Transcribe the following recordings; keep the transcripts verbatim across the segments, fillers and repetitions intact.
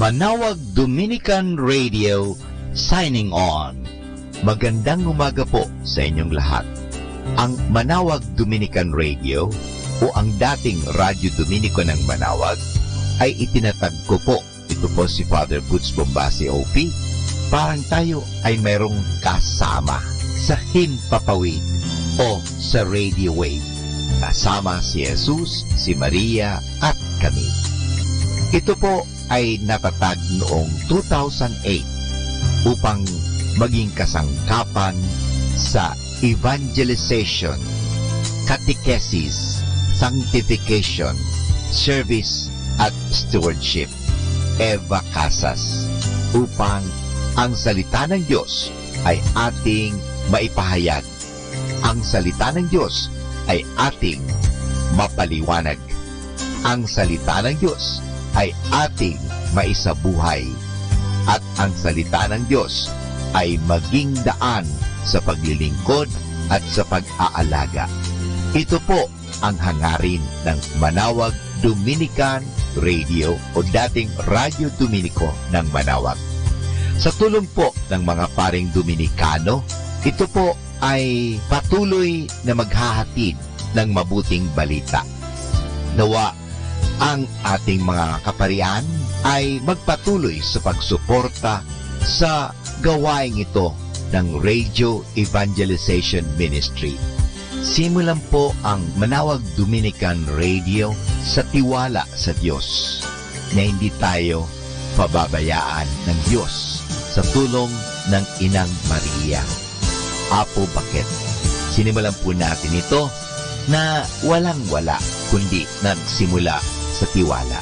Manawag Dominican Radio signing on. Magandang umaga po sa inyong lahat. Ang Manawag Dominican Radio o ang dating Radyo Dominiko ng Manawag ay itinatag ko po. Ito po si Father Boots Bombasi, O P. Parang tayo ay mayroong kasama sa himpapawid o sa radio wave. Kasama si Jesus, si Maria, at kami. Ito po ay natatag noong two thousand eight upang maging kasangkapan sa evangelization, catechesis, sanctification, service, at stewardship. Eva Casas, upang ang salita ng Diyos ay ating maipahayag. Ang salita ng Diyos ay ating mapaliwanag. Ang salita ng Diyos ay ating maisabuhay. At ang salita ng Diyos ay maging daan sa paglilingkod at sa pag-aalaga. Ito po ang hangarin ng Manawag Dominican Radio o dating Radyo Dominiko ng Manawag. Sa tulong po ng mga paring Dominikano, ito po ay patuloy na maghahatid ng mabuting balita. Nawa ang ating mga kaparian ay magpatuloy sa pagsuporta sa gawaing ito ng Radio Evangelization Ministry. Simulan po ang Manawag Dominican Radio sa tiwala sa Diyos na hindi tayo pababayaan ng Diyos sa tulong ng Inang Maria. Apo Baket. Sinimulan po natin ito na walang-wala, kundi nagsimula sa tiwala.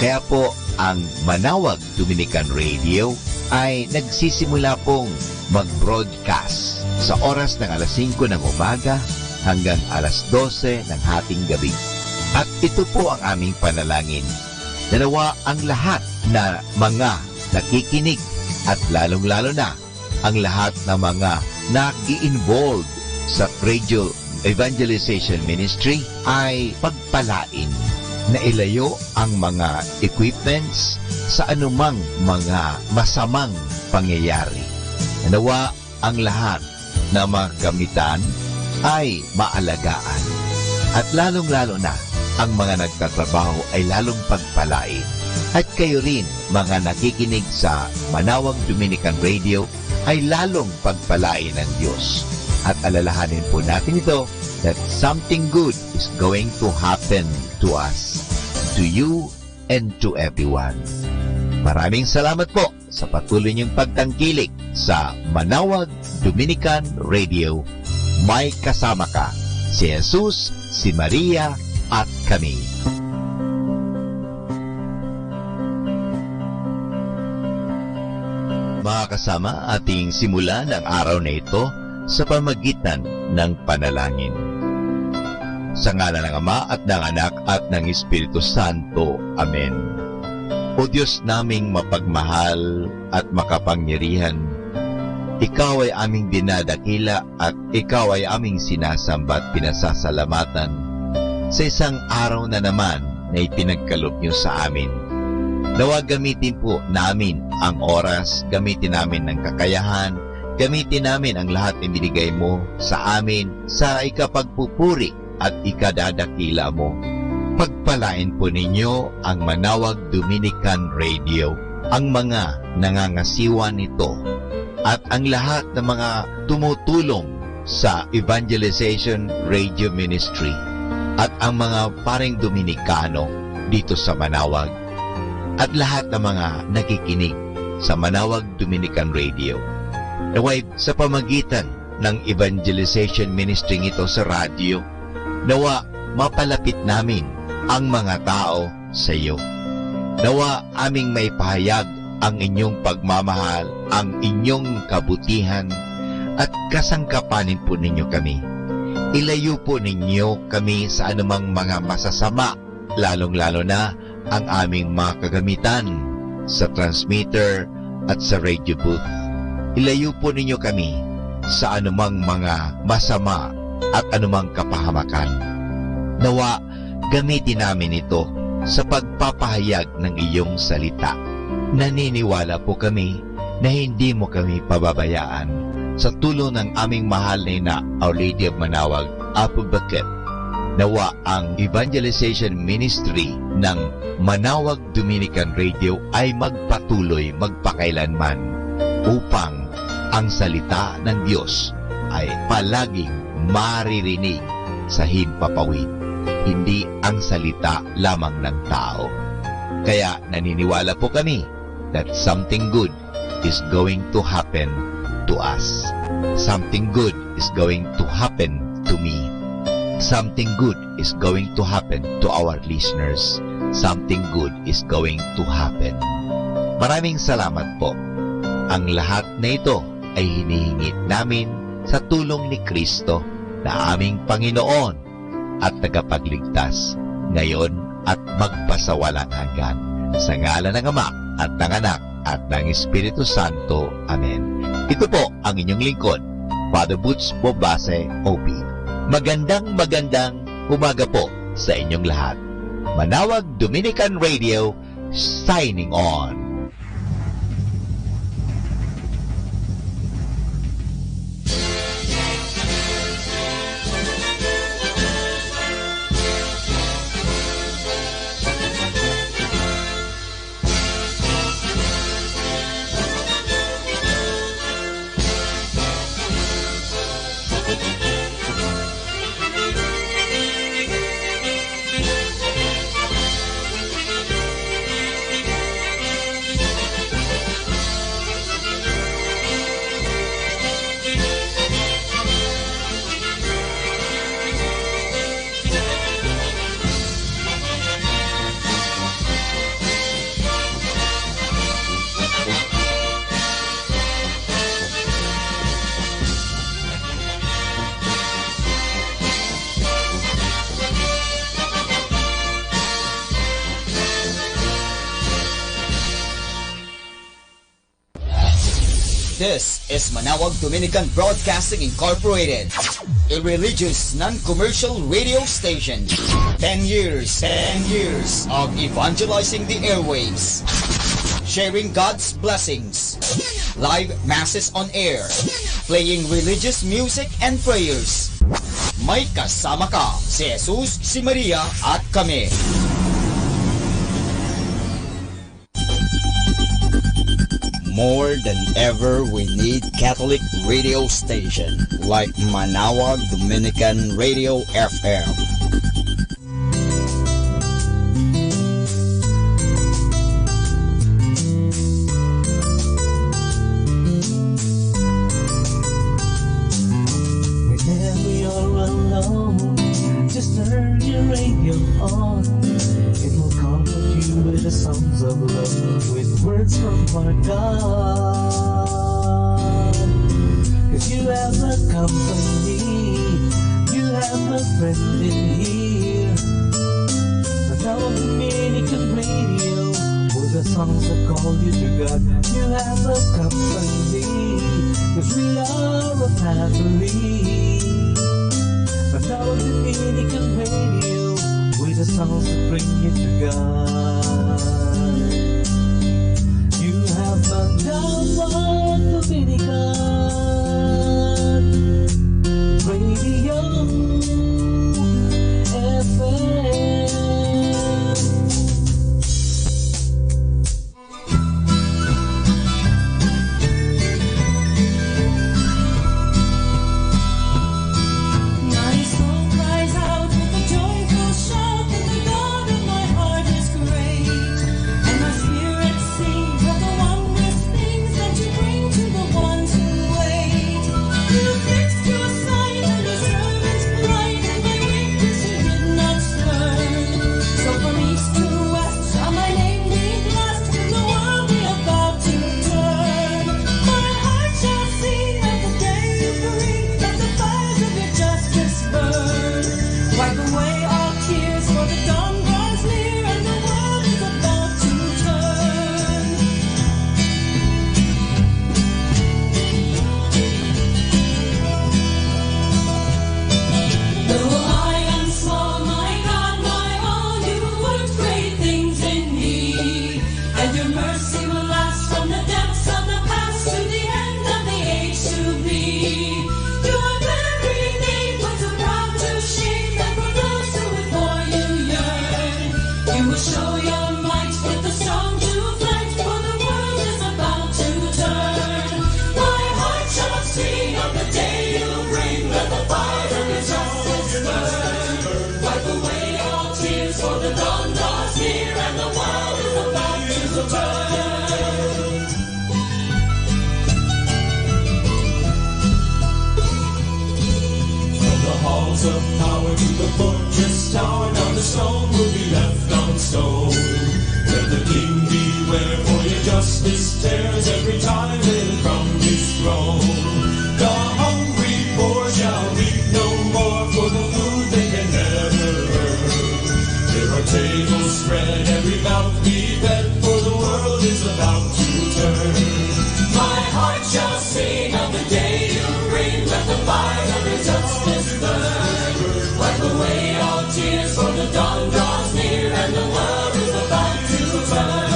Kaya po, ang Manawag Dominican Radio ay nagsisimula pong mag-broadcast sa oras ng alas singko ng umaga hanggang alas dose ng hating gabi. At ito po ang aming panalangin. Nanawa ang lahat na mga nakikinig at lalong-lalo na ang lahat ng mga nag-i-involve sa Radio Evangelization Ministry ay pagpalain na ilayo ang mga equipments sa anumang mga masamang pangyayari. Nawa ang lahat na mga kagamitan ay maalagaan. At lalong-lalo na, ang mga nagtatrabaho ay lalong pagpalain. At kayo rin, mga nakikinig sa Manawag Dominican Radio, ay lalong pagpalain ng Diyos. At alalahanin po natin ito, that something good is going to happen to us, to you, and to everyone. Maraming salamat po sa patuloy niyong pagtangkilik sa Manawag Dominican Radio. May kasama ka, si Jesus, si Maria, at kami. Mga kasama, ating simulan ang araw na ito sa pamagitan ng panalangin. Sa ngalan ng Ama at ng Anak at ng Espiritu Santo. Amen. O Diyos naming mapagmahal at makapangyarihan, Ikaw ay aming dinadakila at Ikaw ay aming sinasamba at pinasasalamatan sa isang araw na naman na ipinagkaloob niyo sa amin. Nawa gamitin po namin ang oras, gamitin namin ang kakayahan, gamitin namin ang lahat na binigay mo sa amin sa ikapagpupuri at ikadadakila mo. Pagpalain po ninyo ang Manawag Dominican Radio, ang mga nangangasiwa nito, at ang lahat ng mga tumutulong sa Evangelization Radio Ministry at ang mga paring Dominikano dito sa Manawag at lahat ng mga nakikinig sa Manawag Dominican Radio. Naway sa pamagitan ng evangelization ministry nito sa radyo, nawa mapalapit namin ang mga tao sa iyo. Nawa aming maipahayag ang inyong pagmamahal, ang inyong kabutihan, at kasangkapanin po ninyo kami. Ilayo po ninyo kami sa anumang mga masasama, lalong-lalo na ang aming mga kagamitan sa transmitter at sa radio booth. Ilayo po ninyo kami sa anumang mga masama at anumang kapahamakan. Nawa, gamitin namin ito sa pagpapahayag ng iyong salita. Naniniwala po kami na hindi mo kami pababayaan. Sa tulong ng aming mahal na ina, Our Lady of Manawag, Apo Bakit, nawa ang evangelization ministry ng Manawag Dominican Radio ay magpatuloy magpakailanman upang ang salita ng Diyos ay palaging maririnig sa himpapawid, hindi ang salita lamang ng tao. Kaya naniniwala po kami that something good is going to happen to us. Something good is going to happen to me. Something good is going to happen to our listeners. Something good is going to happen. Maraming salamat po. Ang lahat na ito ay hinihingit namin sa tulong ni Kristo na aming Panginoon at Tagapagligtas, ngayon at magpasawalang hanggan. Sa ngalan ng Ama, at ng Anak, at ng Espiritu Santo. Amen. Ito po ang inyong lingkod, Father Butch Bobase, O B. Magandang, magandang umaga po sa inyong lahat. Manawag Dominican Radio, signing on. This is Manawag Dominican Broadcasting Incorporated, a religious non-commercial radio station. Ten years, ten years of evangelizing the airwaves, sharing God's blessings, live masses on air, playing religious music and prayers. May kasama ka, si Jesus, si Maria, at kami. More than ever, we need Catholic radio station like Manawag Dominican Radio F M. Whenever you're alone, just turn your radio on. It will comfort you with the songs of love, with words from our God. 'Cause you have a company, you have a friend in here. Manawag Dominican Radio, with the songs that call you to God. You have a company, 'cause we are a family. Manawag Dominican Radio, with the songs that bring you to God. You have Manawag Dominican Radio F M. The power to the fortress tower, now the stone will be left on stone. Let the king beware, for your justice tears every tyrant from his throne. The hungry poor shall weep no more, for the food they can never earn. There are tables spread, every mouth be fed, for the world is about to turn. My heart shall sing of the day you bring, let the fire of your justice burn. Wipe away all tears, for the dawn draws near, and the world is about to turn.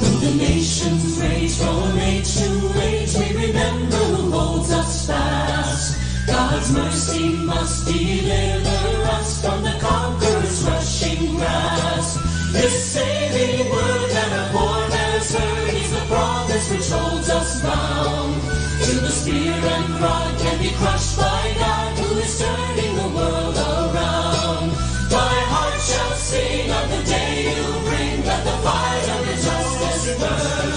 Though the nations rage from age to age, we remember who holds us fast. God's mercy must deliver us from the conqueror's rushing grasp. His saving word that a poor man has heard is the promise which holds us bound to the spear and rod can be crushed by God, who is turning the world around. My heart shall sing of the day you bring. Let the fire of your justice burn.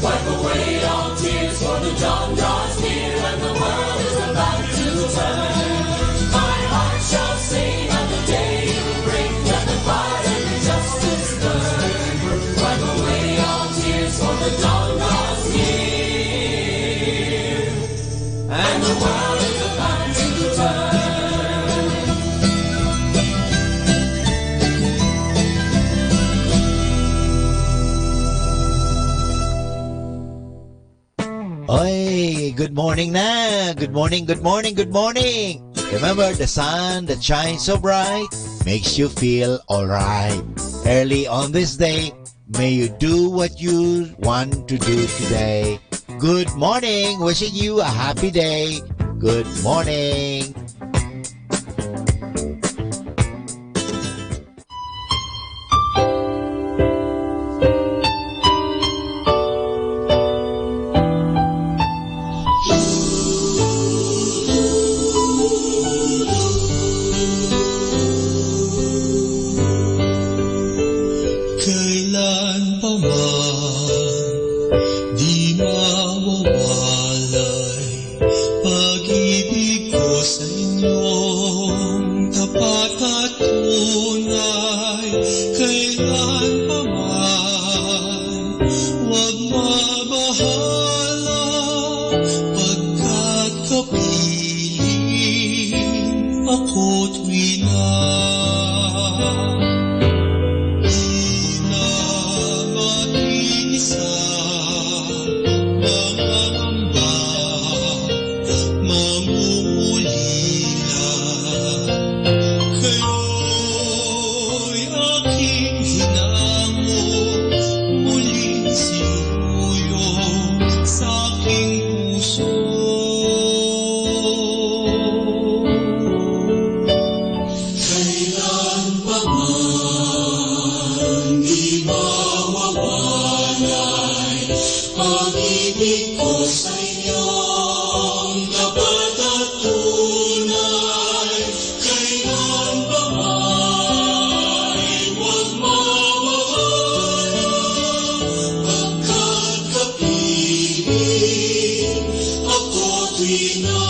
Wipe away all tears, for the dawn draws near, and the world is about to turn. My heart shall sing of the day you bring. Let the fire of your justice burn. Wipe away all tears, for the dawn draws near, and the world is about to turn. Oy, good morning na. Good morning, good morning, good morning. Remember, the sun that shines so bright makes you feel all right. Early on this day, may you do what you want to do today. Good morning. Wishing you a happy day. Good morning. Kailan pa man, di mawawalay pag-ibig ko sa inyong tapat at tunay. Kailan pa man, huwag mabahala, pagkat kapiling ako't wina. Di na makiisa, mangangamba, mangungulila. Kayo'y aking hinango, muling sinuyo sa aking puso. Kailan pa man di mawawalay pag-ibig ko sa inyong tapat at tunay. Kailan pa man, huwag mawawala, pagkat kapiling ako't wina.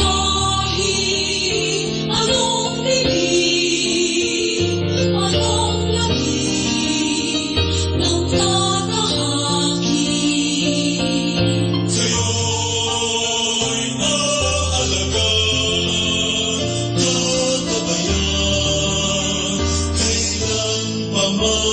Kahit anong dilim, anong lamig ng katahaki. Sa'yo'y aalagaan, gagabayan, kailan pa man.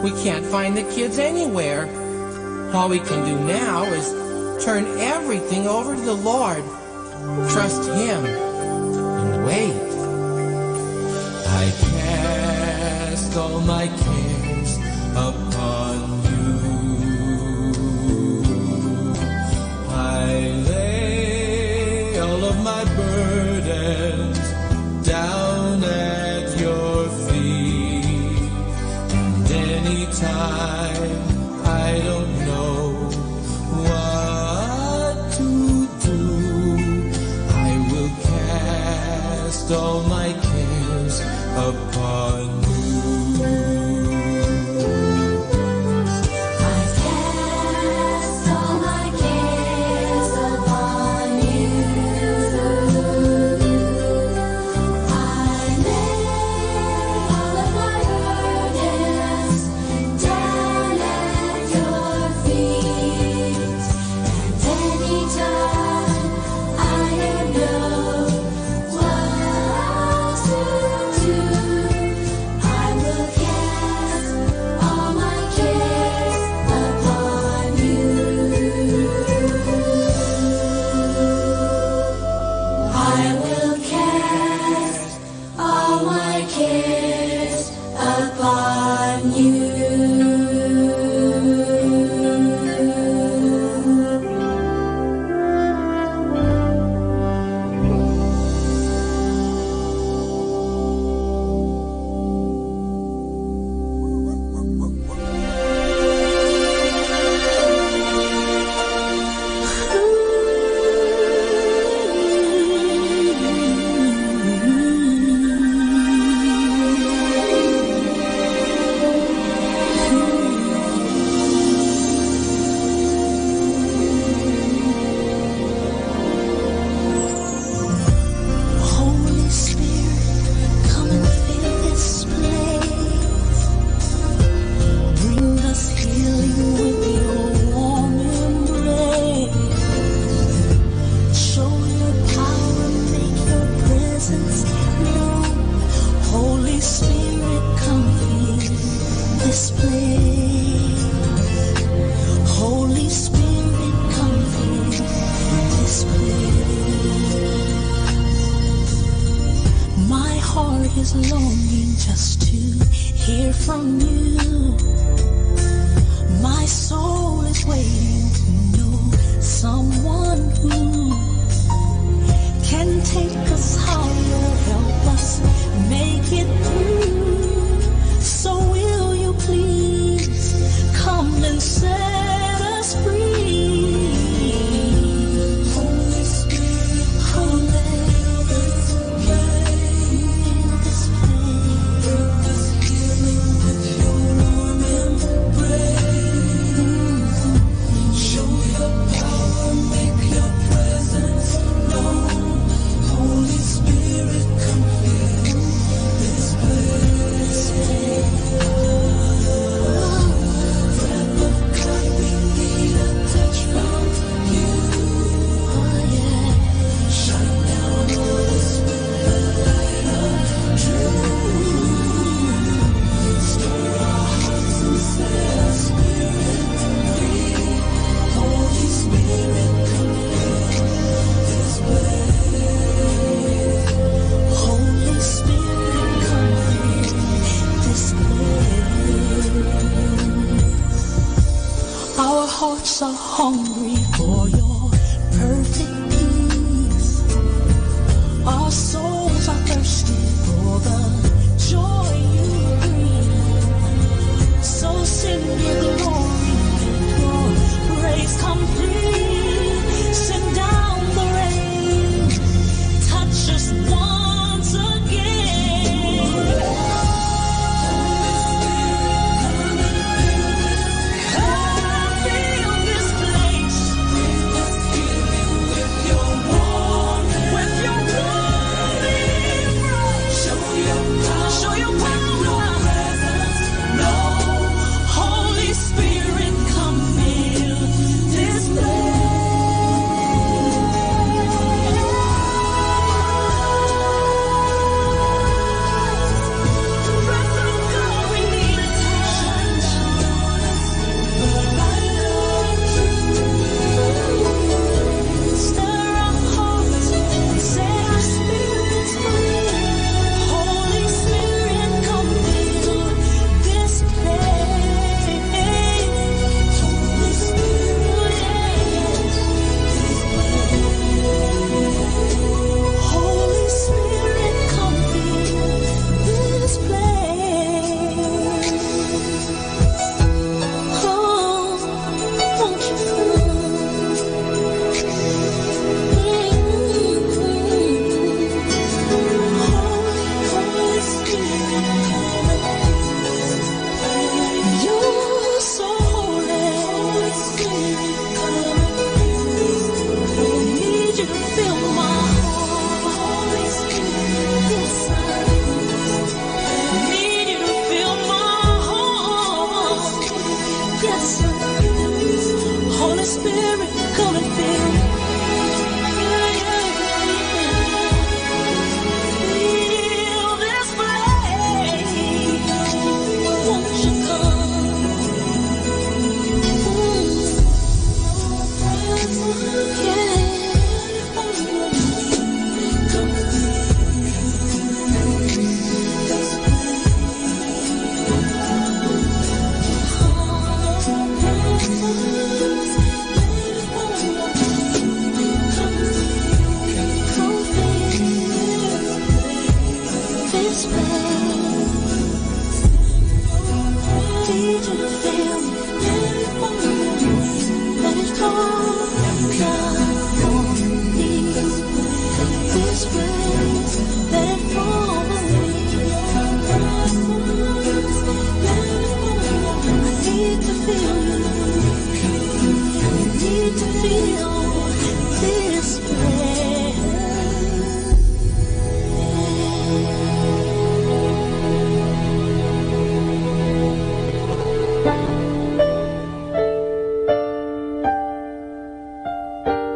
We can't find the kids anywhere. All we can do now is turn everything over to the Lord. Trust Him and wait. I cast all my cares upon you. I lay all of my burdens down at your feet. And anytime I don't know what to do, I will cast all my cares upon you. I cast all my cares upon you. I lay all of my burdens down at your feet. And anytime I don't know what to do, I will cast all my cares upon you. I will cast all my cares upon you. Holy Spirit, come and fill this place. Bring us healing with your warm embrace. Show your power, make your presence known. Holy Spirit, come fill this place. Holy Spirit, come fill this place. My heart is longing just to hear from you. My soul is waiting to know someone who can take us higher, help us make it through. So will you please come and set us free? Holy Spirit, come and Holy Spirit, come fill this place. Our hearts are hungry for your perfect peace. Our souls are thirsty for the joy you bring. So send your glory, your grace complete. Send down the rain. Touch us once again. Come and fill this place.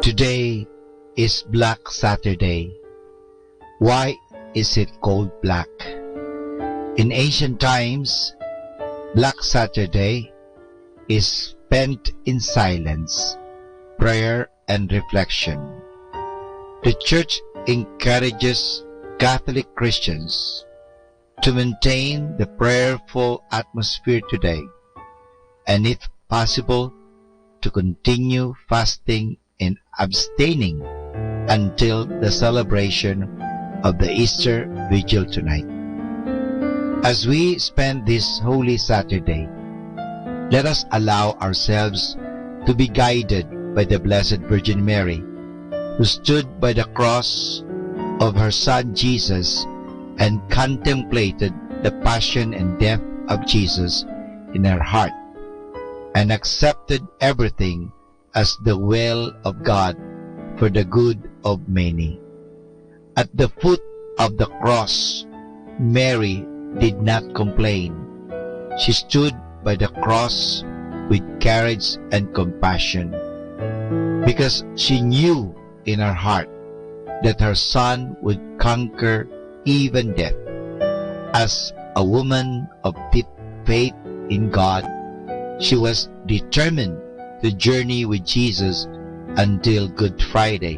Today is Black Saturday. Why is it called black? In ancient times, Black Saturday is spent in silence, prayer, and reflection. The church encourages Catholic Christians to maintain the prayerful atmosphere today, and if possible, to continue fasting and abstaining until the celebration of the Easter Vigil tonight. As we spend this Holy Saturday, let us allow ourselves to be guided by the Blessed Virgin Mary, who stood by the cross of her Son Jesus and contemplated the passion and death of Jesus in her heart, and accepted everything as the will of God for the good of many. At the foot of the cross, Mary did not complain. She stood by the cross with courage and compassion, because she knew in her heart that her son would conquer even death. As a woman of deep faith in God, she was determined to journey with Jesus until Good Friday,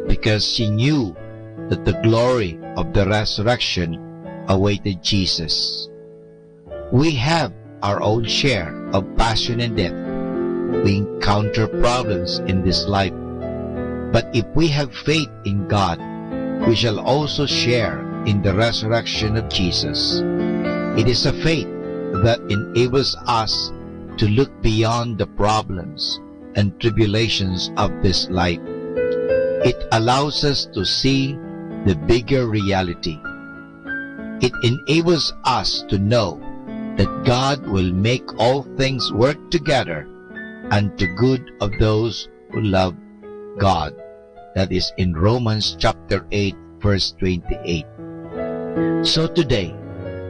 because she knew that the glory of the resurrection awaited Jesus. We have our own share of passion and death. We encounter problems in this life. But if we have faith in God, we shall also share in the resurrection of Jesus. It is a faith that enables us to look beyond the problems and tribulations of this life. It allows us to see the bigger reality. It enables us to know that God will make all things work together unto good of those who love God. That is in Romans chapter eight, verse twenty-eight. So today,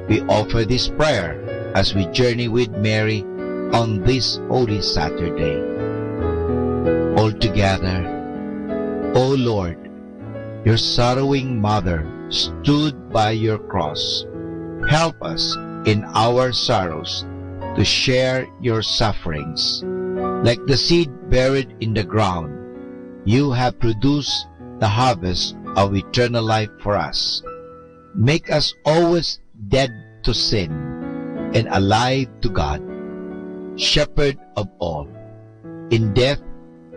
we offer this prayer as we journey with Mary on this Holy Saturday. All together, O Lord, your sorrowing mother stood by your cross. Help us in our sorrows to share your sufferings. Like the seed buried in the ground, you have produced the harvest of eternal life for us. Make us always dead to sin and alive to God, Shepherd of all. In death,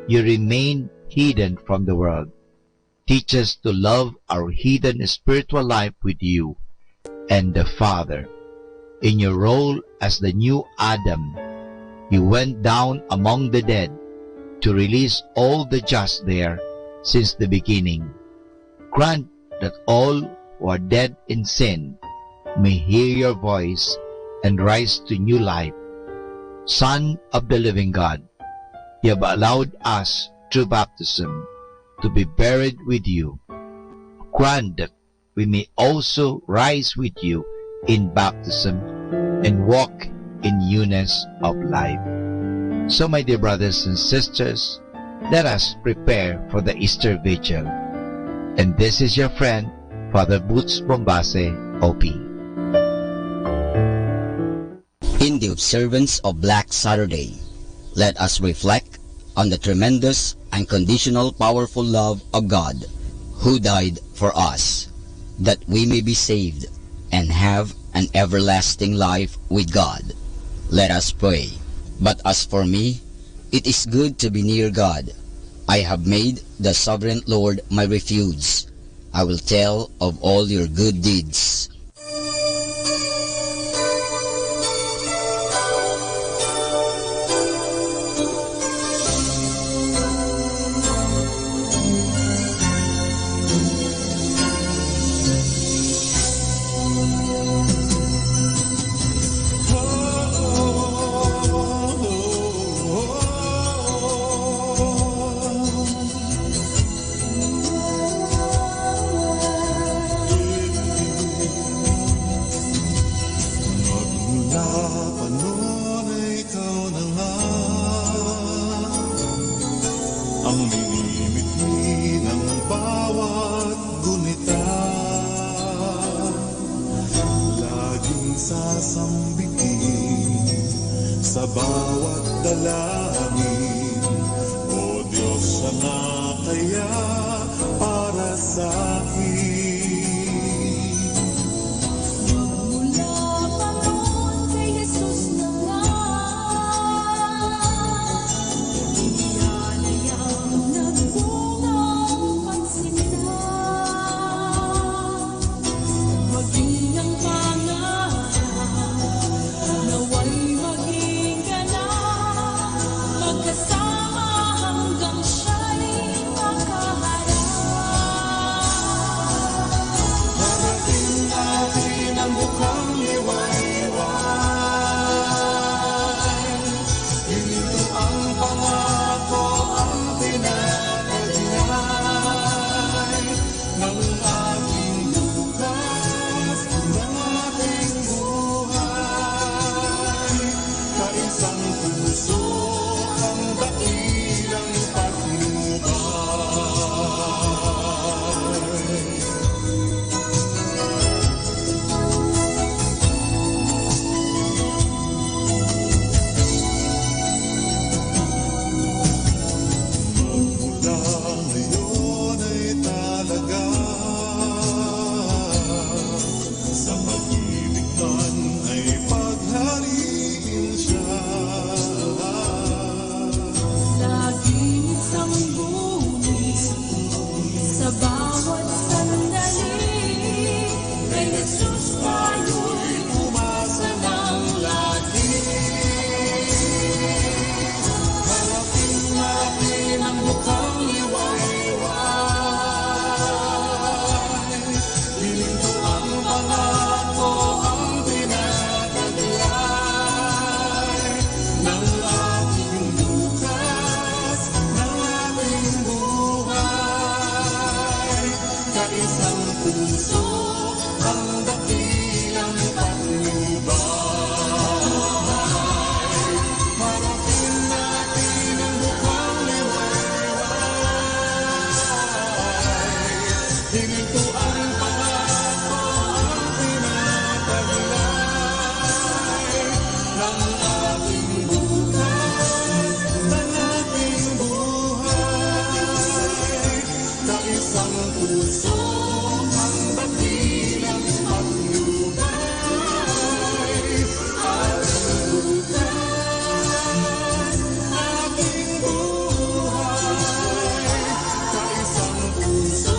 you remain hidden from the world. Teach us to love our hidden spiritual life with you and the Father. In your role as the new Adam, you went down among the dead to release all the just there since the beginning. Grant that all who are dead in sin may hear your voice and rise to new life. Son of the living God, you have allowed us through baptism to be buried with you. Grant that we may also rise with you in baptism and walk in newness of life. So, my dear brothers and sisters, let us prepare for the Easter Vigil. And this is your friend, Father Boots Bombase, O P. In the observance of Black Saturday, let us reflect on the tremendous, unconditional, powerful love of God, who died for us, that we may be saved and have an everlasting life with God. Let us pray. But as for me, it is good to be near God. I have made the sovereign Lord my refuge. I will tell of all your good deeds. Bawat dalangin, O Dios, anak aya para sa akin. Magmula pa noon kay Jesus na nga, iyan ay ang nagbungang pansinta. Maging ang pangarap, naway maging ganap, magkasama hanggang siya'y makaharap. Harapin natin ang bukang liwayway. Ito ang pangako, ang pinapaglaay ng ating bukas, ng ating buhay. Kaisang puso, ang dakilang patnubay. Mula ngayon ay talaga, sa pag-ibig man ay paghariin siya. Laging isang buhay sa bawat sandali. Kay Jesus tayo'y umasa ng lagi. Harapin natin ang bukang liwayway. Piling ko ang pangako, ang pinapaglaay ng ating bukas, ng ating buhay. Kaisang puso, ang dakilang patnubay. Harapin natin ang bukang liwayway. Hininto ang pangako, ang pinapaglaay ng ating bukas, ng ating buhay. Kaisang puso, ang dakilang patnubay. Ating bukas, ating buhay. Kaisang puso,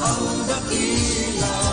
ang dakilang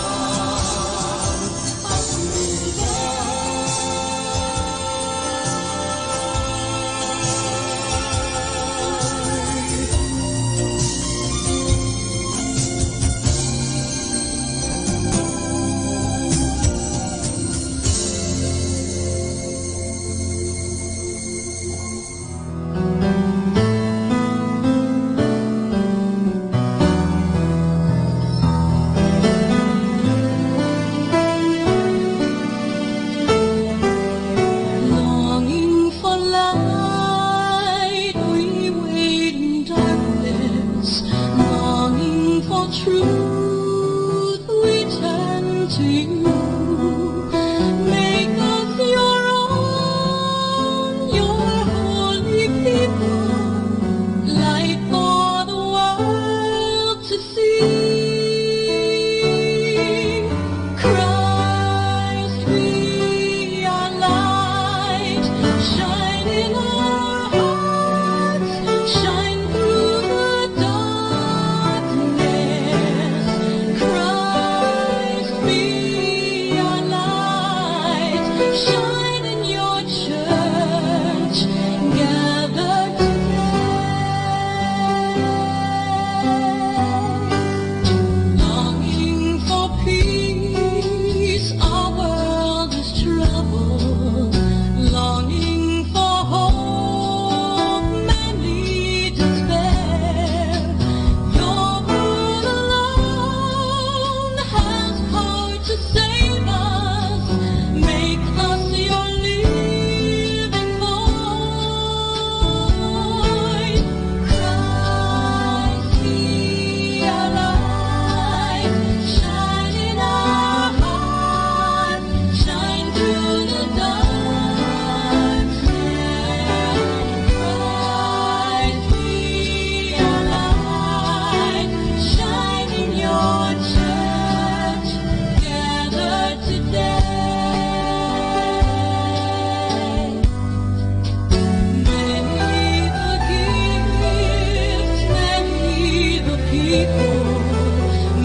Longing for light, we wait in darkness, longing for truth, we turn to you. Make us your own, your holy people, light for the world to see. Christ, be our light, shine in our hearts, shine through the darkness.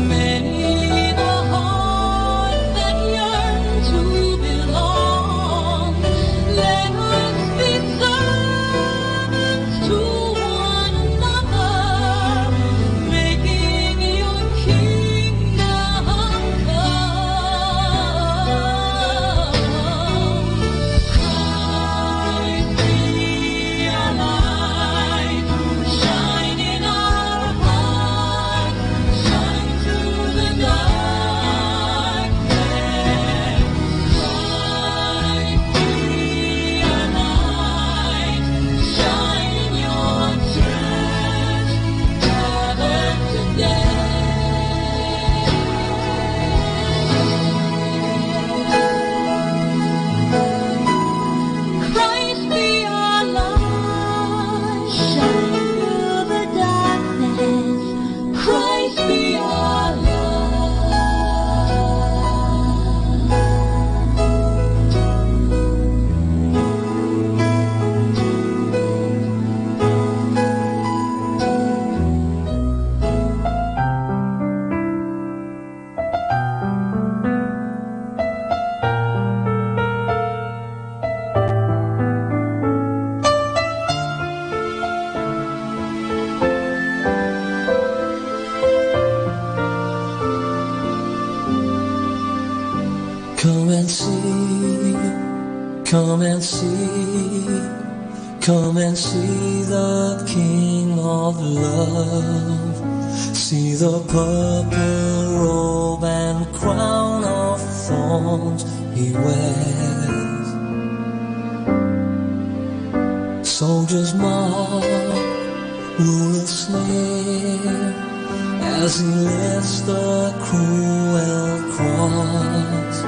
Many the hearts that yearn to belong. Let us be servants to one another, making your kingdom come. Christ be our light, shine in our hearts, shine through the darkness. Christ be our light, shine in your church, gather today. Christ be our light, shine through the darkness. Christ be our light. Come and see, come and see, come and see the King of Love. See the purple robe and crown of thorns he wears. Soldiers mock, rulers sneer, as he lifts the cruel cross.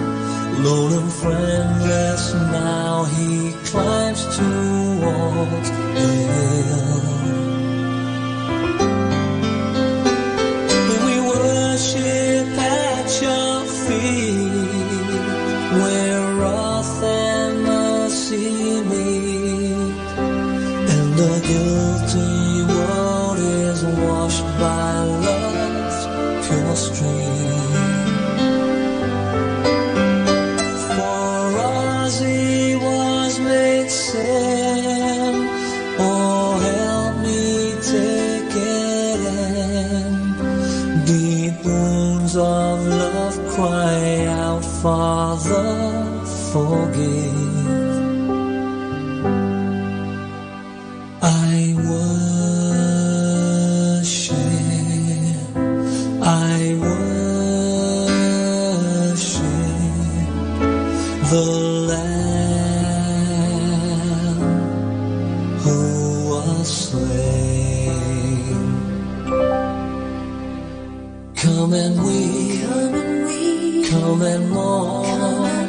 Lone and friendless now he climbs towards the hill. We worship at your feet, where wrath and mercy meet, and the guilty world is washed by love's pure stream. For us he was made sin, oh, help me take it in. Deep wounds of love cry out, Father, forgive. I worship, I worship the Lamb who was slain. Come and weep, come and mourn,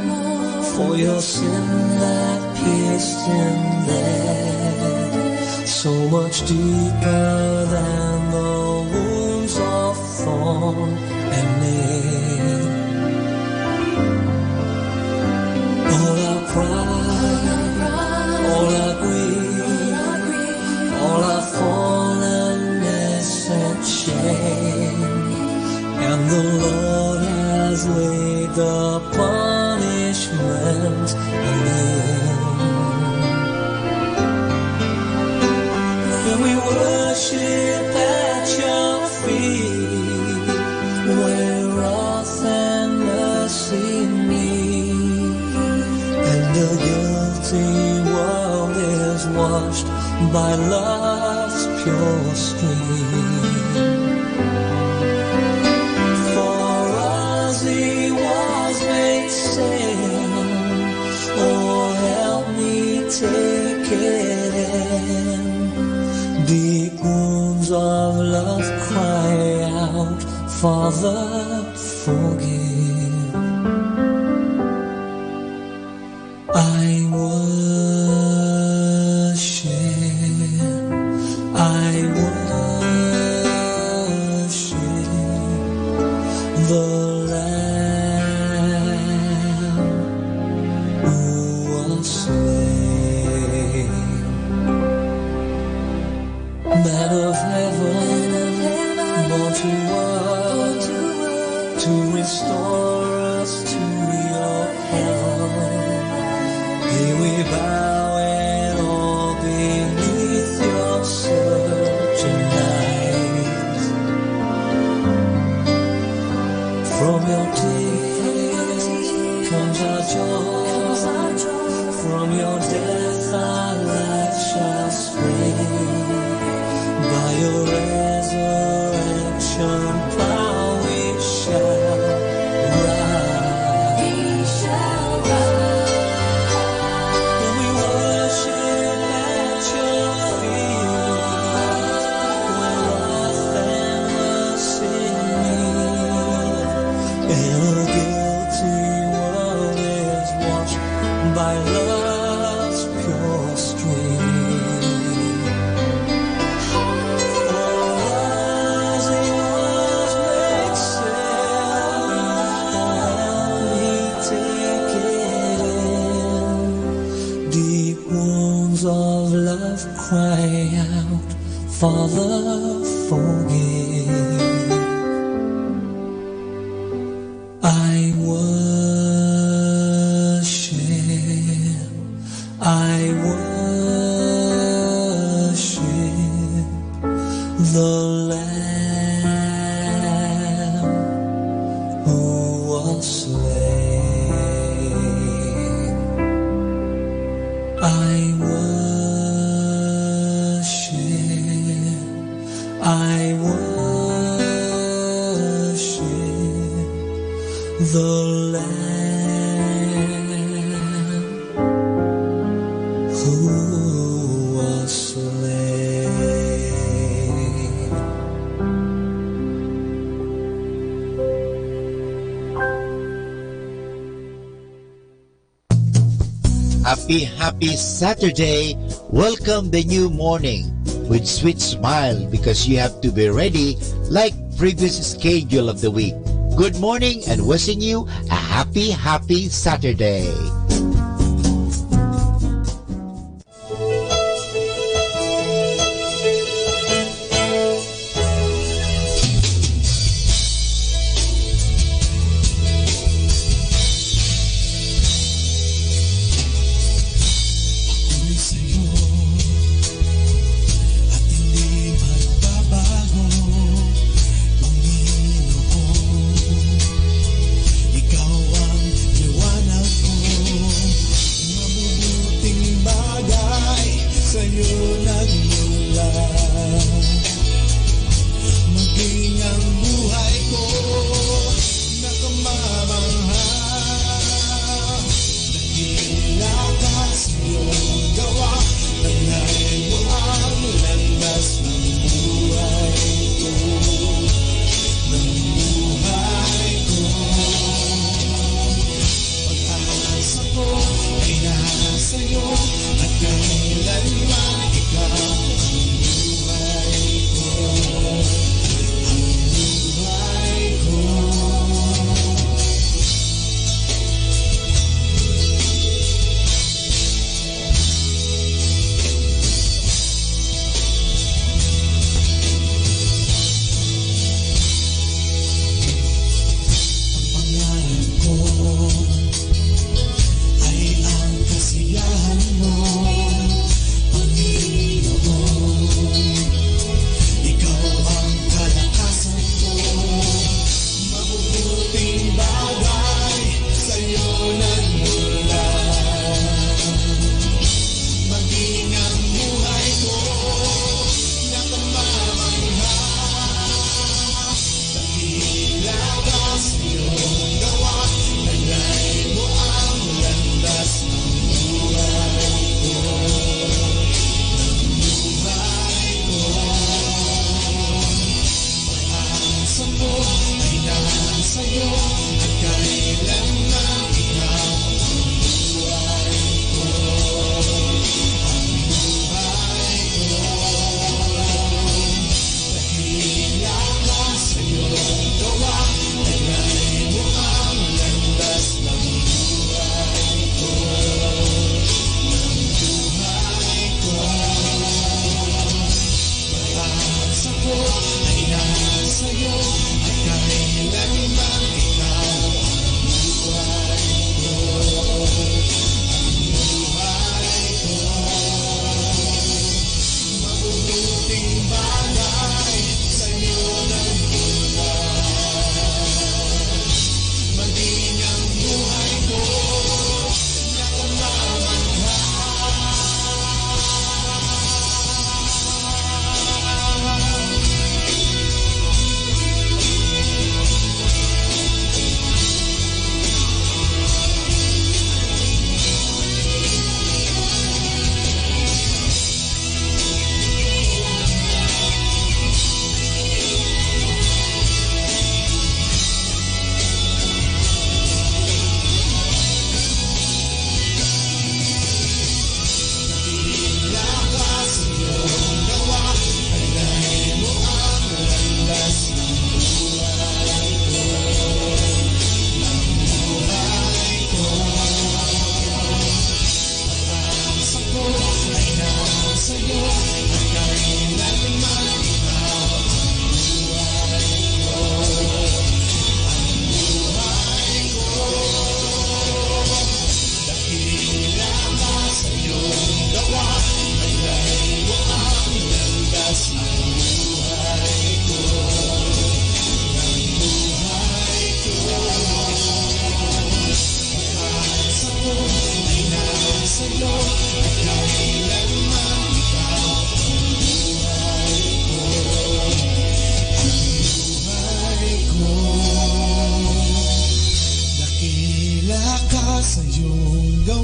for your sin that pierced him there, so much deeper than the wounds of thorn and nail. All our pride, all our greed, all our fallenness and shame, and the Lord has laid the punishment on him. When we worship at your feet, where wrath and mercy meet, and the guilty world is washed by love's pure stream. For us he was made sin, oh, help me take it in. Deep wounds of love cry out, Father, forgive. I worship, I worship the Lamb who was slain. Man of heaven, to us, to restore us to your heaven. Here we bow and all beneath your searching eyes. From your death comes our joy. From your death our life shall spring. By your resurrection power we shall rise. We shall rise. And we worship at your feet. Where lost and lost in me. And a guilty world is washed by love's pure stream. Oh, rising waters make sail, help me take it in. Deep wounds of love cry out, Father, forgive. I worship, I worship the Lamb who was slain. I worship, I worship the Lamb who was slain. Happy, happy Saturday! Welcome the new morning with sweet smile because you have to be ready like previous schedule of the week. Good morning and wishing you a happy, happy Saturday. Ako'y sa'yo, at hindi magbabago, Panginoon. Ikaw ang liwanag ko, mabubuting bagay sa'yo nagmula. Maging ang buhay ko nakamamangha. Dakila ka sa iyong gawa, taglay mo ang landas ng buhay ko, ng buhay ko. Pag-asa ko ay nasa iyo, at kailanman ikaw ang buhay ko, ang buhay ko. Ang pangalan ko ay ang kasiyahan mo, Panginoon. Ikaw ang kalakasan ko, mabubuting bagay sa'yo nagmula. Maging ang buhay ko nakamamangha. Dakila ka sa iyong gawa, taglay mo ang landas ng buhay ko, ng buhay ko. Pag-asa ko ay nasa iyo, at kailanman ikaw ang buhay ko, ang buhay ko. Dakila ka sa iyong gawa, taglay mo ang landas ng buhay ko, ng buhay ko. Pag-asa ko ay nasa iyo,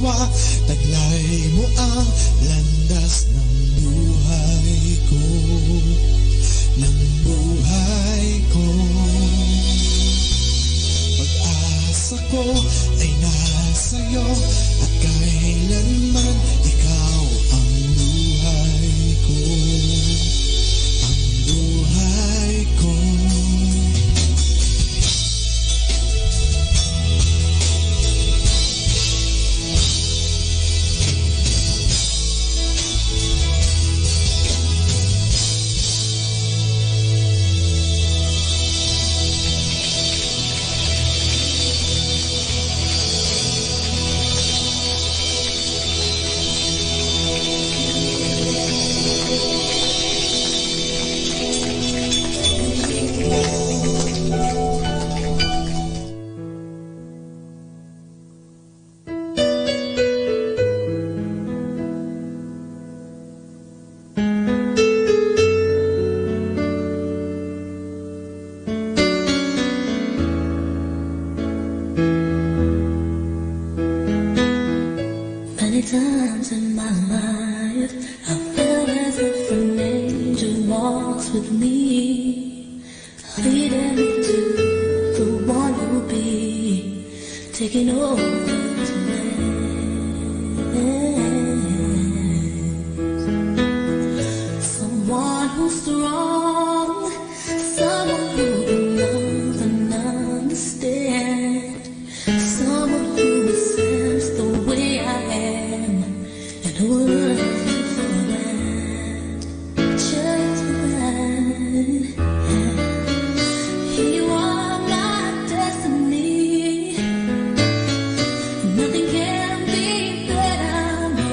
Taglay mo ang landas ng buhay ko, ng buhay ko. Pag-asa ko ay nasa iyo, at kailanman ikaw ang buhay ko, ang buhay ko. Many times in my life, I felt as if an angel walks with me, leading me to the one who'll be taking over the land. Someone who's strong, someone who can love and understand, someone who accepts the way I am and who will love me for that. Just that. You are my destiny. Nothing can be better, no.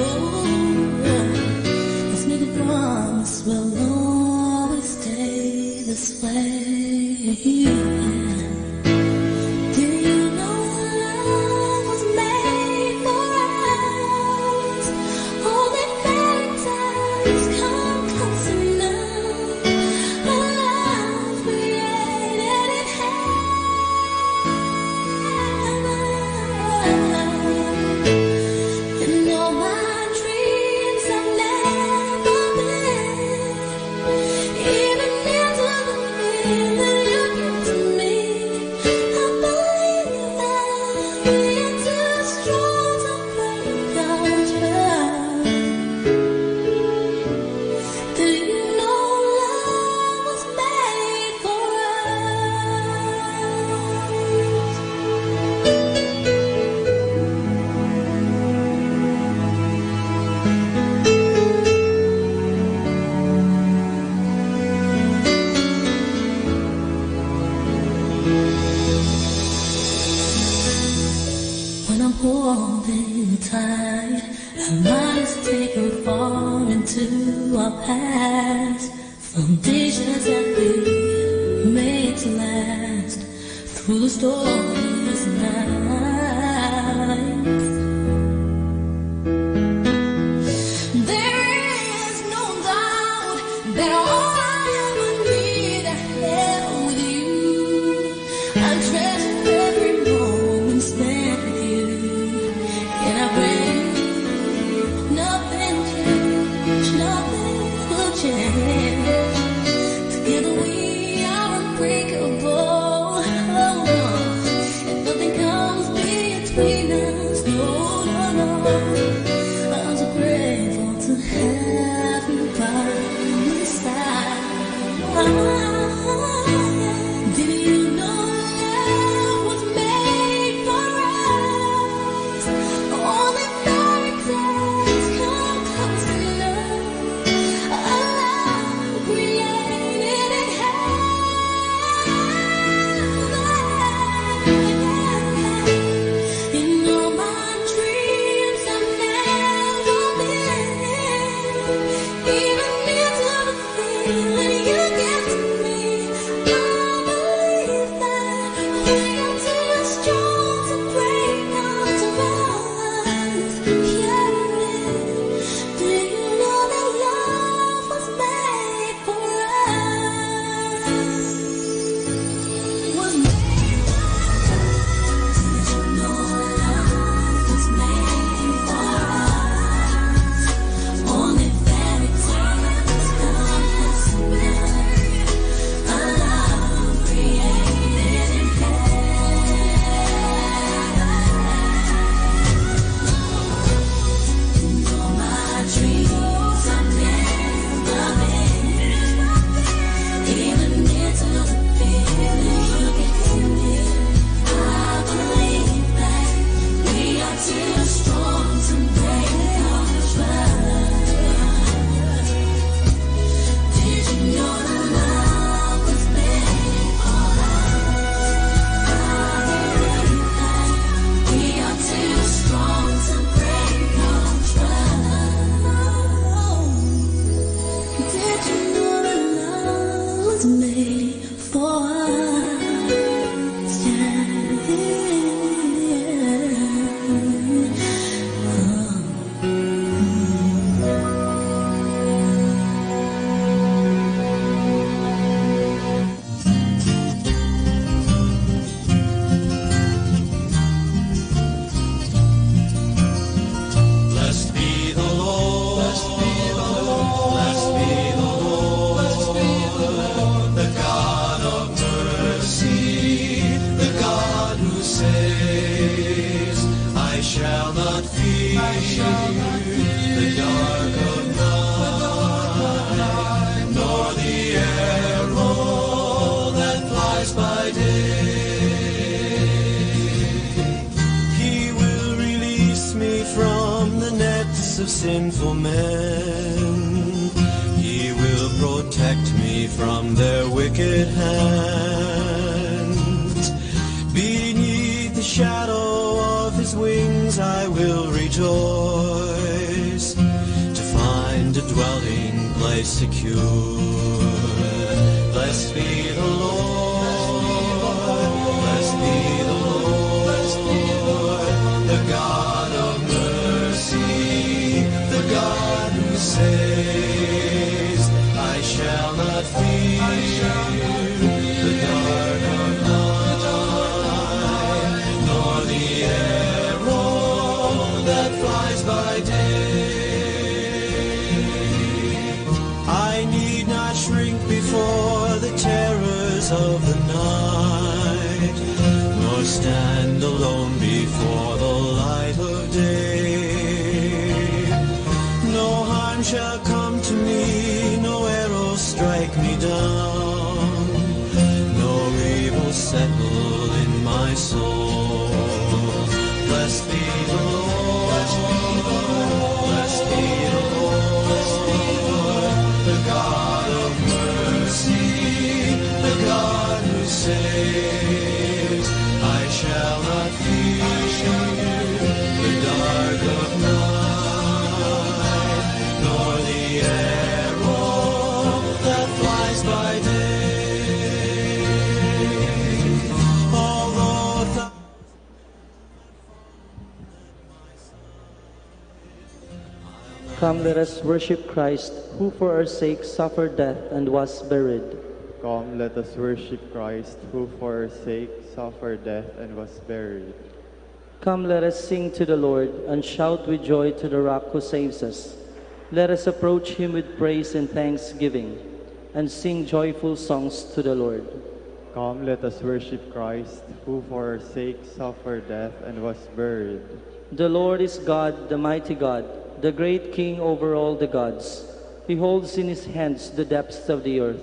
Let's make a promise we'll always stay this way. Did you know love was made for us? Only fairy tales come close enough. A love created in heaven. And all my dreams have never been. Even into the fear that you bring to me, I believe that we are too strong to break our trust. Do you know love was made for us? When I'm holding you tight, our minds take a fall into our past. Foundations that we made to last through the stormiest nights. There is no doubt that all I ever need I have with you. I treasure every moment spent with you. And I pray nothing change, nothing will change. Together we are unbreakable. And nothing comes between us. No, no, no. I'm so grateful to have you by my side. Did you know love was made for us? Only fairy tales come close to love. A love created in heaven. Says, I shall not fear the dark of night, nor the arrow that flies by day. He will release me from the nets of sinful men. He will protect me from their wicked hands. Beneath the shadow of his wings I will rejoice, to find a dwelling place secure. Blessed be the Lord, blessed be the Lord, the God of mercy, the God who saves. I shall not fear the dark of night, nor the arrow that flies by day. I need not shrink before the terrors of the night, nor stand alone before the light of day. No harm shall come to me, no arrow strike me down, no evil settle in my soul. Blessed be the Lord, blessed be the Lord, the God of mercy, the God who saves. I shall not fear the dark of night, nor the arrow that flies by day. Although Come, let us worship Christ, who for our sake suffered death and was buried. Come, let us worship Christ, who for our sake suffered death and was buried. Come, let us sing to the Lord, and shout with joy to the rock who saves us. Let us approach him with praise and thanksgiving, and sing joyful songs to the Lord. Come, let us worship Christ, who for our sake suffered death and was buried. The Lord is God, the mighty God, the great King over all the gods. He holds in his hands the depths of the earth,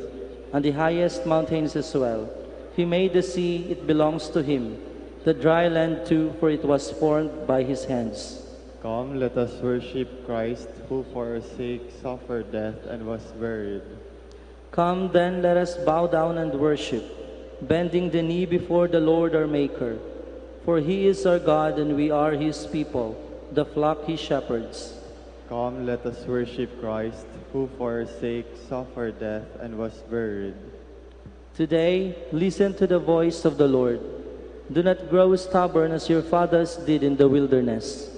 and the highest mountains as well. He made the sea, it belongs to him, the dry land too, for it was formed by his hands. Come, let us worship Christ, who for our sake suffered death and was buried. Come, then, let us bow down and worship, bending the knee before the Lord our Maker. For he is our God, and we are his people, the flock he shepherds. Come, let us worship Christ, who for our sake suffered death and was buried. Today, listen to the voice of the Lord. Do not grow stubborn as your fathers did in the wilderness,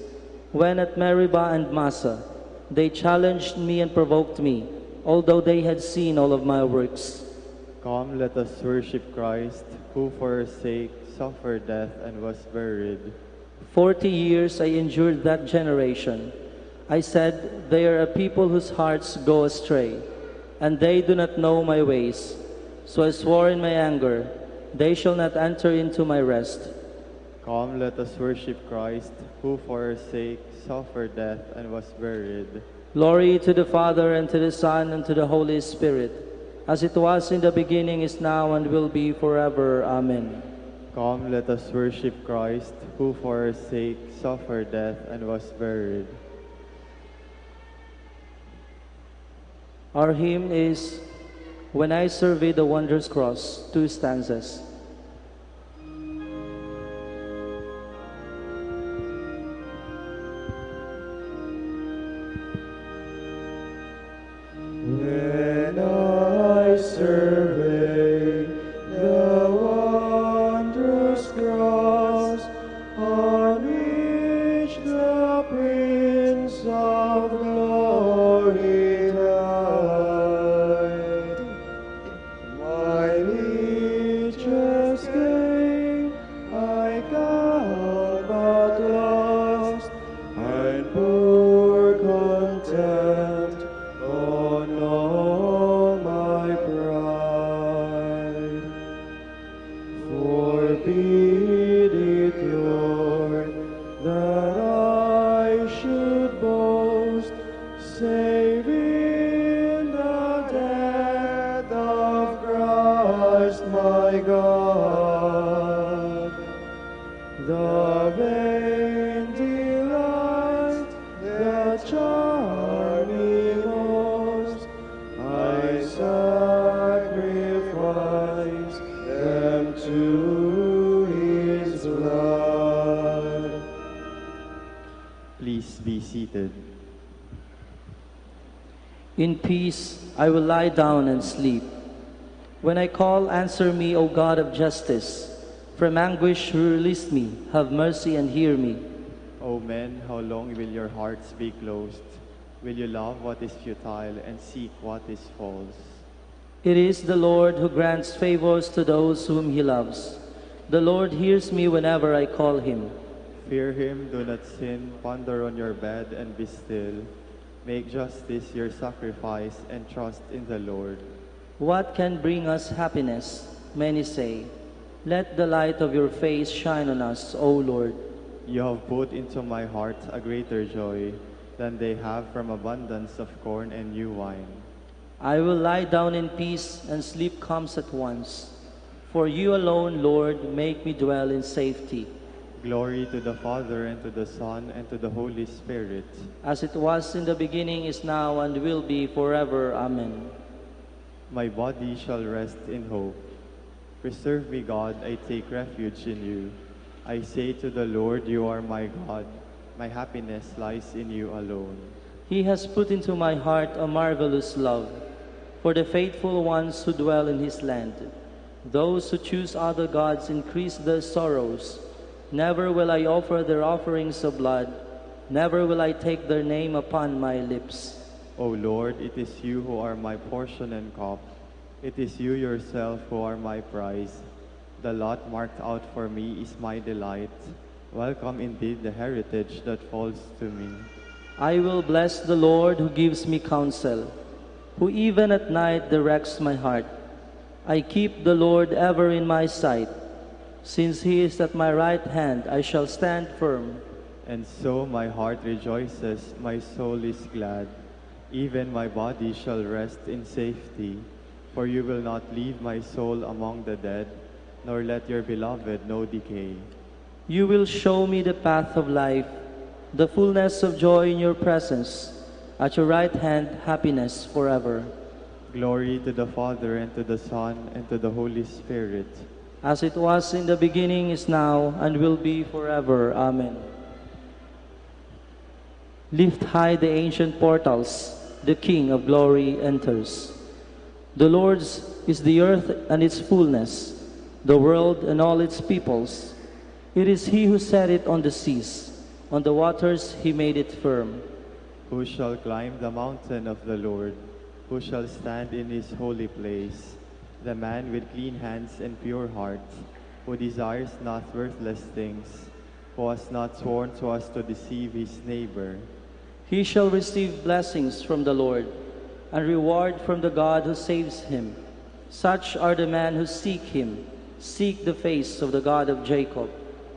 when at Meribah and Massah they challenged me and provoked me, although they had seen all of my works. Come, let us worship Christ, who for our sake suffered death and was buried. Forty years I endured that generation. I said, "They are a people whose hearts go astray, and they do not know my ways." So I swore in my anger, "They shall not enter into my rest." Come, let us worship Christ, who for our sake suffered death and was buried. Glory to the Father, and to the Son, and to the Holy Spirit, as it was in the beginning, is now, and will be forever. Amen. Come, let us worship Christ, who for our sake suffered death and was buried. Our hymn is When I Survey the Wondrous Cross, two stanzas. When I survey the wondrous cross on which the Prince of Glory died, my richest gain I count but lost, and pour contempt on all my pride. Forbid it My God, the vain delights that charm me most, I sacrifice them to his blood. Please be seated. In peace I will lie down and sleep. When I call, answer me, O God of justice. From anguish release me. Have mercy and hear me. O men, how long will your hearts be closed? Will you love what is futile and seek what is false? It is the Lord who grants favors to those whom he loves. The Lord hears me whenever I call him. Fear him, do not sin, ponder on your bed and be still. Make justice your sacrifice and trust in the Lord. What can bring us happiness? Many say, "Let the light of your face shine on us, O Lord." You have put into my heart a greater joy than they have from abundance of corn and new wine. I will lie down in peace, and sleep comes at once. For you alone, Lord, make me dwell in safety. Glory to the Father, and to the Son, and to the Holy Spirit. As it was in the beginning, is now, and will be forever. Amen. My body shall rest in hope. Preserve me, God, I take refuge in you. I say to the Lord, "You are my God. My happiness lies in you alone." He has put into my heart a marvelous love for the faithful ones who dwell in his land. Those who choose other gods increase their sorrows. Never will I offer their offerings of blood. Never will I take their name upon my lips. O Lord, it is you who are my portion and cup. It is you yourself who are my prize. The lot marked out for me is my delight. Welcome indeed the heritage that falls to me. I will bless the Lord who gives me counsel, who even at night directs my heart. I keep the Lord ever in my sight. Since he is at my right hand, I shall stand firm. And so my heart rejoices, my soul is glad. Even my body shall rest in safety, for you will not leave my soul among the dead, nor let your beloved know decay. You will show me the path of life, the fullness of joy in your presence, at your right hand, happiness forever. Glory to the Father, and to the Son, and to the Holy Spirit. As it was in the beginning, is now, and will be forever. Amen. Lift high the ancient portals, the King of glory enters. The Lord's is the earth and its fullness, the world and all its peoples. It is he who set it on the seas, on the waters he made it firm. Who shall climb the mountain of the Lord? Who shall stand in his holy place? The man with clean hands and pure heart, who desires not worthless things, who has not sworn so as to deceive his neighbor. He shall receive blessings from the Lord, and reward from the God who saves him. Such are the men who seek him, seek the face of the God of Jacob.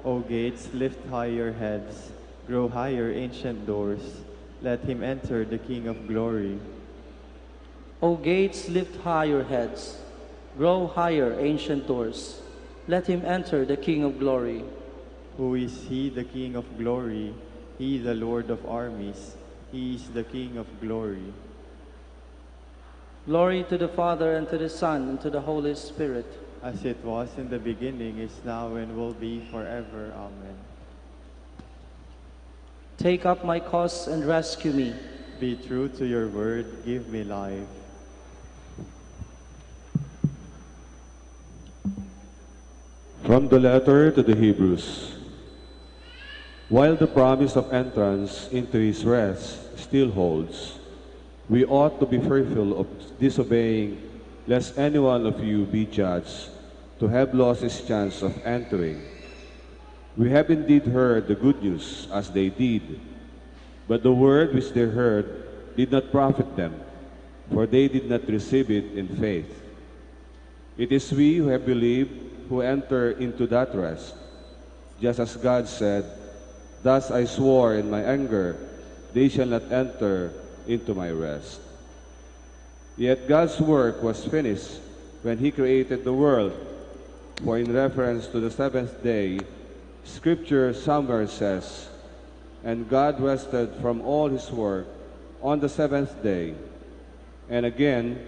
O gates, lift high your heads, grow higher, ancient doors. Let him enter, the King of glory. O gates, lift high your heads. Grow higher, ancient doors. Let him enter, the King of glory. Who is he, the King of glory? He, the Lord of armies. He is the King of glory. Glory to the Father, and to the Son, and to the Holy Spirit. As it was in the beginning, is now, and will be forever. Amen. Take up my cause and rescue me. Be true to your word, give me life. From the letter to the Hebrews. While the promise of entrance into his rest still holds, we ought to be fearful of disobeying, lest any one of you be judged to have lost his chance of entering. We have indeed heard the good news as they did, but the word which they heard did not profit them, for they did not receive it in faith. It is we who have believed who enter into that rest, just as God said, "Thus I swore in my anger, they shall not enter into my rest." Yet God's work was finished when he created the world. For in reference to the seventh day, Scripture somewhere says, "And God rested from all his work on the seventh day." And again,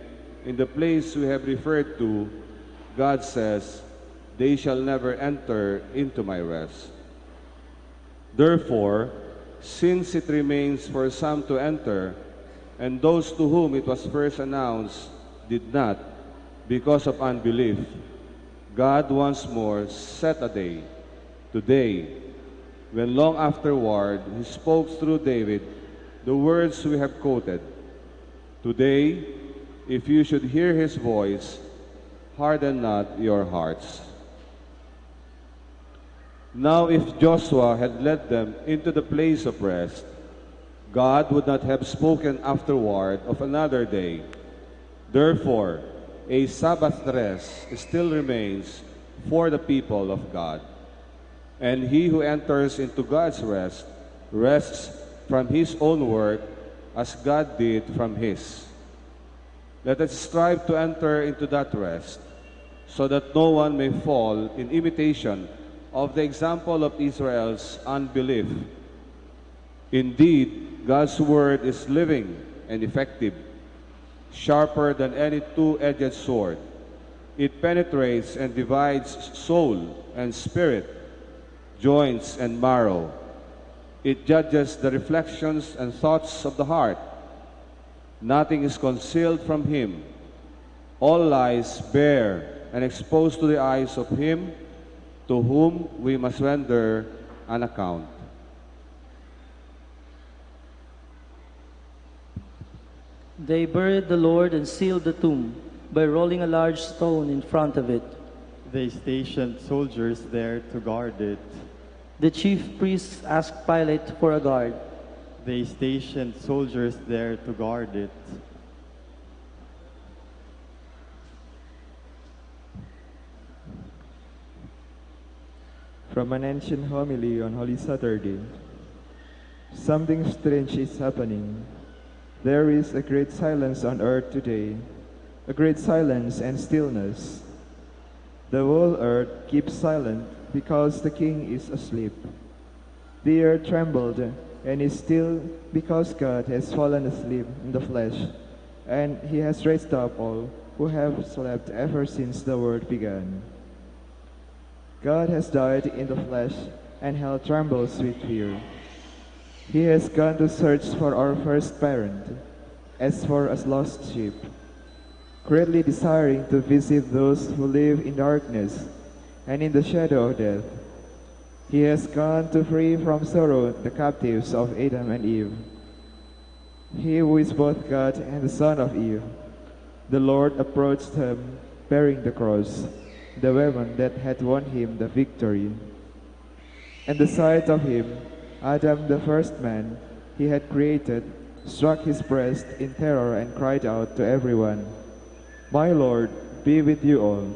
in the place we have referred to, God says, "They shall never enter into my rest." Therefore, since it remains for some to enter, and those to whom it was first announced did not, because of unbelief, God once more set a day, today, when long afterward he spoke through David the words we have quoted, "Today, if you should hear his voice, harden not your hearts." Now, if Joshua had led them into the place of rest, God would not have spoken afterward of another day. Therefore, a Sabbath rest still remains for the people of God. And he who enters into God's rest rests from his own work as God did from his. Let us strive to enter into that rest, so that no one may fall in imitation of the example of Israel's unbelief. Indeed, God's word is living and effective, sharper than any two-edged sword. It penetrates and divides soul and spirit, joints and marrow. It judges the reflections and thoughts of the heart. Nothing is concealed from him. All lies bare and exposed to the eyes of him to whom we must render an account. They buried the Lord and sealed the tomb by rolling a large stone in front of it. They stationed soldiers there to guard it. The chief priests asked Pilate for a guard. They stationed soldiers there to guard it. From an ancient homily on Holy Saturday. Something strange is happening. There is a great silence on earth today, a great silence and stillness. The whole earth keeps silent because the king is asleep. The earth trembled and is still because God has fallen asleep in the flesh, and he has raised up all who have slept ever since the world began. God has died in the flesh, and hell trembles with fear. He has gone to search for our first parent, as for a lost sheep, greatly desiring to visit those who live in darkness and in the shadow of death. He has gone to free from sorrow the captives of Adam and Eve. He who is both God and the Son of Eve. The Lord approached him bearing the cross, the weapon that had won him the victory. And the sight of him, Adam, the first man he had created, struck his breast in terror and cried out to everyone, "My Lord, be with you all."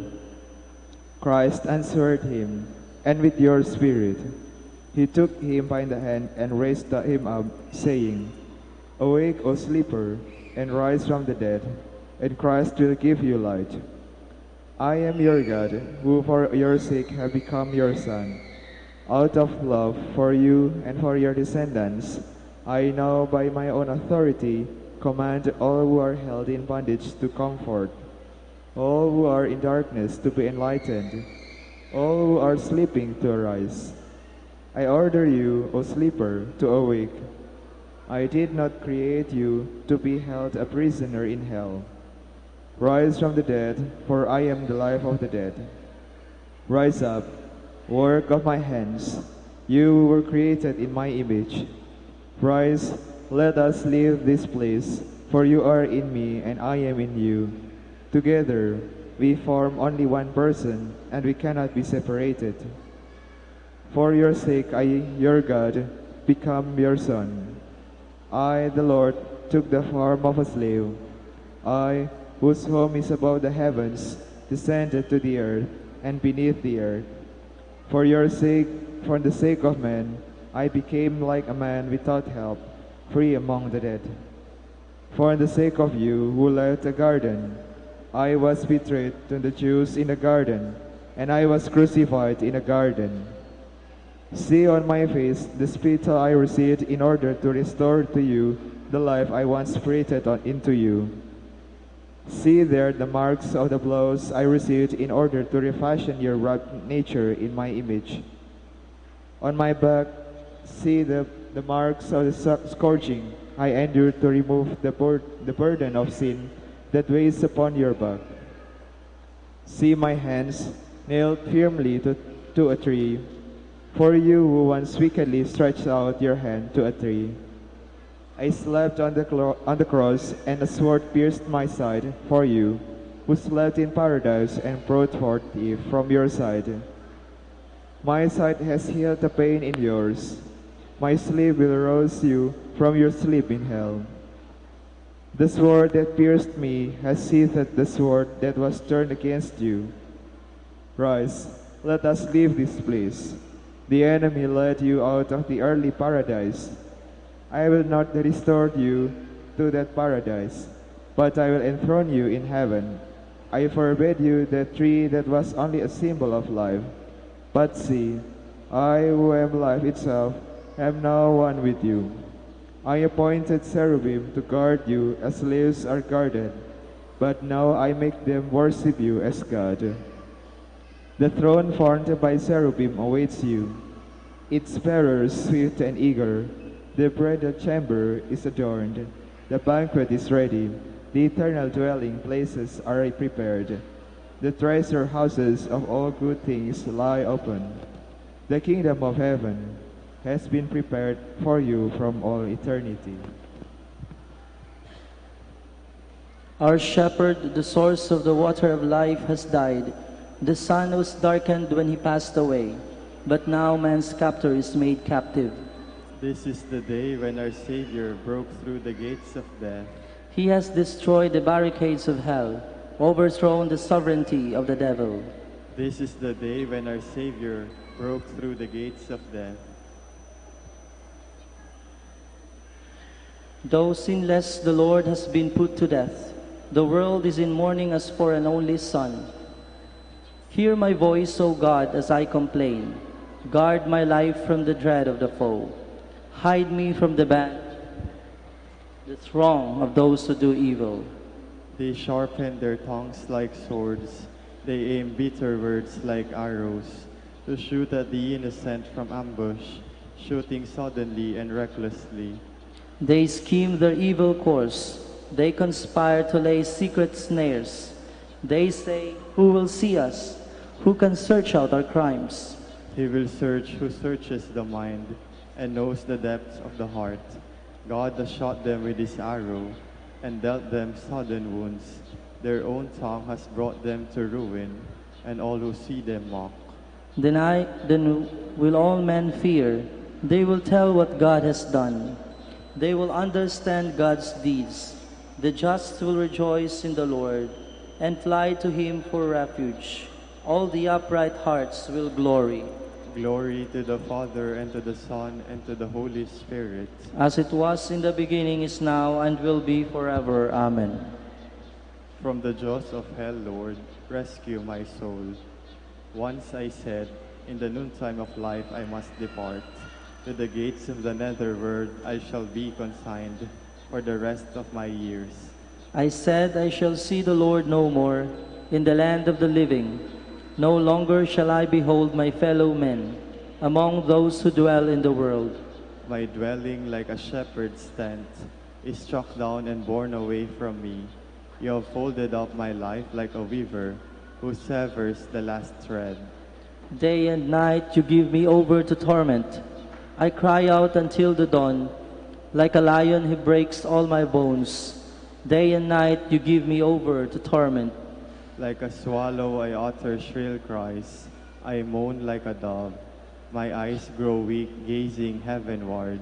Christ answered him, "And with your spirit." He took him by the hand and raised him up, saying, "Awake, O sleeper, and rise from the dead, and Christ will give you light." I am your God, who for your sake have become your son. Out of love for you and for your descendants, I now by my own authority command all who are held in bondage to come forth, all who are in darkness to be enlightened, all who are sleeping to arise. I order you, O sleeper, to awake. I did not create you to be held a prisoner in hell. Rise from the dead, for I am the life of the dead. Rise up, work of my hands, you who were created in my image. Rise, let us leave this place, for you are in me and I am in you. Together, we form only one person, and we cannot be separated. For your sake, I, your God, become your son. I, the Lord, took the form of a slave. I, whose home is above the heavens, descended to the earth and beneath the earth. For your sake, for the sake of men, I became like a man without help, free among the dead. For the sake of you who left the garden, I was betrayed to the Jews in the garden, and I was crucified in a garden. See on my face the spittle I received in order to restore to you the life I once breathed on into you. See there the marks of the blows I received in order to refashion your rotten nature in my image. On my back, see the, the marks of the scourging I endured to remove the, bur- the burden of sin that weighs upon your back. See my hands nailed firmly to, to a tree. For you who once wickedly stretched out your hand to a tree. I slept on the, clo- on the cross, and a sword pierced my side for you, who slept in paradise and brought forth it from your side. My side has healed the pain in yours. My sleep will rouse you from your sleep in hell. The sword that pierced me has sheathed the sword that was turned against you. Rise, let us leave this place. The enemy led you out of the earthly paradise. I will not restore you to that paradise, but I will enthrone you in heaven. I forbid you the tree that was only a symbol of life. But see, I who am life itself am now one with you. I appointed cherubim to guard you as slaves are guarded, but now I make them worship you as God. The throne formed by cherubim awaits you. Its bearers swift and eager. The bridal chamber is adorned. The banquet is ready. The eternal dwelling places are prepared. The treasure houses of all good things lie open. The kingdom of heaven has been prepared for you from all eternity. Our shepherd, the source of the water of life, has died. The sun was darkened when he passed away. But now man's captor is made captive. This is the day when our Savior broke through the gates of death. He has destroyed the barricades of hell, overthrown the sovereignty of the devil. This is the day when our Savior broke through the gates of death. Though sinless the Lord has been put to death, the world is in mourning as for an only son. Hear my voice, O God, as I complain. Guard my life from the dread of the foe. Hide me from the band, the throng of those who do evil. They sharpen their tongues like swords, they aim bitter words like arrows, to shoot at the innocent from ambush, shooting suddenly and recklessly. They scheme their evil course. They conspire to lay secret snares. They say, "Who will see us? Who can search out our crimes?" He will search who searches the mind and knows the depths of the heart. God has shot them with his arrow and dealt them sudden wounds. Their own tongue has brought them to ruin, and all who see them mock. Then, I, then will all men fear. They will tell what God has done. They will understand God's deeds. The just will rejoice in the Lord and fly to him for refuge. All the upright hearts will glory. Glory to the Father, and to the Son, and to the Holy Spirit. As it was in the beginning, is now, and will be forever. Amen. From the jaws of hell, Lord, rescue my soul. Once I said, "In the noontime of life I must depart. To the gates of the netherworld I shall be consigned for the rest of my years." I said, "I shall see the Lord no more in the land of the living." No longer shall I behold my fellow men among those who dwell in the world. My dwelling, like a shepherd's tent, is struck down and borne away from me. You have folded up my life like a weaver who severs the last thread. Day and night you give me over to torment. I cry out until the dawn. Like a lion, he breaks all my bones. Day and night you give me over to torment. Like a swallow, I utter shrill cries. I moan like a dove. My eyes grow weak gazing heavenward.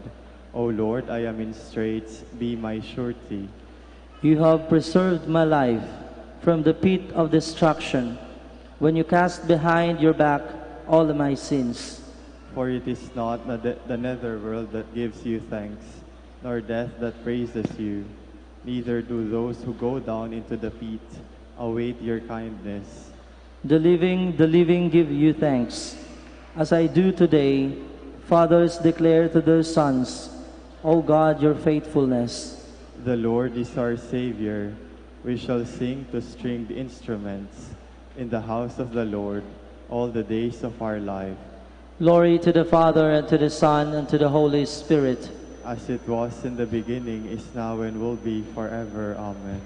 O Lord, I am in straits. Be my surety. You have preserved my life from the pit of destruction, when you cast behind your back all my sins. For it is not the, the netherworld that gives you thanks, nor death that praises you. Neither do those who go down into the pit await your kindness. The living, the living give you thanks. As I do today, fathers declare to their sons, O God, your faithfulness. The Lord is our Savior. We shall sing to stringed instruments in the house of the Lord all the days of our life. Glory to the Father, and to the Son, and to the Holy Spirit. As it was in the beginning, is now, and will be forever. Amen.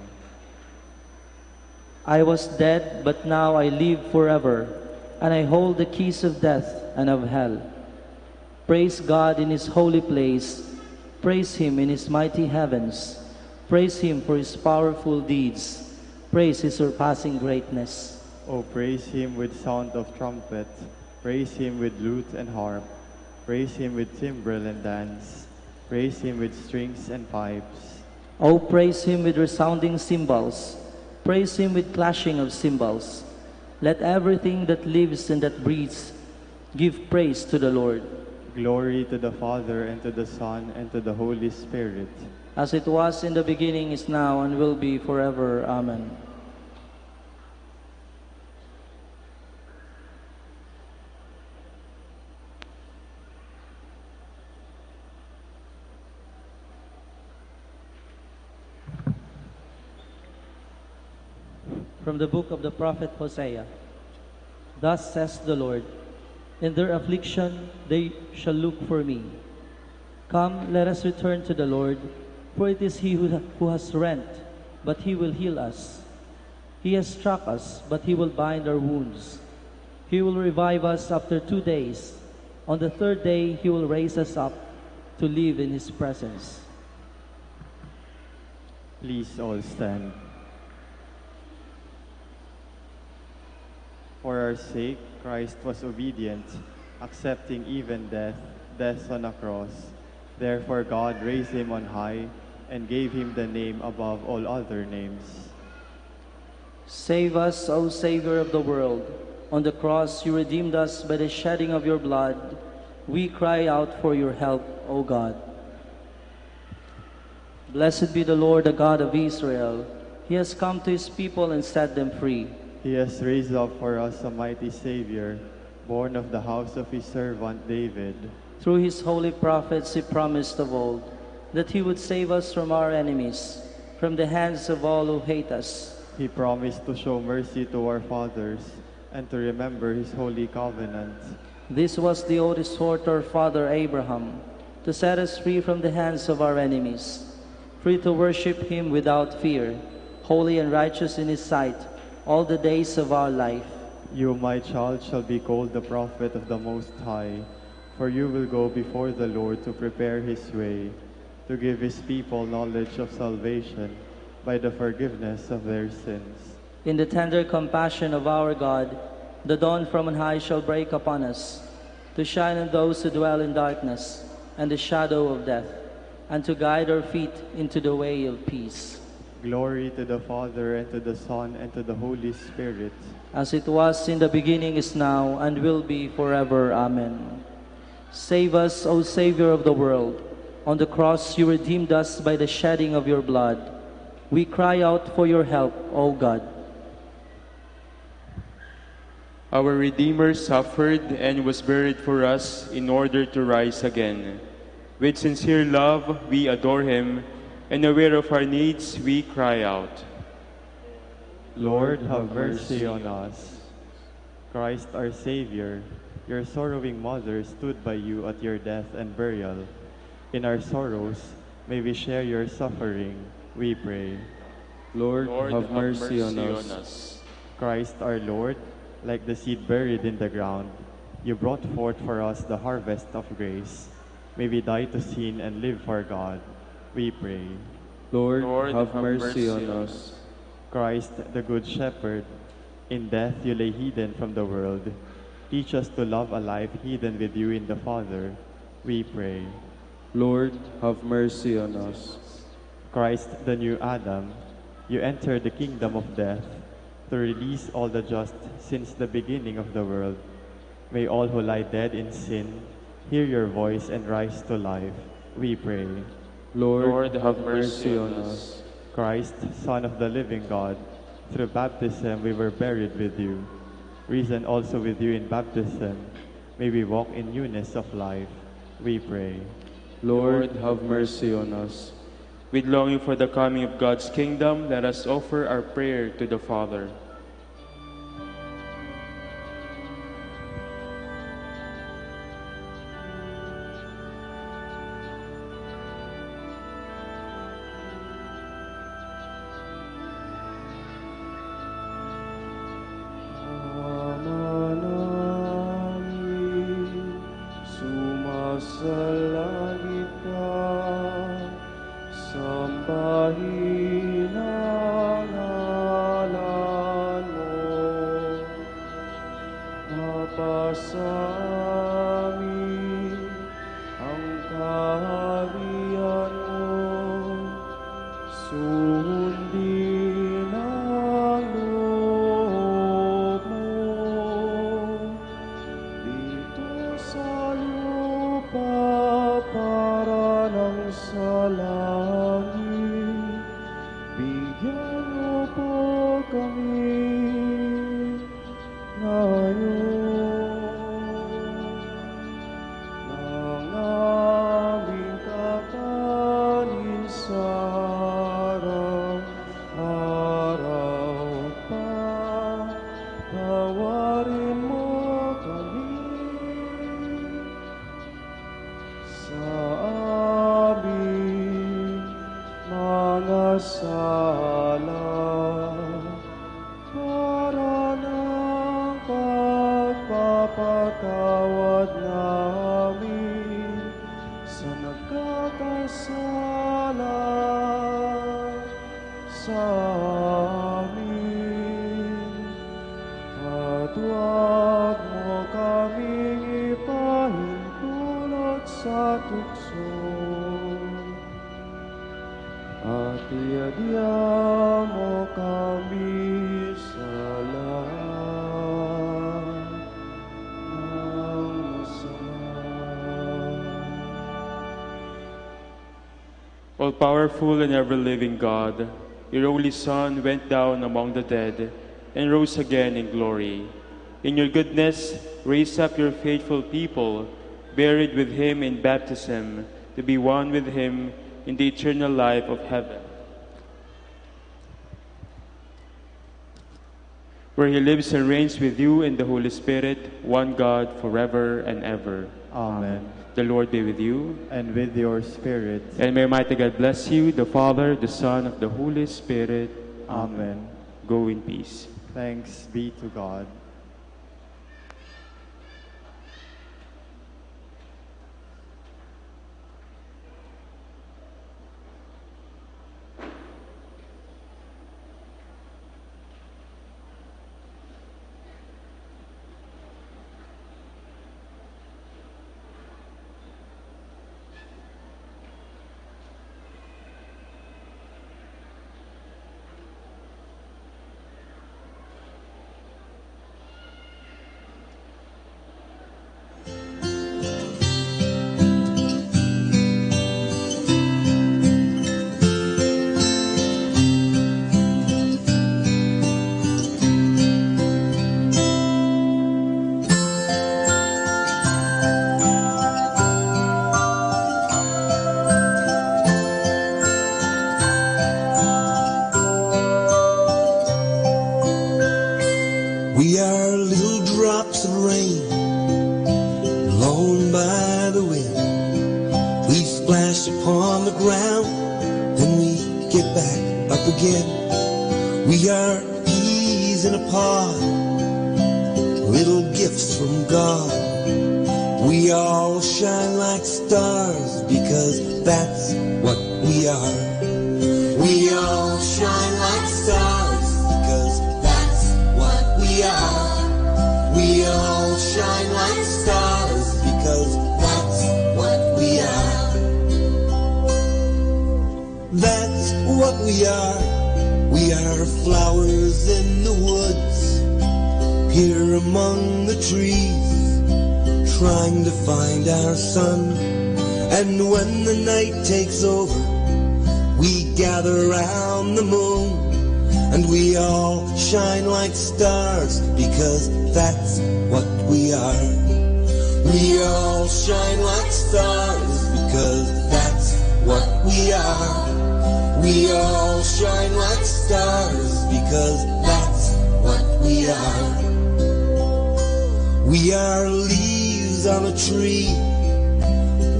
I was dead, but now I live forever, and I hold the keys of death and of hell. Praise God in his holy place. Praise him in his mighty heavens. Praise him for his powerful deeds. Praise his surpassing greatness. Oh, praise him with sound of trumpet. Praise him with lute and harp. Praise him with timbrel and dance. Praise him with strings and pipes. Oh, praise him with resounding cymbals. Praise him with clashing of cymbals. Let everything that lives and that breathes give praise to the Lord. Glory to the Father, and to the Son, and to the Holy Spirit. As it was in the beginning, is now, and will be forever. Amen. From the book of the prophet Hosea. Thus says the Lord, "In their affliction they shall look for me. Come, let us return to the Lord, for it is he who, who has rent, but he will heal us. He has struck us, but he will bind our wounds. He will revive us after two days. On the third day, he will raise us up to live in his presence." Please all stand. For our sake, Christ was obedient, accepting even death, death on a cross. Therefore, God raised him on high and gave him the name above all other names. Save us, O Savior of the world. On the cross, you redeemed us by the shedding of your blood. We cry out for your help, O God. Blessed be the Lord, the God of Israel. He has come to his people and set them free. He has raised up for us a mighty Savior, born of the house of his servant David. Through his holy prophets, he promised of old that he would save us from our enemies, from the hands of all who hate us. He promised to show mercy to our fathers and to remember his holy covenant. This was the oath he swore to our father Abraham, to set us free from the hands of our enemies, free to worship him without fear, holy and righteous in his sight, all the days of our life. You, my child, shall be called the prophet of the Most High, for you will go before the Lord to prepare his way, to give his people knowledge of salvation by the forgiveness of their sins. In the tender compassion of our God, the dawn from on high shall break upon us, to shine on those who dwell in darkness and the shadow of death, and to guide our feet into the way of peace. Glory to the Father, and to the Son, and to the Holy Spirit. As it was in the beginning, is now, and will be forever. Amen. Save us, O Savior of the world. On the cross, you redeemed us by the shedding of your blood. We cry out for your help, O God. Our Redeemer suffered and was buried for us in order to rise again. With sincere love, we adore him, and aware of our needs, we cry out. Lord, have mercy on us. Christ our Savior, your sorrowing mother stood by you at your death and burial. In our sorrows, may we share your suffering, we pray. Lord, have mercy on us. Christ our Lord, like the seed buried in the ground, you brought forth for us the harvest of grace. May we die to sin and live for God, we pray. Lord, have mercy on us. Christ, the Good Shepherd, in death you lay hidden from the world. Teach us to love a life hidden with you in the Father, we pray. Lord, have mercy on us. Christ, the new Adam, you entered the kingdom of death to release all the just since the beginning of the world. May all who lie dead in sin hear your voice and rise to life, we pray. Lord, have mercy on us. Christ, Son of the living God, through baptism we were buried with you. Risen also with you in baptism, may we walk in newness of life, we pray. Lord, have mercy on us. With longing for the coming of God's kingdom, let us offer our prayer to the Father. Ama namin, sumasalangit ka, sambahin ang ngalan mo. Mapasamin ang kaharian mo, sundin ang loob mo, dito sa lupa para nang sa langit. Bigyan mo po kami ngayon ng aming kakanin sa araw-araw. Patawarin mo kami sa aming mga sala, para ng pagpapatawad namin sa nagkakasala sa amin. At huwag mo kaming ipahintulot sa tukso, at iadya mo kami sa lahat ng masama. All-powerful and ever-living God, your only Son went down among the dead and rose again in glory. In your goodness, raise up your faithful people, buried with him in baptism, to be one with him in the eternal life of heaven, where he lives and reigns with you in the Holy Spirit, one God, forever and ever. Amen. The Lord be with you. And with your spirit. And may Almighty God bless you, the Father, the Son, of the Holy Spirit. Amen. Go in peace. Thanks be to God. We are little drops of rain blown by the wind. We splash upon the ground, then we get back up again. We are peas in a pod, little gifts from God. We all shine like stars because that's what we are. We all shine like stars because that's what we are. We all shine like stars because that's what we are. That's what we are. We are flowers in the woods, here among the trees, trying to find our sun. And when the night takes over, we gather round the moon And we all shine like stars because that's what we are. We all shine like stars because that's what we are. We all shine like stars because that's what we are. We are leaves on a tree.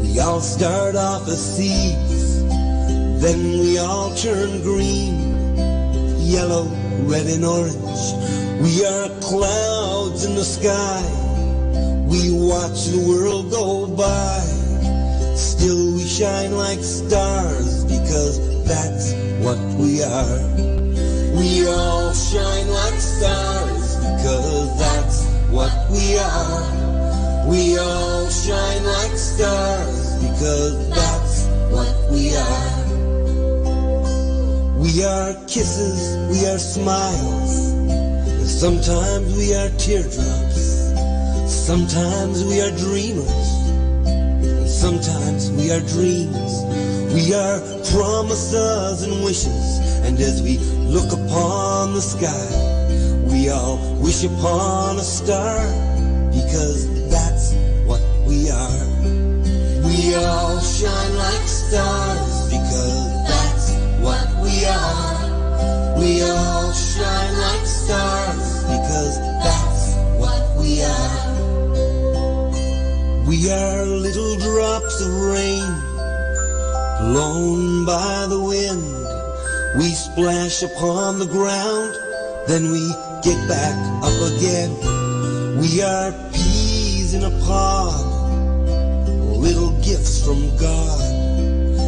We all start off as seeds. Then we all turn green, yellow, red, and orange. We are clouds in the sky. We watch the world go by. Still we shine like stars because that's what we are. We all shine like stars because that's what we are. We all shine like stars because that's what we are. We are kisses, we are smiles, and sometimes we are teardrops. Sometimes we are dreamers, and sometimes we are dreams. We are promises and wishes, and as we look upon the sky, we all wish upon a star, because that's what we are. We all shine like stars because that's what we are. We all shine like stars because that's what we are. We are little drops of rain blown by the wind. We splash upon the ground, then we get back up again. We are peas in a pod, little gifts from God.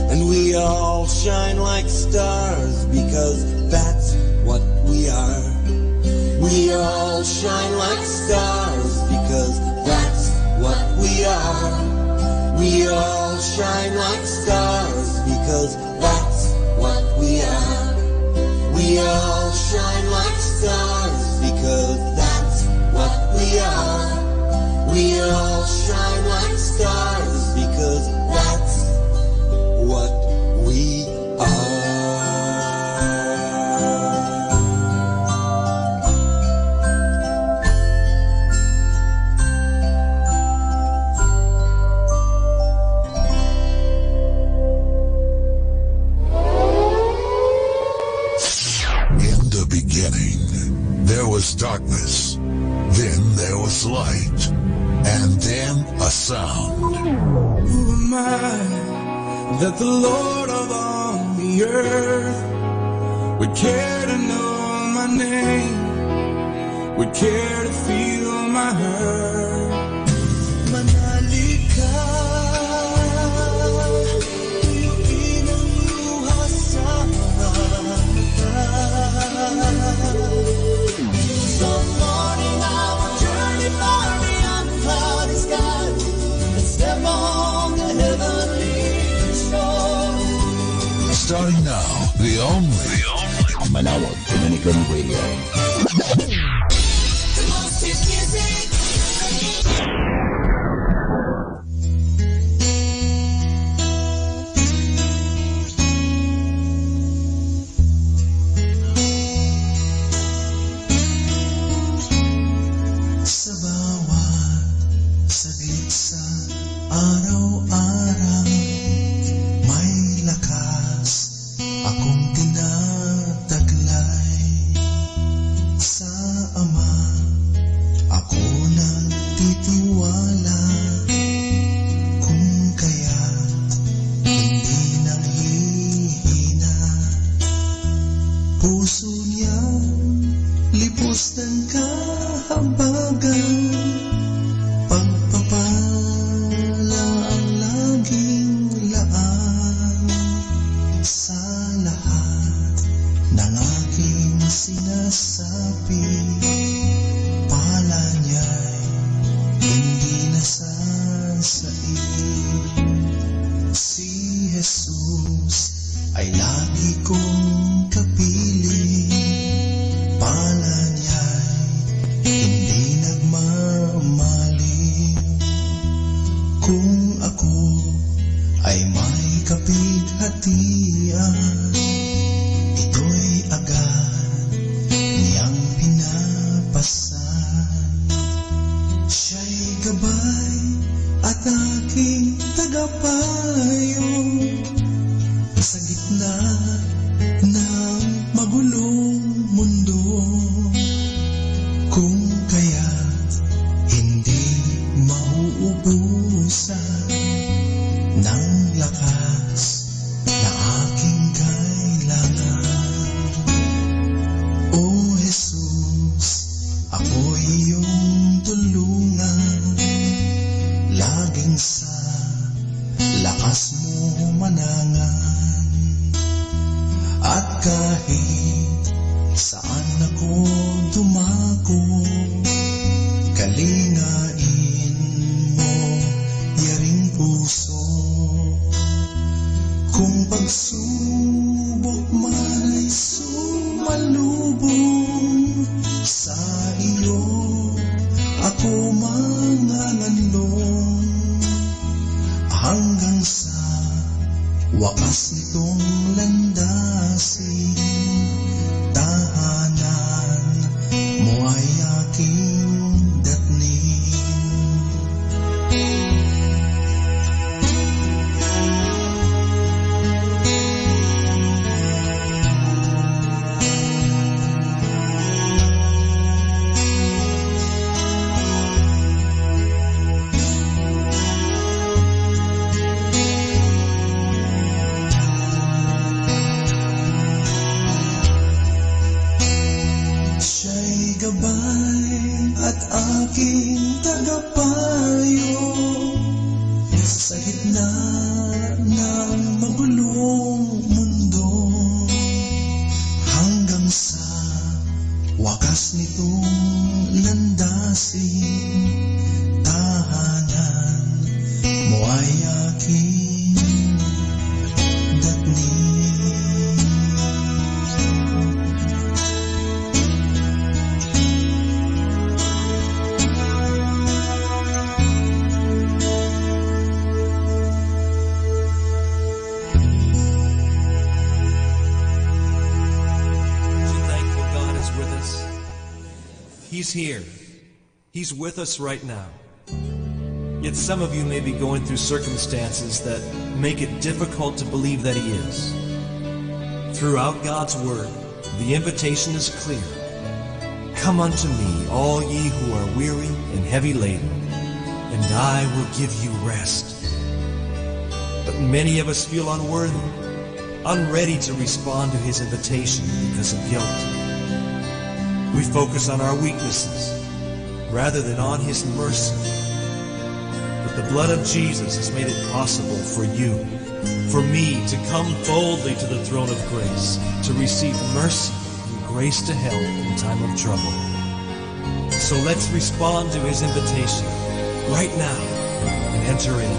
And we all shine like stars because that's what we are. We all shine like stars because that's what we are. We all shine like stars because that's what we are. We all shine like stars because that's what we are. We all shine like stars because that's what we are. In the beginning, there was darkness. Then there was light. And then a sound. Who am I that the Lord of all the earth would care to know my name, would care to feel my hurt? Manali ka, tuyuin ang luha sa mga mata. Some morning I will journey far beyond the cloudy sky and step on the heavenly shore. Starting now, the only, the only Manawa Dominican Radio. The most hit music. Sa bawat saglit sa araw-araw, may lakas akong tinataglay. Sa Ama ako nagtitiwala, kung kaya't hindi nanghihina. Puso niyang libos tan kahabagan, pagpapala ang laging laan. Sa lahat ng aking sinasabi, pala niya'y hindi na sa Gabay at aking tagapayo sa gitna ng magulong mundo. Kung kaya't hindi mauubusan ng lakas na aking kailangan. O Jesus, ako'y iyong tulungan, laging sa lakas mo manangan. At kahit saan ako dumako, kalingain mo yaring puso. Kung pagsubok man ay sumalubong, sa iyo ako manganganlong. Hanggang sa wakas nitong landasin, tahanan mo ay aking datnin. Siya'y gabay at aking tagapayo sa gitna ng magulong mundo, hanggang sa wakas nitong landasin, tahanan mo ay aking datnin. Aren't you thankful God is with us? He's here. He's with us right now. Yet some of you may be going through circumstances that make it difficult to believe that He is. Throughout God's Word, the invitation is clear. "Come unto me, all ye who are weary and heavy laden, and I will give you rest." But many of us feel unworthy, unready to respond to His invitation because of guilt. We focus on our weaknesses rather than on His mercy. But the blood of Jesus has made it possible for you, for me, to come boldly to the throne of grace, to receive mercy and grace to help in time of trouble. So let's respond to His invitation right now and enter in.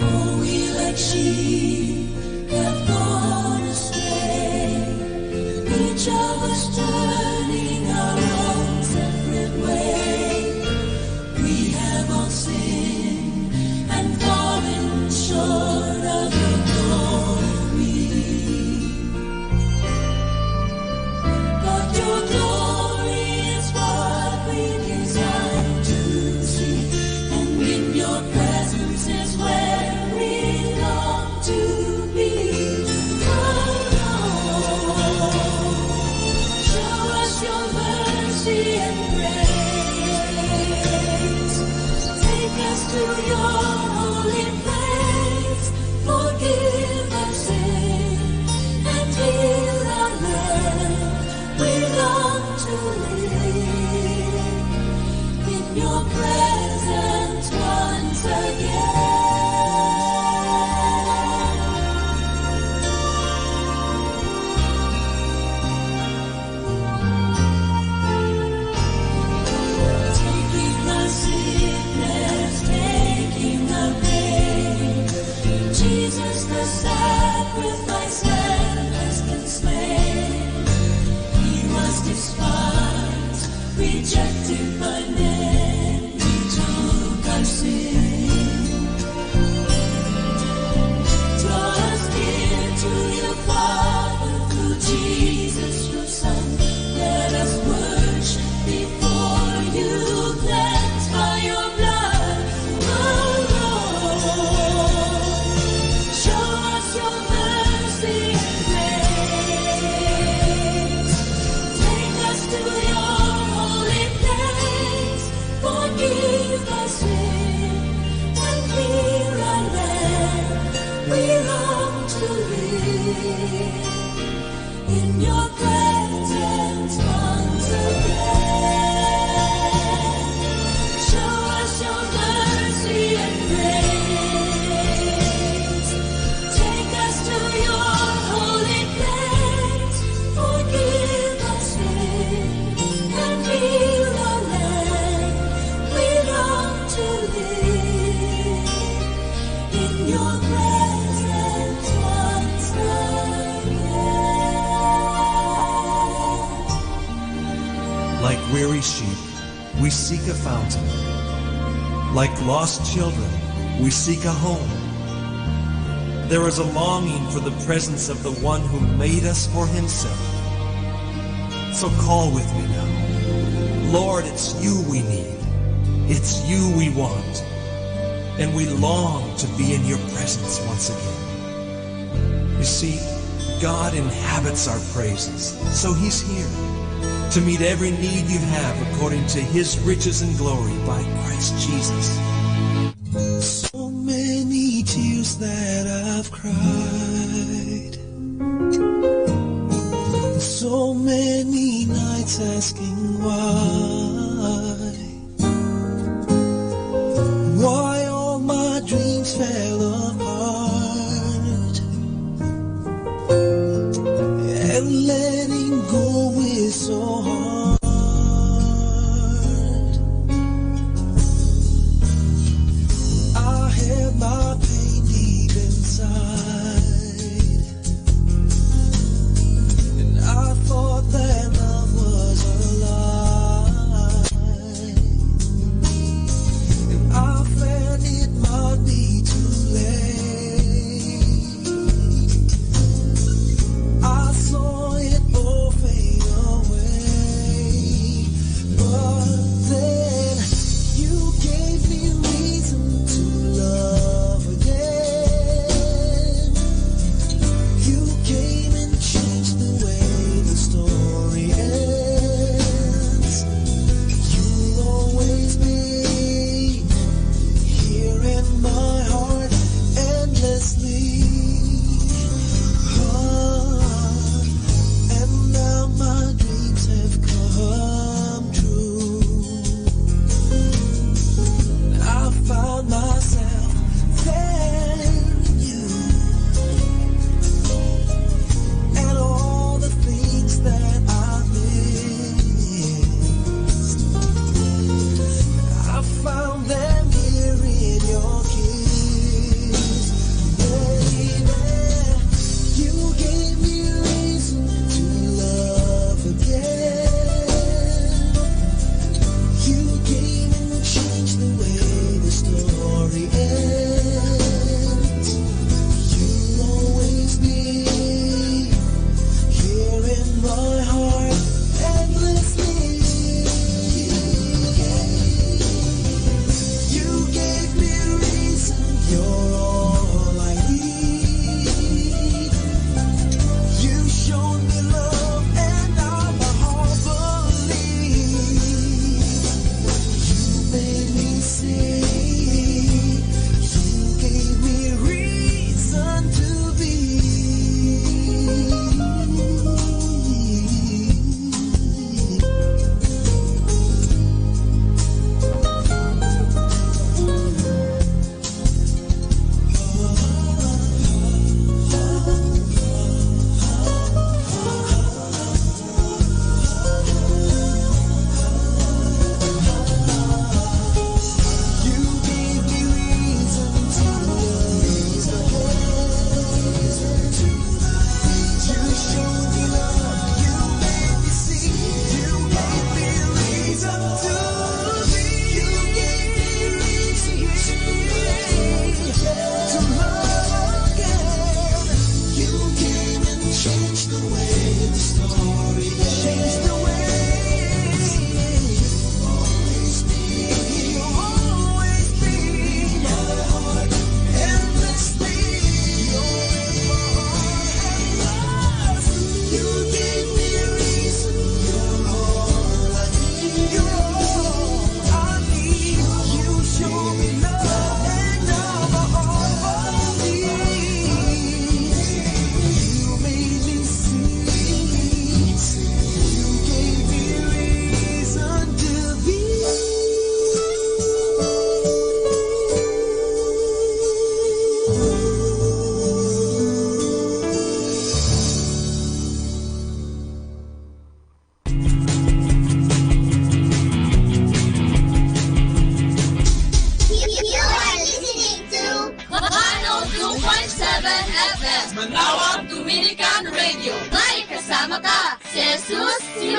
Oh, we like sheep have gone astray, each of us turning our own separate way. We have all sinned and fallen short of your glory. But your glory is what we desire to see, and in your presence is where we long to be. Oh Lord, show us your mercy and grace. Take us to your holy place. Forgive our sin and heal our land. We long to live in your presence once again. Taking our sickness, taking our pain, Jesus, the sacrifice Lamb, has been slain. He was despised, rejected by men. He took our sin. Draw us near to your Father through Jesus, your Son. Let us worship In your presence once again. Show us your mercy and grace. Take us to your holy place. Forgive us sin and heal our land. We long to live in your presence once again. Like weary sheep, we seek a fountain. Like lost children, we seek a home. There is a longing for the presence of the one who made us for himself. So call with me now. Lord, it's you we need. It's you we want. And we long to be in your presence once again. You see, God inhabits our praises, so he's here to meet every need you have according to his riches and glory by Christ Jesus. So many tears that I've cried, so many nights asking why. Why all my dreams fell apart, and letting go is so hard. I held my pain deep inside, and I thought that love was a lie.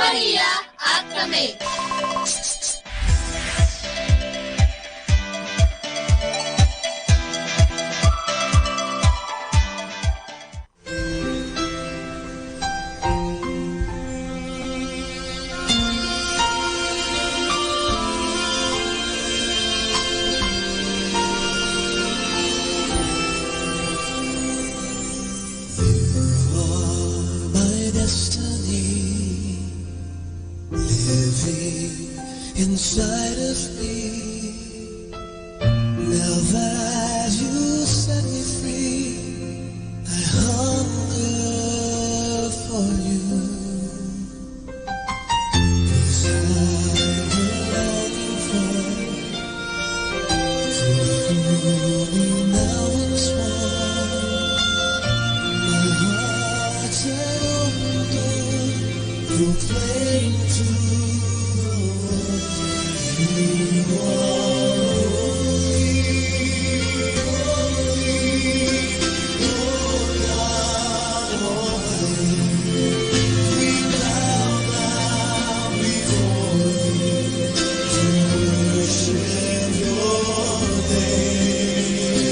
Maria at kami. You are my destiny, living inside of me. Now that you set me free, I hunger for you. 'Cause I've been longing for to feel you now once more. My heart's an open door, proclaim to the world, you are holy, holy, Lord God Almighty. We bow down before you to worship your name.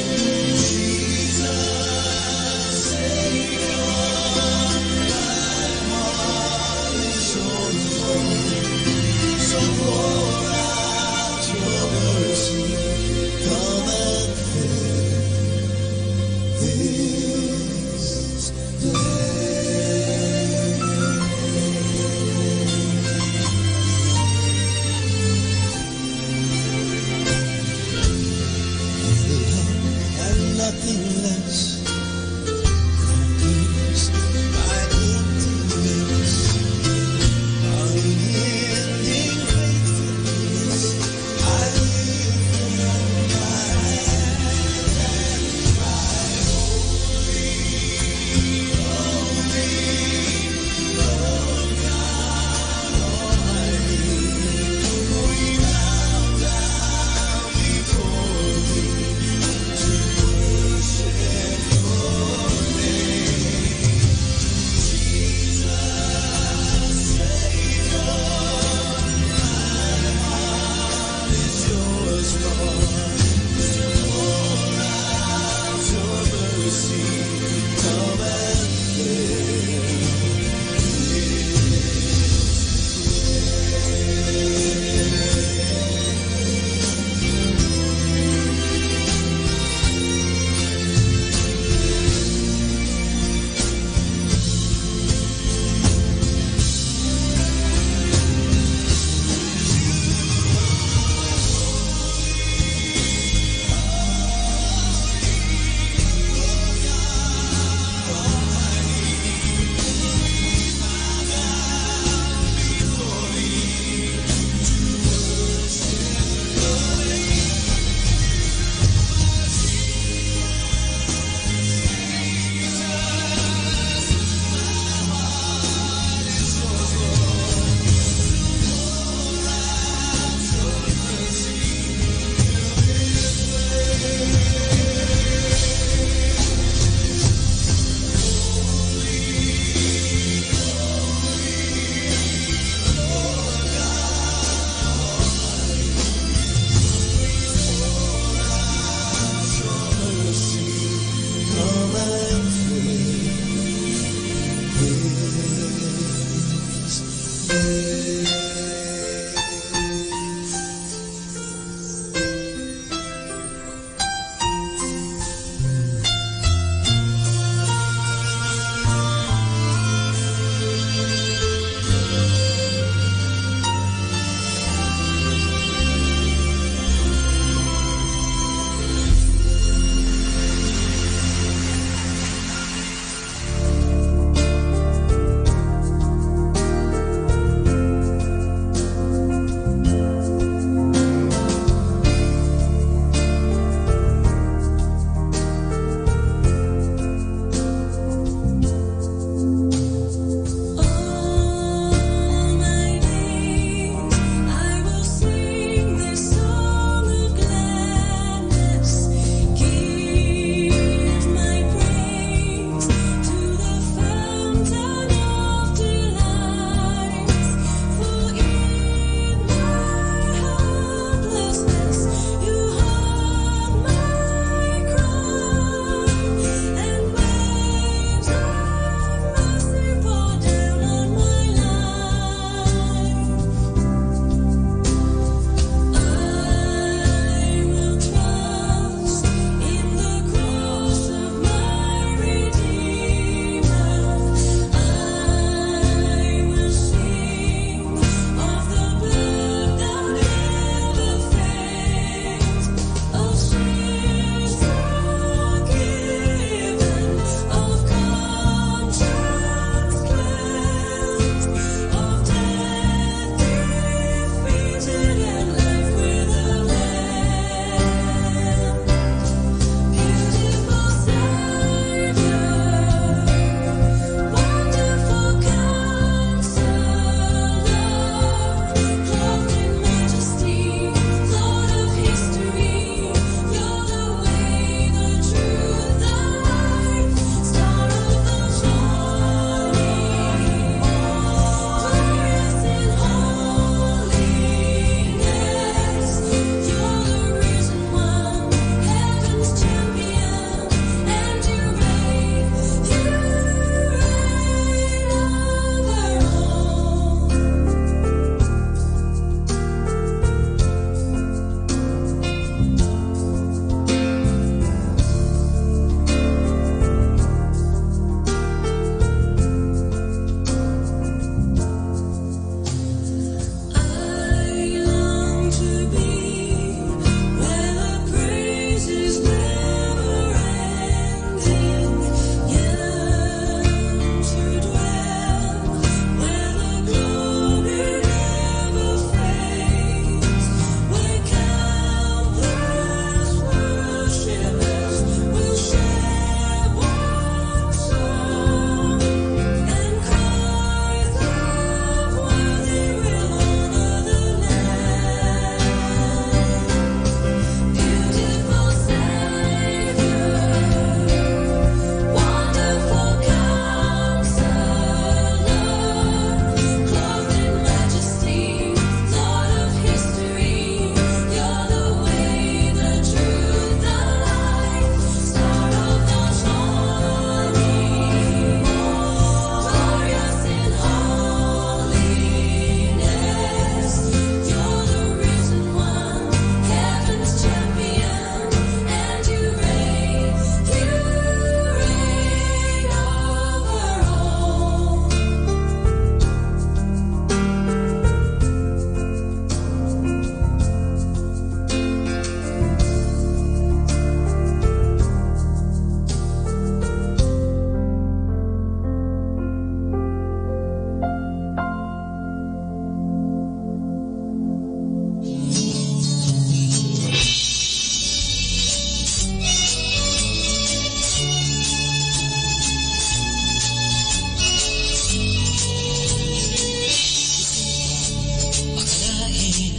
Akalaen,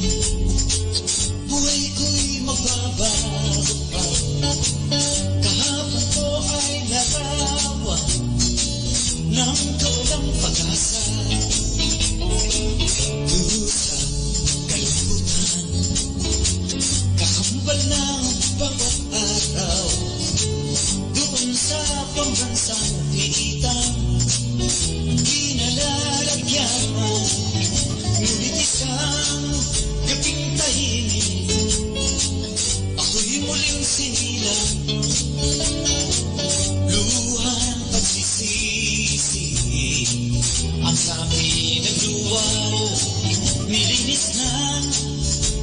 buhay ko'y magbabago pa. Kahapon ko ay larawan ng kawalang pag-asa. Dusa, kalungkutan, kakambal ng bawat araw. Doon sa pambansang Pilitan, kinalalagyan mo, ngunit isang gabing tahimik, ako'y muling sinilang. Luhan pagsisisi, ang sabi ng luwal, nilinis ng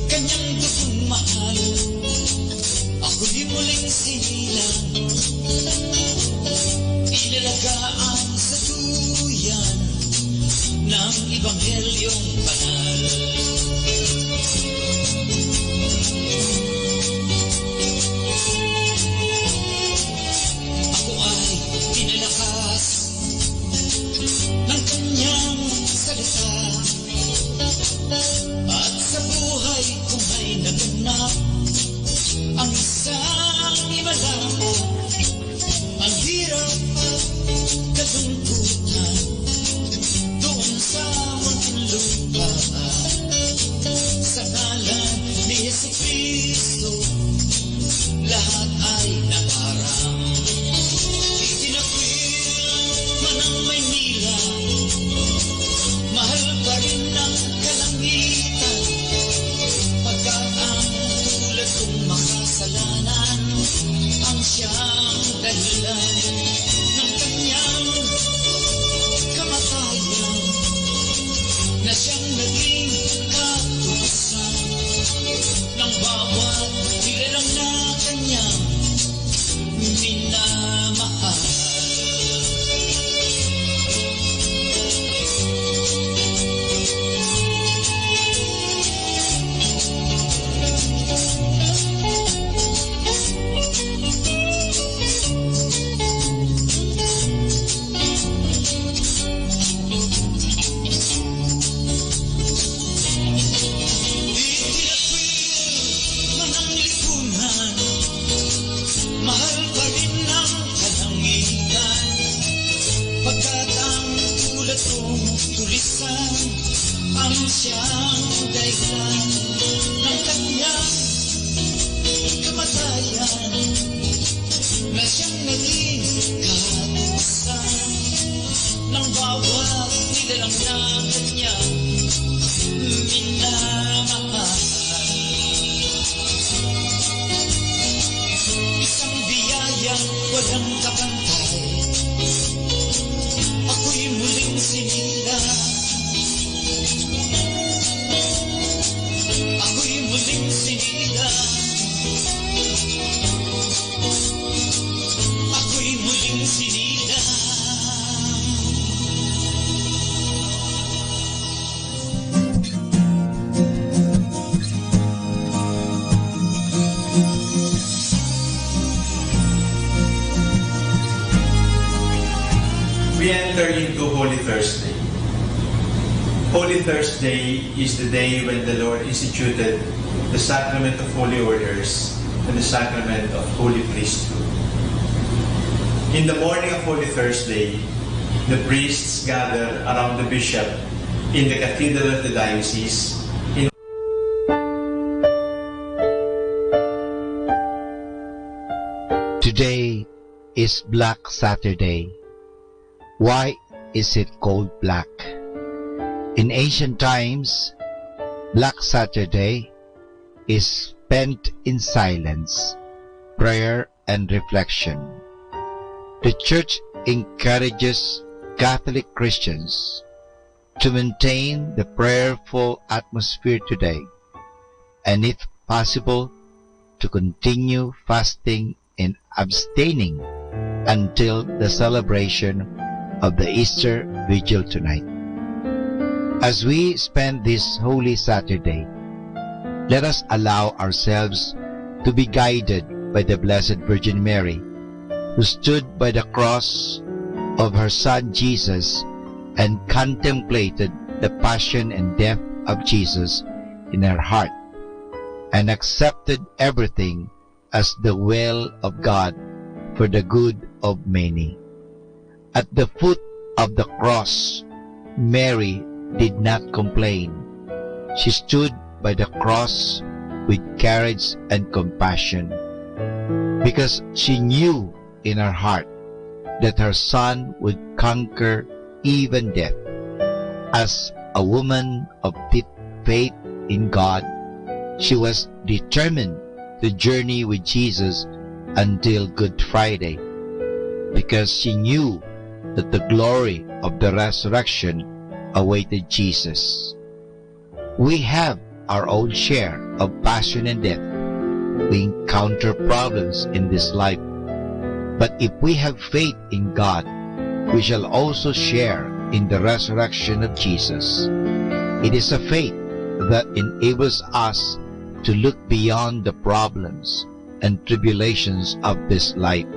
kanyang dugon mahal. Ako'y muling sinilang, inalagaan sa duyan ng Ebanghelyong Banal. Ako ay pinalakas ng kanyang salita. At sa buhay ko ay naganap ang isang himala. Ang hirap at kalungkutan doon sa munting lupa. Sa ngalan ni Jesucristo, lahat ay naparang. Itinakwil man ang Maynila, mahal pa rin ang kalangitan. Pagkat ang tulad kong makasalanan ang siyang dahilan ng kanyang kamatayan, na siyang naging katupasan ng bawat nilalang na kanyang minamahal. Itinakwil man ang lipunan, mahal pa rin ang kalangitan. Pagkat ang tulad kong tulisan ang siyang dahilan ng kanyang kamatayan, na siyang naging katupasan ng bawat nilalang na kanyang minamahal. Isang biyayang walang kapantay. Ako'y muling sinilang. Ako'y muling sinilang. Ako'y muling sinilang. We enter into Holy Thursday. Holy Thursday is the day when the Lord instituted the Sacrament of Holy Orders and the Sacrament of Holy Priesthood. In the morning of Holy Thursday, the priests gather around the bishop in the cathedral of the diocese in Today is Black Saturday. Why is it called black? In ancient times, Black Saturday is spent in silence, prayer, and reflection. The Church encourages Catholic Christians to maintain the prayerful atmosphere today, and if possible, to continue fasting and abstaining until the celebration of the Easter Vigil tonight. As we spend this Holy Saturday, let us allow ourselves to be guided by the Blessed Virgin Mary, who stood by the cross of her Son Jesus and contemplated the passion and death of Jesus in her heart and accepted everything as the will of God for the good of many. At the foot of the cross, Mary did not complain. She stood by the cross with courage and compassion because she knew in her heart that her son would conquer even death. As a woman of deep faith in God, she was determined to journey with Jesus until Good Friday because she knew that the glory of the resurrection awaited Jesus. We have our own share of passion and death. We encounter problems in this life. But if we have faith in God, we shall also share in the resurrection of Jesus. It is a faith that enables us to look beyond the problems and tribulations of this life.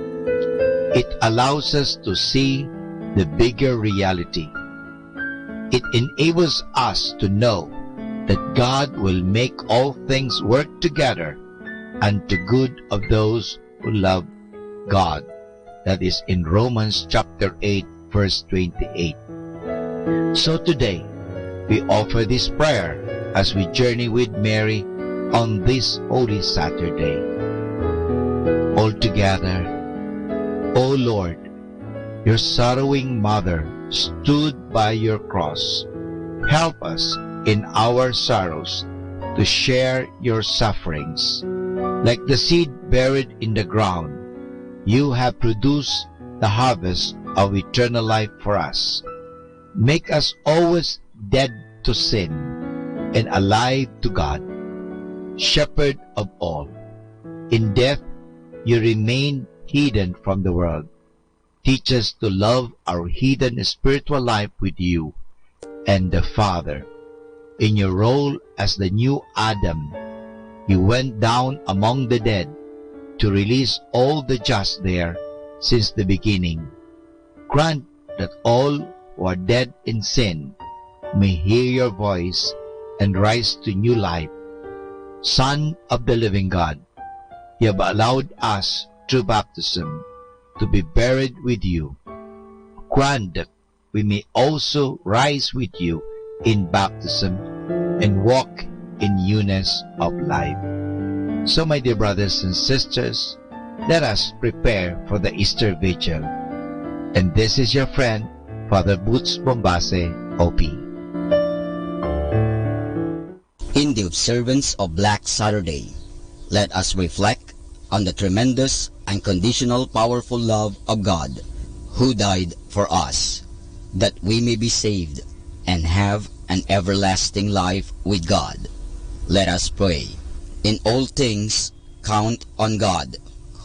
It allows us to see the bigger reality. It enables us to know that God will make all things work together unto good of those who love God. That is in Romans chapter eight, verse twenty-eight. So today, we offer this prayer as we journey with Mary on this Holy Saturday. All together, O Lord, your sorrowing mother stood by your cross. Help us in our sorrows to share your sufferings. Like the seed buried in the ground, you have produced the harvest of eternal life for us. Make us always dead to sin and alive to God, Shepherd of all. In death, you remain hidden from the world. Teach us to love our hidden spiritual life with you and the Father. In your role as the new Adam, you went down among the dead to release all the just there since the beginning. Grant that all who are dead in sin may hear your voice and rise to new life. Son of the living God, you have allowed us through baptism to be buried with you. Grant that we may also rise with you in baptism and walk in newness of life. So, my dear brothers and sisters, let us prepare for the Easter Vigil. And this is your friend, Father Boots Bombase, O P. In the observance of Black Saturday, let us reflect on the tremendous, unconditional, powerful love of God, who died for us, that we may be saved and have an everlasting life with God. Let us pray. In all things, count on God,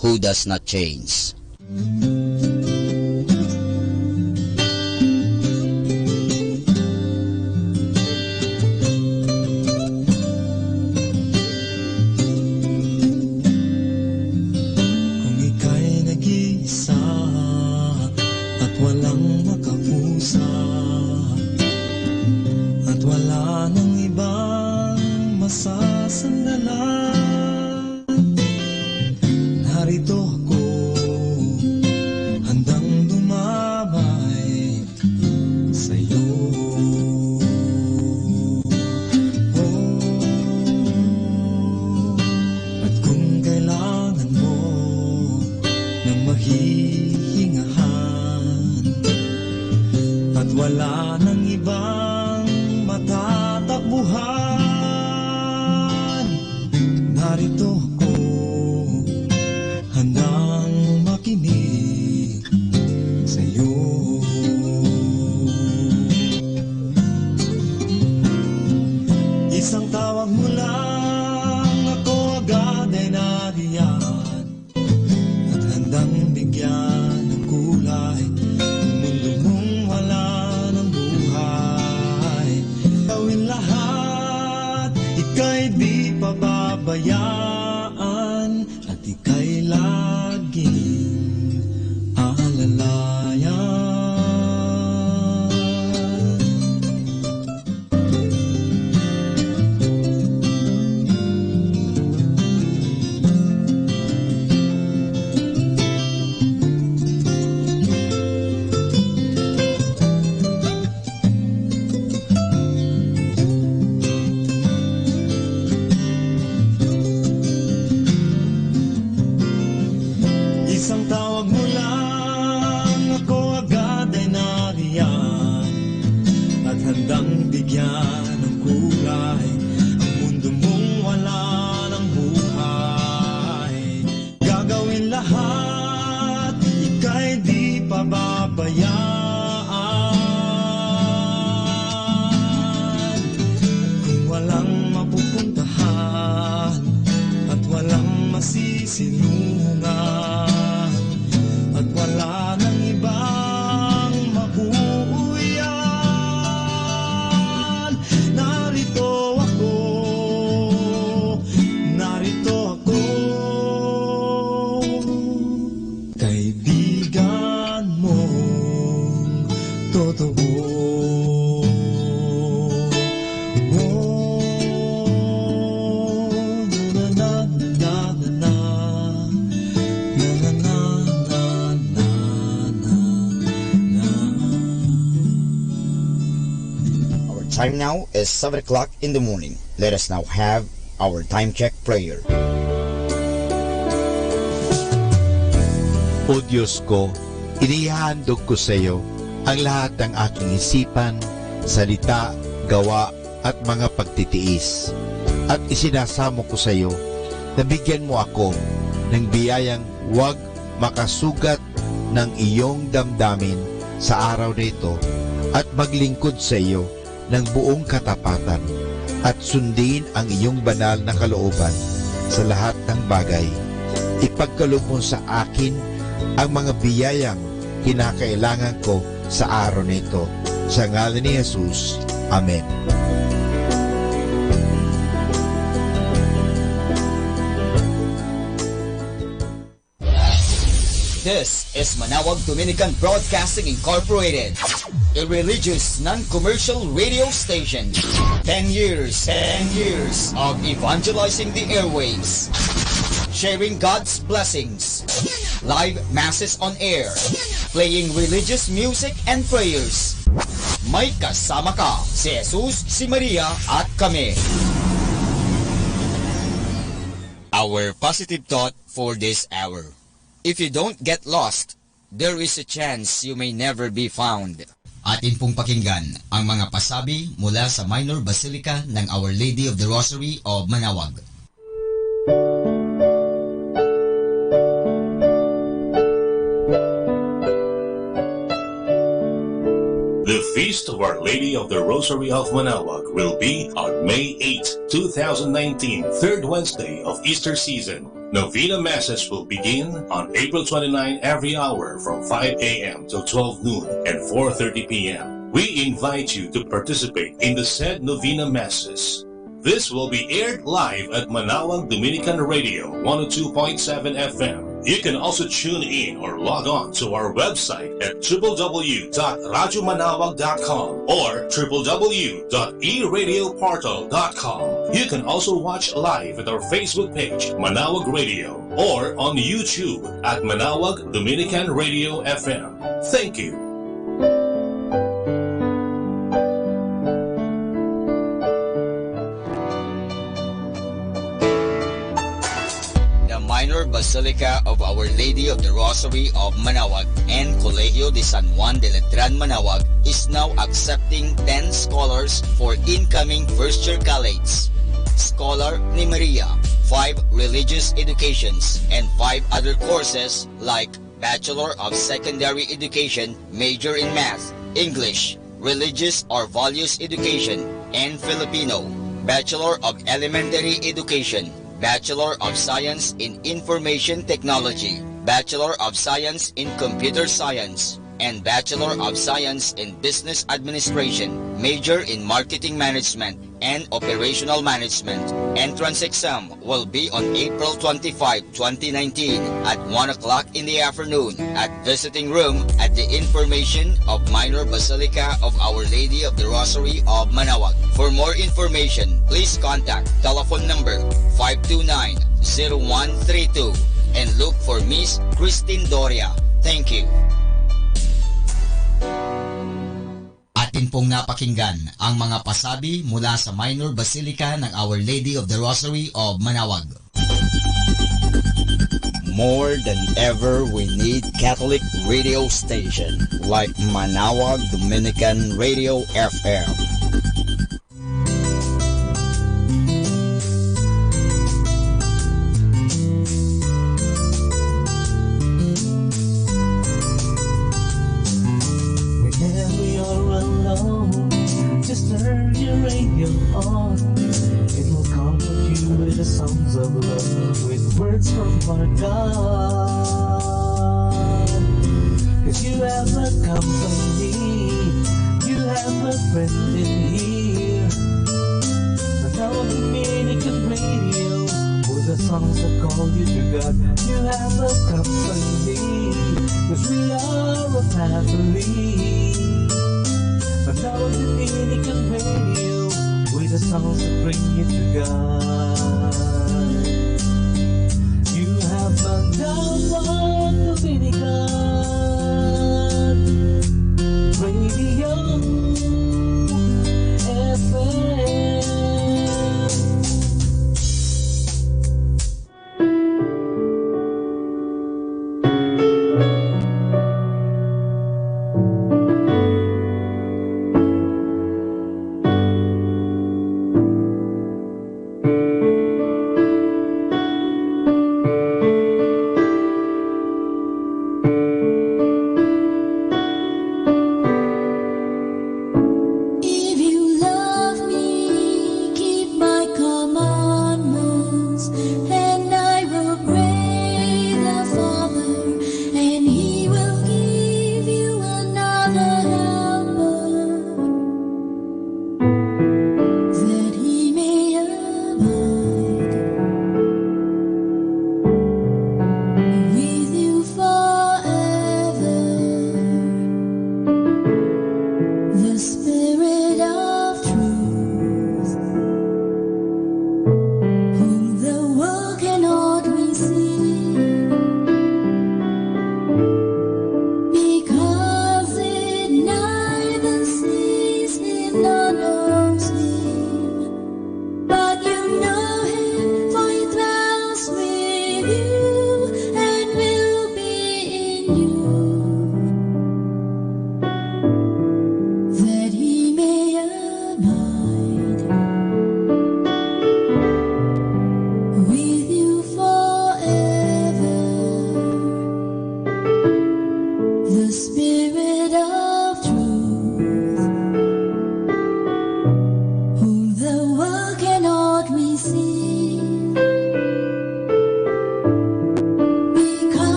who does not change. Kung ika'y nag-iisa at walang makausap, at wala nang ibang masasandalan, narito ako, handang dumamay sa'yo. Oh, at kung kailangan mo ng mahihingahan at wala nang ibang matatakbuhan, narito ako, handang makinig sa'yo. Isang tawag mo lang, ako agad ay nariyan, at handang bigyan ng kulay ang mundo mong wala ng buhay. Gawin lahat, ika'y di pababayaan, at ika'y laging aalalayan. Time now is seven o'clock in the morning. Let us now have our time check prayer. O Diyos ko, inihahandog ko sa iyo ang lahat ng aking isipan, salita, gawa, at mga pagtitiis. At isinasamo ko sa iyo na bigyan mo ako ng biyayang wag makasugat ng iyong damdamin sa araw na ito at maglingkod sa iyo ng buong katapatan at sundin ang iyong banal na kalooban sa lahat ng bagay. Ipagkaloob mo sa akin ang mga biyayang kinakailangan ko sa araw na ito. Sa ngalan ni Jesus, amen. This is Manawag Dominican Broadcasting Incorporated, a religious, non-commercial radio station. Ten years, ten years of evangelizing the airwaves, sharing God's blessings, live masses on air, playing religious music and prayers. May kasama ka, si Jesus, si Maria, at kami. Our positive thought for this hour. If you don't get lost, there is a chance you may never be found. Atin pong pakinggan ang mga pasabi mula sa Minor Basilica ng Our Lady of the Rosary of Manawag. The Feast of Our Lady of the Rosary of Manawag will be on May eighth, two thousand nineteen, third Wednesday of Easter season. Novena Masses will begin on April twenty-nine every hour from five a m to twelve noon and four thirty p m. We invite you to participate in the said Novena Masses. This will be aired live at Manawag Dominican Radio one oh two point seven F M. You can also tune in or log on to our website at w w w dot radyo manawag dot com or w w w dot e radio portal dot com. You can also watch live at our Facebook page, Manawag Radio, or on YouTube at Manawag Dominican Radio F M. Thank you. The Minor Basilica of Our Lady of the Rosary of Manawag and Colegio de San Juan de Letran Manawag is now accepting ten scholars for incoming first year colleagues. Scholar ni Maria, five religious educations, and five other courses like Bachelor of Secondary Education, major in Math, English, Religious or Values Education, and Filipino, Bachelor of Elementary Education, Bachelor of Science in Information Technology, Bachelor of Science in Computer Science, and Bachelor of Science in Business Administration, major in Marketing Management and Operational Management. Entrance exam will be on April twenty-five, twenty nineteen, at one o'clock in the afternoon at visiting room at the Information of Minor Basilica of Our Lady of the Rosary of Manawag. For more information, please contact telephone number five two nine, zero one three two and look for Miss Christine Doria. Thank you. Atin pong napakinggan ang mga pasabi mula sa Minor Basilica ng Our Lady of the Rosary of Manawag. More than ever, we need Catholic radio station like Manawag Dominican Radio F M. Whenever you're alone, just turn your radio on. It will comfort you with the songs of love, with words from our God. 'Cause you have a company, you have a friend in here. Now I'm communicating radio with the songs that call you to God. You have a company, 'cause we are a family. Now I'm communicating radio with the songs that bring you to God. You have Manawag Dominican Radio.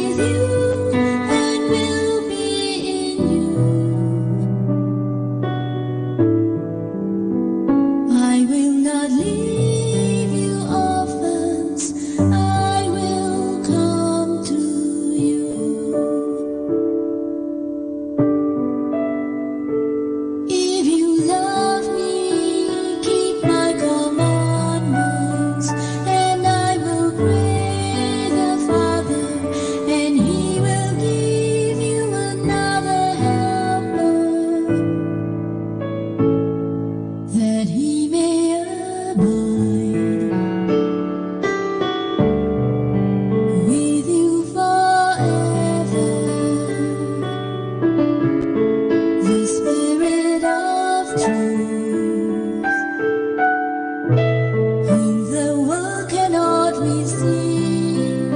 with you and will be in you. I will not leave you orphans, I will come to you. If you love me, keep my commandments, and I will pray the Father, and he will give you another helper, that he may abide with you forever. The Spirit of truth, whom the world cannot receive,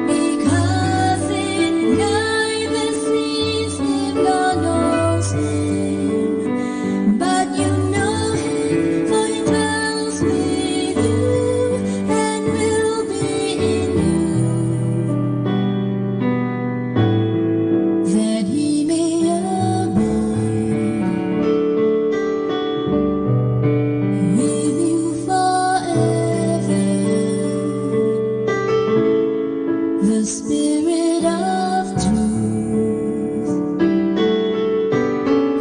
because it neither sees him nor knows him. But you know him, for he dwells with you and will be in you, that he may abide with you forever. The Spirit of truth,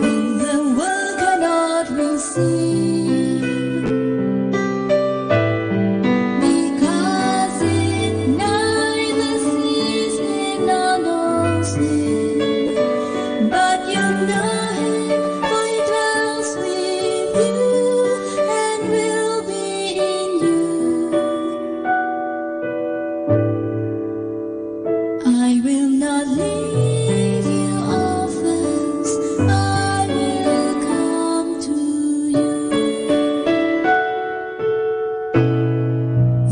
whom the world cannot receive, because it neither sees him nor knows him. But you know him, for he dwells with you and will be in you. I will not leave you orphans, I will come to you,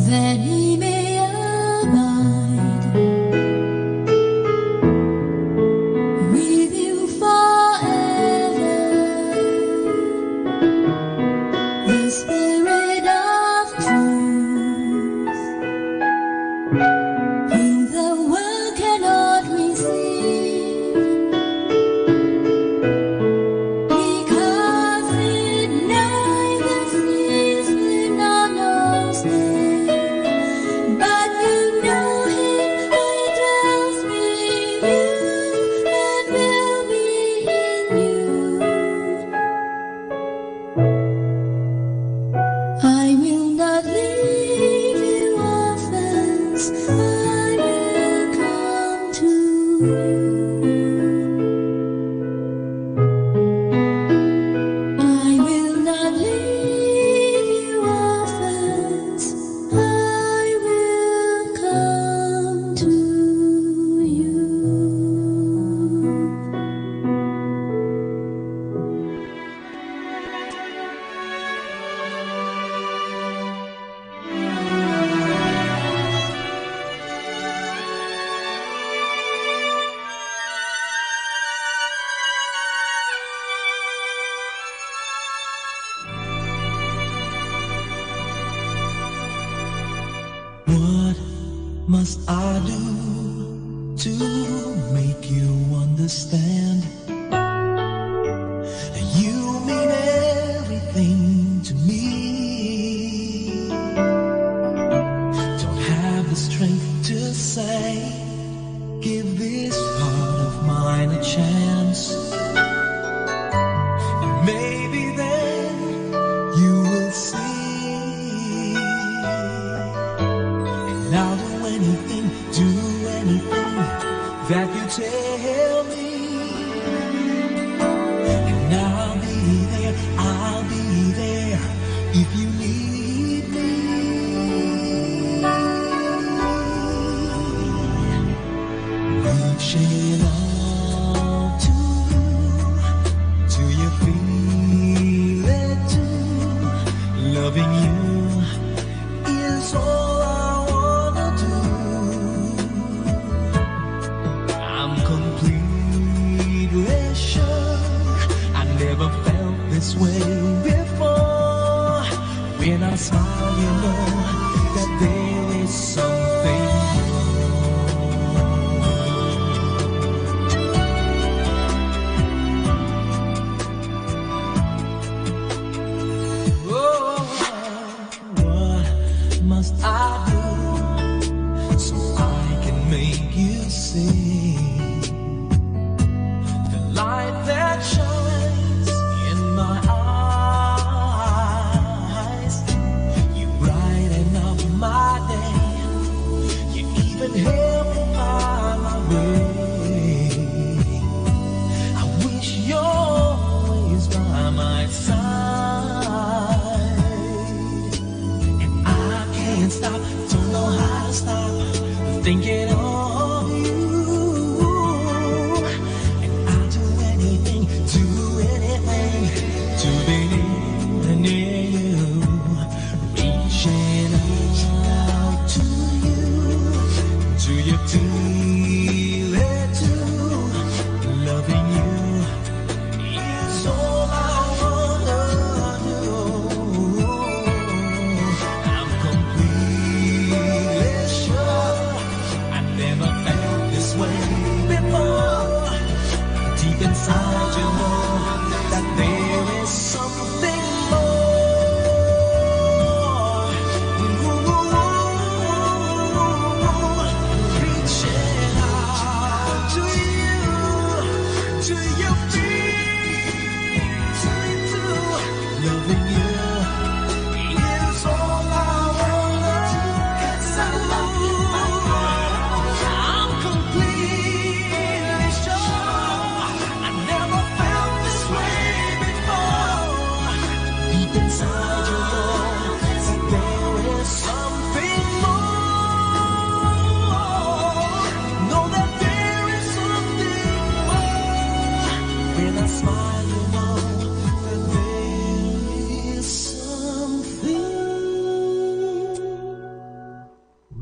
that he may abide with you forever. The Spirit of truth, whom the world cannot receive, because it neither sees him nor knows him. But you know him, for he dwells with you and will be in you. I will not leave you orphans, I will come to you. I will not leave you orphans, I will come to you. What must I do to make you understand? You mean everything to me. Don't have the strength to say, give this heart of mine a chance. And maybe then you will see. And I'll do anything, do anything that you tell me. And I'll be there, I'll be there if you need me. Reaching out to you, do you feel it too? Loving you is all I wanna do. I'm completely sure I never felt this way before. When I smile, you know that there is something The light that shines in my eyes, you brighten up my day. You even help me find my way. I wish you're always by my side. And I can't stop, don't know how to stop thinking of you. And I'll do anything, do anything to be near you. Reaching out to you, to your dear, to loving you is all I wanna do. I'm completely sure I never felt this way before. Deep inside, you know that there is something more. Reaching out to you, to your feet, to loving you is all I wanna do. 'Cause I love you, my heart. I'm completely sure I never felt this way before. Deep inside, you know that there is something more. Know that there is something more. When I smile, you know that there is something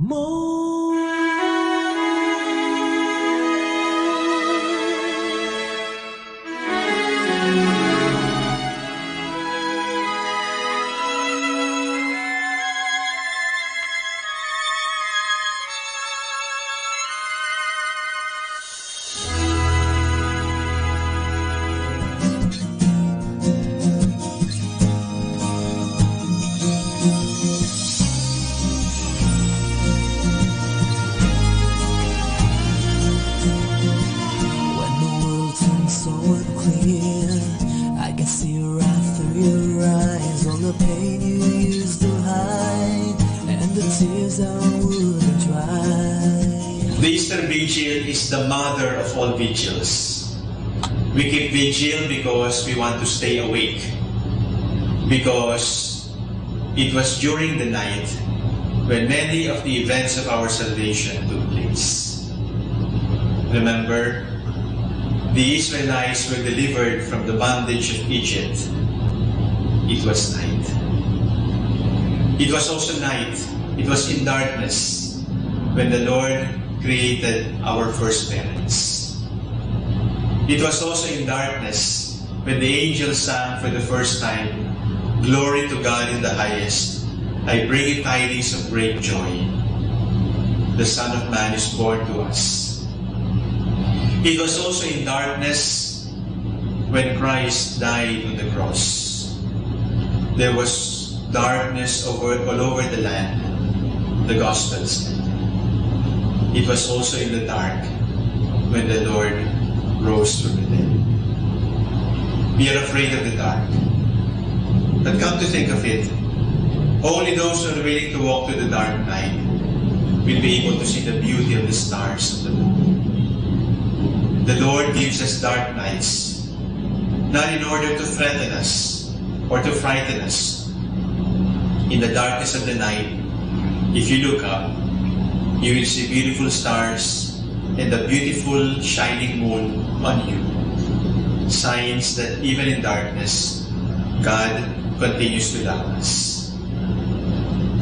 more. When the world turns so unclear, I can see right through your eyes all the pain you used to hide, and the tears that wouldn't dry. The Easter Vigil is the mother of all vigils. We keep vigil because we want to stay awake, because it was during the night when many of the events of our salvation took place. Remember, the Israelites were delivered from the bondage of Egypt. It was night. It was also night. It was in darkness when the Lord created our first parents. It was also in darkness when the angels sang for the first time, "Glory to God in the highest. I bring you tidings of great joy. The Son of Man is born to us." It was also in darkness when Christ died on the cross. There was darkness over, all over the land, the gospel said. It was also in the dark when the Lord rose from the dead. We are afraid of the dark. But come to think of it, only those who are willing to walk through the dark night will be able to see the beauty of the stars of the moon. The Lord gives us dark nights, not in order to threaten us or to frighten us. In the darkness of the night, if you look up, you will see beautiful stars and the beautiful shining moon on you. Signs that even in darkness, God continues to love us.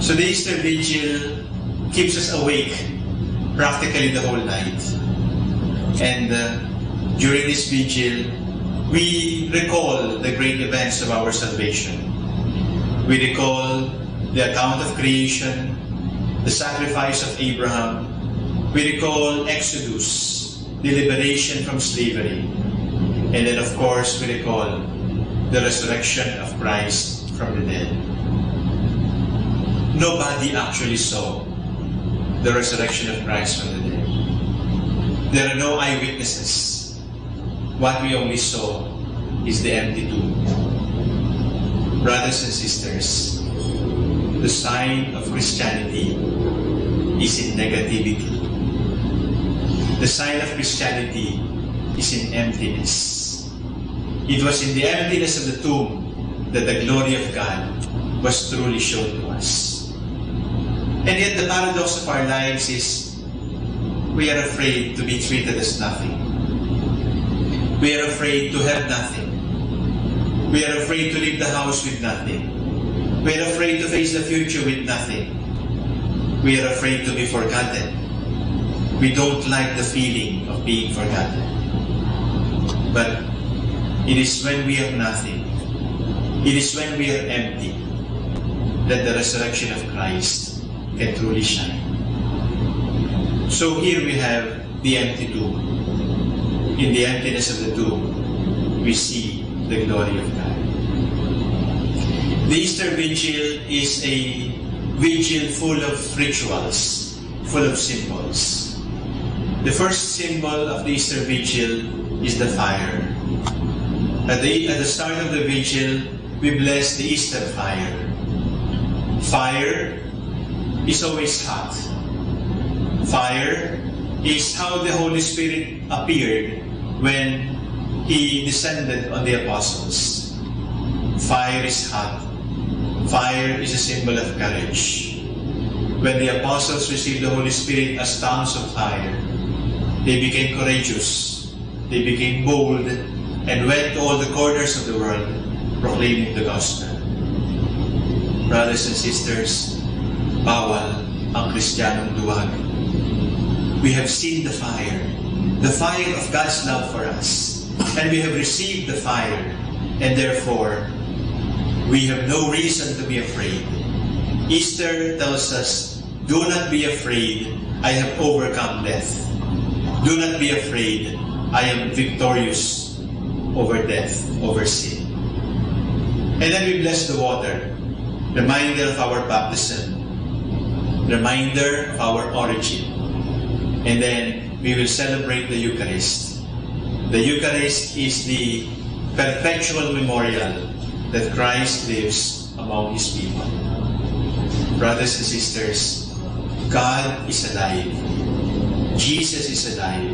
So the Easter Vigil keeps us awake practically the whole night. And, uh, during this vigil, we recall the great events of our salvation. We recall the account of creation, the sacrifice of Abraham. We recall Exodus, the liberation from slavery. And then, of course, we recall the resurrection of Christ from the dead. Nobody actually saw the resurrection of Christ from the dead. There are no eyewitnesses. What we only saw is the empty tomb. Brothers and sisters, the sign of Christianity is in negativity. The sign of Christianity is in emptiness. It was in the emptiness of the tomb that the glory of God was truly shown to us. And yet, the paradox of our lives is we are afraid to be treated as nothing. We are afraid to have nothing. We are afraid to leave the house with nothing. We are afraid to face the future with nothing. We are afraid to be forgotten. We don't like the feeling of being forgotten. But it is when we have nothing, it is when we are empty, that the resurrection of Christ can truly shine. So here we have the empty tomb. In the emptiness of the tomb, we see the glory of God. The Easter Vigil is a vigil full of rituals, full of symbols. The first symbol of the Easter Vigil is the fire. At the, at the start of the vigil, we bless the Easter fire. Fire is always hot. Fire is how the Holy Spirit appeared when he descended on the apostles. Fire is hot. Fire is a symbol of courage. When the apostles received the Holy Spirit as tongues of fire, they became courageous. They became bold and went to all the corners of the world proclaiming the gospel. Brothers and sisters, bawal ang Kristiyanong duwag. We have seen the fire, the fire of God's love for us, and we have received the fire, and therefore, we have no reason to be afraid. Easter tells us, "Do not be afraid, I have overcome death. Do not be afraid, I am victorious over death, over sin." And then we bless the water, reminder of our baptism, reminder of our origin. And then we will celebrate the Eucharist. The Eucharist is the perpetual memorial that Christ lives among his people. Brothers and sisters, God is alive. Jesus is alive.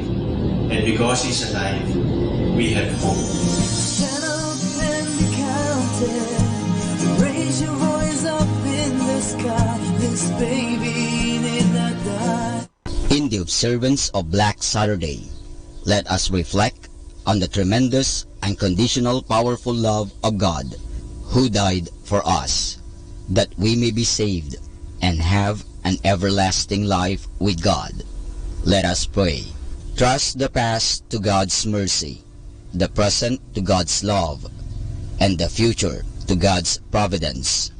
And because he's alive, we have hope. Stand up and be counted. Raise your voice up in the sky. This baby need not die. In the observance of Black Saturday, let us reflect on the tremendous, unconditional, powerful love of God, who died for us, that we may be saved and have an everlasting life with God. Let us pray. Trust the past to God's mercy, the present to God's love, and the future to God's providence.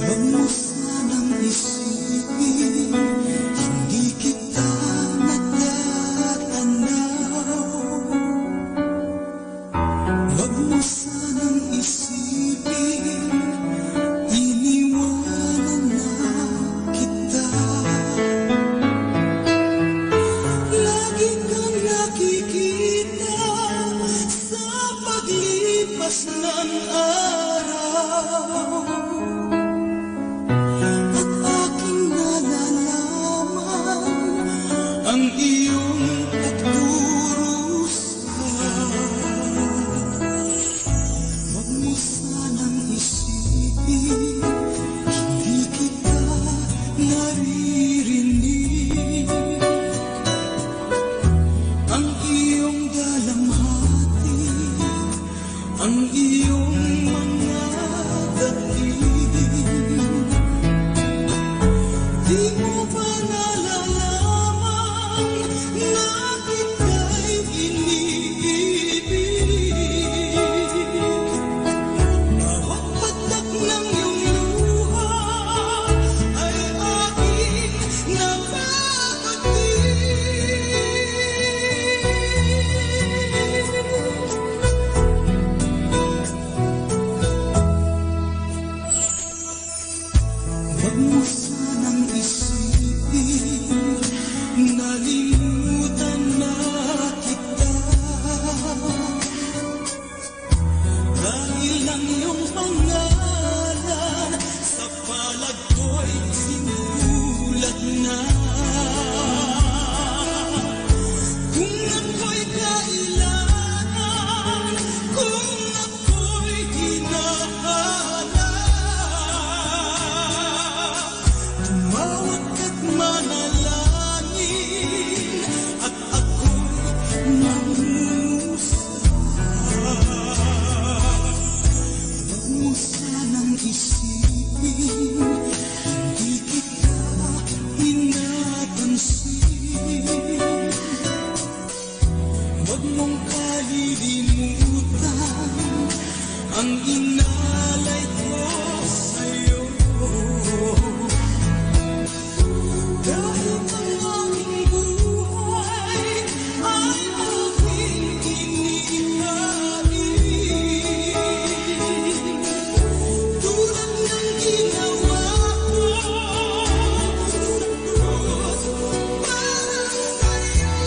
Wag mo sanang isipin, hindi kita natatanaw. Wag mo sanang isipin, iniwanan na kita. Lagi kang nakikita sa paglipas ng araw. At aking nalalaman ang iyong pagdurusa. Huwag mong kalilimutan ang inalay ko sa'yo. Dahil ang aking buhay ay aking inihain. Tulad ng ginawa ko sa krus para sa'yo.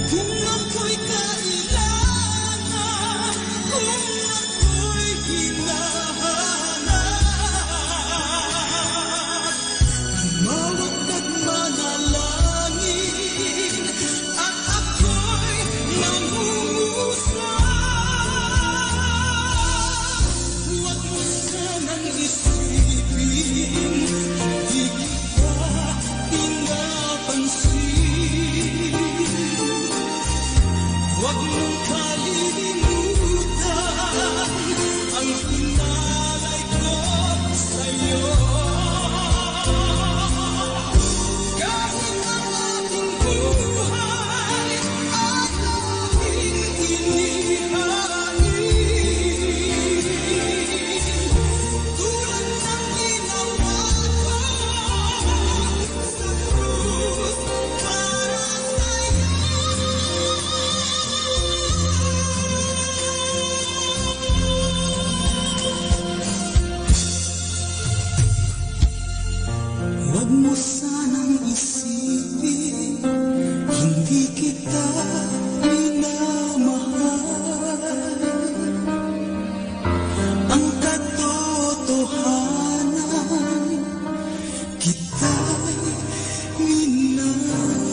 Kung ako'y kailangan, kung ako'y hinahanap, tumawag ka't manalangin, at ako'y mangungusap. Huwag mo sanang isipin, di kita pinapansin. Huwag mong kalilimutan ang pinalay ko sa'yo. Kahit ang aking buhay ay aking inihain, tulad ng ginawa ko. Huwag mo sanang isipin, hindi kita minamahal. Ang katotohanan, kita'y minamahal.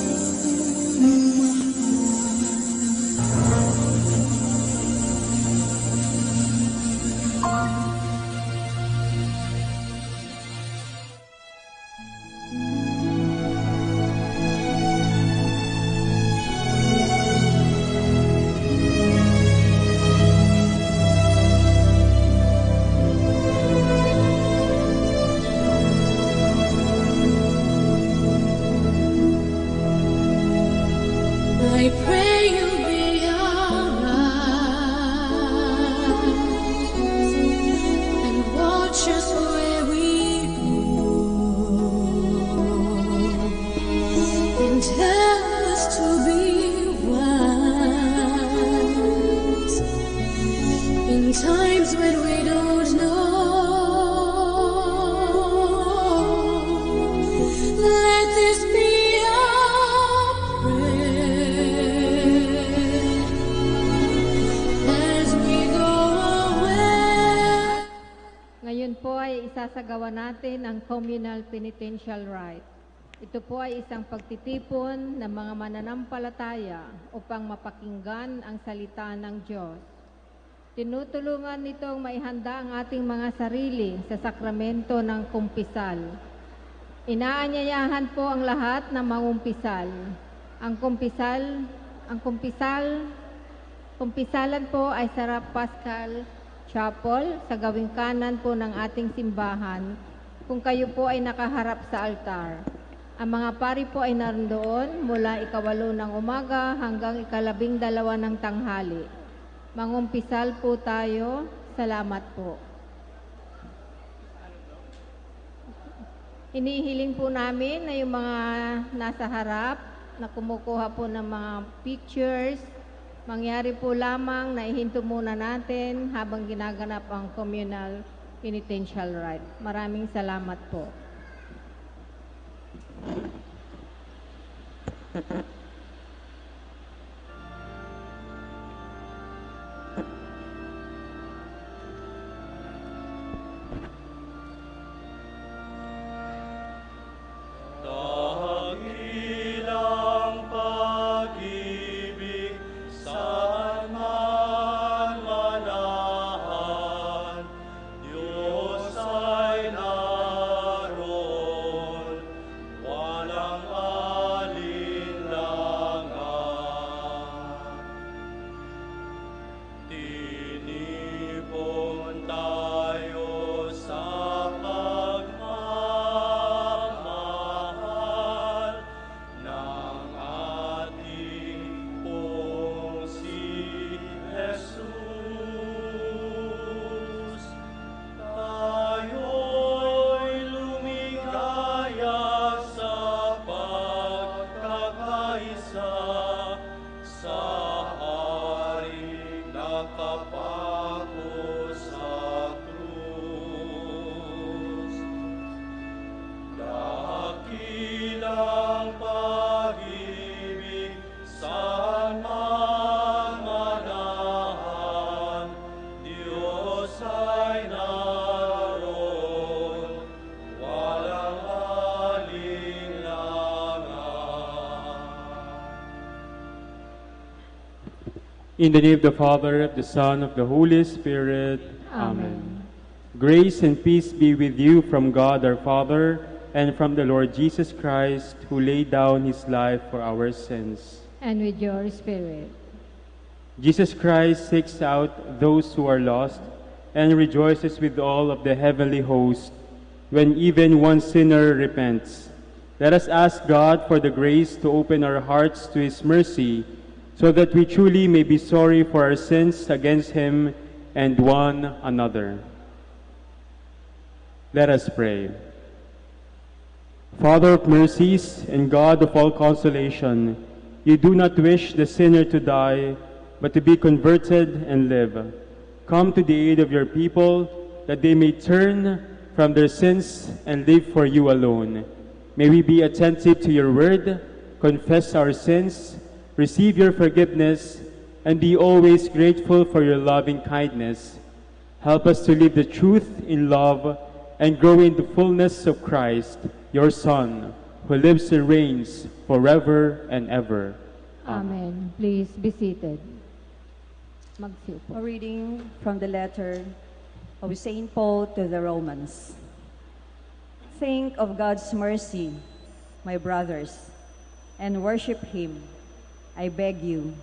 I pray you'll be our eyes and watch us where we go, and help us to be wise in times when we don't know. Let this be our prayer as we go away. Ngayon po ay isasagawa natin ang communal penitential rite. Ito po ay isang pagtitipon ng mga mananampalataya upang mapakinggan ang salita ng Diyos. Tinutulungan nitong maihanda ang ating mga sarili sa sakramento ng kumpisal. Inaanyayahan po ang lahat na mangumpisal. Ang kumpisal, ang kumpisal, kumpisalan po ay sa Paschal Chapel, sa gawing kanan po ng ating simbahan, kung kayo po ay nakaharap sa altar. Ang mga pari po ay naroon doon mula ikawalo ng umaga hanggang ikalabing dalawa ng tanghali. Mangumpisal po tayo. Salamat po. Hinihiling po namin na yung mga nasa harap na kumukuha po ng mga pictures, mangyari po lamang na ihinto muna natin habang ginaganap ang communal penitential rite. Maraming salamat po. In the name of the Father, of the Son, of the Holy Spirit. Amen. Grace and peace be with you from God our Father and from the Lord Jesus Christ, who laid down his life for our sins. And with your spirit. Jesus Christ seeks out those who are lost and rejoices with all of the heavenly host when even one sinner repents. Let us ask God for the grace to open our hearts to his mercy so that we truly may be sorry for our sins against him and one another. Let us pray. Father of mercies and God of all consolation, you do not wish the sinner to die, but to be converted and live. Come to the aid of your people, that they may turn from their sins and live for you alone. May we be attentive to your word, confess our sins, receive your forgiveness, and be always grateful for your loving kindness. Help us to live the truth in love and grow in the fullness of Christ, your Son, who lives and reigns forever and ever. Amen. Please be seated. Magsiupo. A reading from the letter of Saint Paul to the Romans. Think of God's mercy, my brothers, and worship Him, I beg you,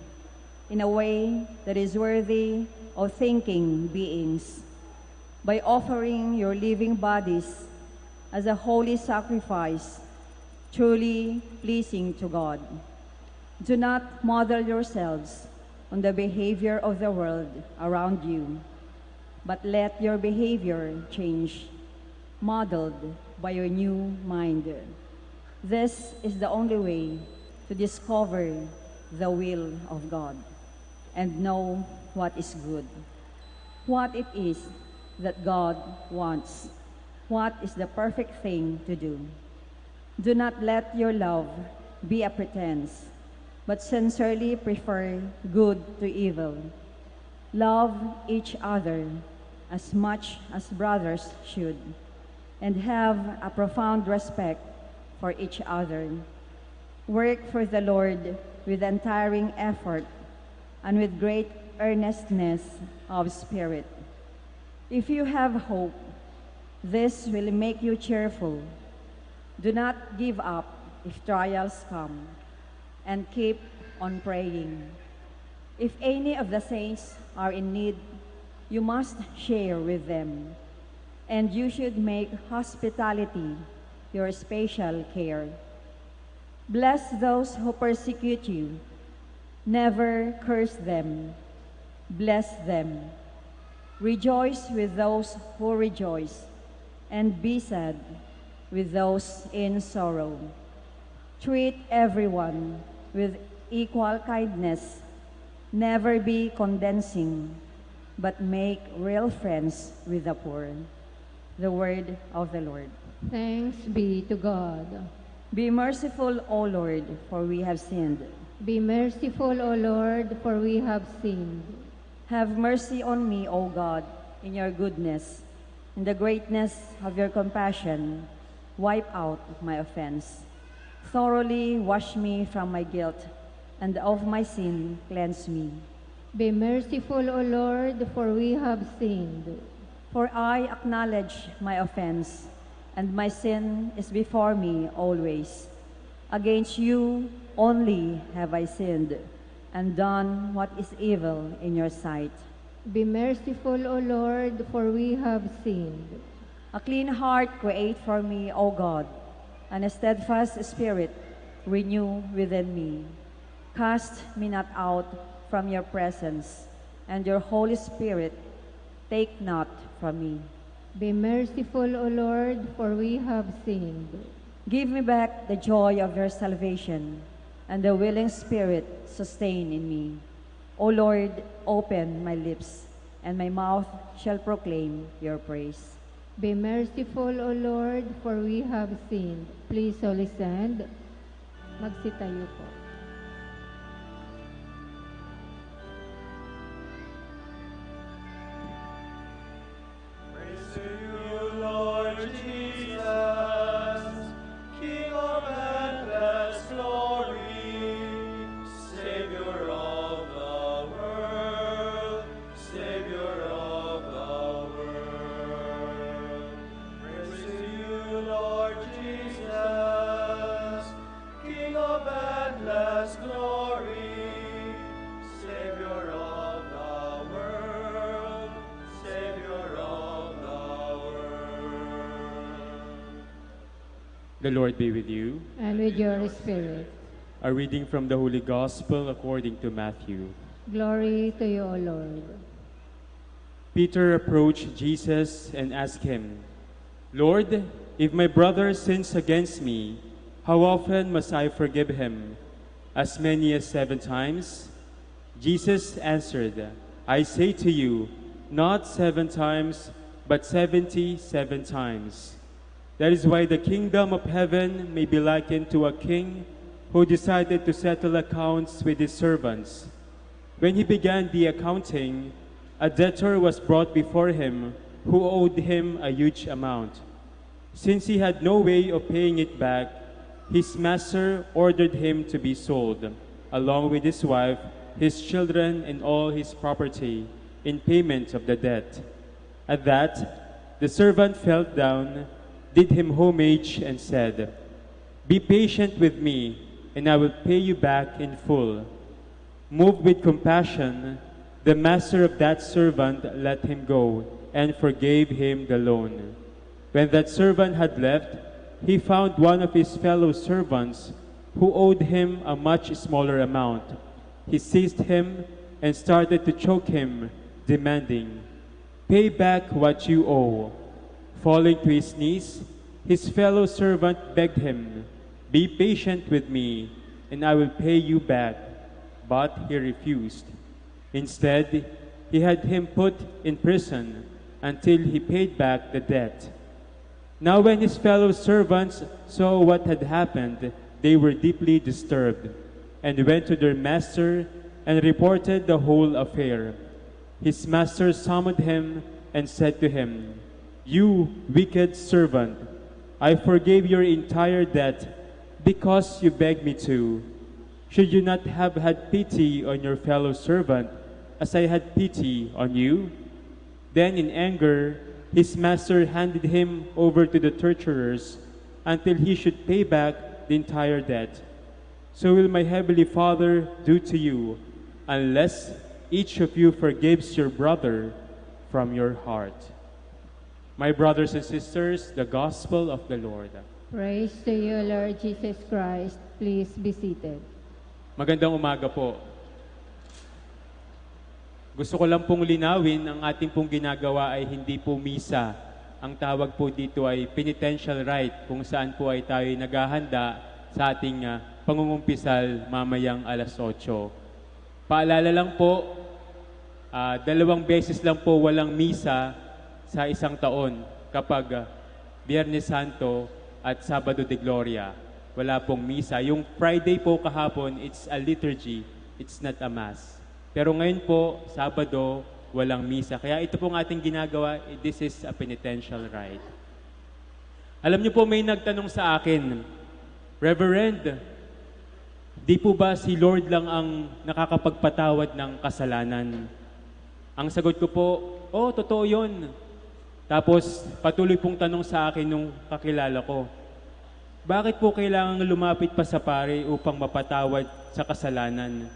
in a way that is worthy of thinking beings, by offering your living bodies as a holy sacrifice, truly pleasing to God. Do not model yourselves on the behavior of the world around you, but let your behavior change, modeled by your new mind. This is the only way to discover the will of God and know what is good, what it is that God wants, what is the perfect thing to do. Do not let your love be a pretense, but sincerely prefer good to evil. Love each other as much as brothers should, and have a profound respect for each other. Work for the Lord with untiring effort and with great earnestness of spirit. If you have hope, this will make you cheerful. Do not give up if trials come, and keep on praying. If any of the saints are in need, you must share with them, and you should make hospitality your special care. Bless those who persecute you. Never curse them. Bless them. Rejoice with those who rejoice, and be sad with those in sorrow. Treat everyone with equal kindness. Never be condescending, but make real friends with the poor. The word of the Lord. Thanks be to God. Be merciful, O Lord, for we have sinned. Be merciful, O Lord, for we have sinned. Have mercy on me, O God, in your goodness. In the greatness of your compassion, wipe out my offense. Thoroughly wash me from my guilt, and of my sin cleanse me. Be merciful, O Lord, for we have sinned. For I acknowledge my offense, and my sin is before me always. Against you only have I sinned, and done what is evil in your sight. Be merciful, O Lord, for we have sinned. A clean heart create for me, O God, and a steadfast spirit renew within me. Cast me not out from your presence, and your Holy Spirit take not from me. Be merciful, O Lord, for we have sinned. Give me back the joy of your salvation, and the willing spirit sustain in me. O Lord, open my lips, and my mouth shall proclaim your praise. Be merciful, O Lord, for we have sinned. Please all stand. Magsitayo po. Praise to you, Lord Jesus, King of endless glory, Savior of the world. The Lord be with you. And with your spirit. A reading from the Holy Gospel according to Matthew. Glory to you, O Lord. Peter approached Jesus and asked him, "Lord, if my brother sins against me, how often must I forgive him? As many as seven times?" Jesus answered, "I say to you, not seven times, but seventy-seven times." That is why the kingdom of heaven may be likened to a king who decided to settle accounts with his servants. When he began the accounting, a debtor was brought before him who owed him a huge amount. Since he had no way of paying it back, his master ordered him to be sold, along with his wife, his children, and all his property, in payment of the debt. At that, the servant fell down, did him homage, and said, "Be patient with me, and I will pay you back in full." Moved with compassion, the master of that servant let him go and forgave him the loan. When that servant had left, he found one of his fellow servants who owed him a much smaller amount. He seized him and started to choke him, demanding, "Pay back what you owe." Falling to his knees, his fellow servant begged him, "Be patient with me, and I will pay you back." But he refused. Instead, he had him put in prison until he paid back the debt. Now, when his fellow servants saw what had happened, they were deeply disturbed and went to their master and reported the whole affair. His master summoned him and said to him, "You wicked servant, I forgave your entire debt because you begged me to. Should you not have had pity on your fellow servant as I had pity on you?" Then, in anger, his master handed him over to the torturers until he should pay back the entire debt. So will my heavenly Father do to you, unless each of you forgives your brother from your heart. My brothers and sisters, the gospel of the Lord. Praise to you, Lord Jesus Christ. Please be seated. Magandang umaga po. Gusto ko lang pong linawin, ang ating pong ginagawa ay hindi po misa. Ang tawag po dito ay penitential rite, kung saan po ay tayo naghahanda sa ating, ah, pangungumpisal mamayang alas otso. Paalala lang po, ah, dalawang beses lang po walang misa sa isang taon, kapag, ah, Biyernes Santo at Sabado de Gloria. Wala pong misa. Yung Friday po kahapon, it's a liturgy, it's not a mass. Pero ngayon po, Sabado, walang misa. Kaya ito pong ating ginagawa, this is a penitential rite. Alam niyo po, may nagtanong sa akin, "Reverend, di po ba si Lord lang ang nakakapagpatawad ng kasalanan?" Ang sagot ko po, "Oh, totoo yon." Tapos, patuloy pong tanong sa akin nung kakilala ko, "Bakit po kailangan lumapit pa sa pari upang mapatawad sa kasalanan?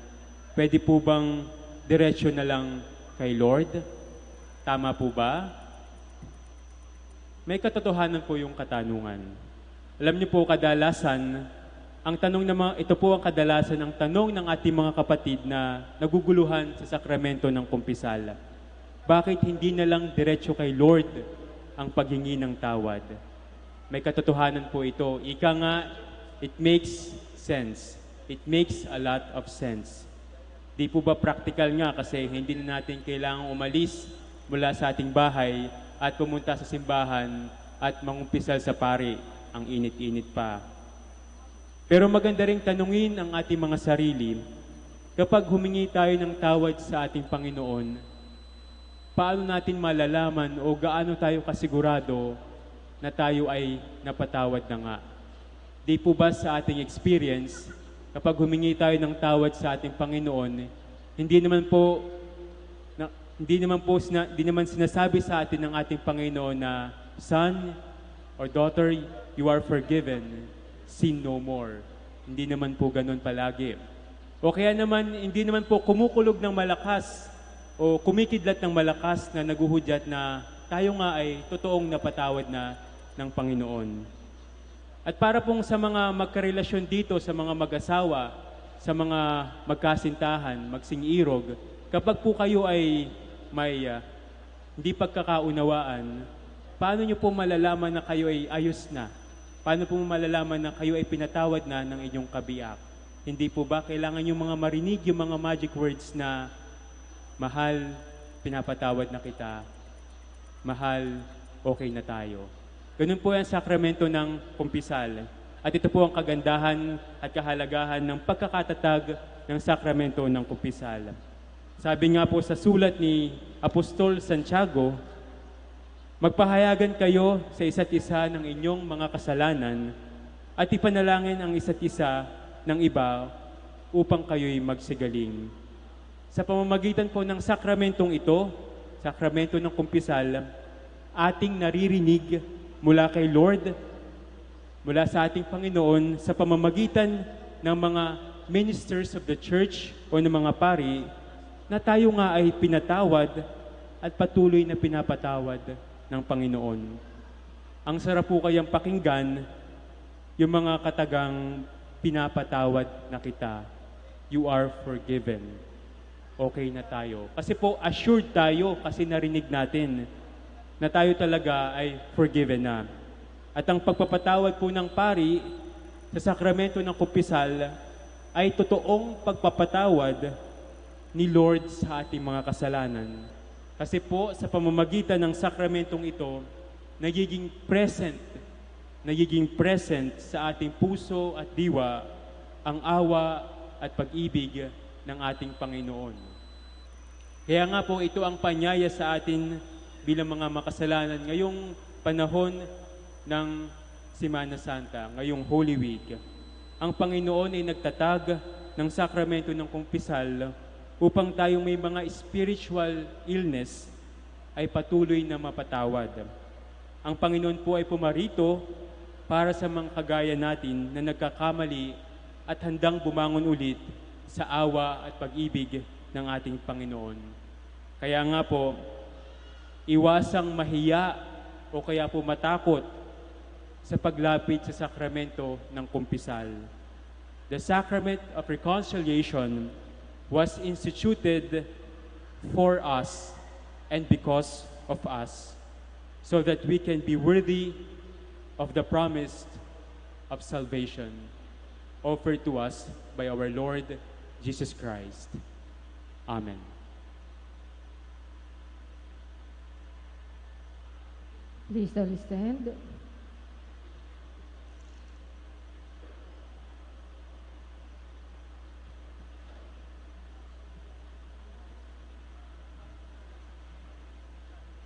Pwede po bang diretso na lang kay Lord? Tama po ba?" May katotohanan po yung katanungan. Alam niyo po, kadalasan, ang tanong ng mga, ito po ang kadalasan ang tanong ng ating mga kapatid na naguguluhan sa sakramento ng kumpisal. Bakit hindi na lang diretso kay Lord ang paghingi ng tawad? May katotohanan po ito. Ika nga, it makes sense. It makes a lot of sense. Di po ba praktikal nga kasi hindi na natin kailangang umalis mula sa ating bahay at pumunta sa simbahan at mangumpisal sa pari, ang init-init pa? Pero maganda ring tanungin ang ating mga sarili, kapag humingi tayo ng tawad sa ating Panginoon, paano natin malalaman o gaano tayo kasigurado na tayo ay napatawad na nga? Di po ba sa ating experience, kapag humingi tayo ng tawad sa ating Panginoon, hindi naman po na, hindi naman po sina, hindi naman sinasabi sa atin ng ating Panginoon na, "Son or daughter, you are forgiven. Sin no more." Hindi naman po ganun palagi. O kaya naman, hindi naman po kumukulog ng malakas o kumikidlat ng malakas na naghuhudyat na tayo nga ay totoong napatawad na ng Panginoon. At para pong sa mga magkarelasyon dito, sa mga mag-asawa, sa mga magkasintahan, magsing-irog, kapag po kayo ay may, ah, hindi pagkakaunawaan, paano nyo po malalaman na kayo ay ayos na? Paano po malalaman na kayo ay pinatawad na ng inyong kabiak? Hindi po ba kailangan yung mga marinig, yung mga magic words na, "Mahal, pinapatawad na kita. Mahal, okay na tayo." Ganun po ang sakramento ng kumpisal. At ito po ang kagandahan at kahalagahan ng pagkakatatag ng sakramento ng kumpisal. Sabi nga po sa sulat ni Apostol Santiago, "Magpahayagan kayo sa isa't isa ng inyong mga kasalanan at ipanalangin ang isa't isa ng iba upang kayo'y magsigaling." Sa pamamagitan po ng sakramentong ito, sakramento ng kumpisal, ating naririnig mula kay Lord, mula sa ating Panginoon, sa pamamagitan ng mga ministers of the church o ng mga pari, na tayo nga ay pinatawad at patuloy na pinapatawad ng Panginoon. Ang sarap po kayang pakinggan yung mga katagang, "Pinapatawad na kita. You are forgiven. Okay na tayo." Kasi po, assured tayo kasi narinig natin na tayo talaga ay forgiven na. At ang pagpapatawad po ng pari sa sakramento ng kumpisal ay totoong pagpapatawad ni Lord sa ating mga kasalanan. Kasi po, sa pamamagitan ng sakramentong ito, nagiging present, nagiging present sa ating puso at diwa ang awa at pag-ibig ng ating Panginoon. Kaya nga po, ito ang panyaya sa atin bilang mga makasalanan ngayong panahon ng Semana Santa, ngayong Holy Week. Ang Panginoon ay nagtatag ng sakramento ng kumpisal upang tayong may mga spiritual illness ay patuloy na mapatawad. Ang Panginoon po ay pumarito para sa mga kagaya natin na nagkakamali at handang bumangon ulit sa awa at pag-ibig ng ating Panginoon. Kaya nga po, iwasang mahiya o kaya po matakot sa paglapit sa sakramento ng kumpisal. The Sacrament of Reconciliation was instituted for us and because of us, so that we can be worthy of the promise of salvation offered to us by our Lord Jesus Christ. Amen. Please all stand.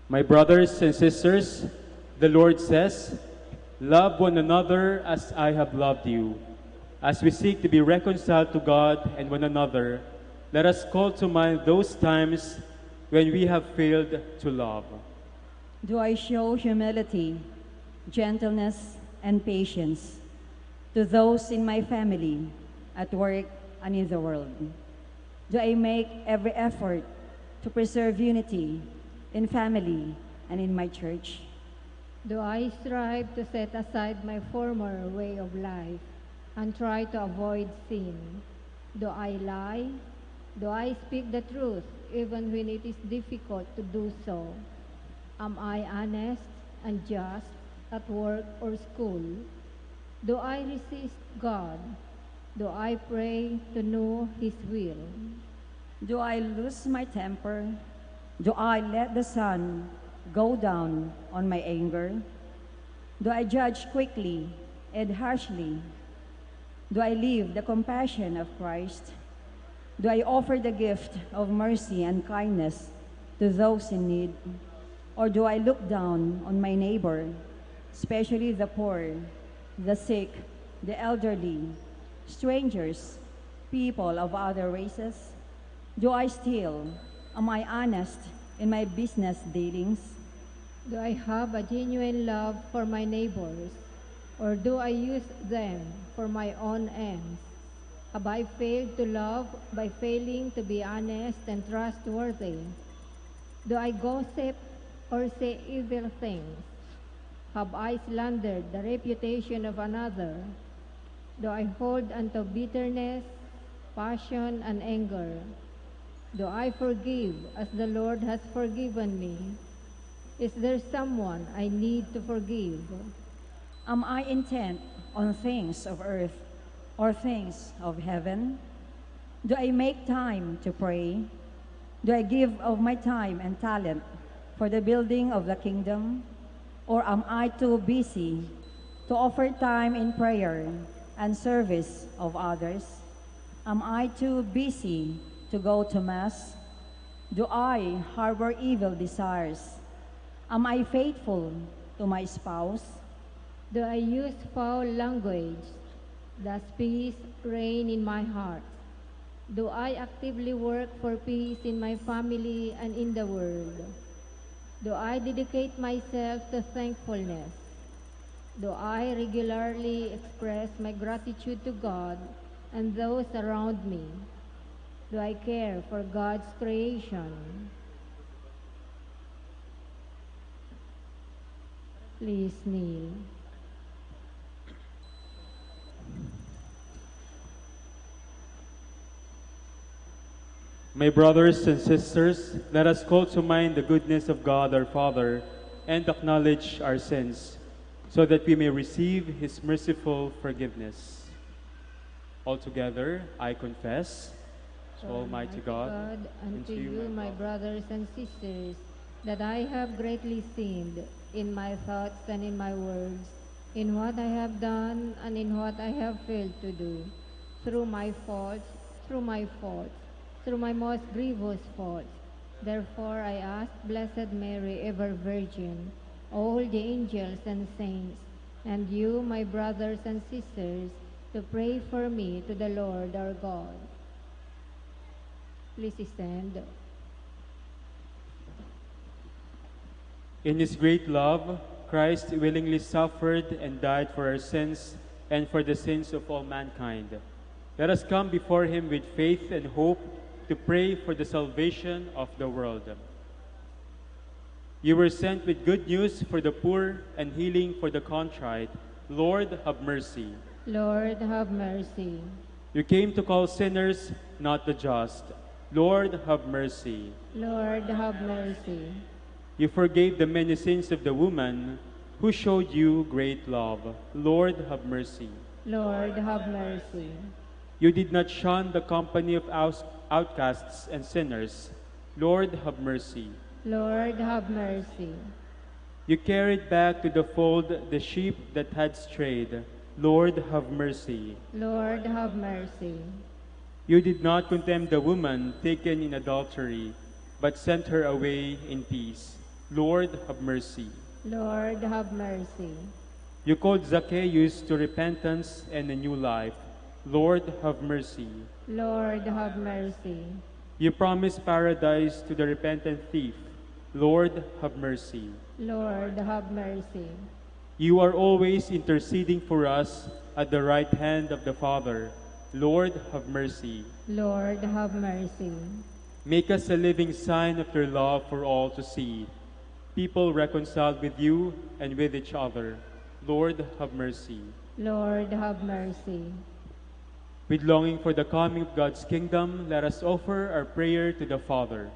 My brothers and sisters, the Lord says, "Love one another as I have loved you." As we seek to be reconciled to God and one another, let us call to mind those times when we have failed to love. Do I show humility, gentleness, and patience to those in my family, at work, and in the world? Do I make every effort to preserve unity in family and in my church? Do I strive to set aside my former way of life and try to avoid sin? Do I lie? Do I speak the truth even when it is difficult to do so? Am I honest and just at work or school? Do I resist God? Do I pray to know His will? Do I lose my temper? Do I let the sun go down on my anger? Do I judge quickly and harshly? Do I live the compassion of Christ? Do I offer the gift of mercy and kindness to those in need? Or do I look down on my neighbor, especially the poor, the sick, the elderly, strangers, people of other races? Do I steal? Am I honest in my business dealings? Do I have a genuine love for my neighbors, or do I use them for my own ends? Have I failed to love by failing to be honest and trustworthy? Do I gossip or say evil things? Have I slandered the reputation of another? Do I hold unto bitterness, passion, and anger? Do I forgive as the Lord has forgiven me? Is there someone I need to forgive? Am I intent on things of earth or things of heaven? Do I make time to pray? Do I give of my time and talent for the building of the kingdom? Or am I too busy to offer time in prayer and service of others? Am I too busy to go to Mass? Do I harbor evil desires? Am I faithful to my spouse? Do I use foul language? Does peace reign in my heart? Do I actively work for peace in my family and in the world? Do I dedicate myself to thankfulness? Do I regularly express my gratitude to God and those around me? Do I care for God's creation? Please kneel. My brothers and sisters, let us call to mind the goodness of God our Father and acknowledge our sins so that we may receive His merciful forgiveness. Altogether, I confess to Almighty God and to you, my brothers and sisters, that I have greatly sinned in my thoughts and in my words, in what I have done and in what I have failed to do, through my faults, through my faults, through my most grievous faults. Therefore, I ask Blessed Mary, ever Virgin, all the angels and saints, and you, my brothers and sisters, to pray for me to the Lord our God. Please stand. In His great love, Christ willingly suffered and died for our sins and for the sins of all mankind. Let us come before Him with faith and hope to pray for the salvation of the world. You were sent with good news for the poor and healing for the contrite. Lord, have mercy. Lord, have mercy. You came to call sinners, not the just. Lord, have mercy. Lord, have mercy. You forgave the many sins of the woman who showed you great love. Lord, have mercy. Lord, have mercy. You did not shun the company of out- outcasts and sinners. Lord, have mercy. Lord, have mercy. You carried back to the fold the sheep that had strayed. Lord, have mercy. Lord, have mercy. You did not condemn the woman taken in adultery, but sent her away in peace. Lord, have mercy. Lord, have mercy. You called Zacchaeus to repentance and a new life. Lord, have mercy. Lord, have mercy. You promised paradise to the repentant thief. Lord, have mercy. Lord, have mercy. You are always interceding for us at the right hand of the Father. Lord, have mercy. Lord, have mercy. Make us a living sign of your love for all to see. People reconciled with you and with each other. Lord, have mercy. Lord, have mercy. With longing for the coming of God's kingdom, let us offer our prayer to the Father.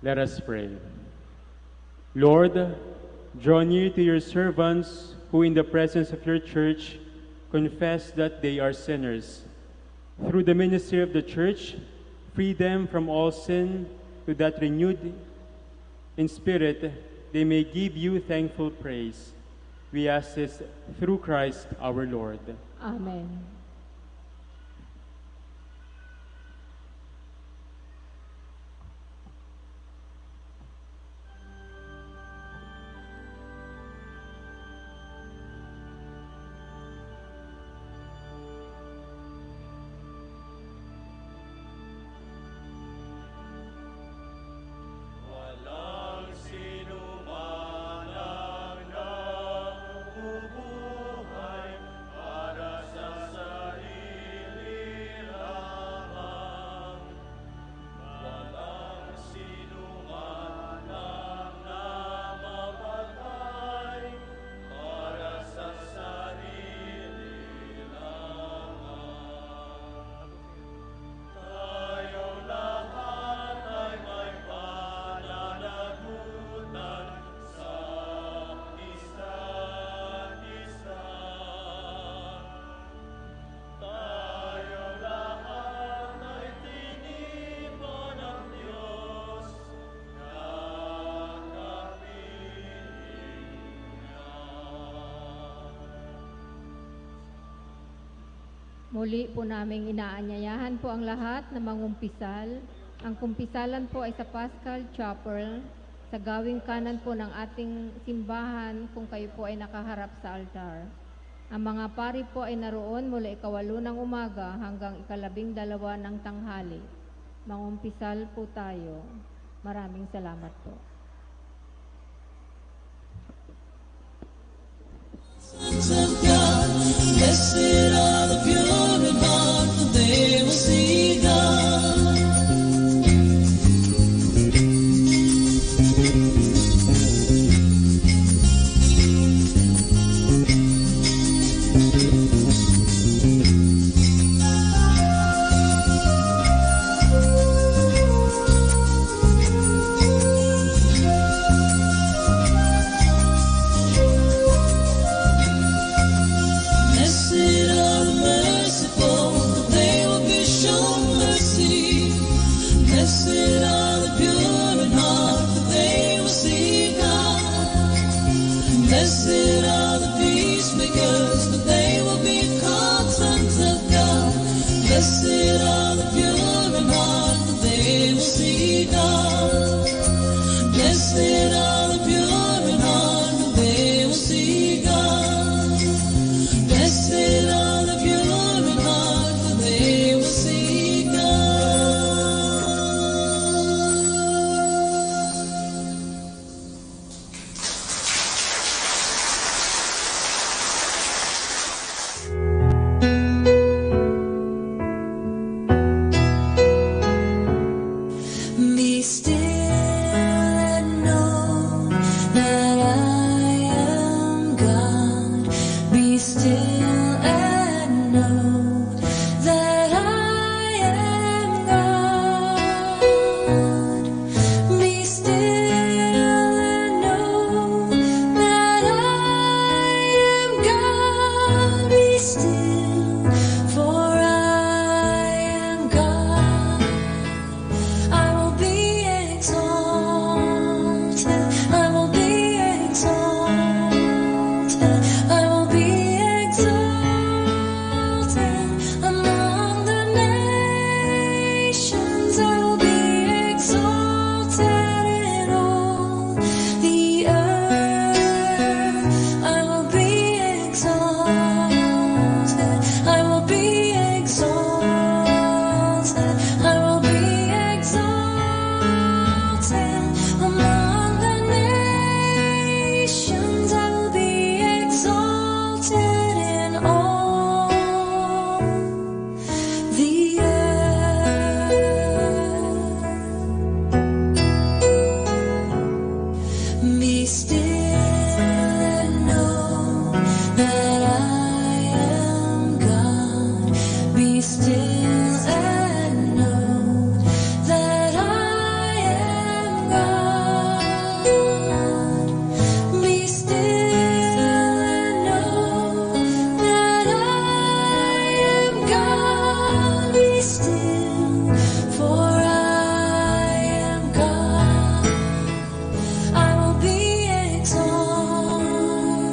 Let us pray. Lord, draw near to your servants who, in the presence of your church, confess that they are sinners. Through the ministry of the church, free them from all sin, so that renewed in spirit, they may give you thankful praise. We ask this through Christ our Lord. Amen. Walang sinuman ang nabubuhay para sa sarili lamang. Walang sinuman ang namamatay para sa sarili lamang. Tayo lahat ay may pananagutan sa isa't isa. Tayo lahat ay tinipan ng Diyos na kapiling niya. Muli po naming inaanyayahan po ang lahat na mangumpisal. Ang kumpisalan po ay sa Paschal Chapel, sa gawing kanan po ng ating simbahan kung kayo po ay nakaharap sa altar. Ang mga pari po ay naroon mula ikawalo ng umaga hanggang ikalabing dalawa ng tanghali. Mangumpisal po tayo. Maraming salamat po. Sons of God, blessed are the pure in heart, for they will see God. Blessed are the merciful, for they will be shown mercy. Blessed are the pure in heart, for they will see God. Blessed are the peacemakers, for they will be called sons of God. Blessed are the pure in heart, for they will see God. Blessed are the pure in heart, for they will see God. Blessed are the pure in heart, for they will see God.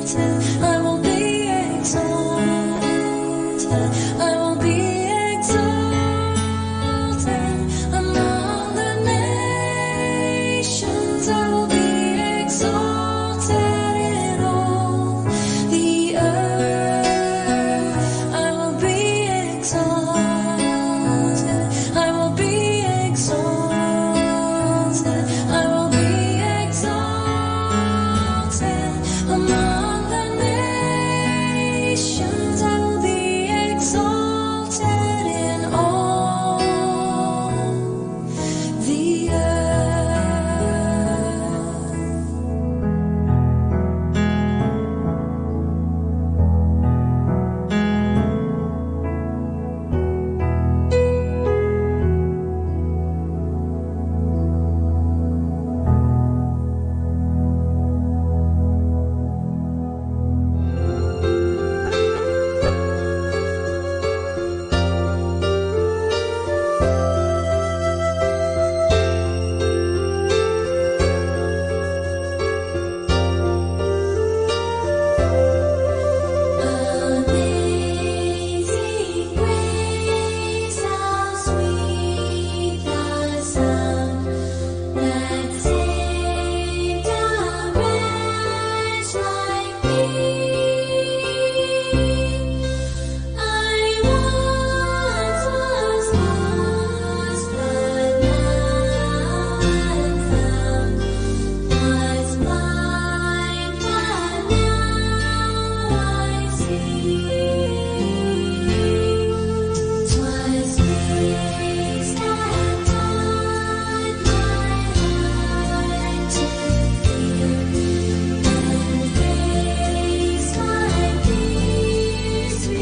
I will be exalted. I will be exalted among the nations. I will be exalted in all the earth. I will be exalted. I will be exalted. I will be exalted among the nations. I will be exalted in all the earth. Amazing grace, how sweet the sound that saved a wretch like me. I once was lost, but now I'm found. Was blind, but now I see. 'Twas grace that taught my heart to fear, and grace my fears relieved. I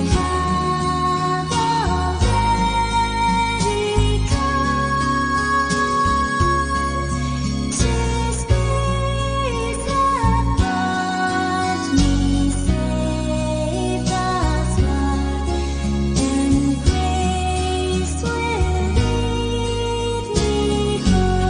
have already come. 'Tis grace that brought me safe thus far, and grace will lead me home.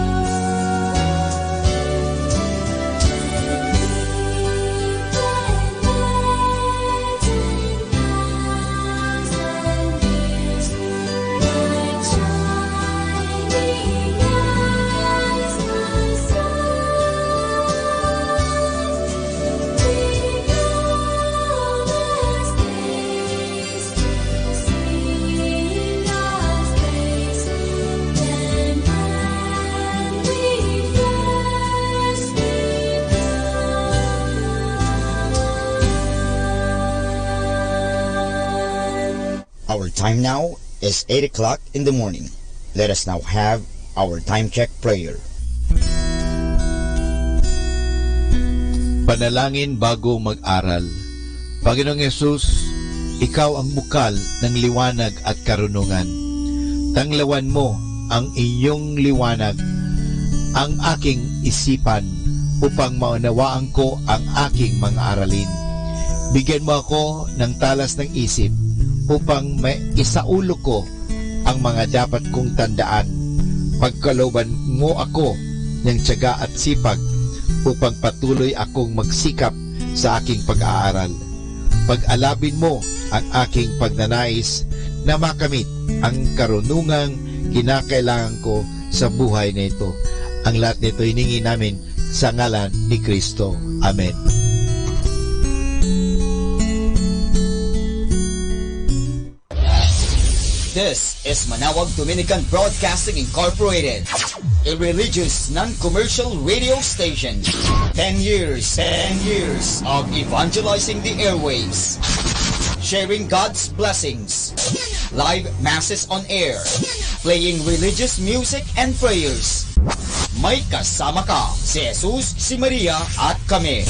Our time now is eight o'clock in the morning. Let us now have our time check prayer. Panalangin bago mag-aral. Panginoong Yesus, ikaw ang bukal ng liwanag at karunungan. Tanglawan mo ang iyong liwanag ang aking isipan upang maunawaan ko ang aking mga aralin. Bigyan mo ako ng talas ng isip upang maisaulo ko ang mga dapat kong tandaan. Pagkalooban mo ako ng tiyaga at sipag upang patuloy akong magsikap sa aking pag-aaral. Pag-alabin mo ang aking pagnanais na makamit ang karunungang kinakailangan ko sa buhay na ito. Ang lahat nito hiningi namin sa ngalan ni Kristo. Amen. This is Manawag Dominican Broadcasting Incorporated, a religious non-commercial radio station. Ten years, ten years of evangelizing the airwaves, sharing God's blessings. Live masses on air, playing religious music and prayers. May kasama ka, si Jesus, si Maria, at kami.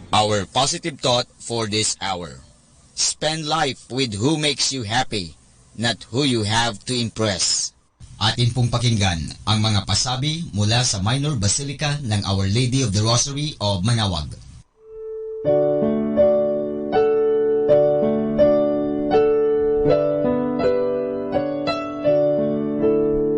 Our positive thought for this hour: spend life with who makes you happy, not who you have to impress. Atin pong pakinggan ang mga pasabi mula sa Minor Basilica ng Our Lady of the Rosary of Manaoag.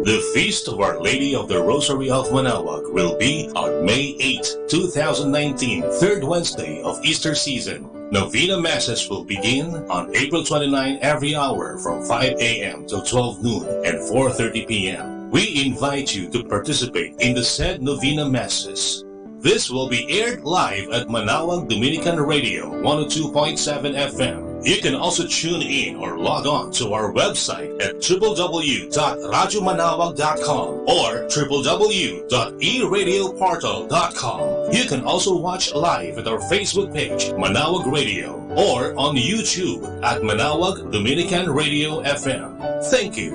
The Feast of Our Lady of the Rosary of Manaoag will be on May eighth, two thousand nineteen, third Wednesday of Easter season. Novena Masses will begin on April twenty-nine every hour from five a m to twelve noon and four thirty p m. We invite you to participate in the said Novena Masses. This will be aired live at Manaoag Dominican Radio, one oh two point seven F M. You can also tune in or log on to our website at triple w dot radyo manaoag dot com or triple w dot e radio portal dot com. You can also watch live at our Facebook page, Manaoag Radio, or on YouTube at Manaoag Dominican Radio F M. Thank you.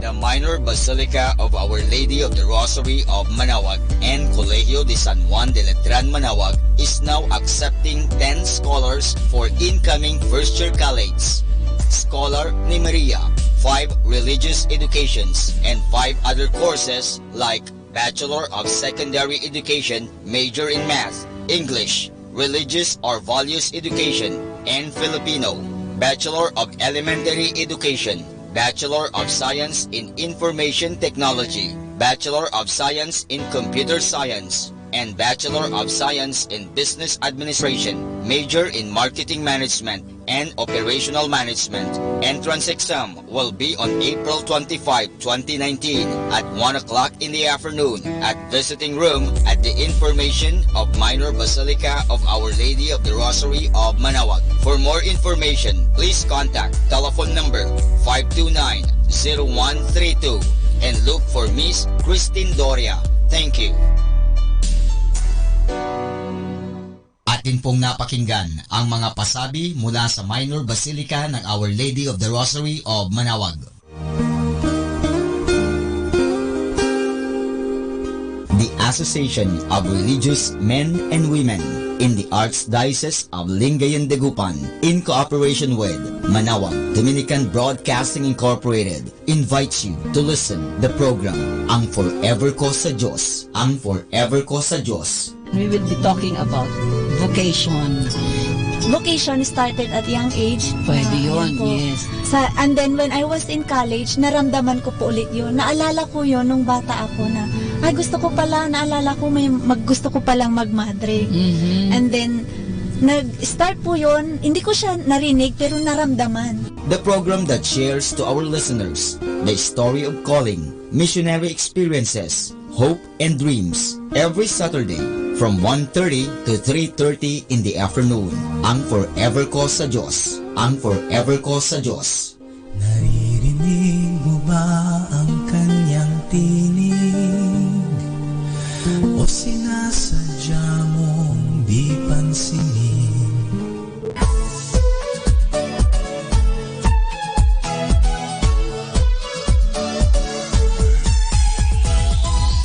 The Minor Basilica of Our Lady of the Rosary of Manaoag and Colegio de San Juan de Letran Manaoag is now accepting ten scholars for incoming first year college. Scholar ni Maria, five religious educations and five other courses like Bachelor of Secondary Education, major in Math, English, Religious or Values Education, and Filipino, Bachelor of Elementary Education, Bachelor of Science in Information Technology, Bachelor of Science in Computer Science, and Bachelor of Science in Business Administration, major in Marketing Management and Operational Management. Entrance exam will be on April twenty-five, twenty nineteen, at one o'clock in the afternoon at visiting room at the information of Minor Basilica of Our Lady of the Rosary of Manaoag. For more information, please contact telephone number five two nine, zero one three two and look for Miss Christine Doria. Thank you. Atin pong napakinggan ang mga pasabi mula sa Minor Basilica ng Our Lady of the Rosary of Manaoag. The Association of Religious Men and Women in the Archdiocese of Lingayen, Dagupan, in cooperation with Manaoag Dominican Broadcasting Incorporated, invites you to listen the program Ang Forever Ko sa Diyos, Ang Forever Ko sa Diyos. We will be talking about vocation. Vocation started at young age. Pwede Ah, yun, yun po. Yes. Sa, and then when I was in college, naramdaman ko po ulit yun. Naalala ko yun nung bata ako na, "Ay, gusto ko pala, naalala ko may mag-, gusto ko palang magmadre." Mhm. And then, nag-start po yun, hindi ko siya narinig, pero naramdaman. The program that shares to our listeners the story of calling, missionary experiences, hope, and dreams every Saturday from one thirty to three thirty in the afternoon. Ang Forever Ko sa Diyos. Ang Forever Ko sa Diyos. Naririnig mo ba ang kanyang tinig? O sinasadya mong di pansinin?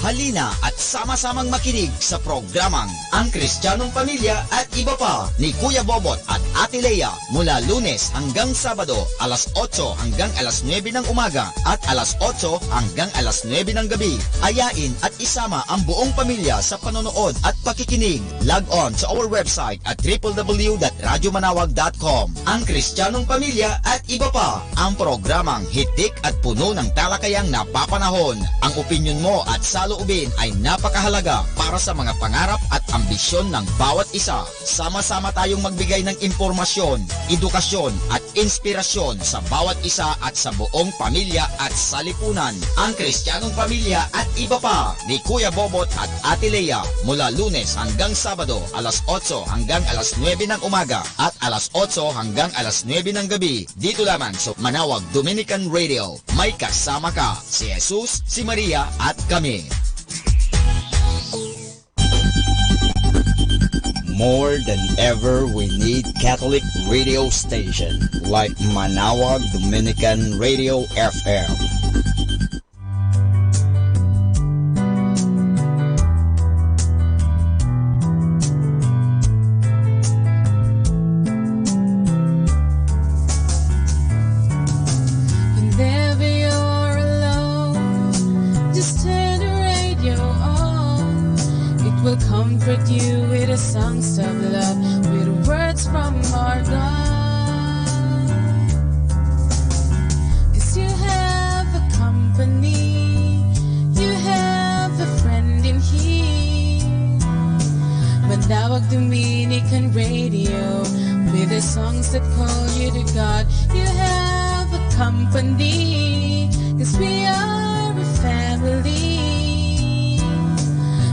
Halina at sama-samang makinig sa programang Ang Kristiyanong Pamilya at Iba Pa ni Kuya Bobot at Ate Lea mula Lunes hanggang Sabado, alas otso hanggang alas nuebe ng umaga at alas otso hanggang alas nuebe ng gabi. Ayain at isama ang buong pamilya sa panonood at pakikinig. Log on to our website at triple w dot radyo manawag dot com. Ang Kristiyanong Pamilya at Iba Pa, ang programang hitik at puno ng talakayang napapanahon. Ang opinyon mo at saloobin ay napakahalaga para sa mga pangarap at ambisyon ng bawat isa. Sama-sama tayong magbigay ng impormasyon, edukasyon, at inspirasyon sa bawat isa at sa buong pamilya at salipunan. Ang Kristiyanong Pamilya at Iba Pa ni Kuya Bobot at Ate Lea, mula Lunes hanggang Sabado, alas otso hanggang alas nuebe ng umaga at alas otso hanggang alas nuebe ng gabi, dito lamang sa Manawag Dominican Radio. May kasama ka, si Jesus, si Maria, at kami. More than ever, we need Catholic radio station like Manaoag Dominican Radio F M. Whenever you're alone, just turn the radio on. It will comfort you with the songs of love, with words from our God. 'Cause you have a company, you have a friend in here. Manaoag Dominican Radio, with the songs that call you to God. You have a company, 'cause we are a family.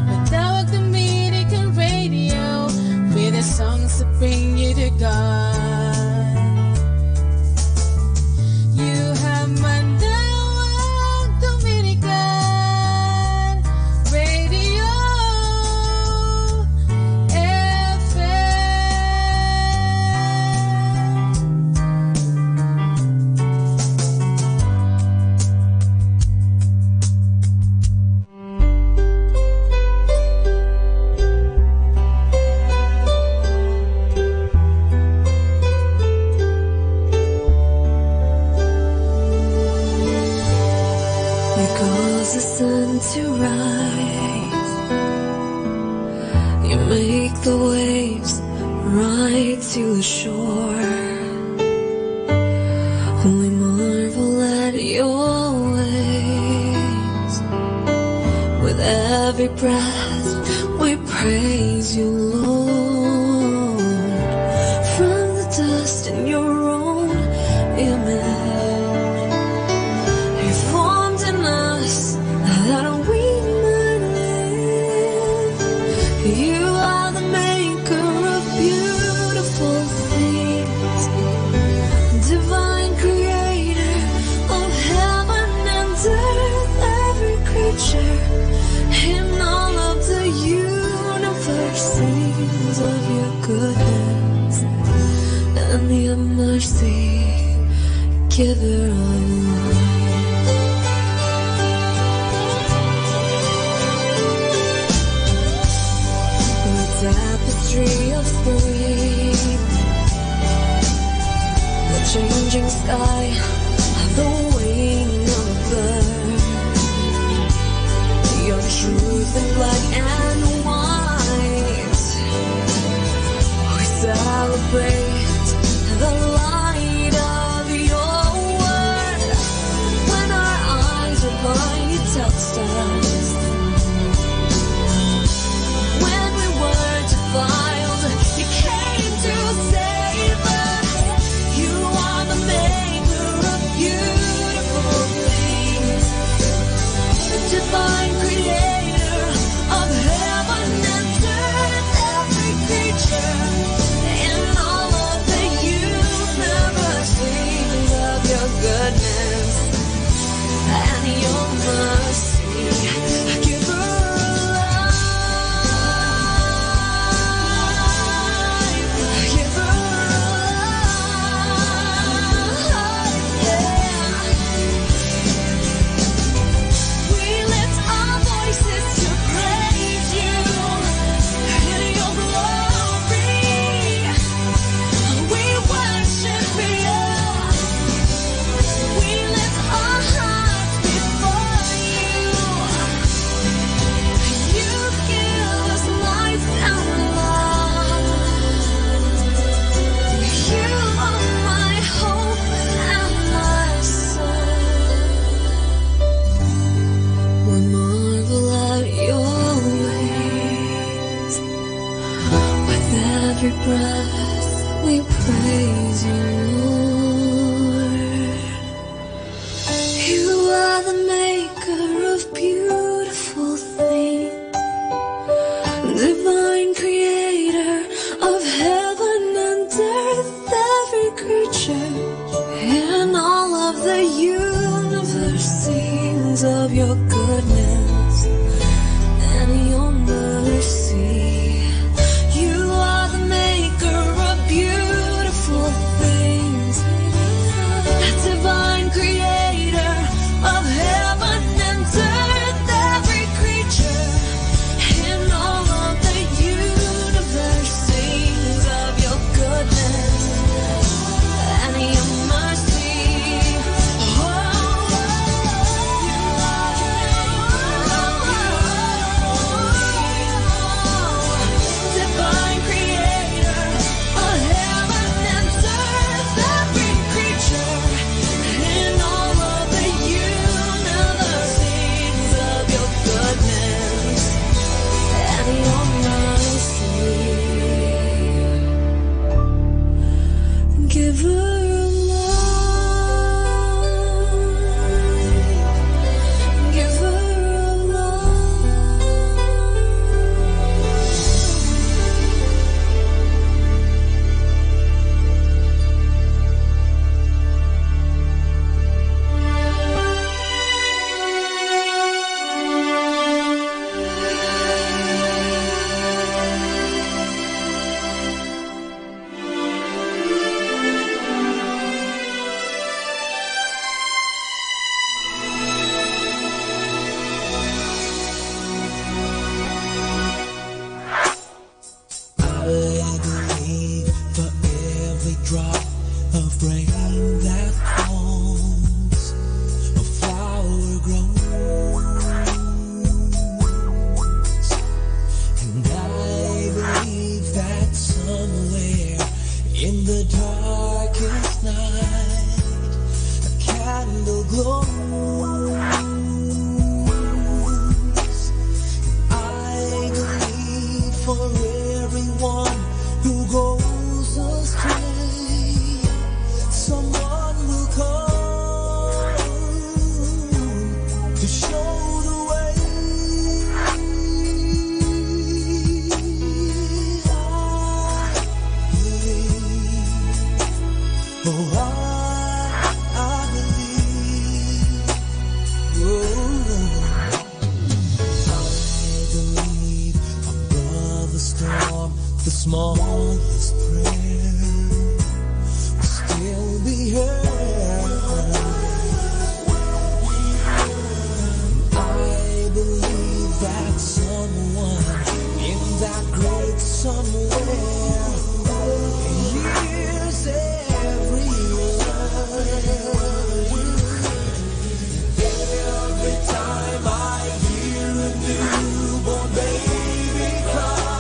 Manaoag Dominican Radio, with the songs that bring you to God. You have Manaoag Dominican Radio F M. You cause the sun to rise. You make the waves rise to the shore. We marvel at your ways. With every breath, we praise you, Lord. From the dust in your own image, you formed in us that we might live. You are the maker of beautiful things, divine creator of heaven and earth. Every creature in all of the universe sings of your goodness and your mercy, giver of life. The tapestry of spring, the changing sky, the wing of a bird. Your truth in black and white. We celebrate the light of your word. When our eyes are blind, you touched us. When we were defiled, you came to save us. You are the maker of beautiful things, the divine creator of heaven and earth. Every creature in all of the universe sings of your goodness and your mercy. Giver of life, giver of life, yeah. We lift our voices to praise you in your glory. We worship you. We lift our hearts before you. You give us life and love. You are my hope and my soul. We marvel at your ways. With every breath, we praise you, Lord. You are the maker of beautiful things, divine creator of heaven and earth. Every creature in all of the universe sings of your goodness and your mercy. You are Smallest prayer will still be heard. I believe that someone in that great somewhere hears every word. Every time I hear a newborn baby cry,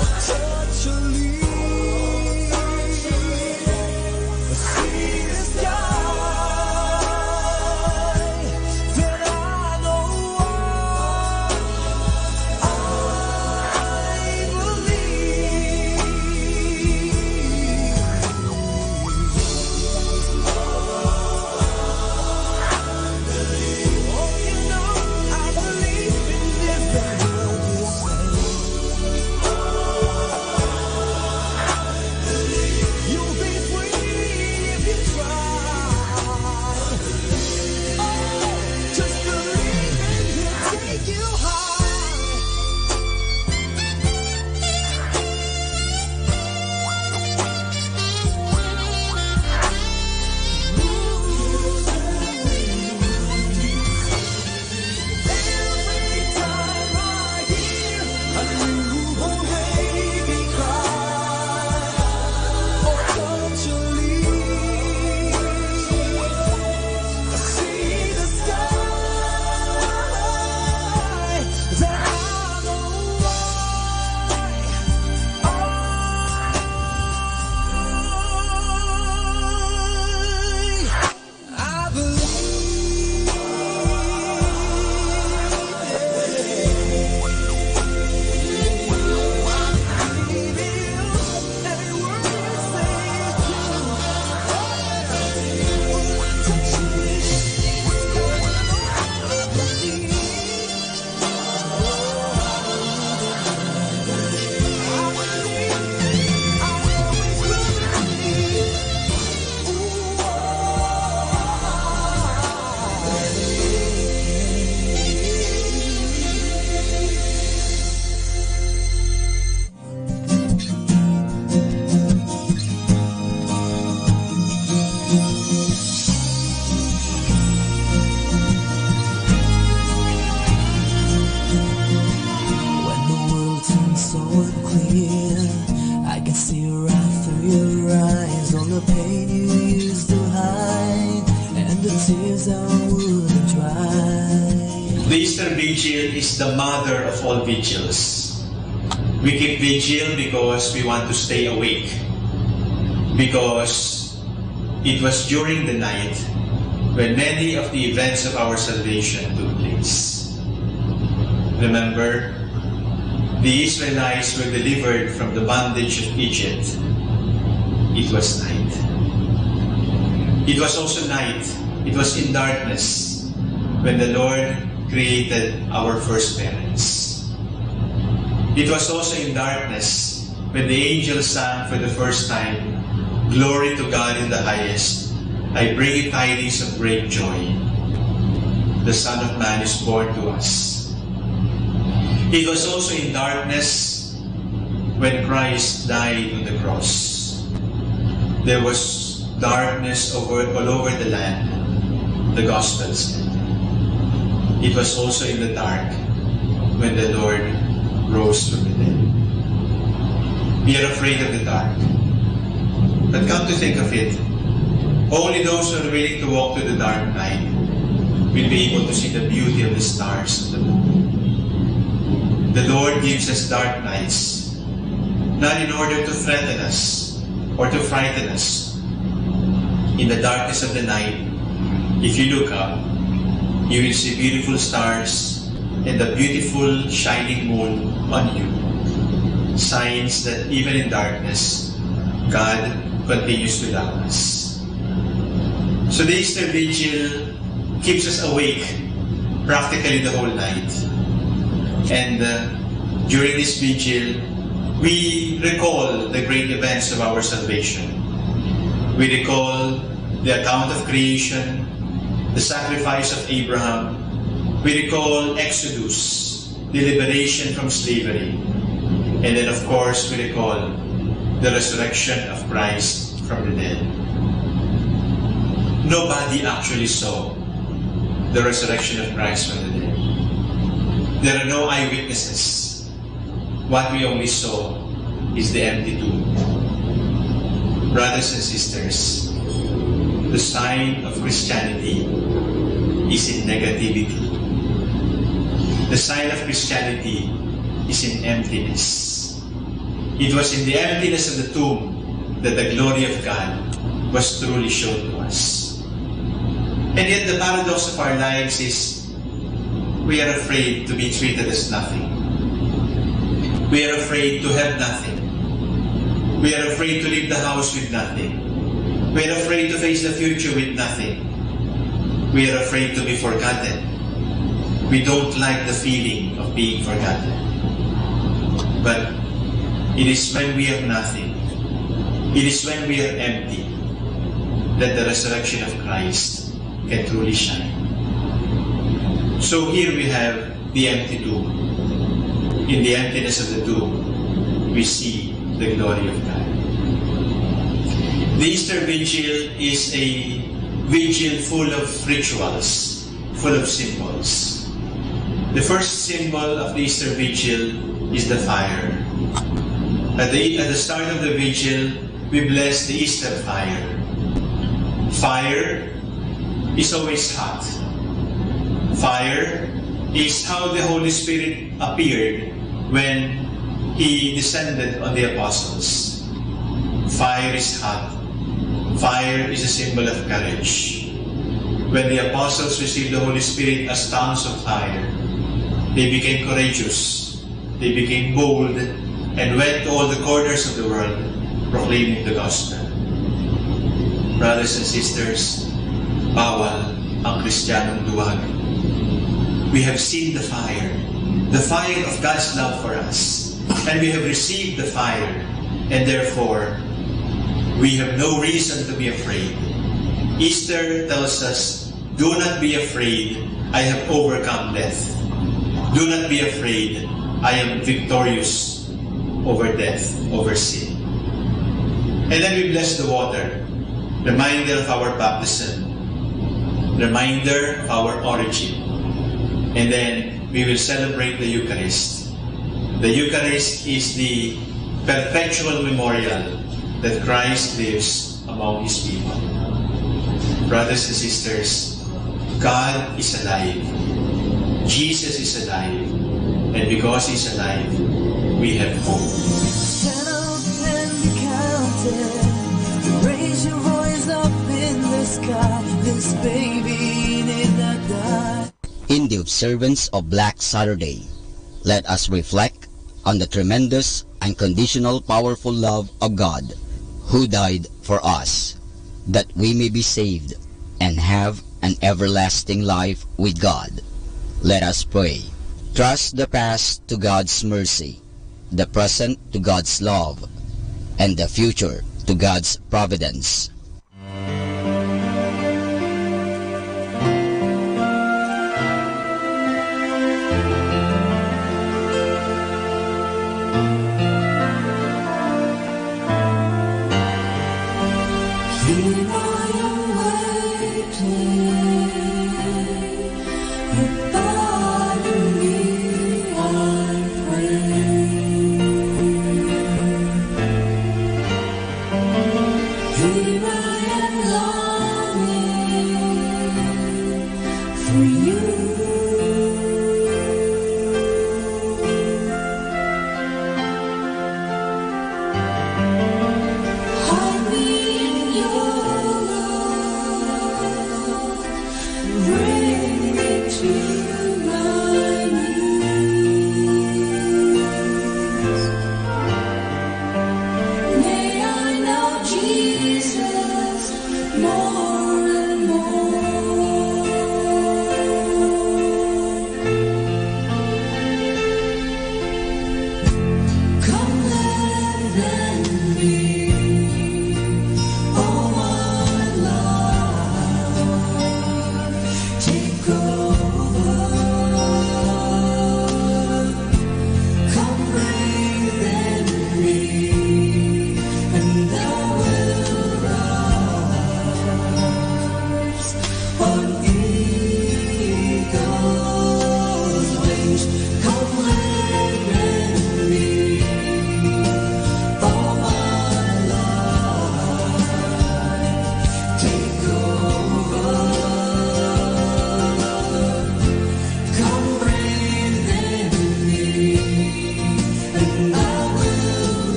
or touch a leaf, or see the sky, then I know I believe. When the world seems so unclear, I can see right through your eyes. All the pain you used to hide, and the tears I wouldn't dry. The Easter Vigil is the mother of all vigils. We keep vigil because we want to stay awake, because it was during the night when many of the events of our salvation took place. Remember, the Israelites were delivered from the bondage of Egypt. It was night. It was also night. It was in darkness when the Lord created our first parents. It was also in darkness when the angels sang for the first time, "Glory to God in the highest. I bring you tidings of great joy. The Son of Man is born to us." It was also in darkness when Christ died on the cross. There was darkness over, all over the land, the gospel said. It was also in the dark when the Lord rose from the dead. We are afraid of the dark. But come to think of it, only those who are willing to walk through the dark night will be able to see the beauty of the stars and the moon. The Lord gives us dark nights, not in order to threaten us or to frighten us. In the darkness of the night, if you look up, you will see beautiful stars and the beautiful shining moon on you. Signs that even in darkness, God continues to love us. So the Easter Vigil keeps us awake practically the whole night. And, uh, during this vigil, we recall the great events of our salvation. We recall the account of creation, the sacrifice of Abraham. We recall Exodus, the liberation from slavery. And then, of course, we recall the resurrection of Christ from the dead. Nobody actually saw the resurrection of Christ from the dead. There are no eyewitnesses. What we only saw is the empty tomb. Brothers and sisters, the sign of Christianity is in negativity. The sign of Christianity is in emptiness. It was in the emptiness of the tomb that the glory of God was truly shown to us. And yet, the paradox of our lives is we are afraid to be treated as nothing. We are afraid to have nothing. We are afraid to leave the house with nothing. We are afraid to face the future with nothing. We are afraid to be forgotten. We don't like the feeling of being forgotten. But it is when we have nothing, it is when we are empty, that the resurrection of Christ can truly shine. So here we have the empty tomb. In the emptiness of the tomb, we see the glory of God. The Easter Vigil is a vigil full of rituals, full of symbols. The first symbol of the Easter Vigil is the fire. At the, at the start of the vigil, we bless the Easter fire. Fire is always hot. Fire is how the Holy Spirit appeared when he descended on the apostles. Fire is hot. Fire is a symbol of courage. When the apostles received the Holy Spirit as tongues of fire, they became courageous. They became bold and went to all the corners of the world proclaiming the gospel. Brothers and sisters, bawal ang Kristiyanong duwag. We have seen the fire, the fire of God's love for us, and we have received the fire, and therefore we have no reason to be afraid. Easter tells us, "Do not be afraid, I have overcome death. Do not be afraid, I am victorious over death, over sin." And then we bless the water, reminder of our baptism, reminder of our origin. And then we will celebrate the Eucharist. The Eucharist is the perpetual memorial that Christ lives among his people. Brothers and sisters, God is alive. Jesus is alive. And because he's alive, we have hope. Stand up and be counted. Raise your voice up in the sky. This baby need not die. In the observance of Black Saturday, let us reflect on the tremendous, unconditional, powerful love of God, who died for us, that we may be saved and have an everlasting life with God. Let us pray. Trust the past to God's mercy, the present to God's love, and the future to God's providence.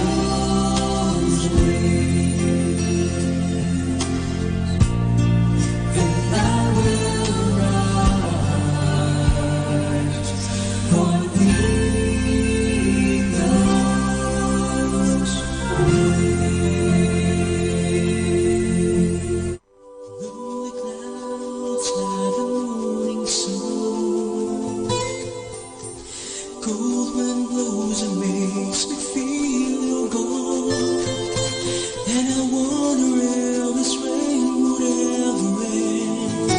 Eagle's wings, and I will rise on eagle's wings. Lonely clouds lie the morning sun. Cold wind blows and makes me feel you're gone. And I wonder if this rain would ever end.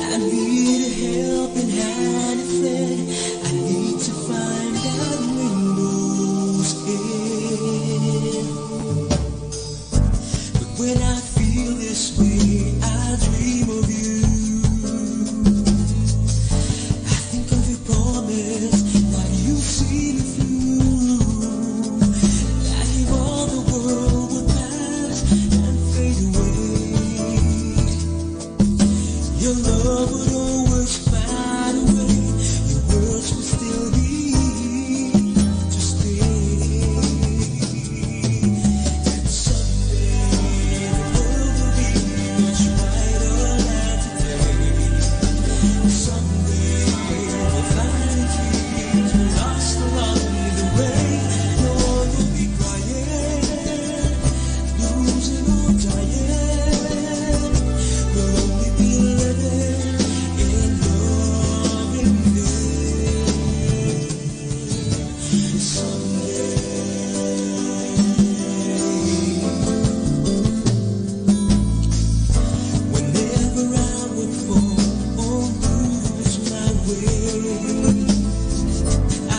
I need a helping hand, a friend. I need to find that rainbow's end. But when I feel this way, I dream of you. I think of your promise that you'll see me through. As if all the world would pass and fade away, your love would always find a way. Your words would still be to stay. And someday the world will be much brighter than today. Someday we'll find a dream we lost along the way. No one will be crying, losing or dying. We'll only be living in love and day. Someday, whenever I would fall or lose my way, I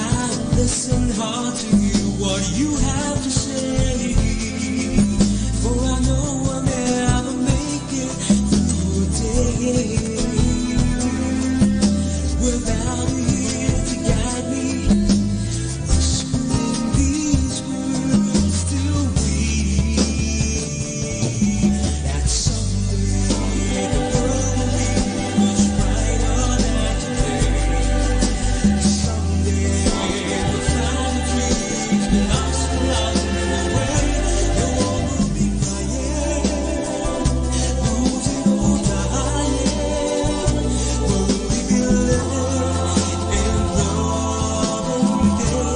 listen hard to hear what you have to say. For I know I'll never make it through a day without you here to guide me. Whispering these words to me, that someday the world will be much brighter than today. Someday we'll find the dreams we lost along the way. No one will be crying, losing or dying. We'll only be living in love and day.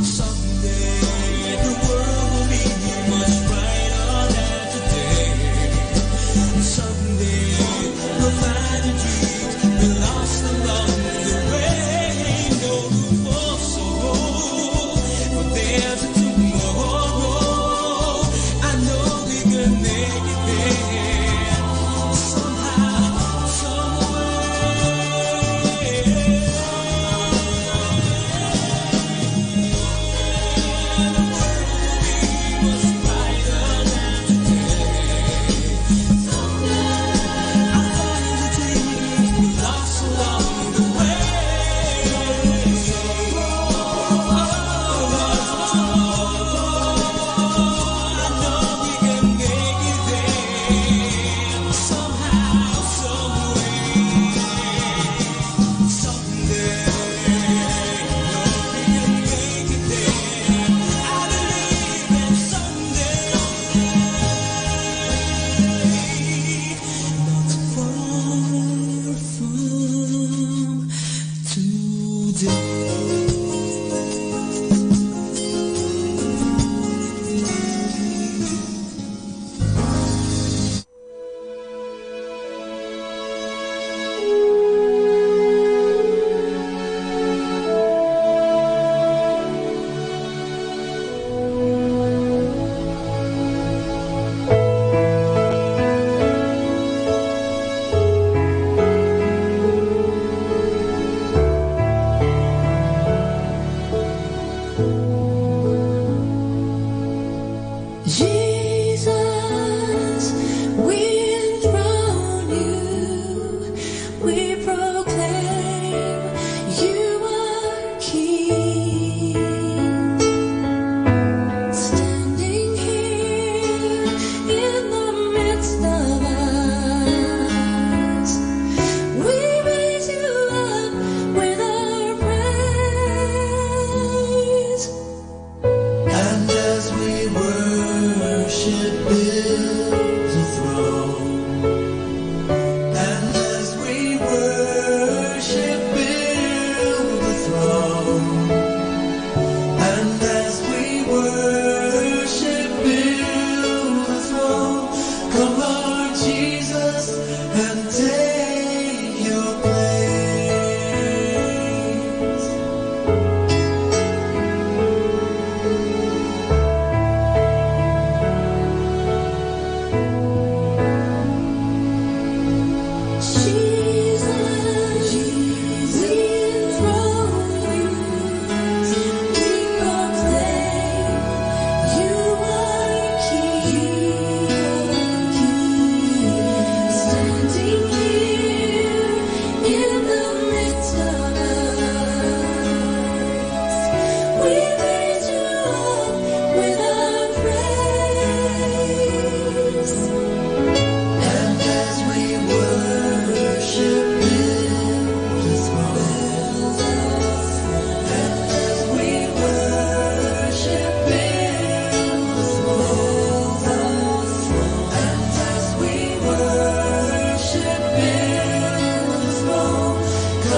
Someday the world will be much brighter than today. Someday we'll find the dreams we lost along the way. No room for sorrow, for there's a tomorrow. I know we can make it there somehow, some way.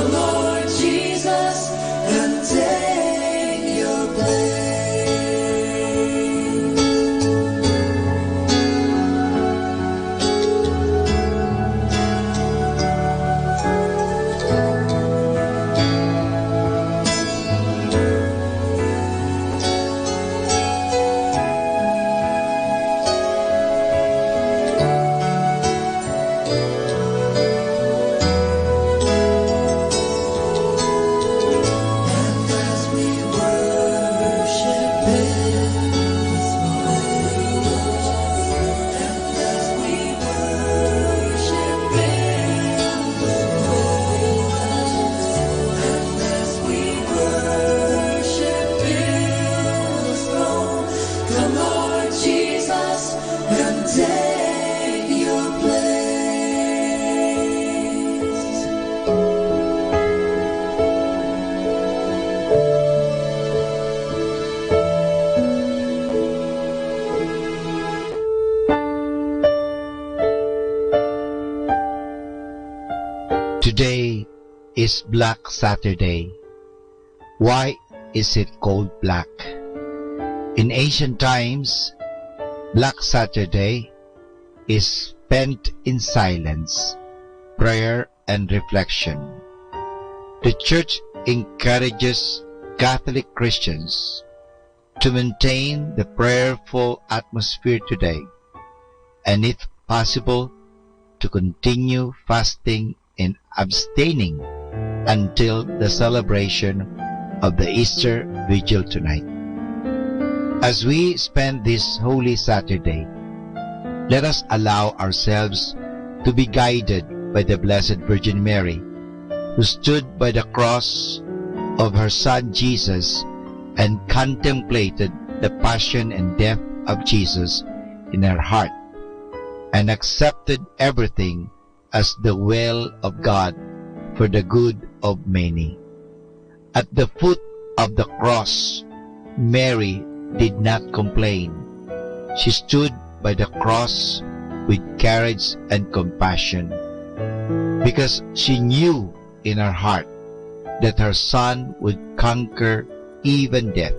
Lord Jesus, and take your place. Come, Lord Jesus, and take your place. Today is Black Saturday. Why is it called black? In ancient times, Black Saturday is spent in silence, prayer, and reflection. The church encourages Catholic Christians to maintain the prayerful atmosphere today, and if possible, to continue fasting and abstaining until the celebration of the Easter Vigil tonight. As we spend this Holy Saturday, let us allow ourselves to be guided by the Blessed Virgin Mary, who stood by the cross of her Son Jesus and contemplated the passion and death of Jesus in her heart, and accepted everything as the will of God for the good of many. At the foot of the cross, Mary did not complain. She stood by the cross with courage and compassion, because she knew in her heart that her son would conquer even death.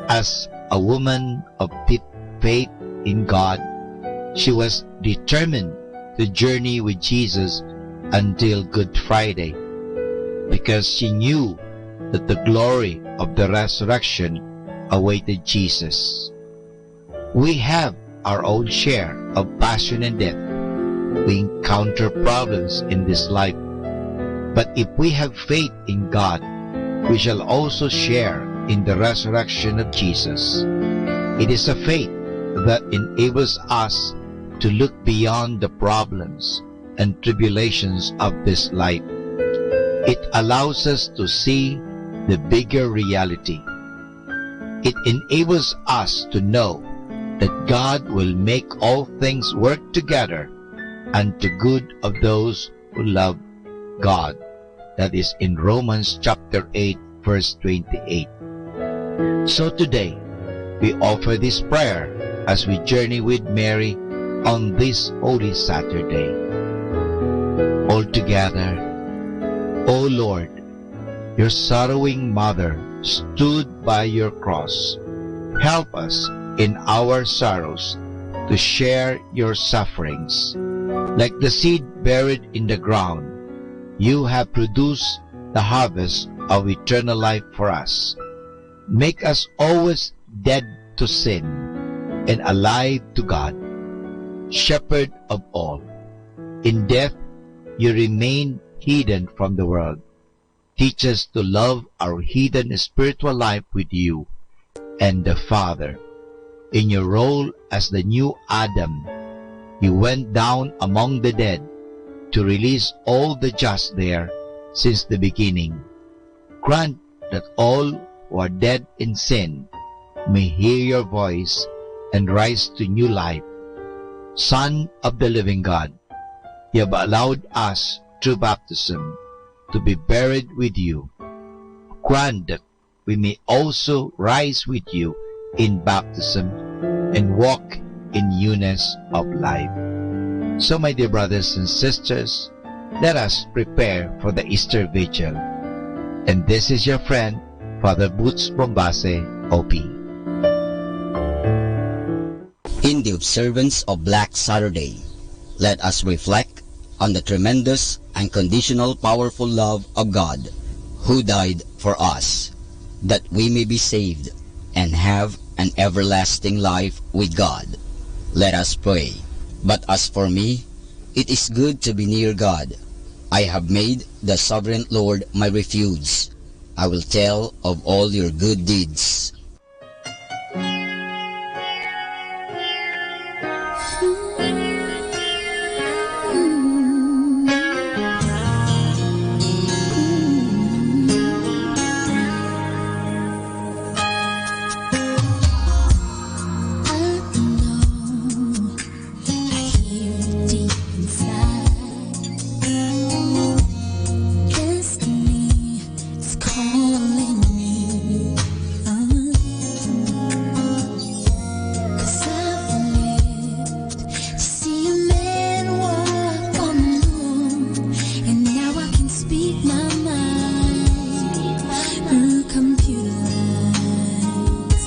As a woman of deep faith in God, she was determined to journey with Jesus until Good Friday, because she knew that the glory of the resurrection awaited Jesus. We have our own share of passion and death. We encounter problems in this life. But if we have faith in God, we shall also share in the resurrection of Jesus. It is a faith that enables us to look beyond the problems and tribulations of this life. It allows us to see the bigger reality. It enables us to know that God will make all things work together unto good of those who love God. That is in Romans chapter eight, verse twenty-eight. So today, we offer this prayer as we journey with Mary on this Holy Saturday. All together, O Lord, your sorrowing mother stood by your cross. Help us in our sorrows to share your sufferings. Like the seed buried in the ground, you have produced the harvest of eternal life for us. Make us always dead to sin and alive to God, Shepherd of all. In death, you remain hidden from the world. Teach us to love our hidden spiritual life with you and the Father. In your role as the new Adam, you went down among the dead to release all the just there since the beginning. Grant that all who are dead in sin may hear your voice and rise to new life. Son of the living God, you have allowed us through baptism to be buried with you. Grant that we may also rise with you in baptism and walk in newness of life. So, my dear brothers and sisters, Let us prepare for the Easter Vigil. And this is your friend, Father Boots Bombase, O P. In the observance of Black Saturday, let us reflect on the tremendous, unconditional, powerful love of God, who died for us, that we may be saved and have an everlasting life with God. Let us pray. But as for me, it is good to be near God. I have made the sovereign Lord my refuge. I will tell of all your good deeds. I hear it deep inside. Destiny is calling me. 'Cause I've lived to see a man walk on the moon, and now I can speak my mind through computer lines.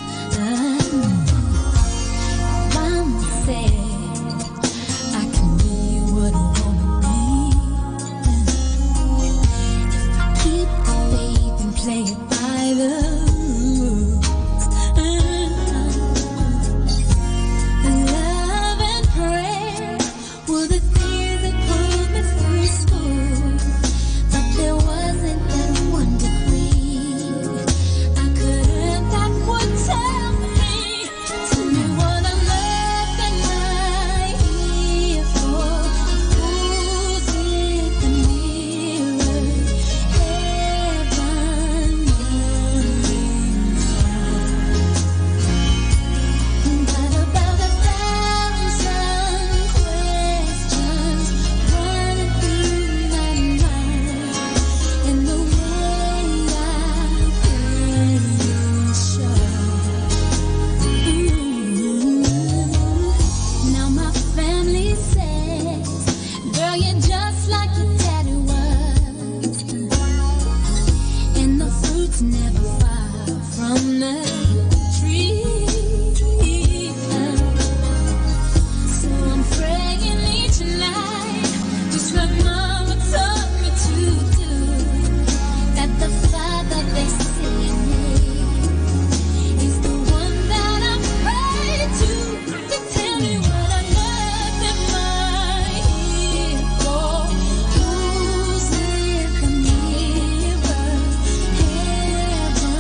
Mama said I can be what I wanna be. If I keep the faith and play it by the rules. Love and prayer were the things that pulled me through school. But there wasn't that one degree I could earn that would tell me. Tell me what I left in my ear for. Who's in the mirror? Heaven and hell. But about a thousand questions running through my mind. And the way I feel you show. Now my family says, "Girl, you're just like your daddy was." And the fruits never fall from the tree. So I'm praying each night, just like Mama taught me to do, that the Father they see in me is the one that I pray to. Tell me what I left in my ear for. Who's in the mirror? Heaven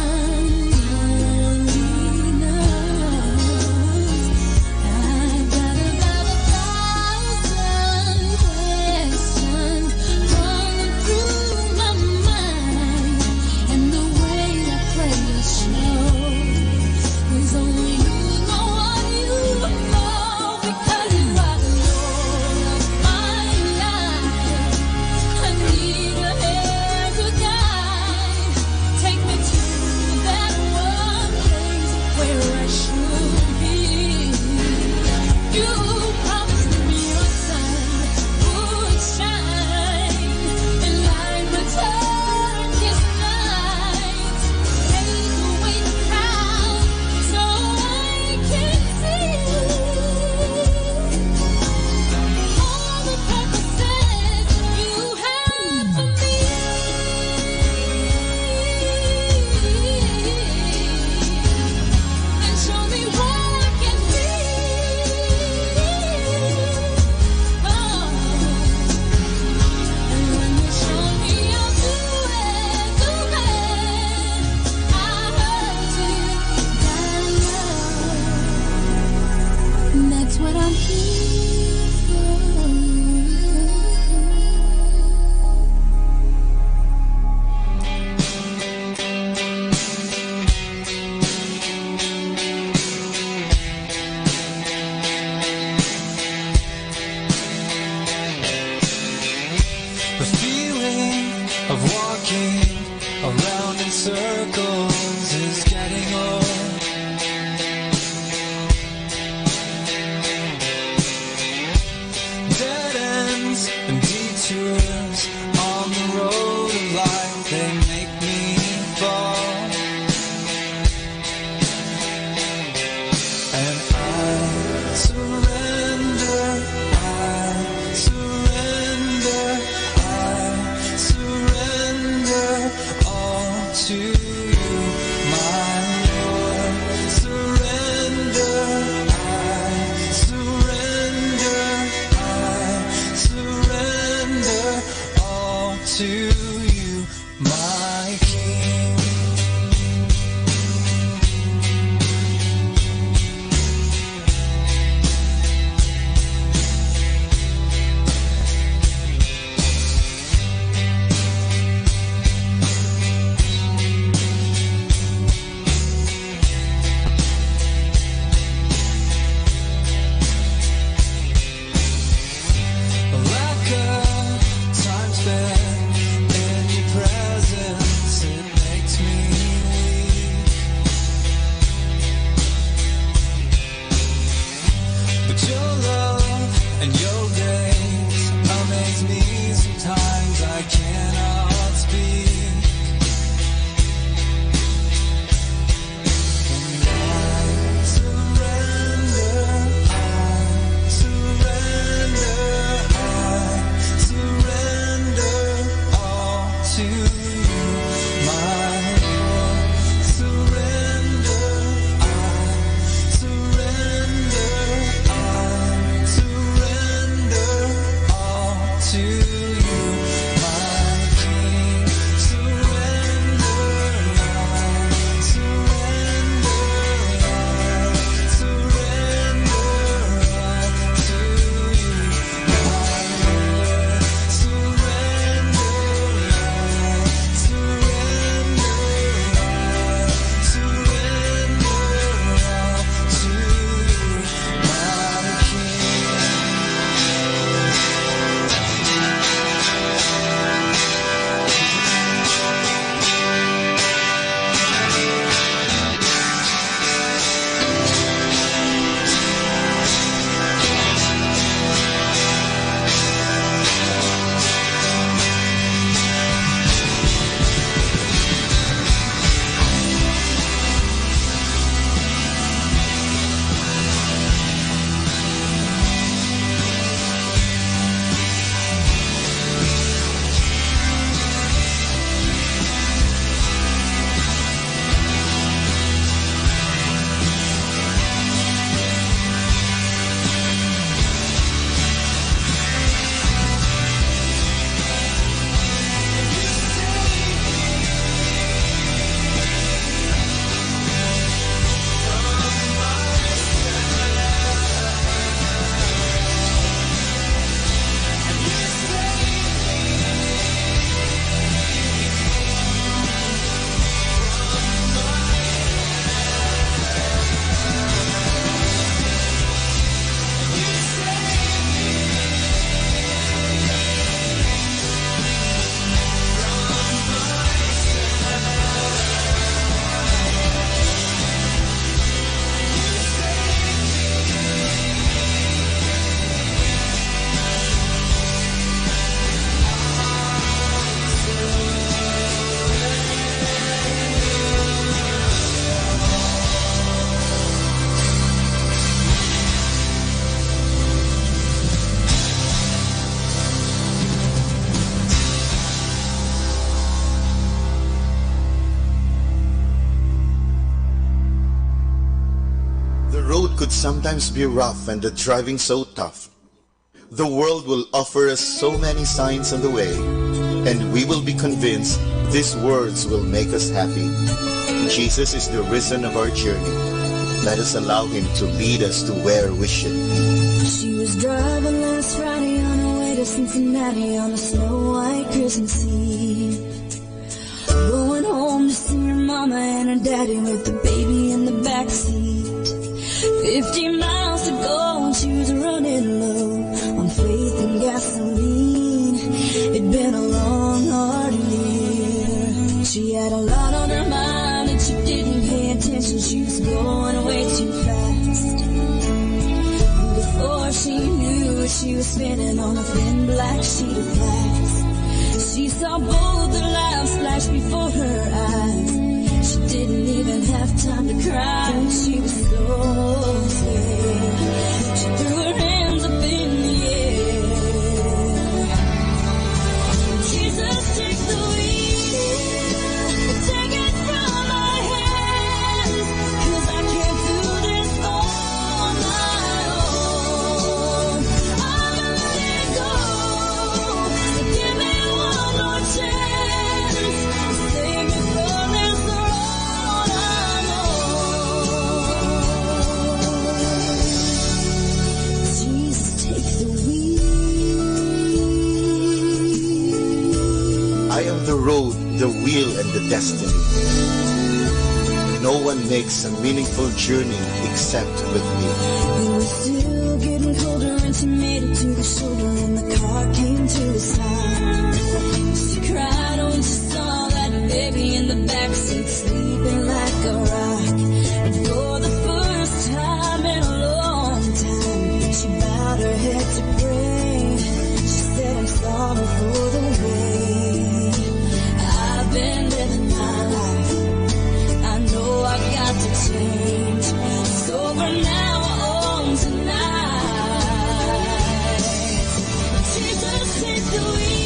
The road could sometimes be rough and the driving so tough. The world will offer us so many signs on the way, and we will be convinced these words will make us happy. Jesus is the reason of our journey. Let us allow him to lead us to where we should be. She was driving last Friday on her way to Cincinnati on a snow white Christmas Eve. Going home to see her mama and her daddy with the baby in the backseat. Fifty miles to go and she was running low on faith and gasoline. It'd been a long, hard year. She had a lot on her mind and she didn't pay attention. She was going way too fast. Before she knew it, she was spinning on a thin black sheet of glass. She saw both the lives flash before her eyes. She didn't even have time to cry. She was so scared. She threw her hands up in the air. Jesus, take the wheel. Take it from my hands. 'Cause I can't do this on my own. I'm letting go. Give me one more chance. Save me from this road I'm on. Jesus, take the wheel. I am the road, the wheel, and the destiny. No one makes a meaningful journey except with me. It was still getting colder when she made it to the shoulder and the car came to a stop. She cried when she saw that baby in the backseat sleeping like a rock. And for the first time in a long time, she bowed her head to pray. She said, "I'm sorry for the way I've been living my life. I know I've got to change. It's over now, on tonight." Jesus, take the wheel.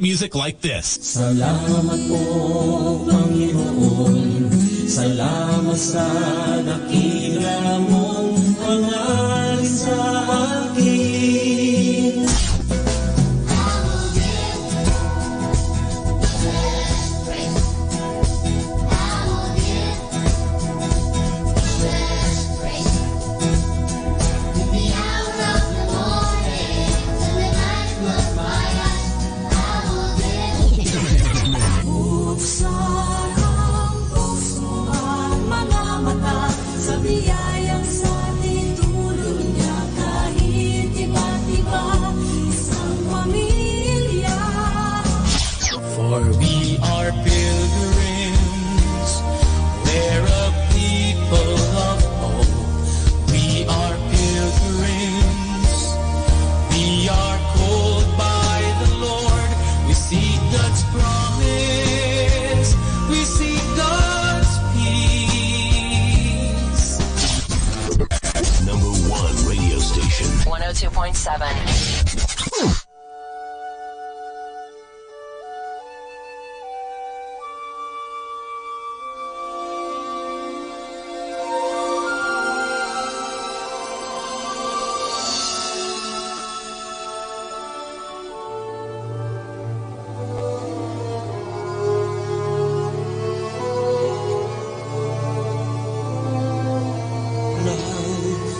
music like this. Salamat po, Panginoon. Salamat sa dakila mong pangaral sa akin. Buksan ang puso at mga mata sa biyayang sa titulo niya, kahit iba't iba, isang pamilya. For we are pilgrims, we're a people of hope. We are pilgrims, we are called by the Lord. We seek God's promise, we seek God's peace. Number one radio station. One oh two point seven. Life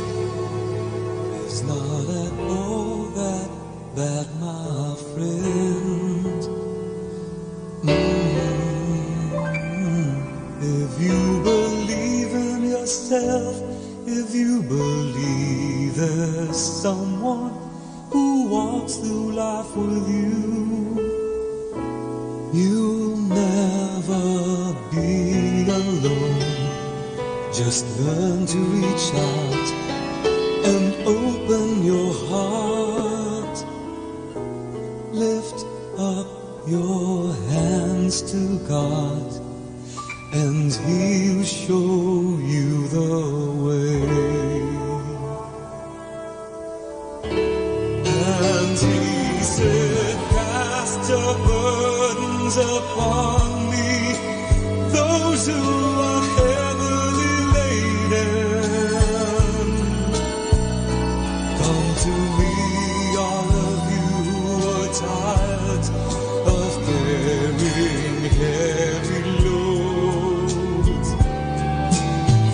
is not at all that bad, my friend. Mm. If you believe in yourself, if you believe there's someone who walks through life with you, you'll never be alone. Just learn to reach out and open your heart. Lift up your hands to God, and He'll show you the way. And he said, "Cast your burdens upon me, those who are heavily laden. Come to me, all of you who are tired of carrying heavy loads.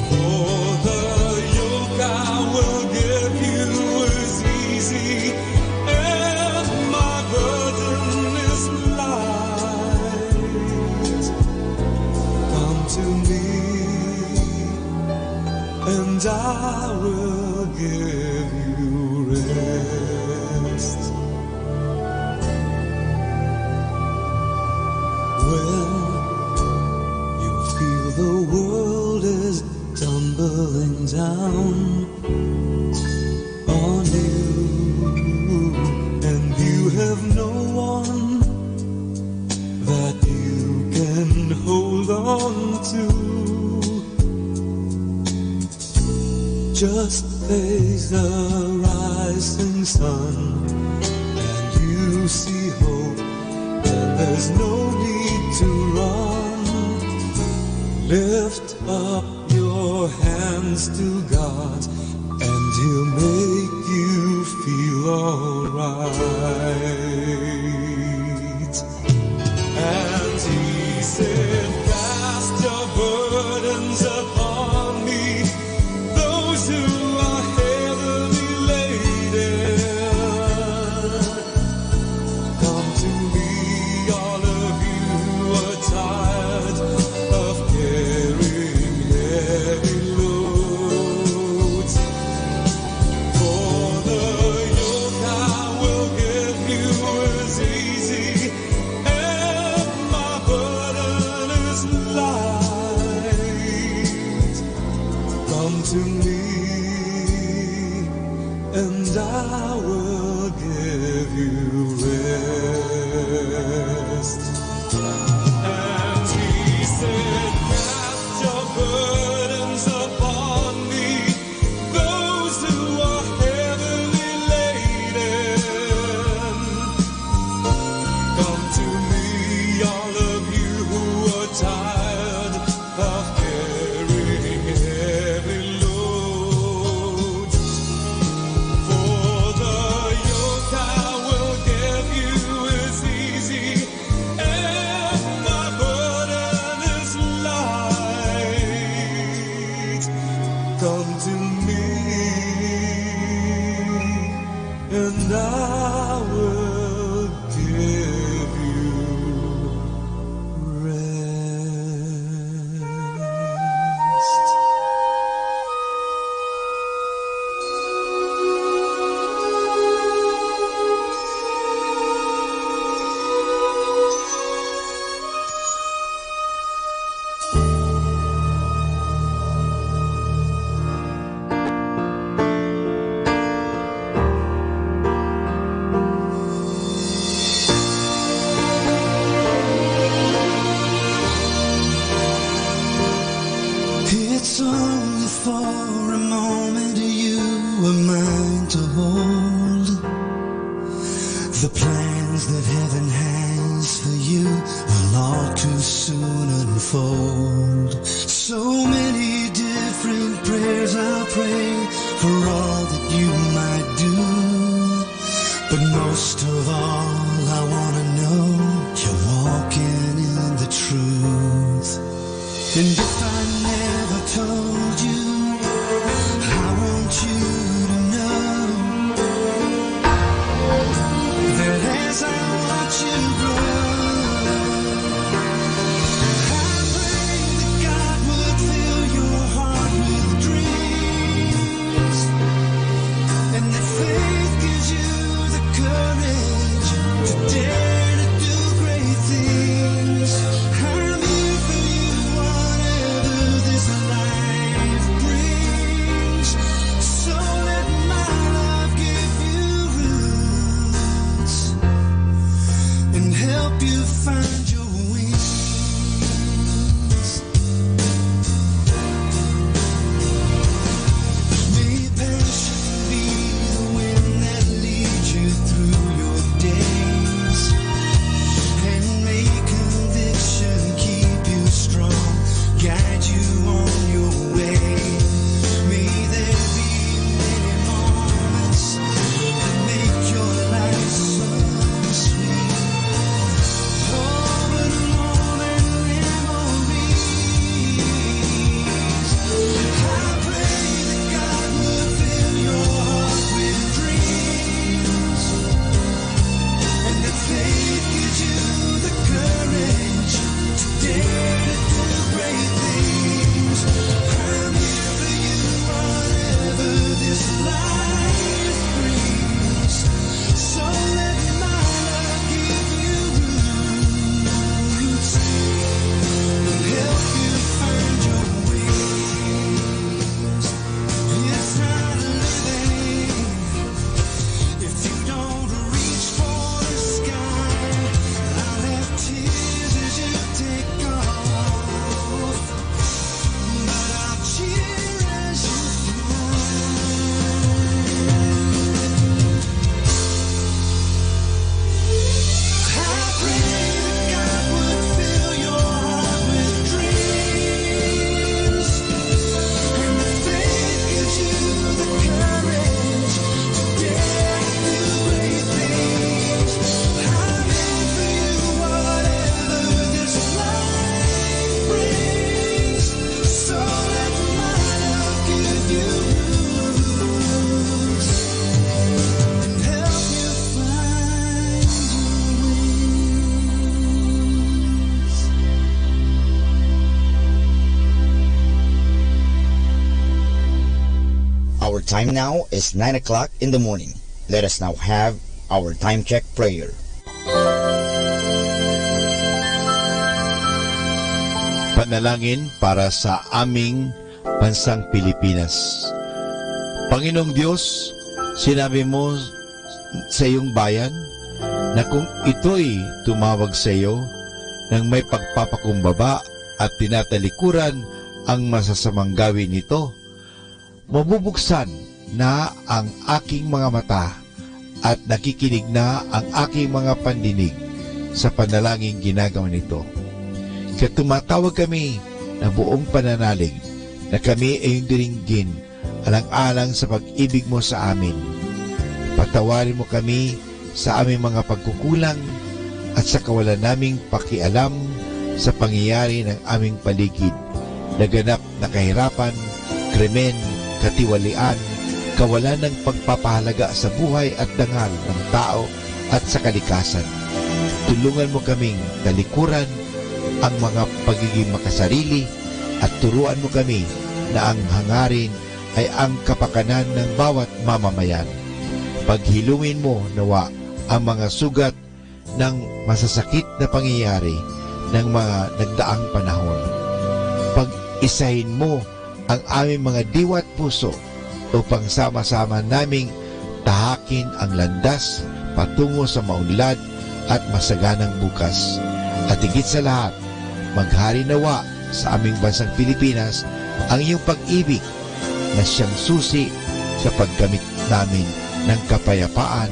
For the yoke I will give you is easy, and my burden is light. Come to me, and I will give you rest." When you feel the world is tumbling down on you, and you have no one that you can hold on to, just face the rising sun, and you see hope, and there's no need to run. Lift up your hands to God, and He'll make you feel alright. And he said, "Cast your burdens upon me, those who are heavily laden. Come to me, all of you who are tired of carrying heavy loads. For the yoke I will give you is easy, and my burden is light. Come to me, and I will give you rest." And he said, "Cast your burdens upon me, those who are heavily laden. Come to I will give you rest. It's only for a moment you are mine to hold. The plans that heaven has for you will all too soon unfold. So many different prayers I'll pray for all that you might do. But most of all, I wanna know you're walking in the truth. And if I never told you, I want you to know that as I watch you grow, I pray that God would fill your heart with dreams, and that faith gives you the courage to dare to do great things. I'm here for you, whatever this life brings. So let my love give you roots and help you find your wings. May passion be the wind that leads you through your days, and may conviction keep you strong, guide you on your way. May there be many moments that make your life so sweet. So let my love give you roots and help you find your wings. It's not living if you don't reach for the sky. I'll have tears as you take off. So let my love give you roots and help you find your wings. Our time now is nine o'clock in the morning. Let us now have our time check prayer. Panalangin para sa aming bansang Pilipinas. Panginoong Diyos, sinabi mo sa iyong bayan na kung ito'y tumawag sa iyo nang may pagpapakumbaba at tinatalikuran ang masasamang gawi nito, mabubuksan na ang aking mga mata at nakikinig na ang aking mga pandinig sa panalangin ginagawa nito. Kaya tumatawag kami na buong pananalig na kami ay diringgin alang-alang sa pag-ibig mo sa amin. Patawarin mo kami sa aming mga pagkukulang at sa kawalan naming pakialam sa pangyayari ng aming paligid, laganap na kahirapan, krimen, katiwalian, kawalaan ng pagpapahalaga sa buhay at dangal ng tao at sa kalikasan. Tulungan mo kaming talikuran ang mga pagiging makasarili at turuan mo kami na ang hangarin ay ang kapakanan ng bawat mamamayan. Paghilongin mo nawa ang mga sugat ng masasakit na pangyayari ng mga nagdaang panahon. Pag-isahin mo ang aming mga diwa at puso upang sama-sama naming tahakin ang landas patungo sa maunlad at masaganang bukas. At higit sa lahat, maghari nawa sa aming bansang Pilipinas ang iyong pag-ibig na siyang susi sa pagkamit namin ng kapayapaan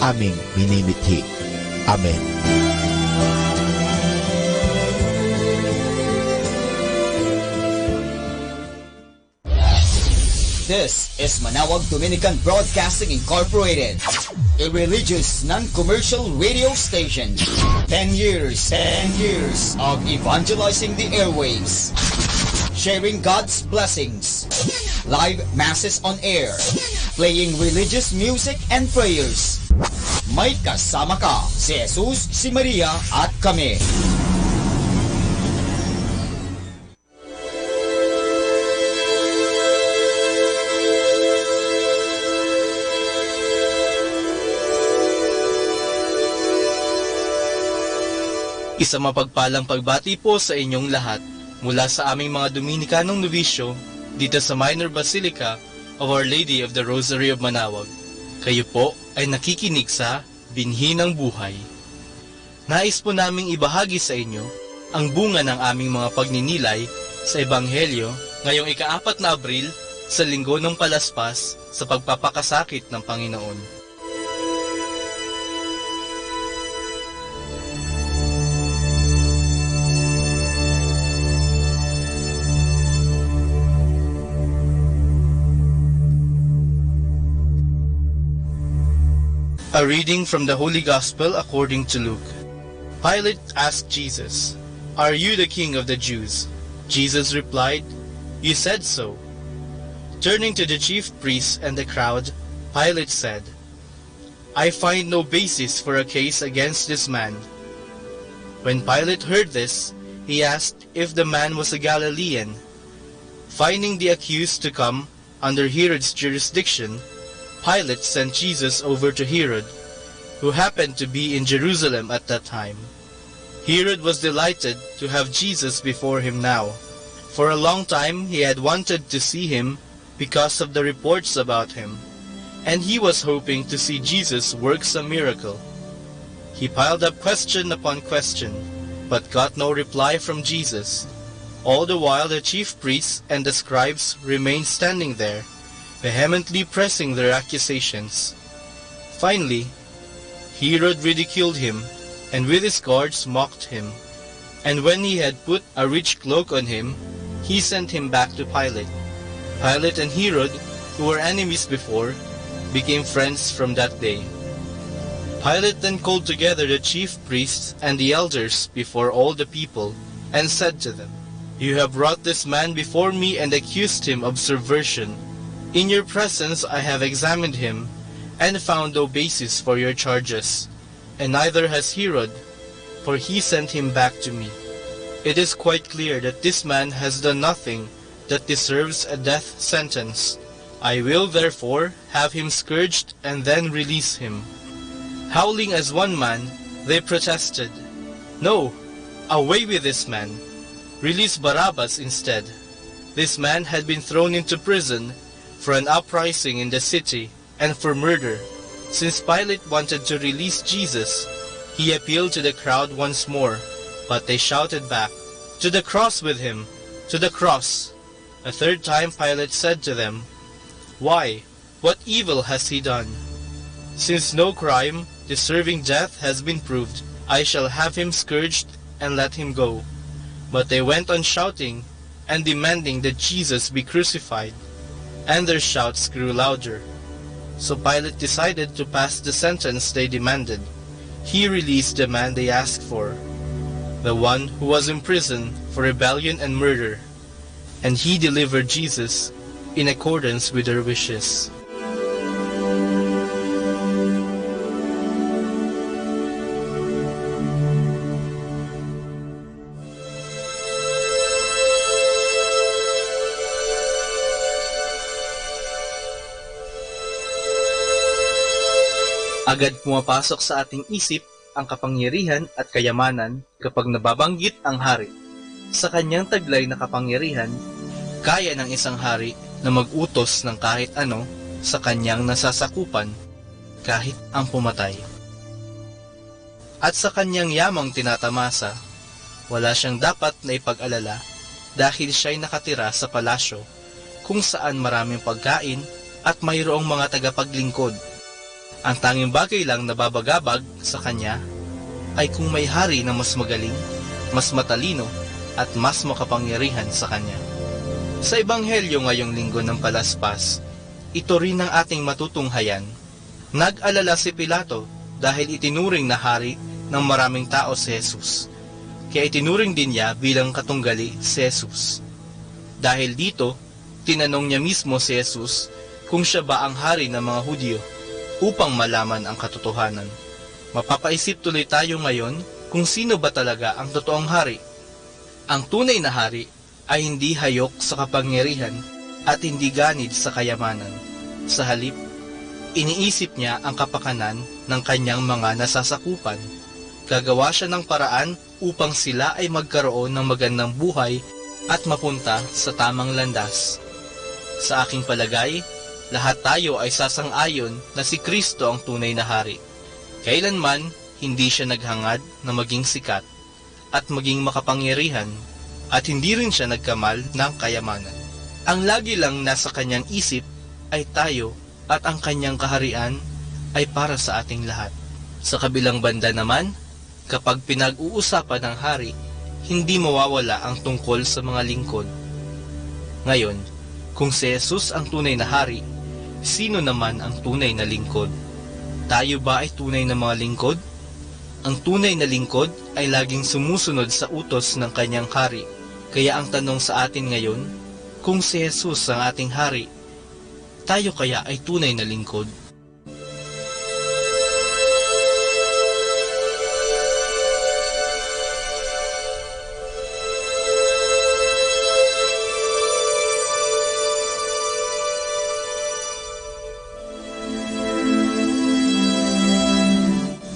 aming minimithi. Amen. This is Manawag Dominican Broadcasting Incorporated, a religious non-commercial radio station. Ten years, ten years of evangelizing the airwaves, sharing God's blessings, live masses on air, playing religious music and prayers. May kasama ka, si Jesus, si Maria, at kami. Isang mapagpalang pagbati po sa inyong lahat mula sa aming mga Dominikanong nobisyo dito sa Minor Basilica of Our Lady of the Rosary of Manawag. Kayo po ay nakikinig sa Binhi ng Buhay. Nais po naming ibahagi sa inyo ang bunga ng aming mga pagninilay sa Ebanghelyo ngayong ikaapat na Abril sa Linggo ng Palaspas sa pagpapakasakit ng Panginoon. A reading from the Holy Gospel according to Luke. Pilate asked Jesus, "Are you the king of the Jews?" Jesus replied, "You said so." Turning to the chief priests and the crowd, Pilate said, "I find no basis for a case against this man." When Pilate heard this, he asked if the man was a Galilean. Finding the accused to come under Herod's jurisdiction, Pilate sent Jesus over to Herod, who happened to be in Jerusalem at that time. Herod was delighted to have Jesus before him now. For a long time he had wanted to see him because of the reports about him, and he was hoping to see Jesus work some miracle. He piled up question upon question, but got no reply from Jesus. All the while the chief priests and the scribes remained standing there, vehemently pressing their accusations. Finally, Herod ridiculed him, and with his guards mocked him. And when he had put a rich cloak on him, he sent him back to Pilate. Pilate and Herod, who were enemies before, became friends from that day. Pilate then called together the chief priests and the elders before all the people, and said to them, "You have brought this man before me and accused him of subversion. In your presence I have examined him, and found no basis for your charges, and neither has Herod, for he sent him back to me. It is quite clear that this man has done nothing that deserves a death sentence. I will, therefore, have him scourged and then release him." Howling as one man, they protested, "No! Away with this man! Release Barabbas instead." This man had been thrown into prison for an uprising in the city and for murder. Since Pilate wanted to release Jesus, he appealed to the crowd once more, but they shouted back, "To the cross with him! To the cross!" A third time Pilate said to them, "Why, what evil has he done? Since no crime deserving death has been proved, I shall have him scourged and let him go." But they went on shouting and demanding that Jesus be crucified, and their shouts grew louder. So Pilate decided to pass the sentence they demanded. He released the man they asked for, the one who was in prison for rebellion and murder, and he delivered Jesus in accordance with their wishes. Agad pumapasok sa ating isip ang kapangyarihan at kayamanan kapag nababanggit ang hari. Sa kanyang taglay na kapangyarihan, kaya ng isang hari na mag-utos ng kahit ano sa kanyang nasasakupan, kahit ang pumatay. At sa kanyang yamang tinatamasa, wala siyang dapat na ipag-alala dahil siya'y nakatira sa palasyo kung saan maraming pagkain at mayroong mga tagapaglingkod. Ang tanging bagay lang na babagabag sa kanya ay kung may hari na mas magaling, mas matalino, at mas makapangyarihan sa kanya. Sa Ebanghelyo ngayong Linggo ng Palaspas, ito rin ang ating matutunghayan. Nag-alala si Pilato dahil itinuring na hari ng maraming tao si Jesus. Kaya itinuring din niya bilang katunggali si Jesus. Dahil dito, tinanong niya mismo si Jesus kung siya ba ang hari ng mga Judio upang malaman ang katotohanan. Mapapaisip tuloy tayo ngayon kung sino ba talaga ang totoong hari. Ang tunay na hari ay hindi hayok sa kapangyarihan at hindi ganid sa kayamanan. Sa halip, iniisip niya ang kapakanan ng kanyang mga nasasakupan. Gagawa siya ng paraan upang sila ay magkaroon ng magandang buhay at mapunta sa tamang landas. Sa aking palagay, lahat tayo ay sasang-ayon na si Kristo ang tunay na hari. Kailanman, hindi siya naghangad na maging sikat at maging makapangyarihan, at hindi rin siya nagkamal ng kayamanan. Ang lagi lang nasa kanyang isip ay tayo at ang kanyang kaharian ay para sa ating lahat. Sa kabilang banda naman, kapag pinag-uusapan ang hari, hindi mawawala ang tungkol sa mga lingkod. Ngayon, kung si Jesus ang tunay na hari, sino naman ang tunay na lingkod? Tayo ba ay tunay na mga lingkod? Ang tunay na lingkod ay laging sumusunod sa utos ng kanyang hari. Kaya ang tanong sa atin ngayon, kung si Jesus ang ating hari, tayo kaya ay tunay na lingkod?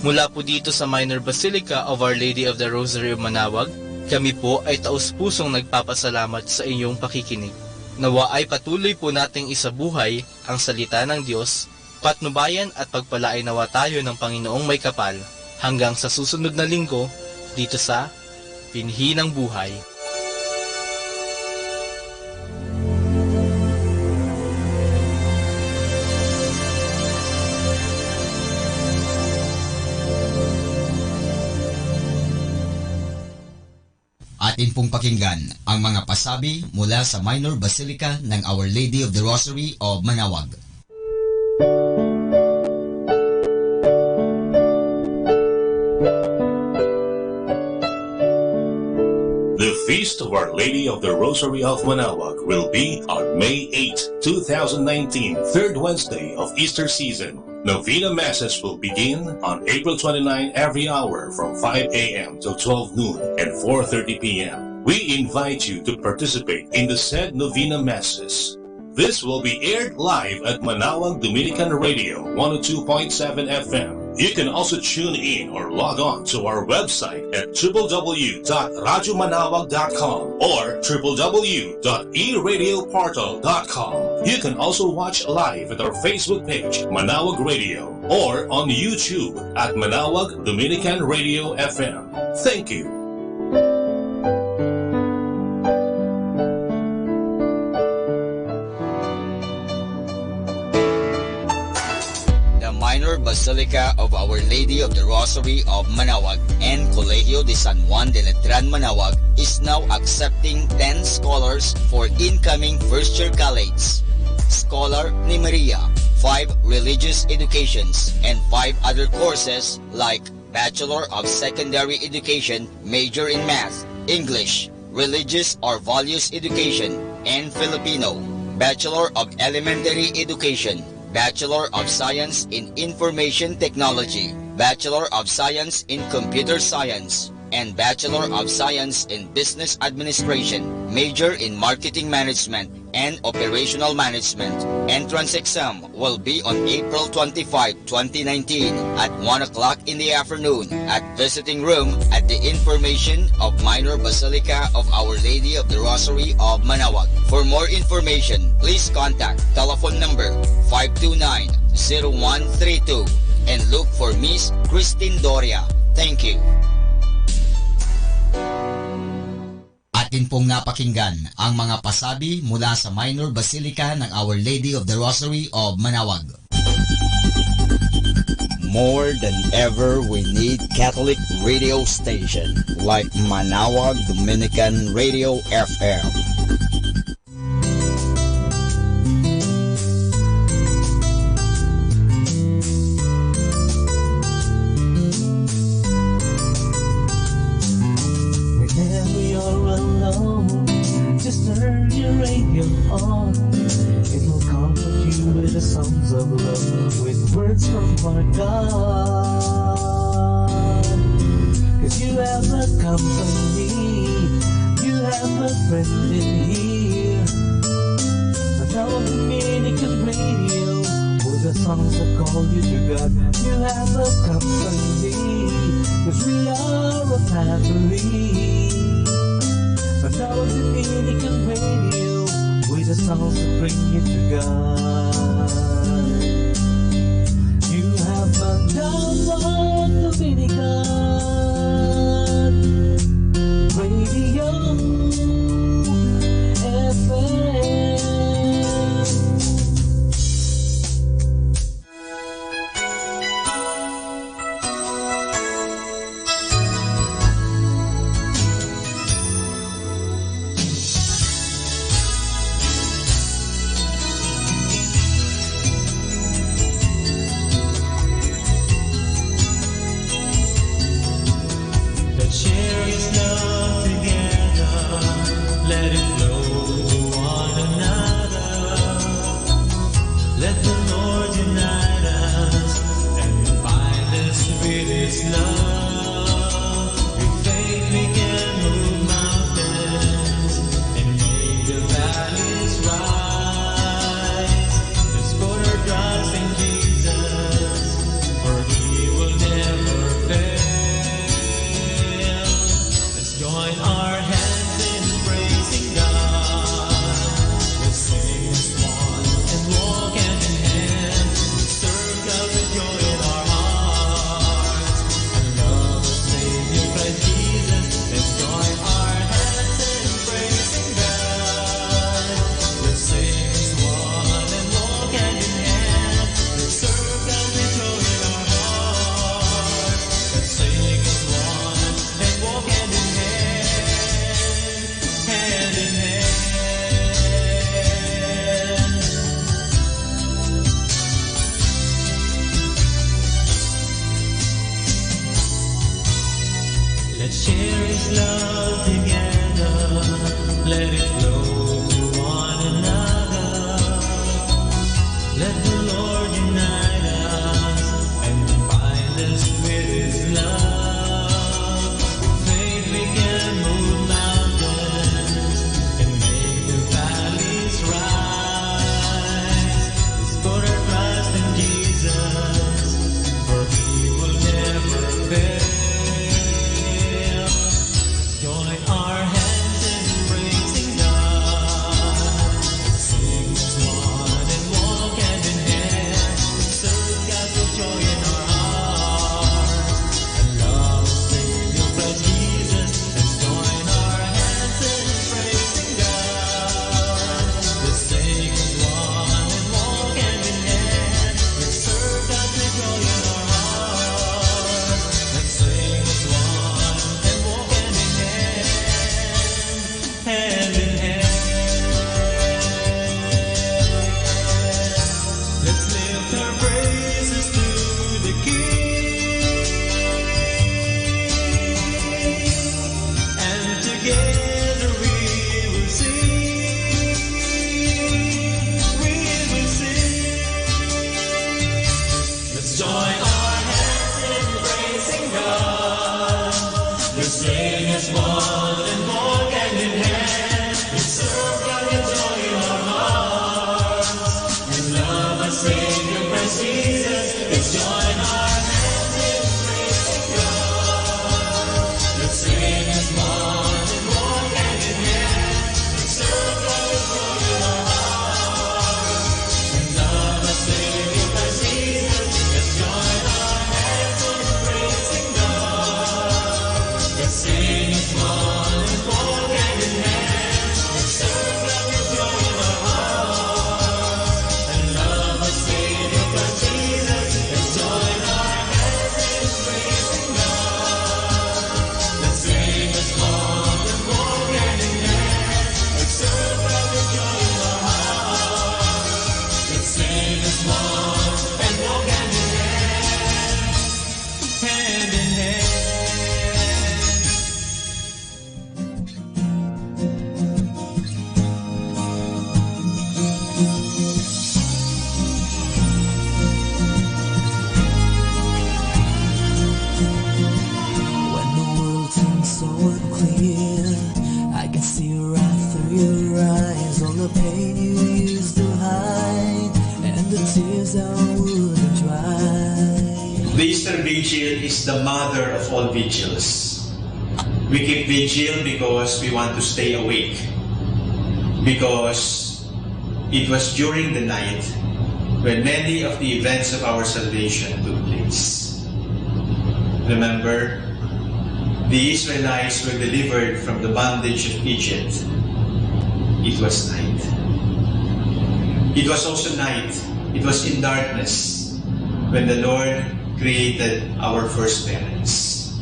Mula po dito sa Minor Basilica of Our Lady of the Rosary of Manaoag, kami po ay taus-pusong nagpapasalamat sa inyong pakikinig. Nawa ay patuloy po nating isabuhay ang salita ng Diyos, patnubayan at pagpalain nawa tayo ng Panginoong may kapal. Hanggang sa susunod na linggo, dito sa Binhi ng Buhay. Atin pong pakinggan ang mga pasabi mula sa Minor Basilica ng Our Lady of the Rosary of Manaoag. The Feast of Our Lady of the Rosary of Manaoag will be on May eighth, two thousand nineteen, third Wednesday of Easter season. Novena Masses will begin on April twenty-nine every hour from five a m till twelve noon and four thirty p m. We invite you to participate in the said Novena Masses. This will be aired live at Manaoag Dominican Radio one oh two point seven F M. You can also tune in or log on to our website at w w w dot radyo manaoag dot com or w w w dot e radio portal dot com. You can also watch live at our Facebook page, Manaoag Radio, or on YouTube at Manaoag Dominican Radio F M. Thank you. The Minor Basilica of Our Lady of the Rosary of Manaoag and Colegio de San Juan de Letran Manaoag is now accepting ten scholars for incoming first year college. Scholar ni Maria, five religious educations, and five other courses like Bachelor of Secondary Education, major in Math, English, Religious or Values Education, and Filipino, Bachelor of Elementary Education, Bachelor of Science in Information Technology, Bachelor of Science in Computer Science, and Bachelor of Science in Business Administration, major in Marketing Management and Operational Management. Entrance exam will be on April twenty-five, twenty nineteen, at one o'clock in the afternoon at visiting room at the Information of Minor Basilica of Our Lady of the Rosary of Manaoag. For more information, please contact telephone number five two nine, zero one three two and look for Miss Christine Doria. Thank you. Atin pong napakinggan ang mga pasabi mula sa Minor Basilica ng Our Lady of the Rosary of Manaoag. More than ever, we need Catholic radio station like Manaoag Dominican Radio F M. Whenever you're alone, just turn your radio on. It will comfort you with the songs of love, with words from our God. 'Cause you have a company, you have a friend in here. Another Dominican radio, with the songs that call you to God. You have a company, 'cause we are a family. Another Dominican radio, with the songs that bring you to God. You have Mandawan Dominican Radio F M. Let's share His love together. Let it flow to one another. Let the Lord unite us and bind us with His love. With faith we can move mountains and make the valleys rise. Let's put our trust in Jesus, for He will never fail. Let's join our hands in praising God. Let's sing as one and walk hand in hand. Let's serve God with joy in our hearts. And love our Savior Christ Jesus. Let's join our hands in praising God. Let's sing as one and walk hand in hand. Let's serve God with joy in our hearts. Let's sing as one and walk hand in hand, hand in hand. Let's share His love together. Let it flow to one another. Let the Lord unite us and bind us with His love. With faith we can move mountains and make the valleys rise. Let's put our trust in Jesus, for He will never fail. Join our hands in praising God. Sing as one and walk hand in hand. Serve God with joy in our hearts. And Vigil is the mother of all vigils. We keep vigil because we want to stay awake, because it was during the night when many of the events of our salvation took place. Remember, the Israelites were delivered from the bondage of Egypt. It was night. It was also night. It was in darkness when the Lord created our first parents.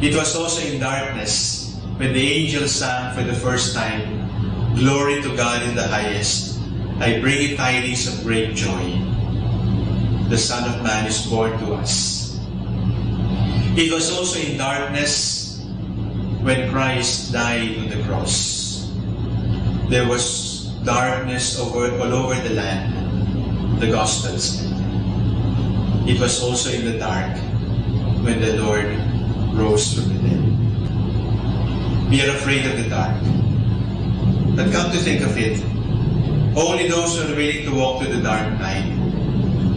It was also in darkness when the angel sang for the first time, "Glory to God in the highest. I bring you tidings of great joy. The Son of Man is born to us." It was also in darkness when Christ died on the cross. There was darkness over, all over the land. The Gospels. It was also in the dark when the Lord rose from the dead. We are afraid of the dark. But come to think of it, only those who are willing to walk through the dark night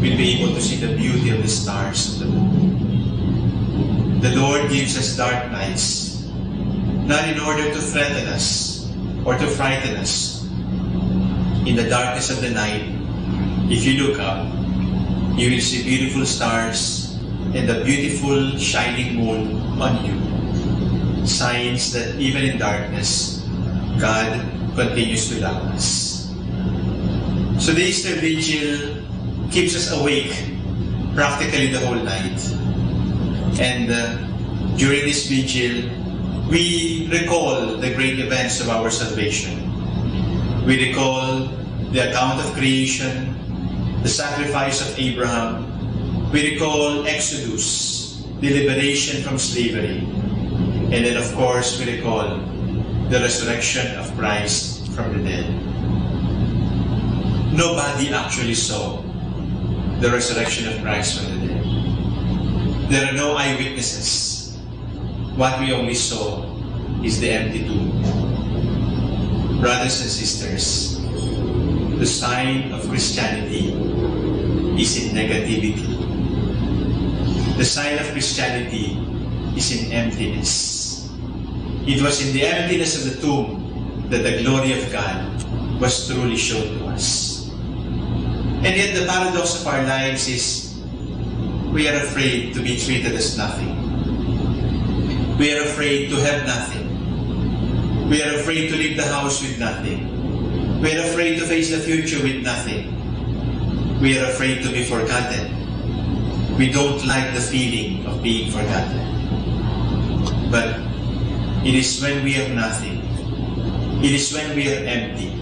will be able to see the beauty of the stars and the moon. The Lord gives us dark nights, not in order to threaten us or to frighten us. In the darkness of the night, if you look up, you will see beautiful stars and the beautiful shining moon on you. Signs that even in darkness, God continues to love us. So the Easter Vigil keeps us awake practically the whole night. And uh, during this vigil, we recall the great events of our salvation. We recall the account of creation, the sacrifice of Abraham. We recall Exodus, the liberation from slavery. And then, of course, we recall the resurrection of Christ from the dead. Nobody actually saw the resurrection of Christ from the dead. There are no eyewitnesses. What we only saw is the empty tomb. Brothers and sisters, the sign of Christianity is in negativity. The sign of Christianity is in emptiness. It was in the emptiness of the tomb that the glory of God was truly shown to us. And yet, the paradox of our lives is we are afraid to be treated as nothing. We are afraid to have nothing. We are afraid to leave the house with nothing. We are afraid to face the future with nothing. We are afraid to be forgotten. We don't like the feeling of being forgotten. But it is when we have nothing, it is when we are empty,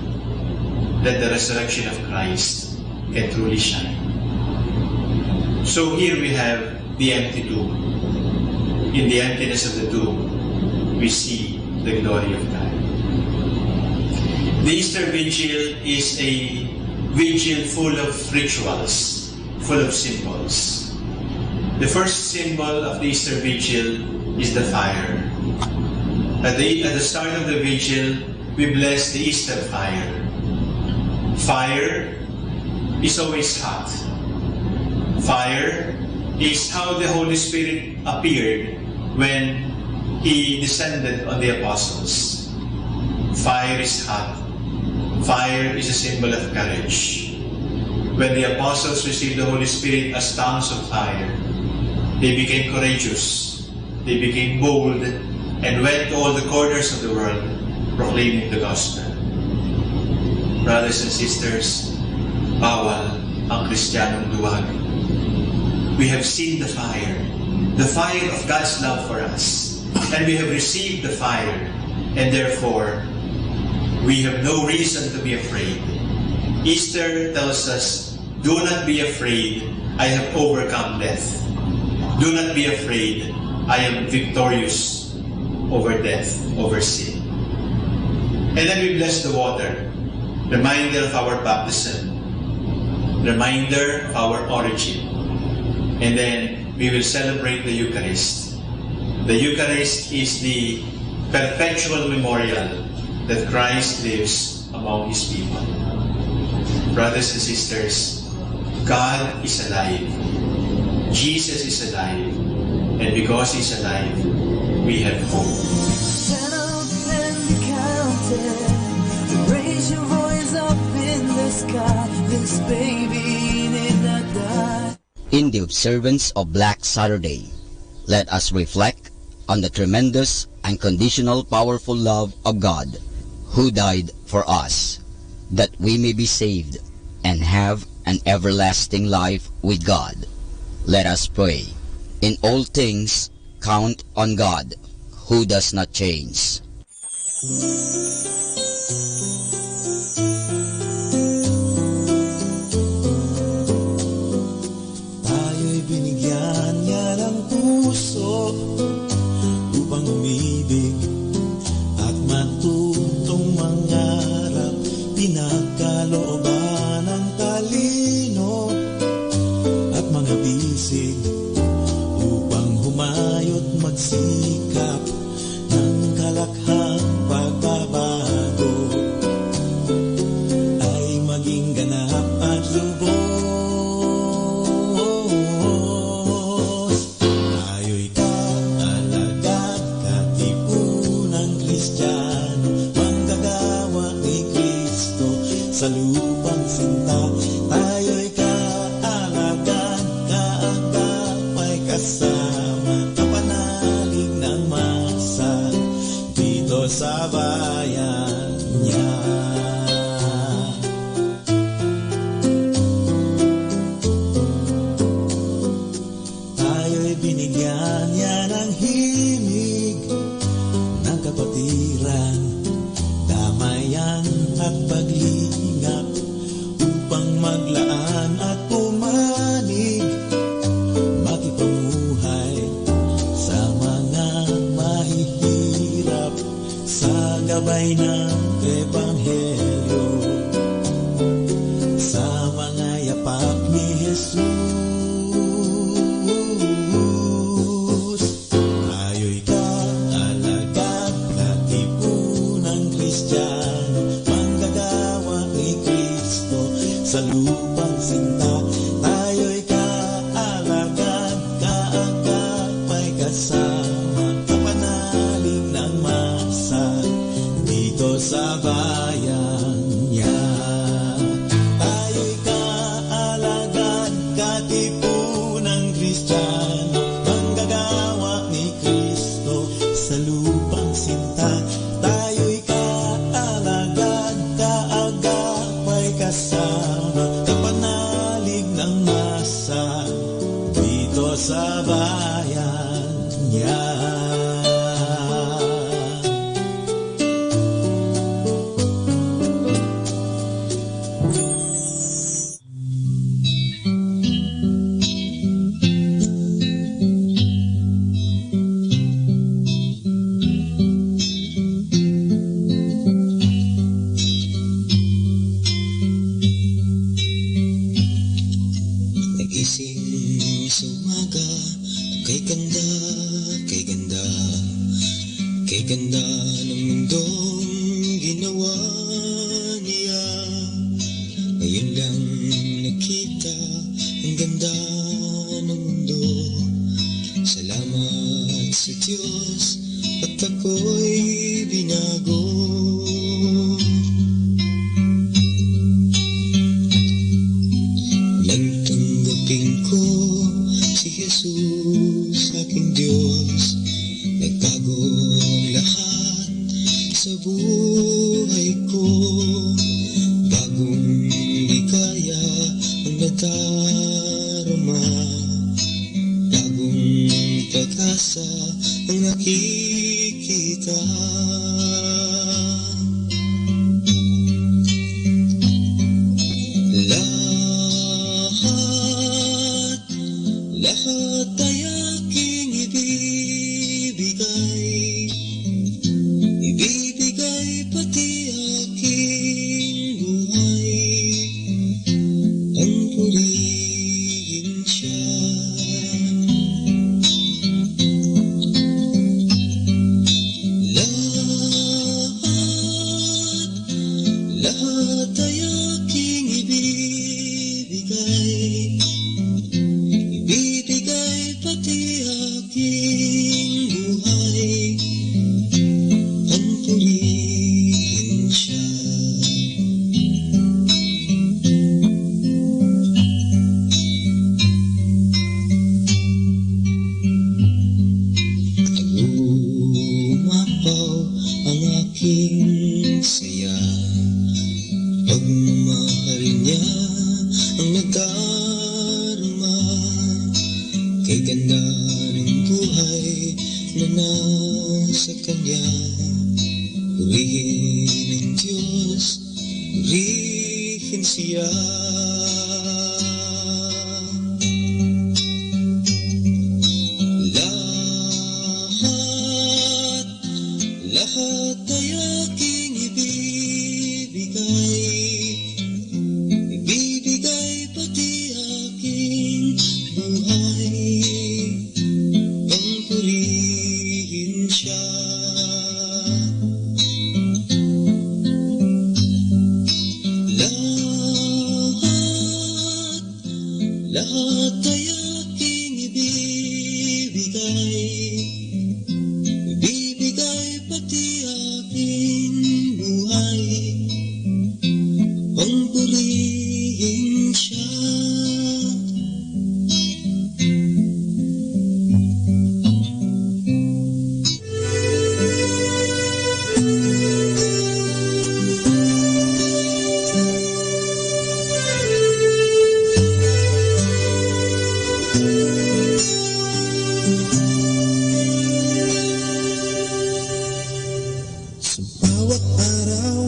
that the resurrection of Christ can truly shine. So here we have the empty tomb. In the emptiness of the tomb, we see the glory of God. The Easter Vigil is a vigil full of rituals, full of symbols. The first symbol of the Easter Vigil is the fire. At the, at the start of the vigil, we bless the Easter fire. Fire is always hot. Fire is how the Holy Spirit appeared when he descended on the apostles. Fire is hot. Fire is a symbol of courage. When the apostles received the Holy Spirit as tongues of fire, they became courageous. They became bold and went to all the corners of the world proclaiming the gospel. Brothers and sisters, bawal ang Kristiyanong duwag. We have seen the fire, the fire of God's love for us, and we have received the fire, and therefore, we have no reason to be afraid. Easter tells us, "Do not be afraid, I have overcome death. Do not be afraid, I am victorious over death, over sin." And then we bless the water, reminder of our baptism, reminder of our origin. And then we will celebrate the Eucharist. The Eucharist is the perpetual memorial that Christ lives among his people. Brothers and sisters, God is alive. Jesus is alive, and because He's alive, we have hope. Stand up and be counted. Raise your voice up in the sky. This baby need not die. In the observance of Black Saturday, let us reflect on the tremendous, unconditional, powerful love of God, who died for us, that we may be saved and have an everlasting life with God. Let us pray. In all things, count on God, who does not change. Tayo'y binigyan niya ng puso upang umibig at matutong mangarap, pinagkalooban ng talino at mga bisig upang humayo't magsikap ng kalakhang pagbabago ay maging ganap at lubos. Tayo'y kaalagad, katipunang Kristiano, manggagawa ni Cristo sa lupang sinta. Tayo'y kaalagad, kaagapay, kasama, kapanalig ng masa dito sa bayan niya. Tayo'y binigyan niya ng himig ng kapatiran, damayan at paglingap, upang maglaan at pumanig, makipamuhay sa mga mahihirap, sa gabay ng Ebanghelyo, sa mga yapak ni Jesus. Tayo'y kaalagad, katipunang Kristiano, manggagawa ni Cristo sa lupang sinta. Tayo'y kaalagad, kaagapay, kasama, kapanalig ng masa dito sa bayan niya. Tayo'y kaalagad, katipunang Kristiano, manggagawa ni Cristo sa lupang sinta. Tayo'y kaalagad, kaagapay, kasama, kapanalig ng masa dito sa bayan niya. Nagising sa umaga, kay ganda, kay ganda, kay ganda ng mundong ginawa niya. Ngayon lang nakita ang ganda ng mundo. Salamat sa Diyos at ako'y binago. Nang tanggapin ko si Jesus, aking Diyos, nagbago ang lahat sa buhay ko. Bagong ligaya ang nadarama, bagong pag-asa ang nakikita. Lahat, lahat ay aking ibibigay. Ibibigay pati aking buhay, ang purihin siya. Nasa kanya, purihin ang Diyos, purihin siya. Lahat, lahat ay aking ibibigay, ibibigay pati aking buhay. Pampurihin siya. Lahat, lahat ay aking ibibigay. Ibibigay pati aking buhay. Pampurihin siya. Sa bawat araw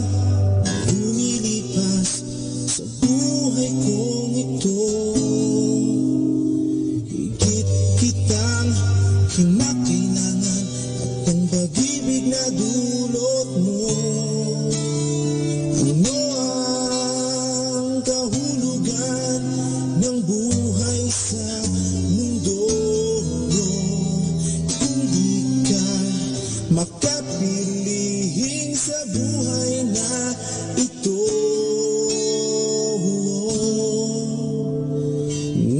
na lumilipas sa buhay kong ito, higit kitang kinakailangan at ang pag-ibig na dulot mo. Ano ang kahulugan ng buhay sa mundo kung di ka makapilihing sa buhay na ito?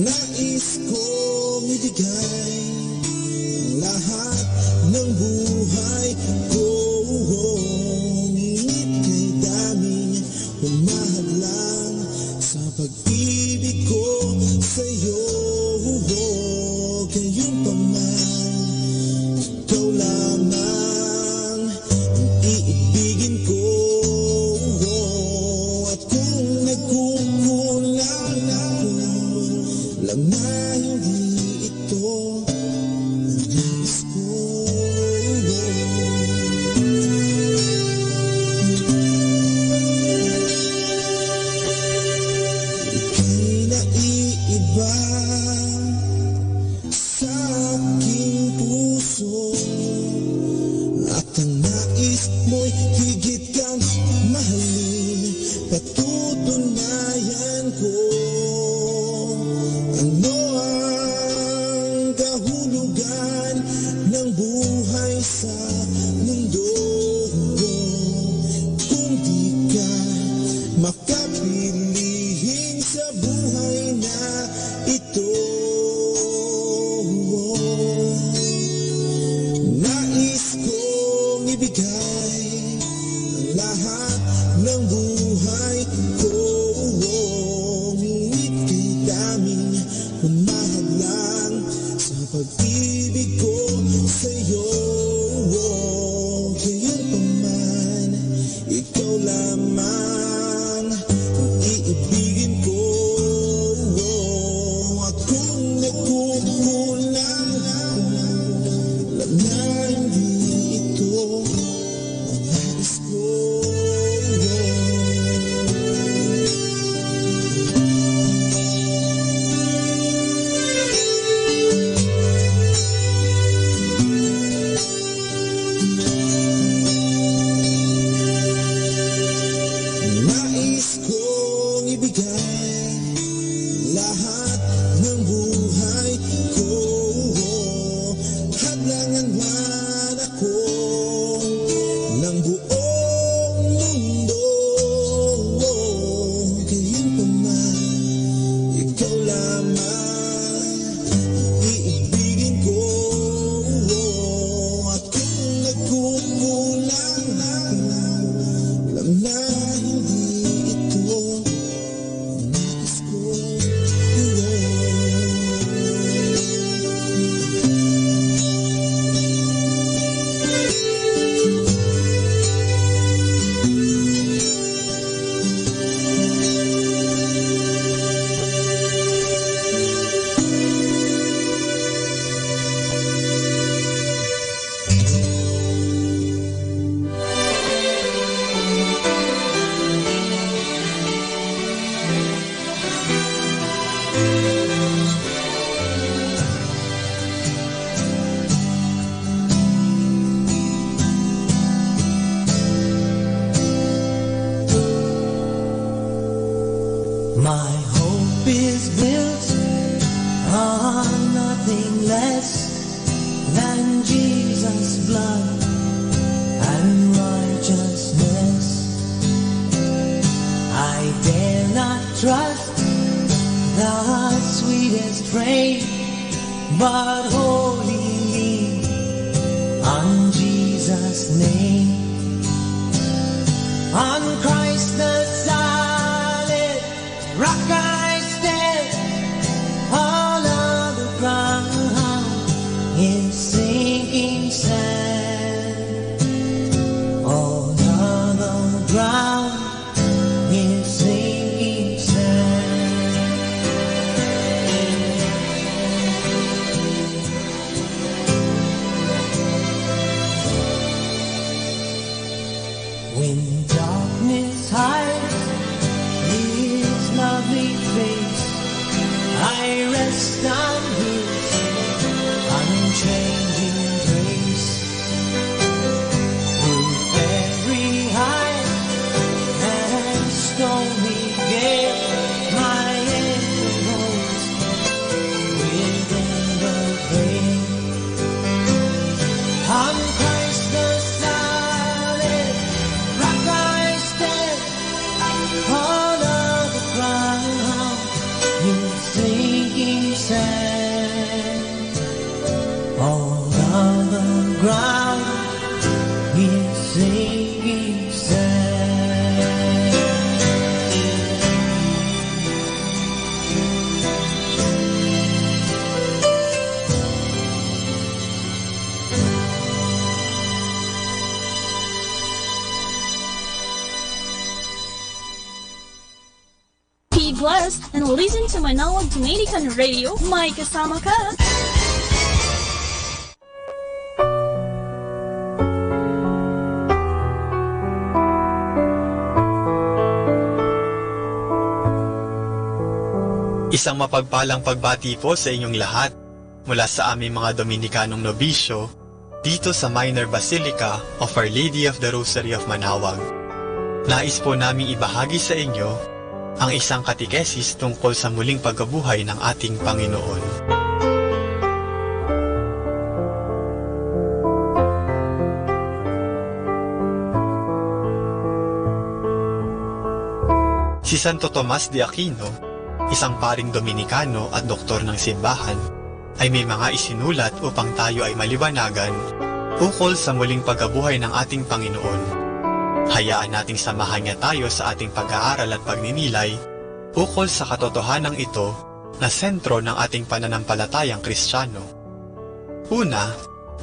Nais kong ibigay ang lahat ng buhay ko, ngunit kay daming humahadlang sa pag-ibig ko sa'yo. Gayunpaman, ikaw lamang ang iibigin ko, at kung nagkukulang ako, alam na hindi ito ang nais ko. Ika'y naiiba sa aking puso, at ang nais mo'y higit kang mahalin, patutunayan ko. Ano ang kahulugan ng buhay sa mundo kung di ka makapilihing sa buhay na ito? Nais kong ibigay ang lahat ng buhay ko, ngunit kay daming humahadlang sa pag-ibig ko sa'yo. Gayunpaman, ikaw lamang ang iibigin ko, at kung nagkukulang ako, alam na hindi ito ang nais ko. Than Jesus' blood and righteousness, I dare not trust the sweetest frame, but wholly lean on Jesus' name. On Christ the solid rock I stand, all other ground is sinking sand. All other ground is sinking sand. When darkness hides his lovely face, I rest on his unchanging grace. Through every high and stormy gale, my anchor holds within the veil. On Christ the solid rock I stand, all other ground is sinking sand. All other ground is sinking sand. Be blessed and listen to Manaoag Dominican Radio. May kasama ka. Isang mapagpalang pagbati po sa inyong lahat mula sa aming mga Dominikanong nobisyo dito sa Minor Basilica of Our Lady of the Rosary of Manaoag. Nais po naming ibahagi sa inyo ang isang katekesis tungkol sa muling pagkabuhay ng ating Panginoon. Si Santo Tomas de Aquino, isang paring Dominikano at doktor ng simbahan, ay may mga isinulat upang tayo ay maliwanagan ukol sa muling pagkabuhay ng ating Panginoon. Hayaan nating samahan niya tayo sa ating pag-aaral at pagninilay ukol sa katotohanan ito na sentro ng ating pananampalatayang Kristiyano. Una,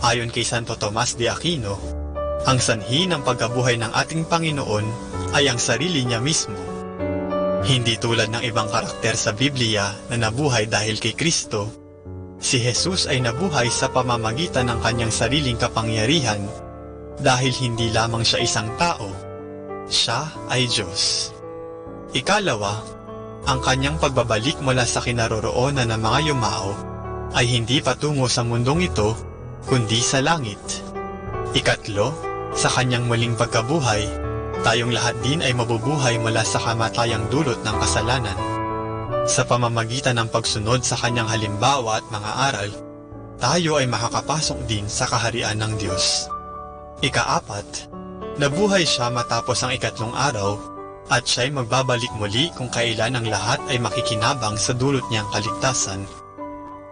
ayon kay Santo Tomas de Aquino, ang sanhi ng pagkabuhay ng ating Panginoon ay ang sarili niya mismo. Hindi tulad ng ibang karakter sa Biblia na nabuhay dahil kay Cristo, si Jesus ay nabuhay sa pamamagitan ng kanyang sariling kapangyarihan, dahil hindi lamang siya isang tao, siya ay Diyos. Ikalawa, ang kanyang pagbabalik mula sa kinaroroonan na mga yumao ay hindi patungo sa mundong ito, kundi sa langit. Ikatlo, sa kanyang muling pagkabuhay, tayong lahat din ay mabubuhay mula sa kamatayang dulot ng kasalanan. Sa pamamagitan ng pagsunod sa kanyang halimbawa at mga aral, tayo ay makakapasok din sa kaharian ng Diyos. Ikaapat, nabuhay siya matapos ang ikatlong araw, at siya'y magbabalik muli kung kailan ang lahat ay makikinabang sa dulot niyang kaligtasan.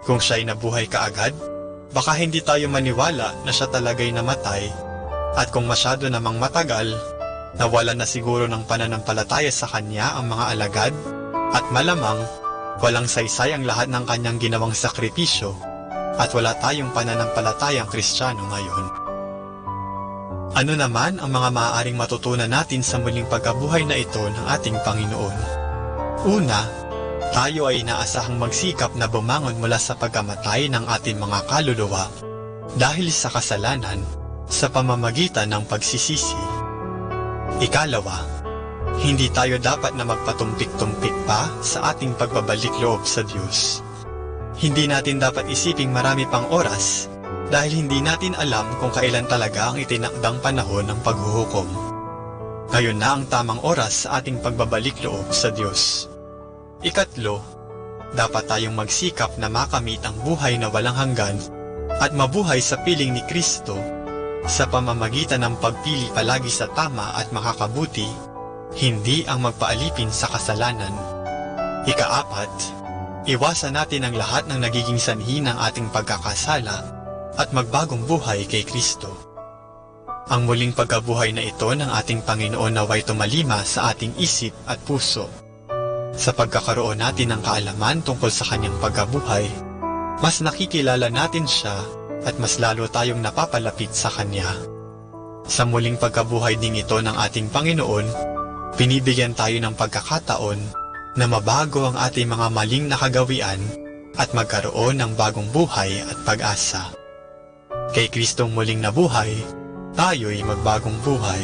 Kung siya'y nabuhay kaagad, baka hindi tayo maniwala na siya talaga'y namatay. At kung masyado namang matagal, nawalan na siguro ng pananampalataya sa kanya ang mga alagad, at malamang, walang saysay ang lahat ng kanyang ginawang sakripisyo, at wala tayong pananampalatayang Kristiyano ngayon. Ano naman ang mga maaaring matutunan natin sa muling pagkabuhay na ito ng ating Panginoon? Una, tayo ay inaasahang magsikap na bumangon mula sa pagkamatay ng ating mga kaluluwa dahil sa kasalanan sa pamamagitan ng pagsisisi. Ikalawa, hindi tayo dapat na magpatumpik-tumpik pa sa ating pagbabalik loob sa Diyos. Hindi natin dapat isiping marami pang oras dahil hindi natin alam kung kailan talaga ang itinakdang panahon ng paghuhukom. Ngayon na ang tamang oras sa ating pagbabalik loob sa Diyos. Ikatlo, dapat tayong magsikap na makamit ang buhay na walang hanggan at mabuhay sa piling ni Cristo, sa pamamagitan ng pagpili palagi sa tama at makakabuti, hindi ang magpaalipin sa kasalanan. Ikaapat, iwasan natin ang lahat ng nagiging sanhi ng ating pagkakasala at magbagong buhay kay Cristo. Ang muling pagkabuhay na ito ng ating Panginoon naway tumalima sa ating isip at puso. Sa pagkakaroon natin ng kaalaman tungkol sa kanyang pagkabuhay, mas nakikilala natin siya at mas lalo tayong napapalapit sa kanya. Sa muling pagkabuhay ding ito ng ating Panginoon, binibigyan tayo ng pagkakataon na mabago ang ating mga maling nakagawian at magkaroon ng bagong buhay at pag-asa. Kay Cristong muling nabuhay, tayo'y magbagong buhay.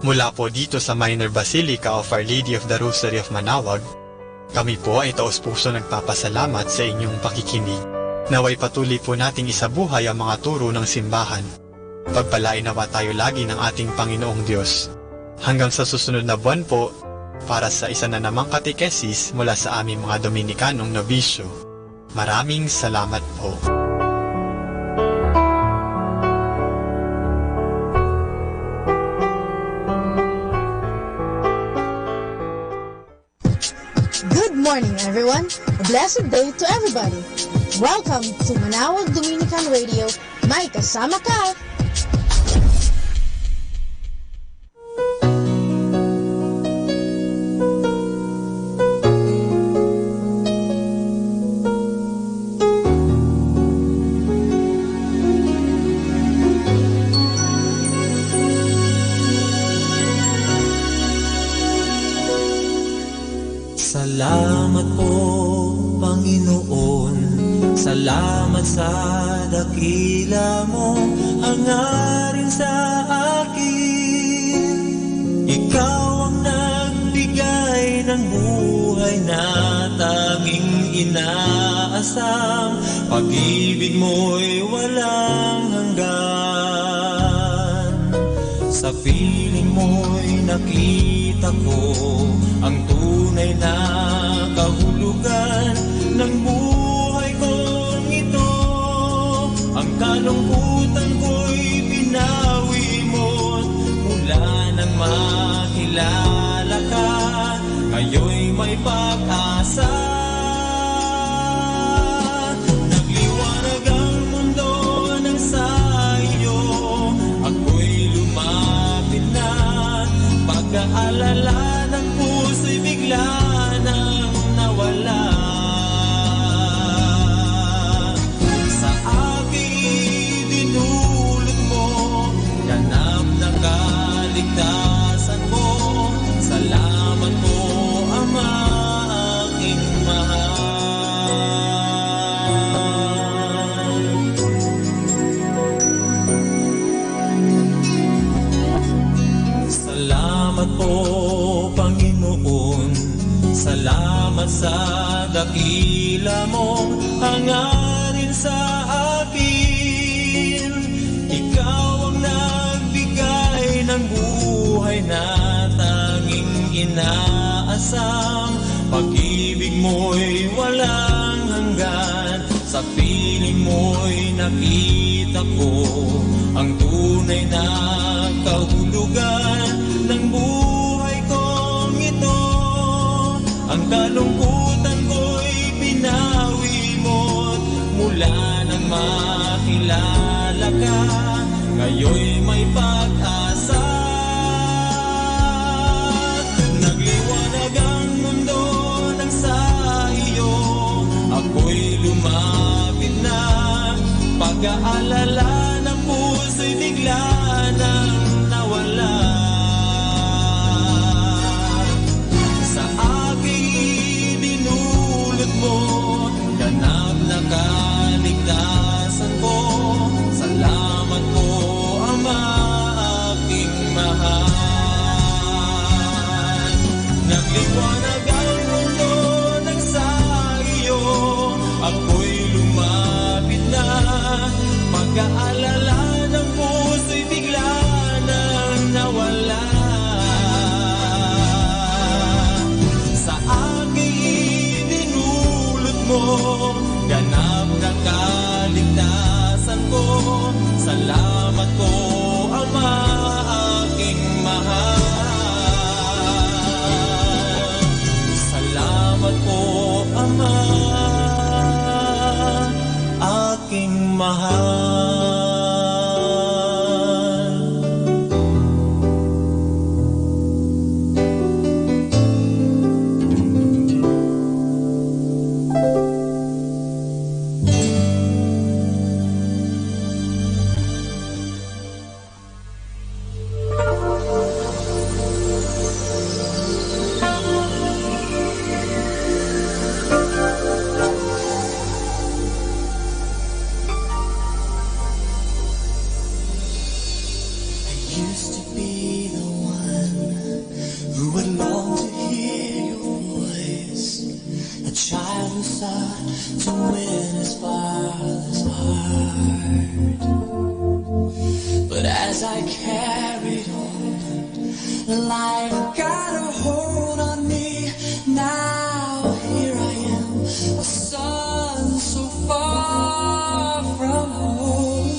Mula po dito sa Minor Basilica of Our Lady of the Rosary of Manaoag, kami po ay taos-puso nagpapasalamat sa inyong pakikinig. Naway patuloy po nating isabuhay ang mga turo ng simbahan. Pagpalainawa tayo lagi ng ating Panginoong Diyos. Hanggang sa susunod na buwan po, para sa isa na namang katekesis mula sa aming mga Dominikanong nobisyo. Maraming salamat po. Good morning, everyone. A blessed day to everybody. Welcome to Manaoag Dominican Radio. May kasama ka. Salamat po, Panginoon. Salamat sa dakila mong hangarin sa akin. Ikaw ang nagbigay ng buhay na tanging inaasam. Pag-ibig mo'y walang hanggan. Sa piling mo'y nakita ko ang tunay na kahulugan ng buhay kong ito. Ang kalungkutan ko'y binawi mo mula nang makilala ka. Ngayon'y may pag-asa. Nagliwanag ang mundo nang sa iyo ako'y lumapit na. Pag-aalala ng puso'y bigla nang nawala. Sa akin idinulot mo, ganap na kaligtasan ko. Salamat po, Ama, aking mahal. Salamat po, Panginoon. Salamat sa dakila mong hangarin sa akin. Ikaw ang nagbigay ng buhay na tanging inaasam. Pag-ibig mo'y walang hanggan. Sa piling mo'y nakita ko ang tunay na kahulugan ng buhay kong ito. Ang kalungkutan ko'y binawi mo mula nang makilala ka. Ngayon'y may pag-asa. Nagliwanag ang mundo nang sa iyo ako'y lumapit na. Pag-aalala ng puso'y bigla nang nawala. Sa akin idinulot mo, ganap na kaligtasan ko. Salamat po, Ama, aking mahal. Nagliwanag ang mundo nang sa iyo ako'y lumapit na. Pag-aalala Would long to hear your voice, a child who sought to win his father's heart. But as I carried on, life got a hold on me. Now here I am, a son so far from home.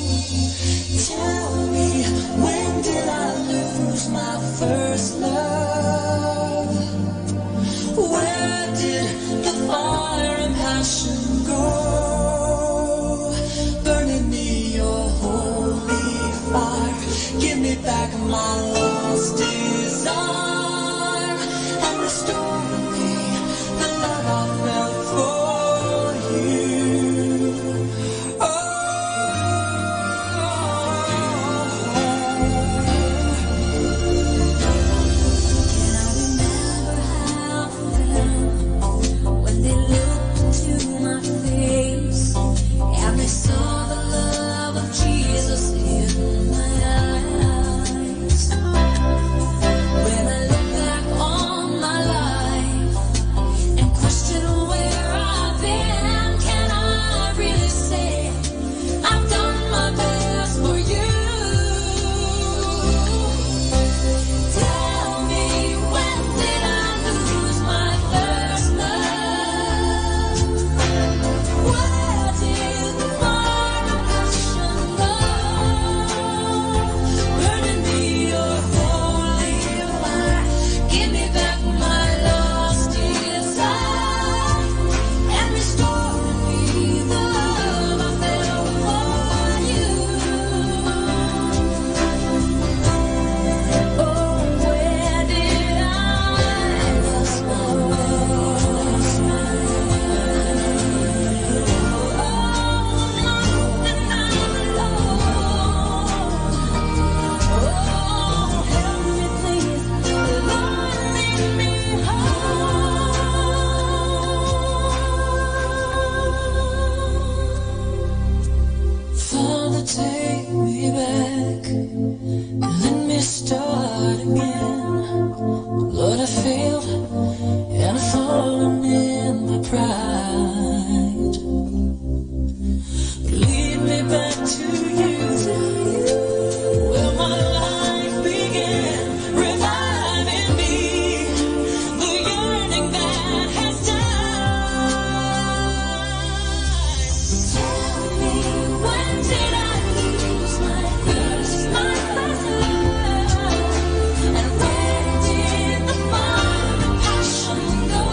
Tell me, when did I lose my first love? Where did the fire and passion go? Burn in me your holy fire. Give me back my lost desire and restore me the love I felt for you. Oh, can I remember how I felt when they looked into my face and they saw the love of Jesus in my eyes? When I look back on my life and question where I've been, can I really say I've done my best for you? Tell me, when did I lose my first love? Where did the fire of passion go? Burn in me your holy fire. Give me back my lost desire and restore me the love I felt for you. Oh, where did I lose my way? Oh, I'm lost and I'm alone. Oh, help me, please. Lord, lead me home. Father, take me back. Let me start again. Lord, I failed and I've fallen in my pride. Lead me back to you, where my life began. Revive in me the yearning that has died. Tell me, when did I lose my first, my first love? And where did the fire of passion go?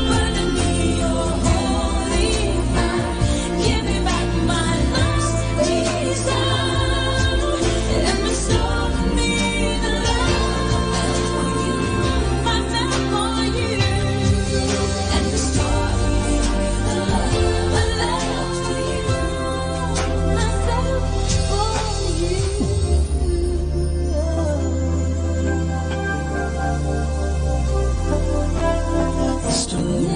Burn in me your holy fire. Give me back my lost desire and restore me the love I felt for you. And restore me the love I felt for you. I felt for you. Restore me.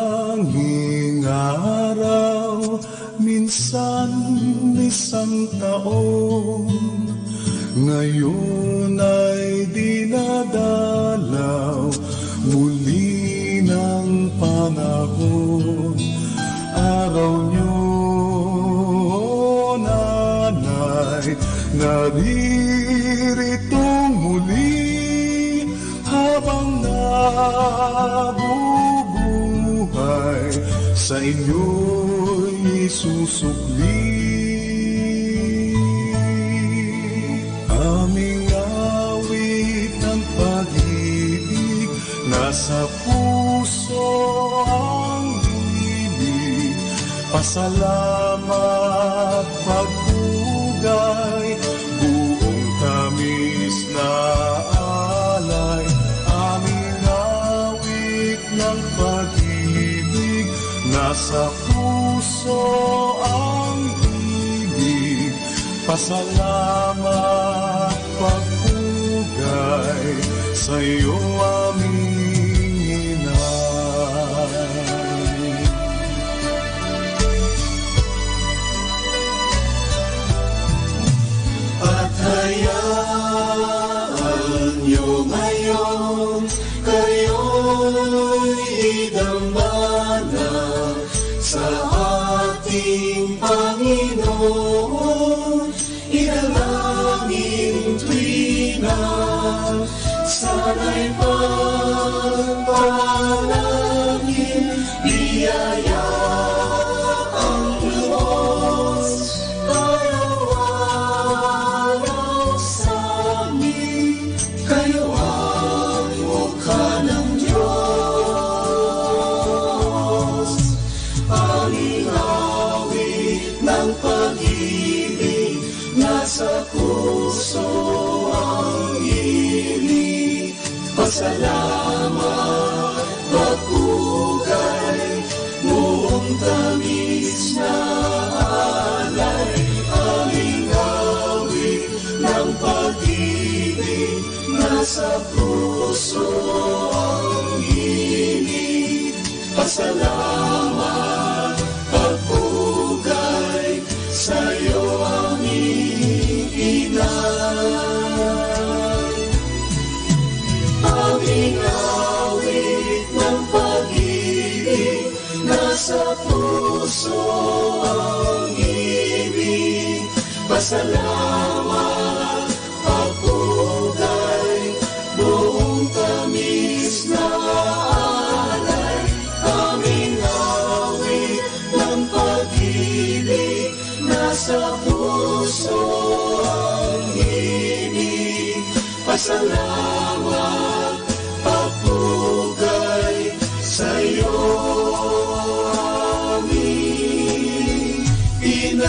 Natatanging araw, minsan isang taon, ngayon ay dinadalaw muli ng panahon. Araw niyo, Nanay, nariritong muli habang nabubuhay, sa inyo'y isusukli. Salamat, pagpugay, buong tamis na alay, aming awit ng pag-ibig, nasa puso ang ibig. Pasalamat, pagpugay, sa'yo aming inay. At hayaan nyo ngayon, kayo'y idamba na sa ating Panginoon. Ipanalangin to'y na, sana'y pagpalagin biyaya ang lubos, araw-araw sa amin, kayo ang mukha ng Diyos. Ang awit ng pag-ibig, nasa puso ang ibig. Pasalamat, pagpugay, buong tamis na alay, aming awit ng pag-ibig, nasa puso ang ibig. Pasalamat, pagpugay, sa'yo aming inay. Aming awit ng pag-ibig, nasa puso ang ibig. Pasalamat, pagpugay, buong tamis na alay, aming awit ng pag-ibig, nasa puso ang ibig. Pasalamat, pagpugay, sa'yo aming inay.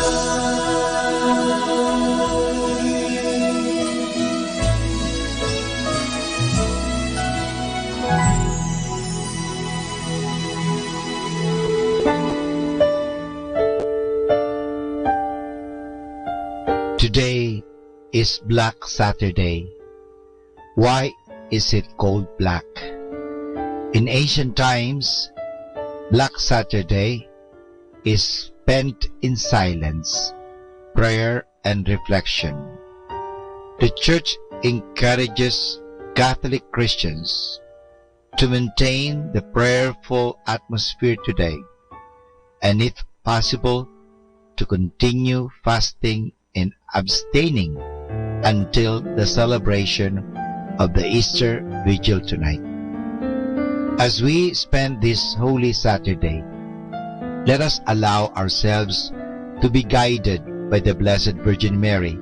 Today is Black Saturday. Why is it called black? In ancient times, Black Saturday is spent in silence, prayer, and reflection. The church encourages Catholic Christians to maintain the prayerful atmosphere today, and if possible, to continue fasting and abstaining until the celebration of the Easter Vigil tonight. As we spend this Holy Saturday, let us allow ourselves to be guided by the Blessed Virgin Mary,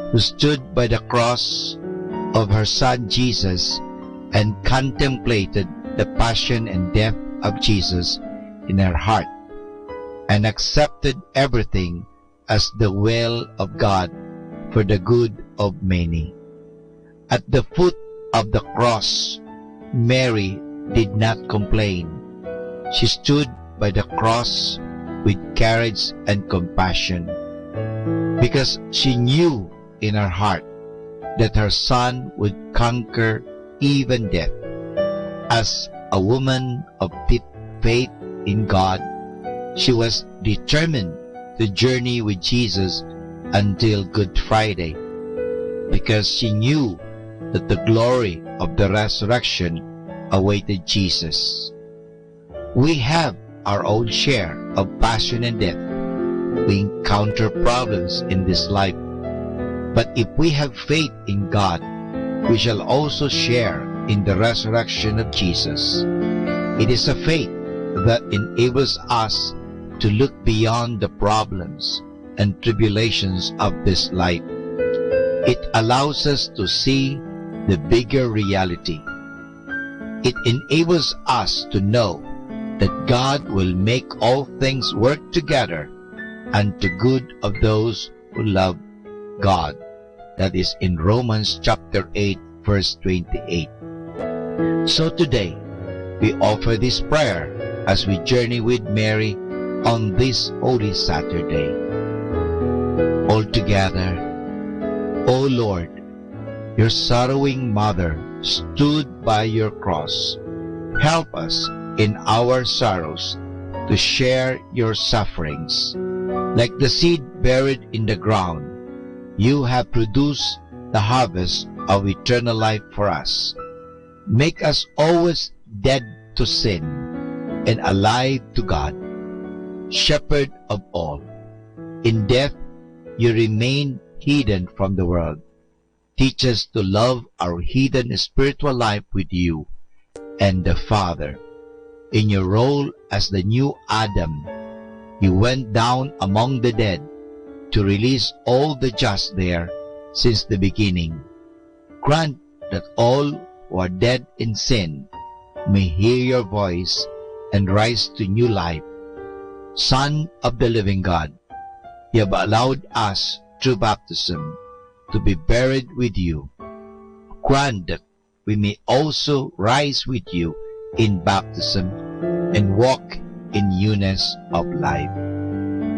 who stood by the cross of her Son Jesus and contemplated the passion and death of Jesus in her heart, and accepted everything as the will of God for the good of many. At the foot of the cross, Mary did not complain. She stood by the cross with courage and compassion, because she knew in her heart that her son would conquer even death. As a woman of deep faith in God, she was determined to journey with Jesus until Good Friday, because she knew that the glory of the resurrection awaited Jesus. We have our own share of passion and death. We encounter problems in this life. But if we have faith in God, we shall also share in the resurrection of Jesus. It is a faith that enables us to look beyond the problems and tribulations of this life. It allows us to see the bigger reality. It enables us to know that God will make all things work together unto good of those who love God. That is in Romans chapter eight, verse twenty-eight. So today, we offer this prayer as we journey with Mary on this Holy Saturday. All together, O Lord, your sorrowing mother stood by your cross. Help us in our sorrows to share your sufferings. Like the seed buried in the ground, you have produced the harvest of eternal life for us. Make us always dead to sin and alive to God, Shepherd of all. In death, you remain hidden from the world. Teach us to love our hidden spiritual life with you and the Father. In your role as the new Adam, you went down among the dead to release all the just there since the beginning. Grant that all who are dead in sin may hear your voice and rise to new life. Son of the living God, you have allowed us through baptism to be buried with you. Grant that we may also rise with you in baptism and walk in newness of life.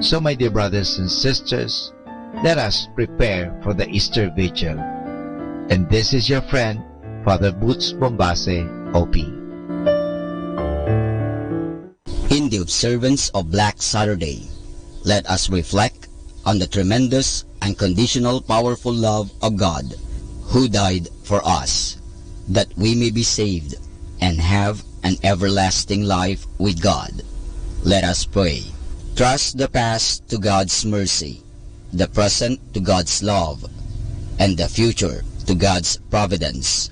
So, my dear brothers and sisters, let us prepare for the Easter Vigil. And this is your friend, Father Boots Bombase, O P. In the observance of Black Saturday, let us reflect on the tremendous, unconditional, powerful love of God, who died for us, that we may be saved and have an everlasting life with God. Let us pray. Trust the past to God's mercy, the present to God's love, and the future to God's providence.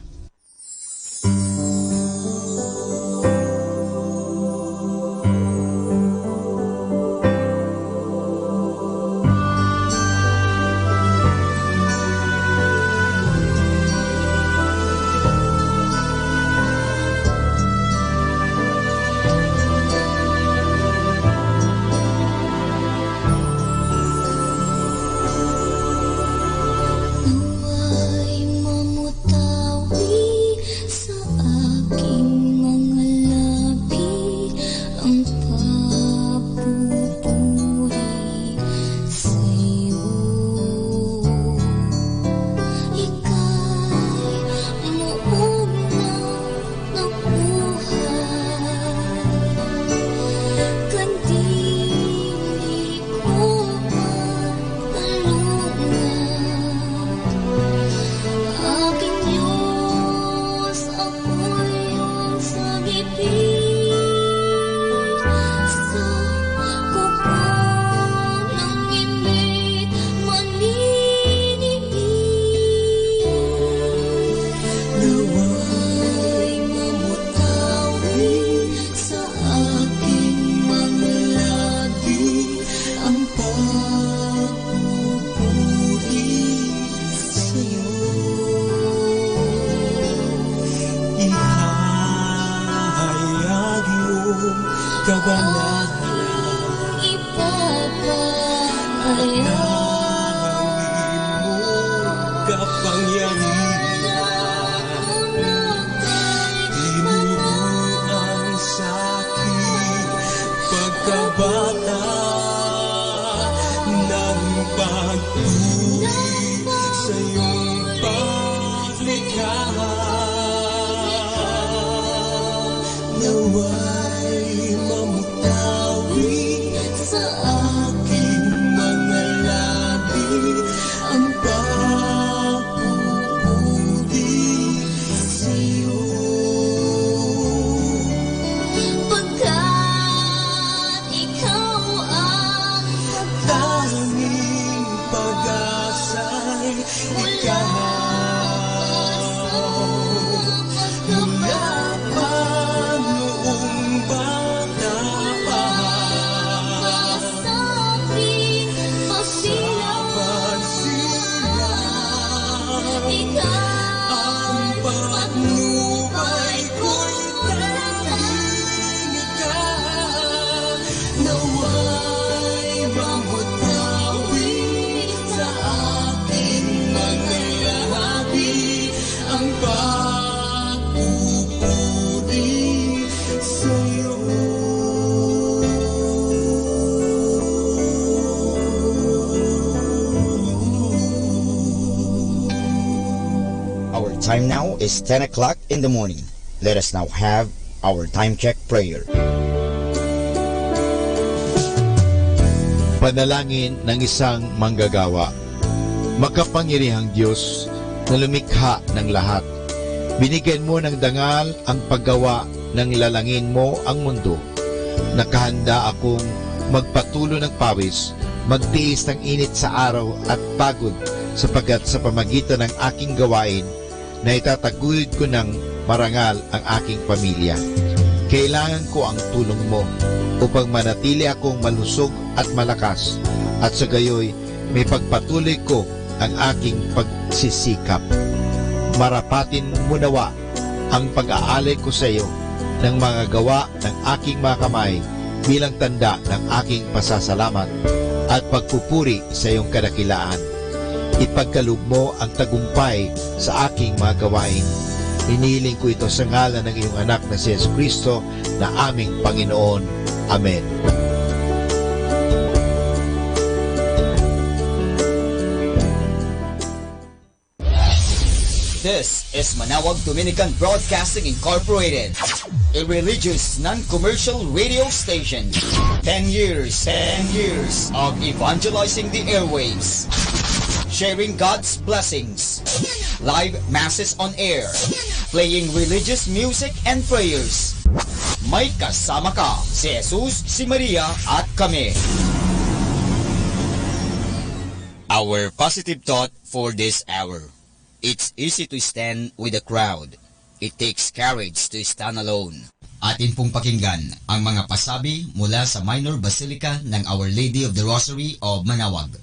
Naway mamutawi sa aking mga labi, ampapupuri sa'yo. Ika'y maong na nabuhay. Kandili ko ang kalungan. Aking Diyos, ako'y iyong sagipin. Sa kuko ng init, maniniis. Naway mamutawi sa aking mga labi ang pagpupuri sa'yo. Ihayag mo kabanalan. Ipapahayag. Kapangyarihan. Tinuruan sa akin pagkabata ng pagturi sa iyong paglikha. Naway mamutawi sa aking mga labi ang pagpupuri sa'yo. Pagkat ikaw ang tanging pag-asa'y ikaw. Mula pa noong bata pa, sa pagsilang, ang patnubay ko'y tanging ikaw. Time now is ten o'clock in the morning. Let us now have our time check prayer. Panalangin ng isang manggagawa. Makapangyarihang Diyos na lumikha ng lahat, binigyan mo ng dangal ang paggawa ng lalangin mo ang mundo. Nakahanda akong magpatulo ng pawis, magtiis ng init sa araw at pagod, sapagkat sa pamagitan ng aking gawain, naitataguyod ko ng marangal ang aking pamilya. Kailangan ko ang tulong mo upang manatili akong malusog at malakas, at sa gayoy may pagpatuloy ko ang aking pagsisikap. Marapatin mo nawa ang pag-aalay ko sa iyo ng mga gawa ng aking mga kamay bilang tanda ng aking pasasalamat at pagpupuri sa iyong kadakilaan. Ipagkaloob mo ang tagumpay sa aking mga gawain. Iniling ko ito sa ngalan ng iyong Anak na si Jesu Cristo na aming Panginoon. Amen. This is Manawag Dominican Broadcasting Incorporated, a religious, non-commercial radio station. Ten years, ten years of evangelizing the airwaves, sharing God's blessings, live masses on air, playing religious music and prayers. May kasama ka, si Jesus, si Maria, at kami. Our positive thought for this hour. It's easy to stand with the crowd. It takes courage to stand alone. Atin pong pakinggan ang mga pasabi mula sa Minor Basilica ng Our Lady of the Rosary of Manawag.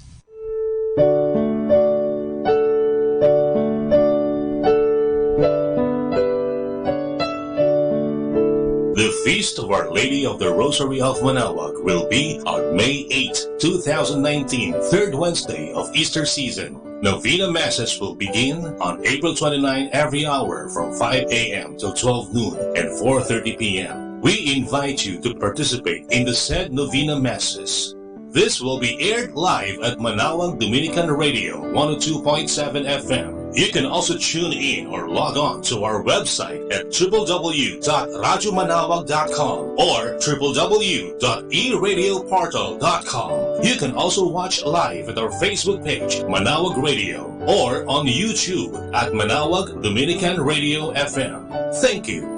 The Feast of Our Lady of the Rosary of Manawag will be on May eighth, two thousand nineteen, third Wednesday of Easter season. Novena Masses will begin on April twenty-nine every hour from five a m to twelve noon and four thirty p m. We invite you to participate in the said Novena Masses. This will be aired live at Manawag Dominican Radio one oh two point seven F M. You can also tune in or log on to our website at triple w dot radyo manawag dot com or triple w dot e radio portal dot com. You can also watch live at our Facebook page, Manawag Radio, or on YouTube at Manawag Dominican Radio F M. Thank you.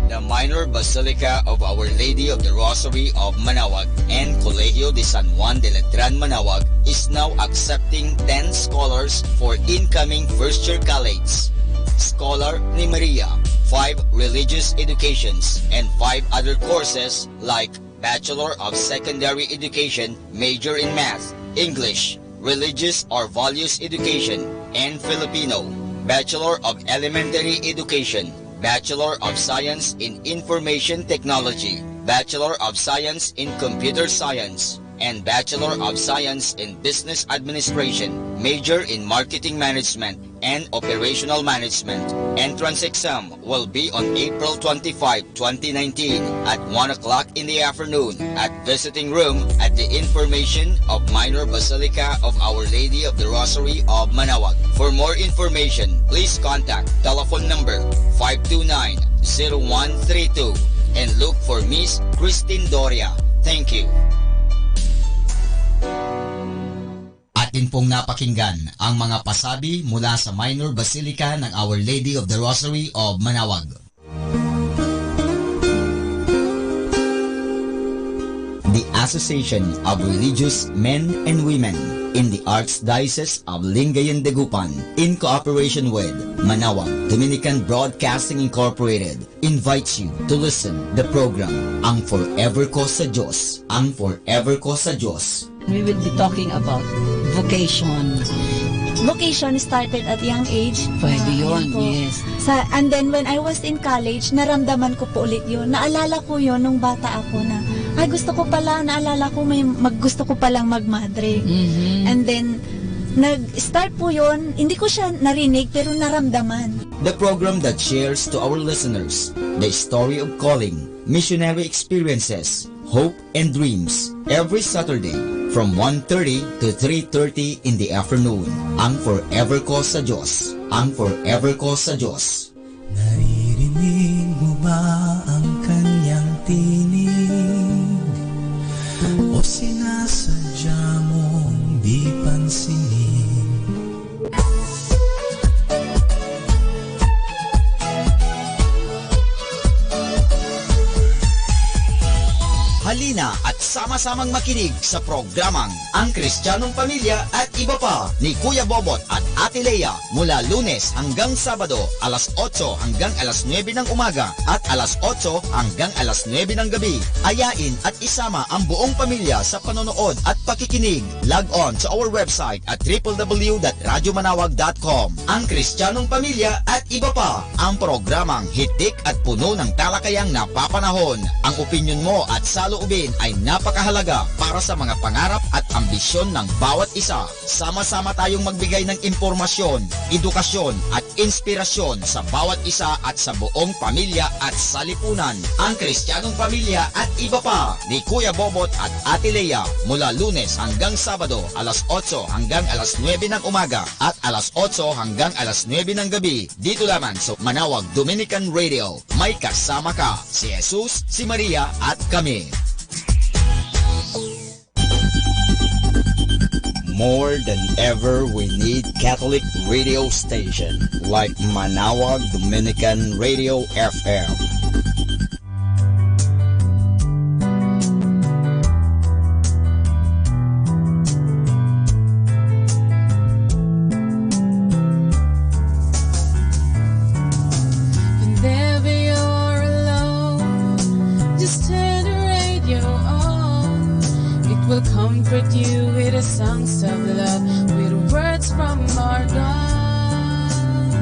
The Minor Basilica of Our Lady of the Rosary of Manawag and Colegio de San Juan de Letran Manawag is now accepting ten scholars for incoming first year college. Scholar ni Maria, five religious educations, and five other courses like Bachelor of Secondary Education, major in Math, English, Religious or Values Education, and Filipino, Bachelor of Elementary Education, Bachelor of Science in Information Technology, Bachelor of Science in Computer Science, and Bachelor of Science in Business Administration, major in Marketing Management and Operational Management. Entrance exam will be on April twenty-five, twenty nineteen at one o'clock in the afternoon at visiting room at the information of Minor Basilica of Our Lady of the Rosary of Manawag. For more information, please contact telephone number five two nine, zero one three two and look for Miss Christine Doria. Thank you. Atin pong napakinggan ang mga pasabi mula sa Minor Basilica ng Our Lady of the Rosary of Manawag. The Association of Religious Men and Women in the Archdiocese of Lingayen Dagupan, in cooperation with Manawag Dominican Broadcasting Incorporated, invites you to listen the program Ang Forever Ko sa Diyos. Ang Forever Ko sa Diyos. We will be talking about vocation. Vocation started at young age. Pwede Ah, yun, yun po. Yes. Sa, and then when I was in college, naramdaman ko po ulit yun. Naalala ko yun nung bata ako na, "Ay, gusto ko pala, naalala ko may mag-, gusto ko palang magmadre." Mhm. And then, nag-start po yun. Hindi ko siya narinig, pero naramdaman. The program that shares to our listeners the story of calling, missionary experiences, Hope and Dreams, every Saturday from one thirty to three thirty in the afternoon. Ang Forever Call sa Diyos. Ang Forever Call sa Diyos. Naririnig mo ba ang kanyang tinig? O sinasadya mong di pansinin? Halina at sama-samang makinig sa programang Ang Kristiyanong Pamilya at Iba Pa ni Kuya Bobot at Ate Lea mula Lunes hanggang Sabado, alas otso hanggang alas nuebe ng umaga at alas otso hanggang alas nuebe ng gabi. Ayain at isama ang buong pamilya sa panonood at pakikinig. Log on to our website at triple W dot radyo manawag dot com. Ang Kristiyanong Pamilya at Iba Pa, ang programang hitik at puno ng talakayang napapanahon. Ang opinyon mo at saloobin ay napakahalaga para sa mga pangarap at ambisyon ng bawat isa. Sama-sama tayong magbigay ng impormasyon, edukasyon, at inspirasyon sa bawat isa at sa buong pamilya at salipunan. Ang Kristiyanong Pamilya at Iba Pa ni Kuya Bobot at Ate Lea, mula Lunes hanggang Sabado, alas otso hanggang alas nuebe ng umaga at alas otso hanggang alas nuebe ng gabi, dito lamang sa Manawag Dominican Radio. May kasama ka, si Jesus, si Maria, at kami. More than ever, we need Catholic radio station like Manawag Dominican Radio F M. Whenever you're alone, just turn the radio on. It will comfort you with the songs of love, with words from our God.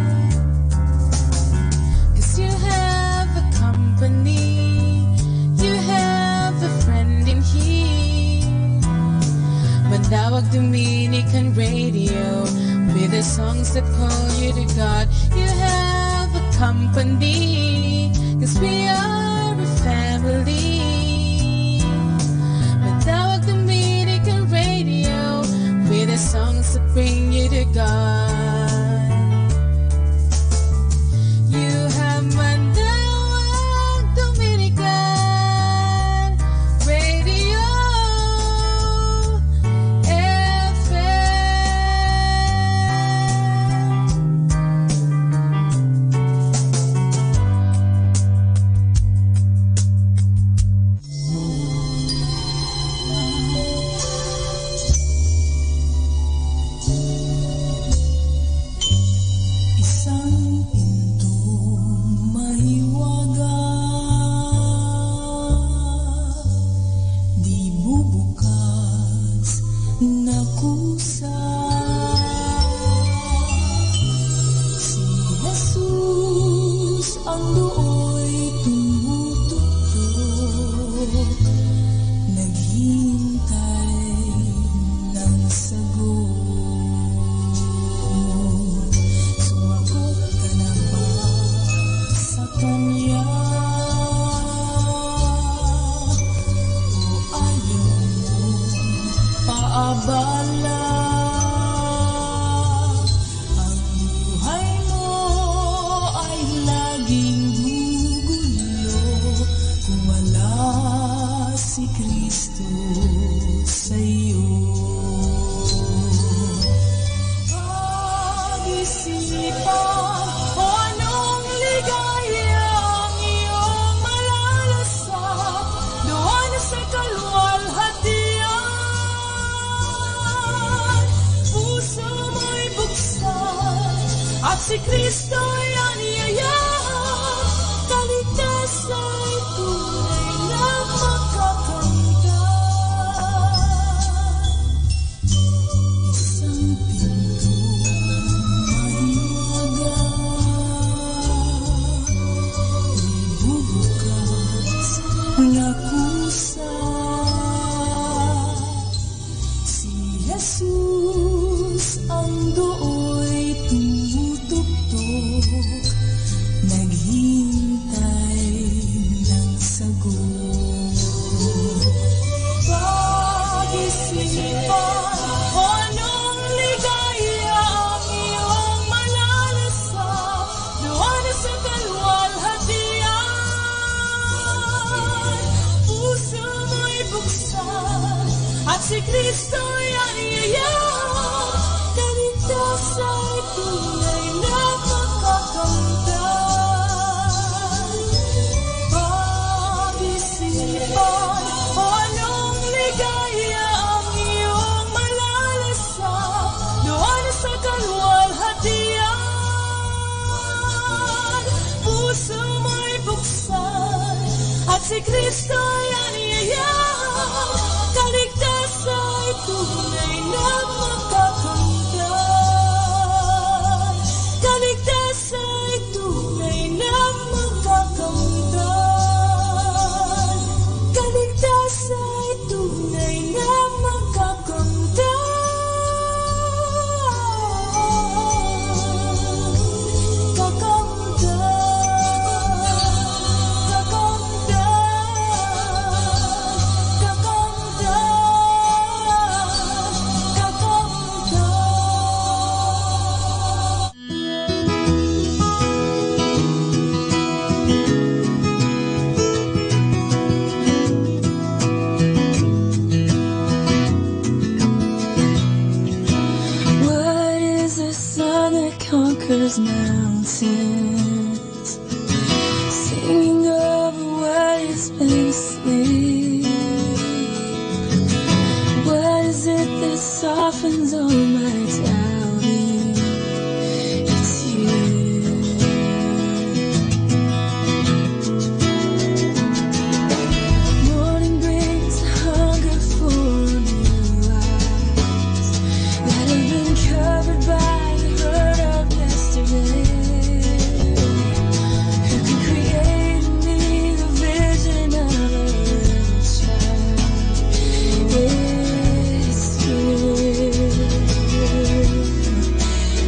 'Cause you have a company, you have a friend in here. Manawag Dominican Radio, with the songs that call you to God. You have a company, 'cause we are a family. Manawag Dominican Radio, with the songs that bring you to God. You have Manawag Dominican Radio F M. Isang pinto mahiwaga, di bubukas na kusa. Si Jesus ang dooy tumutuktok, naghihintay ng sagot. Sumagot ka na ba sa Kanya? O ayaw mong paabala? Ang buhay mo ay laging gugulo kung wala si Kristo sa'yo. Pag-isipan mo anong ligaya ang iyong malalasap doon sa kaluwalhatian. Puso mo'y buksan at si Kristo'y anyayahan. Kaligtasan ay tunay na makakamtan. Isang pinto mahiwaga, ibubukas na kusa. Si Jesus ang dooy tumutuktok, naghihintay ng sagot. Cristo'y anyayan, kaligtasay tunay na makakamtan. Pag-isipan, anong ligaya ang iyong malalasap doon sa kaluwalhatian? Puso mo'y buksan, at si Cristo'y anyayan, kaligtasay tunay na makakamtan. Kaligtasay tunay na makakamtan. Kaligtasay tunay na makakamtan. Kakamtan, kakamtan, kakamtan, kakamtan. What is the sun that conquers mountains? Singing over what has been asleep. What is it that softens all my doubting? It's you. Morning brings a hunger for new life that have been covered by the hurt of yesterday. Who can create in me the vision of a little child? It's you.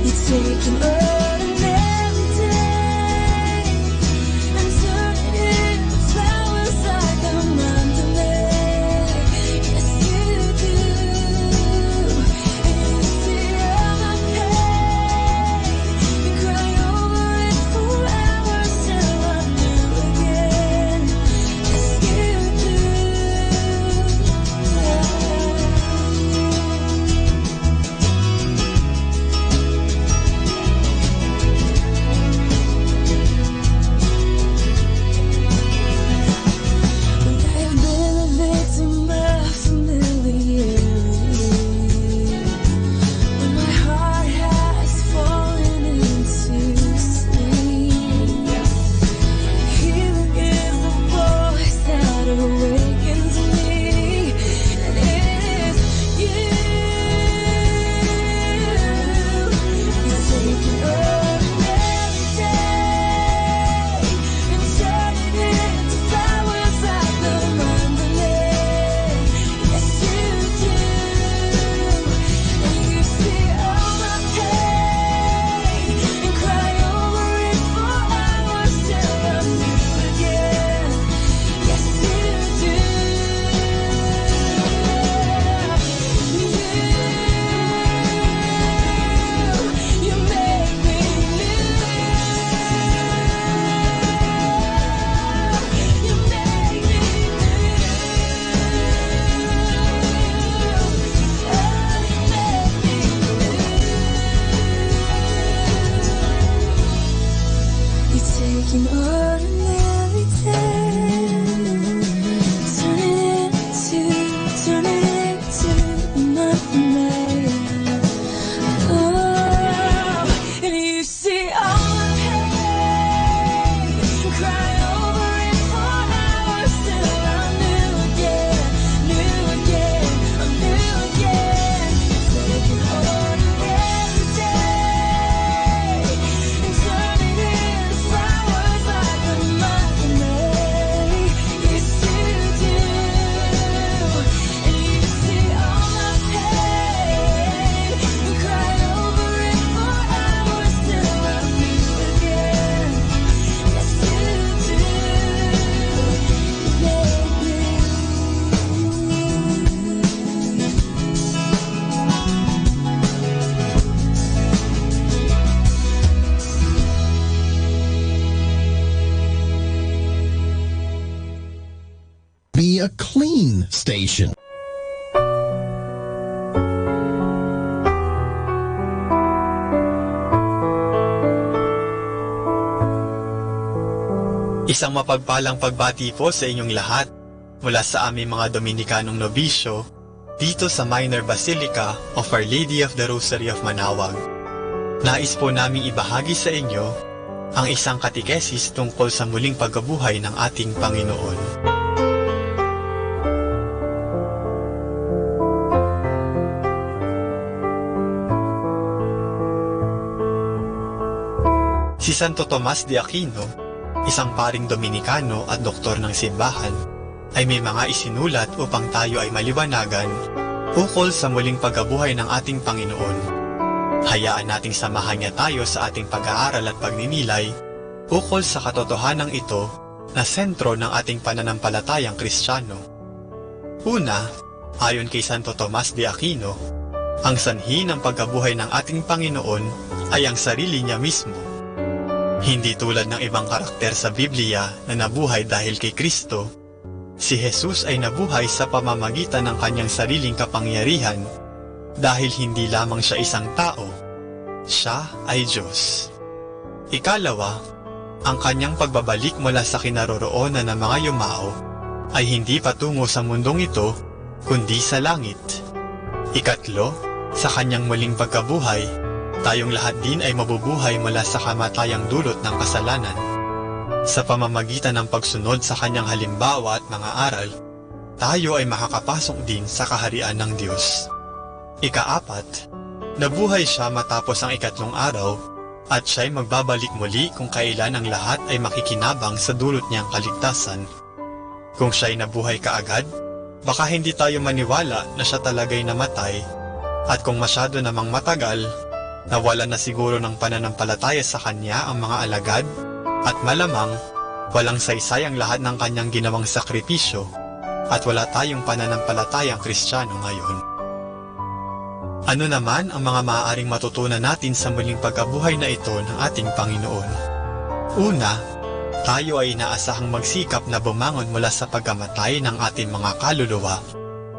You take an ordinary day and turn it into flowers like a Mandalay. Yes, you do. And you see all my pain and cry over it for hours till I'm new again. Yes, you do. I've been a victim of familiarity. When my heart has fallen into sleep, healing is the voice that awakens me. And it is you. You take an ordinary day and turn it into flowers like the Mandalay. Yes, you do. And you see all my pain and cry over it for hours till I'm new again. Yes, you do. You, you make me new. You make me new. Oh, you make me new. You take an ordinary day, turn it into, turn it into a nightmare. Oh, and you see all my pain, cry over it for hours till I'm new again, new again, I'm new again. Take an ordinary day and turn it into flowers like the month of May. Yes, you do. And you see all my pain and cry over it for hours till I'm new again. Yes, you do. You make me. Be a clean station. Isang mapagpalang pagbati po sa inyong lahat mula sa aming mga Dominikanong nobisyo dito sa Minor Basilica of Our Lady of the Rosary of Manawag. Nais po naming ibahagi sa inyo ang isang katekesis tungkol sa muling pagkabuhay ng ating Panginoon. Si Santo Tomas de Aquino, isang paring Dominikano at doktor ng simbahan, ay may mga isinulat upang tayo ay maliwanagan ukol sa muling pagkabuhay ng ating Panginoon. Hayaan nating samahan niya tayo sa ating pag-aaral at pagninilay ukol sa katotohanan ito na sentro ng ating pananampalatayang Kristiyano. Una, ayon kay Santo Tomas de Aquino, ang sanhi ng pagkabuhay ng ating Panginoon ay ang sarili niya mismo. Hindi tulad ng ibang karakter sa Biblia na nabuhay dahil kay Cristo, si Jesus ay nabuhay sa pamamagitan ng kanyang sariling kapangyarihan, dahil hindi lamang siya isang tao, siya ay Diyos. Ikalawa, ang kanyang pagbabalik mula sa kinaroroonan ng mga yumao ay hindi patungo sa mundong ito, kundi sa langit. Ikatlo, sa kanyang muling pagkabuhay, tayong lahat din ay mabubuhay mula sa kamatayang dulot ng kasalanan. Sa pamamagitan ng pagsunod sa kanyang halimbawa at mga aral, tayo ay makakapasok din sa kaharian ng Diyos. Ikaapat, nabuhay siya matapos ang ikatlong araw, at siya'y magbabalik muli kung kailan ang lahat ay makikinabang sa dulot niyang kaligtasan. Kung siya'y nabuhay kaagad, baka hindi tayo maniwala na siya talaga'y namatay. At kung masyado namang matagal, nawala na siguro ng pananampalataya sa kanya ang mga alagad, at malamang, walang saysay ang lahat ng kanyang ginawang sakripisyo, at wala tayong pananampalatayang Kristiyano ngayon. Ano naman ang mga maaaring matutunan natin sa muling pagkabuhay na ito ng ating Panginoon? Una, tayo ay inaasahang magsikap na bumangon mula sa pagkamatay ng ating mga kaluluwa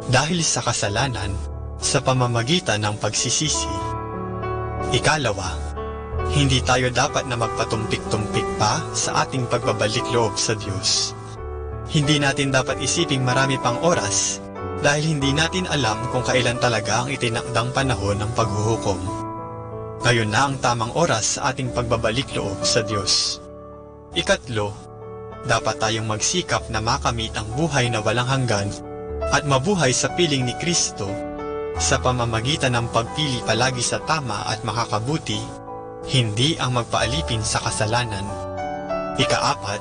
dahil sa kasalanan sa pamamagitan ng pagsisisi. Ikalawa, hindi tayo dapat na magpatumpik-tumpik pa sa ating pagbabalik loob sa Diyos. Hindi natin dapat isiping marami pang oras dahil hindi natin alam kung kailan talaga ang itinakdang panahon ng paghuhukom. Ngayon na ang tamang oras sa ating pagbabalik loob sa Diyos. Ikatlo, dapat tayong magsikap na makamit ang buhay na walang hanggan at mabuhay sa piling ni Cristo sa pamamagitan ng pagpili palagi sa tama at makakabuti, hindi ang magpaalipin sa kasalanan. Ikaapat,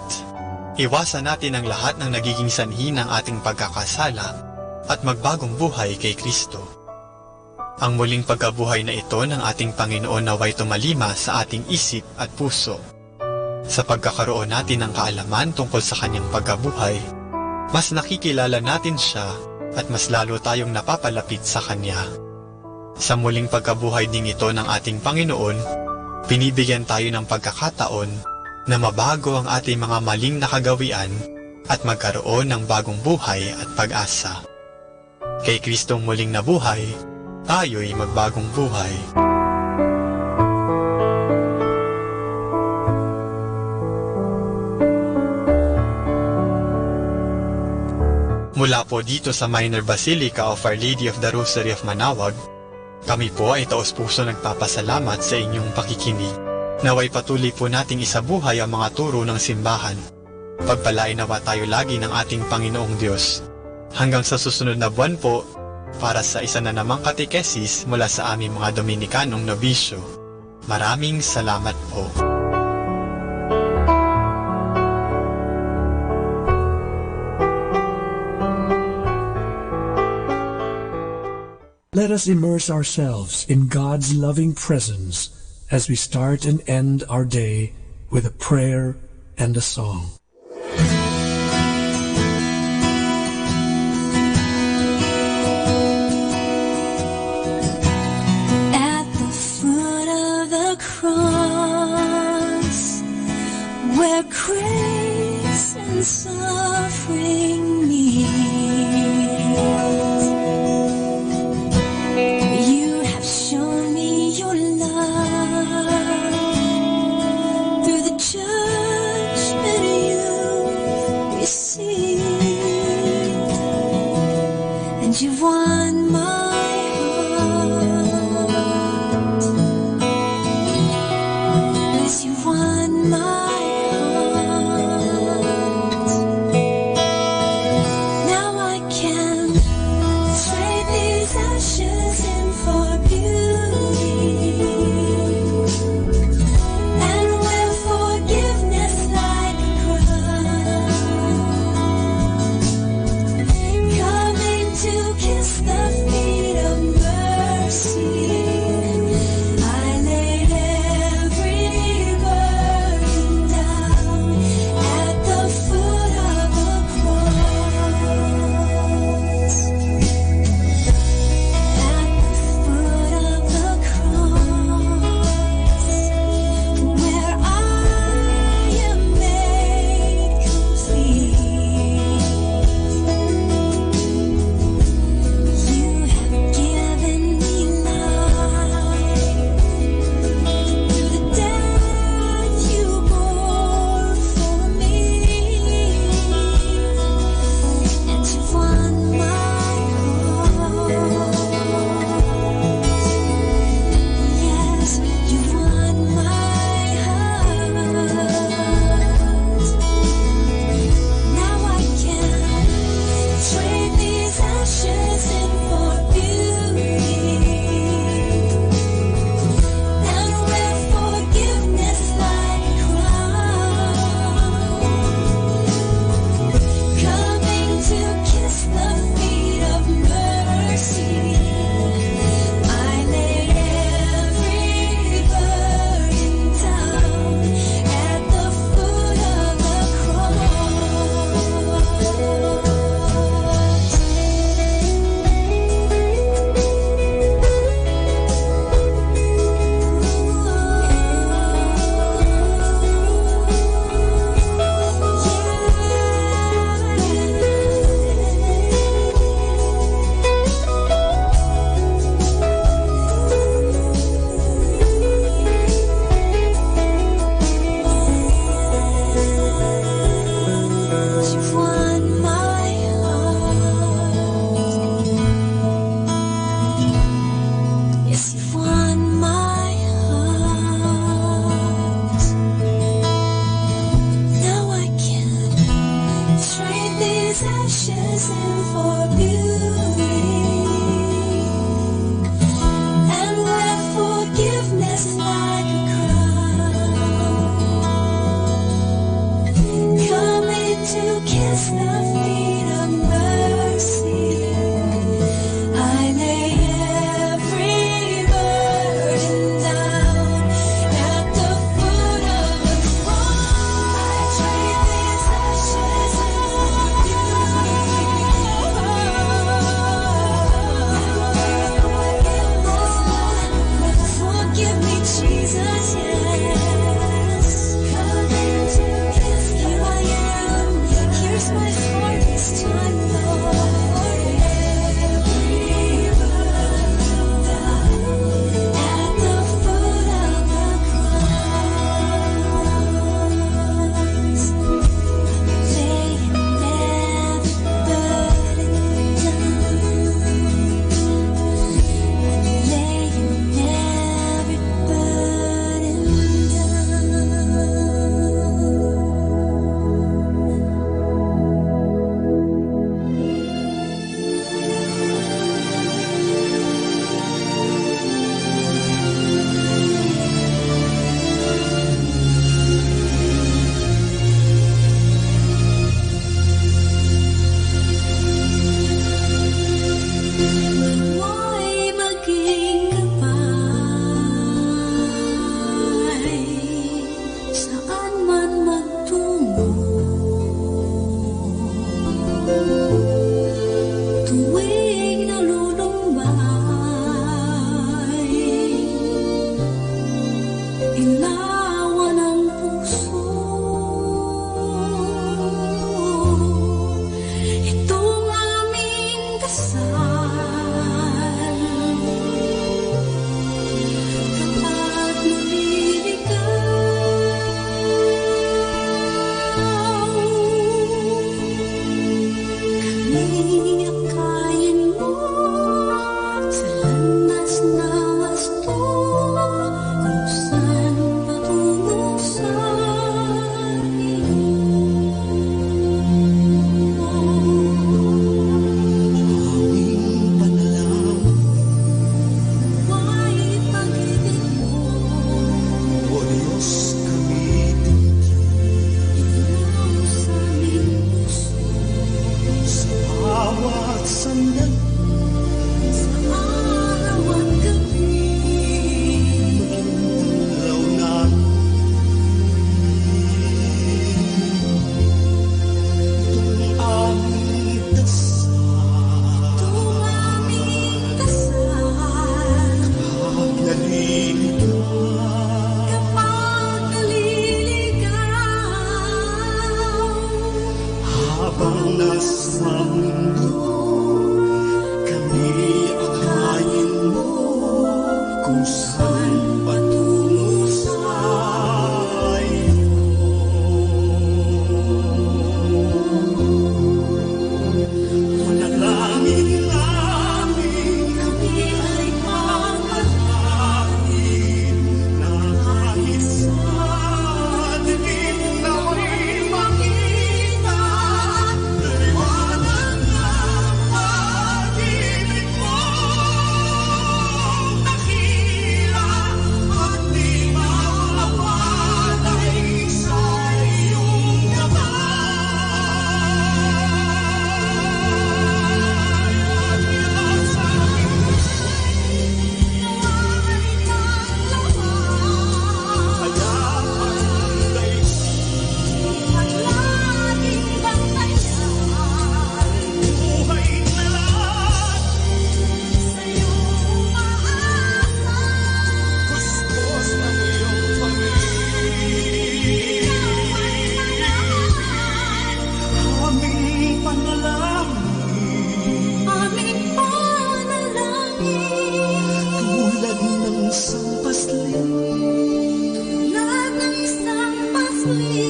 iwasan natin ang lahat ng nagiging sanhi ng ating pagkakasala at magbagong buhay kay Cristo. Ang muling pagkabuhay na ito ng ating Panginoon naway tumalima sa ating isip at puso. Sa pagkakaroon natin ng kaalaman tungkol sa kanyang pagkabuhay, mas nakikilala natin siya at mas lalo tayong napapalapit sa kanya. Sa muling pagkabuhay ding ito ng ating Panginoon, binibigyan tayo ng pagkakataon na mabago ang ating mga maling nakagawian at magkaroon ng bagong buhay at pag-asa. Kay Kristong muling nabuhay, tayo'y magbagong buhay. Mula po dito sa Minor Basilica of Our Lady of the Rosary of Manawag, kami po ay taos-puso nagpapasalamat sa inyong pakikinig. Naway patuloy po nating isabuhay ang mga turo ng simbahan. Pagpalainawa tayo lagi ng ating Panginoong Diyos. Hanggang sa susunod na buwan po, para sa isa na namang katekesis mula sa aming mga Dominikanong nobisyo. Maraming salamat po. Let us immerse ourselves in God's loving presence as we start and end our day with a prayer and a song. At the foot of the cross, where grace and suffering meet, you have shown me your love through the judgment you You've won my heart. Yes, you've won my heart. Now I can trade these ashes in for beauty and wear forgiveness like a crown. Coming to kiss the feet of mercy, I laid every burden down at the foot of the cross. At the foot of the cross, where I am made complete. You have given me life through the death you bore for me, and you've won my heart. Yes, you've won my heart. Now I can trade these ashes in for beauty and wear forgiveness like a crown. Coming to kiss the feet of mercy, I laid every burden down at the foot of the cross. You've won my heart. Yes, you've won my heart. Now I can trade these ashes in for beauty and wear forgiveness like a crown. Coming to kiss the feet of mercy, I lay every burden down at the foot of the cross. I trade these ashes for beauty. Forgive me, Jesus, yes. Here I am, here's my heart. Pangasamundo, kami akayin mo, kung saan patungo sa'yo. Panalangin namin, kami ay panalangin na kahit saan. Aming panalangin. Aming panalangin. Tulad ng sampasli. Tulad ng sampasli.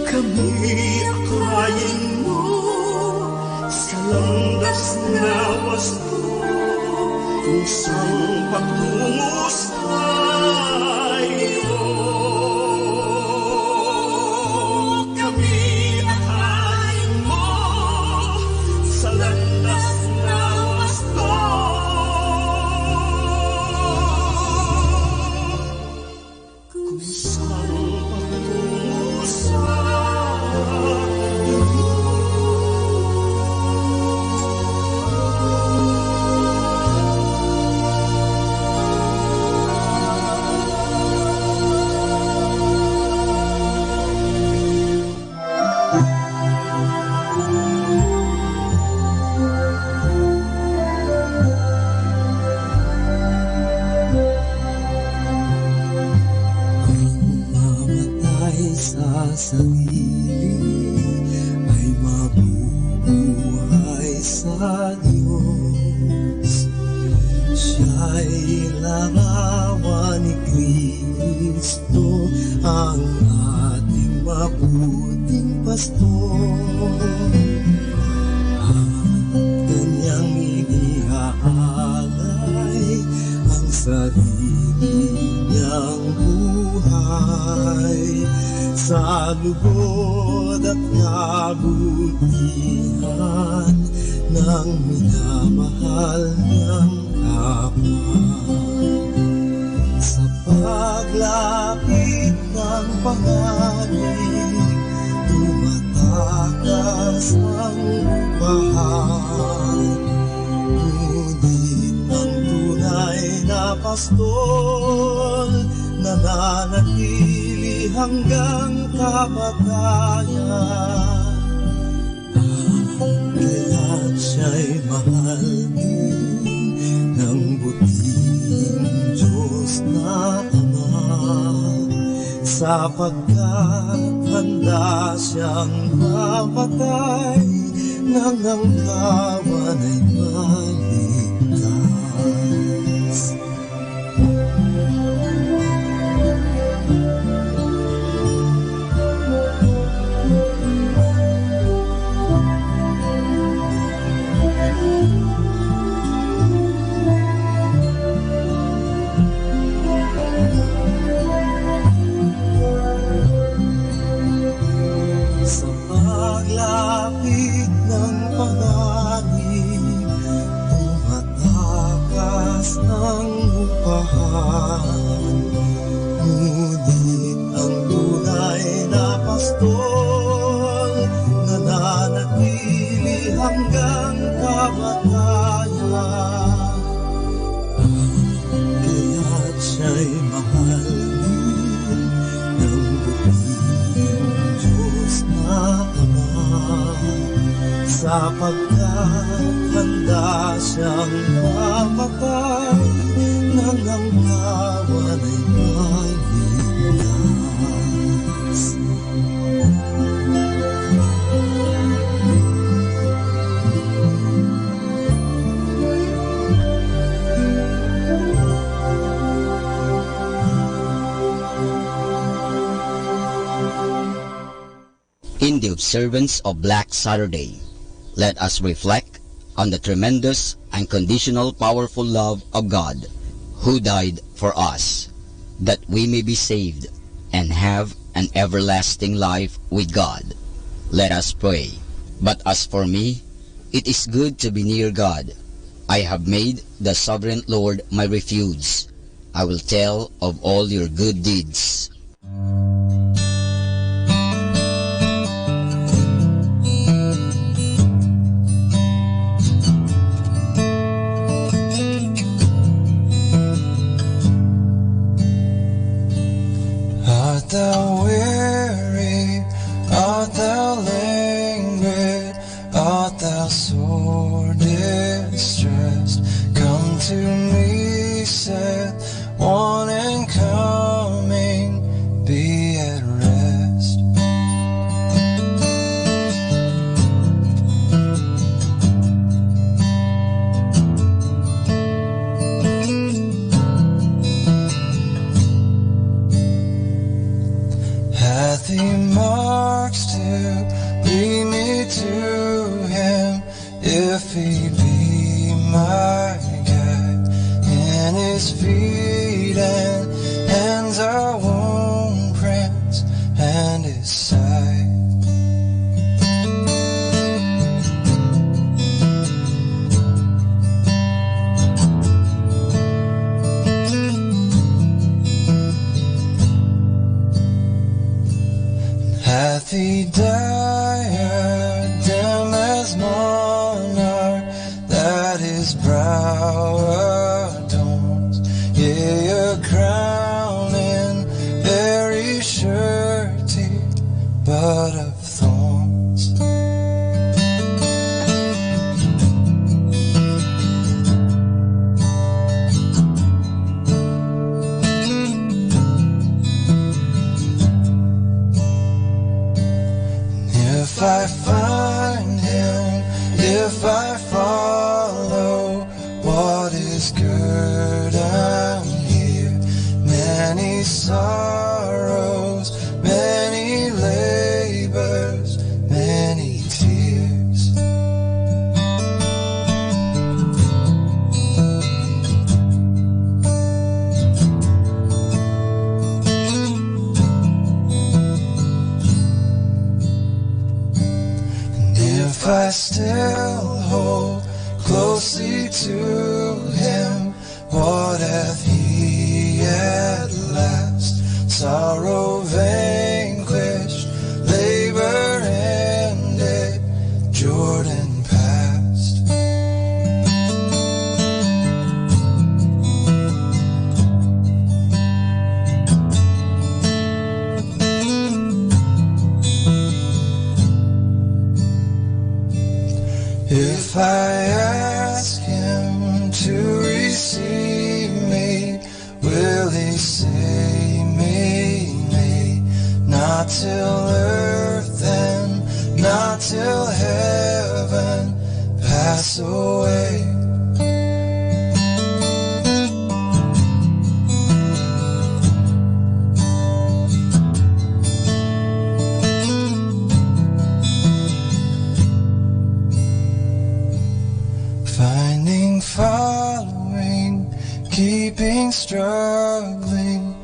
Kami akayin mo sa landas na wasto, kung saan patungo sa'yo. Kami akayin mo sa landas na wasto, kung saan patungo sa'yo. Ang mamatay sa sarili ay mabubuhay sa Dios. Siya'y larawan ni Cristo, ang ating mabuting pastor. At kanyang iniaalay ang sarili niyang buhay sa lugod at kabutihan ng minamahal niyang Ama. Sa paglapit ng panganib, tumatakas ang lupahan. Ngunit ang tunay na pastol nananatili hanggang kamatayan. Kaya't siya'y mahal din ng buting Diyos na Ama, sapagkat handa siyang mapatay nang ang kawan ay maligtas. Sa paglapit ng panganib, tumatakas ang lupahan. Ngunit ang tunay na pastol nananatili hanggang kamatayan. Kaya't siya'y mahal din ng buting Diyos na Ama, sapagkat handa siyang mapatay nang ang kawan ay maligtas. the observance of Black Saturday, let us reflect on the tremendous, unconditional, powerful love of God, who died for us, that we may be saved and have an everlasting life with God. Let us pray. But as for me, it is good to be near God. I have made the sovereign Lord my refuge. I will tell of all your good deeds. Art thou weary? Art thou languid? Art thou sore distressed? Come to me, saith one, and coming, be at rest. Hath he marks to lead me to him? If he be my guide, and his feet and hands are wound prints, and his side. Hath he diadem as monarch, that his brow adorns, yea, a crown in very surety, but of thorns. If I find him, if I follow, what is good and here? Many sorrows, many labors, many tears. And if I still hold closely to him, what hath he at last? Sorrow vanquished, labor ended, Jordan passed. If I ask him to receive me, will he save me? Nay, not till earth and not till heaven pass away. Finding, following, keeping, struggling,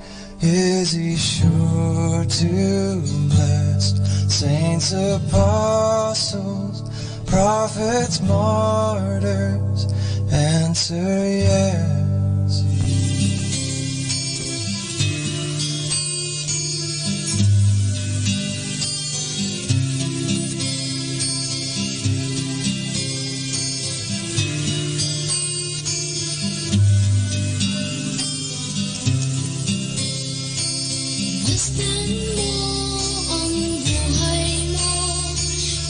is he sure to bless? Saints, apostles, prophets, martyrs, answer yes. Masdan mo ang buhay mo,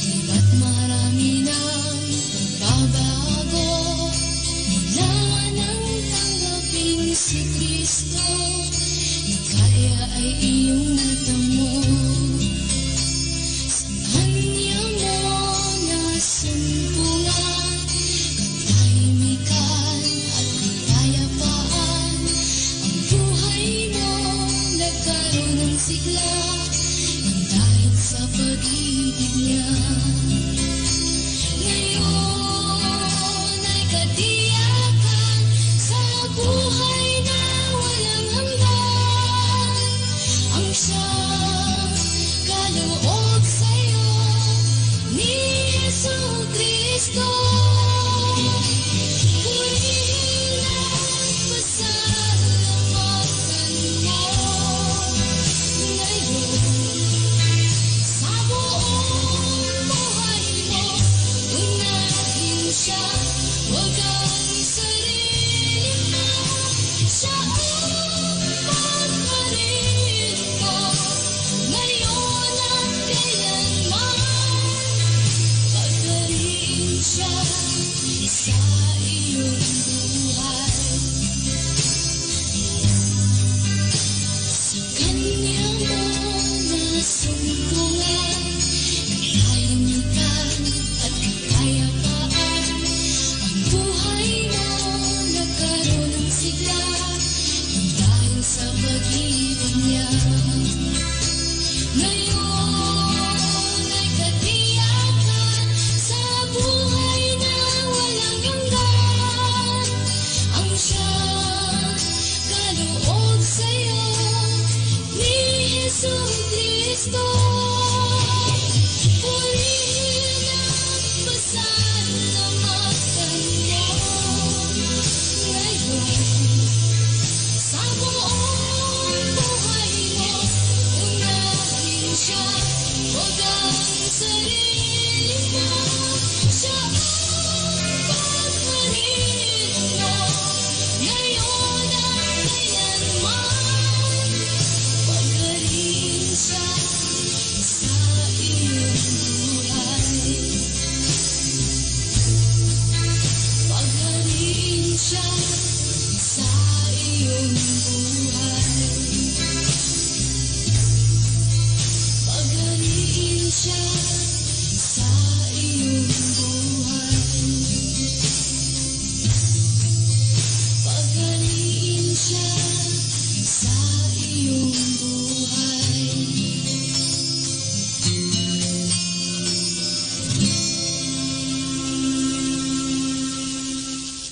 iba't marami nang pagbabago. Mula nang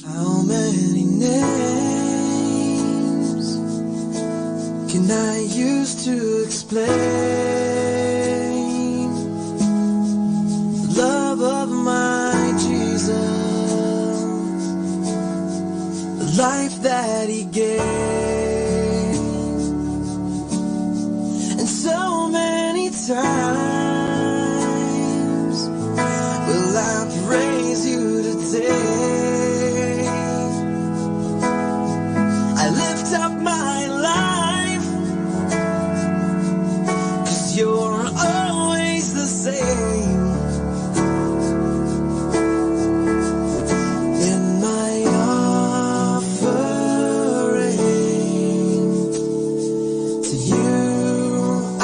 How many names can I use to explain the love of my Jesus, the life that he gave? And so many times will I praise you today. I lift up my life, 'cause you're always the same. In my offering to you I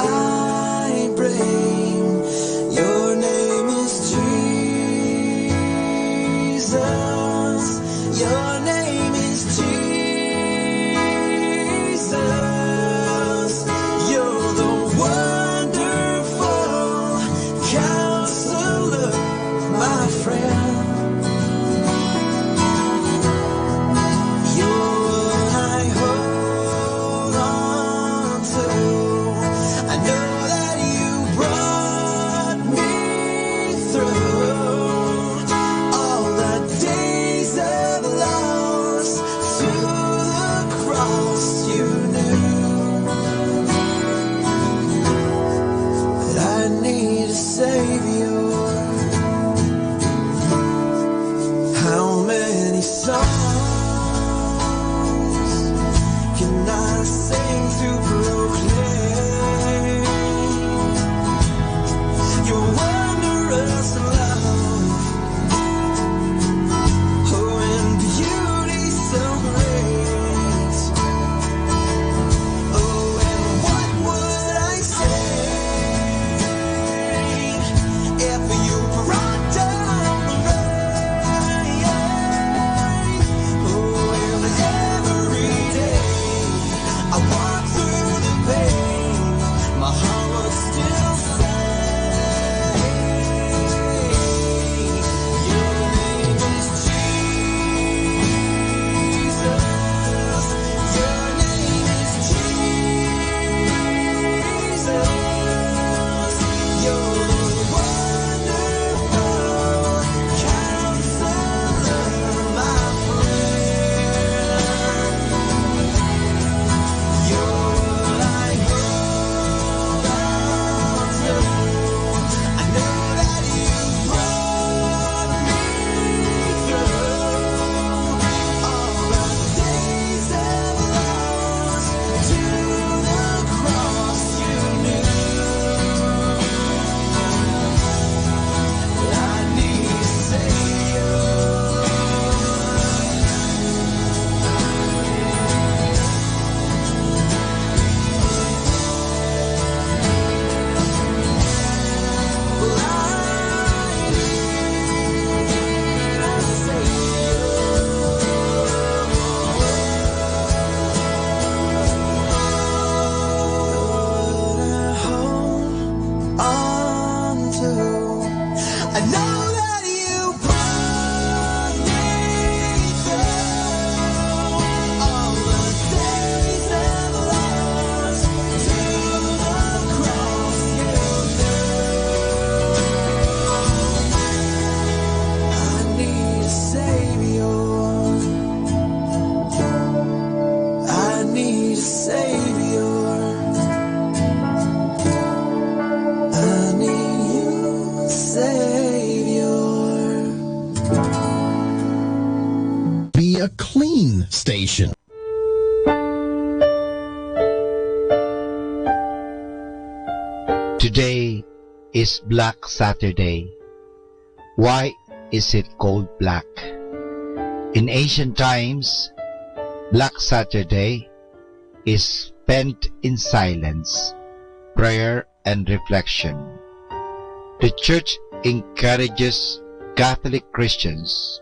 bring. Your name is Jesus. Your name is Jesus. You're the wonderful counselor, my friend. You're what I hold on to. I know that you brought me through all the days of loss to the cross you knew. But I need a savior. How many songs can I sing to proclaim your wondrous love? Oh, and beauty so great. Oh, and what would I say if you brought down the rain? Oh, and every day I walk through the pain, my heart would still say, your name is Jesus. Your name is Jesus. You're wonderful counselor, my friend. You're what I hold on to. I know that you brought me through all the days of loss to the cross you knew. I need a savior. I know that you brought me through all the days of loss to the cross you knew. I need a savior. I need a savior. I need you. station. Today is Black Saturday. Why is it called black? In ancient times, Black Saturday is spent in silence, prayer, and reflection. The church encourages Catholic Christians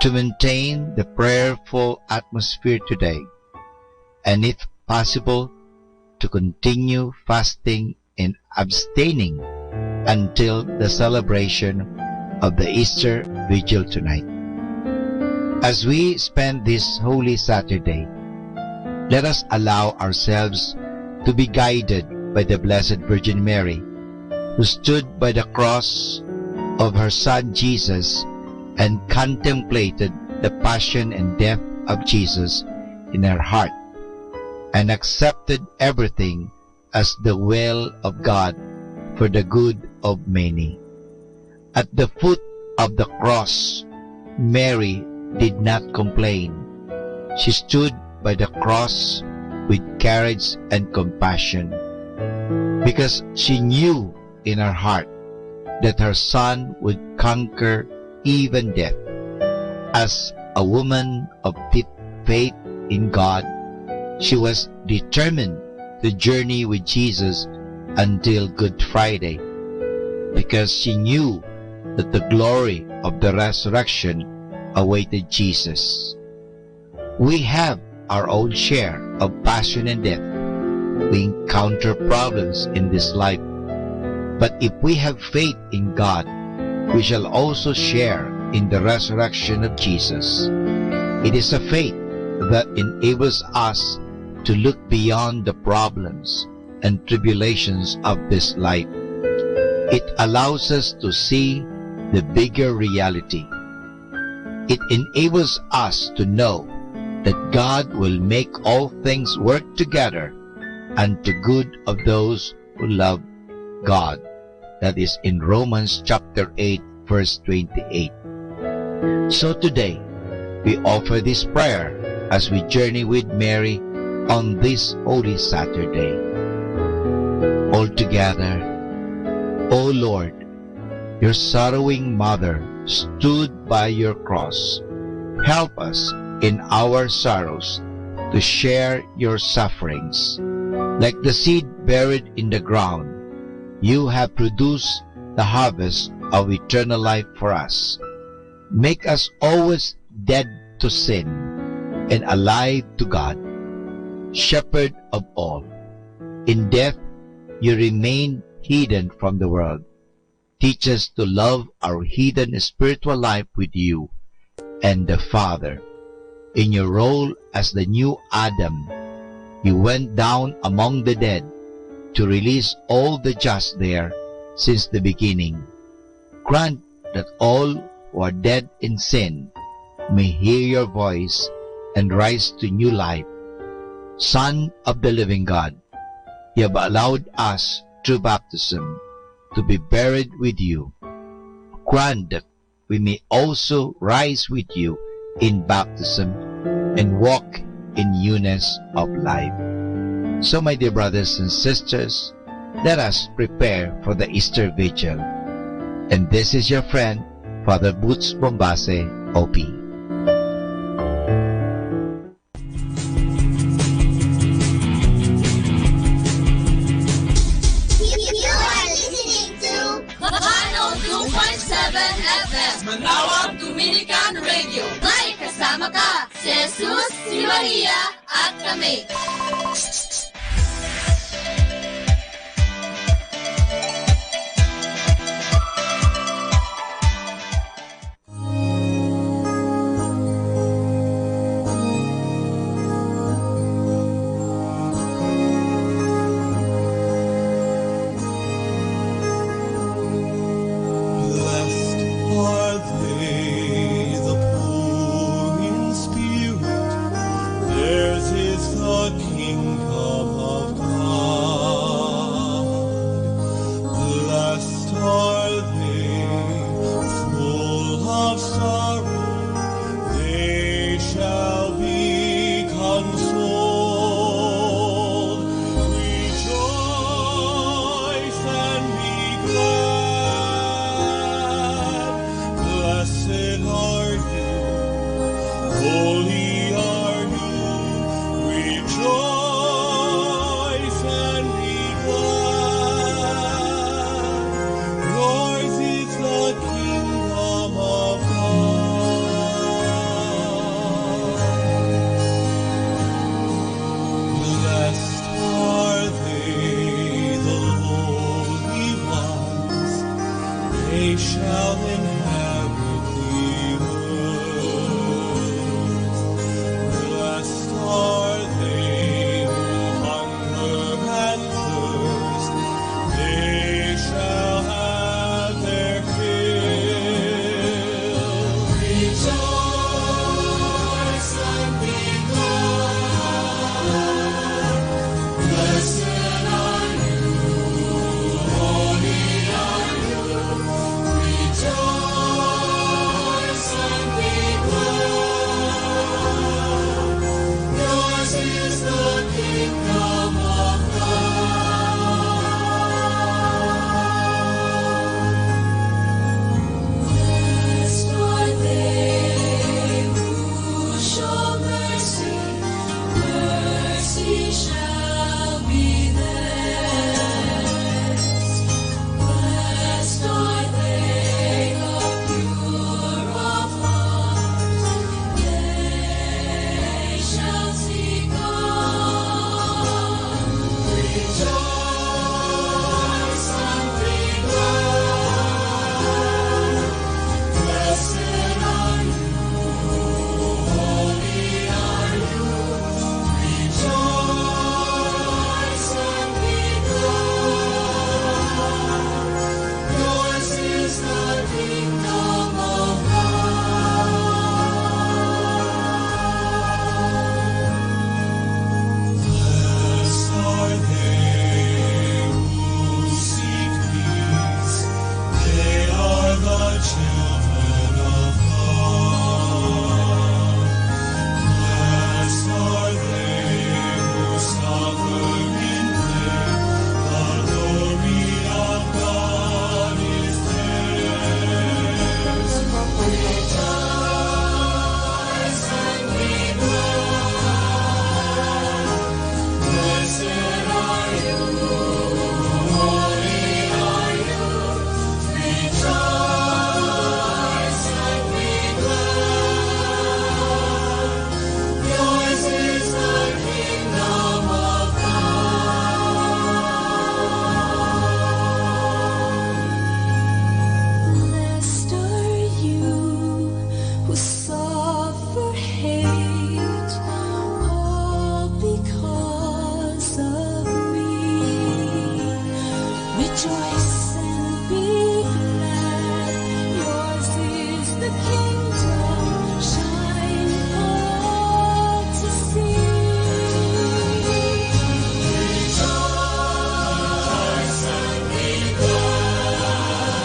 to maintain the prayerful atmosphere today, and if possible, to continue fasting and abstaining until the celebration of the Easter Vigil tonight. As we spend this Holy Saturday, let us allow ourselves to be guided by the Blessed Virgin Mary, who stood by the cross of her Son Jesus and contemplated the passion and death of Jesus in her heart and accepted everything as the will of God for the good of many. At the foot of the cross, Mary did not complain. She stood by the cross with courage and compassion because she knew in her heart that her son would conquer even death. As a woman of deep faith in God, she was determined to journey with Jesus until Good Friday because she knew that the glory of the resurrection awaited Jesus. We have our own share of passion and death. We encounter problems in this life. But if we have faith in God, we shall also share in the resurrection of Jesus. It is a faith that enables us to look beyond the problems and tribulations of this life. It allows us to see the bigger reality. It enables us to know that God will make all things work together unto good of those who love God. That is in Romans chapter eight, verse twenty-eight. So today, we offer this prayer as we journey with Mary on this Holy Saturday. All together, O Lord, your sorrowing mother stood by your cross. Help us in our sorrows to share your sufferings. Like the seed buried in the ground, you have produced the harvest of eternal life for us. Make us always dead to sin and alive to God, Shepherd of all. In death, you remain hidden from the world. Teach us to love our hidden spiritual life with you and the Father. In your role as the new Adam, you went down among the dead to release all the just there since the beginning. Grant that all who are dead in sin may hear your voice and rise to new life. Son of the living God, you have allowed us through baptism to be buried with you. Grant that we may also rise with you in baptism and walk in newness of life. So, my dear brothers and sisters, let us prepare for the Easter Vigil. And this is your friend, Father Boots Bombase, O P. You are listening to one oh two point seven F M, Manawag Dominican Radio. May kasama ka, si Jesus, si Maria, at kami. Blessed are they the poor in spirit, theirs is the kingdom They shall inhabit the earth. Blessed are they who hunger and thirst. They shall have their fill. Rejoice and be glad. Blessed are you, holy are you. Rejoice and be glad. Yours is the kingdom of God. Blessed are they who show mercy. Mercy shall be theirs. Blessed are they the pure of heart, they shall see God. Rejoice and be glad. Blessed are you, holy are you. Rejoice and be glad. Yours is the kingdom of God. Blessed are they who seek peace. They are the children of God. Blessed are they who suffer in pain. The glory of God is theirs. Rejoice and be glad. Blessed are you, holy are you. Rejoice and be glad. Yours is the kingdom of God. Blessed are you who suffer hate, all because of me. Rejoice and be glad. Yours is the kingdom. Shine forth to see. Rejoice and be glad.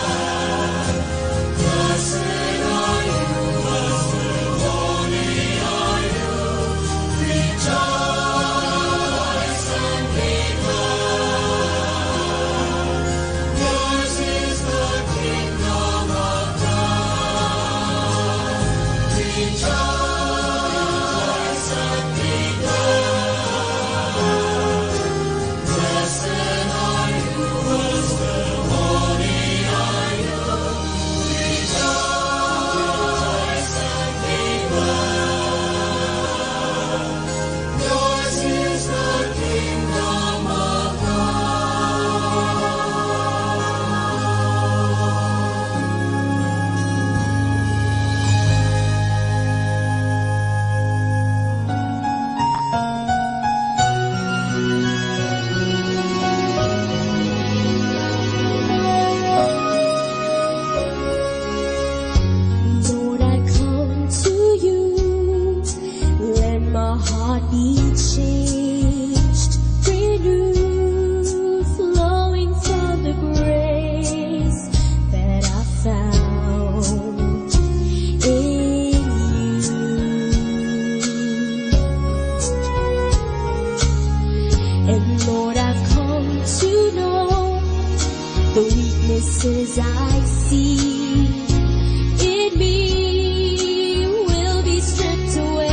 Blessed are you, blessed, holy are you. Rejoice and be glad. Yours is the kingdom of God. Rejoice and be glad. Blessed are you, blessed, holy are you. Rejoice and be glad. Yours is the kingdom of God. Lord, I come to you. Let my heart be changed, renewed, flowing from the grace that I found in you. And Lord, I've come to know the weaknesses I see in me will be stripped away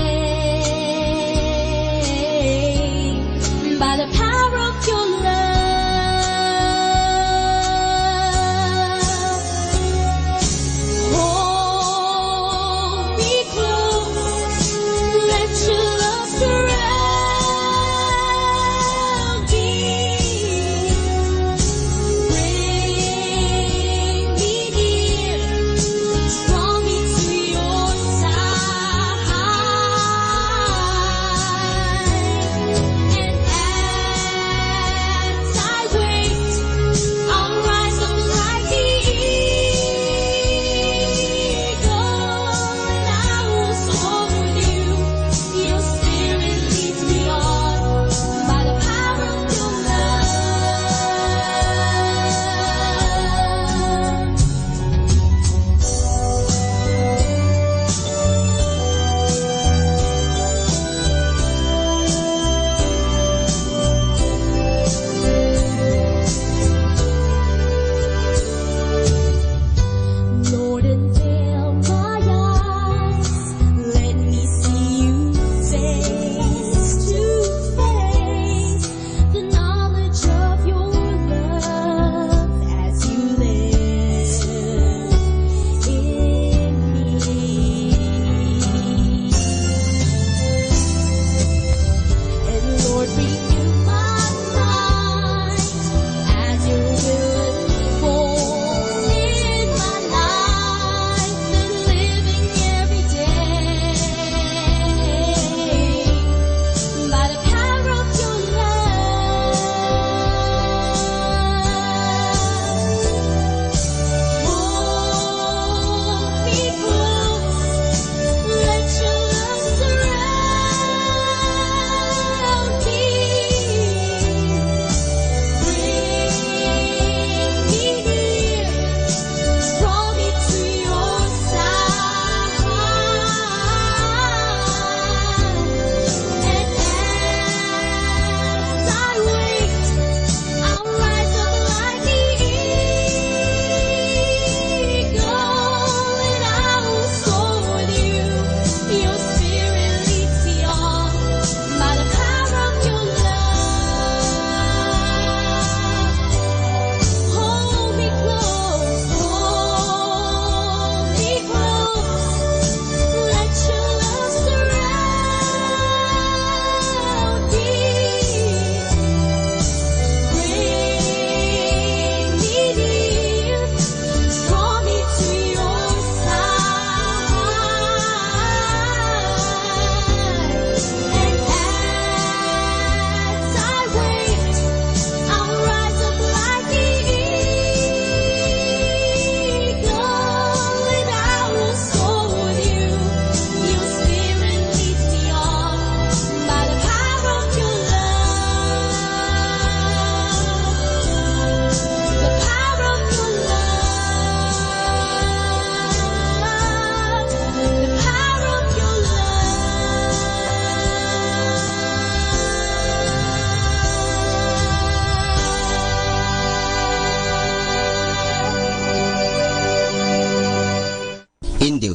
by the power of your love. Hold me close, let your love surround me. Bring me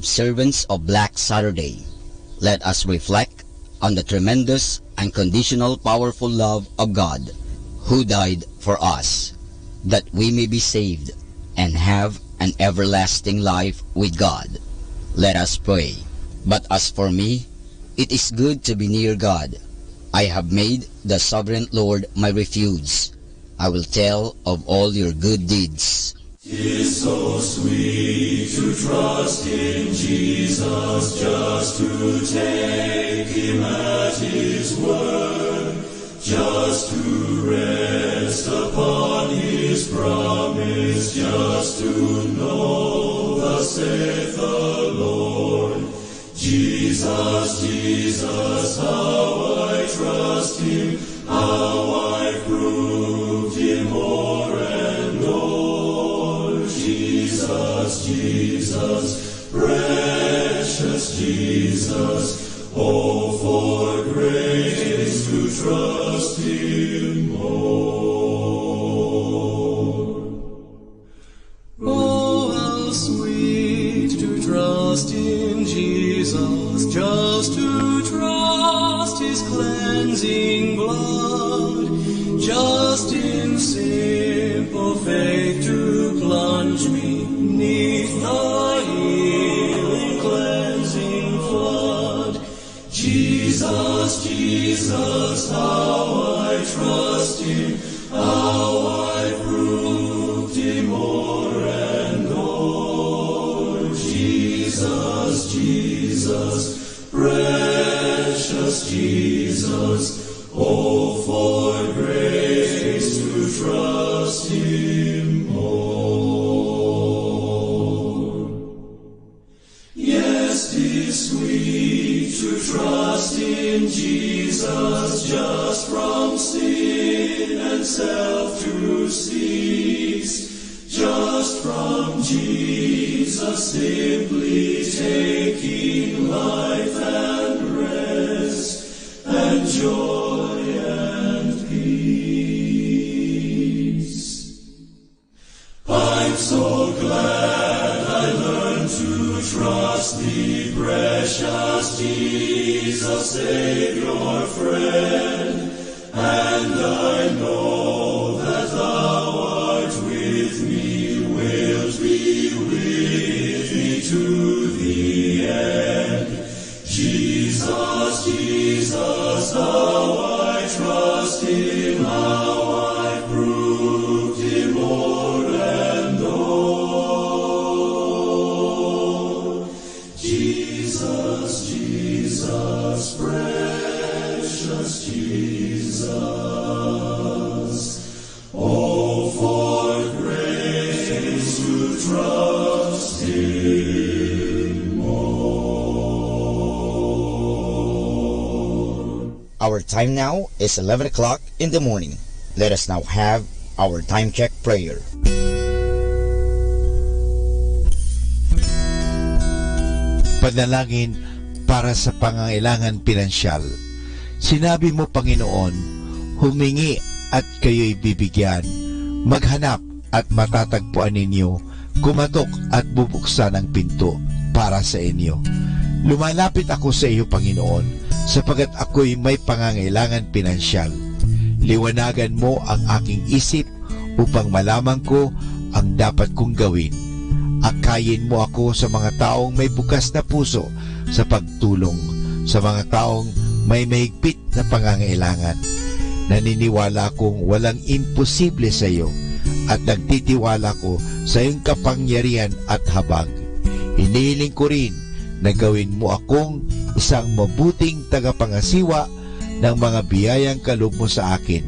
observance of Black Saturday, let us reflect on the tremendous, unconditional, powerful love of God, who died for us, that we may be saved and have an everlasting life with God. Let us pray. But as for me, it is good to be near God. I have made the sovereign Lord my refuge. I will tell of all your good deeds. 'Tis so sweet to trust in Jesus, just to take him at his word, just to rest upon his promise, just to know thus saith the Lord. Jesus, Jesus, how I trust him, how I proved him o'er and o'er. Jesus, Jesus, precious Jesus, oh, for grace to trust him more. Oh, how sweet to trust in Jesus, just to trust his cleansing blood, just in simple faith to plunge me 'neath the healing cleansing flood. Jesus, Jesus, how I trust him, how I proved him o'er and o'er. Jesus, Jesus, precious Jesus, oh, for grace to trust him more. Yes, 'tis sweet to trust in Jesus, just from sin and self to cease, just from Jesus simply taking life and rest and joy and peace. I'm so glad I learned to trust thee, precious Jesus, Savior, friend. And I know that thou art with me, wilt be with me to the end. Jesus, Jesus, how I trust him, how I proved him o'er and o'er. Jesus, Jesus, precious Jesus. Oh, for grace to trust him more. Our time now is eleven o'clock in the morning. Let us now have our time check prayer. Panalangin para sa pangangailangan pinansyal. Sinabi mo, Panginoon, "Humingi at kayo'y bibigyan. Maghanap at matatagpuan ninyo. Kumatok at bubuksan ang pinto para sa inyo." Lumalapit ako sa iyo, Panginoon, sapagat ako'y may pangangailangan pinansyal. Liwanagan mo ang aking isip upang malaman ko ang dapat kong gawin. Akayen mo ako sa mga taong may bukas na puso sa pagtulong sa mga taong may mahigpit na pangangailangan. Naniniwala akong walang imposible sa iyo at nagtitiwala ako sa iyong kapangyarihan at habag. Inihiling ko rin na gawin mo akong isang mabuting tagapangasiwa ng mga biyayang kaloob mo sa akin,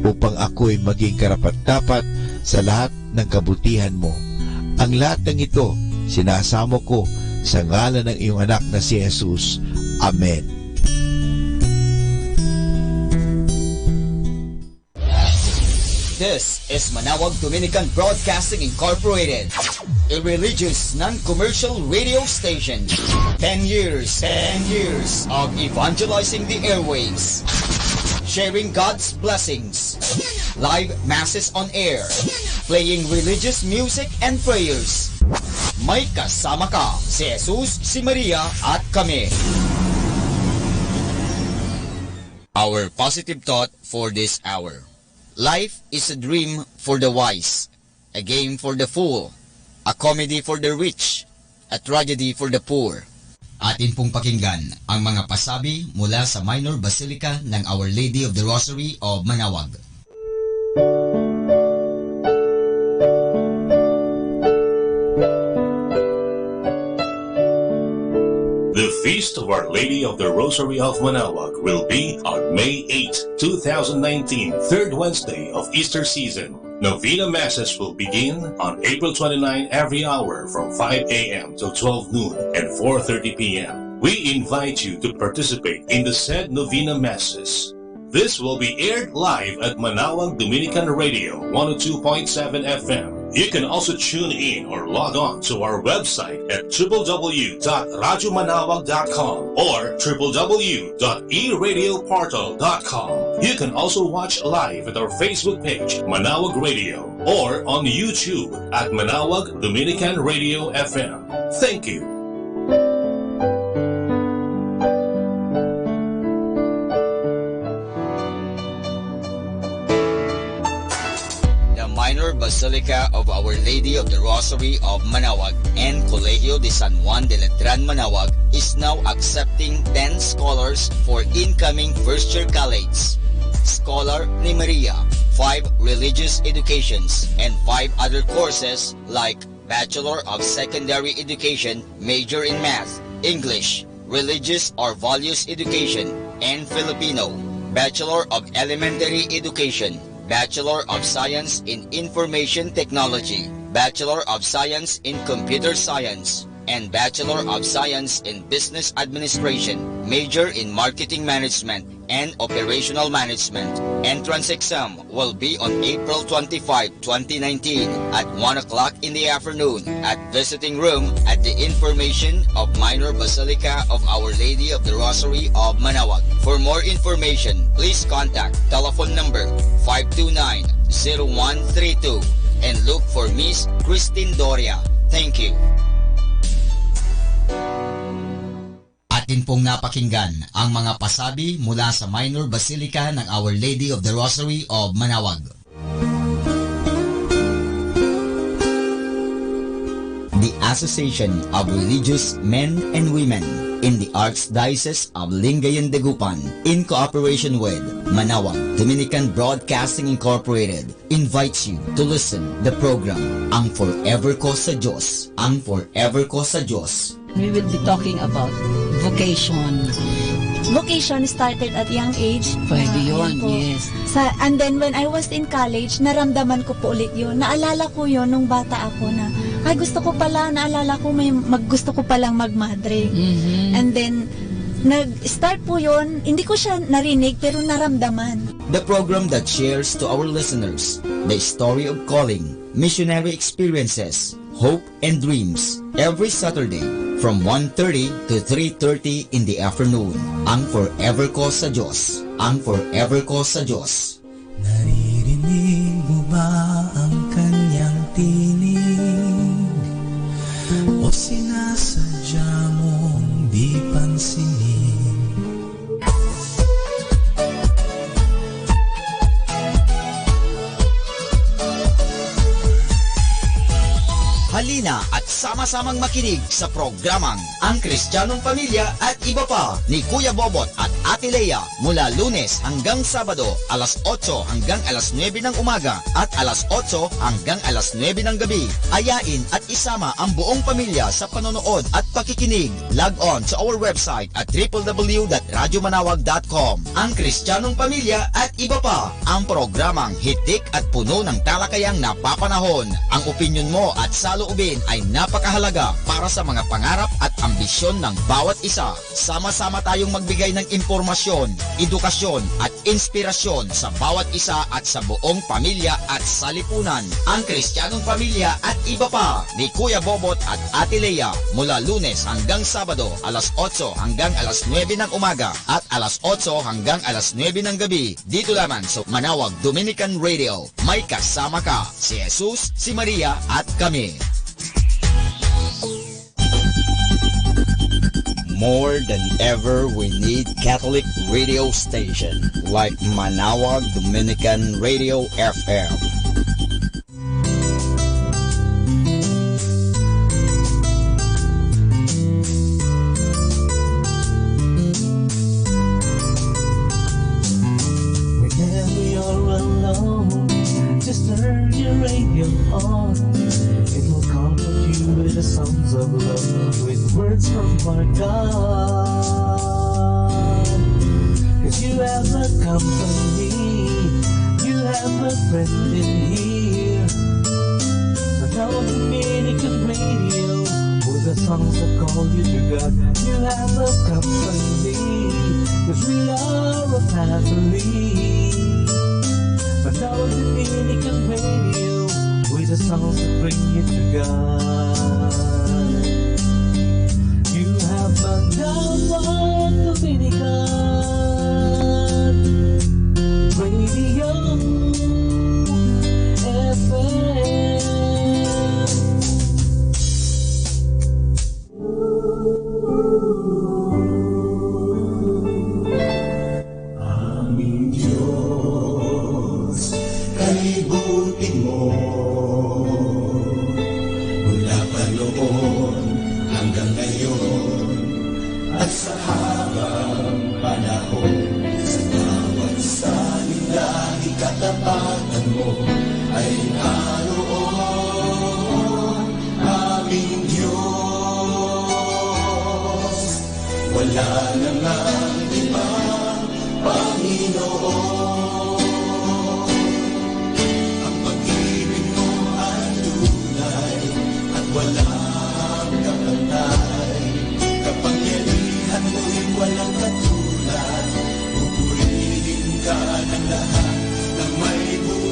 upang ako'y maging karapat-dapat sa lahat ng kabutihan mo. Ang lahat ng ito, sinasamo ko sa ngalan ng iyong Anak na si Jesus. Amen. This is Manawag Dominican Broadcasting Incorporated, a religious non-commercial radio station. Ten years, ten years of evangelizing the airwaves, sharing God's blessings, live masses on air, playing religious music and prayers. May kasama ka, si Jesus, si Maria, at kami. Our positive thought for this hour. Life is a dream for the wise, a game for the fool, a comedy for the rich, a tragedy for the poor. Atin pong pakinggan ang mga pasabi mula sa Minor Basilica ng Our Lady of the Rosary of Manaoag. The Feast of Our Lady of the Rosary of Manaoag will be on May eighth, two thousand nineteen, third Wednesday of Easter season. Novena Masses will begin on April twenty-nine every hour from five a m till twelve noon and four thirty p m. We invite you to participate in the said Novena Masses. This will be aired live at Manaoag Dominican Radio one oh two point seven F M. You can also tune in or log on to our website at w w w dot radyo manaoag dot com or w w w dot e radio portal dot com. You can also watch live at our Facebook page, Manaoag Radio, or on YouTube at Manaoag Dominican Radio F M. Thank you. The Minor Basilica of Our Lady of the Rosary of Manaoag and Colegio de San Juan de Letran Manaoag is now accepting ten scholars for incoming first year college. Scholar ni Maria, five religious educations, and five other courses like Bachelor of Secondary Education, major in Math, English, Religious or Values Education, and Filipino, Bachelor of Elementary Education, Bachelor of Science in Information Technology, Bachelor of Science in Computer Science, and Bachelor of Science in Business Administration, major in Marketing Management and Operational Management. Entrance exam will be on April twenty-five, twenty nineteen, at one o'clock in the afternoon at visiting room at the information of Minor Basilica of Our Lady of the Rosary of Manaoag. For more information, please contact telephone number five two nine, zero one three two and look for Miss Christine Doria. Thank you. Atin pong napakinggan ang mga pasabi mula sa Minor Basilica ng Our Lady of the Rosary of Manaoag. The Association of Religious Men and Women in the Archdiocese of Lingayen, Dagupan, in cooperation with Manaoag Dominican Broadcasting Incorporated, invites you to listen the program Ang Forever Ko sa Diyos, Ang Forever Ko sa Diyos. We will be talking about vocation. Vocation started at young age. Pwede Ah, yun, yun po. Yes. Sa, and then when I was in college, naramdaman ko po ulit yun. Naalala ko yun nung bata ako na, "Ay, gusto ko pala," naalala ko may mag-, gusto ko palang magmadre. Mhm. And then, nag-start po yun. Hindi ko siya narinig, pero naramdaman. The program that shares to our listeners the story of calling, missionary experiences, hope, and dreams every Saturday from one thirty to three thirty in the afternoon. Ang Forever Ko sa Diyos. Ang Forever Ko sa Diyos. Naririnig mo ba ang kanyang tinig? O sinasadya mong di pansinin? Halina at sama-samang makinig sa programang Ang Kristiyanong Pamilya at Iba Pa ni Kuya Bobot at Ate Lea mula Lunes hanggang Sabado, alas otso hanggang alas nuebe ng umaga at alas otso hanggang alas nuebe ng gabi. Ayain at isama ang buong pamilya sa panonood at pakikinig. Log on to our website at triple W dot radyo manawag dot com. Ang Kristiyanong Pamilya at Iba Pa, ang programang hitik at puno ng talakayang napapanahon. Ang opinyon mo at saloobin ay napakahalaga para sa mga pangarap at ambisyon ng bawat isa. Sama-sama tayong magbigay ng impormasyon, edukasyon, at inspirasyon sa bawat isa at sa buong pamilya at salipunan. Ang Kristiyanong Pamilya at Iba Pa ni Kuya Bobot at Ate Lea, mula Lunes hanggang Sabado, alas otso hanggang alas nuebe ng umaga at alas otso hanggang alas nuebe ng gabi, dito lamang sa Manawag Dominican Radio. May kasama ka, si Jesus, si Maria, at kami. More than ever, we need Catholic radio station like Manawag Dominican Radio F M. Whenever you're alone, just turn your radio on. It will comfort you with the songs of love, with words from our God. 'Cause you have a company, you have a friend in here. Manawag Dominican Radio, with the songs that call you to God. You have a company, 'cause we are a family. Manawag Dominican Radio, with the songs that bring you to God. You have Manawag Dominican Radio F M. Aming Diyos, kaibuti mo. Mula pa noon hanggang ngayon, at sa habang panahon, sa bawat salita, ikatapatan mo ay naroon, aming Diyos. Wala na ngang ibang Panginoon. Ang pag-ibig mo ay tunay at walang kapantay. Kapangyarihan mo'y walang katulad. Pupurihin ka ng lahat ng may buhay.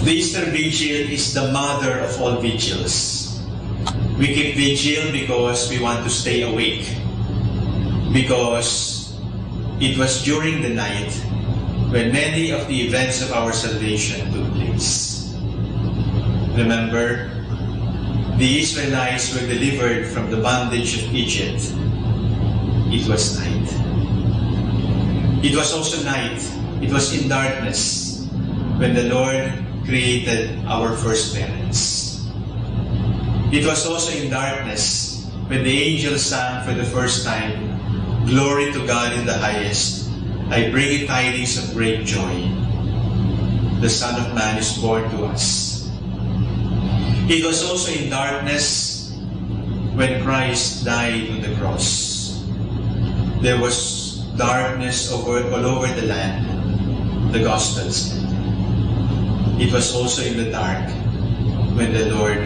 The Easter Vigil is the mother of all vigils. We keep vigil because we want to stay awake, because it was during the night when many of the events of our salvation took place. Remember, the Israelites were delivered from the bondage of Egypt. It was night. It was also night. It was in darkness when the Lord created our first parents. It was also in darkness when the angels sang for the first time, "Glory to God in the highest. I bring you tidings of great joy. The Son of Man is born to us." It was also in darkness when Christ died on the cross. There was darkness over, all over the land, the Gospels. It was also in the dark when the Lord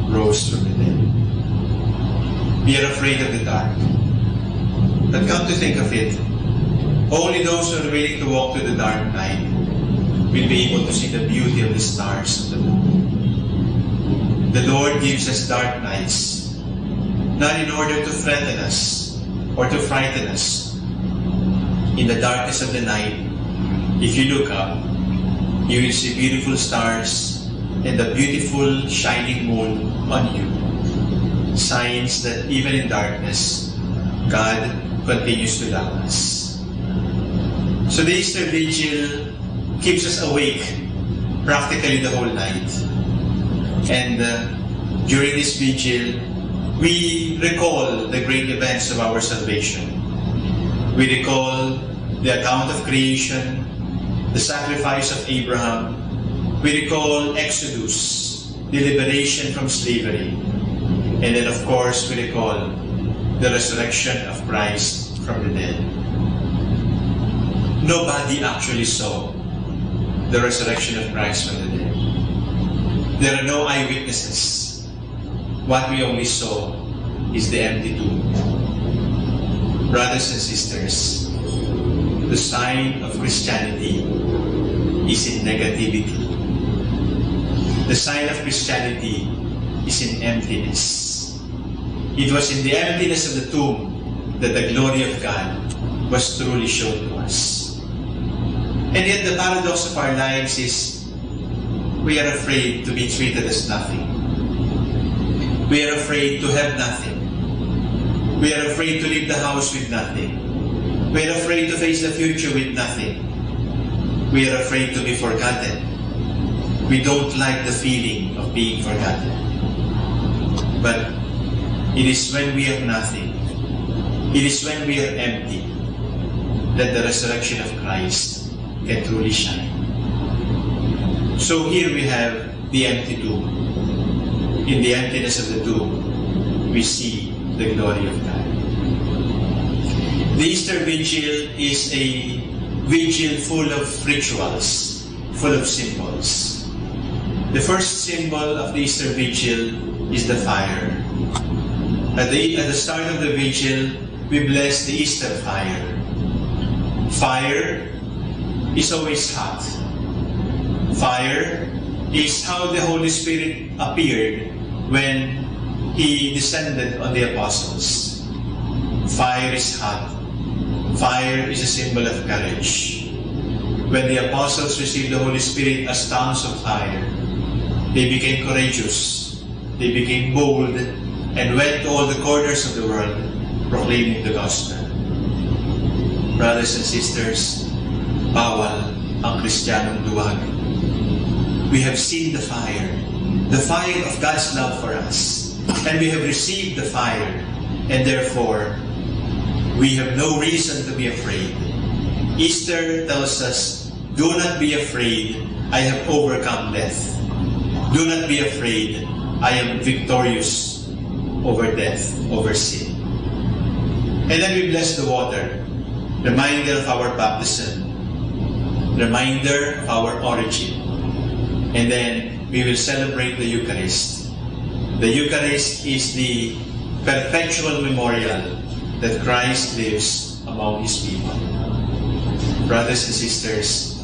rose from the dead. We are afraid of the dark. But come to think of it, only those who are willing to walk through the dark night will be able to see the beauty of the stars of the moon. The Lord gives us dark nights, not in order to threaten us or to frighten us. In the darkness of the night, if you look up, you will see beautiful stars and the beautiful shining moon on you. Signs that even in darkness, God continues to love us. So the Easter Vigil keeps us awake practically the whole night. And uh, during this vigil, we recall the great events of our salvation. We recall the account of creation, the sacrifice of Abraham. We recall Exodus, the liberation from slavery. And then, of course, we recall the resurrection of Christ from the dead. Nobody actually saw the resurrection of Christ from the dead. There are no eyewitnesses. What we only saw is the empty tomb. Brothers and sisters, the sign of Christianity is in negativity. The sign of Christianity is in emptiness. It was in the emptiness of the tomb that the glory of God was truly shown to us. And yet, the paradox of our lives is we are afraid to be treated as nothing. We are afraid to have nothing. We are afraid to leave the house with nothing. We are afraid to face the future with nothing. We are afraid to be forgotten. We don't like the feeling of being forgotten. But it is when we have nothing, it is when we are empty, that the resurrection of Christ can truly shine. So here we have the empty tomb. In the emptiness of the tomb, we see the glory of God. The Easter Vigil is a vigil full of rituals, full of symbols. The first symbol of the Easter Vigil is the fire. At the, at the start of the vigil, we bless the Easter fire. Fire is always hot. Fire is how the Holy Spirit appeared when he descended on the apostles. Fire is hot. Fire is a symbol of courage. When the apostles received the Holy Spirit as tongues of fire, they became courageous. They became bold and went to all the corners of the world proclaiming the gospel. Brothers and sisters, bawal ang Kristiyanong duwag. We have seen the fire, the fire of God's love for us, and we have received the fire, and therefore we have no reason to be afraid. Easter tells us, "Do not be afraid, I have overcome death. Do not be afraid, I am victorious over death, over sin." And then we bless the water, reminder of our baptism, reminder of our origin. And then we will celebrate the Eucharist. The Eucharist is the perpetual memorial that Christ lives among his people. Brothers and sisters,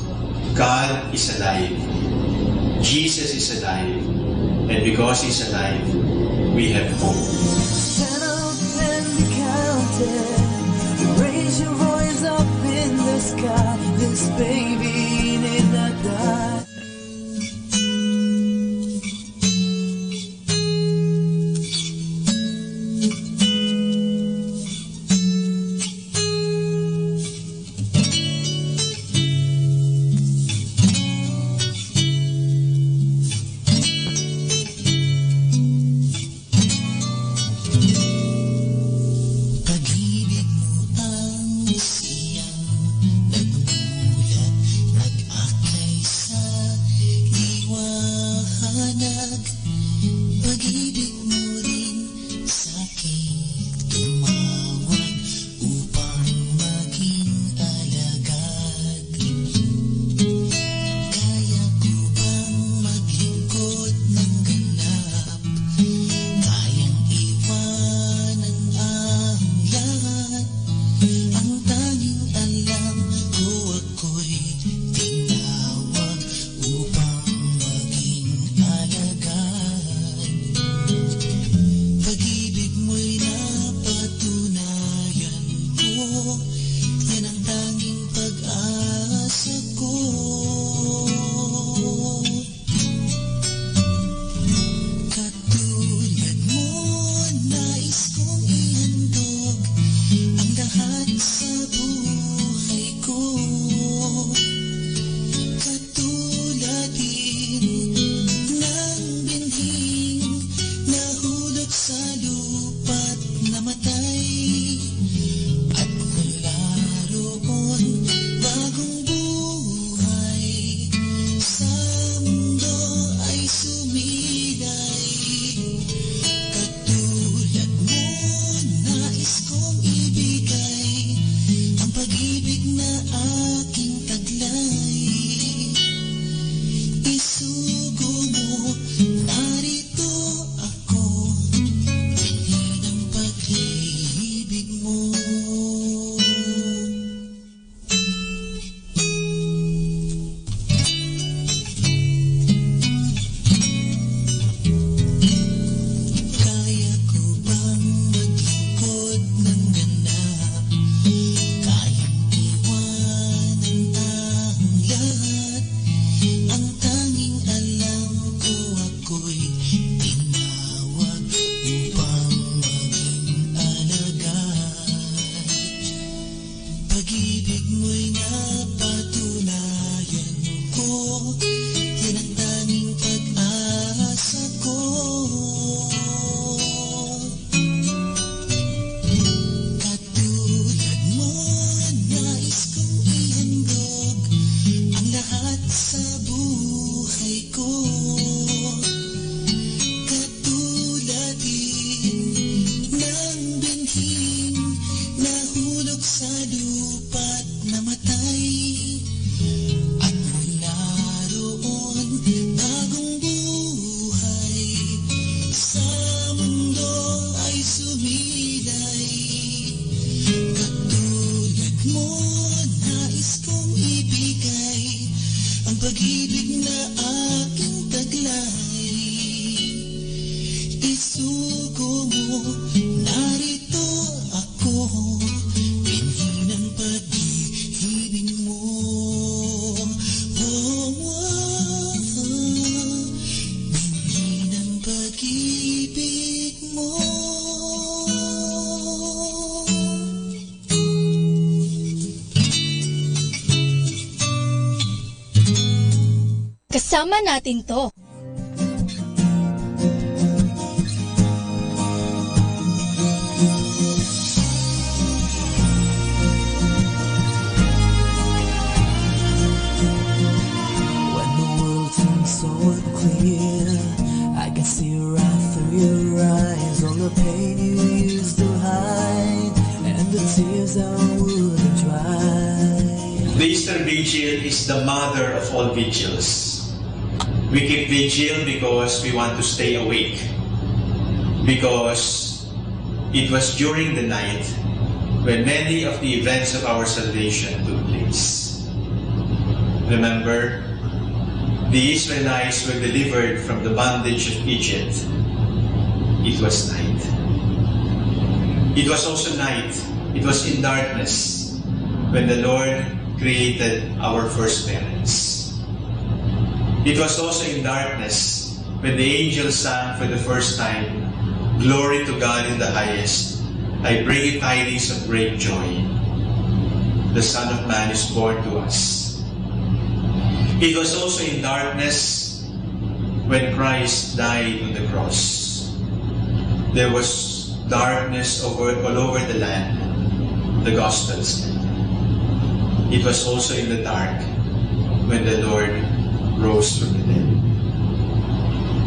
God is alive. Jesus is alive, and because He's alive, we have hope. Stand up and be counted. Raise your voice up in the sky. This baby need not die. Pag-ibig mo ang siyang nagmulat, nag-akay sa liwanag. Pag-ibig mo rin sa'kin tumawag upang maging alagad. Kaya ko bang maglingkod ng ganap? Kayang iwanan ang lahat. Ang tanging alam ko, ako'y tinawag upang maging alagad. Pag-ibig mo'y napatunayan ko, yan ang tanging pag-asa ko. Katulad mo, nais kong ihandog ang lahat sa buhay ko. Katulad din ng binhing nahulog sa lupa't namatay, at mula roon bagong buhay sa mundo ay sumilay. Katulad mo, nais kong ibigay ang pag-ibig na aking taglay. Isugo mo, narito ako, binhi ng pag-ibig mo. Kaya ko bang maglingkod ng ganap? Kayang iwanan ang lahat. Ang tanging alam ko, ako'y tinawag upang maging alagad. Pag-ibig mo'y napatunayan ko, yan ang tanging pag-asa ko. Katulad mo, nais kong ihandog ang lahat sa buhay ko. Katulad din ng binhing nahulog sa lupa't namatay, at mula roon bagong buhay sa mundo ay sumilay. Katulad mo, nais kong ibigay ang pag-ibig na aking taglay. Isugo mo, narito ako, binhi ng pag-ibig mo. Oh, oh, oh. Binhi ng pag-ibig mo. Kasama natin 'to. When the world seems so unclear, I can see right through your eyes, all the pain you used to hide, and the tears that wouldn't dry. The Easter Vigil is the mother of all vigils. We keep vigil because we want to stay awake, because it was during the night when many of the events of our salvation took place. Remember, The Israelites were delivered from the bondage of Egypt. It was night. It was also night. It was in darkness when the Lord created our first parents. It was also in darkness when the angel sang for the first time, "Glory to God in the highest. I bring you tidings of great joy. The Son of Man is born to us." It was also in darkness when Christ died on the cross. There was darkness over, all over the land. The Gospels. It was also in the dark when the Lord rose from the dead.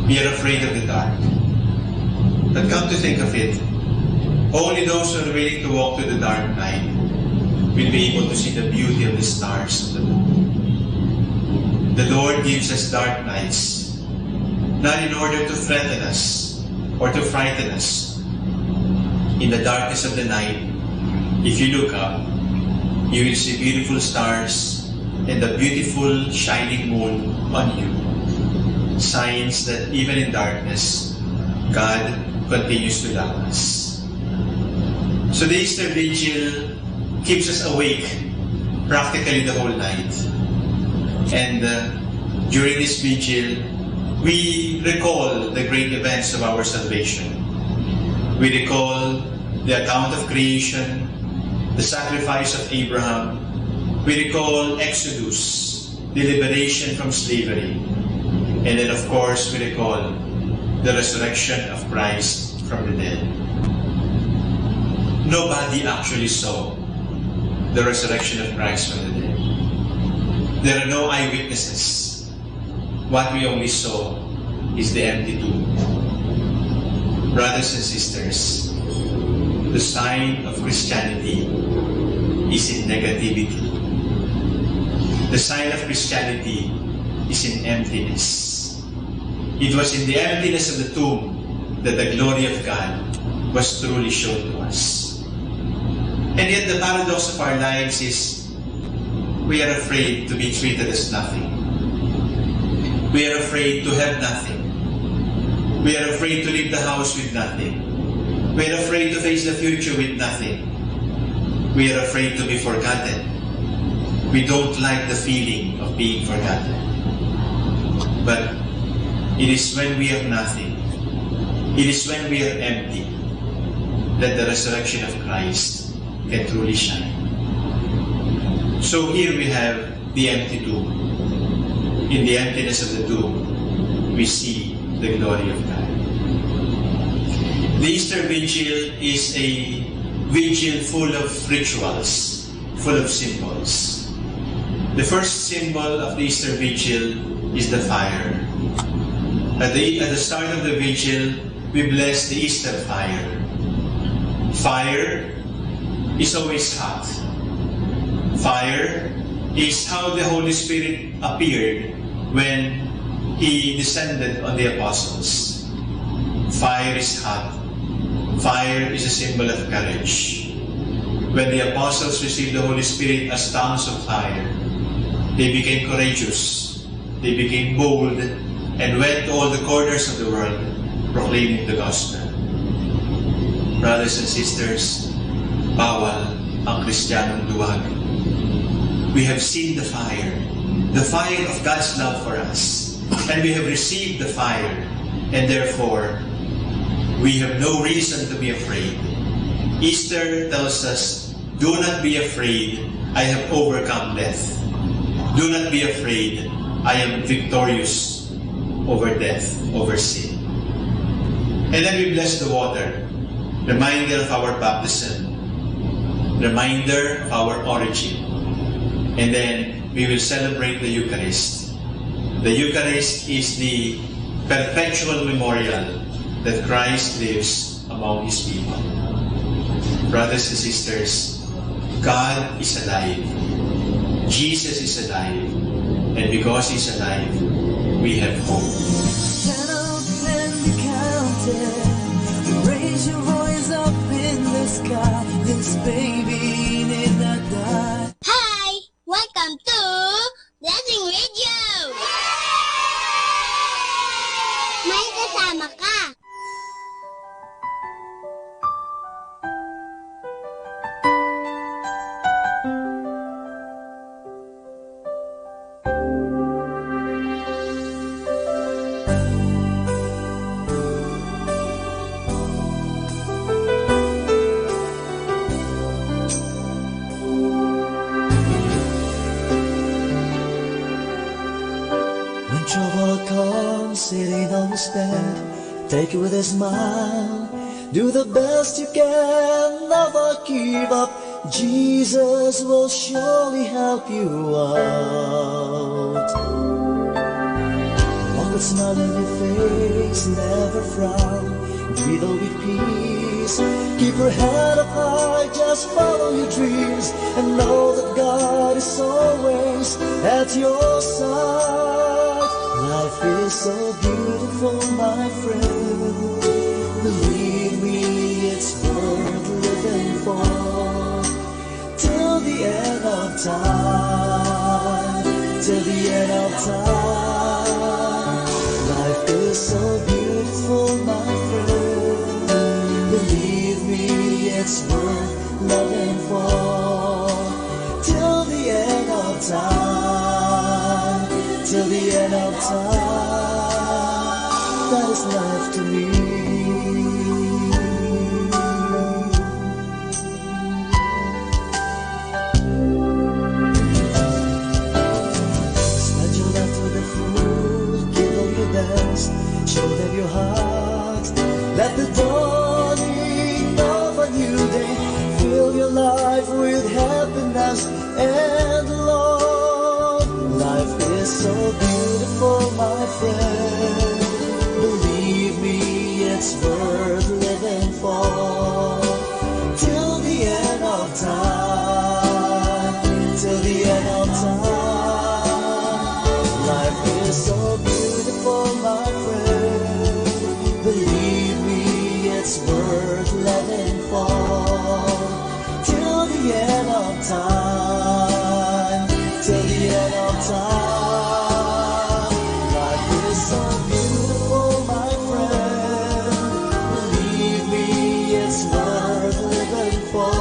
We are afraid of the dark. But come to think of it, only those who are willing to walk through the dark night will be able to see the beauty of the stars of the moon. The Lord gives us dark nights, not in order to threaten us or to frighten us. In the darkness of the night, if you look up, you will see beautiful stars and the beautiful shining moon on you. Signs that even in darkness, God continues to love us. So the Easter Vigil keeps us awake practically the whole night. And, uh, during this vigil, we recall the great events of our salvation. We recall the account of creation, the sacrifice of Abraham. We recall Exodus, the liberation from slavery. And then, of course, we recall the resurrection of Christ from the dead. Nobody actually saw the resurrection of Christ from the dead. There are no eyewitnesses. What we only saw is the empty tomb. Brothers and sisters, the sign of Christianity is in negativity. The sign of Christianity is in emptiness. It was in the emptiness of the tomb that the glory of God was truly shown to us. And yet, the paradox of our lives is we are afraid to be treated as nothing. We are afraid to have nothing. We are afraid to leave the house with nothing. We are afraid to face the future with nothing. We are afraid to be forgotten. We don't like the feeling of being forgotten. But it is when we have nothing, it is when we are empty, that the resurrection of Christ can truly shine. So here we have the empty tomb. In the emptiness of the tomb, we see the glory of God. The Easter Vigil is a vigil full of rituals, full of symbols. The first symbol of the Easter Vigil is the fire. At the, at the start of the vigil, we bless the Easter fire. Fire is always hot. Fire is how the Holy Spirit appeared when he descended on the apostles. Fire is hot. Fire is a symbol of courage. When the apostles received the Holy Spirit as tongues of fire, they became courageous. They became bold and went to all the corners of the world proclaiming the gospel. Brothers and sisters, bawal ang Kristiyanong duwag. We have seen the fire, the fire of God's love for us, and we have received the fire, and therefore, we have no reason to be afraid. Easter tells us, "Do not be afraid, I have overcome death. Do not be afraid, I am victorious over death, over sin." And then we bless the water, reminder of our baptism, reminder of our origin. And then we will celebrate the Eucharist. The Eucharist is the perpetual memorial that Christ lives among his people. Brothers and sisters, God is alive. Jesus is alive. And because he's alive, we have hope. Stand up and be counted. Raise your voice up in the sky. This baby need not die. Hi! Welcome to Blessing Radio! may kasama ka. When trouble comes, it ain't always bad. Take it with a smile. Do the best you can, never give up. Jesus will surely help you out. Walk with smile on your face, never frown. Breathe all with peace. Keep your head up high, just follow your dreams, and know that God is always at your side. Life is so beautiful, my friend. Believe me, it's worth living for. Till the end of time, till the end of time. Life is so beautiful, my friend. Believe me, it's worth living for. Till the end of time, till the end of time. That is life to me. Spend your life to the full, give all your best, show them your heart. Let the dawning of a new day fill your life with happiness and love. Life is so beautiful, my friend. Believe me, it's worth living for. Till the end of time, till the end of time. Life is so beautiful, my friend. Believe me, it's worth living for. Till the end of time, till the end of time. Life is so beautiful, my friend. Believe me, it's worth living for.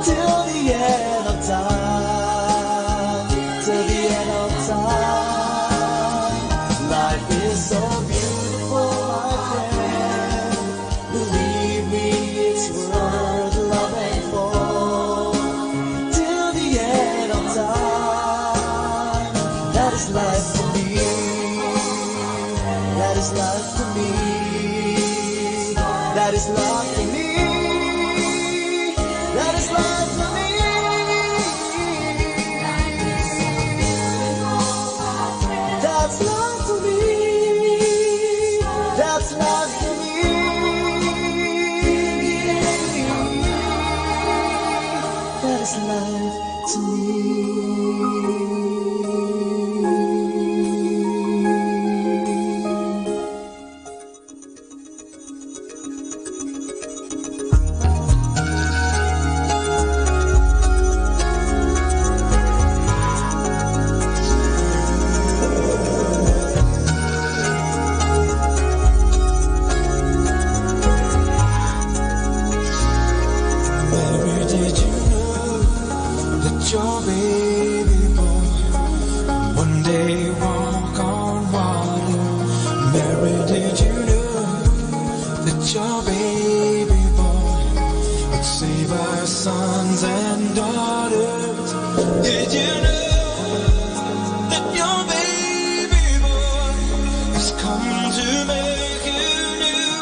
Till the end of time, till the end of time. Life is so beautiful, my friend. Believe me, it's worth loving for. Till the end of time. That is life to me. That is life to me. That is life to me. That is life to me. That's life to me. That's life to me. That is life to me. Mary, did you know that your baby boy one day walk on water? Mary, did you know that your baby boy would save our sons and daughters? Did you know that your baby boy has come to make you new?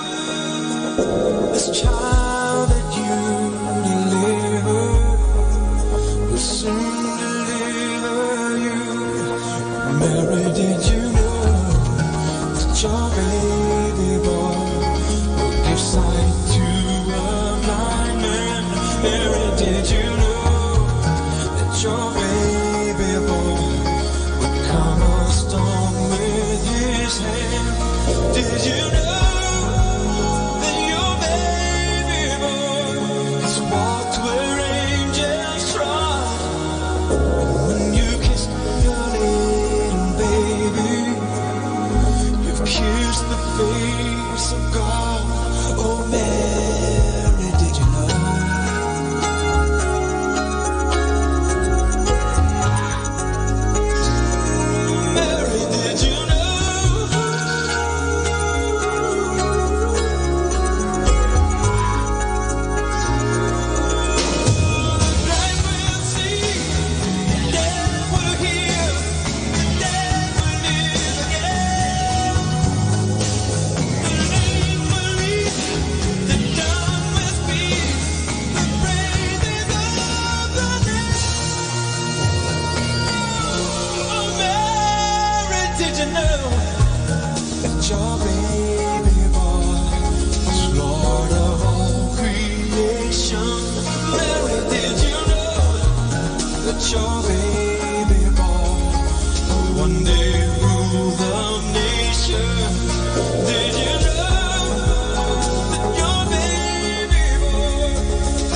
This child that you deliver will soon deliver you. Mary, did you know that your baby boy will give sight to a blind man? Mary, did you know that your baby boy would calm a storm with his hand? Did you know that your baby boy has walked where angels trod? And when you kiss your little baby, you've kissed Face of God, oh Mary, did you know? Mary, did you know? Blind will see, deaf will hear, your baby boy is Lord of all creation. Mary, did you know that your baby boy will one day rule the nation? Did you know that your baby boy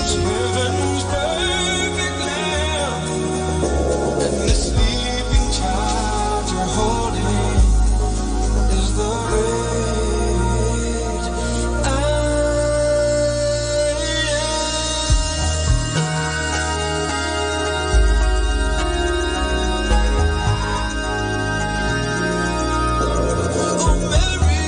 is heaven's perfect lamb? And the sleeping child you're holding is the great I Am. Oh, Mary.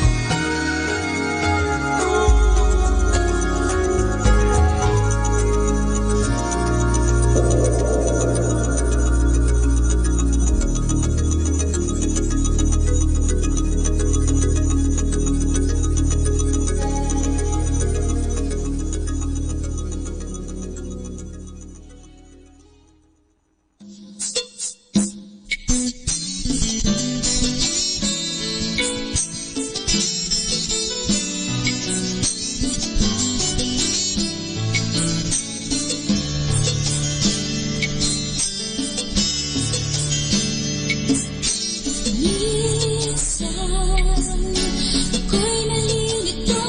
Minsan ako'y nalilito,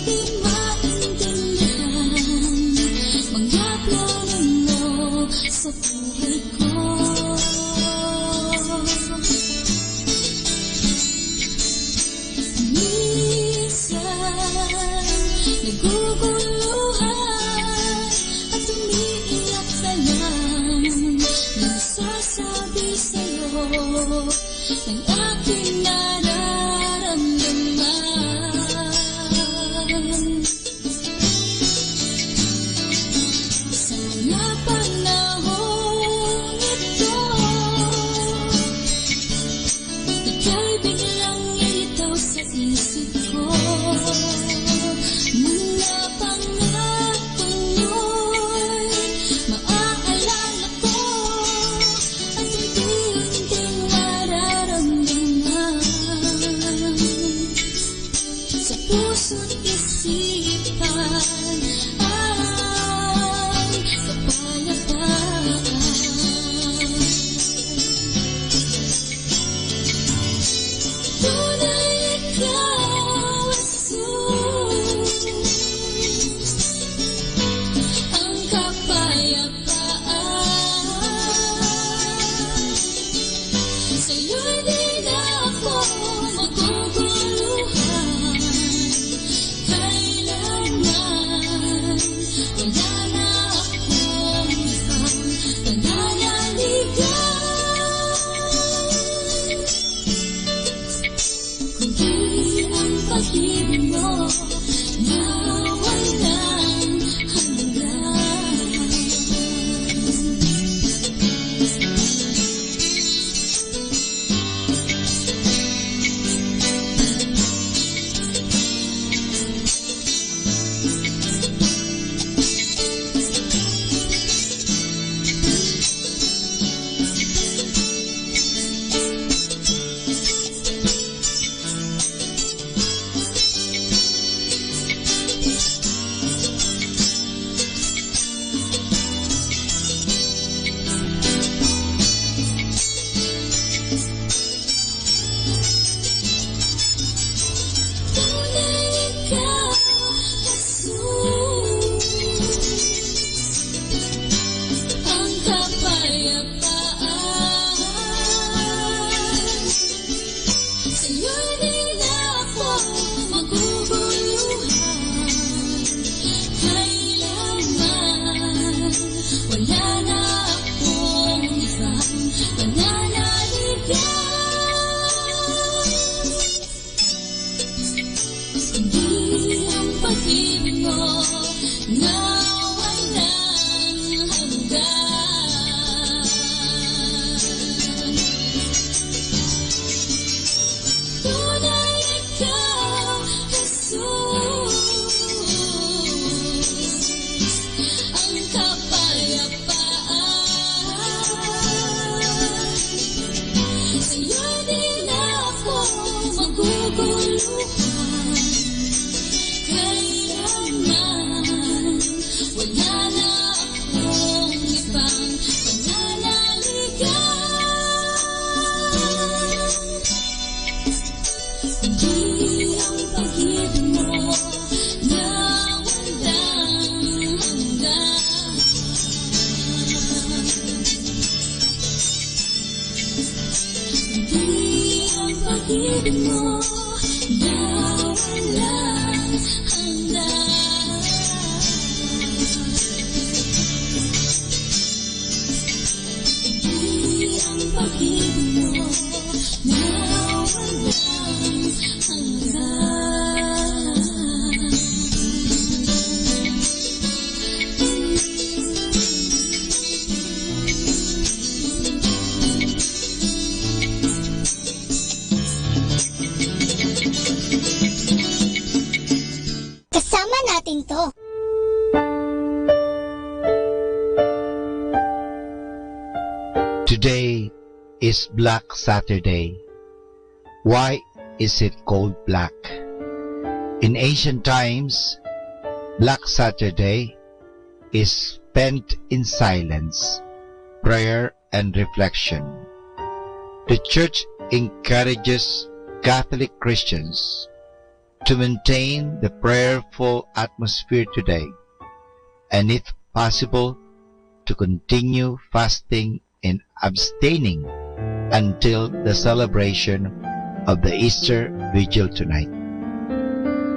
di maintindihan mga plano mo sa buhay ko. Minsan naguguluhan at umiiyak ka lang, nagsasabi sa'yo ng aking nararamdaman. Sa mga panahong ito, ika'y biglang ilitaw sa isip ko. Mga pangako mo'y maaalala ko. At unti-unting mararamdaman Kaya man, wala na akong ibang pananaligan, kundi ang pag-ibig mo na walang hanggan. Di ang pag-ibig mo na walang hanggan. Di ang pag-ibig mo na walang hanggan. Kasama natin to. Today is Black Saturday. Why is it called black? In ancient times, Black Saturday is spent in silence, prayer, and reflection. The church encourages Catholic Christians to maintain the prayerful atmosphere today, and if possible, to continue fasting and abstaining until the celebration of the Easter Vigil tonight.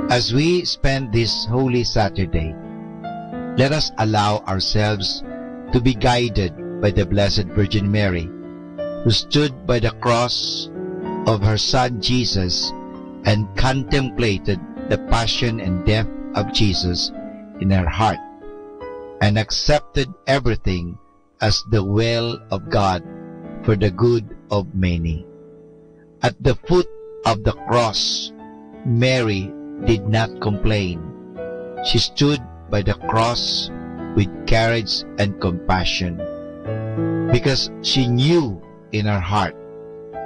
As we spend this Holy Saturday, let us allow ourselves to be guided by the Blessed Virgin Mary, who stood by the cross of her Son Jesus and contemplated the passion and death of Jesus in her heart, and accepted everything as the will of God for the good of many. At the foot of the cross, Mary did not complain. She stood by the cross with courage and compassion, because she knew in her heart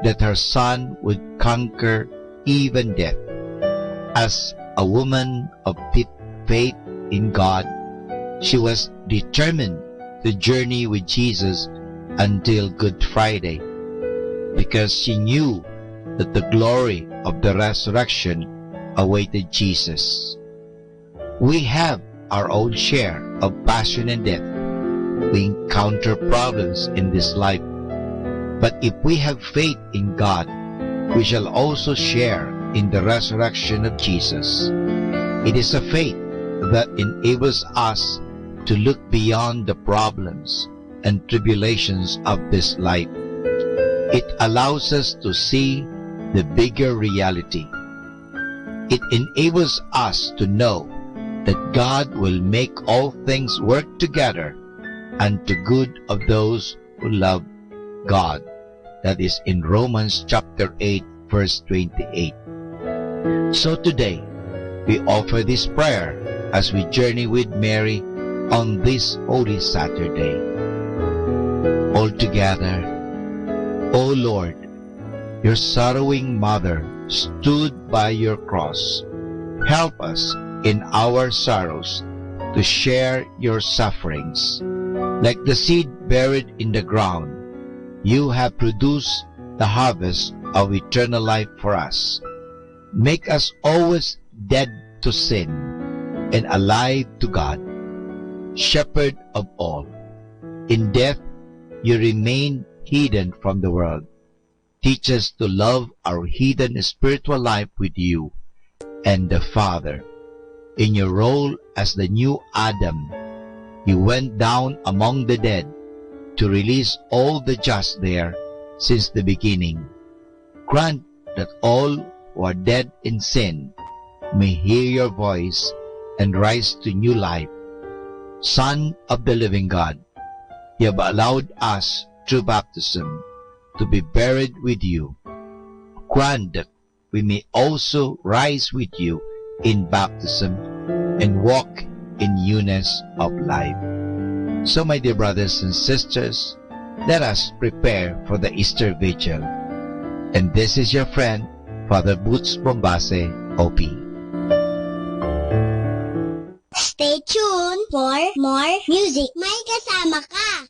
that her son would conquer even death. As a woman of deep faith in God, she was determined to journey with Jesus until Good Friday, because she knew that the glory of the resurrection awaited Jesus. We have our own share of passion and death. We encounter problems in this life. But if we have faith in God, we shall also share in the resurrection of Jesus. It is a faith that enables us to look beyond the problems and tribulations of this life. It allows us to see the bigger reality. It enables us to know that God will make all things work together unto good of those who love God. That is in Romans chapter eight, verse twenty-eight. So today, we offer this prayer as we journey with Mary on this Holy Saturday. All together, O Lord, your sorrowing mother stood by your cross. Help us in our sorrows to share your sufferings. Like the seed buried in the ground, you have produced the harvest of eternal life for us. Make us always dead to sin and alive to God, Shepherd of all. In death, you remain hidden from the world. Teach us to love our hidden spiritual life with you and the Father. In your role as the new Adam, you went down among the dead to release all the just there since the beginning. Grant that all who are dead in sin may hear your voice and rise to new life. Son of the living God, you have allowed us through baptism to be buried with you. Grant that we may also rise with you in baptism and walk in newness of life. So, my dear brothers and sisters, let us prepare for the Easter Vigil. And this is your friend, Father Boots Bombase, O P. Stay tuned for more music. May kasama ka.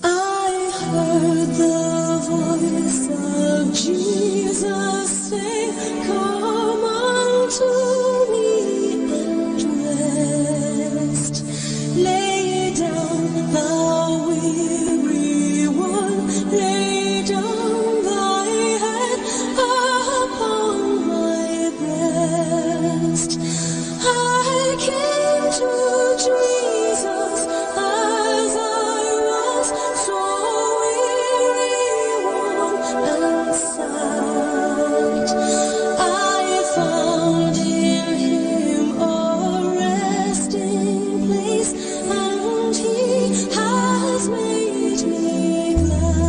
I heard the voice of Jesus say, "Come unto me and rest." Lay down, thou weary one, lay down thy head upon my breast. I came to Jesus as I was, so weary, worn, and sad. I found in him a resting place, and he has made me glad.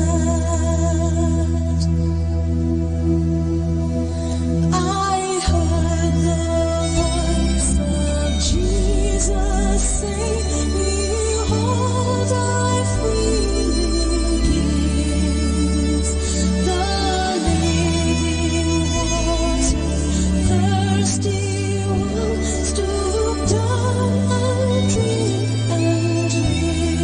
I heard the voice of Jesus say, "Behold, I freely give the living water, thirsty one, stoop down and drink and live."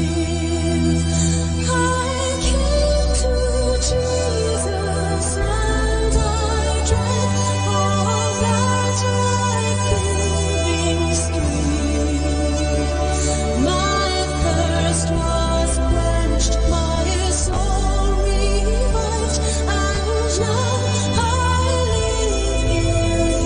I came to Jesus and I drank of that life-giving stream. My thirst was quenched, my soul revived, and now I live in him.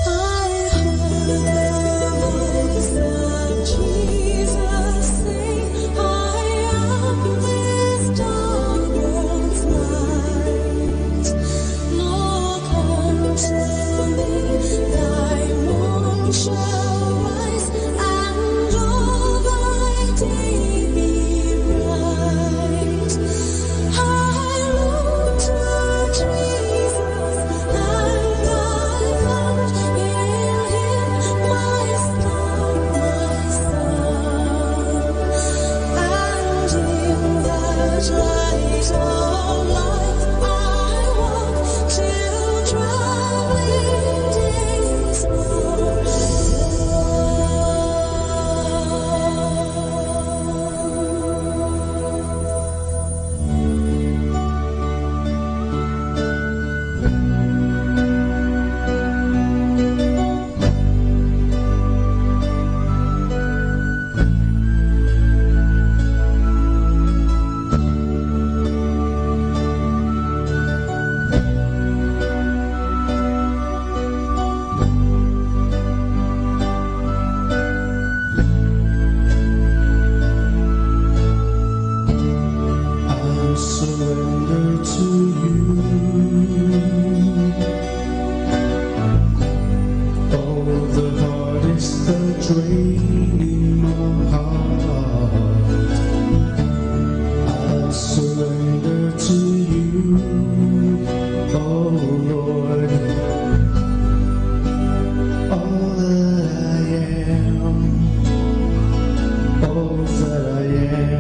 I heard the voice of Jesus say, "I am this dark world's light. Look unto me, thy moon shall rise, and all thy day be bright." I look to Jesus, and I found in him my song, my song. And in that light of life I walk till traveling days are done. I surrender to you all the heartaches that drain in my heart. I surrender to you, oh Lord, all that I am, all that I am.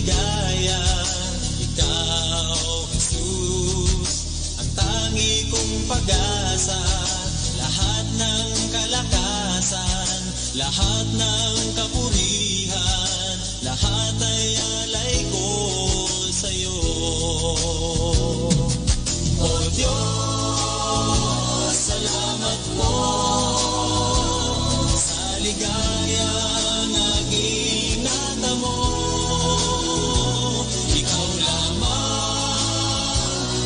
Gaya ikaw, Jesus, ang tangi kong pag-asa, lahat ng kalakasan, lahat ng kapurihan, lahat ay alay ko sa'yo. O Diyos, salamat po sa ligayang aking natamo. Ikaw lamang,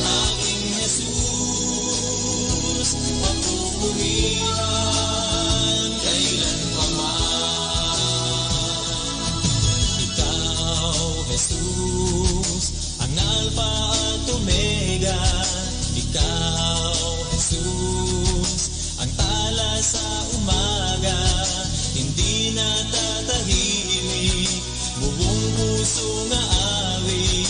aking Jesus, papupurihan kailanpaman. Ikaw, Jesus, ang Alpha at Omega. Ikaw, Jesus, ang tala sa umaga. Hindi natatahimik, buong pusong aawit,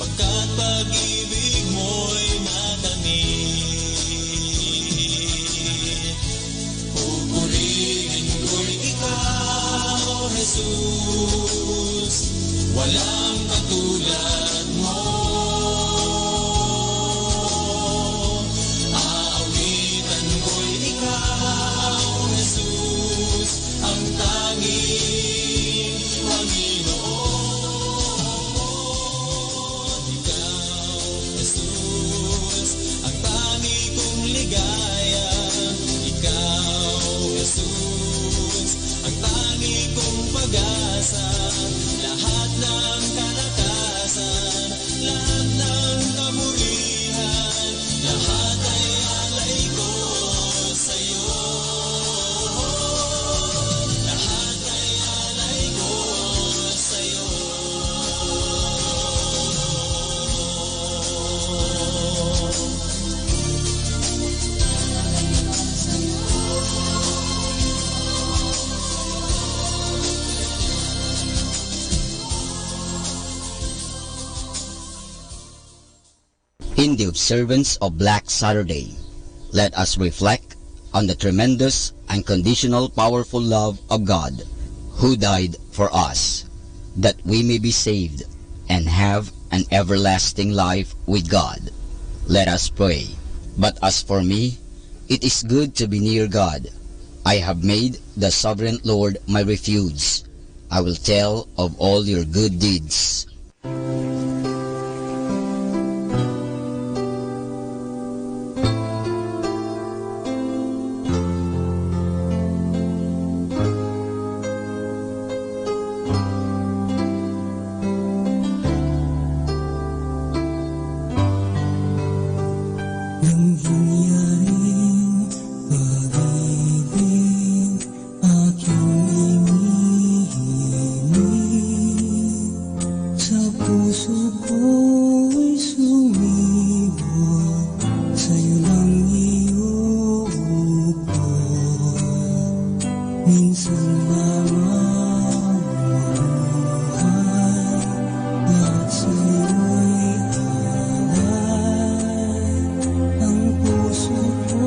pagkat pag-ibig mo'y matamit. Pupurihin ko'y ikaw, Jesus, walang katulad mo. Aawitan ko'y ikaw, Jesus, ang tanging Panginoon. Ikaw, Jesus, ang tangi kong ligaya. Ikaw, Jesus, ang tangi kong pag-asa. Lahat ng kalakasan, lahat ng kamurihan, lahat ay alay ko sa'yo. Lahat ay alay ko sa'yo. In the observance of Black Saturday, let us reflect on the tremendous, unconditional, powerful love of God, who died for us, that we may be saved and have an everlasting life with God. Let us pray. But as for me, it is good to be near God. I have made the sovereign Lord my refuge. I will tell of all your good deeds. Langhinyaring pag-ibig, aking inihimik sa puso ko'y sumibol, sa'yo lang iuukol. Minsan lamang mabuhay at sa'yo'y alay. Ang puso ko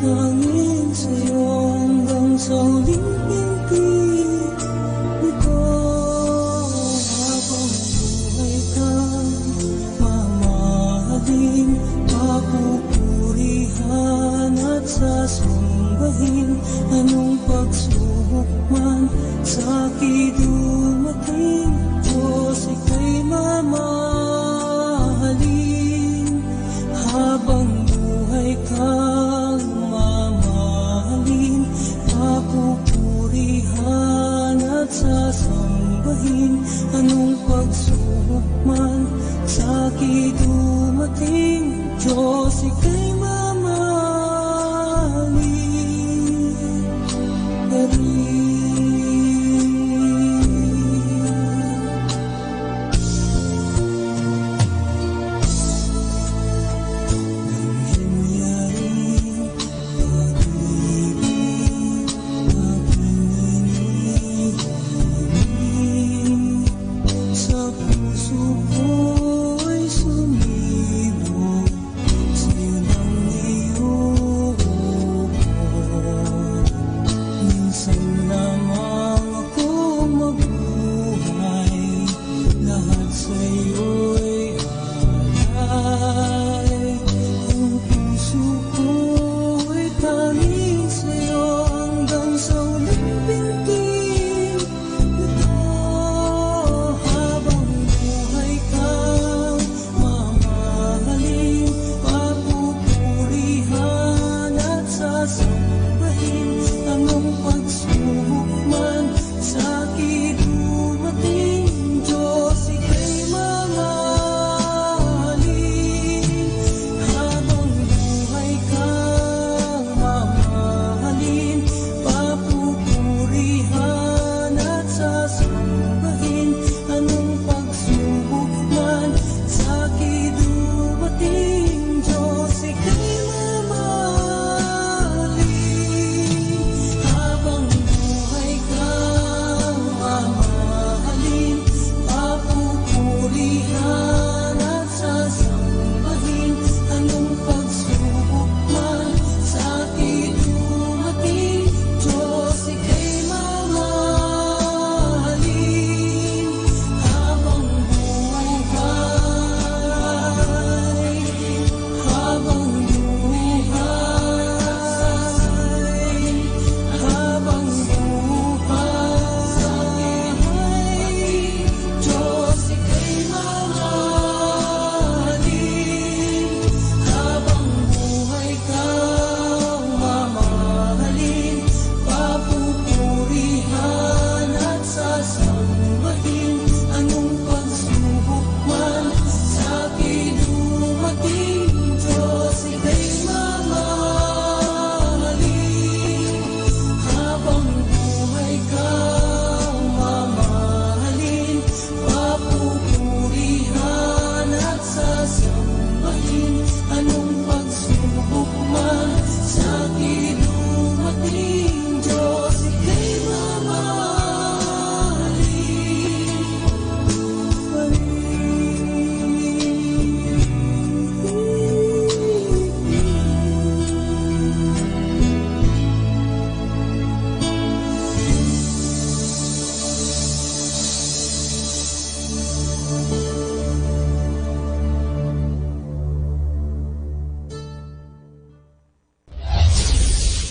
hangin sa'yo hanggang sa huling binti nito. Habang buhay ka, mamahalin, papupurihan at sasambahin. Anong pagsubok man sa akin dumating, Diyos, ika'y mamahalin. Habang buhay kang mamahalin, papupurihan at sasambahin. Anong pagsubok man sa akin dumating, Diyos, ika'y mamahalin pa rin. Langhinyaring pag-ibig, aking inihimik sa puso ko'y sumibol, sa'yo lang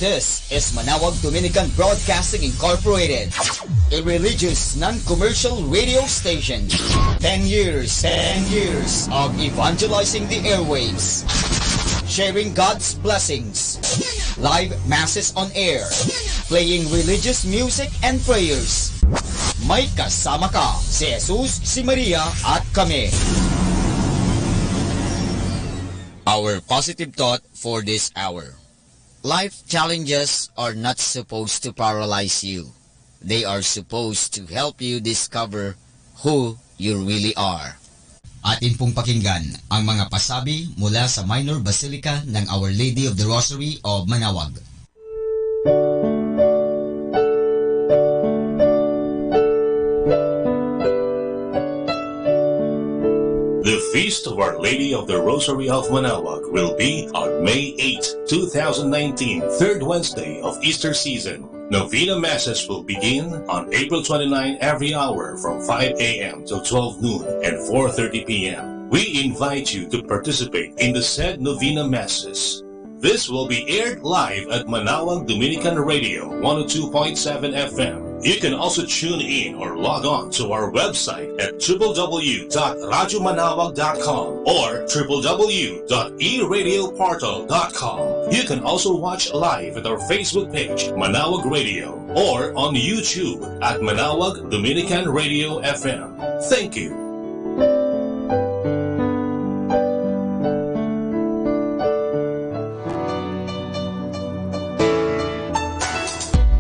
This is Manawag Dominican Broadcasting Incorporated, a religious non-commercial radio station. Ten years, ten years of evangelizing the airwaves, sharing God's blessings, live masses on air, playing religious music and prayers. May kasama ka, si Jesus, si Maria, at kami. Our positive thought for this hour. Life challenges are not supposed to paralyze you. They are supposed to help you discover who you really are. Atin pong pakinggan ang mga pasabi mula sa Minor Basilica ng Our Lady of the Rosary of Manawag. The Feast of Our Lady of the Rosary of Manawag will be on May eighth, two thousand nineteen, third Wednesday of Easter season. Novena Masses will begin on April twenty-nine every hour from five a m to twelve noon and four thirty p m. We invite you to participate in the said Novena Masses. This will be aired live at Manawag Dominican Radio, one oh two point seven F M. You can also tune in or log on to our website at w w w dot radyo manawag dot com or w w w dot e radio portal dot com. You can also watch live at our Facebook page, Manawag Radio, or on YouTube at Manawag Dominican Radio F M. Thank you.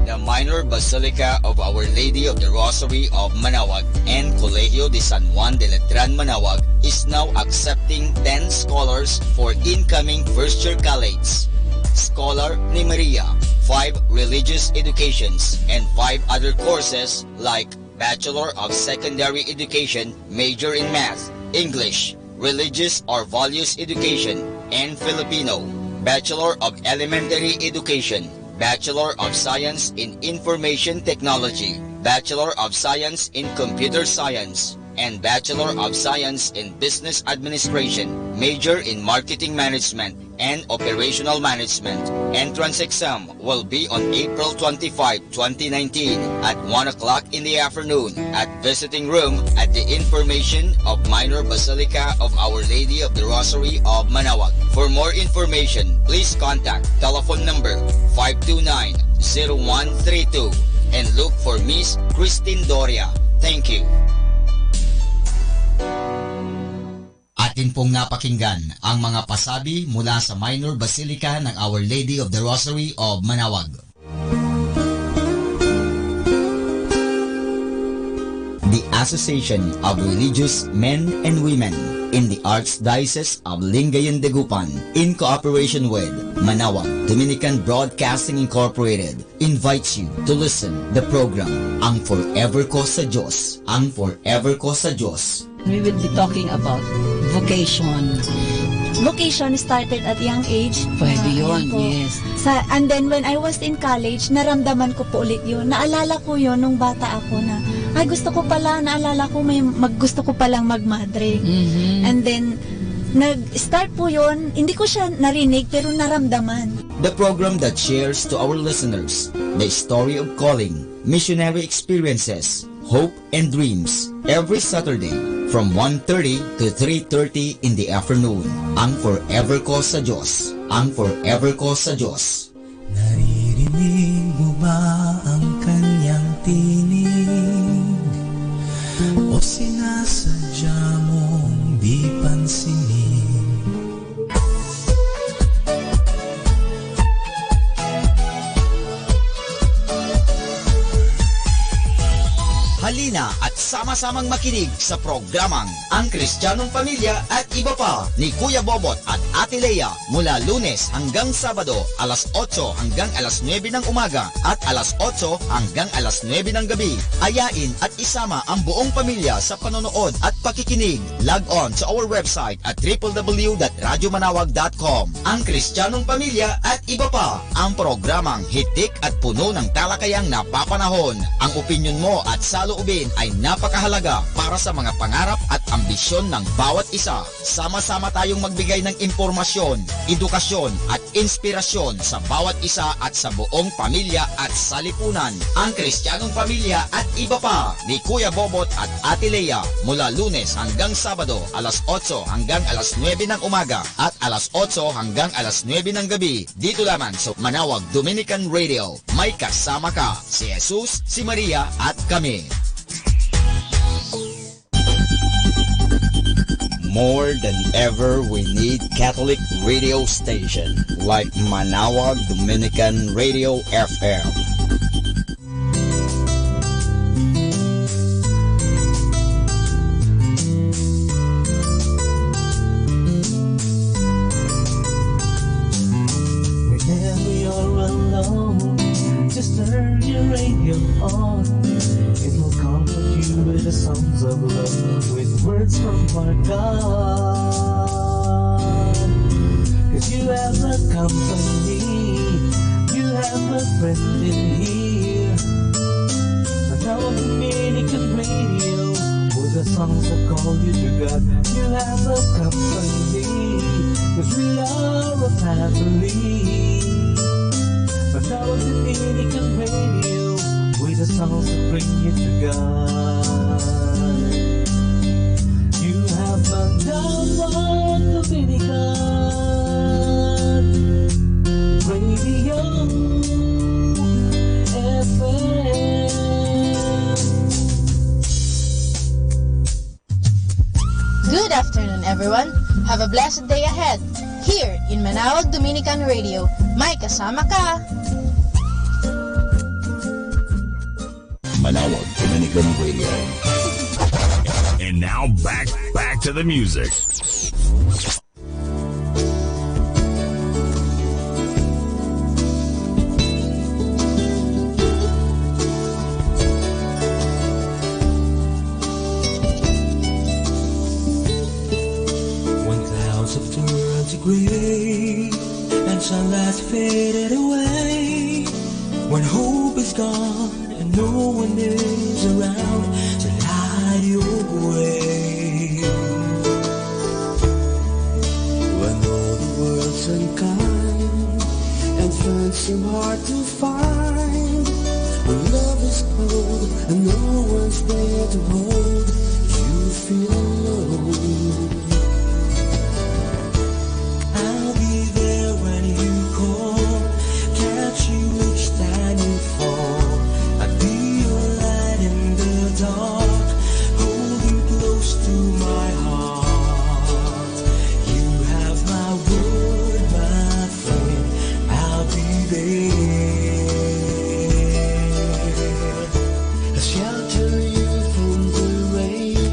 The Minor Basilica of Our Lady of the Rosary of Manawag and Colegio de San Juan de Letran Manawag is now accepting ten scholars for incoming first year colleagues. Scholar ni Maria, five religious educations, and five other courses like Bachelor of Secondary Education, major in Math, English, Religious or Values Education, and Filipino, Bachelor of Elementary Education, Bachelor of Science in Information Technology, Bachelor of Science in Computer Science, and Bachelor of Science in Business Administration, major in Marketing Management and Operational Management. Entrance exam will be on April twenty-five, twenty nineteen at one o'clock in the afternoon at visiting room at the information of Minor Basilica of Our Lady of the Rosary of Manawag. For more information, please contact telephone number five two nine, zero one three two and look for Miss Christine Doria. Thank you. Atin pong napakinggan ang mga pasabi mula sa Minor Basilica ng Our Lady of the Rosary of Manawag. The Association of Religious Men and Women in the Archdiocese of Lingayen Dagupan, in cooperation with Manawag Dominican Broadcasting Incorporated, invites you to listen the program Ang Forever Ko sa Diyos. Ang Forever Ko sa Diyos. We will be talking about vocation. Vocation started at young age. Pwede Ah, yun, ayan po. Yes. Sa, and then when I was in college, naramdaman ko po ulit yun. Naalala ko yun nung bata ako na, "Ay, gusto ko pala, naalala ko may mag-, gusto ko palang magmadre." Mhm. And then, nag-start po yun. Hindi ko siya narinig, pero naramdaman. The program that shares to our listeners the story of calling, missionary experiences, hope, and dreams every Saturday from one thirty to three thirty in the afternoon. Ang Forever Ko sa Diyos. Ang Forever Ko sa Diyos. Naririnig mo ba ang kanyang tinig? O sinasadya mong di pansinin? Halina at sama-samang makinig sa programang Ang Kristiyanong Pamilya at Iba Pa ni Kuya Bobot at Ate Lea mula Lunes hanggang Sabado, alas otso hanggang alas nuebe ng umaga at alas otso hanggang alas nuebe ng gabi. Ayain at isama ang buong pamilya sa panonood at pakikinig. Log on sa our website at triple W dot radyo manawag dot com. Ang Kristiyanong Pamilya at Iba Pa, ang programang hitik at puno ng talakayang napapanahon. Ang opinyon mo at salo saloobin ay napakahalaga para sa mga pangarap at ambisyon ng bawat isa. Sama-sama tayong magbigay ng impormasyon, edukasyon, at inspirasyon sa bawat isa at sa buong pamilya at salipunan. Ang Kristiyanong Pamilya at Iba Pa ni Kuya Bobot at Ate Lea, mula Lunes hanggang Sabado, alas otso hanggang alas nuebe ng umaga at alas otso hanggang alas nuebe ng gabi, dito lamang sa Manawag Dominican Radio. May kasama ka, si Jesus, si Maria, at kami. More than ever, we need Catholic radio station like Manawag Dominican Radio F M. Whenever you're alone, just turn your radio on. It will comfort you with the songs of love, with words from our God. 'Cause you have a company, you have a friend in here. Manawag Dominican Radio, with the songs that call you to God. You have a company, 'cause we are a family. Manawag Dominican Radio, with the songs that bring you to God. You have Manawag Dominican Radio F M. Good afternoon, everyone. Have a blessed day ahead. Here in Manawag Dominican Radio, may kasama ka. Manawag Dominican Radio. And now back, back to the music. When clouds of turn to gray and sunlight faded away, when hope is gone and no one is around to light your way. When all the world's unkind and friends seem hard to find, when love is cold and no one's there to hold, you feel alone. I'll be there when you call. Can't you reach down and fall? I'll be your light in the dark. Hold you close to my heart. You have my word, my friend. I'll be there. I'll shelter you from the rain.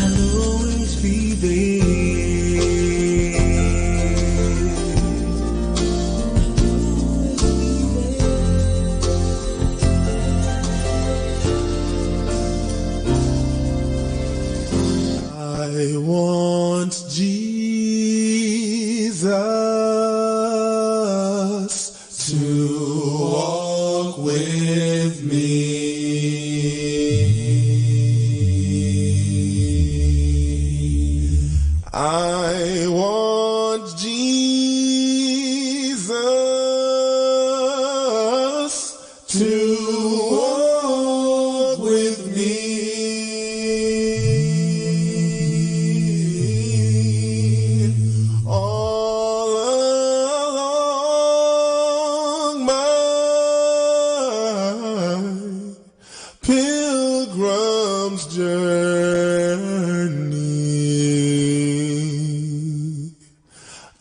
I'll always be there. I want Jesus to walk with me. I want Jesus to walk with me all along my pilgrim's journey.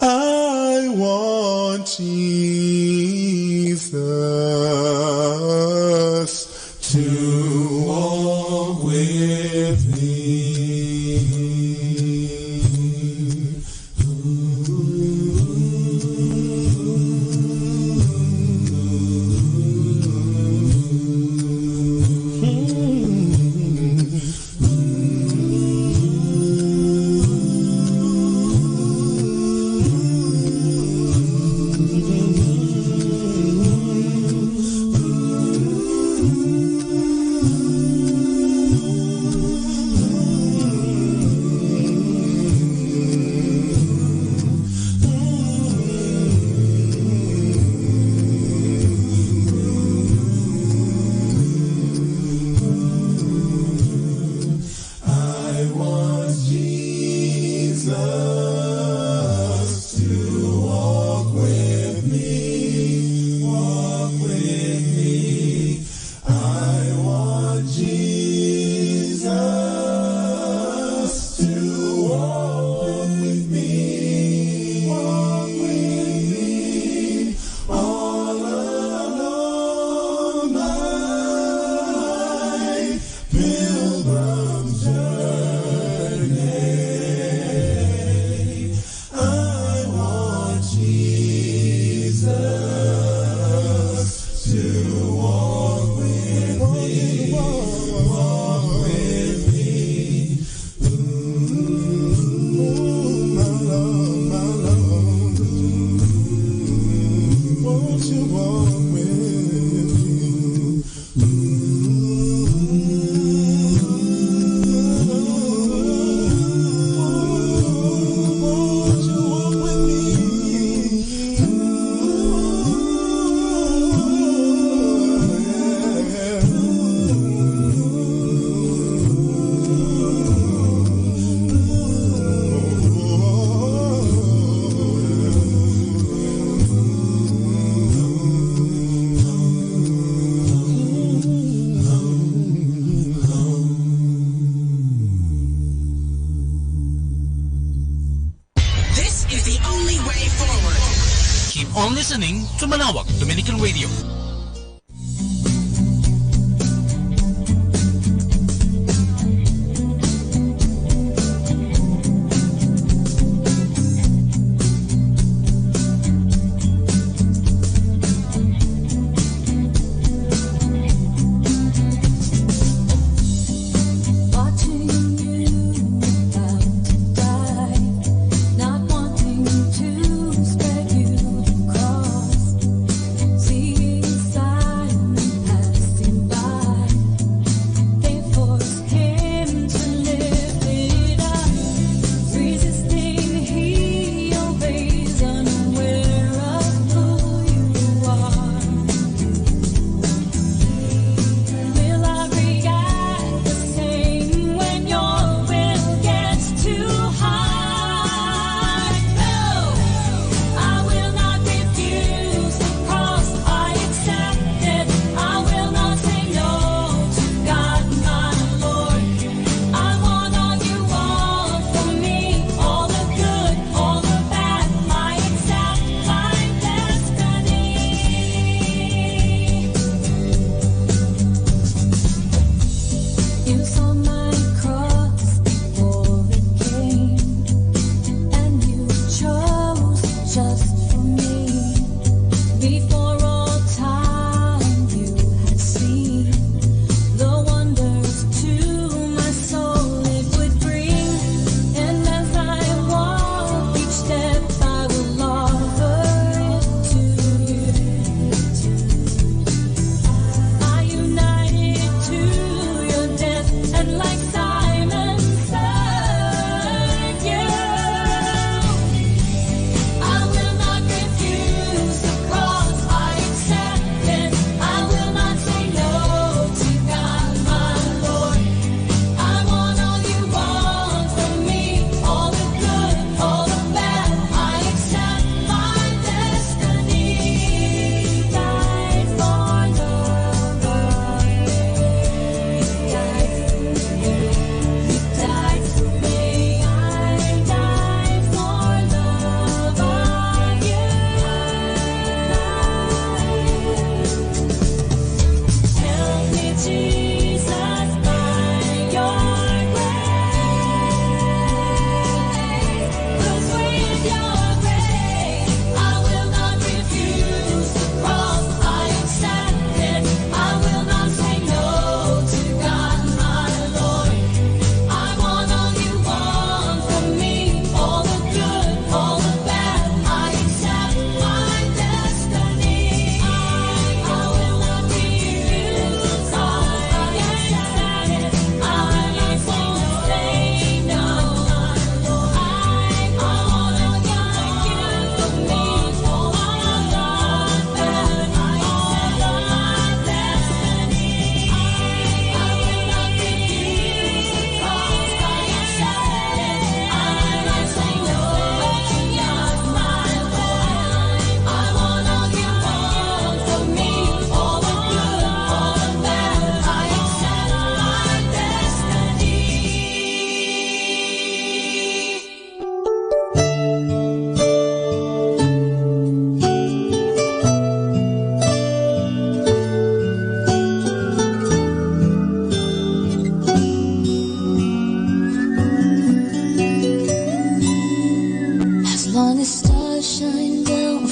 I want Jesus to walk with me. I want Jesus to walk with me, walk with me. I want Jesus to walk with me, walk with me all along my pilgrim journey. I want Jesus to walk with me, walk with me. Ooh, my love, my love. Won't you walk with me? This is the only way forward. Keep on listening to Manaoag Dominican Radio. Watching you about to die, not wanting to spare you the cross.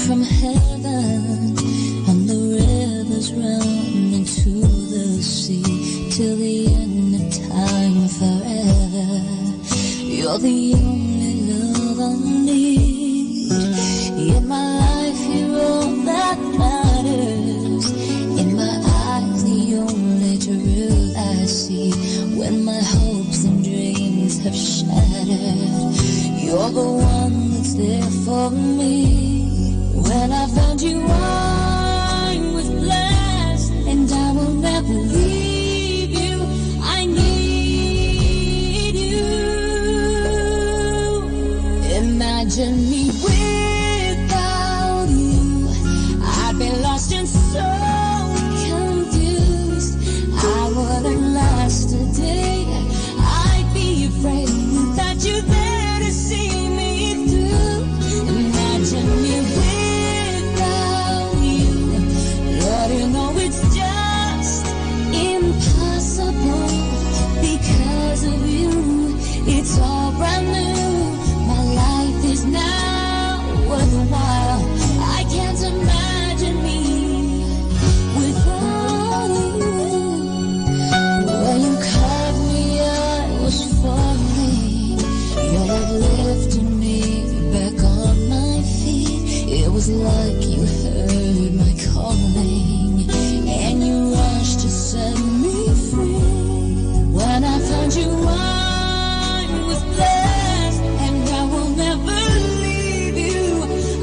from heaven, and the rivers run into the sea till the end of time forever. You're the only love I need. In my life, you're all that matters. In my eyes, the only truth I see. When my hopes and dreams have shattered, you're the one that's there for me. When I found you, I was blessed, and I will never leave you. I need you. Imagine me without you. I'd be lost and so confused. I wouldn't last a day. I'd be afraid without you there to see me through. Imagine me without you. Lord, you know it's just impossible. Because of you, it's all brand new. My life is now worthwhile. I can't imagine me without you. When you caught me, I was falling. Your love lifted me back on my feet. It was like you heard my calling, and you rushed to set me free. When I found you, I was blessed, and I will never leave you.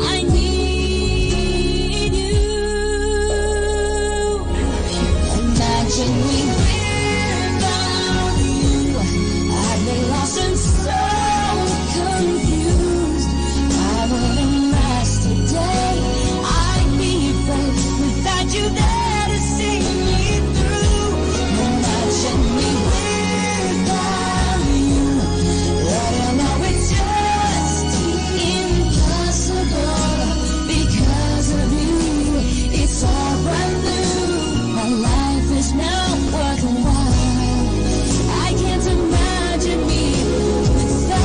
I need you. Imagine me without you. I'd be lost and so confused. I wouldn't last a day. I'd be afraid without you there to see me through. Imagine me without you. Lord, I know it's just impossible. Because of you, it's all brand new. My life is now worthwhile. I can't imagine me without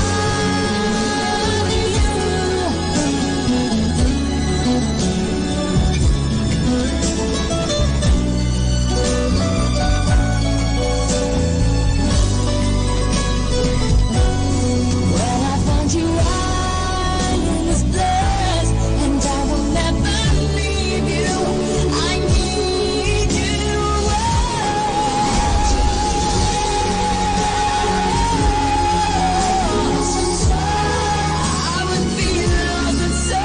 you. When I found you, I was blessed, and I will never leave you. I need you. I would be lost and so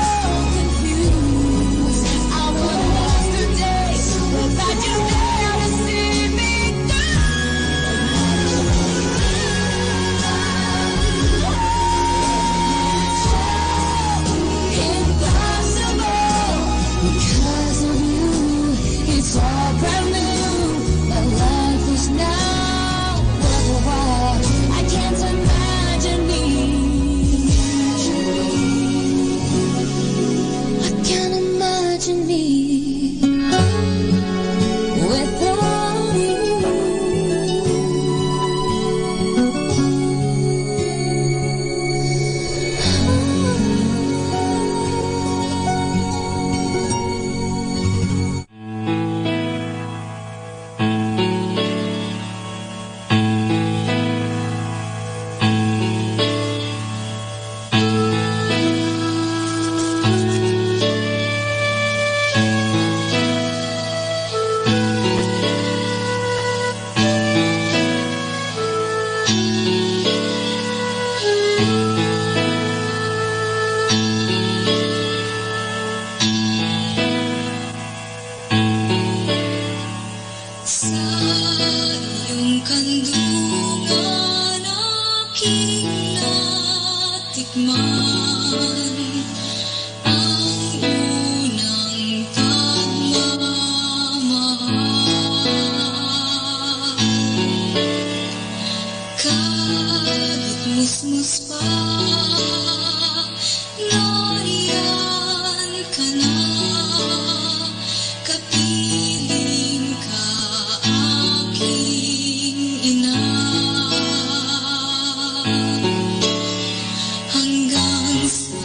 confused. I would last a day without you there to see me through. Impossible. Because of you, it's all brand new. My life is now worthwhile. I can't imagine me. I can't imagine me without you. Sa iyong kandungan aking natikman ang unang pagmamahal. Kahit musmus pa, nariyan ka na, kapiling ka aking ina. Hanggang sa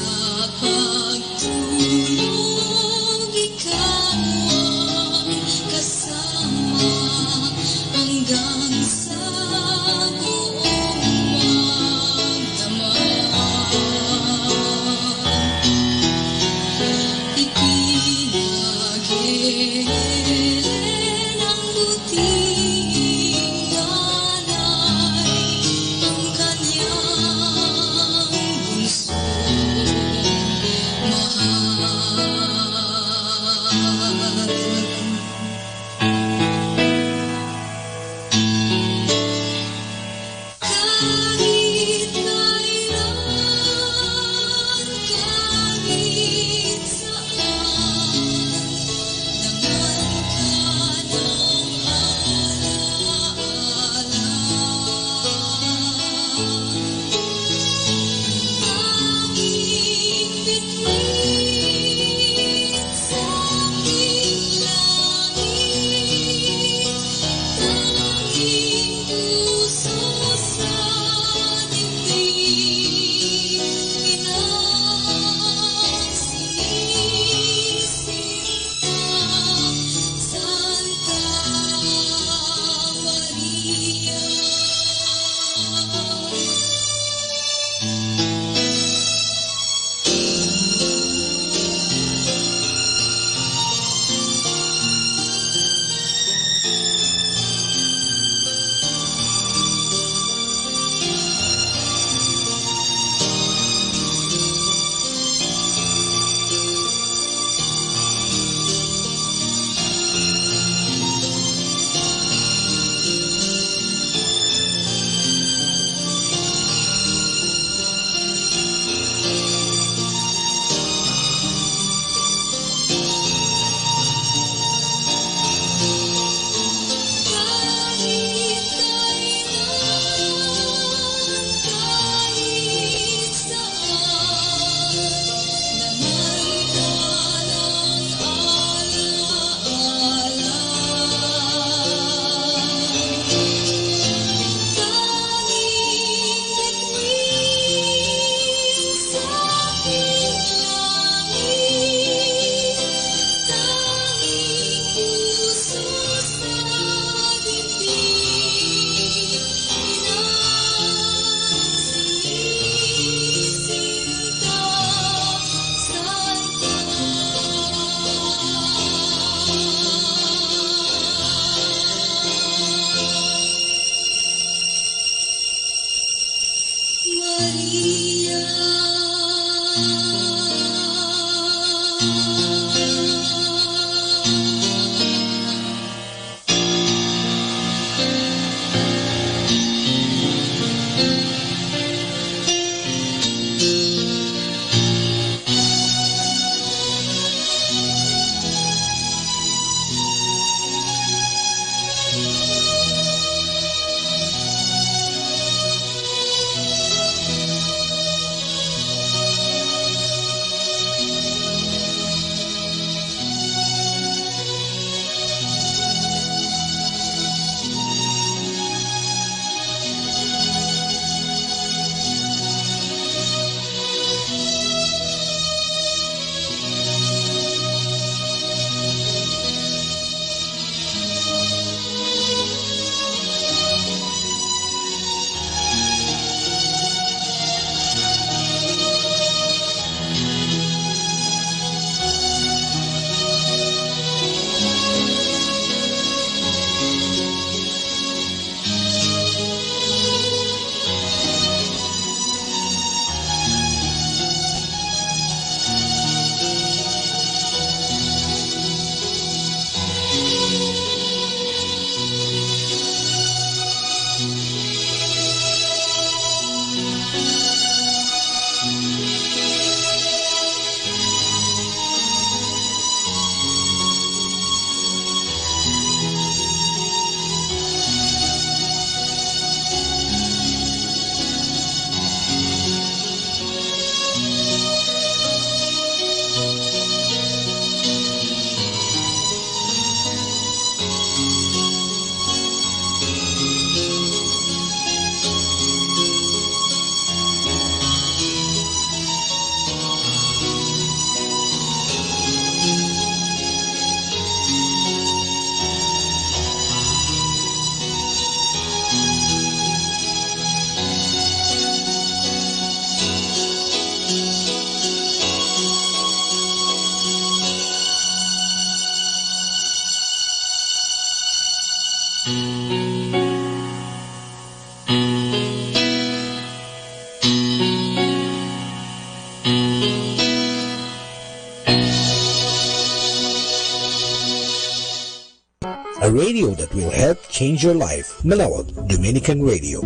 A radio that will help change your life. Manaog Dominican Radio.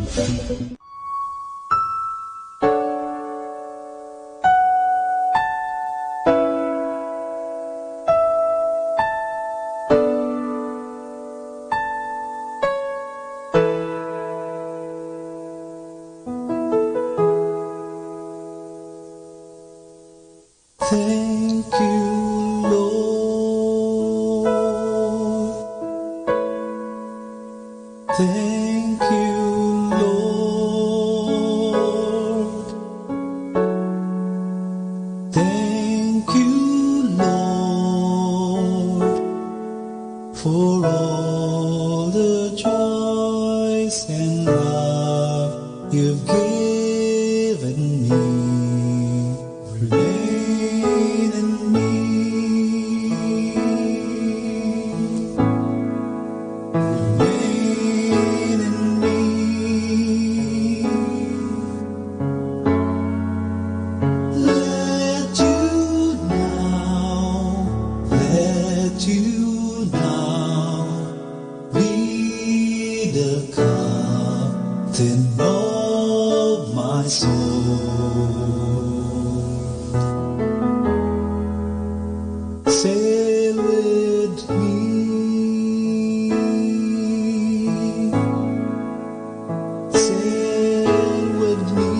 Thank you, Lord. Thank you, Lord. Thank you, Lord, for all the joys and love you've given me. Remain in me. Remain in me. Let you now, let you now be the captain of my soul. Sail with me. Sail with me.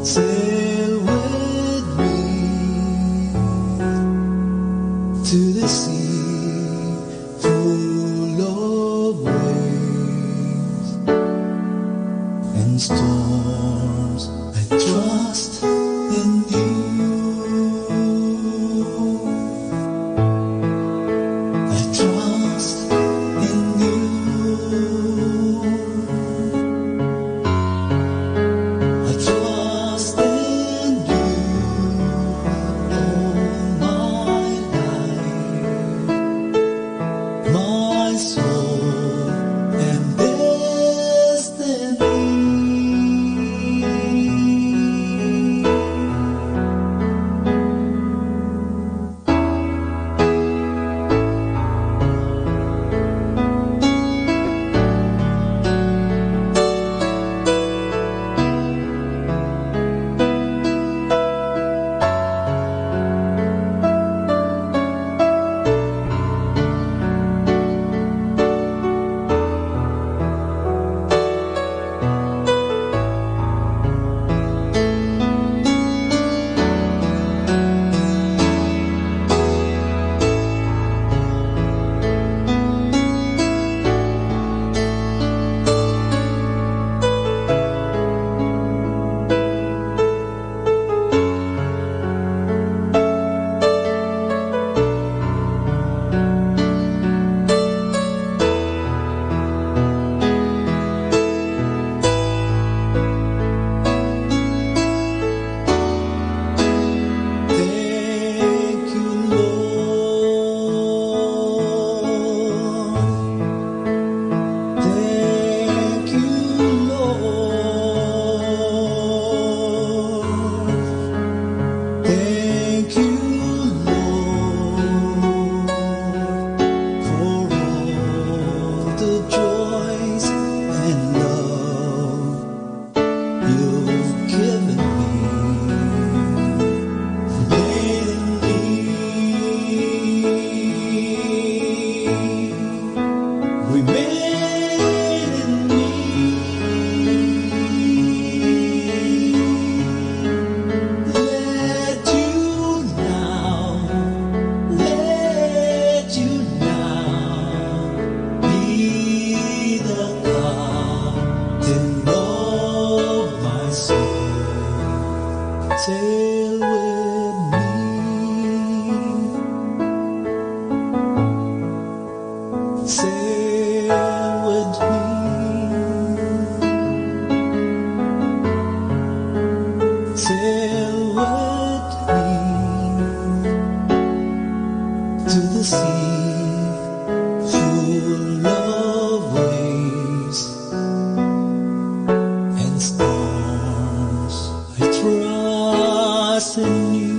Sail with me to the sea full of waves and storms. I trust in you. I trust in you. I trust in you all my life, my soul and destiny. Thank you, Lord. Thank you, Lord. Thank you, Lord, for all the joys and love you've given me. Remain in me. Remain in me. Let you now, let you now be the captain of my soul. Sail with me. Sail with me. Sail with me to the sea full of waves and storms. I trust in you.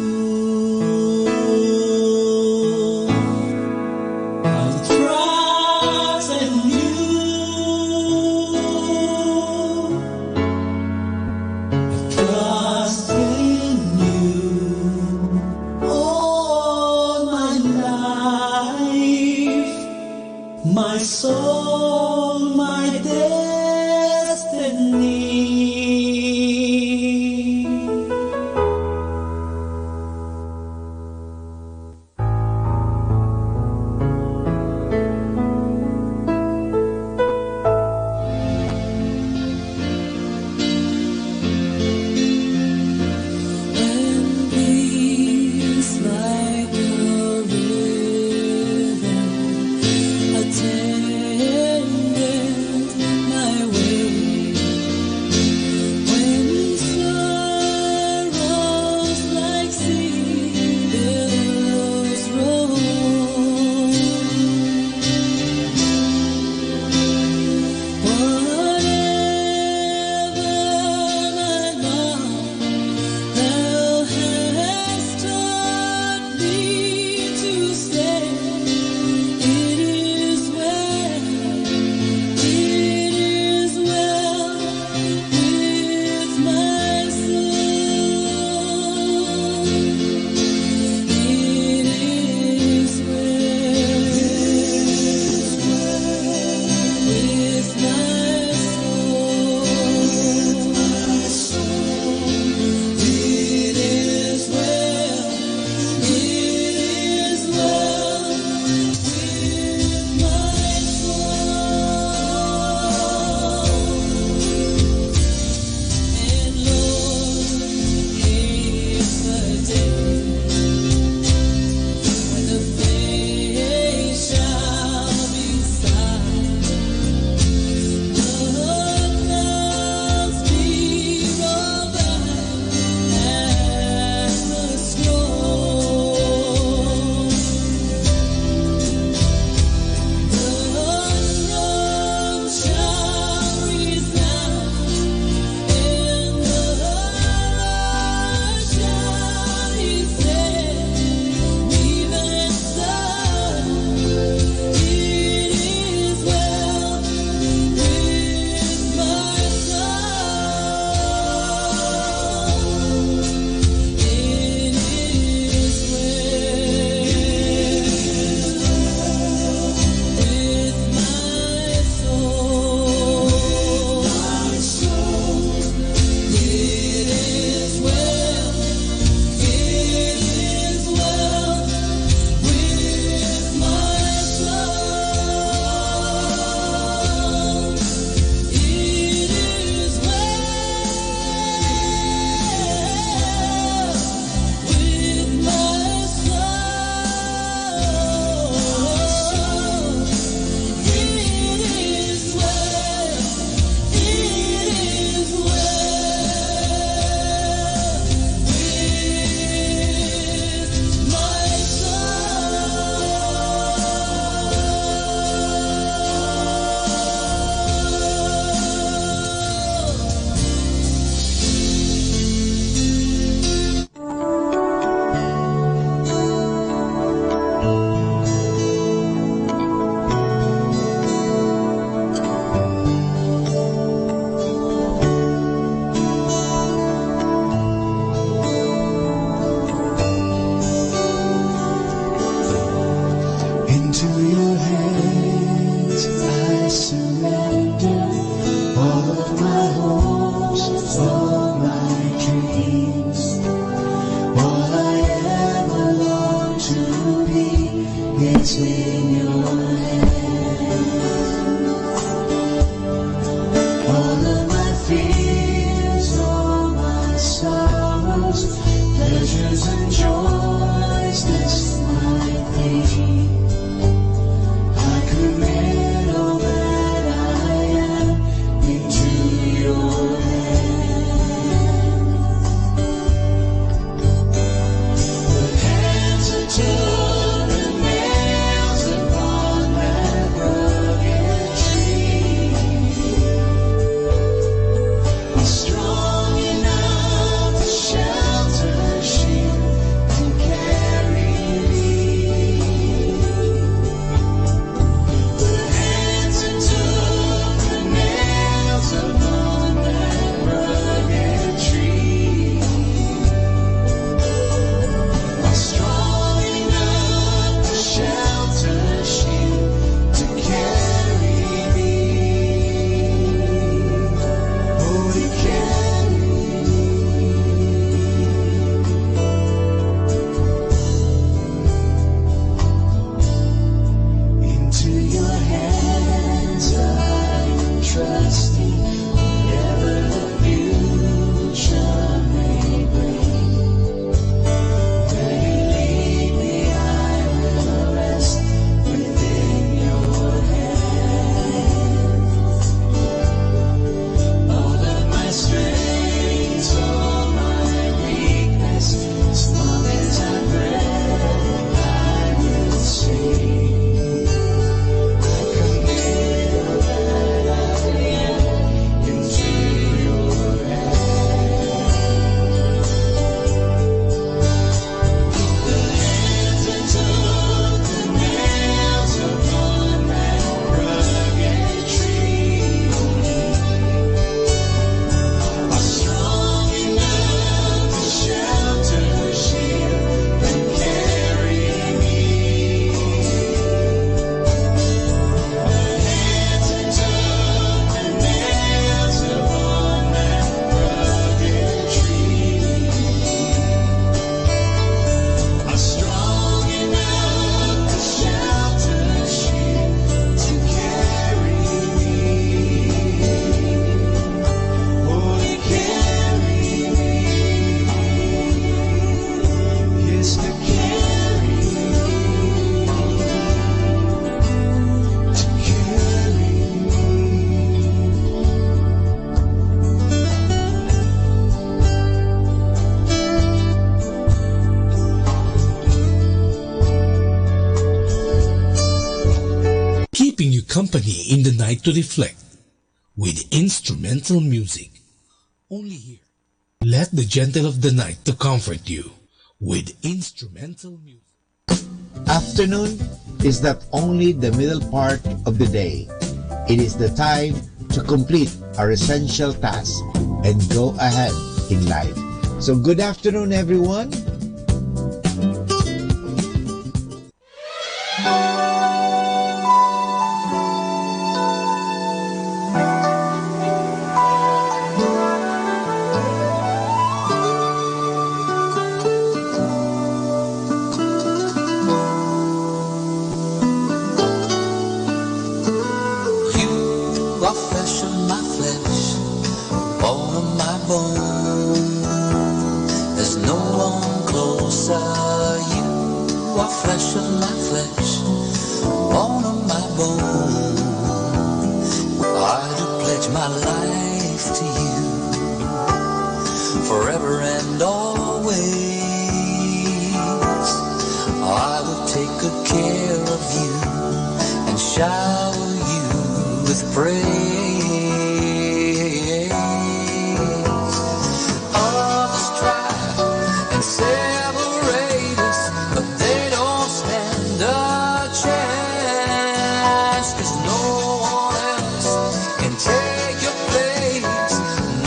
keeping you company in the night to reflect with instrumental music. Only here. Let the gentle of the night to comfort you with instrumental music. Afternoon is not only the middle part of the day. It is the time to complete our essential task and go ahead in life. So good afternoon, everyone. You are flesh of my flesh, bone of my bone. There's no one closer. You are flesh of my flesh, bone of my bone. I do pledge my life to you forever and always. I will take good care of you and shower you with praise. Others try and separate us, but they don't stand a chance, 'cause no one else can take your place.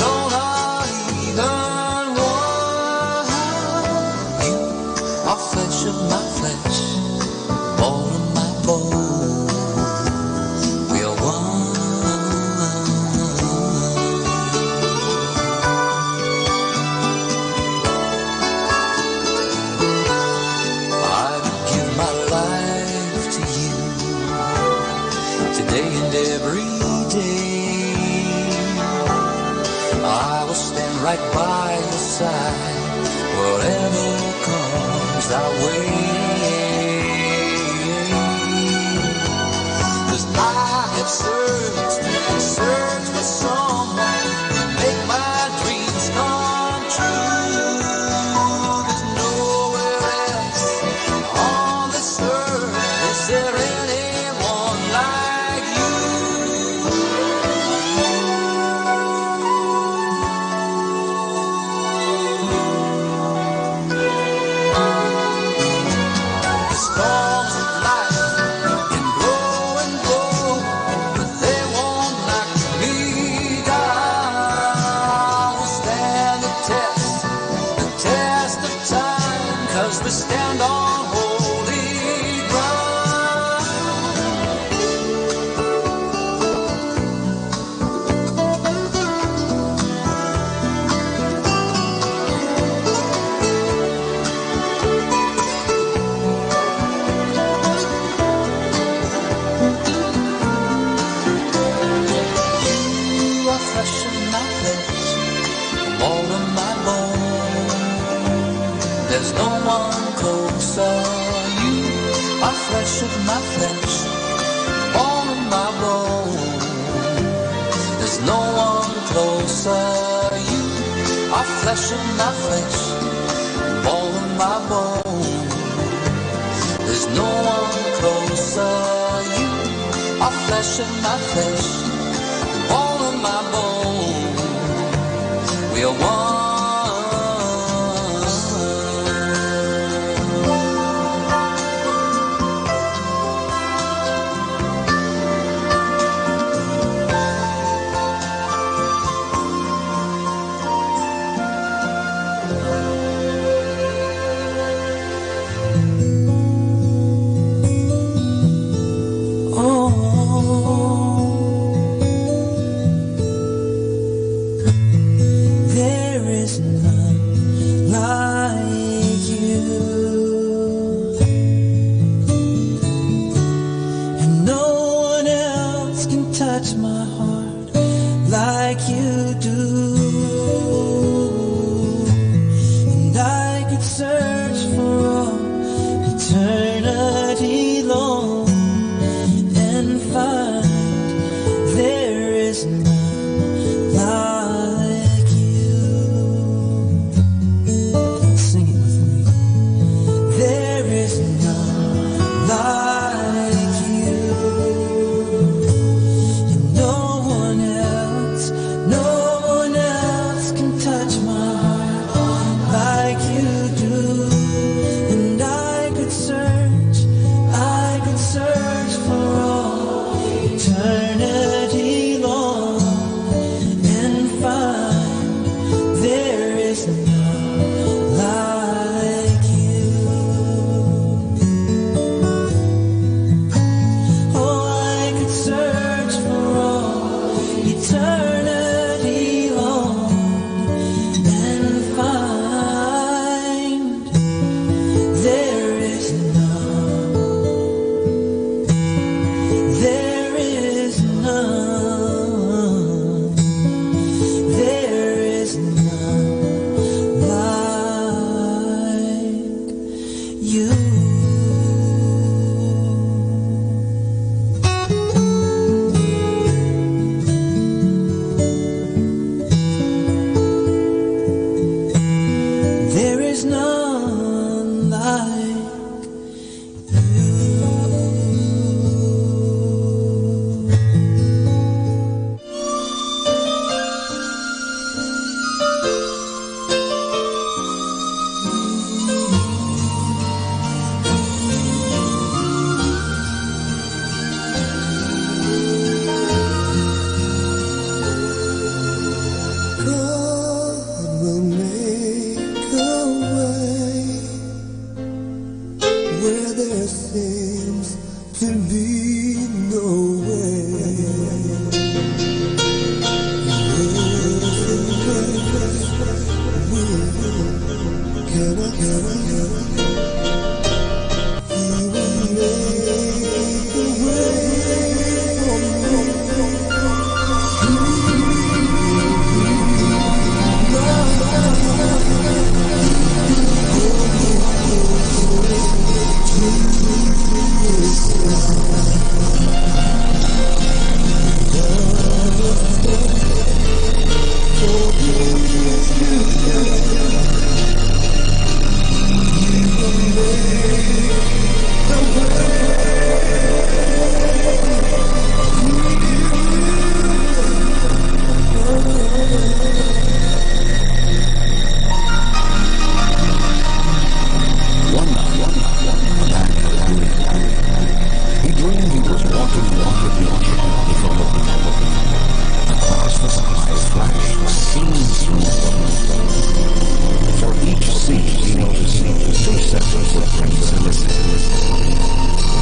No, not even one. You are flesh of my flesh, bone of my bone. We are one. I would give my life to you today and every day. I will stand right by your side, whatever comes our way. 'Cause I have searched and searched for someone who make my dreams come true. There's nowhere else on this earth is there anyone like you. The storms of life can blow and blow, but they won't knock me down. We'll stand the test, the test of time, 'cause we stand on holy ground. You are flesh of my flesh, bone of my bone. There's no one closer. You are flesh of my flesh, bone of my bone. There's no one closer. You are flesh of my flesh, bone of my bone. There's no one closer. You are flesh of my flesh, bone of my bone. We are one. Oh, there One night, one night, a man called Willie, he dreamed he was walking, walking, walking with a moon. Across the sky flashed scenes from the world. For each scene he noticed two sets of footprints in the sand.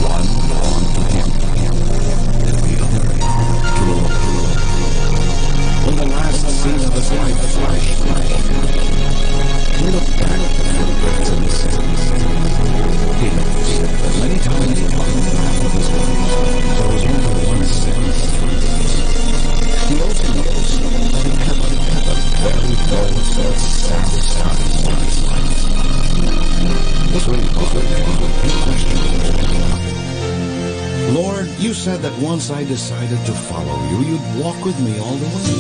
One belonged to him, and the other to the moon. When the last scene of his life flashed by, he looked back at the footprints in the sand. He noticed that many times along the path of his life, there was only one set of footprints. He also noticed that he kept, kept a very close and satisfying life. This really bothered him. He questioned the Lord. "Lord, you said that once I decided to follow you, you'd walk with me all the way.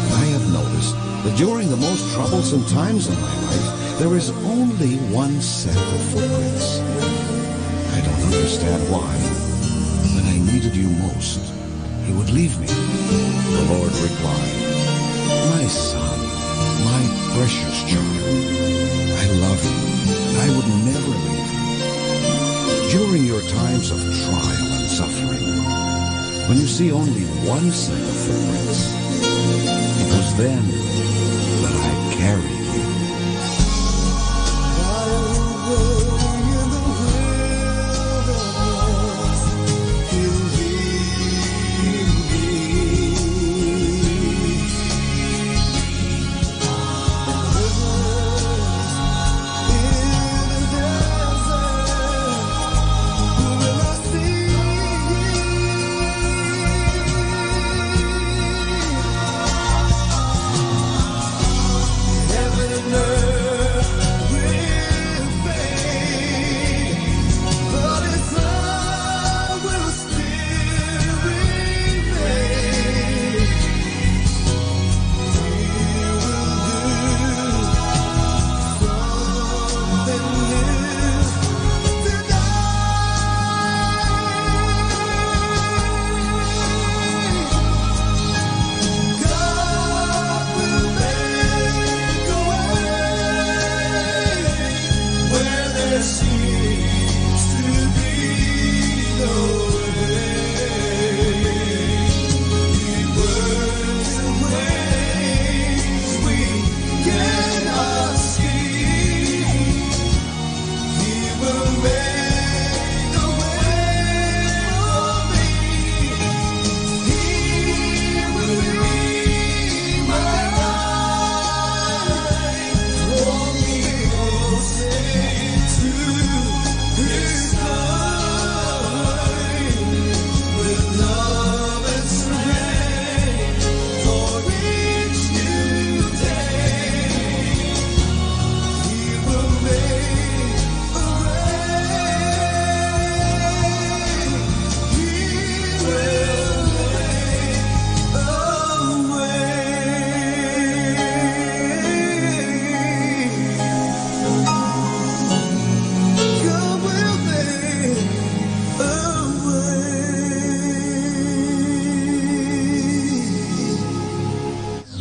I have noticed that during the most troublesome times in my life, there is only one set of footprints. I don't understand why, when I needed you most, you would leave me." The Lord replied, "My son, my precious child, I love you, and I would never leave you. During your times of trial and suffering, when you see only one set of footprints, it was then that I carried you."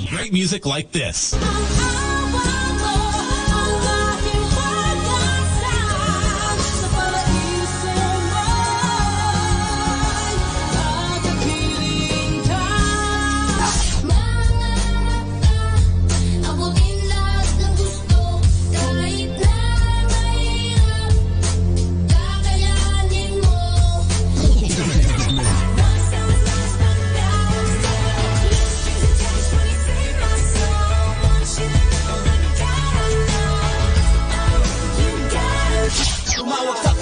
Great music like this.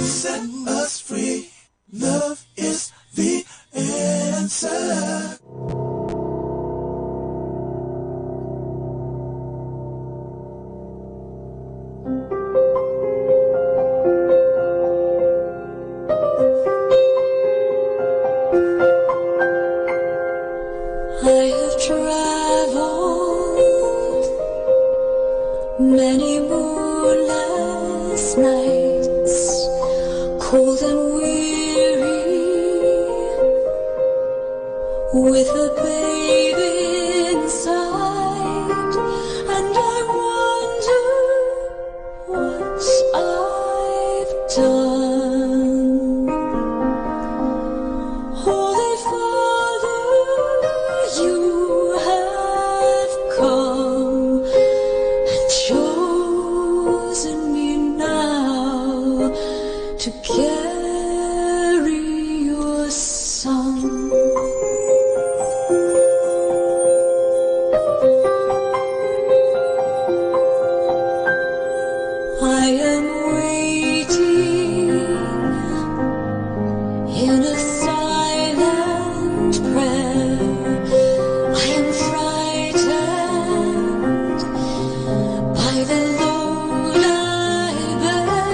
Set us free. Love is the With a babe inside, and I wonder what I've done. Holy Father, you have come and chosen me now to carry your son. I am waiting in a silent prayer. I am frightened by the load I bear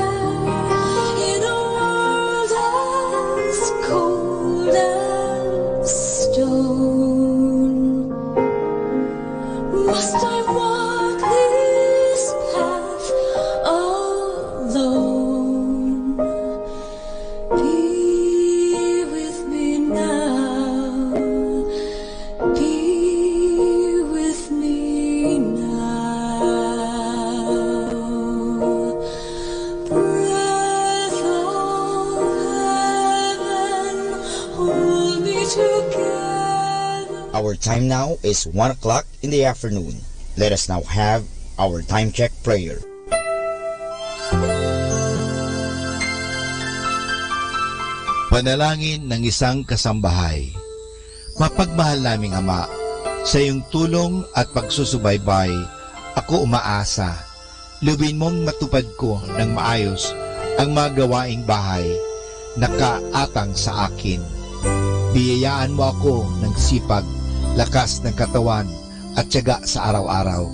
in a world as cold as stone. Must I walk this path alone? Be with me now. Be with me now. Breath of heaven, hold me together. Our time now is one o'clock in the afternoon. Let us now have our time check prayer. Panalangin ng isang kasambahay. Mapagmahal naming Ama, sa iyong tulong at pagsusubaybay, ako umaasa. Lubin mong matupad ko ng maayos ang mga gawaing bahay na kaatang sa akin. Biyayaan mo ako ng sipag, lakas ng katawan, at tiyaga sa araw-araw,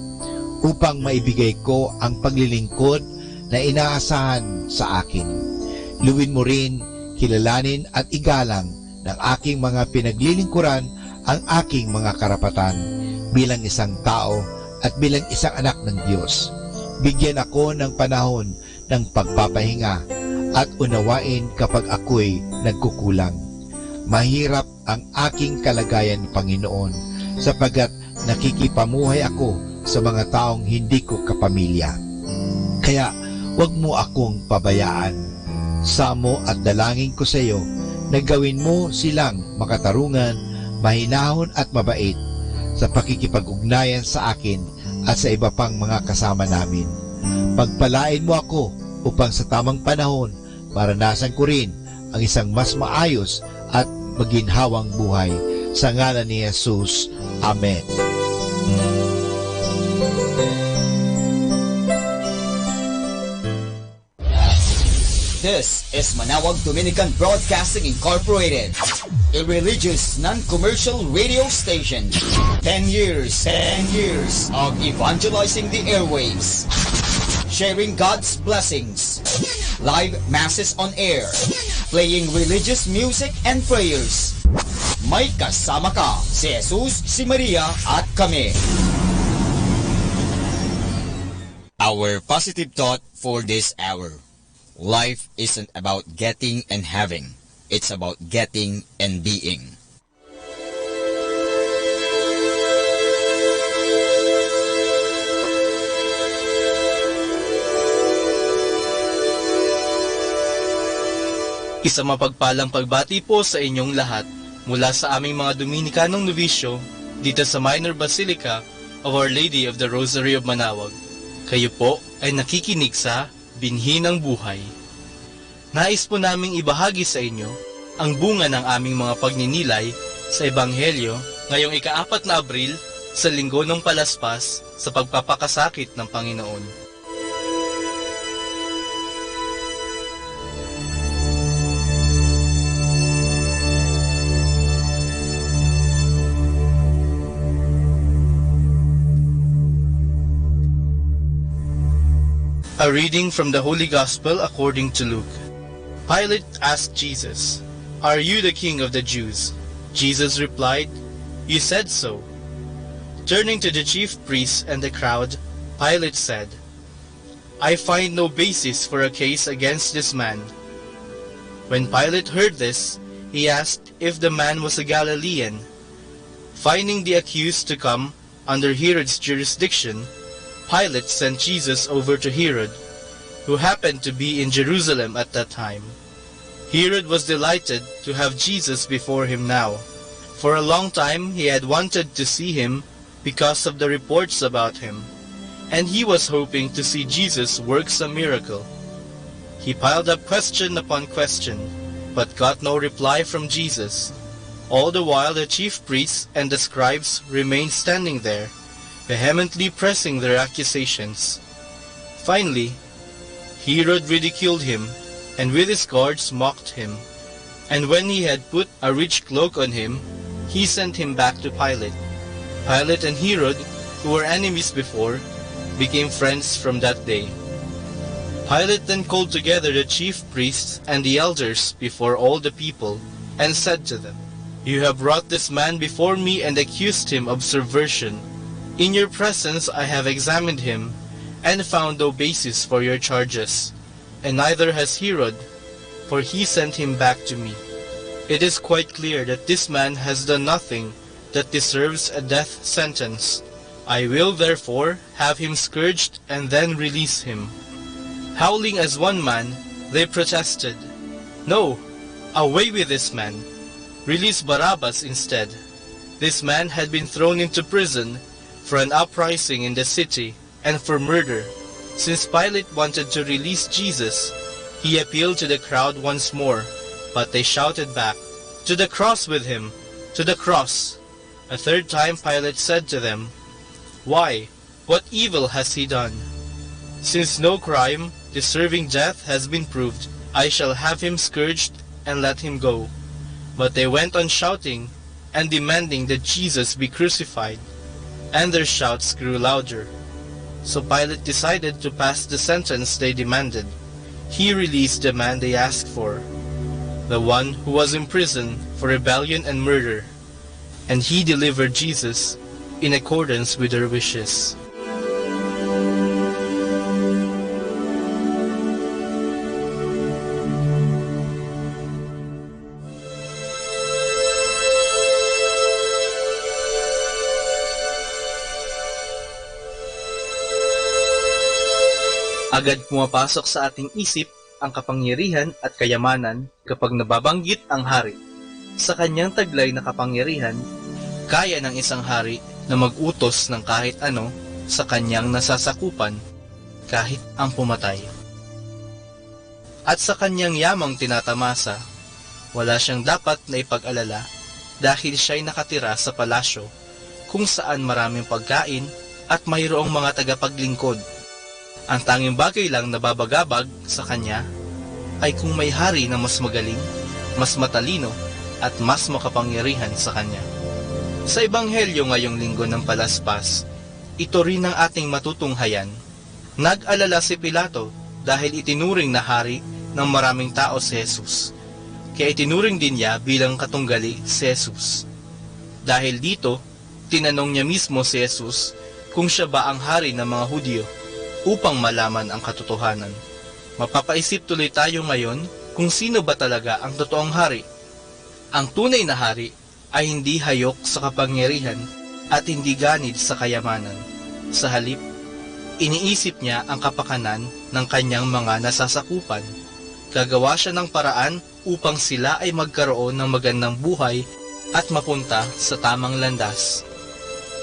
upang maibigay ko ang paglilingkod na inaasahan sa akin. Lubin mo rin kilalanin at igalang ng aking mga pinaglilingkuran ang aking mga karapatan bilang isang tao at bilang isang anak ng Diyos. Bigyan ako ng panahon ng pagpapahinga at unawain kapag ako'y nagkukulang. Mahirap ang aking kalagayan, Panginoon, sapagkat nakikipamuhay ako sa mga taong hindi ko kapamilya. Kaya, huwag mo akong pabayaan. Samo at dalangin ko sa iyo na gawin mo silang makatarungan, mahinahon at mabait sa pakikipag-ugnayan sa akin at sa iba pang mga kasama namin. Pagpalain mo ako upang sa tamang panahon, maranasan ko rin ang isang mas maayos at maginhawang buhay. Sa ngalan ni Jesus, amen. This is Manawag Dominican Broadcasting Incorporated, a religious, non-commercial radio station. Ten years, ten years of evangelizing the airwaves, sharing God's blessings, live masses on air, playing religious music and prayers. May kasama ka, si Jesus, si Maria, at kami. Our positive thought for this hour. Life isn't about getting and having. It's about getting and being. Isang mapagpalang pagbati po sa inyong lahat mula sa aming mga Dominikanong nobisyo dito sa Minor Basilica of Our Lady of the Rosary of Manawag. Kayo po ay nakikinig sa Binhi ng Buhay. Nais po naming ibahagi sa inyo ang bunga ng aming mga pagninilay sa Ebanghelyo ngayong ikaapat na Abril, sa Linggo ng Palaspas, sa pagpapakasakit ng Panginoon. A reading from the Holy Gospel according to Luke. Pilate asked Jesus, "Are you the king of the Jews?" Jesus replied, "You said so." Turning to the chief priests and the crowd, Pilate said, "I find no basis for a case against this man." When Pilate heard this, he asked if the man was a Galilean. Finding the accused to come under Herod's jurisdiction, Pilate sent Jesus over to Herod, who happened to be in Jerusalem at that time. Herod was delighted to have Jesus before him now. For a long time he had wanted to see him because of the reports about him, and he was hoping to see Jesus work some miracle. He piled up question upon question, but got no reply from Jesus. All the while the chief priests and the scribes remained standing there, vehemently pressing their accusations. Finally, Herod ridiculed him, and with his guards mocked him. And when he had put a rich cloak on him, he sent him back to Pilate. Pilate and Herod, who were enemies before, became friends from that day. Pilate then called together the chief priests and the elders before all the people, and said to them, "You have brought this man before me and accused him of subversion. In your presence I have examined him, and found no basis for your charges, and neither has Herod, for he sent him back to me. It is quite clear that this man has done nothing that deserves a death sentence. I will, therefore, have him scourged and then release him." Howling as one man, they protested, "No! Away with this man! Release Barabbas instead!" This man had been thrown into prison for an uprising in the city and for murder. Since Pilate wanted to release Jesus, he appealed to the crowd once more, but they shouted back, "To the cross with him! To the cross!" A third time Pilate said to them, "Why, what evil has he done? Since no crime deserving death has been proved, I shall have him scourged and let him go." But they went on shouting and demanding that Jesus be crucified, and their shouts grew louder. So Pilate decided to pass the sentence they demanded. He released the man they asked for, the one who was in prison for rebellion and murder, and he delivered Jesus in accordance with their wishes. Agad pumapasok sa ating isip ang kapangyarihan at kayamanan kapag nababanggit ang hari. Sa kanyang taglay na kapangyarihan, kaya ng isang hari na mag-utos ng kahit ano sa kanyang nasasakupan, kahit ang pumatay. At sa kanyang yamang tinatamasa, wala siyang dapat na ipag-alala dahil siya'y nakatira sa palasyo kung saan maraming pagkain at mayroong mga tagapaglingkod. Ang tanging bagay lang na babagabag sa kanya ay kung may hari na mas magaling, mas matalino, at mas makapangyarihan sa kanya. Sa Ebanghelyo ngayong Linggo ng Palaspas, ito rin ang ating matutunghayan. Nag-alala si Pilato dahil itinuring na hari ng maraming tao si Jesus, kaya itinuring din niya bilang katunggali si Jesus. Dahil dito, tinanong niya mismo si Jesus kung siya ba ang hari ng mga Judio upang malaman ang katotohanan. Mapapaisip tuloy tayo ngayon kung sino ba talaga ang totoong hari. Ang tunay na hari ay hindi hayok sa kapangyarihan at hindi ganid sa kayamanan. Sa halip, iniisip niya ang kapakanan ng kanyang mga nasasakupan. Gagawa siya ng paraan upang sila ay magkaroon ng magandang buhay at mapunta sa tamang landas.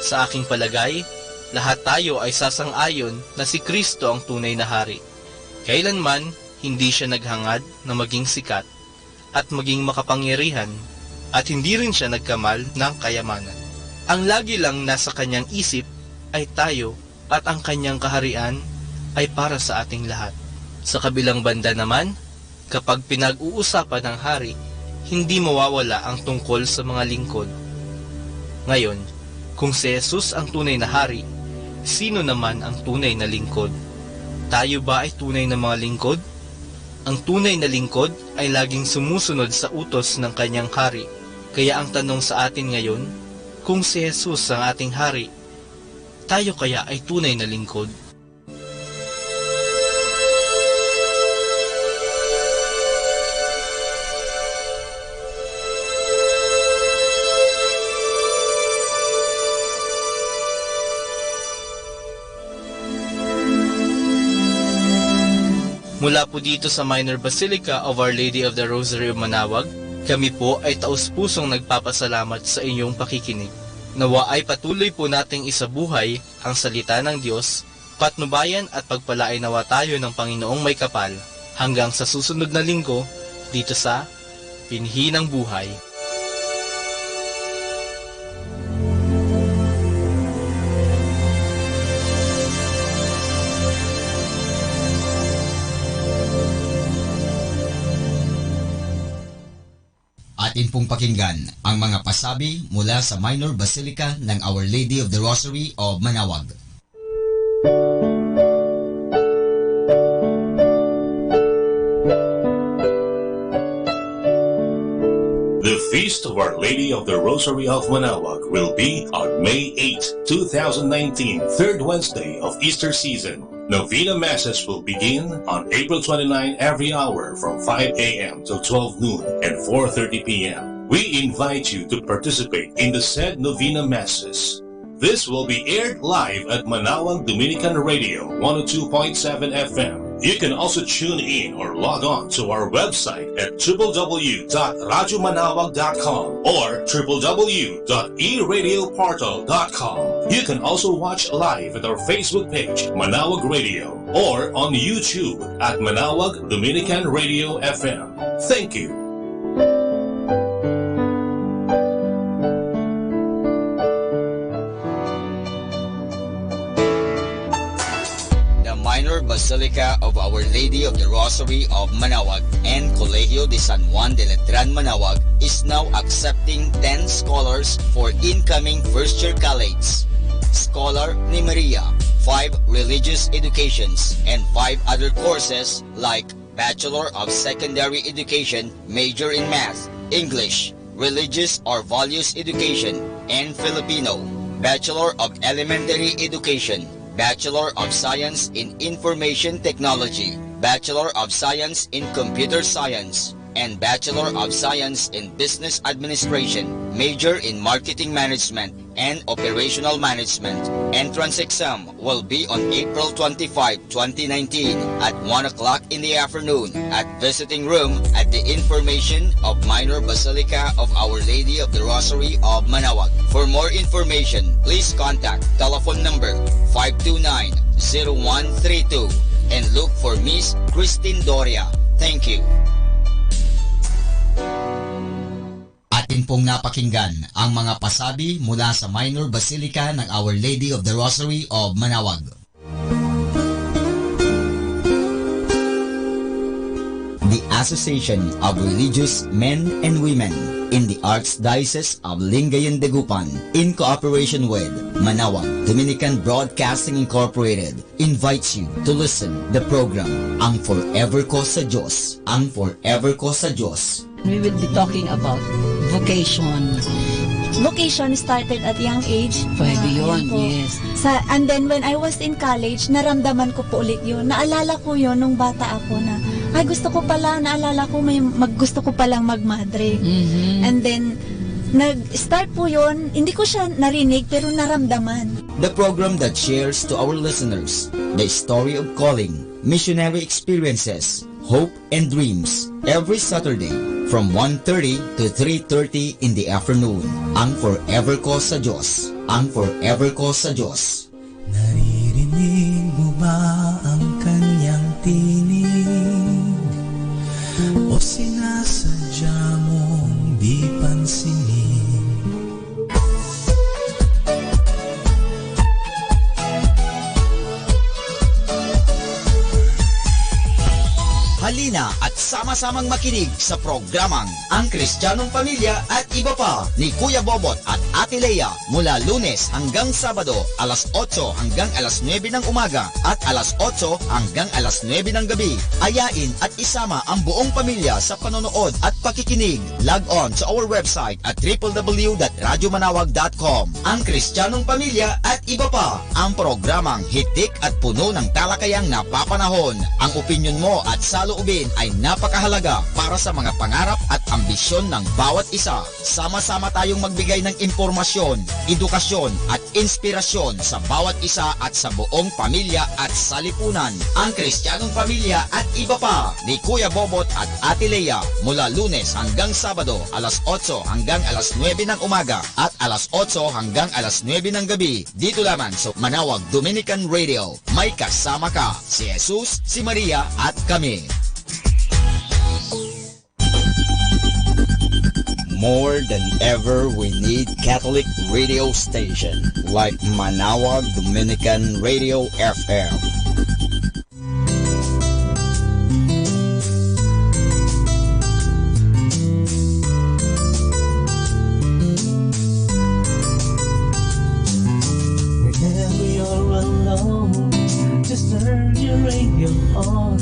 Sa aking palagay, lahat tayo ay sasang-ayon na si Cristo ang tunay na hari. Kailanman, hindi siya naghangad na maging sikat at maging makapangyarihan, at hindi rin siya nagkamal ng kayamanan. Ang lagi lang nasa kanyang isip ay tayo, at ang kanyang kaharian ay para sa ating lahat. Sa kabilang banda naman, kapag pinag-uusapan ang hari, hindi mawawala ang tungkol sa mga lingkod. Ngayon, kung si Jesus ang tunay na hari, sino naman ang tunay na lingkod? Tayo ba ay tunay na mga lingkod? Ang tunay na lingkod ay laging sumusunod sa utos ng kanyang hari. Kaya ang tanong sa atin ngayon, kung si Jesus ang ating hari, tayo kaya ay tunay na lingkod? Mula po dito sa Minor Basilica of Our Lady of the Rosary of Manawag, kami po ay taus-pusong nagpapasalamat sa inyong pakikinig. Nawa ay patuloy po nating isabuhay ang salita ng Diyos, patnubayan at pagpalain nawa tayo ng Panginoong may kapal. Hanggang sa susunod na linggo, dito sa Pinhi ng Buhay. Atin pong pakinggan ang mga pasabi mula sa Minor Basilica ng Our Lady of the Rosary of Manawag. The Feast of Our Lady of the Rosary of Manawag will be on May eighth, two thousand nineteen, third Wednesday of Easter season. Novena Masses will begin on April twenty-nine every hour from five a m to twelve noon and four thirty p m. We invite you to participate in the said Novena Masses. This will be aired live at Manawag Dominican Radio one oh two point seven F M. You can also tune in or log on to our website at w w w dot radyo manawag dot com or w w w dot e radio portal dot com. You can also watch live at our Facebook page, Manawag Radio, or on YouTube at Manawag Dominican Radio F M. Thank you. The Minor Basilica of Our Lady of the Rosary of Manawag and Colegio de San Juan de Letran Manawag is now accepting ten scholars for incoming first year colleagues. Scholar ni Maria, five religious educations and five other courses like Bachelor of Secondary Education, major in Math, English, Religious or Values Education, and Filipino, Bachelor of Elementary Education, Bachelor of Science in Information Technology, Bachelor of Science in Computer Science, and Bachelor of Science in Business Administration, major in Marketing Management and Operational Management. Entrance exam will be on April twenty-five, twenty nineteen, at one o'clock in the afternoon at visiting room at the information of Minor Basilica of Our Lady of the Rosary of Manawag. For more information, please contact telephone number five two nine, zero one three two and look for Miss Christine Doria. Thank you. Atin pong napakinggan ang mga pasabi mula sa Minor Basilica ng Our Lady of the Rosary of Manawag. The Association of Religious Men and Women in the Archdiocese of Lingayen Dagupan, in cooperation with Manawag Dominican Broadcasting Incorporated, invites you to listen the program Ang Forever Ko sa Diyos, Ang Forever Ko sa Diyos. We will be talking about vocation. Vocation started at young age. Pwede Ah, yun, yun po. Yes. Sa, and then when I was in college, naramdaman ko po ulit yun. Naalala ko yun nung bata ako na, "Ay, gusto ko pala, naalala ko, may mag-, gusto ko palang magmadre." Mhm. And then, nag-start po yun, hindi ko siya narinig, pero naramdaman. The program that shares to our listeners the story of calling, missionary experiences, hope, and dreams every Saturday from one thirty to three thirty in the afternoon. Ang Forever Ko sa Diyos. Ang Forever Ko sa Diyos. Naririnig mo ba ang kanyang tinig? O sinasadya mong di pansinin? Halina at sama-samang makinig sa programang Ang Kristiyanong Pamilya at Iba Pa ni Kuya Bobot at Ate Lea mula Lunes hanggang Sabado, alas otso hanggang alas nuebe ng umaga at alas otso hanggang alas nuebe ng gabi. Ayain at isama ang buong pamilya sa panonood at pakikinig. Log on to our website at triple w dot radyo manawag dot com. Ang Kristiyanong Pamilya at Iba Pa, ang programang hitik at puno ng talakayang napapanahon. Ang opinyon mo at saloobin ay napakahalaga para sa mga pangarap at ambisyon ng bawat isa. Sama-sama tayong magbigay ng impormasyon, edukasyon, at inspirasyon sa bawat isa at sa buong pamilya at salipunan. Ang Kristianong Pamilya at iba pa ni Kuya Bobot at Ate Lea, mula Lunes hanggang Sabado, alas otso hanggang alas nuebe ng umaga at alas otso hanggang alas nuebe ng gabi, dito lamang sa Manawag Dominican Radio. May kasama ka, si Jesus, si Maria, at kami. More than ever, we need Catholic radio station like Manawag Dominican Radio F M. Whenever you're alone, just turn your radio on.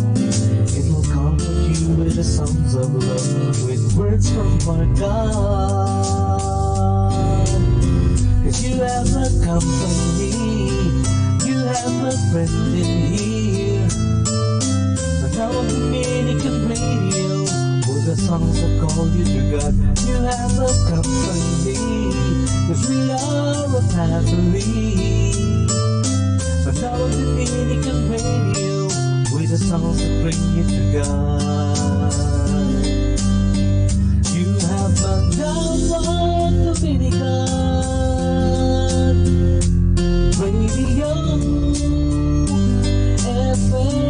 It will comfort you with the songs of love, with words from our God. 'Cause you have a company, you have a friend in here. Manawag Dominican Radio, with the songs that call you to God. You have a company, 'cause we are a family. Manawag Dominican Radio, with the songs that bring you to God. You have Manawag Dominican Radio F M.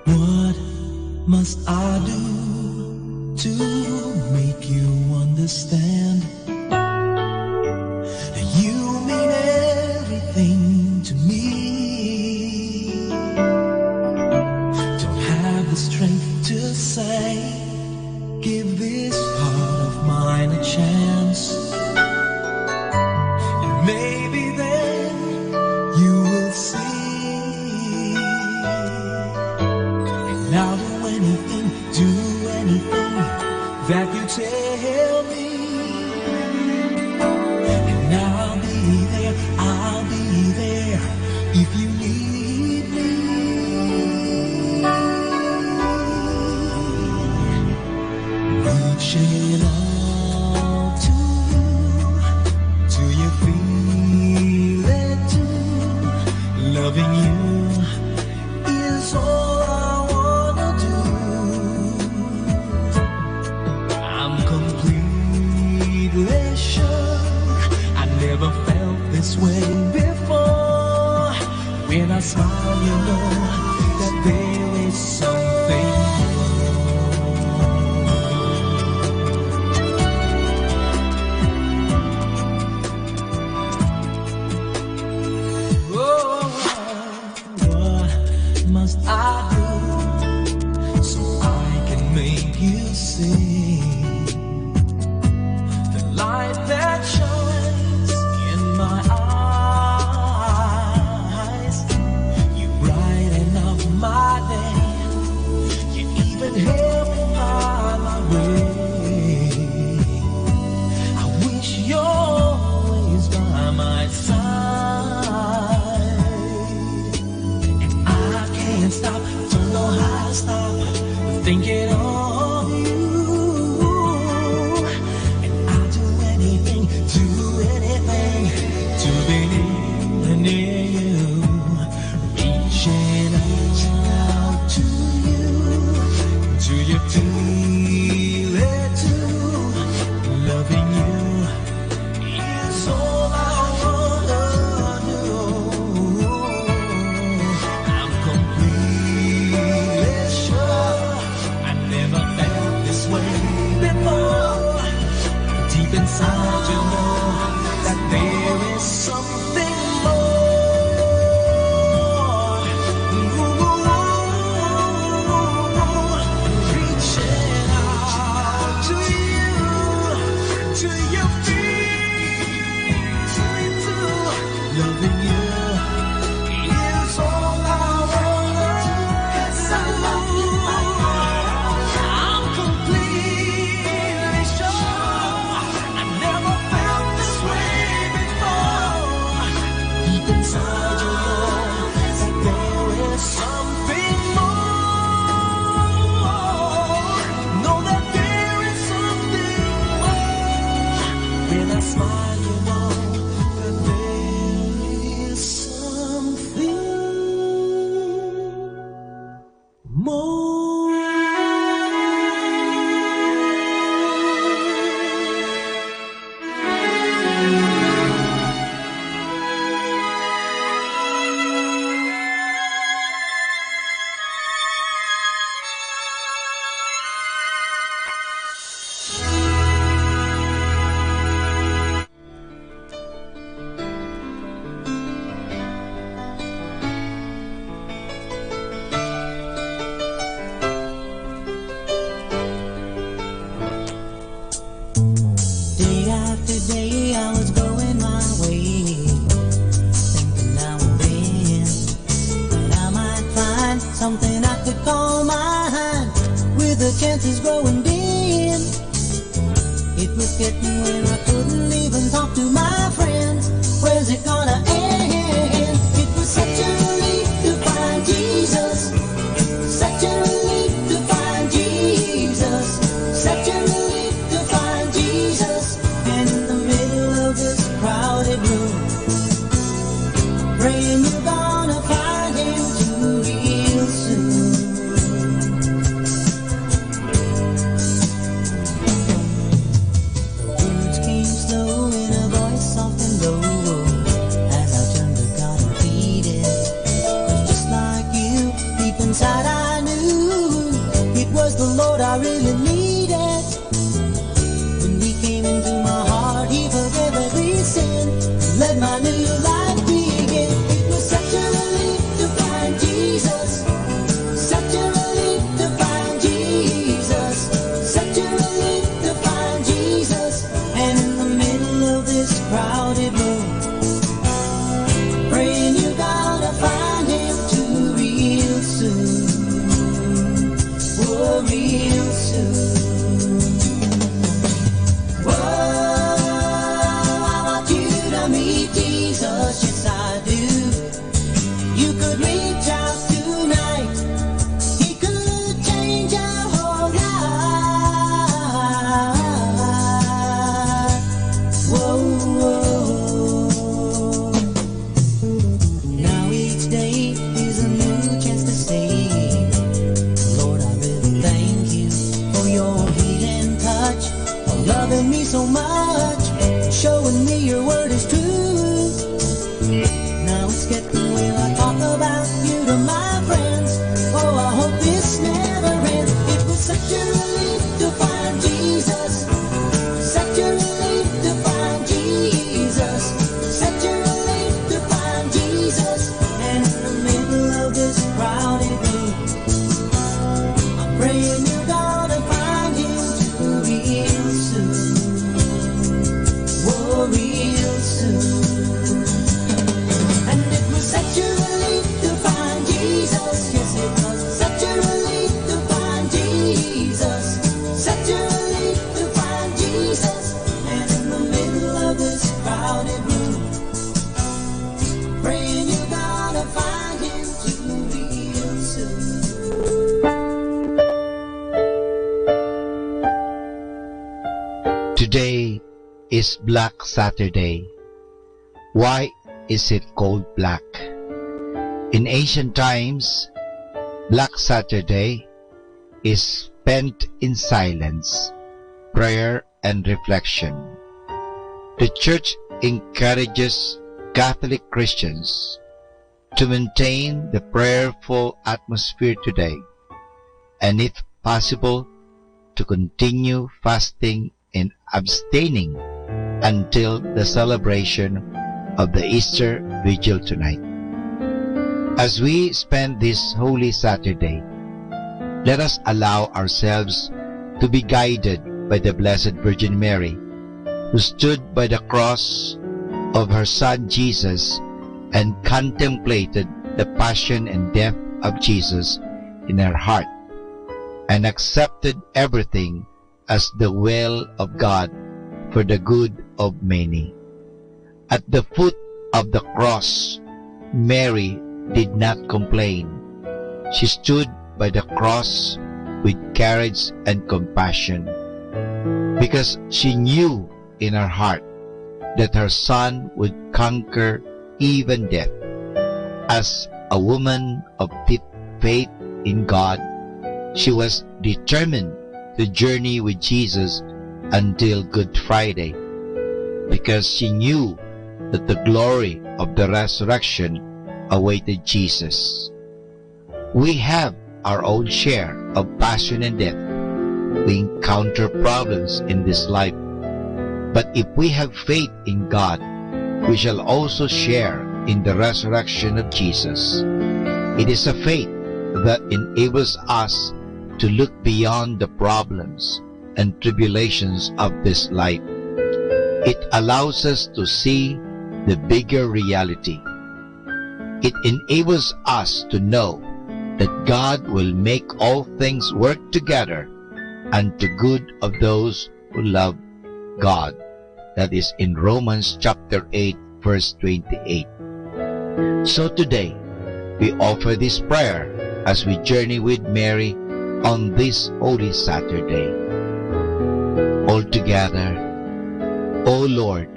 What must I do to make you understand? You mean everything to me. Don't have the strength to say, give this part of mine a chance. And maybe then you will see. And I'll do anything, do anything that you tell me. And I'll be there, I'll be there if you need me. Reaching out to you, do you feel it too? Loving you is all I wanna do. I'm completely sure I never felt this way before. When I smile, you know that there is something more. Oh. What must I do so I can make you see the light that shines in my eyes? You brighten up my day. You even help me find my way. I wish you're always by my side. And I can't stop, don't know how to stop thinking of you. And I'll do anything, do anything to be near, near you. Reaching out to you, do you feel it too? Loving you is all I wanna do. I'm completely sure I never felt this way before. Deep inside, you know that there is something more. Reaching out to you, to your feet, to loving you is all I wanna There is something more. Know that there is something more. When I smile, you know that there is something more. Day after day, I was going my way, thinking now and then that I might find something I could call mine, with the chances growing dim. It was getting where I couldn't even talk to my friends. Where's it gonna end? It was such a relief to find Jesus. Such a relief to find Jesus. Such a relief to find Jesus. And in the middle of this crowded room, praying you're gonna find him too real soon. The words came slow in a voice soft and low as I turned to God and pleaded. 'Cause just like you, deep inside I knew it was the Lord I really needed. When he came into my heart, he forgave every sin and let my new life begin. It was such a relief to find Jesus. Such a relief to find Jesus. Such a relief to find Jesus. And in the middle of this crowded room, praying you gotta find him too real soon. Oh, real soon. Whoa, I want you to meet Jesus, yes I do. You could reach out tonight. He could change your whole life. Whoa, whoa. Now each day is a new chance to say, Lord, I really thank you for your healing touch, for loving me so much, showing me your word is true. Now it's getting where I talk about you to my friends. Oh, I hope this never ends. It was such a relief to find Jesus. Such a relief to find Jesus. Such a relief to find Jesus. And in the middle of this crowded room, I'm praying you're gonna find him too real soon. Oh, real soon. And it was such a relief to find Jesus. Yes, it was such a relief to find Jesus. Such a relief to find Jesus. And in the middle of this crowded room, praying you gotta find him too real soon. Today is Black Saturday. Why is it called black? In ancient times, Black Saturday is spent in silence, prayer, and reflection. The church encourages Catholic Christians to maintain the prayerful atmosphere today, and if possible, to continue fasting and abstaining until the celebration of the Easter Vigil tonight. As we spend this Holy Saturday, let us allow ourselves to be guided by the Blessed Virgin Mary, who stood by the cross of her Son Jesus and contemplated the passion and death of Jesus in her heart and accepted everything as the will of God for the good of many. At the foot of the cross, Mary did not complain. She stood by the cross with courage and compassion, because she knew in her heart that her son would conquer even death. As a woman of deep faith in God, she was determined to journey with Jesus until Good Friday, because she knew that the glory of the resurrection awaited Jesus. We have our own share of passion and death. We encounter problems in this life. But if we have faith in God, we shall also share in the resurrection of Jesus. It is a faith that enables us to look beyond the problems and tribulations of this life. It allows us to see the bigger reality. It enables us to know that God will make all things work together unto good of those who love God. That is in Romans chapter eight, verse twenty-eight. So today, we offer this prayer as we journey with Mary on this Holy Saturday. All together, O Lord,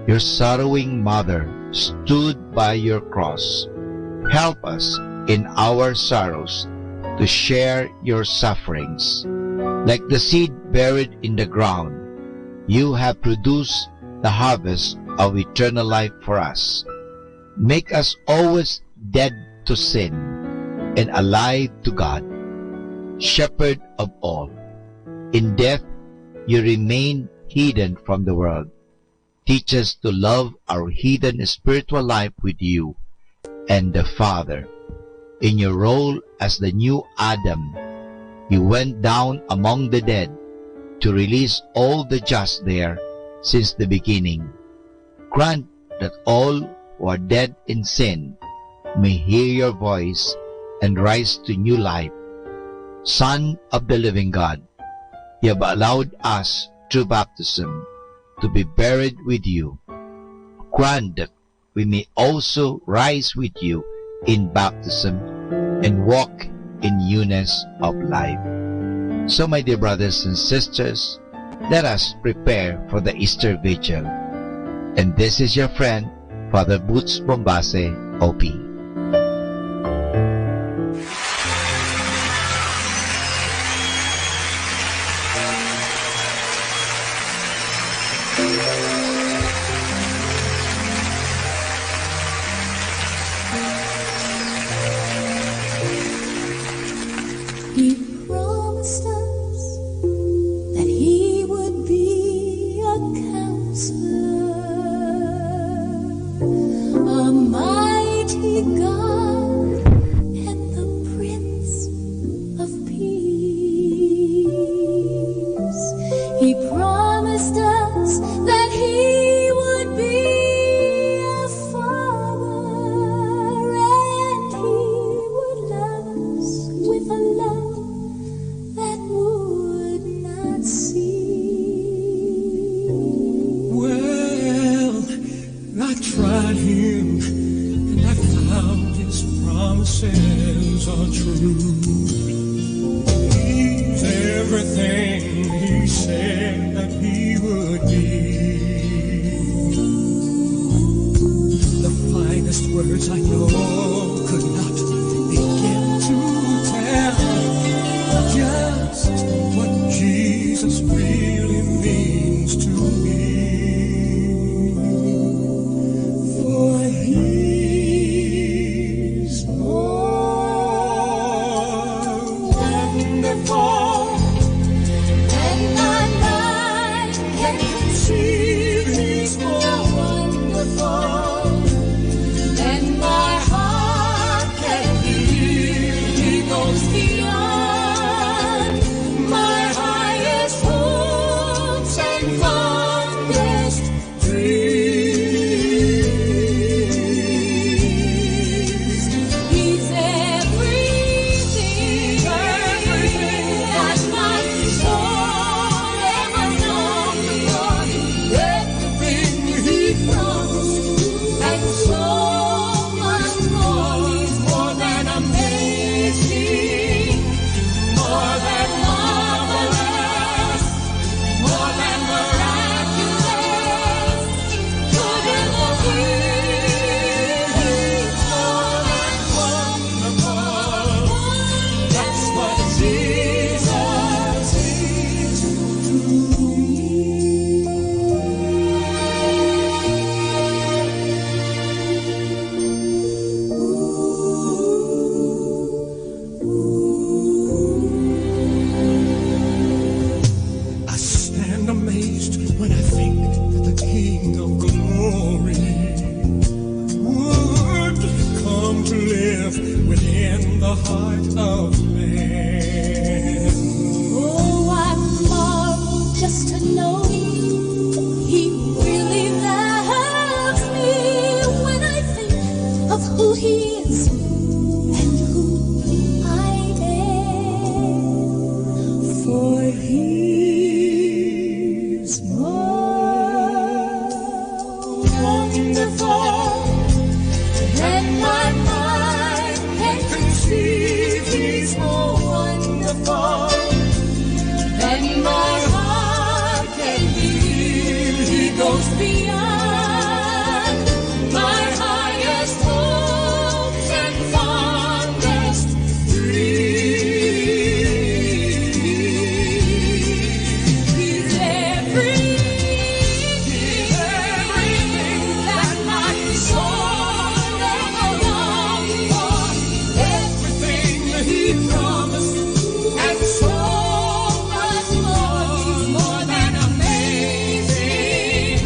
your sorrowing mother stood by your cross. Help us in our sorrows to share your sufferings. Like the seed buried in the ground, you have produced the harvest of eternal life for us. Make us always dead to sin and alive to God, Shepherd of all. In death, you remain hidden from the world. Teach us to love our hidden spiritual life with you and the Father. In your role as the new Adam, you went down among the dead to release all the just there since the beginning. Grant that all who are dead in sin may hear your voice and rise to new life. Son of the living God, you have allowed us through baptism to be buried with you. Grant that we may also rise with you in baptism and walk in newness of life. So, my dear brothers and sisters, let us prepare for the Easter Vigil. And this is your friend, Father Boots Bombase, O P. He promised us that he would be a counselor, a mighty God, and the Prince of Peace. He promised us that he would be a father, and he would love us with a love that would not cease. Well, I tried him, and I found his promises are true. He's everything he said that he would be. The finest words I know could not begin to tell just what Jesus really means to me. For he's more wonderful than my mind can conceive. He's more wonderful than my heart within the heart of man. Oh, I marvel just to know he really loves me when I think of who he is and who I am. For he's more wonderful than my mind can conceive. He's more wonderful than my heart can believe. He goes beyond my highest hopes and fondest dreams. He's everything, everything that my soul ever longed for, everything that he promised, and so much more. He's more than amazing,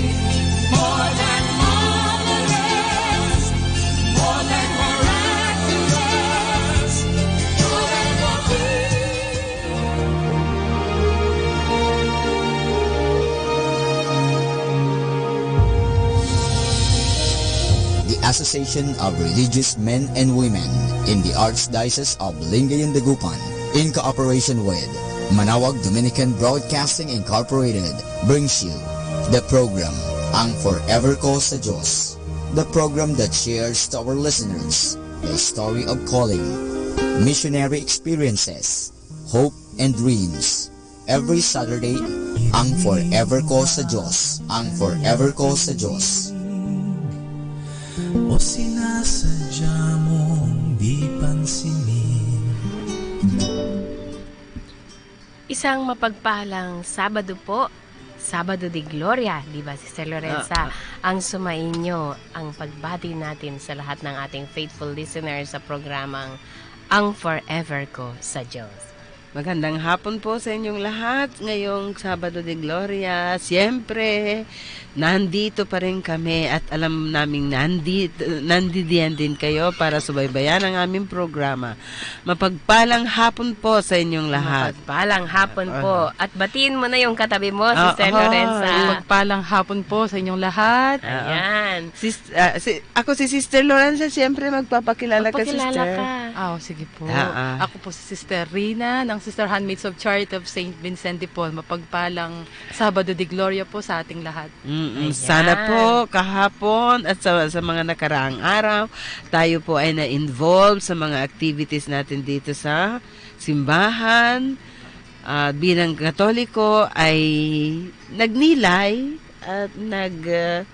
more than marvelous, more than miraculous, more than The Association of Religious Men and Women in the Archdiocese of Lingayen, Dagupan, in cooperation with Manawag Dominican Broadcasting Incorporated, brings you the program Ang Forever Ko sa Diyos, the program that shares to our listeners the story of calling, missionary experiences, hope, and dreams. Every Saturday, Ang Forever Ko sa Diyos. Ang Forever Ko sa Diyos. O sinasadya mong di pansinin. Isang mapagpalang Sabado po, Sabado de Gloria, di ba, Sister Lorenza? Ah, ah. Ang sumainyo, ang pagbati natin sa lahat ng ating faithful listeners sa programang Ang Forever Ko sa Diyos. Magandang hapon po sa inyong lahat. Ngayong Sabado de Gloria, siyempre, nandito pa rin kami at alam naming nandi-, nandidiyan din kayo para subaybayan ang aming programa. Mapagpalang hapon po sa inyong lahat. Mapagpalang hapon po. Ah. At batiin mo na yung katabi mo, ah, Sister Lorenza. Mapagpalang hapon po sa inyong lahat. Ah, ah. Ayan. Sis-, ah, si, ako si Sister Lorenza, siyempre magpapakilala ka, Sister. Magpakilala ka. Ah, oh, sige po. Ah, ah. Ako po si Sister Rina ng Sister Handmaids of Charity of Saint Vincent de Paul. Mapagpalang Sabado de Gloria po sa ating lahat. Mm-mm. Ayan. Sana po kahapon at sa, sa mga nakaraang araw, tayo po ay na-involve sa mga activities natin dito sa simbahan. Ah, bilang Katoliko ay nagnilay at nag, ah,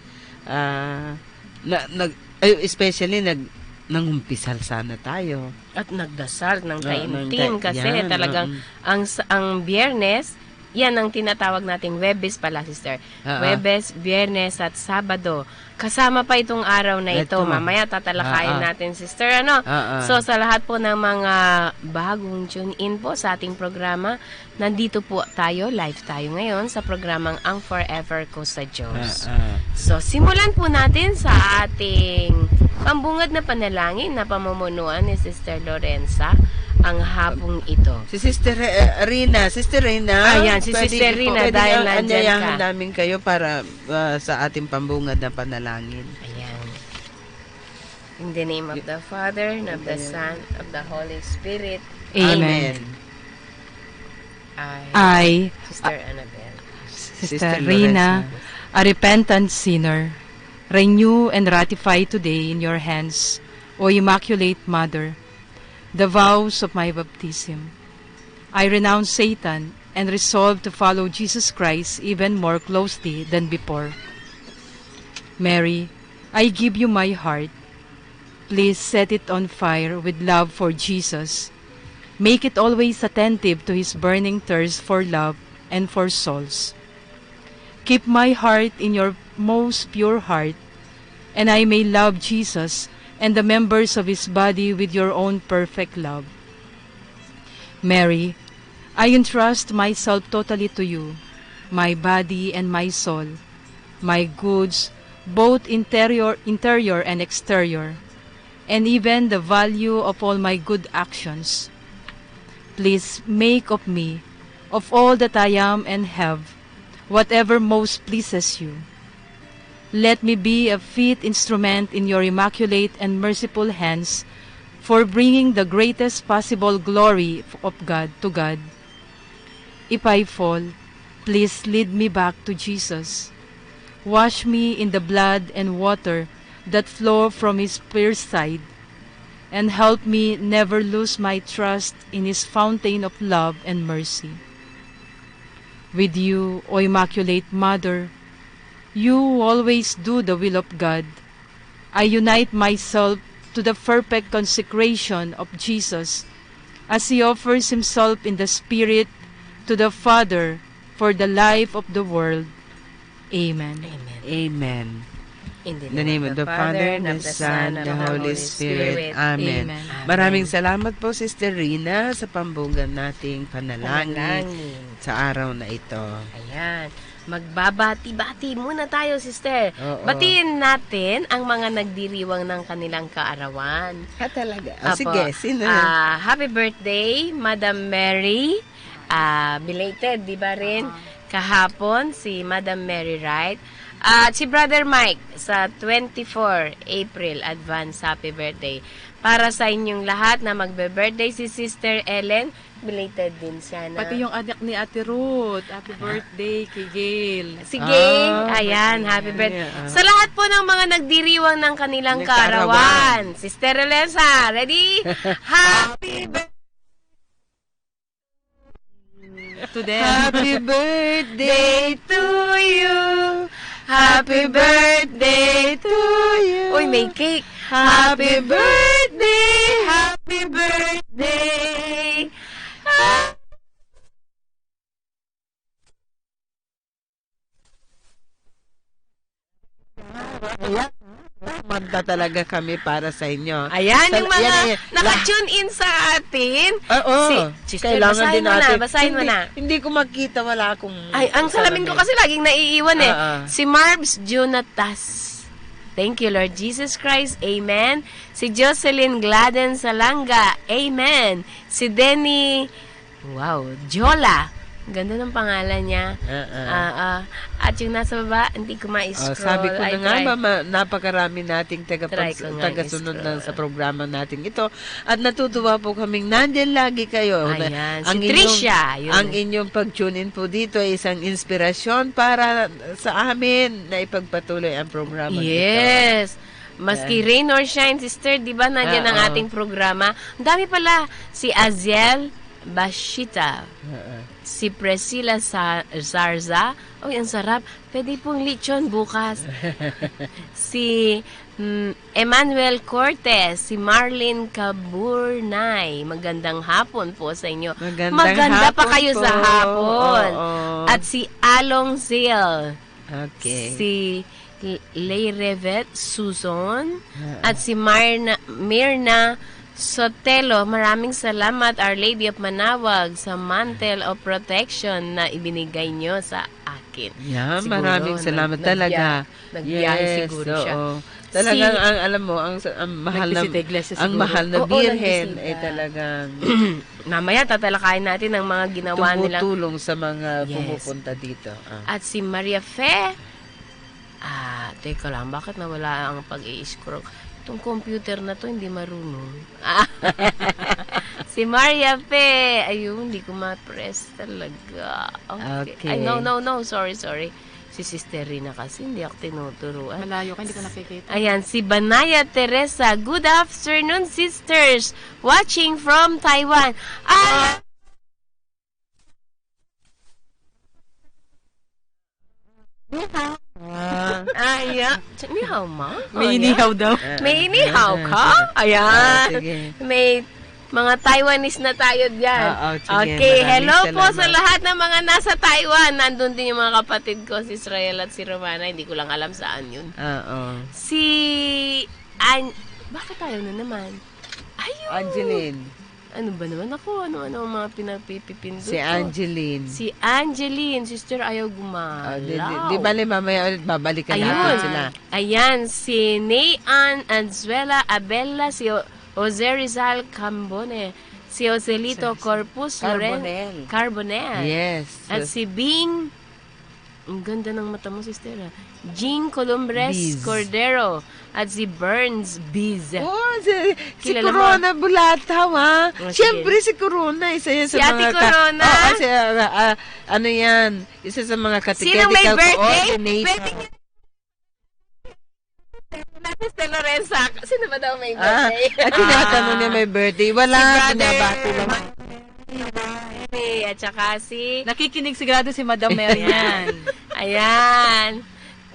ah, na, nag, ay, especially nag, nangumpisal sana tayo. At nagdasal ng, ah, ng taimtim ta-, kasi yan, talagang, mm, ang s-, ang Biyernes, yan ang tinatawag nating Huwebes pala, Sister. Ah, ah. Huwebes, Biyernes at Sabado. Kasama pa itong araw na ito. Ito. Mamaya tatalakayin, ah, ah, natin, Sister, ano? Ah, ah. So, sa lahat po ng mga bagong tune in po sa ating programa, nandito po tayo, live tayo ngayon sa programang Ang Forever Ko sa Diyos. Ah, ah. So, simulan po natin sa ating pambungad na panalangin na pamumunuan ni Sister Lorenza ang hapong ito. Si Sister, eh, Rina. Sister Rina, ayan, si Sister Rina, pwede, pwede dahil nandyan ka. Anyayahan namin kayo para, ah, sa ating pambungad na panalangin. Ayan. In the name of the Father, and of the Son, of the Holy Spirit. Amen. Amen. I, I, Sister Annabel. Sister Sister Rina, Lorenza, a repentant sinner, renew and ratify today in your hands, O Immaculate Mother, the vows of my baptism. I renounce Satan and resolve to follow Jesus Christ even more closely than before. Mary, I give you my heart. Please set it on fire with love for Jesus. Make it always attentive to his burning thirst for love and for souls. Keep my heart in your most pure heart, and I may love Jesus and the members of his body with your own perfect love. Mary, I entrust myself totally to you, my body and my soul, my goods, both interior, interior and exterior. and even the value of all my good actions. Please make of me, of all that I am and have, whatever most pleases you. Let me be a fit instrument in your immaculate and merciful hands for bringing the greatest possible glory of God to God. If I fall, please lead me back to Jesus. Wash me in the blood and water that flow from his pierced side, and help me never lose my trust in his fountain of love and mercy. With you, O Immaculate Mother, you who always do the will of God, I unite myself to the perfect consecration of Jesus as he offers himself in the Spirit to the Father for the life of the world. Amen. Amen. Amen. In the name of the Father, and of the Son, and of the Holy Spirit. Amen. Amen. Maraming salamat po, Sister Rina, sa pambugan nating panalangin sa araw na ito. Ayan. Magbabati-bati muna tayo, Sister. Oo. Batiin natin ang mga nagdiriwang ng kanilang kaarawan. Ah, talaga? Ah, sige, sino? Ah, happy birthday, Madam Mary. Ah, belated, di ba rin? Kahapon, si Madam Mary Wright. At si Brother Mike, sa twenty-four April, advance happy birthday. Para sa inyong lahat na magbe-birthday, si Sister Ellen, belated din siya na. Pati yung anak ni Ate Ruth, happy birthday kay Gail. Si Gail, ayan, happy birthday. Sa lahat po ng mga nagdiriwang ng kanilang kaarawan. Sister Elsa, ready? Happy birthday to them. Happy birthday to you. Happy birthday to you. Uy, may cake. Happy birthday, happy birthday. Ayan, manta talaga kami para sa inyo. Ayan, yung mga naka-tune in sa atin. Oo, si Sister, kailangan din natin. Basahin mo na, basahin mo na. Hindi, hindi ko makita, wala akong salamin. Ay, ang salamin ko kasi laging naiiwan eh. Si Marbs Jonatas. Thank you, Lord Jesus Christ. Amen. Si Jocelyn Gladden Salanga. Amen. Si Denny Wow, Jola. Ganda ng pangalan niya. Ah, ah. At yung nasa baba, hindi ko ma-scroll. Oh, sabi ko na nga ba, ma-, napakarami nating tagapag-, tagasunod na sa programa nating ito. At natutuwa po kaming nandyan lagi kayo. Ayan, si Tricia, yun. Ang inyong pag-tune in po dito ay isang inspirasyon para sa amin na ipagpatuloy ang programa ito. Yes. Maski rain or shine, sister, di ba, nandiyan ang ating programa? Ang dami pala. Si Aziel Bashita, si Priscilla Sa-, Zarza. Uy, ang sarap. Pwede pong lechon bukas. Si, mm, Emmanuel Cortez, si Marlene Caburnay. Magandang hapon po sa inyo. Maganda pa kayo sa hapon. Oo. At si Along Zil. Okay. Si L-, Lay Revet Suson, at si Marna, Mirna Sotelo. Maraming salamat, Our Lady of Manawag, sa mantle of protection na ibinigay nyo sa akin. Yeah, maraming salamat talaga. Nagbiyahe siguro siya. Talagang ang, alam mo, ang, ang mahal na, ang mahal na Birhen ay talagang mamaya tatalakayin natin ang mga ginawa nila. Tumutulong sa mga pumupunta dito. Ah. At si Maria Fe, ah, teka lang, bakit nawala ang pag-i-scroll? Itong computer na 'to, hindi marunong. Si Maria Fe, ayun, hindi ko ma-press talaga. Okay. Ay, no, no, no. Sorry, sorry. Si Sister Rina kasi, hindi ako tinuturuan. Malayo ka, hindi ko nakikita. Ayan, si Banaya Teresa. Good afternoon, sisters. Watching from Taiwan. Ah! Ni hao ma. Ah, yeah. Ni hao ma? May inihaw daw. May inihaw ka? Ayan. Ah, sige. May mga Taiwanese na tayo diyan. Oo, sige. Okay, hello po sa lahat ng mga nasa Taiwan. Nandun din yung mga kapatid ko, si Israel at si Romana. Hindi ko lang alam saan yun. Oo. Si An-, bakit tayo na naman? Ayun. Angeline. Ano ba naman ako? Ano, ano ang mga pinagpipipindot Si ko? Angeline. Si Angeline, sister, ayaw gumalaw. Ah, di, di, di bale, mamaya ulit babalikan Ayun. natin sila. Ayan, si Nay Ann Anzuela Abela, si O-, Jose Rizal Cambone, si Joselito Jose Rizal. Corpus Loren Carbonell. Carbonell. Yes. At si Bing, ang ganda ng mata mo, sister, ah. Jean Columbres Biz. Cordero at si Burns Biz. Oh, si, si Kilala mo? Corona Bulataw, ha? Oh, sige. Siyempre, si Corona, isa yan sa Si Ate mga ka-, Corona? Oo, si, ah, ah, ano yan? Isa sa mga Sinong may catechetical birthday? coordinator. Pwede niya Sister Lorenza, sino ba daw may Ah, birthday? at tinatanong niya may birthday. Wala, Si Brother binabati lang. Mike, at saka si Nakikinig sigurado si Madam Mary Ayan. niyan. Ayan.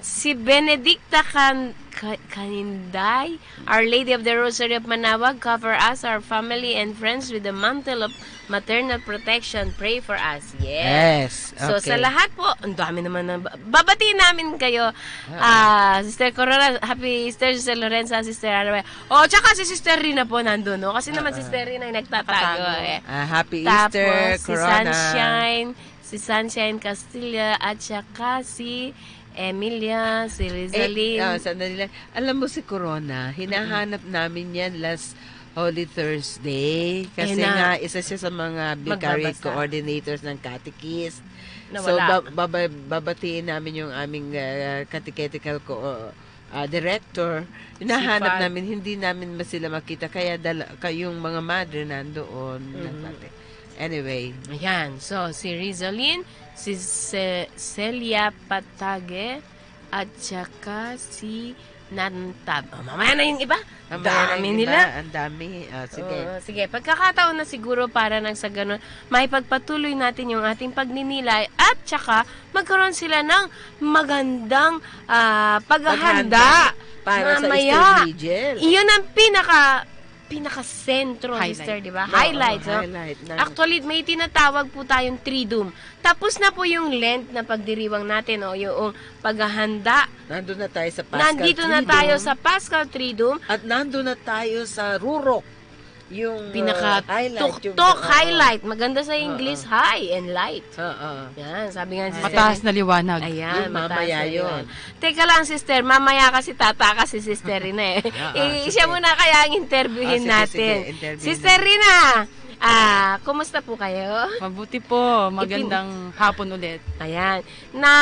Si Benedicta Can-, Ca-, Caninday, Our Lady of the Rosary of Manaoag, cover us, our family, and friends with the mantle of maternal protection. Pray for us. Yes. Yes, So, sa okay. lahat po, ang dami naman ng ba-, babatiin namin kayo. Ah. Ah, Sister Corona, happy Easter, Sister Lorenza, Sister Annabel. Oh, tsaka si Sister Rina po nandun, no? Kasi naman Ah, ah. Sister Rina ay nagtatago, Tatago. eh. Ah, happy Easter, Tapos, si Corona. Sunshine, si Sunshine Castilla, at saka si Emilia, si Eh, Rizalin. ah, sandali lang. Alam mo si Corona, hinahanap Mm. namin yan last Holy Thursday. Kasi Eh, na nga, isa siya sa mga vicariate Magbabasa. coordinators ng catechist. So, Nawala. ba-, baba-, babatiin namin yung aming, ah, catechetical co-, ah, director. Hinahanap Si Fal- namin, hindi namin ma-, sila makita. Kaya dala, kayong mga madre nandoon, Mhm. nagpati. Anyway. Ayan. So, si Rizalin, si Ce-, Celia Patage, at saka si Nantab. Oh, mamaya na yung iba. Mamaya na Dami yung iba. nila. Ang dami. Ah, sige. Oo, sige. Pagkakataon na siguro para nang sa ganun, maipagpatuloy natin yung ating pagninilay at saka magkaroon sila ng magandang, ah, paghahanda Paghahanda para sa mamaya. Easter Vigil. Iyon ang pinaka, pinakasentro, Highlight. sister, di ba? Oo, Highlight, no? highlight ng Actually, may tinatawag po tayong Triduum. Tapos na po yung Lent na pagdiriwang natin, o yung paghahanda. Nandun na tayo sa Paschal Nandito na Triduum. tayo sa Paschal Triduum. At nandun na tayo sa Rurok. Yung, Pinaka uh, highlight, yung, tuktok, uh, highlight. Maganda sa uh, English, uh, high and light. Uh, uh. Yan, sabi nga ni Sister Mataas na liwanag. Ayan, Yun, mataas mamaya na yun. liwanag. Teka lang, sister. Mamaya kasi tataka si Sister Rina eh. Ah, ah, I-, siya sige. muna kaya ang interviewin Ah, sige, natin. sige, interviewin Sister natin. Rina, ah, kumusta po kayo? Mabuti po. Ipin- Magandang hapon ulit. Ayan. Na,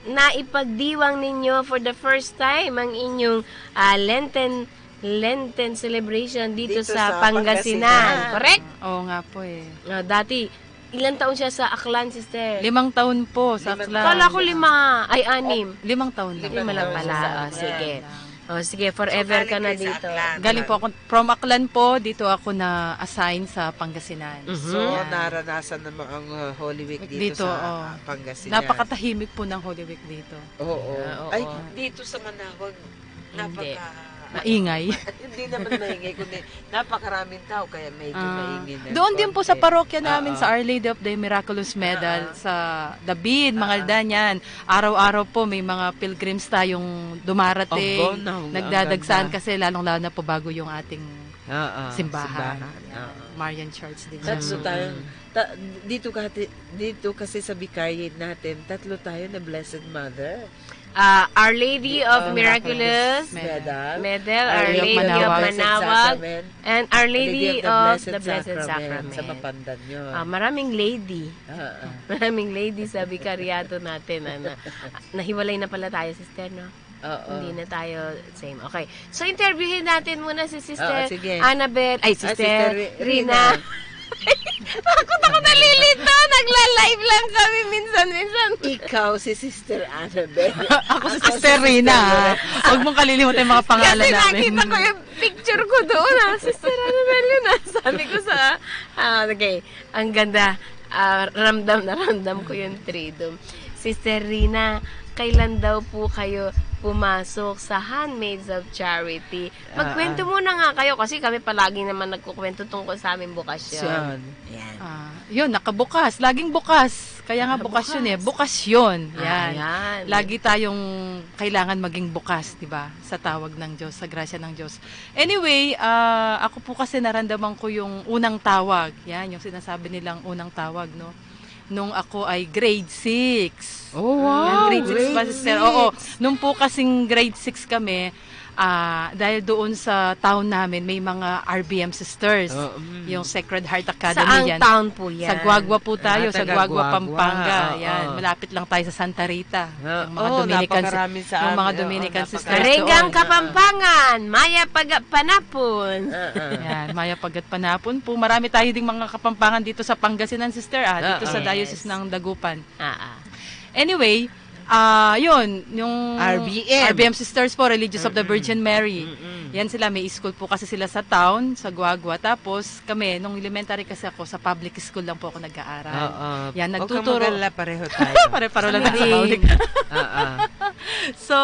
naipagdiwang ninyo for the first time ang inyong, ah, Lenten, Lenten celebration dito Dito sa sa Pangasinan. Pangasinan. Correct? Oo nga po eh. Ah, dati, ilang taon siya sa Aklan, sister? Limang taon po sa Limang Aklan. Kala ko lima, ay, anim. Oh, limang taon lang. Lima lang pala. Limang taon sa Oh, sige. Aklan. Oh, sige, So, forever ka galing na kayo sa dito. Aklan. Galing po ako, from Aklan po, dito ako na-assign sa Pangasinan. Mhm. So, Yan. naranasan na mo ang, uh, Holy Week dito Dito, sa, oh. uh, Pangasinan. Napakatahimik po ng Holy Week dito. Oo. Ah, oo. Ay, dito sa Manaoag, Hindi. napaka-, Maingay. hindi naman maingay, kundi napakaraming tao, kaya medyo Ah, maingay na doon din po sa konti. parokya namin, Oo. sa Our Lady of the Miraculous Medal, Oo. sa David, Ah, Mangaldan, ah. yan. Araw-araw po, may mga pilgrims tayong dumarating, Aba, nang-, nagdadagsan ang ganda. kasi lalong-lalo na po bago yung ating Oo, simbahan. simbahan. Yan. Oo. Marian Church din Tatlo siya. tayo. Mm. Ta-, dito kasi, dito kasi sa Vicariate natin, tatlo tayo na Blessed Mother. Ah, Our Lady The, of uh, Miraculous Miraculous Medal, Medal, Our Our Lady of Lady of Manaoag, Manaoag, Blessed Sacrament, and Our Lady Lady of the of the Blessed Blessed Sacrament. Sacrament. Sa Mapandan yun. Ah, maraming lady. Oo. Maraming lady sa Vicariato natin, ano. Nahiwalay na pala tayo, sister, no? Oo. Hindi na tayo same. Okay. So, interviewin natin muna si Sister Oo, sige. Annabel. Ay, Ah, Sister Sister Ri-, Rina. Rina. Takot ako nalilito. Nagla-live lang kami minsan-minsan. Ikaw si Sister Annabel. Ako si Ako si Sister Sister Rina. Rina. Huwag mong kalilimutan yung mga pangalan Kasi namin. nakita ko yung picture ko doon, ah. Sister Annabel yun, ah. Sabi ko sa, ah, okay. Ang ganda. Ah, ramdam na ramdam ko yung Triduum. Sister Rina, kailan daw po kayo pumasok sa Handmaids of Charity? Magkwento Ah, ah. muna nga kayo kasi kami palagi naman nagkukwento tungkol sa aming bokasyon. Syan. Yan. Ah, yun, nakabukas. Laging bukas. Kaya nga Ah, bokasyon eh, bukas. Bokasyon, Ah, yan. yan. Lagi tayong kailangan maging bukas, di ba? Sa tawag ng Diyos, sa grasya ng Diyos. Anyway, ah, ako po kasi naramdaman ko yung unang tawag. Yan, yung sinasabi nilang unang tawag, no? Nung ako ay grade six. Oh, Yung wow, grade six ba, grade sister? Oo. six. Nung po kasing grade six kami, ah, dahil doon sa town namin, may mga R B M sisters. Oo, mm. Yung Sacred Heart Academy Saang yan. town po Sa yan? Guagua po tayo, Ah, sa taga Guagua, Guagua. Pampanga. Oo, Yan, oo. malapit lang tayo sa Santa Rita. Oo, Yung mga Dominican, napakarami sa yung mga amin. Oo, Dominican napakarami. sisters Renggang doon. Kapampangan, maya paga-, panapon. Oo. Yan, maya pagat panapon po. Marami tayo ding mga Kapampangan dito sa Pangasinan, sister, ah, dito sa Oo. Diocese Yes. ng Dagupan. Ah, ah. Anyway, ah, yun, yung R B M. R B M Sisters po, Religious of the Mm-mm. Virgin Mary. Mm-mm. Yan sila, may school po kasi sila sa town, sa Guagua. Tapos kami, nung elementary kasi ako, sa public school lang po ako nag-aaral. Oo. Yan, Huwag kang nagtuturo. mag-alala, pareho tayo. Pare-pareho lang Kami tayo sa din. public. Oo. So,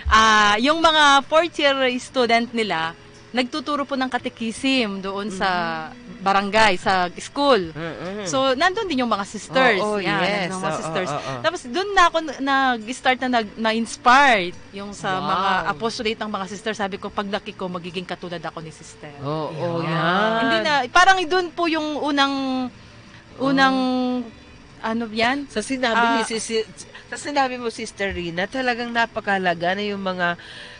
ah, yung mga fourth year student nila, nagtuturo po ng katekisim doon sa Mm. barangay, sa school. Mm-mm. So, nandun din yung mga sisters. Oo, Yan, yes. nandun yung mga Oo, sisters. oo. Tapos, doon na ako n-, nag-start na nag-, na-inspired yung sa Wow. mga apostolate ng mga sisters. Sabi ko, "Paglaki ko, magiging katulad ako ni sister." Oo, Yan. yan. Hindi na, parang doon po yung unang, unang, Oh. ano yan? Sa sinabi ni Ah. si, si, sa sinabi mo, Sister Rina, talagang napakahalaga na yung mga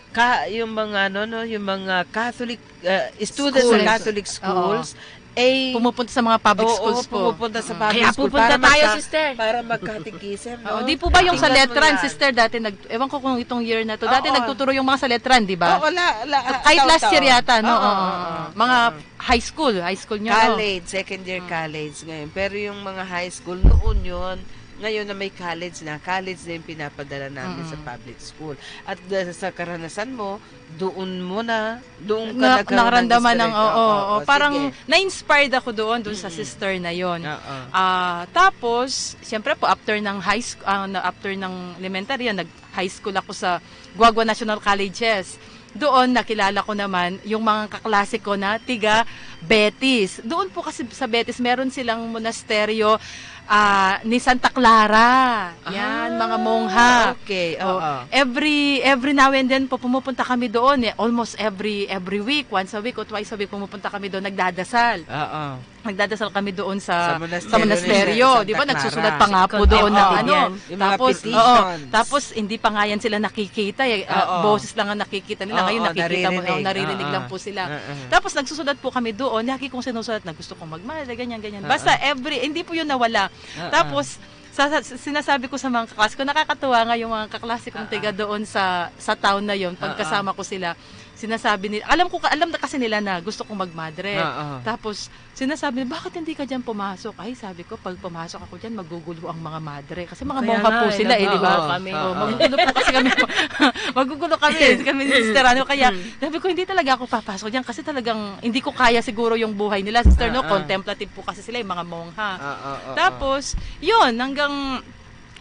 ka-, yung mga, ano, no, yung mga Catholic, ah, students sa Schools. Catholic Oo. schools, eh, Pumupunta sa mga public oo, schools po. pumupunta sa Mm. public Kaya school pupunta para tayo, magka-, sister. para magkatekisim, Oo, no? di po ba yung sa Tingnan mo Letran, yan. sister, dati nag-, ewan ko kung itong year na to, dati Oo. nagtuturo yung mga sa Letran, di ba? Oo, la-, la-, Kahit last year taon-taon. yata, no? Oo, Oo, oo, oo, oo. oo. Mga Oo. high school, high school nyo, no? College, second year Mm. college ngayon. Pero yung mga high school, noon yun, ngayon na may college na, college na yung pinapadala namin sa Mm. public school. At dahil sa karanasan mo, doon mo na, doon ka Na-, nagkaroon ng naramdaman ng, experience. oo, Oo, oo, oo. Parang sige. na-inspired ako doon, doon sa Mm-mm. sister na yon. Oo. Ah, tapos, siyempre po, after ng high school, ah, na, after ng elementary, yan, nag-high school ako sa Guagua National Colleges. Doon, nakilala ko naman yung mga kaklase ko na tiga Betis. Doon po kasi sa Betis, meron silang monasteryo, ah, ni Santa Clara. Yan, mga Ah, mongha. okay. Oh, Oo. every, every now and then po, pumupunta kami doon. Eh, almost every, every week, once a week o twice a week, pumupunta kami doon, nagdadasal. Oo. Nagdadasal kami doon sa, Sa monasteryo sa monasteryo. ni Sa-, Di ba, Santa nagsusulat Clara. pa nga po Contempt doon ng ako ano. yan. Yung mga Tapos, petitions. oo, tapos hindi pa nga yan sila nakikita eh. Ah, Oo. boses lang ang nakikita nila. Oo, Ngayon, nakikita mo, naririnig. naririnig Oo. lang po sila. Oo. Tapos, nagsusulat po kami doon. Lagi kong sinusulat na gusto kong magmadre, ganyan, ganyan. Oo. Basta every, hindi po yun nawala. Oo. Tapos, sa, sa, sinasabi ko sa mga kaklase ko, nakakatuwa nga yung mga kaklase kong Oo. tiga doon sa, sa town na yon, Oo. pagkasama ko sila, sinasabi nila, alam ko, alam na kasi nila na gusto kong magmadre. Oo. Tapos, sinasabi nila, "Bakit hindi ka diyan pumasok?" Ay, sabi ko, "Pag pumasok ako diyan, magugulo ang mga madre." Kasi mga Kaya mongha nga po eh, sila eh, di ba? nagugulo kami. Oo, Oo. magugulo po kasi kami. Magugulo kami, kami ni Sister Ano. Kaya Hmm. sabi ko, "Hindi talaga ako papasok diyan kasi talagang hindi ko kaya siguro yung buhay nila, Sister, no?" Oo. Contemplative po kasi sila, yung mga mongha. Oo, oo. Tapos, yun, hanggang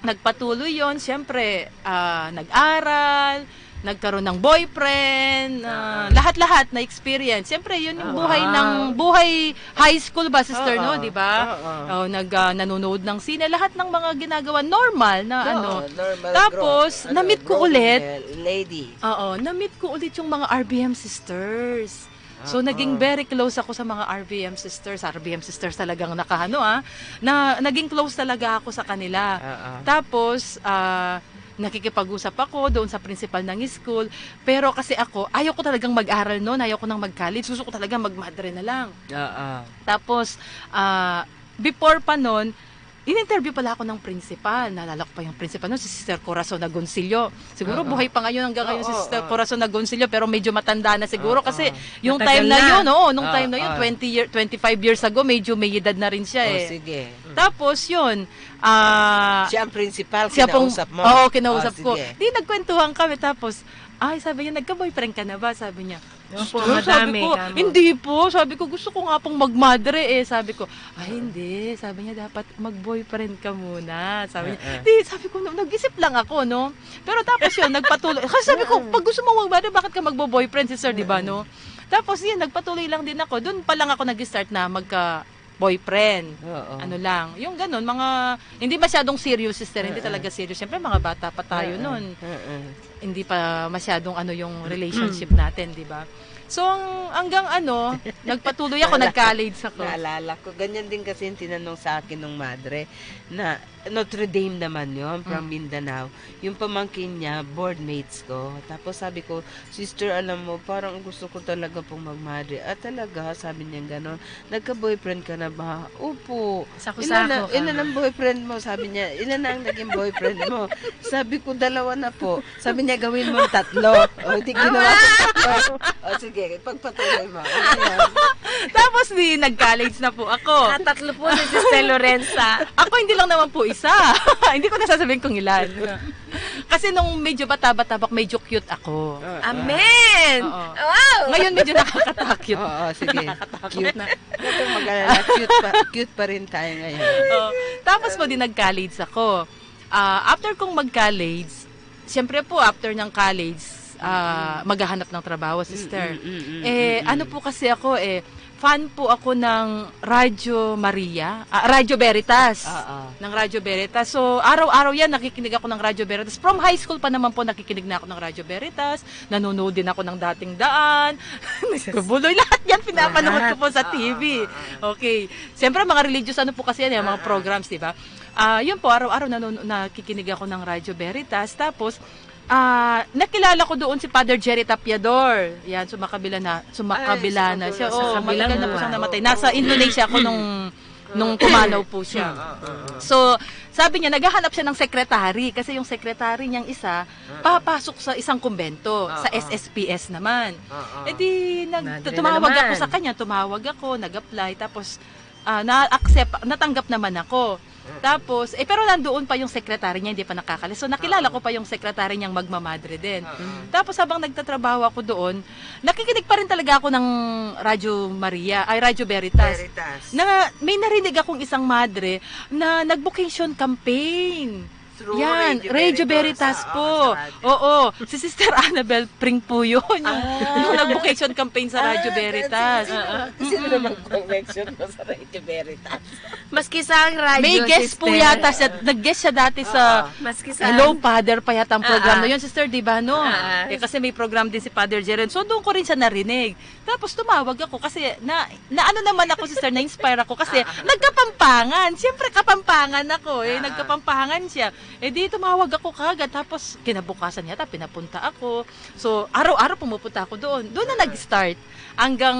nagpatuloy yon, siyempre, ah, nag-aral, nagkaroon ng boyfriend, ah, Ah. lahat-lahat na experience. Siyempre, yun yung Ah, buhay ng, wow. buhay high school ba, sister, no? Oo. Di ba? Oo. Oh, nag, ah, nanonood ng sine, lahat ng mga ginagawa, normal na Oo, ano. normal Tapos, growth, ano, na-meet ko growing, ulit. eh, lady. Oo, na-meet ko ulit yung mga R B M sisters. So, Oo. naging very close ako sa mga R B M sisters. R B M sisters talagang nakahano, ah, na naging close talaga ako sa kanila. Oo. Tapos, ah, nakikipag-usap ako doon sa principal ng school. Pero kasi ako, ayaw ko talagang mag-aral noon, ayaw ko nang mag-college. Gusto ko talaga magmadre na lang. Oo. Tapos, ah, before pa noon, in-interview pala ako ng principal. Naalala ko pa yung principal noon, si Sister Corazon Agoncillo. Siguro Oo. buhay pa ngayon, hanggang ngayon si Oo, Sister oo. Corazon Agoncillo, pero medyo matanda na siguro Oo. kasi yung Matagal time na na. yun, oo, nung Oo, time na yun, oo. twenty year, twenty-five years ago, medyo may edad na rin siya Oh, eh. sige. Tapos yun, ah, Siya ang principal, siya pong, kinausap mo? oo, kinausap Oh, ko. sige. Di nagkwentuhan kami, tapos, "Ay," sabi niya, "nagka-boyfriend ka na ba?" Sabi niya. Opo, Gusto, sabi madami ko, kamo. "Hindi po." Sabi ko, "Gusto ko nga pong magmadre eh." Sabi ko, "Ay, hindi." Sabi niya, "Dapat mag-boyfriend ka muna." Sabi niya, Eh, eh. Di, sabi ko, nag-isip lang ako, no? Pero tapos yun, nagpatuloy. Kasi sabi ko, Eh, eh. "Pag gusto mo magmadre, bakit ka magbo-boyfriend, sister, di ba, Eh, eh. no?" Tapos yun, nagpatuloy lang din ako. Doon pa lang ako nag-start na magka, boyfriend. Oo. Ano lang, yung ganun, mga, hindi masyadong serious, sister, hindi Oo. talaga serious. Siyempre, mga bata pa tayo Oo. nun. Oo. Hindi pa masyadong ano yung relationship natin, di ba? So, ang, hanggang ano, nagpatuloy ako, Naalala nag-college ako. Naalala ko, ganyan din kasi yung tinanong sa akin ng madre, na Notre Dame naman yon, from Mm. Mindanao. Yung pamangkin niya, board mates ko. Tapos sabi ko, "Sister, alam mo, parang gusto ko talaga pong magmadre." "Ah, talaga?" Sabi niya ganon. "Nagka-boyfriend ka na ba?" "Opo." Sako-sako Ilan na, ka ilan na. ang boyfriend mo? Sabi niya, "Ilan na ang naging boyfriend mo?" Sabi ko, "Dalawa na po." Sabi niya, "Gawin mo tatlo." O, di ginawa ko tatlo. O, sige, pagpatuloy mo. Ano yan? Tapos di, nag-college na po ako. Ah, tatlo po si Sister Lorenza. Ako, hindi lang naman po isa. Hindi ko nasasabihin kung ilan. Kasi nung medyo bata-bata pa ako, medyo cute ako. Ah, ah. Amen! Oo. Wow! Ngayon, medyo nakakatakot. Oo, sige. Nakakatakot Cute. na. Huwag kang mag-alala. Cute pa, cute pa rin tayo ngayon. Oo. Tapos po, di nag-college ako. Ah, after kong mag-college, siyempre po, after ng college, ah, Mm. maghahanap ng trabaho, sister. Mm, mm, mm, Eh, mm, mm. ano po kasi ako, eh, fan po ako ng Radyo Maria, ah, Radyo Veritas. Oo. Ng Radyo Veritas. So, araw-araw yan, nakikinig ako ng Radyo Veritas. From high school pa naman po, nakikinig na ako ng Radyo Veritas. Nanonood din ako ng Dating Daan. Nagbubuloy, lahat yan, pinapanood ko Lahat. po sa Oo, T V. oo, oo. Okay. Siyempre, mga religious ano po kasi yan, eh, mga Ah, ah. programs, di ba? Ah, yun po, araw-araw nanon-, nakikinig ako ng Radyo Veritas. Tapos, ah, nakilala ko doon si Father Jerry Tapiador. Yan, sumakabila na, sumakabila Ay, na siya. sumakabila. Oo, Sa kabilang matagal na po siyang buwan. namatay. Nasa Indonesia ako nung, nung pumanaw po siya. Ah, ah, ah, ah. So, sabi niya, naghahanap siya ng secretary kasi yung secretary niyang isa, Ah, ah. papasok sa isang kumbento, Ah, sa ah. S S P S naman. Ah, ah. Eh di, nag-, Madre na tumawag ako naman. sa kanya, tumawag ako, nag-apply, tapos, ah, na-accept, natanggap naman ako. Mm. Tapos, eh, pero nandoon pa yung secretary niya, hindi pa nakakalis. So, nakilala Oo. ko pa yung secretary niyang magmamadre din. Oo. Tapos, habang nagtatrabaho ako doon, nakikinig pa rin talaga ako ng Radyo Maria, ay, Radyo Veritas. Veritas. Na, may narinig akong isang madre na nag-vocation campaign. Through Yan, Radio Radio Veritas, Veritas, sa, po. oo, sa radyo. Oo, si Sister Annabel Pring po yun, yung, Ah. yung nag-vocation campaign sa Radyo Ah, Veritas. kasi sino, Oo. sino namang connection mo sa Radio Veritas? Maski sa ang radyo, May guest po sister. yata siya, nag-guest siya dati sa Oo. Maski sa Hello, Father pa yata ang program Ah, ah. na yun, sister, di ba, no? Ah, ah. Eh, kasi may program din si Father Jeren. So, doon ko rin siya narinig. Tapos tumawag ako kasi na, na ano naman ako, sister, na-inspire ako kasi Ah, ah. nagkapampangan. Siyempre, Kapampangan ako, eh. Ah, ah. Nagkapampangan siya. Eh, di tumawag ako kagad. Tapos, kinabukasan yata, pinapunta ako. So, araw-araw pumupunta ako doon. Doon na Ah. nag-start. Hanggang,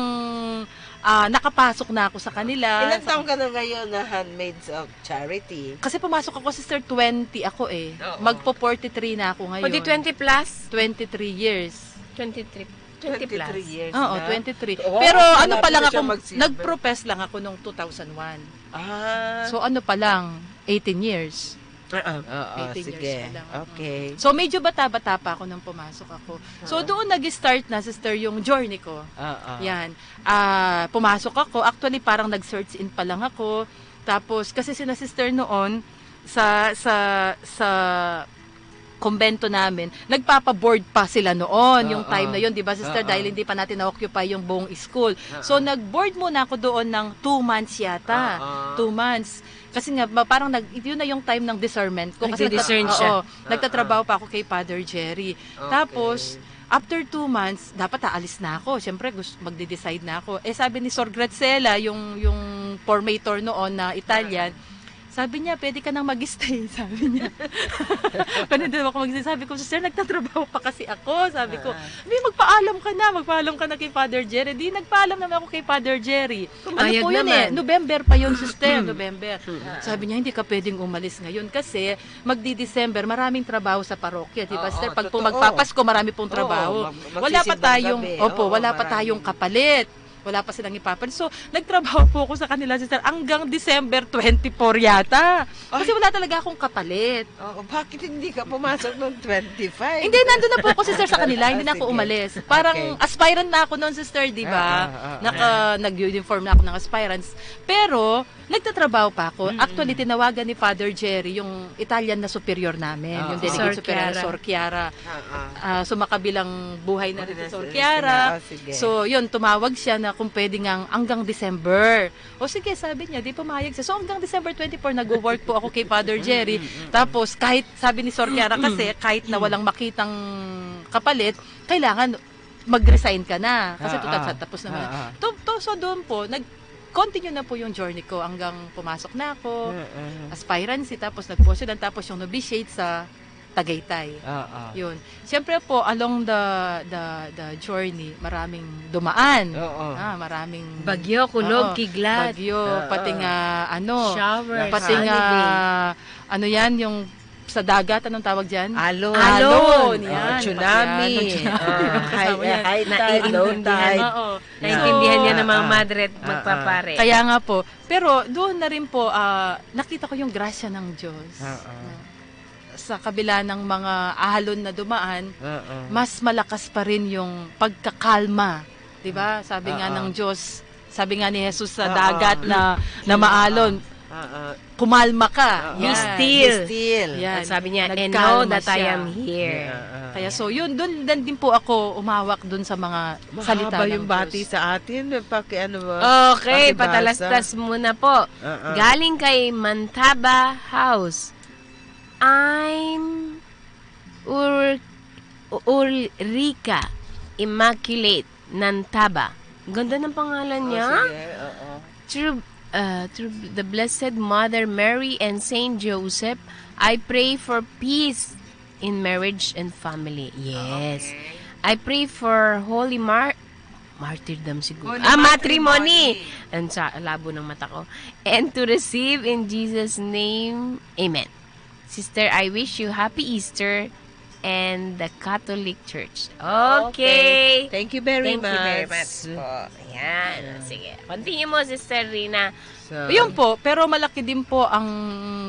ah, nakapasok na ako sa kanila. Ilang taon ka na ngayon na Handmaids of Charity? Kasi pumasok ako, sister, twenty ako, eh. Oo. Magpo forty-three na ako ngayon. O, di twenty plus? Twenty-three years. Twenty-three. Twenty plus. Twenty-three years Oo, na. twenty-three. Oo, Pero ano malapit pa lang na siya ako, mag-silver. nag-profess lang ako nung two thousand one. Ah. So, ano pa lang, eighteen years. Oo. Oo, Eighteen years sige. pa lang. Okay. So, medyo bata-bata pa ako nung pumasok ako. So, Oo. doon nag-start na, sister, yung journey ko. Oo. Yan. Ah, pumasok ako. Actually, parang nag-search in pa lang ako. Tapos, kasi sina sister noon, sa, sa, sa kumbento namin, nagpapa-board pa sila noon, yung Oo. time na yun, di ba, sister? Oo. Dahil hindi pa natin na-occupy yung buong school. Oo. So, nag-board muna ako doon ng two months yata. Oo. Two months. Kasi nga, ma-, parang nag-, yun na yung time ng discernment ko. Kasi Nagdi-discern nagta-, siya. oo, Oo. nagtatrabaho pa ako kay Father Jerry. Okay. Tapos, after two months, dapat aalis na ako. Siyempre, gus-, magde-decide na ako. Eh, sabi ni Sor Graciela, yung, yung formator noon na Italian, Ah. sabi niya, "Pwede ka nang mag-stay," sabi niya. Pwede daw ako mag-stay. Sabi ko, "Sir, nagtatrabaho pa kasi ako." Sabi ko, Ah. "Hindi, magpaalam ka na. Magpaalam ka na kay Father Jerry." Di, nagpaalam naman ako kay Father Jerry. Ano Pumayag po yun eh? naman. November pa yun, sister. Mm. November. Mm. Sabi niya, "Hindi ka pwedeng umalis ngayon kasi magdi-December, maraming trabaho sa parokya." Di ba, Oo, sister? Pag po totoo. magpapasko, marami pong Oo, trabaho. mag-, Wala pa magsisimbang tayong, gabi. opo, Oo, wala pa marami. tayong kapalit. Wala pa silang ipapalit. So, nagtrabaho po ako sa kanila, sister, hanggang December twenty-four yata. Kasi Ay. wala talaga akong kapalit. Oo, bakit hindi ka pumasok noong twenty-five? Hindi, nandun na po ako, sister, sa kanila. Hindi na Ah, ako sige. umalis. Parang Okay. aspirant na ako noon, sister, di ba? Ah, ah, ah, Naka, ah. nag-uniform na ako ng aspirants. Pero, nagtatrabaho pa ako. Mm. Actually, tinawagan ni Father Jerry yung Italian na superior namin, Ah, yung ah. Delegate Sor Superior Chiara. Sor Chiara. Ah, ah. Ah, so, makabilang buhay na rin si Buhay na Sor si Chiara. Sor Chiara. Ah, sige. So, yun, tumawag siya na kung pwede ngang hanggang December. O sige, sabi niya, di pumayag siya. So hanggang December twenty-four, nagwo-work po ako kay Father Jerry. Mm, mm, mm. Tapos kahit, sabi ni Sor Kiara kasi, kahit na walang makitang kapalit, kailangan mag-resign ka na. Kasi Ah, total ah. sa tapos naman. Ah, ah. To, to, so doon po, nag-continue na po yung journey ko hanggang pumasok na ako, Ah, ah. aspirancy, tapos nag-post yun, tapos yung novitiate sa Tagaytay. Ah, ah. Yun. Siyempre po, along the, the, the journey, maraming dumaan. Oo. Ah, maraming Bagyo, kulog, Oo. kidlat. Bagyo, Oo. pati nga, ano, Showers, pati nga, holiday. ano yan, yung sa dagat, anong tawag dyan? Alon. Alon, Alon. Ah, yan, tsunami. pati yan, tsunami. Ah, high, Kasama yan. high tide, low Naiintindihan. tide. Oo. Naintindihan niya Ah, ng mga ah. madre at Ah, ah. magpapare. Kaya nga po, pero doon na rin po, ah, nakita ko yung grasya ng Diyos. Ah, ah. No? Sa kabila ng mga alon na dumaan, Oo. mas malakas pa rin yung pagkakalma. Di ba? Sabi nga Oo. ng Diyos, sabi nga ni Jesus sa Oo. dagat na, na Oo. maalon, Oo. "Kumalma ka." Oo. Be Yan. still. Be still. Yan. At sabi niya, "And know Nagkalma that I siya. am here." Yeah, oo. Kaya so, yun, doon din po ako umawak doon sa mga salita Mahaba ng yung bati Diyos. sa atin. Paki-, ano ba? Okay, Pakibasa. patalastas muna po. Oo. Galing kay Mantaba House. I'm Ur-, Ulrica Immaculate Nantaba. Ganda ng pangalan Oh, niya. sige, oo. Through, uh, through the Blessed Mother Mary and Saint Joseph, I pray for peace in marriage and family. Yes. Okay. I pray for holy mar-, martyrdom siguro. Holy Ah, matrimony. matrimony. And sa labo ng mata ko. And to receive in Jesus' name. Amen. Sister, I wish you happy Easter and the Catholic Church. Okay. Okay. Thank you very Thank you very much. much po. Yan. Yeah. Sige. Continue mo, Sister Rina. So, Yun po, pero malaki din po ang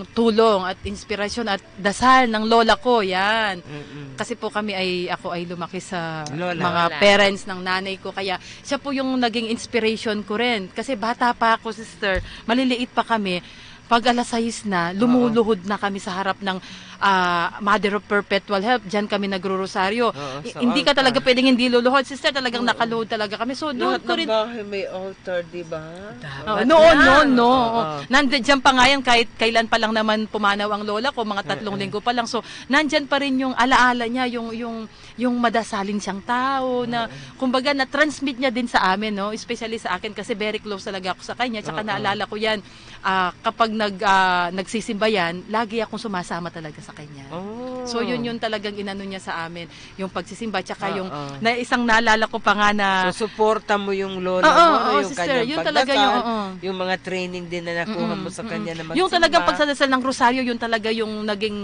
tulong at inspirasyon at dasal ng lola ko, yan. Mm-mm. Kasi po kami ay, ako ay lumaki sa Lola. mga Lola. parents ng nanay ko, kaya siya po yung naging inspiration ko rin. Kasi bata pa ako, sister, maliliit pa kami, pag alas sais na, Oo. lumuluhod na kami sa harap ng, ah, Mother of Perpetual Help. Diyan kami nagrorosaryo. Oo, I-, sa hindi ka altar. talaga pwedeng hindi luluhod, sister. Talagang Oo. nakaluhod talaga kami. So, doon Lahat ko ng rin bahay may altar, di ba? Dapat Oo, noon, na. noon, no. Oo. Oo. Nandiyan pa nga yan, kahit kailan pa lang naman pumanaw ang lola ko, mga tatlong Oo. linggo pa lang. So, nandyan pa rin yung alaala niya, yung, yung, yung madasalin siyang tao, na, Oo. kumbaga, na-transmit niya din sa amin, no? Especially sa akin, kasi very close talaga ako sa kanya. Tsaka Oo. naalala ko yan, ah, kapag nag, ah, nagsisimba yan, lagi akong sumasama talaga sa kanya. Oh. So, yun yung talagang inano niya sa amin, yung pagsisimba, tsaka yung Oo. na isang naalala ko pa nga na So, suporta mo yung lola Oo, mo, no? oo, Yung sister, kanyang yun talaga yung, pagdasal, oo. yung mga training din na nakuha Mm-mm, mo sa mm-mm. kanya na Yung talagang magsimba. pagsadasal ng rosaryo, yun talaga yung naging,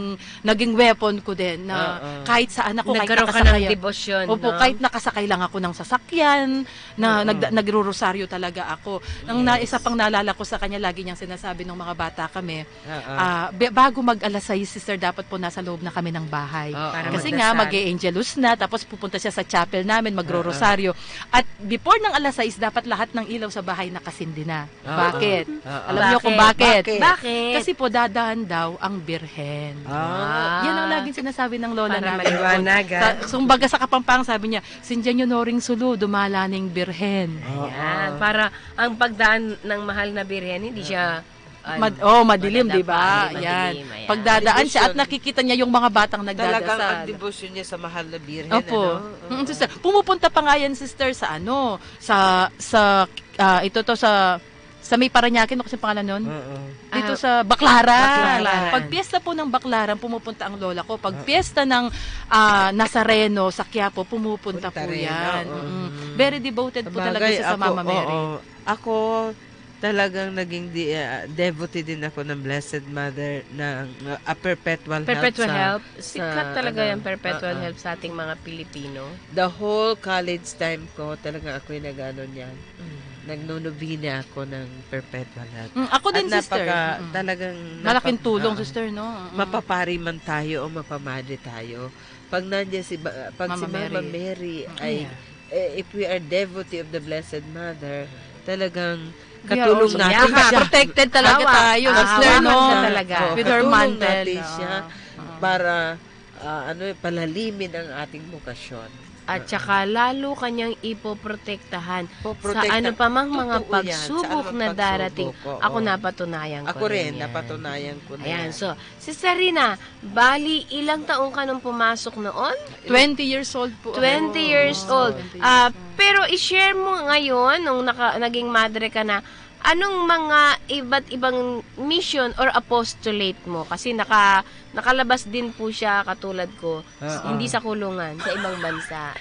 naging weapon ko din, na Oo. kahit saan ako, kahit Nagkaroon ka ng nakasakay, debosyon, opo, no? kahit nakasakay lang ako ng sasakyan, na Oo. nagda-, nagrorosaryo talaga ako. Ang na-, Yes. isa pang naalala ko sa kanya, lagi niyang sinasabi nung mga bata kami, Oo. ah, be-, bago mag alas sais, sister, dapat po nasa loob na kami ng bahay. Oo. Para Kasi magdasal. nga, mag-e-angelus na, tapos pupunta siya sa chapel namin, magro-rosaryo. Oo. At before ng alas sais, dapat lahat ng ilaw sa bahay nakasindi na. Oo. Bakit? Oo. Alam niyo kung Bakit? bakit? Bakit? Bakit? Kasi po, dadaan daw ang Birhen. Ah. Yan ang laging sinasabi ng lola Para namin. maliwanag, ah. Sa, kumbaga sa Kapampangan, sabi niya, "Sindian yo no ring sulu, dumala ning Birhen." Oo. Ayan. Para ang pagdaan ng mahal na Birhen, hindi siya, ah, Mad-, oh, madilim, madadapa, di ba? hindi Yan. madilim, ayan. Pagdadaan siya at Debosyon. nakikita niya yung mga batang Talagang nagdadasal. ang debosyon niya sa mahal na Birhen, Opo. ano? Mm, Oo. sister. Pumupunta pa nga yan, sister, sa ano, sa, sa, ah, ito to, sa, sa may Parañaque, ano kasi pangalan nun? Oo. Dito Ah, sa Baclaran. Baclaran. Pag piyesta po ng Baclaran, pumupunta ang lola ko. Pag Oo. piyesta ng, ah, Nazareno sa Quiapo, pumupunta Punta po rin, yan. oo. Mm-mm. Mm. Very devoted po talaga Sabagay, siya sa ako, Mama Mary. oo. Ako, talagang naging di-, ah, devotee din ako ng Blessed Mother ng, ah, Perpetual Help Perpetual sa, Help. sa, Sikat talaga ano, yung Perpetual oo. Help sa ating mga Pilipino. The whole college time ko, talagang ako'y nag-ano niyan. Mm. Nagnonobena ako ng Perpetual Help. Mm, ako At din, sister. napaka-, Mm. talagang Malaking napa-, tulong, oo. sister, no? Mm. Mapapari man tayo o mapamadre tayo, pag nandiyan si ba-, pag si Mama Mama Mary. Mary Mm. ay, Yeah. eh, if we are devotee of the Blessed Mother, talagang We are katulong also natin Yeah, siya. protected talaga Hawak. tayo, Ah, sister, hawak no? na talaga. Oo, With her katulong mantle, natin oo. siya Oo. para, ah, ano, palalimin ang ating bokasyon. At saka lalo ka niyang ipoprotektahan sa Poprotekta-, ano pa mang mga totoo yan, sa pagsubok anumang na darating. Pagsubok, oo. Ako, napatunayan ko Ako rin rin, yan. Napatunayan ko na Ayan, yan. So, Sister Rina, bali, ilang taon ka nung pumasok noon? Twenty years old po ako. Twenty years old. Twenty years old. Ah, pero i-share mo ngayon, nung naka-, naging madre ka na, anong mga iba't ibang mission or apostolate mo? Kasi naka-, nakalabas din po siya, katulad ko, Oo. hindi sa kulungan, sa ibang bansa.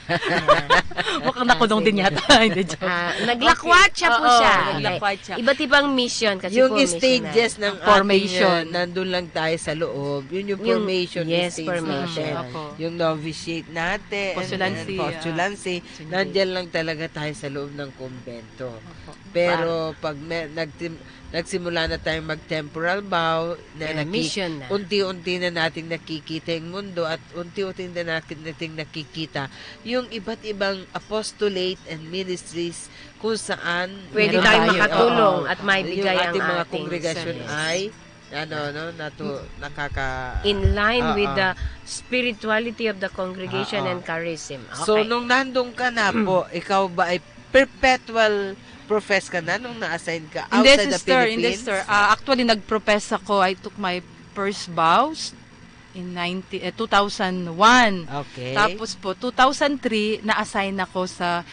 Mukhang nakulong din yata. Hindi, joke. Ah, naglakwatsa po Oo, siya. naglakwatsa. Iba't ibang mission kasi Yung po, stages missionary. ng Formation. ating, uh, nandun lang tayo sa loob. Yun yung Yung, formation yes, stage formation. natin. Opo. Yung novitiate natin, Postulancy, and postulancy, ah, Sunday. Nandyan lang talaga tayo sa loob ng kumbento. Opo. Pero Parang pag me-, nagtim-, nagsimula na tayong mag-temporal vow, na Yan, naki-, mission na. unti-unti na nating nakikita yung mundo at unti-unti na natin, nating nakikita yung iba't ibang apostolate and ministries kung saan Pwede meron tayong tayo. makatulong Oo. at maibigay Yung ang ating mga ating kongregasyon service. ay, ano, no, natu-, nakaka-, In line with Oo. the spirituality of the congregation Oo. and charism. So, Okay. nung nandun ka na po, ikaw ba ay perpetual profess ka na nung na-assign ka Hindi, outside the sister. Hindi, Philippines? sister. Ah, actually, nag-profess ako. I took my first vows in nineteen, eh, two thousand one. Okay. Tapos po, two thousand three, na-assign ako sa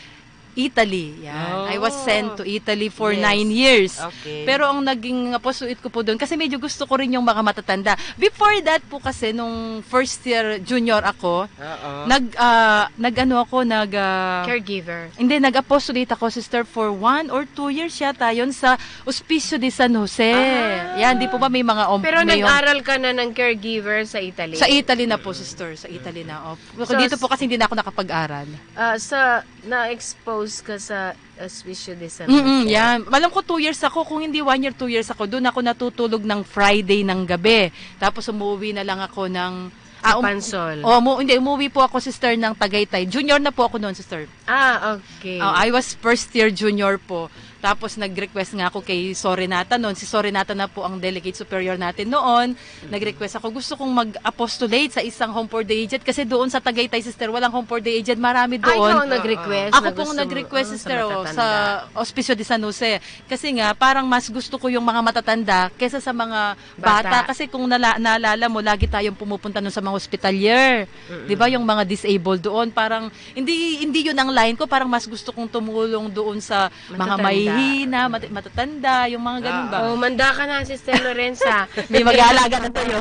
Italy. Yan. I was Oh. sent to Italy for Yes. nine years. Okay. Pero ang naging apostolate ko po doon, kasi medyo gusto ko rin yung mga matatanda. Before that po kasi, nung first year junior ako, Oo. nag, ah, nag-ano ako, nag, ah, Caregiver. Hindi, nag-apostolate ako, sister, for one or two years yata yun sa Hospicio de San Jose. Ah. Yan, di po ba may mga om-, Pero may om- nag-aral ka na ng caregiver sa Italy? Sa Italy na po, sister. Sa Italy na, op. So, Dito s- po kasi hindi na ako nakapag-aral. Ah, sa, na-expose ka sa Hospicio de San Mm, Jose? yan. Alam ko, two years ako. Kung hindi one year, two years ako. Doon ako natutulog ng Friday ng gabi. Tapos umuwi na lang ako ng, ah, um, Pansol. oh, mu-, hindi, umuwi po ako, sister, ng Tagaytay. Junior na po ako noon, sister. Ah, okay. Oh, I was first year junior po. Tapos nag-request nga ako kay Sor Renata noon. Si Sor Renata na po ang delegate superior natin noon. Nag-request ako, gusto kong mag-apostolate sa isang Home for the Aged kasi doon sa Tagaytay, sister, walang Home for the Aged. Marami Ay, doon. ikaw ang nag-request Ako na pong gusto mo, nag-request, ah, sa sister, oh, matatanda. sa Hospicio de San Jose. Kasi nga, parang mas gusto ko yung mga matatanda kesa sa mga bata. Bata. Kasi kung nala-, naalala mo, lagi tayong pumupunta nun sa mga hospitalier. Mm-mm. Di ba? Yung mga disabled doon, parang hindi, hindi yun ang line ko. Parang mas gusto kong tumulong doon sa mga Matatanda. mahihina, mati-, matatanda, yung mga ganun ba? Ah. Oh, manda ka na, Sister Lorenza. May mag-aalaga na sa'yo.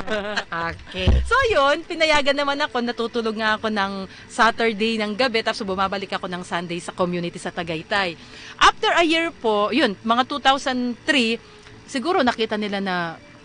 Okay. So, yun, pinayagan naman ako, natutulog nga ako ng Saturday ng gabi, tapos bumabalik ako ng Sunday sa community sa Tagaytay. After a year po, yun, mga two thousand three, siguro nakita nila na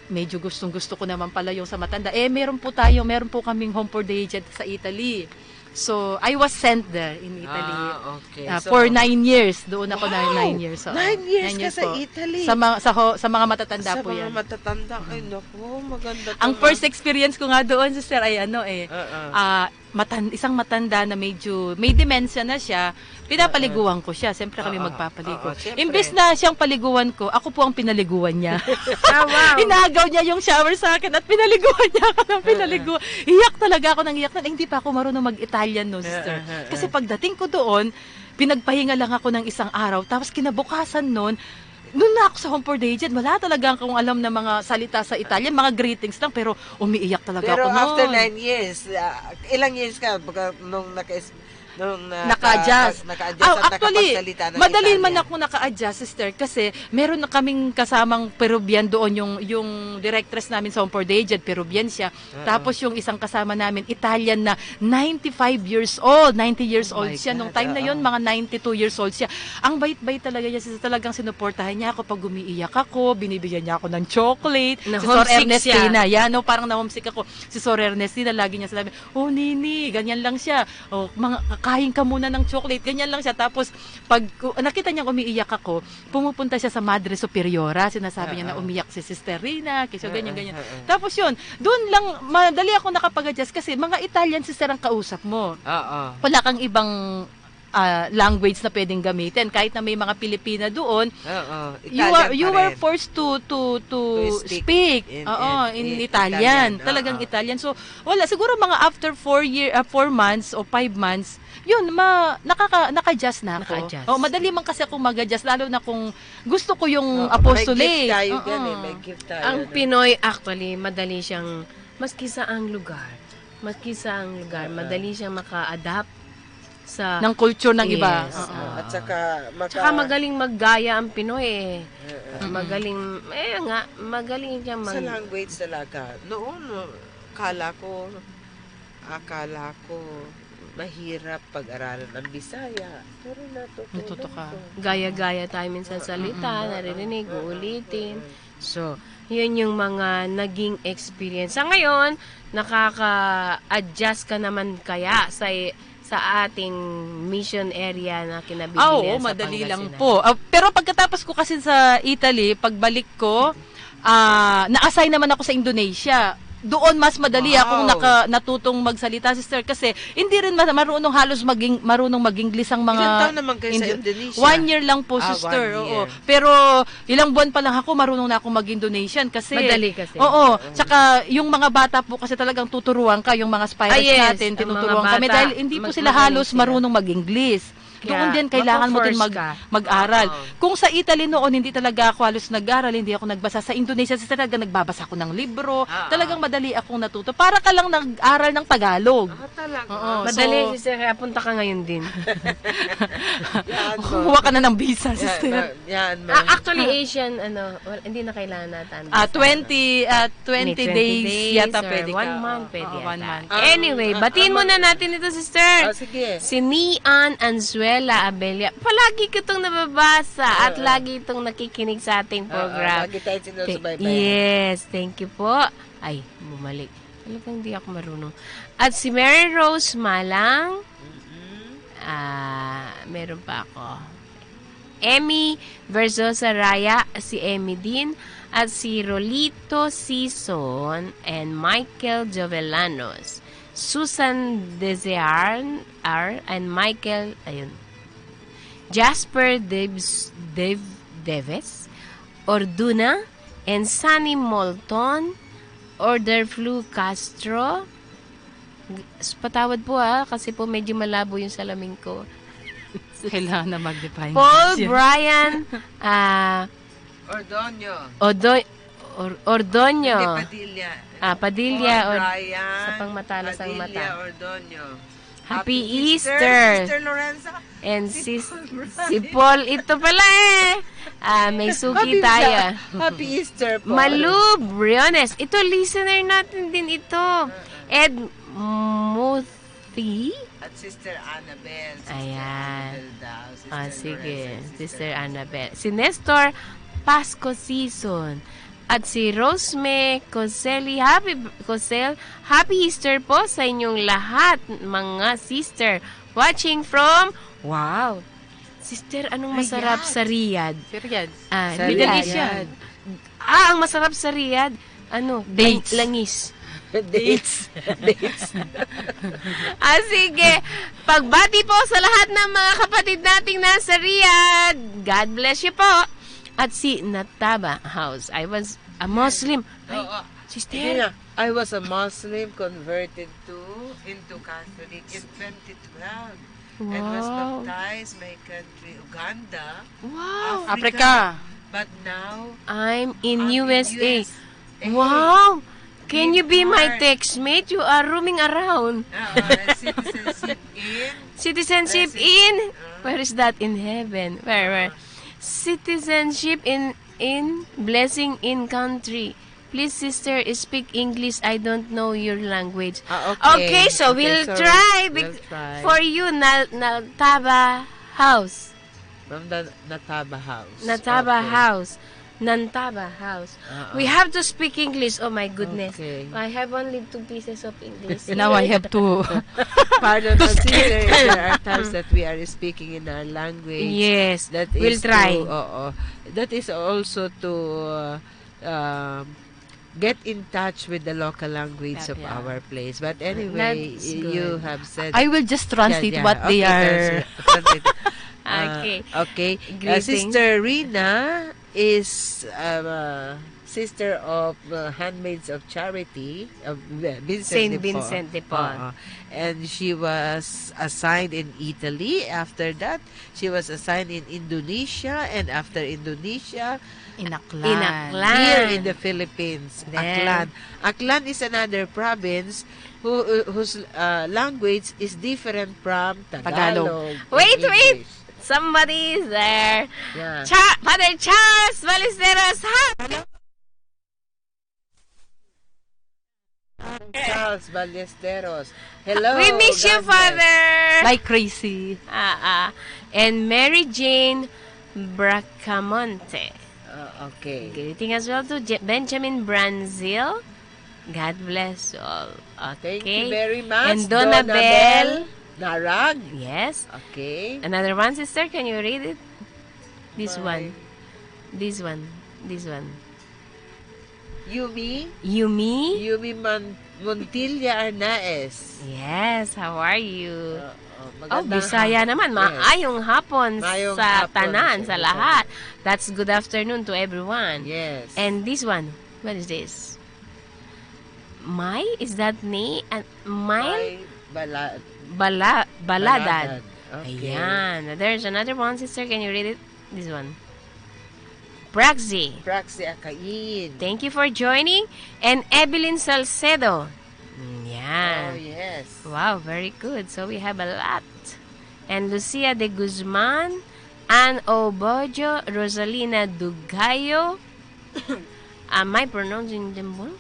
medyo gustong-gusto ko naman pala yung sa matanda. Eh, meron po tayo, meron po kaming Home for the Aged sa Italy. So, I was sent there in Italy. Ah, okay. Ah, So, for nine years. Doon ako na Wow! nine years, oo. Nine years Nine ka years sa po. Italy? Sa mga, sa ho-, sa mga matatanda Sa po mga yan. matatanda. Ay, Mm. naku, maganda Ang to, first ah. experience ko nga doon, sister, ay ano eh, Oo. ah, matan-, isang matanda na medyo may dementia na siya, pinapaliguan Oo. ko siya. Siyempre kami Oo. magpapaligo. Oo, siyempre. Imbes na siyang paliguan ko, ako po ang pinaliguan niya. Ah, wow. Inagaw niya yung shower sa akin at pinaliguan niya ako ng Oo. pinaliguan. Iyak talaga ako ng iyak nun. Eh, hindi pa ako marunong mag-Italian, no, sister. Oo, oo, oo. Kasi pagdating ko doon, pinagpahinga lang ako ng isang araw. Tapos kinabukasan nun, nun na ako sa Home for the Aged. Wala talaga akong alam na mga salita sa Italian, mga greetings lang, pero umiiyak talaga Pero ako after nun. nine years, ah, ilang years ka pagka nung naka-, nung naka-, Naka-adjust. naka-adjust Ah, at actually, nakapagsalita ng madali man Italian? ako naka-adjust, sister, kasi meron na kaming kasamang Peruvian doon, yung, yung directress namin sa Home for the Aged, Peruvian siya. Oo. Tapos yung isang kasama namin, Italian na ninety-five years old, ninety years Oh old my siya. Nung God, time na oo. yun, mga ninety-two years old siya. Ang bait-bait talaga niya, siya talagang sinuportahan niya ako pag umiiyak ako, binibigyan niya ako ng chocolate. Si Sor Na-homesick siya. Ernestina, yan, no, parang na-homesick ako. Si Sor Ernestina, lagi niya sinabi, "Oh, Nini," ganyan lang siya. "Oh, mga, kain ka muna ng chocolate," ganyan lang siya. Tapos, pag uh, nakita niyang umiiyak ako, pumupunta siya sa Madre Superiora, sinasabi niya na Oo. umiyak si Sister Rina, kasi Oo, ganyan, ganyan. oo. Tapos yun, doon lang, madali ako nakapag-adjust kasi mga Italian sister ang kausap mo. Oo. Wala kang ibang ah, language na pwedeng gamitin. Kahit na may mga Pilipina doon, Oo, you Italian are, you pa were rin. forced to, to, to To speak speak, in, oo, in, in in Italian. Italian, oo. Talagang Italian. So, wala. Siguro mga after four year, ah, four months o five months, yun, ma-, nakaka-, naka-adjust na ako. Naka-adjust. Oh, madali man kasi akong mag-adjust, lalo na kung gusto ko yung Oo, may apostolate. gift tayo dyan eh, Oo. may gift tayo, Ang no? Pinoy, actually, madali siyang, maski saang lugar, maski saang lugar, Oo. madali siyang maka-adapt sa Ng culture ng iba. Yes, Oo. oo. At saka, maka- Tsaka magaling maggaya ang Pinoy eh. Oo. Mm. Magaling, eh nga, magaling siyang Sa mag- language talaga. Noon, no, kala ko, akala ko, mahirap pag-aralan ang Bisaya. Pero natutunan Natuto ka. ko. Gaya-gaya tayo minsan Oo. salita, Mm. naririnig, Oo. uulitin. Oo. So, yun yung mga naging experience. Sa ngayon, nakaka-adjust ka naman kaya sa, sa ating mission area na kinabibilangan Ah, oo, sa madali lang Pangasinan? po. Ah, pero pagkatapos ko kasi sa Italy, pagbalik ko, ah, na-assign naman ako sa Indonesia. Doon mas madali akong Wow. naka-, natutong magsalita, sister, kasi hindi rin ma-, marunong halos maging, marunong mag-English ang mga Ilang taon naman kayo sa Indo-, Indonesia? One year lang po, Ah, sister, one oo. year. Pero ilang buwan pa lang ako, marunong na akong mag-Indonesian kasi Madali kasi. Oo, Oo. tsaka yung mga bata po kasi talagang tuturuan ka, yung mga aspirants Ah, yes, natin, ang mga tinuturuan kami bata, dahil hindi po mag-, sila magaling halos sila. marunong mag-English. Doon Kaya din kailangan mo din mapofors mag-, ka. mag-aral. Oo. Kung sa Italy noon, hindi talaga ako halos nag-aral, hindi ako nagbasa. Sa Indonesia, sister, talaga nagbabasa ako ng libro. Oo. Talagang madali akong natuto. Para ka lang nag-aral ng Tagalog. Ah, talaga? Oo, Madali, so sister, kaya punta ka ngayon din. Yan, Kumuha ka na ng visa, Yan, sister. ma-, yan, ma- Ah, actually, Asian, ano, well, hindi na kailangan nata ang Ah, visa. twenty, ah, May twenty twenty days days yata or pwede one ka. month, Oo, pwede oo, one yata. month. Ang, Anyway, ang, batiin ang muna mag- natin ito, sister. Ah, sige. Si Nian Anzuela Abella. Palagi ko itong nababasa at Oo. lagi itong nakikinig sa ating Oo, program. lagi tayo Te-, sinusubaybayan. yes, thank you po. Ay, bumalik. Talagang di ako marunong. At si Mary Rose Malang. Mm-mm. Ah, meron pa ako. Emmy Verzosa Raya, si Emmy din, at si Rolito Sison and Michael Jovelanos, Susan Desear, R, and Michael, ayun, Jasper Debs-, Dev-, Deves, Orduna, and Sunny Molton, Order Flu Castro, G-, s-, patawad po, ah, kasi po medyo malabo yung salamin ko. Kailangan na magnifying Paul glass yan. Brian, ah, Ordonio. Odo-, Or-, Ordonio. Hindi, Padilla. Ah, Padilla, Paul Or-, Brian, sa pangmatalas ang Padilla, mata. Ordonio. Happy Happy Easter, Easter. Sister Lorenza. And Si si, Paul Brian. si Paul, ito pala eh. Ah, may suki Happy tayo. Easter. Happy Easter, Paul. Malu Briones. Ito, listener natin din ito. Uh-uh. Ed Muthi? At Sister Annabel. Sister Ayan. Annabel daw. Sister Ah, sige. Lorenza and Sister Sister Annabel. Si Nestor Pasco Season. At si Rosme Coseli. Happy, Cosel, happy Easter po sa inyong lahat, mga sister. Watching from, wow. Sister, anong masarap Riyadh. sa Riyadh? Sa Riyadh. Ah, Sa Middle East Riyadh. yan. Ah, ang masarap sa Riyadh, ano, Dates. lang-, langis. Dates. Dates. Ah, sige. Pagbati po sa lahat ng mga kapatid nating nasa Riyadh. God bless you po. At si Nataba House. I was a Muslim. Ay, Oo. sister. Hindi nga. I was a Muslim, converted to, into Catholic in twenty twelve. And was Wow. baptized my country, Uganda, Wow. Africa. Africa. But now, I'm in I'm in U S A. U S A. Wow! Can you be my Sweetheart. text mate? You are roaming around. Ah, ah, citizenship in Citizenship Blessed. in? Ah. Where is that? In heaven. Where, where? Ah. Citizenship in, in blessing in country. Please, sister, speak English. I don't know your language. Ah, okay. Okay, so Okay, we'll sorry. try bec-, We'll try. for you, Na-, Nataba House. From the Nataba House. Nataba Okay. House. Nantaba House. Ah, We ah. have to speak English. Oh my goodness. Okay. I have only two pieces of English. Now I have to Pardon to us, speak. sister, there are times that we are speaking in our language. Yes. That We'll is try. to, oo. That is also to, uh, um, get in touch with the local language of Yeah. our place. But anyway, That's y-, you good. have said I will just translate Yeah, yeah. what they Okay, are. translate, translate. Ah, Okay. okay. Uh, Greetings. Sister Rina is, uh, sister of, uh, Handmaids of Charity of V-, Vincent Saint de Paul. Vincent de Paul. Oo. And she was assigned in Italy. After that, she was assigned in Indonesia. And after Indonesia, In Aklan. In Aklan. here in the Philippines, Then Aklan. Aklan is another province who, uh, whose, uh, language is different from Tagalog. Tagalog and Wait, wait! English. Somebody is there. Yeah. Cha-, Father Charles Ballesteros, ha? Charles Ballesteros. Hello, We miss you, God bless. Father. Like crazy. Ah, ah. And Mary Jane Bracamonte. Ah, okay. Greeting as well to Je-, Benjamin Branzil. God bless all. Thank you Okay. very much, And Donna Donna Bell. Bell Narag. Yes. Okay. Another one, sister, can you read it? This Bye. one. This one. This one. Yumi? Yumi? Yumi Man-, Montilla Arnaez. Yes, how are you? Oo, Oh, magandang Bisaya hap-, naman. yes. Maayong hapon Maayong sa hapon tanan, sa sa tanan. lahat. That's good afternoon to everyone. Yes. And this one, what is this? May? Is that name? Uh, May? May Bala-, Bala-, Baladad. Baladad. Okay. Ayan. There's another one, sister. Can you read it? This one. Praxi. Praxi Akain. Thank you for joining. And Evelyn Salcedo. Mm, yan. Oh, yes. Wow, very good. So we have a lot. And Lucia de Guzman, Ann Obojo, Rosalina Dugayo. Am I pronouncing them well?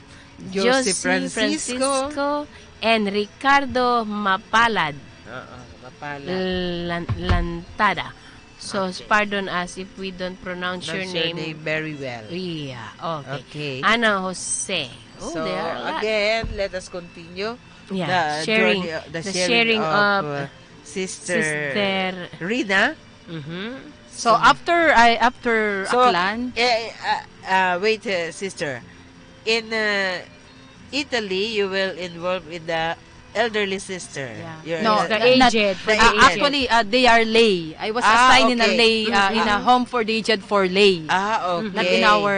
Josie Josie Francisco. Francisco and Ricardo Mapalad. Oo, Mapalad. Lan-, Lantada. So, Okay. pardon us if we don't pronounce your Pronounce your name. name very well. Yeah, okay. Okay. Ana Jose. Oh, So, there are a lot. again, let us continue Yeah, the sharing. journey, uh, the The sharing sharing of, of uh, Sister Sister Rina. Mm-hmm. So, So, after, I, after so, Aklan, eh, uh, uh, wait, uh, sister. In, uh, Italy, you will involve with the elderly sister. Yeah. Your No, The el-, not, aged, for the uh, aged. actually, uh, they are lay. I was Ah, assigned in a okay. lay, uh, in a Mm-hmm. home for the aged for lay. Ah, Not in okay. our,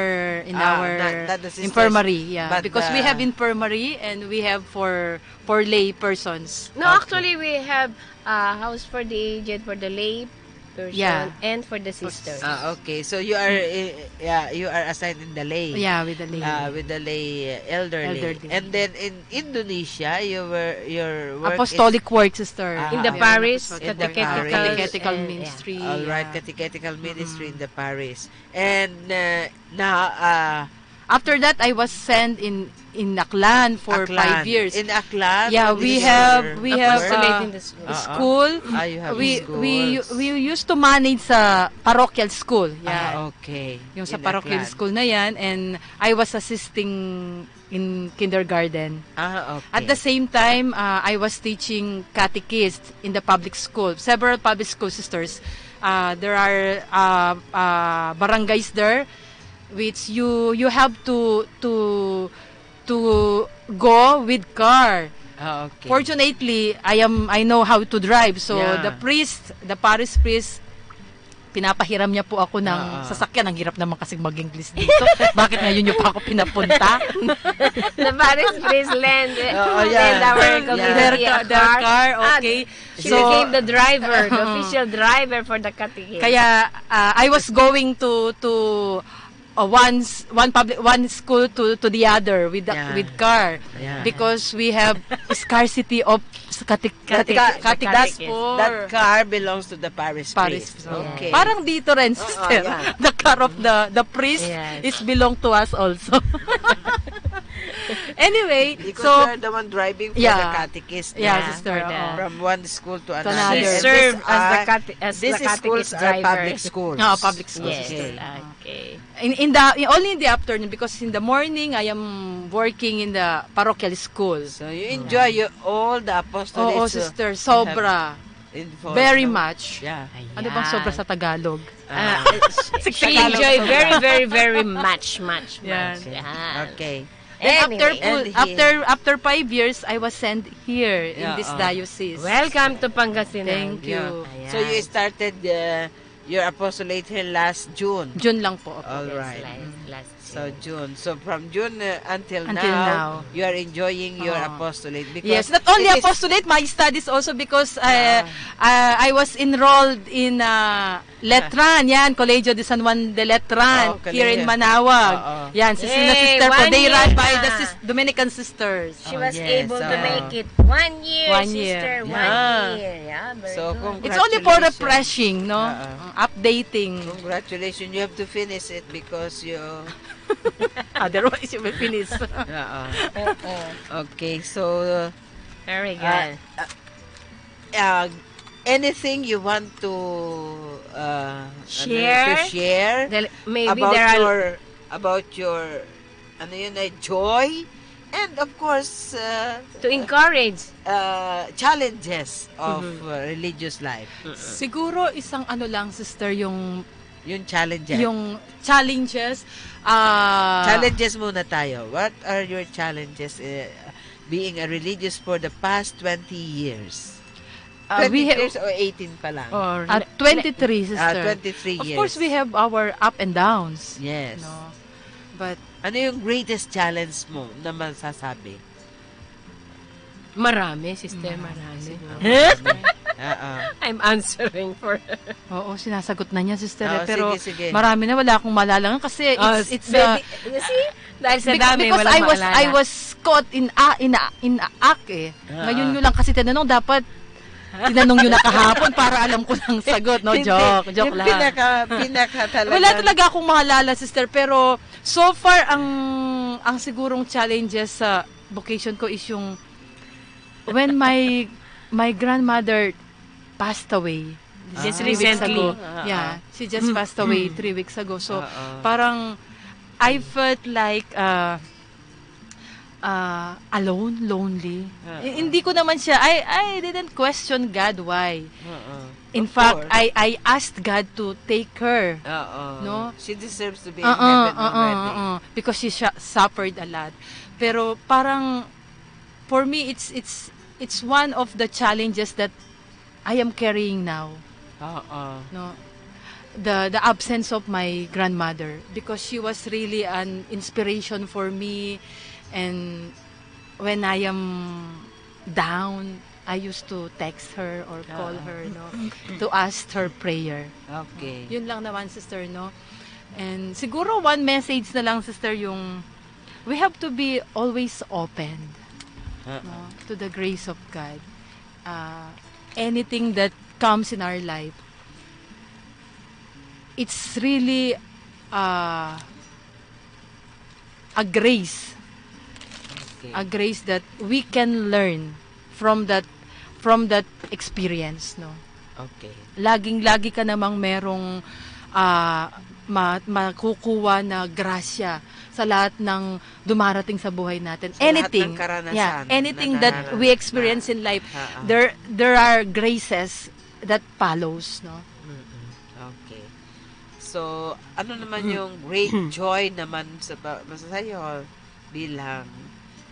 in Ah, our not, not the sisters, infirmary, yeah. but Because we the have infirmary and we have for, for lay persons. No, Okay. actually, we have, uh, house for the aged, for the lay person, Yeah. and for the sisters. Ah, okay. So you are, eh, yeah, you are assigned in the lay. Yeah, with the lay. Ah, with the lay, uh, elderly. Elderly. And then in Indonesia, you were, your work is Apostolic work, sister. Ah, In the ah. parish, In the catechetical, parish. catechetical and, yeah. ministry, All right, yeah. catechetical ministry in Mm-mm. the parish. And, uh, na, uh, After that, I was sent in, in Aklan for Aklan. five years. In Aklan, Yeah, what we is have, your we have, work? Apostolate uh, in the school. Oo. school. Ah, you have We, we, schools. we used to manage sa parochial school. Yeah. Ah, okay. Yung sa In parochial Aklan. school na yan, and I was assisting in kindergarten. Ah, okay. At the same time, uh, I was teaching catechist in the public school, several public school, sisters. Uh, there are, uh, uh, barangays there which you, you have to, to, to go with car. Ah, okay. Fortunately, I am, I know how to drive. So, Yeah. the priest, the parish priest, pinapahiram niya po ako ng Ah, ah. sasakyan. Ang hirap naman kasing mag-English dito. Bakit ngayon niyo pa ako pinapunta? The parish priest lend, Oo, lend yeah. our Yeah. community Their a ca-, their car. car, Ah, okay. she So, became the driver, the official driver for the catechist. Kaya, ah, I was going to, to, uh, one s-, one public, one school to, to the other with the, Yeah. with car. Yeah. Because we have scarcity of s-, cate-, That cate-, ca-, catechist. That, that car belongs to the parish Parish priest. priest. Okay. Parang dito rin, Oo, sister. yeah. The car of the, the priest Yes. is belong to us also. Anyway, Because so, you are the one driving for yeah. the catechist, Yeah, yeah, sister, for the oo. from one school to To another. She another. And served these as the are, cate-, as these the schools catechist are driver. public schools. Oo, public schools, Yes. sister. Okay. Okay. In, in the, in, only in the afternoon, because in the morning, I am working in the parochial school. So, you enjoy your, all the apostolates, Oo, uh, sister, you have sobra. in for, Very no? much. Yeah. Ano bang Ayan. sobra sa Tagalog? Ah, Ah, she Tagalog enjoy sobra. very, very, very much, much, Yan. much. Yan. Okay. And after Anyway. po, And he after, after five years, I was sent here in this Yeah, oh. diocese. Welcome to Pangasinan. Thank you. Yeah. Ayan. So you started, uh, your apostolate here last June? June lang po, opo. All Yes, right. last, Mm. last So, June. June. So, from June, uh, until Until now, now. you are enjoying your Oo. apostolate because Yes, not only it is apostolate, my studies also because, uh, Ah. uh, I was enrolled in, uh, Letran, yan, Colegio de San Juan de Letran, Oh, here in Colegio. Manawag. Oo. Yan, si sina Yay, Sister po, one they year run by the na. sis-, Dominican sisters. She Oh, was yes, able to oo. make it one year, One year. sister, one Yeah. year. Yeah, very So, good. It's only for congratulations. refreshing, no? Oo. Uh, updating. Congratulations. You have to finish it because you Otherwise, you will finish. Oo. Oo. Okay, so, Very uh, good. uh, uh, anything you want to, uh, ano, to Share? share Del-, maybe about there are your, about your, ano yun, eh, joy, and of course, uh, To encourage. uh, challenges of, Mhm. uh, religious life. Mm-mm. Siguro isang ano lang, sister, yung Yung challenges. yung challenges, ah, Challenges muna tayo. What are your challenges, eh, being a religious for the past twenty years? Ah, we Twenty ha- years o eighteen pa lang? Or Ah, le-, twenty-three, le- Ah, sister. twenty-three Of course, years. we have our up and downs. Yes. No? But Ano yung greatest challenge mo na masasabi? Marami, sister, Mm, marami. siguro. Oo. I'm answering for Oo, sinasagot na niya, sister, eh. Oo, Pero sige, sige. marami na, wala akong maalala kasi Oh, it's, it's, very, uh, you see? Dahil sa bec-, dami, because walang I was, I maalala. was caught in a-, in a-, in a act, eh. Oo. Ngayon nyo lang kasi tinanong, dapat tinanong nyo na kahapon para alam ko ng sagot, no? Hindi. Joke, joke Yung lang. pinaka, pinaka talaga. Wala talaga akong maalala, sister, pero so far, ang, ang sigurong challenges sa vocation ko is yung when my, my grandmother passed away. Just Three weeks recently. ago. Ah, Yeah, ah. she just Mm. passed away Mm. three weeks ago. So, Ah, ah. parang I felt like, uh, uh, alone, lonely. Ah, Eh, ah. hindi ko naman siya, I, I didn't question God why. Ah, ah. In Of fact, course. I, I asked God to take her. Ah, ah. No? She deserves to be in Ah, ah, heaven ah, ah, already. ah, ah. Because she sha-, suffered a lot. Pero parang, for me, it's, it's, it's one of the challenges that I am carrying now. Oo. No? The, the absence of my grandmother, because she was really an inspiration for me, and when I am down, I used to text her or call Oo. her, no, to ask her prayer. Okay. Yun lang naman, sister, no? And siguro one message na lang, sister, yung we have to be always open, Oo. no, to the grace of God. Uh, anything that comes in our life, it's really, uh, a grace. Okay. A grace that we can learn from that, from that experience, no? Okay. Laging-lagi ka namang merong, ah, ma-, makukuha na grasya sa lahat ng dumarating sa buhay natin. Sa lahat ng Anything, karanasan yeah, anything na that we nararanasan. experience in life, Ah, ah. there, there are graces that follows, no? Mm-mm. Okay. So, ano naman yung great joy naman sa ba-, sa sa'yo bilang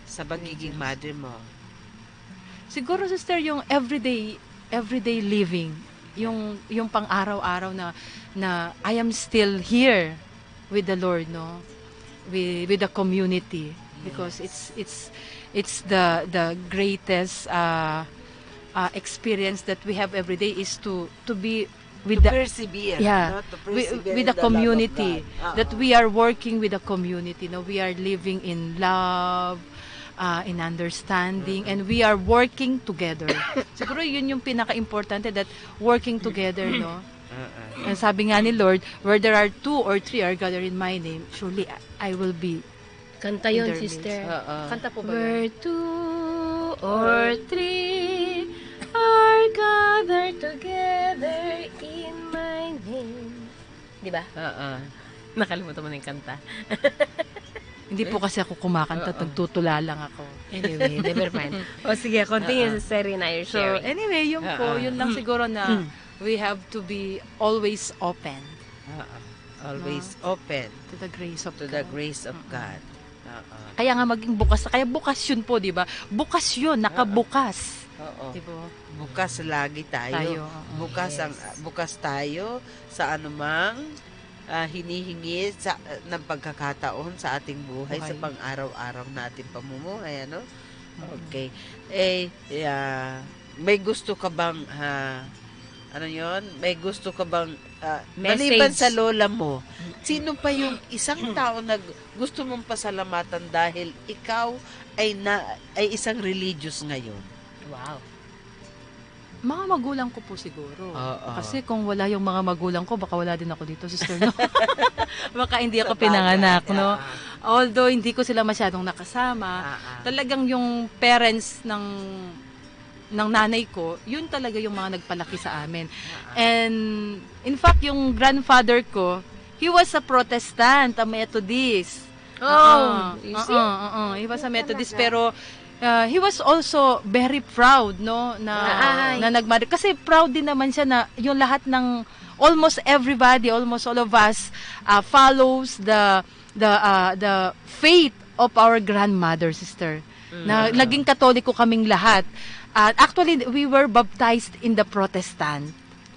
sa pagiging Religious. mother mo? Siguro, sister, yung everyday, everyday living, yung, yung pang-araw-araw na, na I am still here with the Lord, no? With, with the community. Because Yes. it's, it's, it's the, the greatest, uh, uh, experience that we have every day is to, to be with To the persevere, yeah, no? To wi-, persevere with in the the love of community, God. That Oo. we are working with the community, no? We are living in love, uh, in understanding, Mm-mm. and we are working together. Siguro yun yung pinaka-importante, that working together, no? Mm-mm. Ang sabi nga ni Lord, "Where there are two or three are gathered in my name, surely I, I will be Kanta in yon, their sister. midst." Oo. Kanta po ba yun? Where two or three are gathered together in my name. Di ba? Oo. Nakalimutan mo na yung kanta. Hindi po kasi ako kumakanta, Oo. nagtutula lang ako. Anyway, never mind. O sige, continue, Oo. Sister Rina, your So, sharing. anyway, yun po, Oo. yun lang Mm. siguro na Mm. we have to be always open. Oo. Always No? open To the grace of to the God. grace of Mm-mm. God. Oo. Kaya nga maging bukas, kaya bokasyon po, di ba? Bokasyon, Oo. nakabukas. Oo. Di ba? Bukas lagi tayo. Tayo, oo. Bukas ang, Yes. bukas tayo sa anumang, ah, hinihingi sa, ng pagkakataon sa ating buhay, sa Buhay. pang-araw-araw nating pamumuhay, ano? Mm. Okay. Eh, ah, may gusto ka bang, ah, ano yon? May gusto ka bang, ah, Message. maliban sa lola mo, sino pa yung isang tao na gu-, gusto mong pasalamatan dahil ikaw ay na, ay isang religious ngayon? Wow. Mga magulang ko po siguro. Oo. Kasi kung wala yung mga magulang ko, baka wala din ako dito, sister, no? Baka hindi ako Sabagay, pinanganak, no? oo. Although hindi ko sila masyadong nakasama, Ah, ah. talagang yung parents ng, ng nanay ko, yun talaga yung mga nagpalaki sa amin. Ah, ah. And, in fact, yung grandfather ko, he was a Protestant, a Methodist. Oh, Oo, you see? oo, oo. He was a Methodist, Talaga. pero, ah, he was also very proud, no, na, Ay. na nagmother. Kasi proud din naman siya na yung lahat ng, almost everybody, almost all of us, ah, follows the, the, ah, the faith of our grandmother, sister. Na Mm. naging Katoliko kaming lahat. At actually, we were baptized in the Protestant.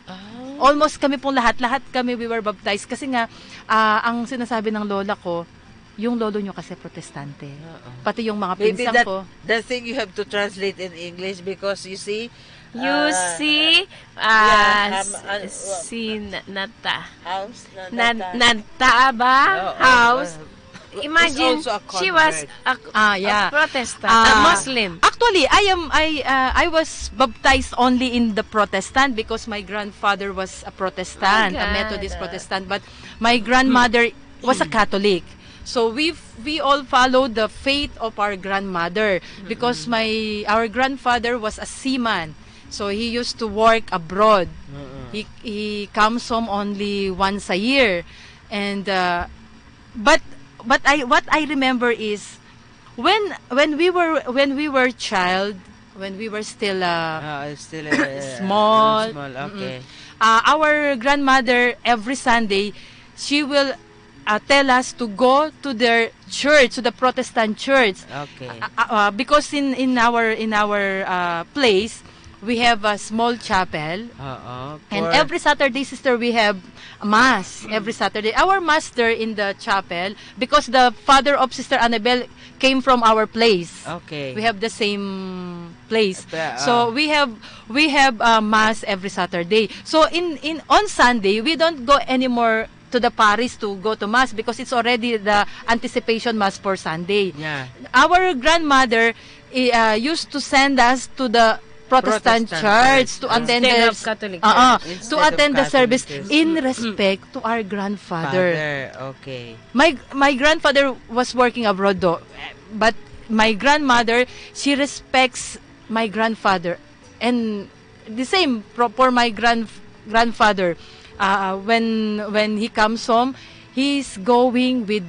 Ah. Almost kami pong lahat, lahat kami, we were baptized. Kasi nga, ah, ang sinasabi ng lola ko, yung lolo nyo kasi protestante. Oo. Pati yung mga Maybe pinsan that, ko. that thing you have to translate in English because you see, You uh, see, yeah, uh, um, uh, s-, si Na-, Nata. House Na-, Nata. Nata ba? Oo, House. uh, Imagine, is also a she was convert. a, Ah, a yeah. Protestant, a Ah, Muslim. Actually, I am, I, uh, I was baptized only in the Protestant because my grandfather was a Protestant, a Agad. Methodist Protestant, but my grandmother was a Catholic. So we f-, we all followed the faith of our grandmother because Mm-mm. my, our grandfather was a seaman. So he used to work abroad. Mm-mm. He, he comes home only once a year. And, uh, but, but I, what I remember is when, when we were, when we were child, when we were still, uh, Ah, still, uh, small. small, Mm-mm. okay. Uh, our grandmother, every Sunday, she will, uh, tell us to go to their church, to the Protestant church. Okay. Uh, uh, uh, because in, in our, in our, uh, place, we have a small chapel. Oo, And for every Saturday, sister, we have mass every Saturday. Our master in the chapel, because the father of Sister Annabel came from our place. Okay. We have the same place. Pe-, So, ah. we have, we have, uh, mass every Saturday. So, in, in, on Sunday, we don't go anymore to the parish to go to mass because it's already the anticipation mass for Sunday. Yeah. Our grandmother, i-, uh, used to send us to the Protestant Protestant church church, to ah. attend Instead the of Catholic Oo, church. to Instead of attend the Catholic service church. in Mm. respect to our grandfather. Father, okay. My, my grandfather was working abroad though, but my grandmother, she respects my grandfather. And the same pro-, for my grand-, grandfather. Uh, when, when he comes home, he's going with,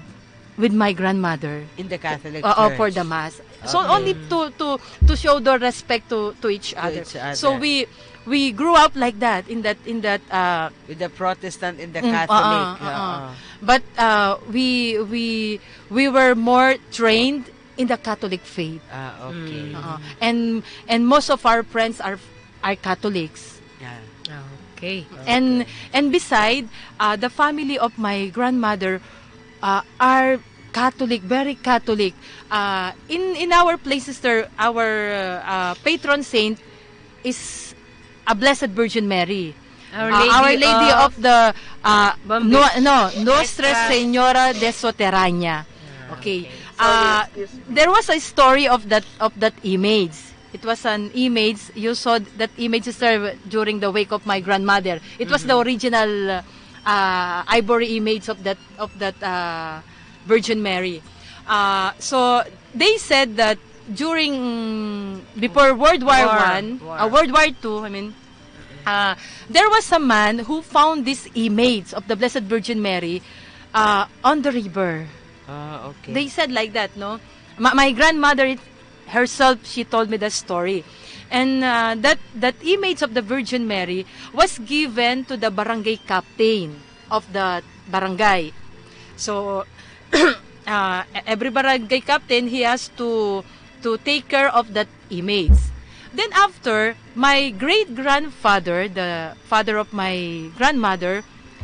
with my grandmother. In the Catholic Oo, Church. for the mass. So, Okay. only to, to, to show the respect to, to each To other. each other. So, we, we grew up like that, in that, in that, uh, With the Protestant and the Mm, Catholic, oo, oo. oo. But, uh, we, we, we were more trained in the Catholic faith. Ah, okay. Mm. Oo. And, and most of our friends are, are Catholics. Yeah. Ah, okay. And, Okay. and beside, uh, the family of my grandmother, uh, are Catholic, very Catholic. Uh, in, in our place, sister, our, uh, patron saint is a Blessed Virgin Mary. Our Uh, Lady Our Lady of of the, uh, Bambis-, no, no, Nuestra Nuestra Señora de Soterranya. Ah, Okay. okay. Uh, Sorry, excuse me. there was a story of that, of that image. It was an image. You saw that image, sister, during the wake of my grandmother. It was the Mm-hmm. original, uh, ivory image of that, of that, uh, Virgin Mary. Uh, so, they said that during, before World War War, One, war. uh, World War Two, I mean, uh, there was a man who found this image of the Blessed Virgin Mary, uh, on the river. Ah, okay. They said like that, no? Ma-, my grandmother it-, herself, she told me the story. And, uh, that, that image of the Virgin Mary was given to the barangay captain of the barangay. So, uh, every barangay captain, he has to to take care of that image. Then after, my great grandfather, the father of my grandmother,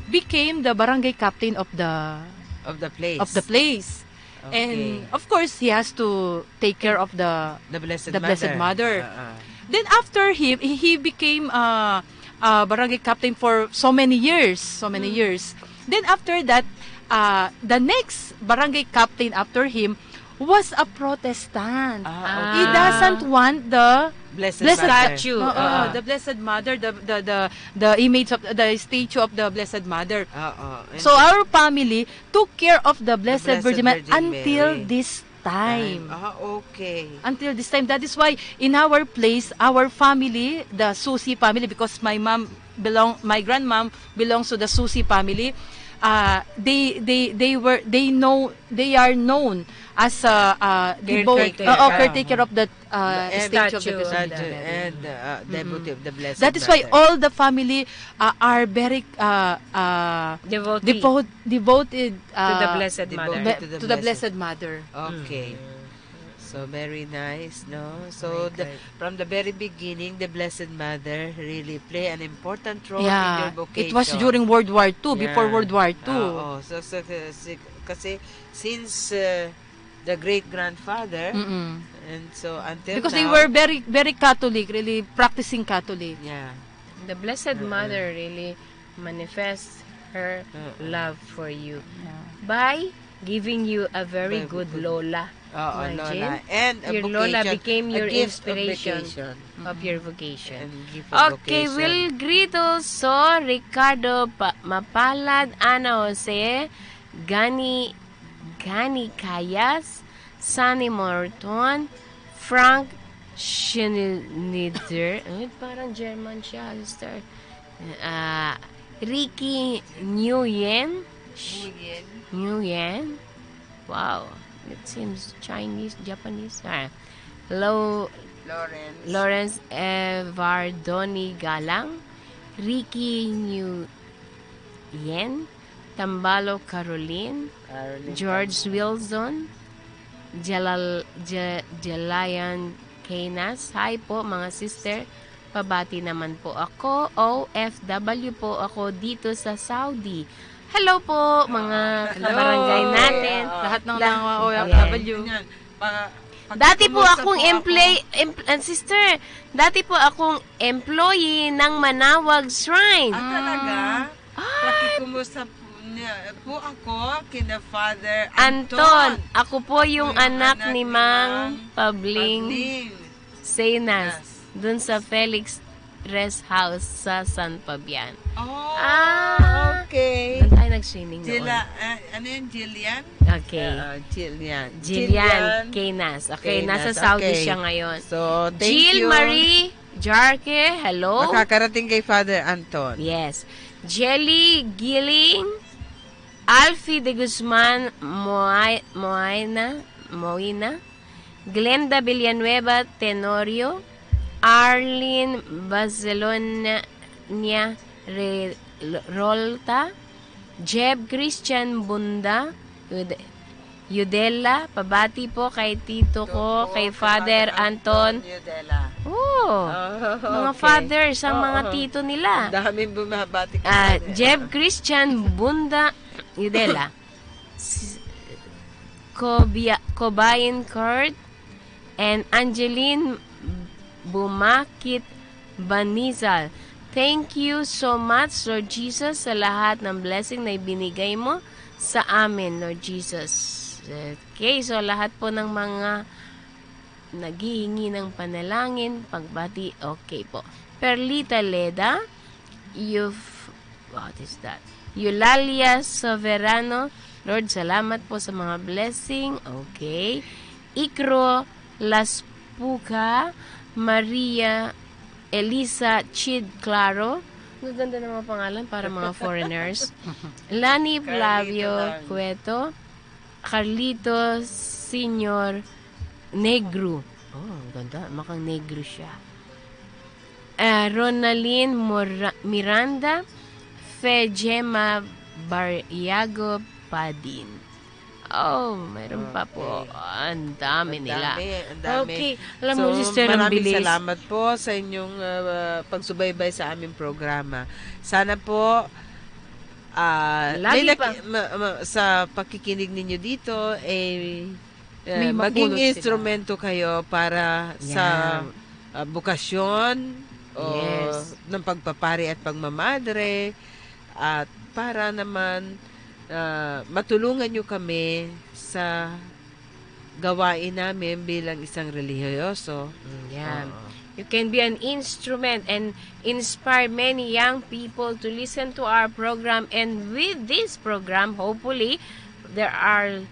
became the barangay captain of the Of the place. of the place. And Okay. Of course, he has to take care of the The Blessed the Blessed Mother. Ah, ah. Then after him, he he became uh, uh, barangay captain for so many years, so many years. Then after that, uh, the next barangay captain after him was a Protestant. Ah, He doesn't want the Blessed Blessed Mother. Statue. Oo, Ah. the Blessed Mother, the the the the image of the statue of the Blessed Mother. Oo. And So our family took care of the Blessed, Blessed Virgin Mary Virgin until Mary. this time. Ah, okay. Until this time. That is why in our place, our family, the Susi family, because my mom belong, my grandmom belongs to the Susi family. Uh, they they they were they know they are known as a uh, devote, Caretaker. uh, oh, Ah. caretaker of the uh, And statue of the statue. Blessed And, Virgin Mary. and uh, devotee of the Blessed That is why Mother. All the family uh, are very uh, uh, Devotee. devote, devoted uh, To the Blessed Devoted Mother. to the to the Blessed. Blessed Mother. Okay. So very nice, no? So the, from the very beginning, the Blessed Mother really play an important role in Yeah, your vocation. It was during World War Two, before Yeah. World War Two. Oo. So, so, kasi, kasi since uh, the great grandfather Mm-mm. and so until Because now, they were very very Catholic, really practicing Catholic. Yeah. The Blessed Mother really manifests her Mm-mm. love for you Yeah. by giving you a very Very good good. lola. Oo, Imagine, lola. And a your lola vocation, became a your gift of inspiration vocation. of your vocation. And gift of Okay, vocation. Will Grito, so Ricardo pa, Mapalad, Ana Jose, Gani Gani Cayas, Sunny Morton, Frank Schneider, eh, parang German siya, sister. Ah, Ricky Nguyen. Nguyen. Nguyen. Wow. It seems Chinese, Japanese. Ah. Lo, Lawrence. Lawrence Evardoni Galang, Ricky Nguyen, Tambalo Caroline, Caroline George Wilson, Jalal, Ja- Jalayan Keynas. Hi po, mga sister. Pabati naman po ako. O F W po ako dito sa Saudi. Hello po, mga kabarangay natin. Lahat ng Lah- mga O F W. Ganyan. Pa- Dati po pakikumusta akong po ako. employee, empl- ah, sister, dati po akong employee ng Manawag Shrine. Ah, talaga? Ah. Pakikumusta po, niya, po ako kina Father Anton, Anton. Ako po yung Ako yung anak, anak ni ni Mang Mang Pabling Pabling. Seinas, Yes. Dun sa Felix Rest House sa San Fabian. Oh, Ah. Okay. Doon tayo nag-swimming noon. Jila, ah, ano yun? Jillian? Okay. Ah, Jillian. Jillian Keynas. Okay, Keynas, nasa Saudi okay. Siya ngayon. So, thank Jill you. Marie Jarque, hello. Makakarating kay Father Anton. Yes. Jelly Giling, Alfie de Guzman Moay- Moayna, Moina, Glenda Villanueva Tenorio, Arlene Barcelona Re- Rolta, Jeb Christian Bunda, Yude- Yudela, pabati po kay tito ko, kay Father Anton. Yudela. Oh, Oh, mga okay. fathers ang mga Oo. tito nila. Ang daming bumabati kay Ah, Father. Jeb Christian Bunda Yudela. S- Kobia, Kobayin Kurt and Angeline Bumakit Banizal. Thank you so much, Lord Jesus, sa lahat ng blessing na ibinigay mo sa amin, Lord Jesus. Okay, so lahat po ng mga naghihingi ng panalangin, pagbati, okay po. Perlita Leda, you've, what is that? Eulalia Soberano, Lord, salamat po sa mga blessing. Okay. Ikro Laspuca, Maria Elisa Chid Claro. Ang ganda ng mga pangalan para mga foreigners. Lani Flavio Carlito lang. Cueto, Carlito Senior Negro. Oh, ang ganda. Makang negro siya. Ah, Ronalyn Mora- Miranda, Fe Gemma Barriago Padin. Oh, meron pa po. Okay. Ang dami Ang nila. dami, ang dami. Okay. Alam mo, So, Sister maraming Ambilis. salamat po sa inyong, ah, pagsubaybay sa aming programa. Sana po, ah, Lagi may naki-, pa. ma-, ma-, sa pakikinig ninyo dito, eh, eh, May maging mapulot sila. instrumento kayo para sa, Yan. ah, bukasyon o Yes. ng pagpapari at pagmamadre, at para naman, ah, matulungan nyo kami sa gawain namin bilang isang relihiyoso. Mm, yan. Oo. You can be an instrument and inspire many young people to listen to our program. And with this program, hopefully, there are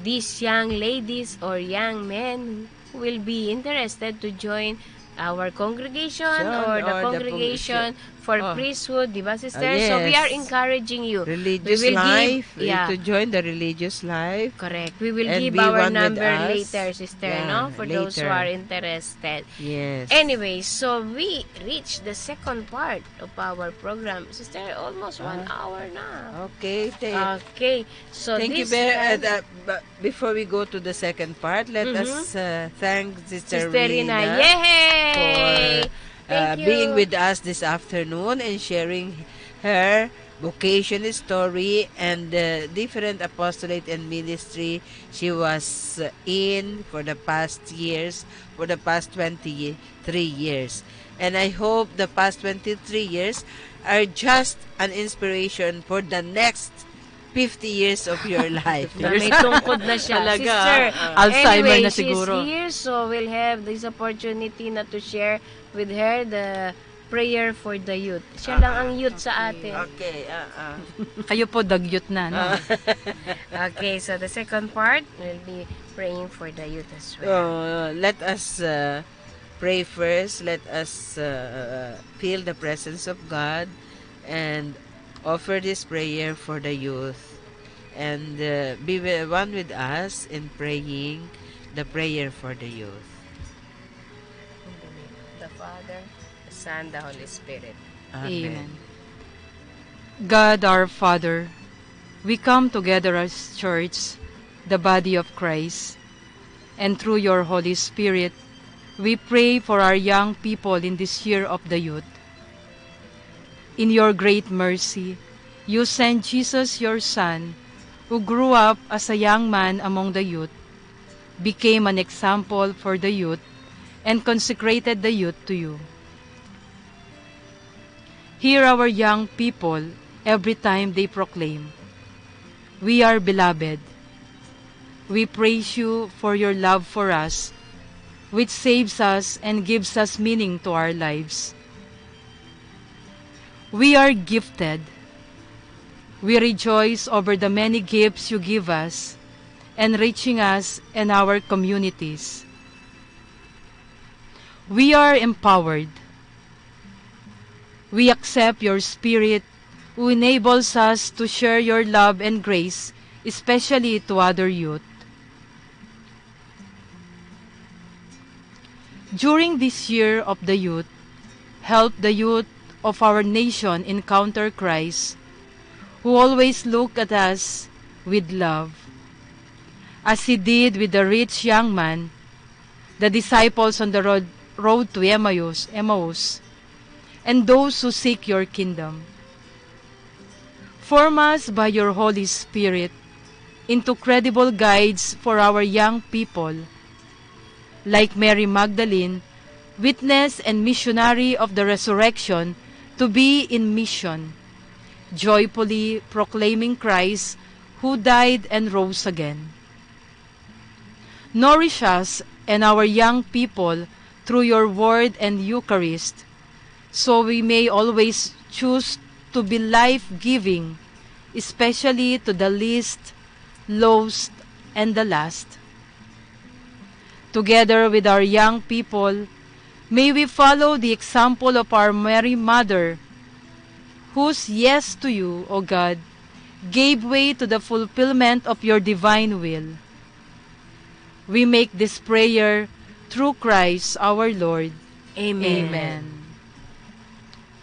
these young ladies or young men who will be interested to join our congregation Sure, or the or the congregation congregation. for Oh. priesthood, di ba, sister? Ah, So, we are yes. encouraging you. Religious We will give life, yeah. to join the religious life. Correct. We will And give be our one with number us. later, sister, Yeah, no? For those who later. are interested. Yes. Anyway, so we reach the second part of our program. Sister, almost one Ah. hour na. Okay, thank Okay. So Thank you this very, uh, time the, but before we go to the second part, let Mhm. us, uh, thank Sister Sister Rina, Rina. Yay! for, uh, Thank being you. with us this afternoon and sharing her vocation story and the different apostolate and ministry she was, uh, in for the past years, for the past twenty-three years. And I hope the past twenty-three years are just an inspiration for the next fifty years of your life. Na may tungkod na siya. Talaga. Sister, Ah. Alzheimer anyway, na siguro. she's here, so we'll have this opportunity na to share with her the prayer for the youth. Siya lang ang youth sa atin. Okay, ah, ah. Kayo po, dagyot na, no? Ah. Okay, so the second part, we'll be praying for the youth as well. Uh, let us, uh, pray first. Let us, uh, feel the presence of God and offer this prayer for the youth. And, uh, be wi-, one with us in praying the prayer for the youth. In the name of the Father, the Son, the Holy Spirit. Amen. Amen. God our Father, we come together as church, the body of Christ, and through your Holy Spirit, we pray for our young people in this year of the youth. In your great mercy, you sent Jesus, your Son, who grew up as a young man among the youth, became an example for the youth, and consecrated the youth to you. Hear our young people every time they proclaim, "We are beloved." We praise you for your love for us, which saves us and gives us meaning to our lives. We are gifted. We rejoice over the many gifts you give us, enriching us and our communities. We are empowered. We accept your spirit, who enables us to share your love and grace, especially to other youth. During this year of the youth, help the youth of our nation encounter Christ, who always look at us with love, as he did with the rich young man, the disciples on the road, road to Emmaus, Emmaus, and those who seek your kingdom. Form us by your Holy Spirit into credible guides for our young people, like Mary Magdalene, witness and missionary of the resurrection, to be in mission, joyfully proclaiming Christ who died and rose again. Nourish us and our young people through your word and Eucharist, so we may always choose to be life-giving, especially to the least, lowest, and the last. Together with our young people, may we follow the example of our Mary Mother, whose yes to you, O God, gave way to the fulfillment of your divine will. We make this prayer through Christ our Lord. Amen. Amen.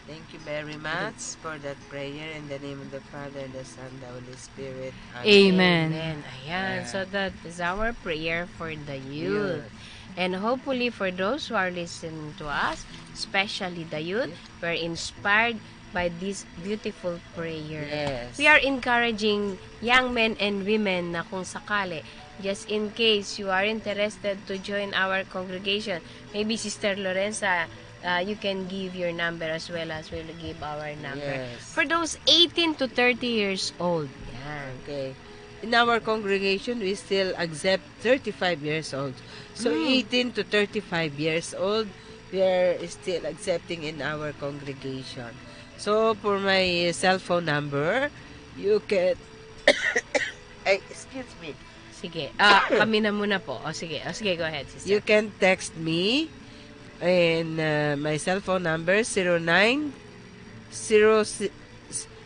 Thank you very much for that prayer in the name of the Father, the Son, the Holy Spirit. Amen. Amen. Amen. Ayan. Yeah. So that is our prayer for the youth. Youth. And hopefully for those who are listening to us, especially the youth, yeah, were inspired by this beautiful prayer. Yes. We are encouraging young men and women na kung sakali, just in case you are interested to join our congregation, maybe Sister Lorenza, uh, you can give your number as well as we'll give our number. Yes. For those eighteen to thirty years old. Yan. Okay. In our congregation, we still accept thirty-five years old. So, mm, eighteen to thirty-five years old, we are still accepting in our congregation. So, for my cell phone number, you can, ay, excuse me. Sige. Ah, kami na muna po. O, sige. O, sige, go ahead, sister. You can text me in, uh, my cell phone number, zero nine, zero,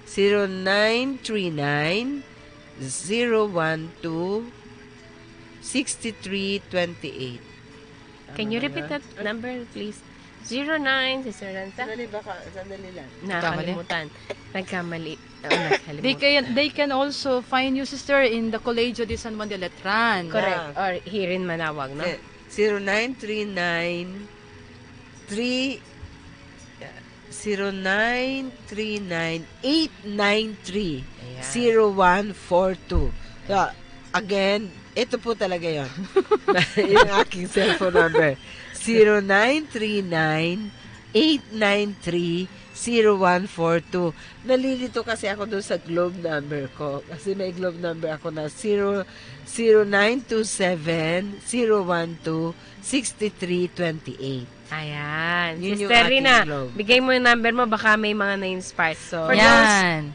zero nine three nine, zero one two, six three twenty eight. Can you repeat that number, please? Zero nine, Sister Ranta? Sandali, baka, sandali lang. Kamali? Nakalimutan. Nagkamali. Oo, nagkalimutan. They can, they can also find you, sister, in the Colegio de San Juan de Letran. Correct. Yeah. Or here in Manaoag, no? Ze-, zero nine three nine three, zero nine three nine eight nine three, ayan, zero one four two. So, again, ito po talaga yon. Yung aking cellphone number. Zero nine three nine eight nine three zero one four two. Nalilito kasi ako doon sa Globe number ko. Kasi may Globe number ako na zero, zero nine two seven, zero one two, six three twenty eight. Ayan. Yun yung Sister aking Rina, Globe. Bigay mo yung number mo, baka may mga na-inspire. So, for those, yan.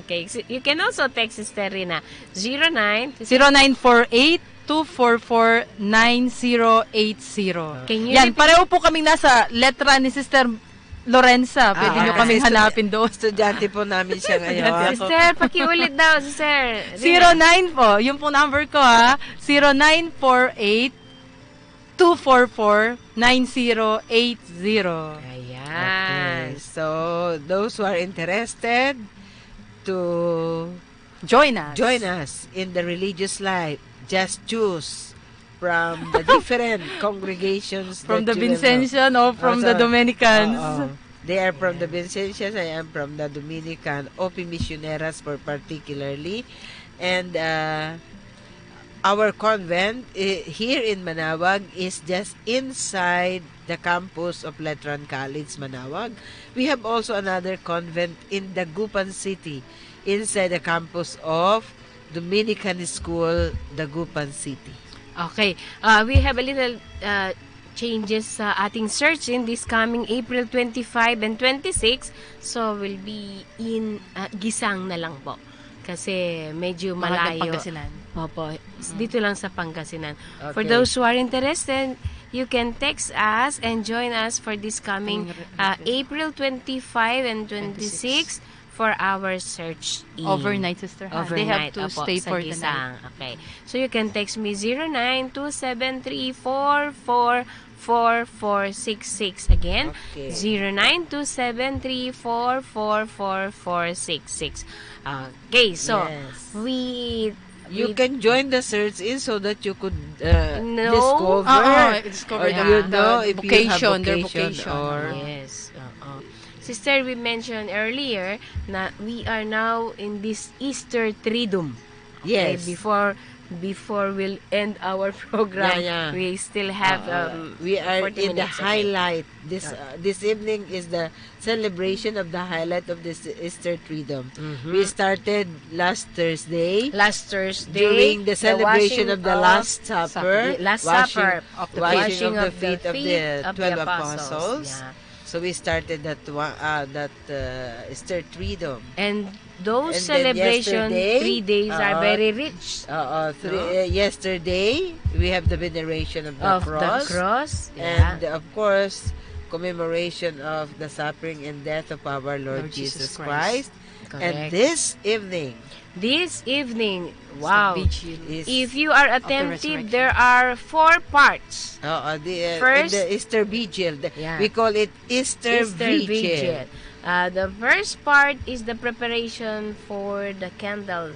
Okay. So, you can also text Sister Rina, zero nine, zero nine four eight, two four four, nine zero eight zero. Can you repeat? Yan, pareho po kaming nasa letra ni Sister Lorenza. Pwede nyo kaming hanapin doon. Ah, kasi estu-, estudyante po namin siya ngayon. Estudyante ako. Sister, pakiulit daw, Sister Rina. Zero nine po, yung pong number ko, ha. Zero nine four eight, two four four, nine zero eight zero. Ayan. Okay. So, those who are interested to join us. Join us in the religious life, just choose from the different congregations that you will know. From the Vincentian or from the Dominicans? Oo. They are from the Vincentians, I am from the Dominican, O P Misioneras for particularly. And, uh, our convent, eh, here in Manaoag is just inside the campus of Letran College, Manaoag. We have also another convent in Dagupan City, inside the campus of Dominican School, Dagupan City. Okay. Uh, we have a little, uh, changes sa ating search in this coming April twenty-five and twenty-six. So, we'll be in, uh, Gisang na lang po. Kasi medyo malayo. Mga Pangasinan. Opo. Mm. Dito lang sa Pangasinan. For those who are interested, you can text us and join us for this coming, uh, April twenty-five and twenty-six for our search in. Overnight, sister, ha? They have to stay for the night. Overnight, opo, sa Gisang. Okay. So you can text me zero nine two seven three four four four four six six. Again, okay, zero nine two seven three four four four four six six. Okay, so, yes, we, you can join the search in so that you could, uh, discover, uh, discover the, you know, if you have vocation or, yes, oo. Sister, we mentioned earlier na we are now in this Easter Triduum. Okay, yes. Before, before we'll end our program, yeah, yeah, we still have, uh, um, we are forty in the minutes, okay, highlight. This, uh, this evening is the celebration of the highlight of this Easter Triduum. Mm-hmm. We started last Thursday. Last Thursday, during the celebration of the Last Supper, the washing of the feet of the twelve apostles. Yeah. So we started that one, uh, that, uh, Easter Triduum. And those celebrations, three days are very rich. And then yesterday, uh, uh, three, uh, yesterday, we have the veneration of the cross. Of the cross, yeah. And, of course, commemoration of the suffering and death of our Lord Jesus Christ. Correct. And this evening, this evening, wow, is the vigil of the resurrection. If you are attentive, there are four parts. Oo, the, uh, in the Easter Vigil, the, yeah, we call it Easter Vigil. Easter Vigil. Uh, the first part is the preparation for the candle,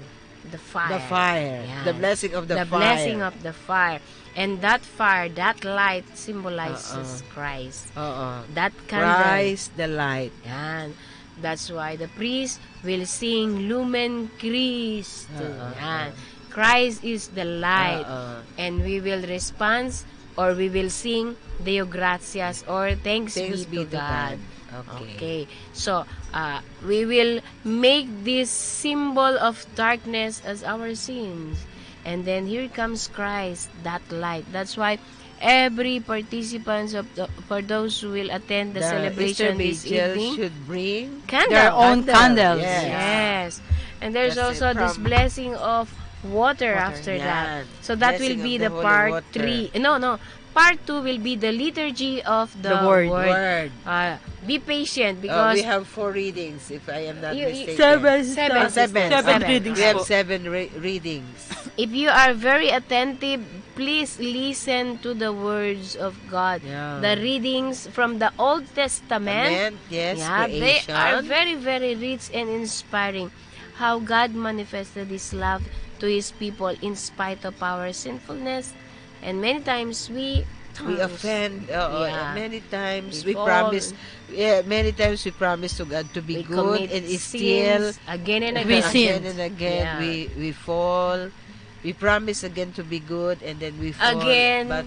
the fire. The fire. The Yan. Blessing of the The fire. Blessing of the fire. And that fire, that light symbolizes Uh-uh. Christ. Uh-uh. That candle. Christ the light. Yan. That's why the priest will sing Lumen Christum. Uh-uh. Yan. Christ is the light. Uh-uh. And we will respond or we will sing Deo Gratias or Thanks Thanks be be to to God. God. Okay. Okay. So, uh, we will make this symbol of darkness as our sins. And then here comes Christ, that light. That's why every participants of the, for those who will attend the The celebration Easter this vigil evening, should bring candle. Their own candle. Candles. Yes. Yes. And there's That's it. also this From blessing of water Water. after that. Yan. So that Blessing will be of the the holy part water. three. No, no. Part two will be the liturgy of the The word. word. Word. Uh, be patient Oh, because we have four readings, if I am not You- you- mistaken. Seven. Seven, Ah, sister. seven. Seven Seven. readings We have po. seven re- readings. If you are very attentive, please listen to the words of God. Yeah. The readings from the Old Testament. Testament, yes, Yeah, they are creation. very, very rich and inspiring. How God manifested His love to His people in spite of our sinfulness. And many times we We offend, uh, uh, Yeah. many times We we fall. promise, yeah, many times we promise to God to be We good commit and it's still sins again and We again. sin. again and again Yeah. we, we fall. We promise again to be good and then we fall. Again. But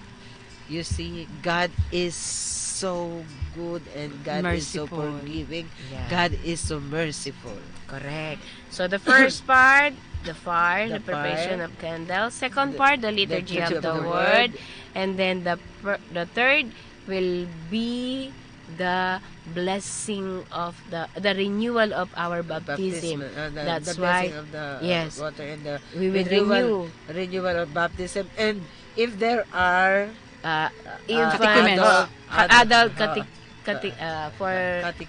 you see, God is so good and God is so Merciful. forgiving. Yeah. God is so merciful. Correct. So the first part, the fire, The the preparation fire. of candles. Second The, part, the the liturgy of preaching the of the word. word. And then the per- the third will be the blessing of the the renewal of our baptism. Baptism, uh, the, That's the blessing why of the yes, water and the we will renewal, renew. renewal of baptism. And if there are Uh, uh, Infants, Catechumens. adult, Ka- adult uh, kati- kati- uh, for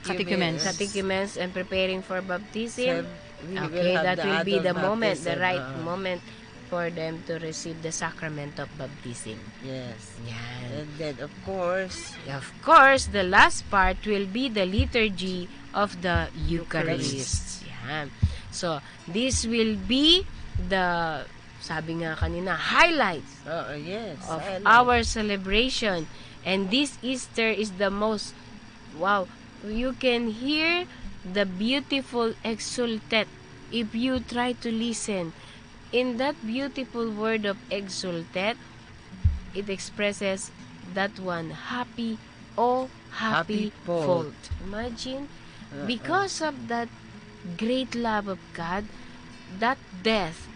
Catechumens. Catechumens and preparing for baptism. Sem- we will Okay, have that the will be the adult moment, the baptism, right uh, moment for them to receive the sacrament of baptism. Yes. Yan. And then, of course, Of course, the last part will be the liturgy of the Eucharist. Eucharist. Yan. So, this will be the, sabi nga kanina, highlights Oh, uh, yes, of highlights. our celebration. And this Easter is the most, wow, you can hear the beautiful exultet if you try to listen. In that beautiful word of exultet, it expresses that one happy, oh, happy, Happy fault. fault. Imagine, Uh-uh. because of that great love of God, that death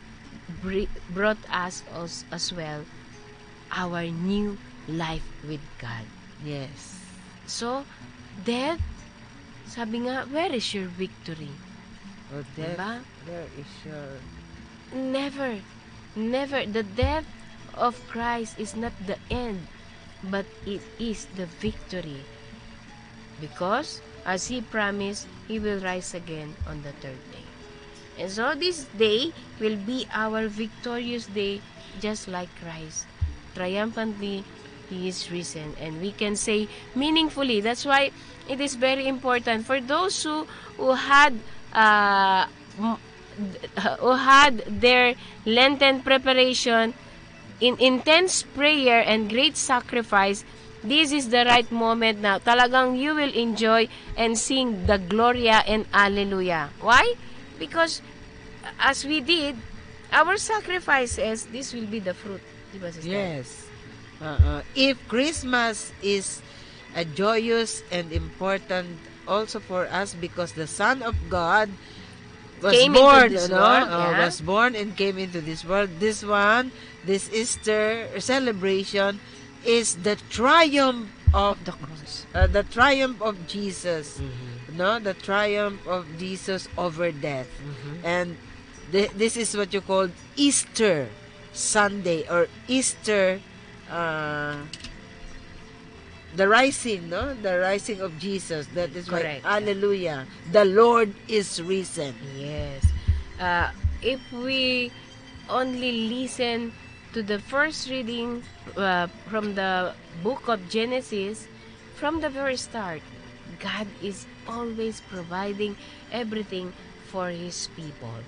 bri- brought us as, as well our new life with God. Yes. So, death, sabi nga, where is your victory? Oh, death, Diba? where is your Never, never. The death of Christ is not the end, but it is the victory. Because, as He promised, He will rise again on the third day. And so this day will be our victorious day, just like Christ. Triumphantly, He is risen. And we can say meaningfully. That's why it is very important for those who, who had, uh, m- who had their Lenten preparation in intense prayer and great sacrifice, this is the right moment na talagang you will enjoy and sing the Gloria and Alleluia. Why? Because as we did, our sacrifices, this will be the fruit. Di ba, sister? Yes. Uh-uh. If Christmas is a joyous and important also for us because the Son of God was Came into born, this ano? world, Uh, yeah. was born and came into this world. This one, this Easter celebration is the triumph of Of the cross. uh, the triumph of Jesus. Mm-hmm. No, the triumph of Jesus over death. Mm-hmm. And th- this is what you call Easter Sunday or Easter uh, the rising, no? The rising of Jesus. That is why, Correct. Hallelujah, the Lord is risen. Yes. Uh, if we only listen to the first reading uh, from the book of Genesis, from the very start, God is always providing everything for His people.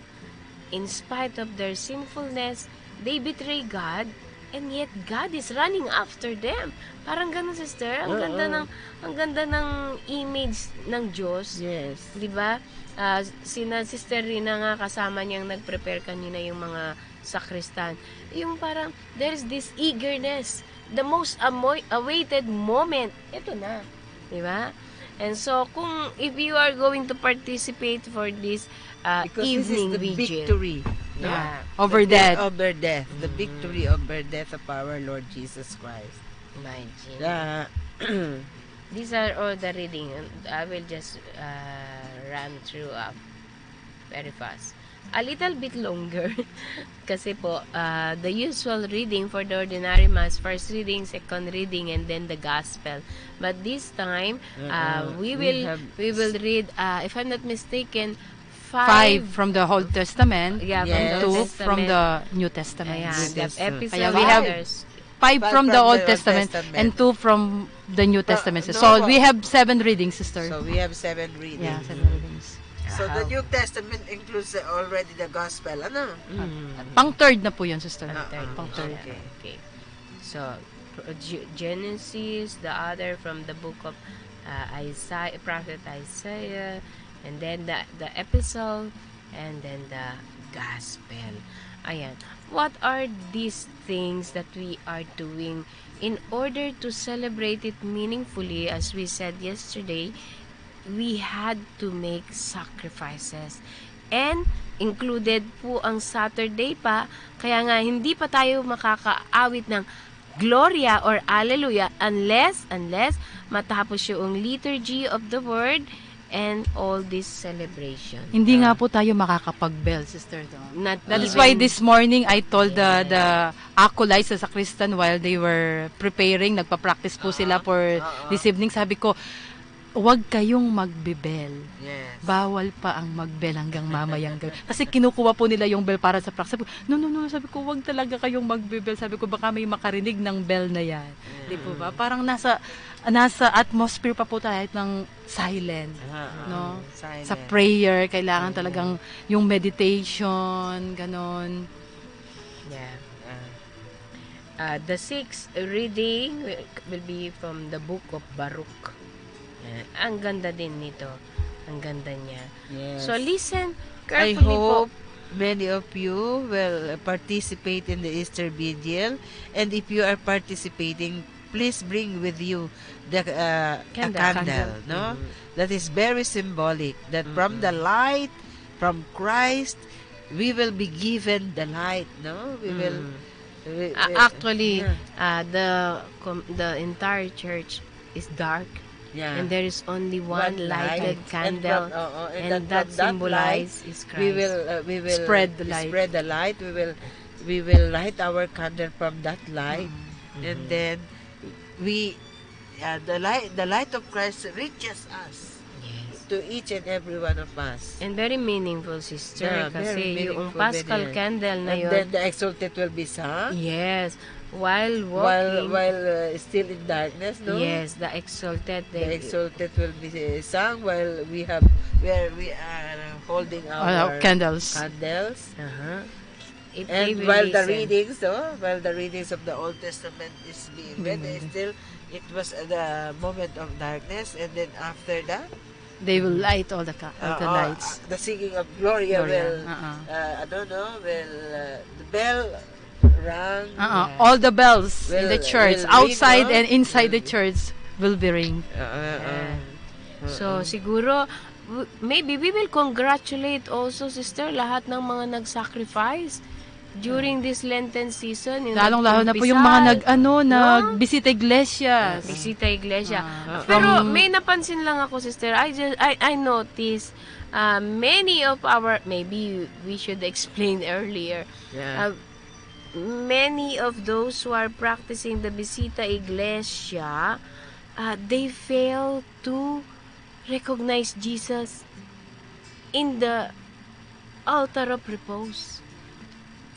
In spite of their sinfulness, they betray God, and yet God is running after them. Parang ganun, sister. Ang ganda Oo. ng, ang ganda ng image ng Diyos. Yes. Di ba? Ah, sina Sister Rina nga, kasama niyang nag-prepare kanina yung mga sakristan. Yung parang, there's this eagerness. The most amoy-, awaited moment. Ito na. Di ba? And so, kung, if you are going to participate for this, uh, Because this is evening the vigil. victory, no? Yeah. Over The vic-, death. over death. The Mm. victory over death of our Lord Jesus Christ. Imagine. Yeah. These are all the reading. I will just, uh, run through, uh, very fast. A little bit longer. Kasi po, uh, the usual reading for the ordinary mass, first reading, second reading, and then the gospel. But this time, uh, Uh, we we will, have we will read, uh, if I'm not mistaken, five five from the Old Testament, Yeah, from the and Yes. Old two from Testament. the New Testament. Ayan, New the Testament. epistle Ayan, we have letters. Five Five from the from Old the Old Testament Testament. and two from the New Testament. No, So, no. we have seven readings, sister. So, we have seven readings. Yeah, seven readings. So, the Wow. New Testament includes, uh, already the gospel, ano? Mm. Pang third na po yun, sister. Pang third. Ah, ah, Pang third. Okay. Okay. So, pro-, Ge-, Genesis, the other from the book of, uh, Isaiah, Prophet Isaiah, and then the, the epistle, and then the gospel. Ayan. What are these things that we are doing in order to celebrate it meaningfully? As we said yesterday, we had to make sacrifices. And included po ang Saturday pa, kaya nga hindi pa tayo makakaawit ng Gloria or Alleluia unless, unless matapos yung Liturgy of the Word and all this celebration. Hindi nga Ah. po tayo makakapag-bell, sister, no? Not That is even why this morning I told the, Yeah. the acolytes sa sakristan while they were preparing, nagpa-practice po sila Ah, for ah, ah. this evening. Sabi ko, "Huwag kayong magbe-bell. Yes. Bawal pa ang mag-bell hanggang mamayang gabi." Kasi kinukuha po nila yung bell para sa practice. Sabi ko, "No, no, no," sabi ko, "Huwag talaga kayong magbe-bell." Sabi ko, "Baka may makarinig ng bell na yan." Yeah. Di po ba? Parang nasa, nasa atmosphere pa po tayo ng silent, Ah, ah, no? Silent. Sa prayer, kailangan Prayer. talagang yung meditation, ganon. Yeah. Ah. Ah, the sixth reading will, will be from the book of Baruch. Yeah. Ang ganda din nito. Ang ganda niya. Yes. So, listen I carefully po. hope many of you will participate in the Easter Vigil. And if you are participating, please bring with you the, uh, a Candle. candle, no? Mm-hmm. That is very symbolic, that from the Mm-mm. light, from Christ, we will be given the light, no? We will, Mm. we, A-, we, actually, yeah. uh, the com-, the entire church is dark. Yeah. And there is only one One lighted light. And candle, from, oo, and and then that from that symbolize light, is we Christ. will, uh, we will Spread the light. spread the light. We will, we will light our candle from that light. Mm. And Mm-hmm. then we, uh, the light, the light of Christ reaches us, Yes. to each and every one of us. And very meaningful, sister, Yeah, very kasi yung meaningful Paschal din yan. candle na And yun, then the exultet will be sung. Yes. While While, walking. while, uh, still in darkness, no? Yes, the exultet, The they exultet will be, uh, sung while we have, where we are holding Uh, our candles. candles. Uh-huh. If they And will while the listen. readings, no? While the readings of the Old Testament is being read, Being eh, read. still, it was, uh, the moment of darkness, and then after that, They will light all the ca-, all the Oo, lights. ah, the singing of Gloria Gloria, will, oo. uh, ano, no, will, uh, the bell rang. Oo, Yeah. all the bells in Will, the church, will ring, outside no? and inside the Will church, will be ring. Oo, oo. Yeah. Oo. So, siguro, w-, maybe we will congratulate also, sister, lahat ng mga nag-sacrifice during this Lenten season, yung Lalong-lalo na po yung mga nag-umpisal, nag-, ano, no? nagbisita iglesia. Bisita iglesia. Ah. Pero From may napansin lang ako, sister. I just, I, I noticed, uh, many of our, maybe we should explain earlier. Yeah. Uh, many of those who are practicing the Bisita Iglesia, uh, they fail to recognize Jesus in the altar of repose.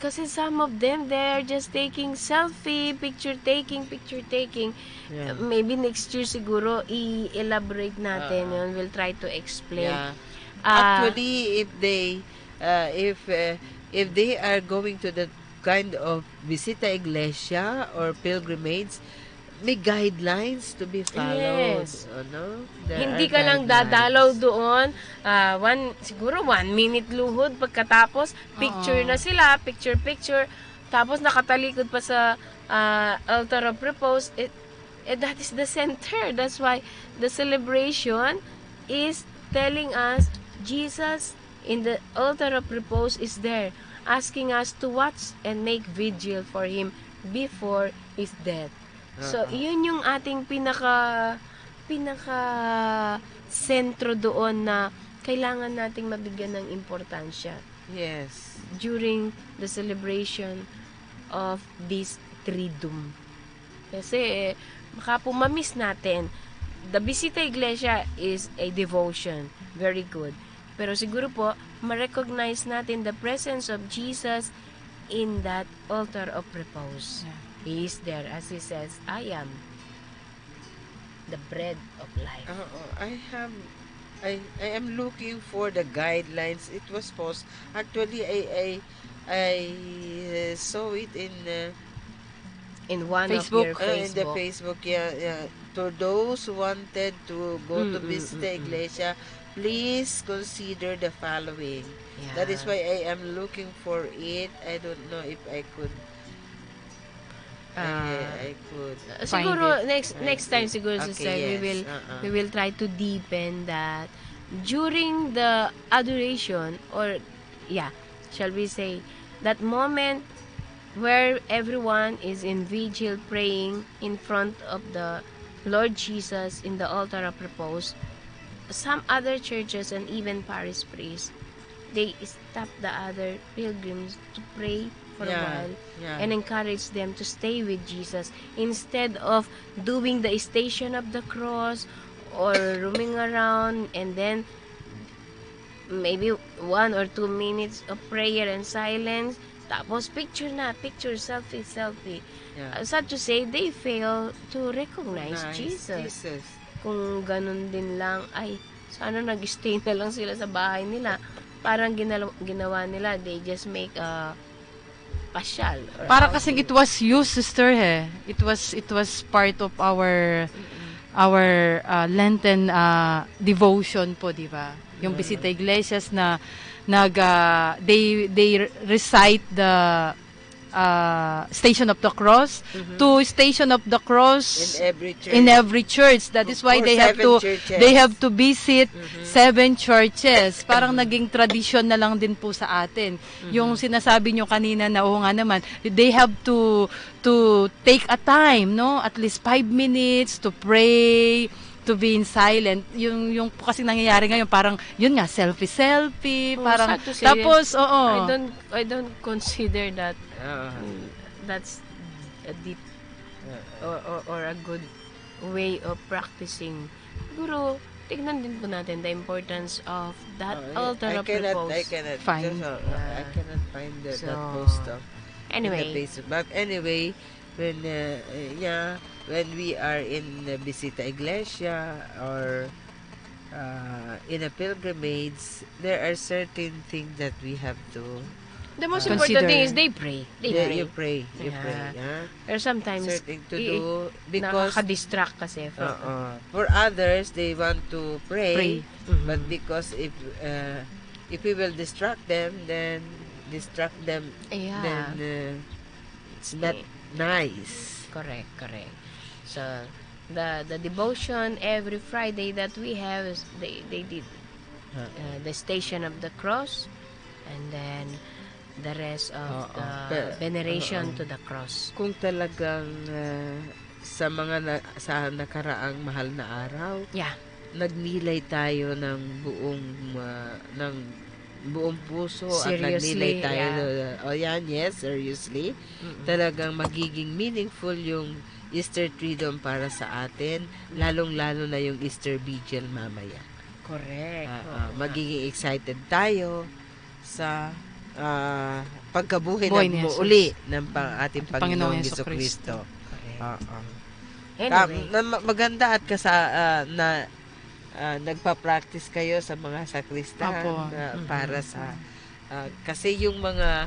Kasi some of them, they're just taking selfie, picture taking, picture taking. Yeah. Maybe next year siguro, i-elaborate natin Ah, ah. yun. We'll try to explain. Yeah. Ah, Actually, if they, uh, if, uh, if they are going to that kind of visita iglesia or pilgrimage, may guidelines to be followed, Yes. ano? There Hindi are ka lang guidelines. dadalaw doon, ah, one, siguro one minute luhod, pagkatapos picture Oo. na sila, picture, picture, tapos nakatalikod pa sa, ah, altar of repose. It, eh, that is the center. That's why the celebration is telling us Jesus in the altar of repose is there, asking us to watch and make vigil for him before his death. So, Oo. iyon yung ating pinaka, pinaka sentro doon na kailangan nating mabigyan ng importansya Yes. during the celebration of this Triduum. Kasi, eh, baka po ma-miss natin, the Bisita Iglesia is a devotion. Very good. Pero siguro po, ma-recognize natin the presence of Jesus in that altar of repose. Yeah. He is there, as he says, "I am the bread of life." Oo, I have, I, I am looking for the guidelines. It was post-, actually, I, I, I, uh, saw it in, uh, In one of Facebook? your Uh, in the Facebook. Facebook, yeah, yeah. To those who wanted to go to Mm, mm, Vista mm, mm. Iglesia, please consider the following. That is Yeah. why I am looking for it. I don't know if I could, I, Ah. I could. Uh, Find siguro it. next, I next time see. siguro, Okay, Sister, we yes. will, Uh-uh. we will try to deepen that during the adoration or, yeah, shall we say, that moment where everyone is in vigil praying in front of the Lord Jesus in the altar of repose, some other churches and even parish priests, they stop the other pilgrims to pray for a Yeah, while yeah. and encourage them to stay with Jesus instead of doing the Station of the Cross or roaming around and then maybe one or two minutes of prayer and silence, tapos picture na, picture, selfie, selfie. Yeah. Uh, sad to say, they fail to recognize Nice, Jesus. Jesus. Kung ganun din lang, ay, sana nag-stay na lang sila sa bahay nila. Parang ginalo-, ginawa nila, they just make a pasyal or Para kasing outing. It was used, sister, eh. It was, it was part of our, Mm-mm. our, ah, Lenten, ah, devotion po, di ba? Yung Mm. Bisita Iglesias na nag, ah, they, they recite the, ah, Station of the Cross Mhm. to Station of the Cross In every church. in every church. That is Of why course, they have seven to, churches. they have to visit Mhm. seven churches. Parang Mhm. naging tradisyon na lang din po sa atin. Mhm. Yung sinasabi nyo kanina na, oo nga naman, they have to, to take a time, no? At least five minutes to pray, to be in silent. Yung, yung po kasi nangyayari ngayon, parang, yun nga, selfie-selfie, Oh, parang, sad to say, tapos, oo. I don't, I don't consider that, Oo. mm, that's a deep Oo. or, or, or a good way of practicing. Siguro, tignan din po natin the importance of that Oh, yeah. altar I of cannot, I repose. cannot, Fine. just, uh, I Yeah. cannot find the, that So, post, uh, in the anyway. Facebook. But anyway, when, uh, uh, yeah, when we are in the Bisita Iglesia or, uh, in a pilgrimage, there are certain things that we have to, The most uh, important thing is Consider. they pray. They Yeah, pray. you pray, you Yeah. pray, yeah. Pero sometimes, Certain to i-, do because nakaka-distract kasi for Oo. For others, they want to pray, Pray. but Mhm. because if, uh, if we will distract them, then distract them, Yeah. then, uh, it's not Eh. nice. Correct, correct. So, the, the devotion every Friday that we have is they, they did, Uh, uh, the Station of the Cross, and then the rest of Oo. the Pe-, veneration oo. to the cross. Kung talagang, ah, sa mga na-, sa nakaraang mahal na araw, Yeah. nagnilay tayo ng buong, ah, ng buong puso at nagnilay Seriously, tayo yeah. na, oh, yan, yes, seriously. Mm-mm. Talagang magiging meaningful yung Easter Triduum para sa atin, Mm. lalong-lalo na yung Easter Vigil mamaya. Correct. Ah, Oo ah, nga. magiging excited tayo sa, ah, pagkabuhay Buhay na ni Jesus. Uli ng pa-, ating Panginoong Panginoong Jesucristo. Jesucristo. Correct. Oo. Ka-, Anyway. na ma-, maganda at kasa-, ah, na, ah, nagpa-practice kayo sa mga sakristahan Apo. na Mm-mm. para sa, ah, kasi yung mga,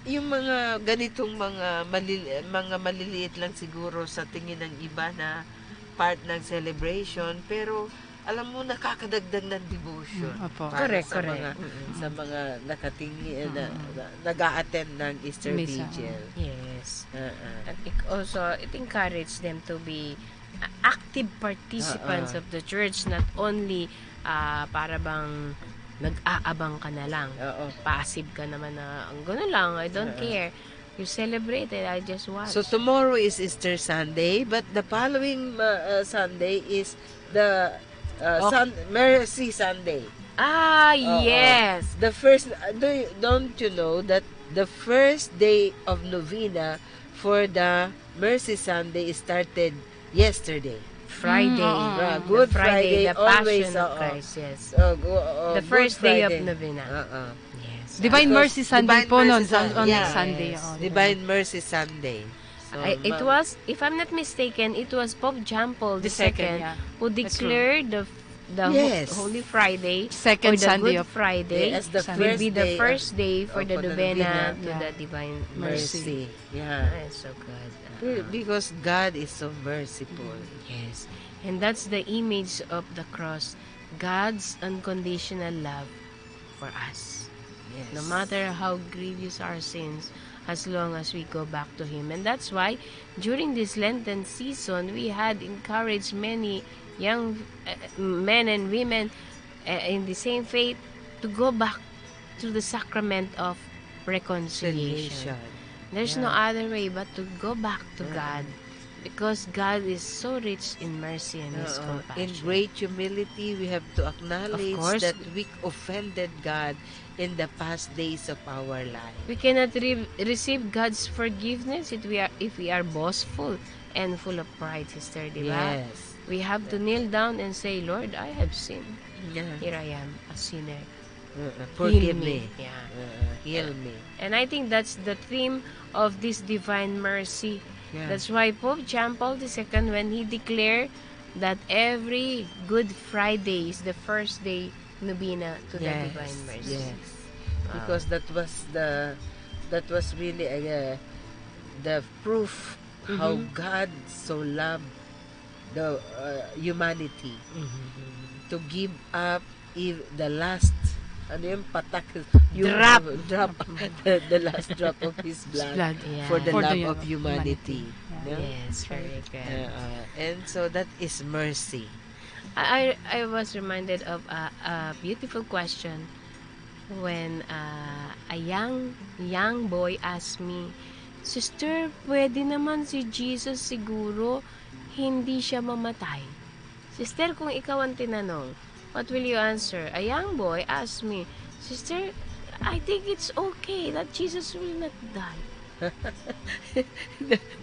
yung mga ganitong mga malili-, mga maliliit lang siguro sa tingin ng iba na part ng celebration, pero alam mo, nakakadagdag ng devotion Mm, opo. para Correct, sa correct. mga, Mm-mm. sa mga nakatingi-, na, Mm-mm. na, nag-a-attend ng Easter Misa. Vigil. Yes. Oo. And it also, it encouraged them to be a-, active participants Oo. of the church, not only, ah, para bang nag-aabang ka na lang. Oo. Passive ka naman na, "Ang gano'n lang, I don't Oo. care." You celebrate it, I just watch. So tomorrow is Easter Sunday, but the following, uh, uh, Sunday is the, uh, Oh. Sun-, Mercy Sunday. Ah, Oo. yes. The first, uh, do you, don't you know that the first day of novena for the Mercy Sunday started yesterday? Friday. Mm, oo. Yeah, The Good Friday, Friday, the always, Passion of oo. Christ, yes. Oh, go-, oh, The Good first day of Friday. novena. Oo. Yes. Divine Because Mercy Sunday Divine po Mercy noon, Sun-, on, on yeah. Sunday, Yes. oo, Divine Mercy Sunday. So, I, it ma- was, if I'm not mistaken, it was Pope John Paul The the second, second, yeah. who That's true. declared the, the Ho-, Yes. Holy Friday Second or the Sunday Good of Friday Yes, the will first be the day of, first day for of the the novena novena. to Yeah. the Divine Mercy. Mercy. Yeah. Ah, so good. Be-, Uh-uh. because God is so merciful. Yes. And that's the image of the cross, God's unconditional love for us. Yes. No matter how grievous our sins, as long as we go back to Him. And that's why, during this Lenten season, we had encouraged many young, uh, men and women, uh, in the same faith to go back to the sacrament of reconciliation. Reconciliation. There's no Yeah. other way but to go back to Yeah. God, because God is so rich in mercy and His Oo. compassion. In great humility, we have to acknowledge Of course. that we offended God in the past days of our life. We cannot re-, receive God's forgiveness if we are, if we are boastful and full of pride, sister, di ba? Yes. We have to kneel down and say, "Lord, I have sinned. Yeah. Here I am, a sinner." Uh, uh, Heal forgive me. me. Yeah. Uh, uh, heal me. And I think that's the theme of this Divine Mercy. Yeah. That's why Pope John Paul the second, when he declared that every Good Friday is the first day novena to the Yes, Divine Mercy. yes. Wow. Because that was the, that was really, uh, the proof how Mm-hmm. God so loved the, uh, humanity Mm-hmm. to give up ev-, the last, ano yun, patak, yung Drop. drop, the, the last drop of His blood Blood. Yeah. for the For the love of humanity. humanity. Yeah. No? Yes, very good. Uh, uh, and so that is mercy. I, I I was reminded of a, a beautiful question when, uh, a young, young boy asked me, "Sister, pwede naman si Jesus siguro, hindi siya mamatay?" Sister, kung ikaw ang tinanong, what will you answer? A young boy asked me, "Sister, I think it's okay that Jesus will not die."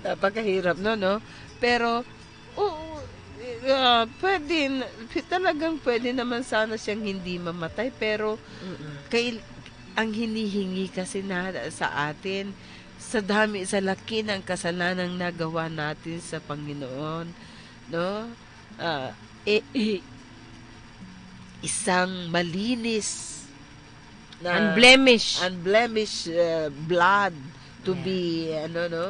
Napakahirap, no, no? Pero, oo, ah, pwede na, talagang pwede naman sana siyang hindi mamatay, pero Mm-mm. kail-, ang hinihingi kasi na sa atin, sa dami, sa laki ng kasalanang nagawa natin sa Panginoon, no? Ah, eh, eh, isang malinis na Unblemished. unblemished, uh, blood to Yeah. be, ano, no?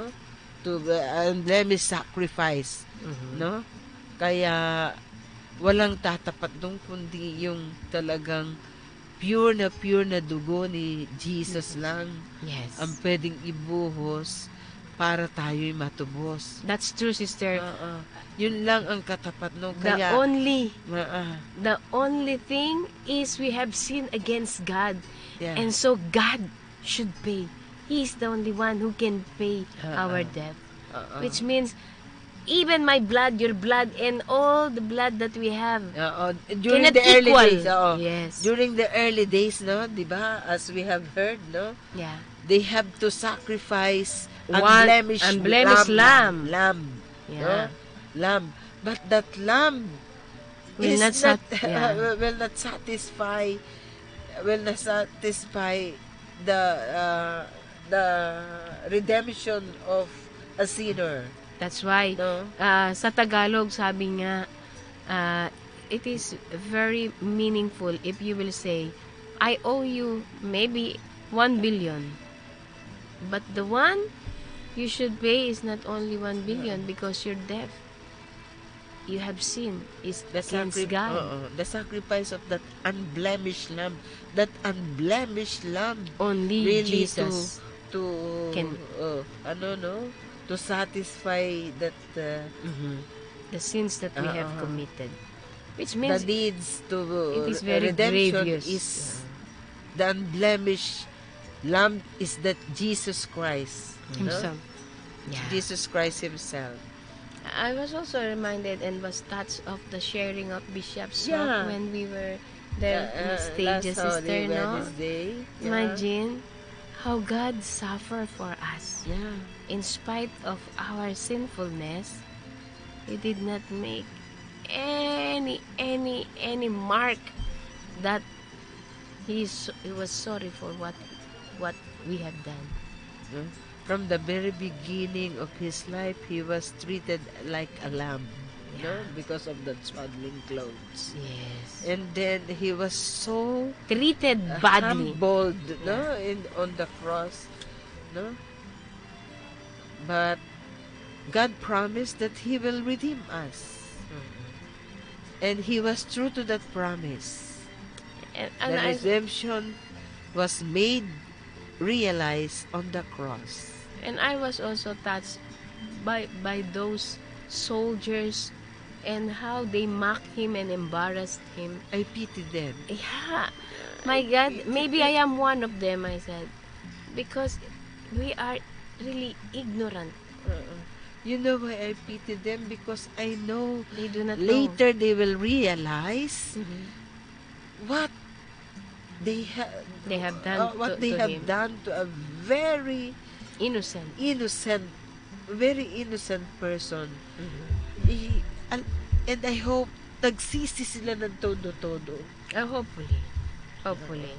To, uh, unblemished sacrifice, Mhm. no? Kaya walang tatapat doon kundi yung talagang pure na pure na dugo ni Jesus Mhm. lang Yes. ang pwedeng ibuhos para tayo'y matubos. That's true, sister. Oo. Yun lang ang katapat, no? The Kaya, only, oo. the only thing is we have sinned against God. Yeah. And so God should pay. He is the only one who can pay Oo. our debt. Oo. Which means, even my blood, your blood, and all the blood that we have Oo. During cannot the early equal. days, oo. Yes. During the early days, no, di ba, as we have heard, no, Yeah. they have to sacrifice One unblemished unblemished lamb, lamb. lamb, Yeah. no? Lamb. But that lamb Will is not not, sat-, yeah. will not satisfy, will not satisfy the, uh, the redemption of a sinner. That's why, no? Uh, sa Tagalog, sabi nga, uh, it is very meaningful if you will say, "I owe you maybe one billion." But the one you should pay is not only one billion, because your debt, you have sinned, is The against sacri-, God. Oo, the sacrifice of that unblemished lamb. That unblemished lamb. Only really Jesus to, to, can uh, ano, no? To satisfy that, uh, Mhm. The sins that we have Oo. committed. Which the means deeds to, it is uh, very redemption grievous. Is Yeah. The unblemished lamb is that Jesus Christ, no? Himself. Yeah. Jesus Christ himself. I was also reminded and was touched of the sharing of Bishop's talk Yeah. when we were there Yeah, in the uh, stages, last Holy Sister, no? Wednesday. Yeah. Imagine how God suffered for us. Yeah. In spite of our sinfulness, He did not make any, any, any mark that he is, he was sorry for what, what we have done. No? From the very beginning of his life, he was treated like a lamb, no? Yeah. Because of the swaddling clothes. Yes. And then he was so, Treated uh, badly. humbled, no? Yeah. In, on the cross, no? But God promised that he will redeem us. Mm-hmm. And he was true to that promise. And, and The I redemption was made realized on the cross. And I was also touched by, by those soldiers and how they mocked him and embarrassed him. I pity them. Yeah. My I God, pity maybe them. I am one of them, I said. Because we are really ignorant. Uh-uh. You know why I pity them? Because I know They do not know. later they will realize Mhm. what they ha-, They have done uh, what to, they to have him. done to a very Innocent. innocent, very innocent person. Mhm. I-, al-, and I hope nagsisi sila ng todo-todo. Ah, hopefully. Hopefully.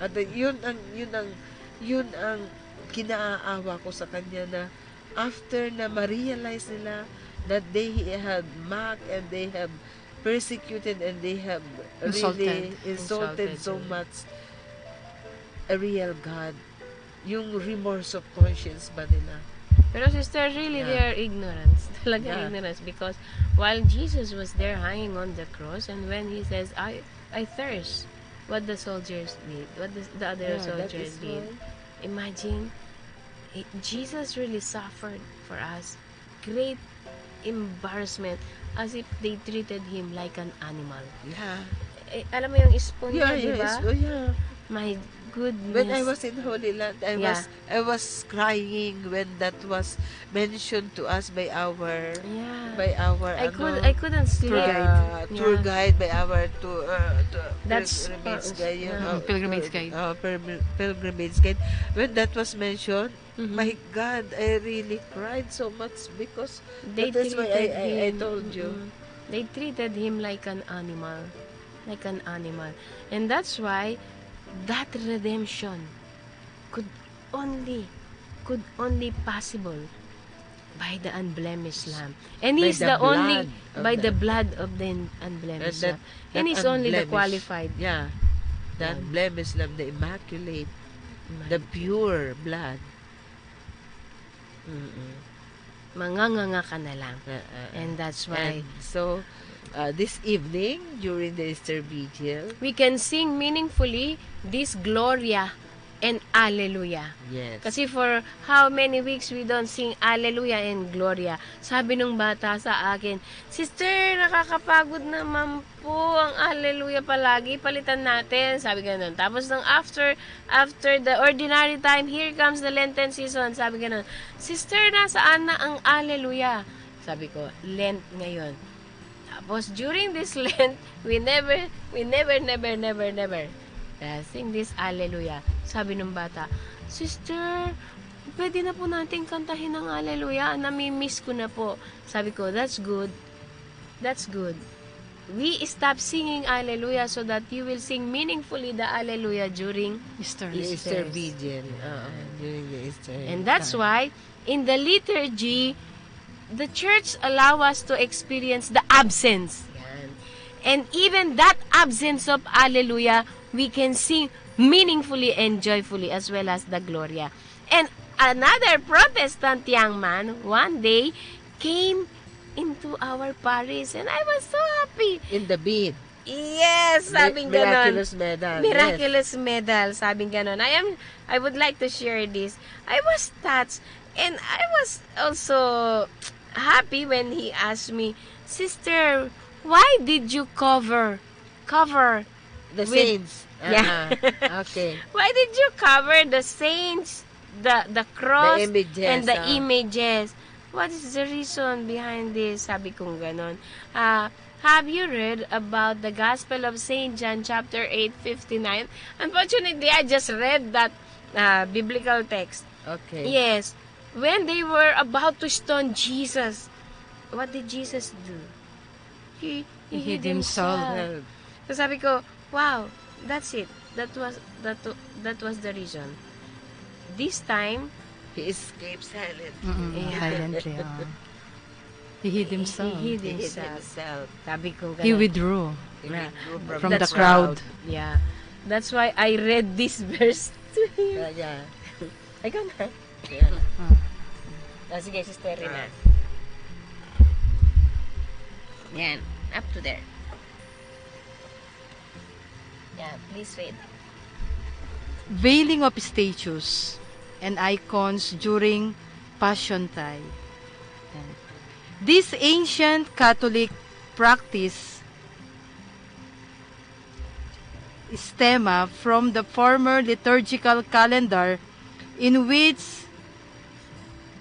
At, uh, yun ang, yun ang, yun ang kinaawa ko sa kanya, na after na ma-realize nila that they have mocked and they have persecuted and they have Insulted. really insulted Insulted, so mm. much a real God. Yung remorse of conscience ba nila? Pero, sister, really, they Yeah. are ignorance. Talaga Yeah. ignorance, because while Jesus was there hanging on the cross, and when he says, "I, I thirst," what the soldiers did, what the, the other Yeah, that soldiers is did. why. Imagine, eh, Jesus really suffered for us. Great embarrassment, as if they treated him like an animal. Yeah. Eh, alam mo yung esponyo, Yeah, di yeah, ba? it's, oh, yeah. My goodness. When I was in Holy Land, I Yeah. was, I was crying when that was mentioned to us by our, Yeah. by our, I ano, could, I couldn't sleep. uh, tour Yeah. guide, by our to, uh, to That's pilgrimage pa-, guide, yeah. uh, Mm, pilgrimage to, guide. uh, pilgrim-, pilgrimage guide. When that was mentioned, Mhm. my God, I really cried so much because They that is why I, treated I, I him, told you. mm-mm. They treated him like an animal. Like an animal. And that's why that redemption could only, could only possible by the unblemished lamb. And By he's the the only, blood of by the the blood of the un-, unblemished That, that, lamb. And that he's only the unblemished. qualified Yeah. The Lamb. unblemished lamb, the immaculate, the Immaculate. pure blood. Mm-mm. Manganganga ka na lang. Uh, uh, uh. And that's why And so, uh, this evening, during the Easter Vigil, we can sing meaningfully this Gloria and Alleluia. Yes. Kasi for how many weeks we don't sing Alleluia and Gloria? Sabi nung bata sa akin, "Sister, nakakapagod naman po ang Alleluia palagi. Palitan natin," sabi ganun. Tapos nung after, after the ordinary time, "Here comes the Lenten season," sabi ganun. "Sister, nasaan na ang Alleluia?" Sabi ko, "Lent ngayon." Tapos, during this Lent, we never, we never, never, never, never, uh, sing this Alleluia. Sabi ng bata, "Sister, pwede na po natin kantahin ang Alleluia. Namimiss ko na po." Sabi ko, "That's good. That's good." We stop singing Alleluia so that you will sing meaningfully the Alleluia during Easter. The Easter Easter. Vigil. Oo. During the Easter And that's time. Why, in the liturgy, the church allow us to experience the absence. Yan. And even that absence of Alleluia, we can sing meaningfully and joyfully as well as the Gloria. And another Protestant young man, one day, came into our parish. And I was so happy. In the bed. Yes, Mi-, sabing ganon. Miraculous medal, yes. Miraculous medal, sabing ganon. I am, I would like to share this. I was touched, and I was also happy when he asked me, "Sister, why did you cover, cover The with" saints. Yeah. Ah, ah. Okay. "Why did you cover the saints, the, the cross, The images, and the ah. images? What is the reason behind this?" Sabi kong ganon. Ah, "Have you read about the Gospel of Saint John chapter eight fifty-nine?" Unfortunately, I just read that, ah, biblical text. Okay. Yes. When they were about to stone Jesus, what did Jesus do? He, he He hid hid himself. himself. So sabi ko, "Wow, that's it. That was, that wa-, that was the reason." This time, He escaped silently. Mm-mm, Yeah. silently, ah. He hid himself. He hid He hid himself. himself. Sabi ko, He ganon. withdrew He Yeah. withdrew from from the That's why, crowd. yeah. That's why I read this verse to him. Yeah, yeah. Ay, ikaw na. Yeah. Ah. Ah, sige, Sister Rina. Ah. Yan. Up to there. Yeah, please wait. Veiling of statues and icons during Passion Tide. Yan. This ancient Catholic practice stem from the former liturgical calendar in which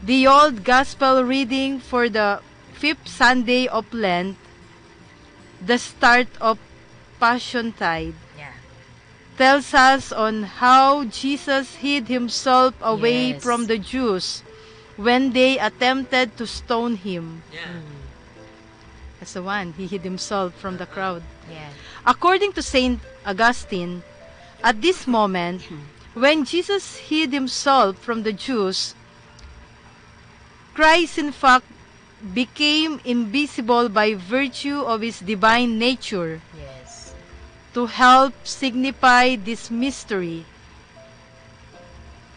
the old gospel reading for the fifth Sunday of Lent, the start of Passion Tide, Yeah. tells us on how Jesus hid himself away Yes. from the Jews when they attempted to stone him. Yeah. Mm. That's the one. He hid himself from the crowd. Yeah. According to Saint Augustine, at this moment, when Jesus hid himself from the Jews, Christ, in fact, became invisible by virtue of his divine nature Yes. to help signify this mystery.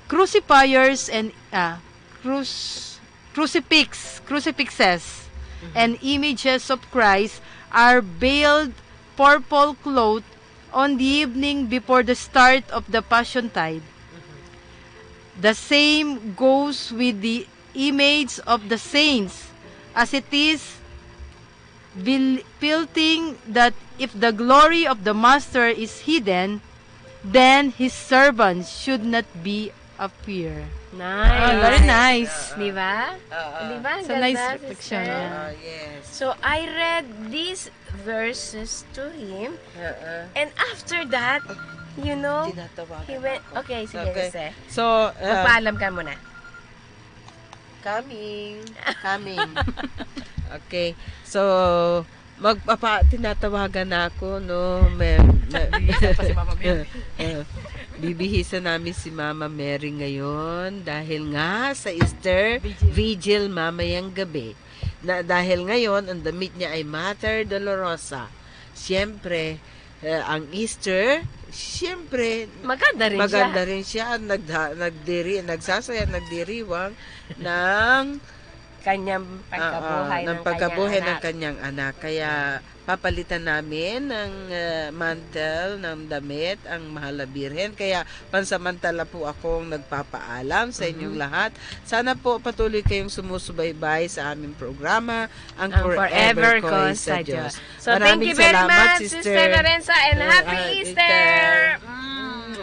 Crucifiers and, ah, crus-, crucifix, crucifixes, Mm-hmm. and images of Christ are veiled purple cloth on the evening before the start of the Passion Tide. Mm-hmm. The same goes with the image of the saints, as it is vil-, filting that if the glory of the Master is hidden, then his servants should not be appear. Nice. Ah, very nice. Di ba? Oo. Di ba? Ang So, nice ganda, reflection, sister. ah. Ah, yes. So, I read these verses to him. Oo. And after that, you know, Tinatawagan he went, ako. okay, sige, Okay. sige. So, uh, Magpaalam ka muna. Coming. Coming. Okay. So, magpapa-, tinatawagan na ako, no? May, may, Bihisa pa si Mama Mary. Eh, bibihisa namin si Mama Mary ngayon dahil nga sa Easter Vigil. Vigil mamayang gabi. Na, dahil ngayon, ang damit niya ay Mater Dolorosa. Siyempre, eh, ang Easter, siyempre, Maganda rin siya. maganda rin siya. Nagda-, nagdiri-, nagsasaya, nagdiriwang ng Kanyang ah, ah, pagkabuhay ng ng pagkabuhay kanyang ng anak. kanyang anak. Kaya papalitan namin ng, eh, mantle, ng damit, ang Mahal na Birhen. Kaya pansamantala po akong nagpapaalam sa inyong Mhm. lahat. Sana po patuloy kayong sumusubaybay sa aming programa, ang Ang Forever Forever Call Call sa sa Diyos. Diyos. So, thank Maraming you very salamat, much, Sister Sister. Lorenza, and Uh, happy uh, Easter! Easter. Mm.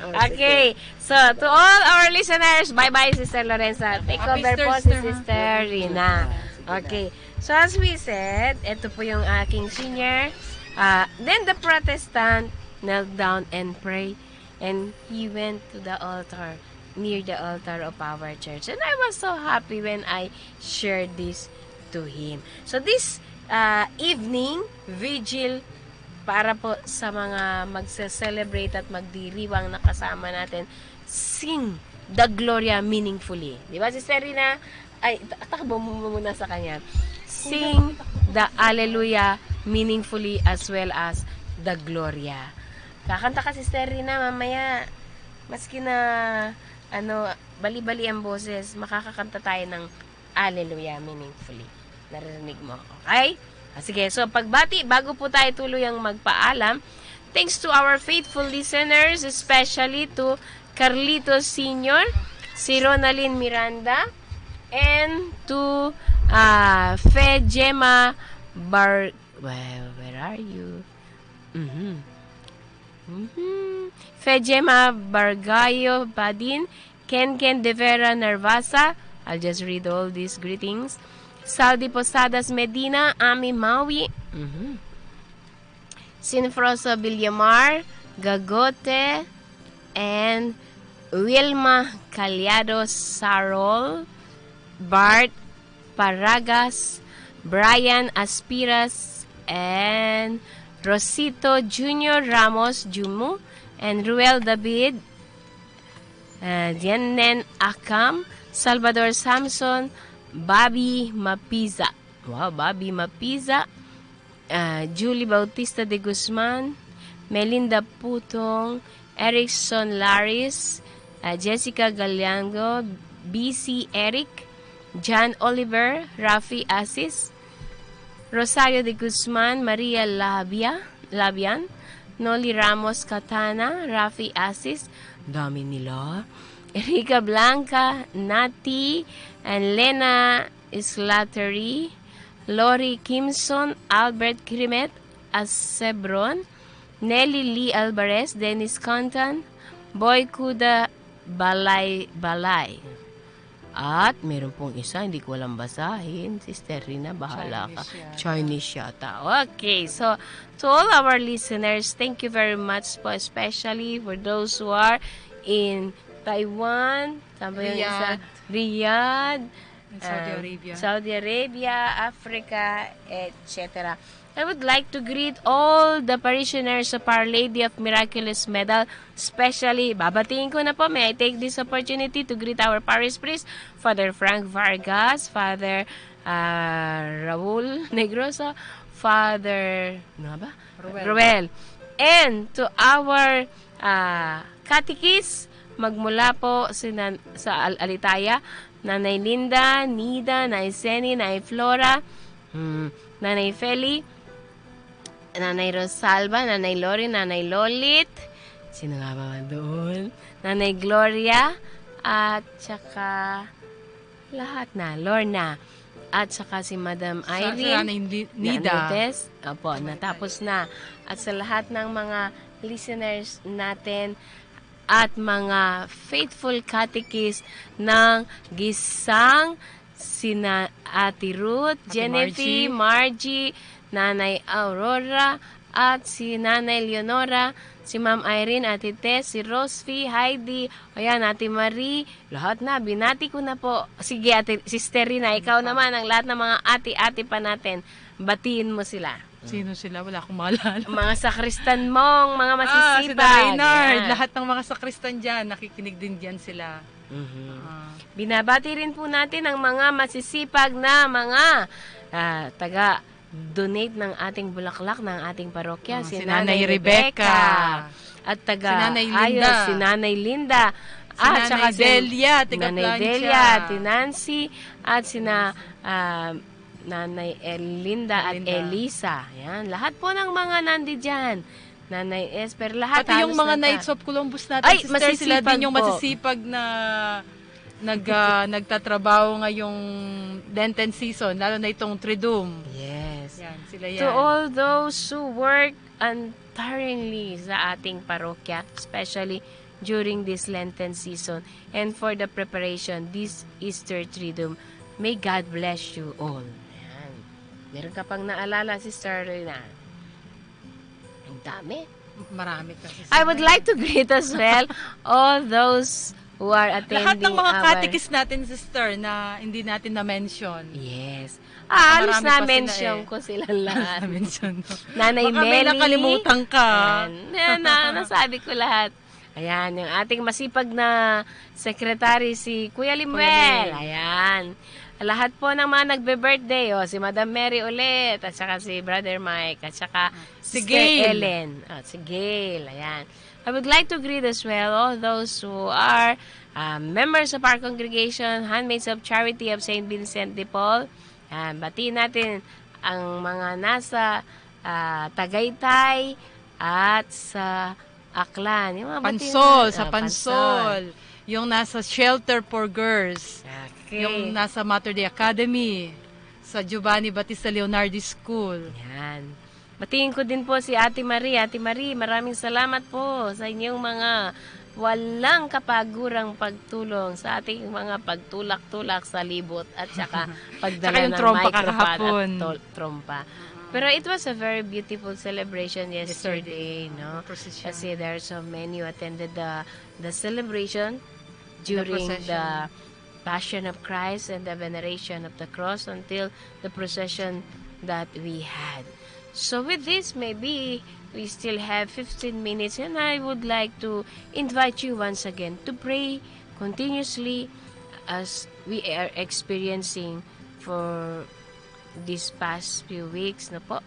Oh, Okay. sige. So, to all our listeners, bye-bye, Sister Lorenza. Take Happy over po si Easter, ha? Sister Rina. Ah, sige na. Okay. So, as we said, ito po yung aking senior. Ah, then the Protestant knelt down and prayed, and he went to the altar, near the altar of our church. And I was so happy when I shared this to him. So, this ah, evening vigil para po sa mga magse-celebrate at magdiriwang na kasama natin. Sing the Gloria meaningfully. Di ba, Sister Rina? Ay, ta-, takbo mo muna sa kanya. Sing the Alleluia meaningfully as well as the Gloria. Kakanta ka, Sister Rina, mamaya. Maski na, ano, bali-bali ang boses, makakakanta tayo ng Alleluia meaningfully. Naririnig mo ako, okay? Ah, sige, so pagbati, bago po tayo tuluyang magpaalam, thanks to our faithful listeners, especially to Carlitos Senior, si Ronalyn Miranda, and to, ah, Fe Gemma Bar-, well, where are you? Mhm. Mhm. Fe Gemma Bargayo Badin, Ken Ken De Vera Narvasa. I'll just read all these greetings. Saldi Posadas Medina, Ami Maui. Mhm. Sinfroso Villamar, Gagote, and Wilma Caliado Sarol, Bart Paragas, Brian Aspiras, and Rosito Junior Ramos Jumu, and Ruel David, uh, Dianen Akam, Salvador Samson, Bobby Mapiza. Wow, Bobby Mapiza, ah, Julie Bautista de Guzman, Melinda Putong, Erickson Laris, ah, Jessica Galiango, B C Eric, John Oliver, Rafi Asis, Rosario de Guzman, Maria Labia, Labian, Noli Ramos Catana, Rafi Asis, dami nila, Erika Blanca, Nati, and Lena Slattery, Lori Kimson, Albert Grimet, Asebron, Nelly Lee Alvarez, Dennis Contan, Boy Kuda, Balay Balay. At meron pong isa, hindi ko alam basahin. Sister Rina, bahala ka. Chinese yata. Chinese yata. Okay, so to all our listeners, thank you very much po, especially for those who are in Taiwan, saan ba yung isa? Riyadh. Riyadh, In Saudi um, Arabia. Saudi Arabia, Africa, et cetera. I would like to greet all the parishioners of Our Lady of Miraculous Medal, especially, babatiin ko na po, may I take this opportunity to greet our parish priest, Father Frank Vargas, Father, ah, Raul Negroso, Father, ano nga ba? Ruel. Ruel. And to our, ah, catechist, magmula po si Nan-, sa Al-, Alitaya, Nanay Linda, Nida, Nay Seni, Nay Flora, hmm, Nanay Feli, Nanay Rosalba, Nanay Lori, Nanay Lolit, sino nga ba doon? Nanay Gloria, at saka lahat na, Lorna, at saka si Madam Sa, sa Irene, Nanay Ni-, na Nida. Nanay Tess, opo, Nanay natapos Irene. Na. At sa lahat ng mga listeners natin, at mga faithful catechist ng Gisang, sina Ate Ruth, Ate Genevieve, Margie. Margie, Nanay Aurora, at si Nanay Leonora, si Ma'am Irene, Ate Tess, si Rosfi, Heidi, ayan, Ate Marie, lahat na, binati ko na po. Sige, Ate, Sister Rina, ikaw Ano pa? Naman, ang lahat ng mga ate-ate pa natin, batiin mo sila. Sino sila? Wala akong maalala. Mga sakristan mong, mga Ah, sina masisipag. Reynard. Yan. Lahat ng mga sakristan dyan, nakikinig din dyan sila. Mhm. Ah. Binabati rin po natin ang mga masisipag na mga, ah, taga-donate ng ating bulaklak ng ating parokya, Ah, si si Nanay Nanay Rebecca. Rebecca. At taga Si Nanay Linda. Ayos, si Nanay Linda. Si At Nanay saka si Delia, taga Nanay Plancha. Delia, Ate Nancy, at sina, ah, Nanay Erlinda at Erlinda. Elisa. Yan. Lahat po ng mga nandi dyan. Nanay Esper, lahat Pati yung halos mga nagka- Knights of Columbus natin, Ay, sister, sila masisipag din yung po. Masisipag na nag-, ah, nagtatrabaho ngayong Lenten season, lalo na itong Triduum. Yes. Yan, sila To yan. All those who work untiringly sa ating parokya, especially during this Lenten season and for the preparation this Easter Triduum. May God bless you all. Ayan. Meron ka pang naalala, Sister Rina? Ang dami. Marami kasi. I would like to greet as well all those who are attending Lahat ng mga our catechist natin, sister, na hindi natin na-mention. Yes. Ah, halos Marami pa sila na-mention eh. ko silang lahat. Na-mention mo. Nanay Baka may Meli. nakalimutan ka. Ayan. Na, na, nasabi ko lahat. Ayan, yung ating masipag na secretary, si Kuya Limuel. Kuya Lim. Ayan. Lahat po ng mga nagbe-birthday, oh, si Madam Mary ulit, at saka si Brother Mike, at saka Si Sister Gail. Ellen. Oh, si Gail, ayan. I would like to greet as well all those who are, uh, members of our congregation, Handmaids of Charity of Saint Vincent de Paul. Ayan, batiin natin ang mga nasa, ah, Tagaytay at sa Aklan. Yung mga batiin Pansol, na-, sa ah, Pansol. Pansol. Yung nasa Shelter for Girls. Okay. Yung nasa Mater Dei Academy. Sa Giovanni Battista Leonardi School. Yan. Batiin ko din po si Ate Marie. Ate Marie, maraming salamat po sa inyong mga walang kapagurang pagtulong sa ating mga pagtulak-tulak sa libot at saka pagdala Tsaka yung ng trompa microphone at kakahapon. tol-, trompa. Pero it was a very beautiful celebration yesterday, Yesterday, no? the procession. Kasi there are so many who attended the, the celebration The during procession. the Passion of Christ and the veneration of the cross until the procession that we had. So with this, maybe we still have fifteen minutes, and I would like to invite you once again to pray continuously as we are experiencing for these past few weeks, no po?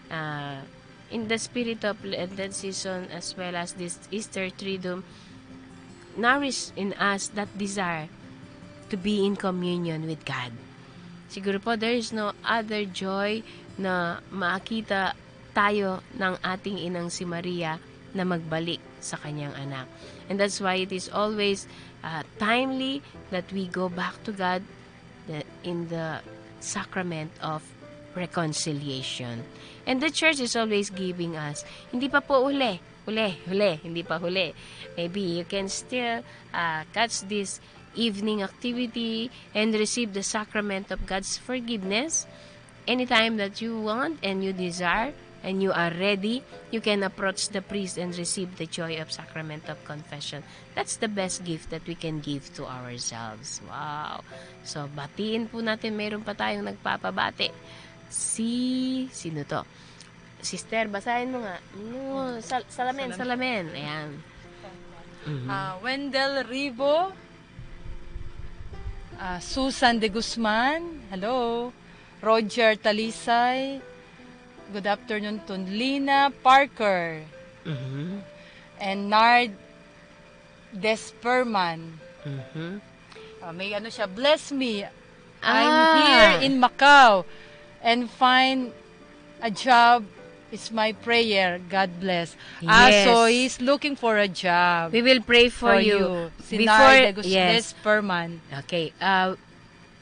Ah, in the spirit of Lenten season as well as this Easter Triduum, nourish in us that desire to be in communion with God. Siguro po, there is no other joy na makita tayo ng ating inang si Maria na magbalik sa kanyang anak. And that's why it is always, uh, timely that we go back to God the, in the sacrament of reconciliation. And the church is always giving us, hindi pa po huli, huli, huli, hindi pa huli. Maybe you can still, uh, catch this evening activity and receive the sacrament of God's forgiveness. Anytime that you want and you desire and you are ready, you can approach the priest and receive the joy of sacrament of confession. That's the best gift that we can give to ourselves. Wow. So, batiin po natin, mayroon pa tayong nagpapabati. Si, sino to? Sister, basahin mo nga. No, sal-, salamin, Salamin. salamin. Ayan. Mhm. Ah, Wendell Ribo, ah, Susan De Guzman, hello. Roger Talisay, good afternoon to Lina Parker. Mhm. And Nard Desperman. Mhm. Ah, may ano siya, "Bless me. I'm Ah. here in Macau and find a job is my prayer. God bless." Ah, so Yes. he's looking for a job We will pray for for you. you. Si Before, Nard Agus-, yes. Desperman. Okay. Uh,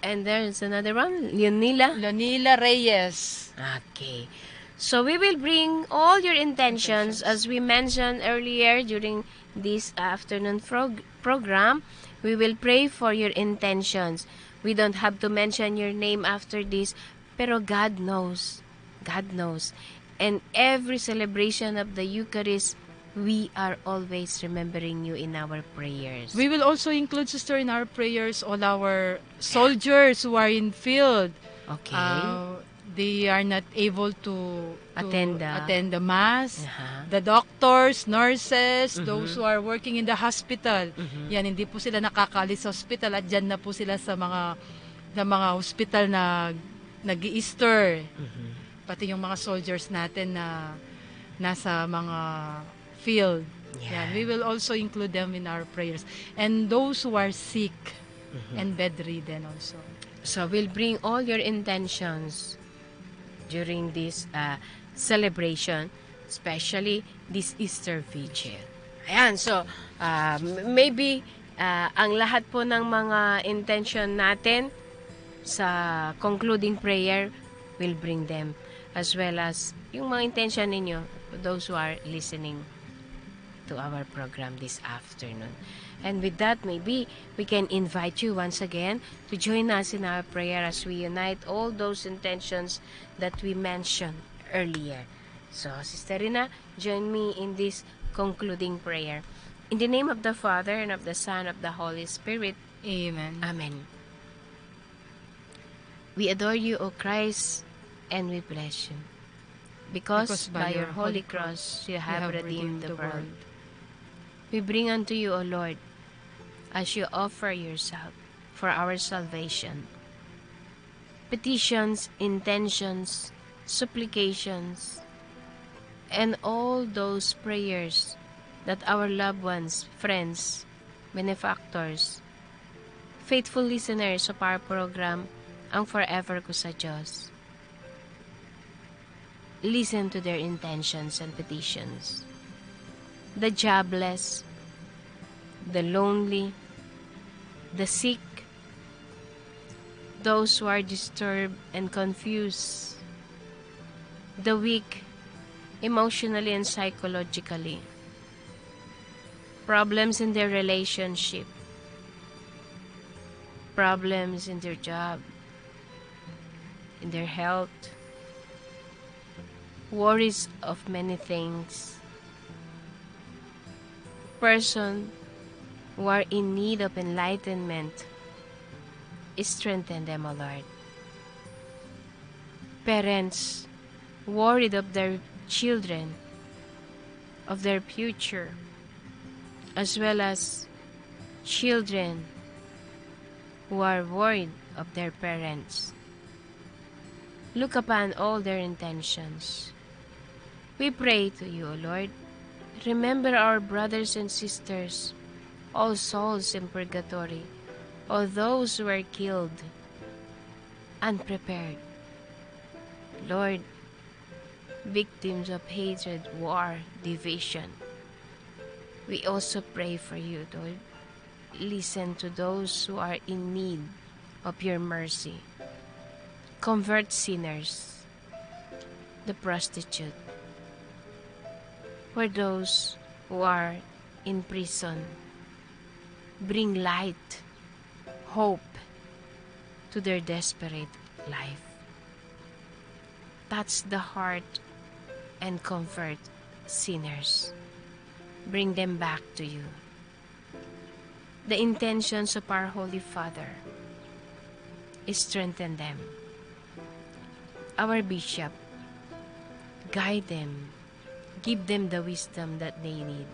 and there's another one, Leonila. Leonila Reyes. Okay. So we will bring all your intentions, Intentions. as we mentioned earlier during this afternoon frog-, program. We will pray for your intentions. We don't have to mention your name after this, pero God knows. God knows. And every celebration of the Eucharist, we are always remembering you in our prayers. We will also include, sister, in our prayers all our soldiers who are in field. Okay. Uh, they are not able to, to Attend the attend the mass. Aha. The doctors, nurses, Mhm. those who are working in the hospital. Mhm. Yan, hindi po sila nakakaalis sa hospital at dyan na po sila sa mga, sa mga hospital na nag-i-Easter. Mhm. Pati yung mga soldiers natin na nasa mga field. Yan. Yan. We will also include them in our prayers. And those who are sick Mhm. and bedridden also. So we'll bring all your intentions during this, uh, celebration, especially this Easter Vigil. Ayan, so, uh, m-, maybe, uh, ang lahat po ng mga intention natin sa concluding prayer, will bring them, as well as yung mga intention ninyo, those who are listening to our program this afternoon. And with that, maybe we can invite you once again to join us in our prayer as we unite all those intentions that we mentioned earlier. So, Sister Rina, join me in this concluding prayer. In the name of the Father, and of the Son, of the Holy Spirit. Amen. Amen. We adore you, O Christ, and we bless you. Because by your holy cross you have redeemed the world. We bring unto you, O Lord, as you offer yourself for our salvation, petitions, intentions, supplications, and all those prayers that our loved ones, friends, benefactors, faithful listeners of our program, ang forever ko sa Diyos. Listen to their intentions and petitions. The jobless, the lonely, the sick, those who are disturbed and confused, the weak, emotionally and psychologically, problems in their relationship, problems in their job, in their health, worries of many things. Person who are in need of enlightenment, strengthen them, O Lord. Parents worried of their children, of their future, as well as children who are worried of their parents. Look upon all their intentions. We pray to you, O Lord. Remember our brothers and sisters, all souls in purgatory, all those who were killed, unprepared. Lord, victims of hatred, war, division. We also pray for you, Lord. Listen to those who are in need of your mercy. Convert sinners, the prostitute, for those who are in prison. Bring light, hope to their desperate life. Touch the heart and convert sinners. Bring them back to you. The intentions of our Holy Father, strengthen them. Our bishop, guide them, give them the wisdom that they need.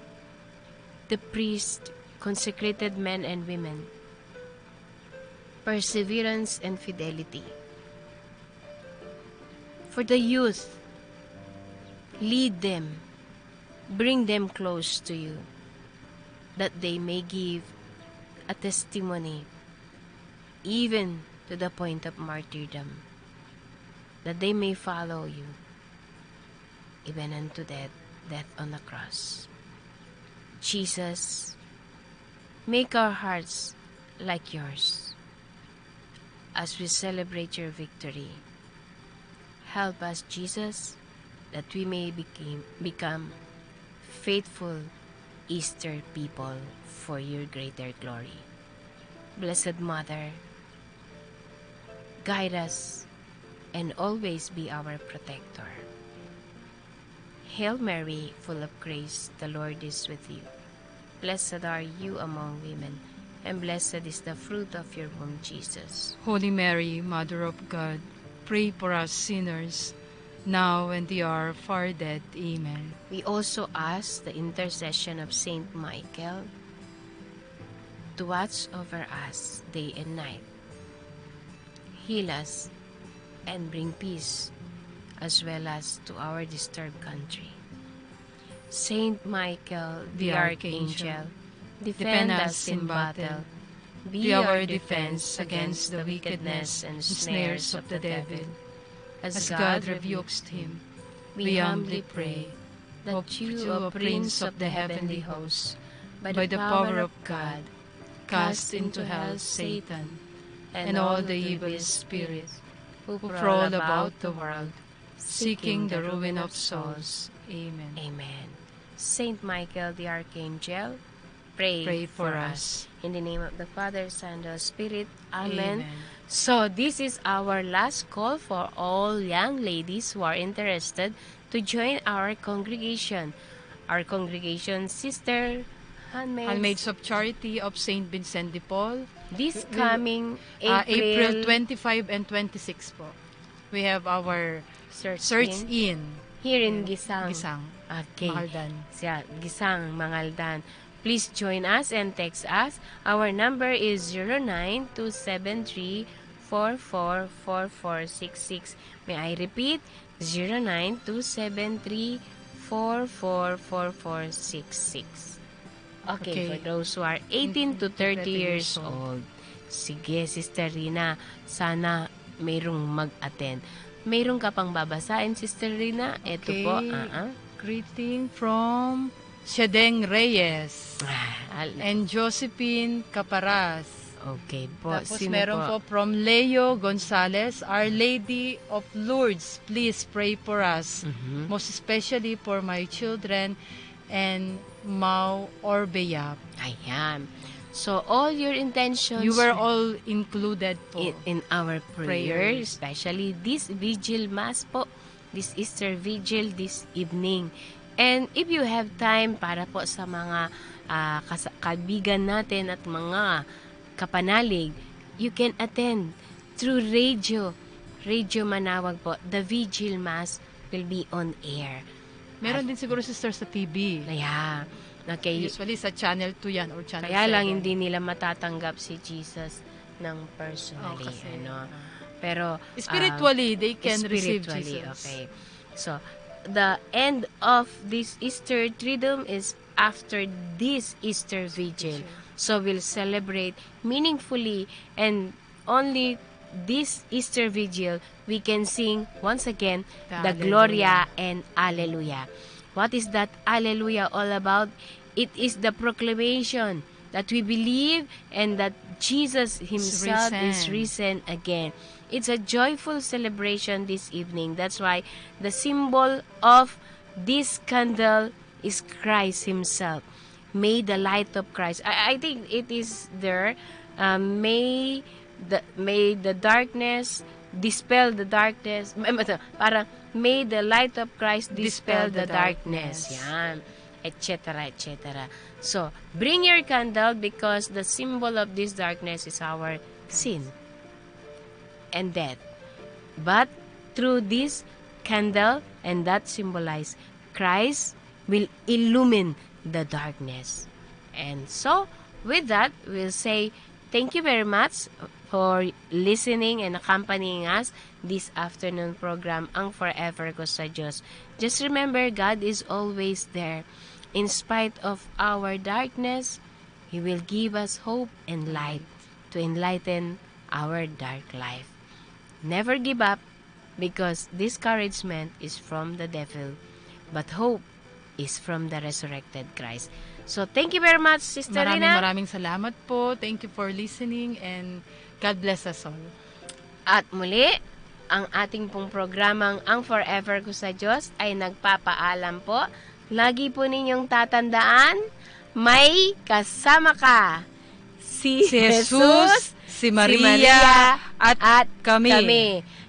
The priest, consecrated men and women, perseverance and fidelity. For the youth, lead them, bring them close to you, that they may give a testimony, even to the point of martyrdom, that they may follow you, even unto death, death on the cross. Jesus, make our hearts like yours as we celebrate your victory. Help us, Jesus, that we may became, become faithful Easter people for your greater glory. Blessed Mother, guide us and always be our protector. Hail Mary, full of grace, the Lord is with you. Blessed are you among women, and blessed is the fruit of your womb, Jesus. Holy Mary, Mother of God, pray for us sinners, now and the hour of our death. Amen. We also ask the intercession of Saint Michael to watch over us day and night. Heal us and bring peace as well as to our disturbed country. Saint Michael, the archangel, defend us in battle. Be our defense against the wickedness and snares of the devil. As God rebukes him, we humbly pray that you, O Prince of the heavenly host, by the power of God, cast into hell Satan and all the evil spirits who prowl about the world, seeking the ruin of souls. Amen. Amen. Saint Michael the Archangel, pray, pray for us. In the name of the Father, Son, and the Spirit. Amen. Amen. So, this is our last call for all young ladies who are interested to join our congregation. Our congregation, Sister Handmaids. Handmaids of Charity of Saint Vincent de Paul, This coming Ah, April April twenty-five and twenty-six po. We have our search search in. in Here in in Gisang. Gisang, Okay. Mahaldan. Siya, Gisang, Mahaldan. Please join us and text us. Our number is zero nine two seven three four four four four six six. May I repeat? Zero nine two seven three four four four four six six. Okay, Okay. for those who are eighteen to thirty years old. Sige, Sister Rina, sana mayroong mag-attend. Mayroon ka pang babasahin, Sister Rina? Eto po, Okay. ah, ah. Greeting from Shedeng Reyes Ah, al- and Josephine Caparas. Okay po. Tapos Sino meron po? po from Leo Gonzalez, "Our Lady of Lourdes, please pray for us, Mhm. most especially for my children and Mau Orbeyap." Ayan. So, all your intentions You were all included po. in, in our prayer, Prayers. especially this vigil mass po, this Easter vigil this evening. And if you have time para po sa mga, ah, kasa-, kaibigan natin at mga kapanalig, you can attend through radio. Radio Manawag po. The Vigil Mass will be on air. Meron At din siguro, Sister, sa T V. Yeah. Okay. Usually sa Channel two yan or Channel Kaya lang seven. hindi nila matatanggap si Jesus ng personally, Oh, kasi, ano. ah. Pero, Spiritually, ah, they can receive spiritually, Jesus. okay. So, the end of this Easter Triduum is after this Easter Vigil. Vigil. So, we'll celebrate meaningfully, and only this Easter Vigil, we can sing once again The the Gloria Alleluia. and Alleluia. What is that Alleluia all about? It is the proclamation that we believe and that Jesus himself is risen. risen again. It's a joyful celebration this evening. That's why the symbol of this candle is Christ himself. May the light of Christ. I, I think it is there. Uh, may the, may the darkness dispel the darkness. Parang, "May the light of Christ dispel Dispel the the darkness." darkness. Yan. Et cetera, et cetera. So, bring your candle because the symbol of this darkness is our sin and death. But through this candle and that symbolize, Christ will illumine the darkness. And so, with that, we'll say thank you very much for listening and accompanying us this afternoon program, Ang Forever Ko sa Diyos. Just remember, God is always there. In spite of our darkness, He will give us hope and light to enlighten our dark life. Never give up, because discouragement is from the devil, but hope is from the resurrected Christ. So, thank you very much, Sister Maraming, Rina. maraming salamat po. Thank you for listening and God bless us all. At muli, ang ating pong programang Ang Forever Ko sa Diyos ay nagpapaalam po. Lagi po ninyong tatandaan, may kasama ka. Si Si Jesus, Jesus, si si Maria, Maria, at at kami. kami.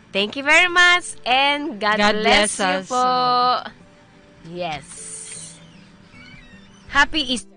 Thank you very much and God God bless bless you us po. all. Yes. Happy Easter.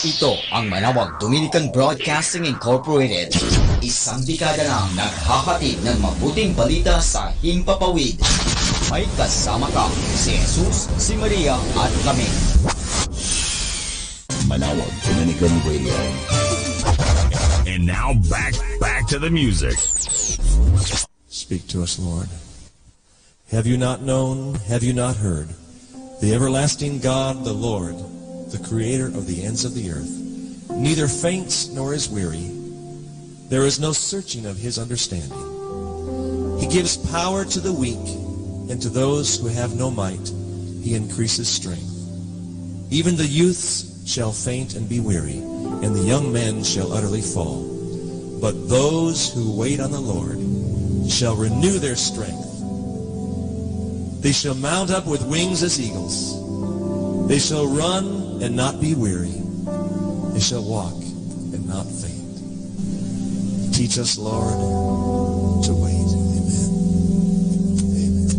Ito ang Manawag Dominican Broadcasting Incorporated. Isang dekada na naghahatid ng mabuting balita sa himpapawid. May kasama ka, si Jesus, si Maria, at kami. Manawag Dominican Radio. And now back, back to the music. Speak to us, Lord. Have you not known? Have you not heard? The everlasting God, the Lord, the creator of the ends of the earth, neither faints nor is weary. There is no searching of his understanding. He gives power to the weak, and to those who have no might, he increases strength. Even the youths shall faint and be weary, and the young men shall utterly fall. But those who wait on the Lord shall renew their strength. They shall mount up with wings as eagles. They shall run and not be weary. They shall walk and not faint. Teach us, Lord, to wait. Amen. Amen.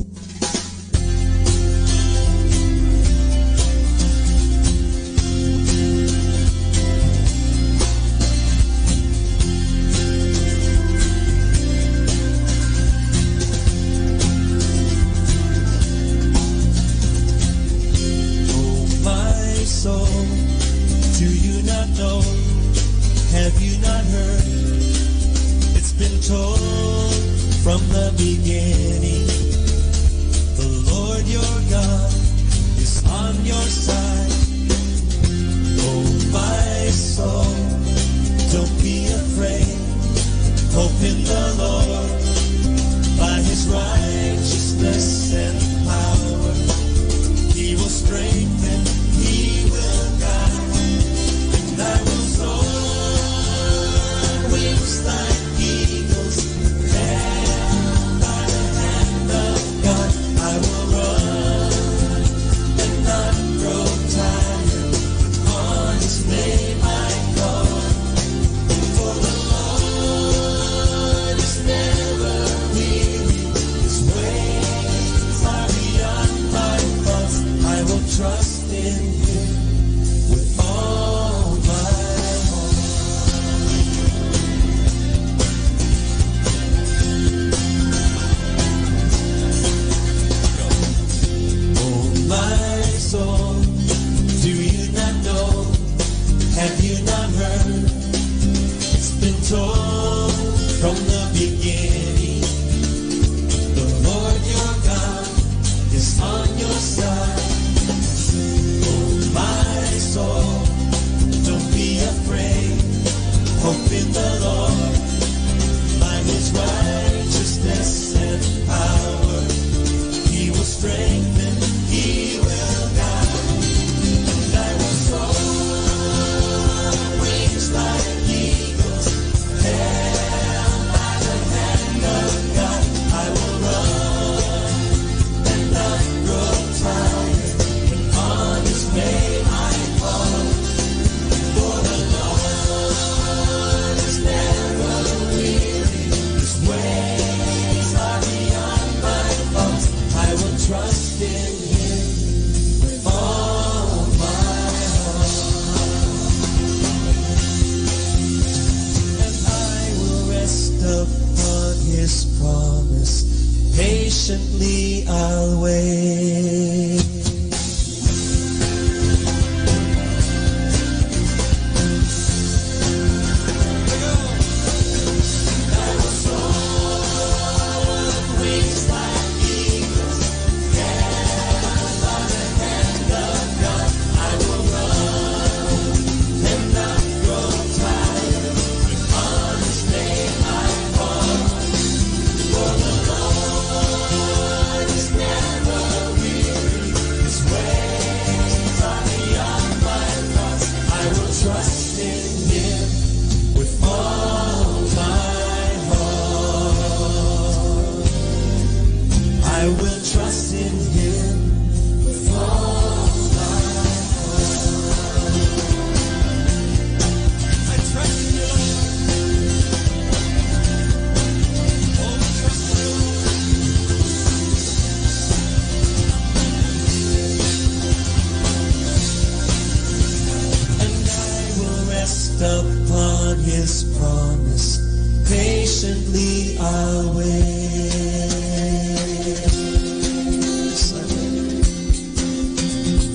Oh, my soul, do you not know? Have you not heard? It's been told from the beginning. The Lord your God is on your side. Oh, my soul, don't be afraid. Hope in the Lord. By his righteousness and power, he will strengthen, he will guide. And I will soar wings like eagles, held by the hand of God. I will run and not grow tired. Upon his name I call. For the Lord is never weary. His ways are beyond my thoughts. I will trust in him with all my heart. Oh, my soul, do you not know? Have you not heard? It's been told from the beginning. The Lord your God is on your side. Oh, my soul, don't be afraid. Hope in the Lord. By his righteousness and power, he will strengthen, he will guide. And I will soar wings like eagles, held by the hand of God. I will run and not grow tired. When on his name I call, for the Lord is never weary. His ways are beyond my thoughts. I will trust in him with all my heart. And I will rest upon his promise. Patiently I'll wait. His ways are beyond my thoughts. I will trust in him with all my heart. I will trust in him with all my heart. I trust in you, Lord. Oh, we trust in you, Lord. And I will rest upon his promise. Patiently I'll wait.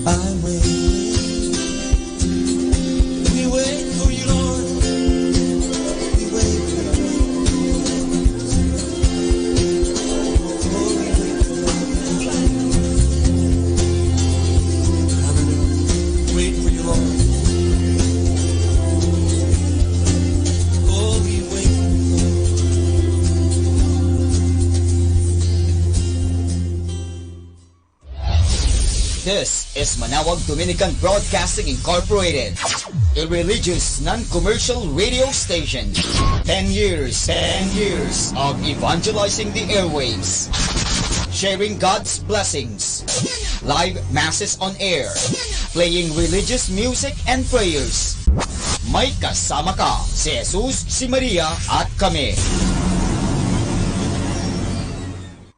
I wait. We wait for you, Lord. We wait for you. Oh, we wait for you. This is Manawag Dominican Broadcasting Incorporated, a religious, non-commercial radio station. Ten years, ten years of evangelizing the airwaves, sharing God's blessings, live masses on air, playing religious music and prayers. May kasama ka, si Jesus, si Maria, at kami.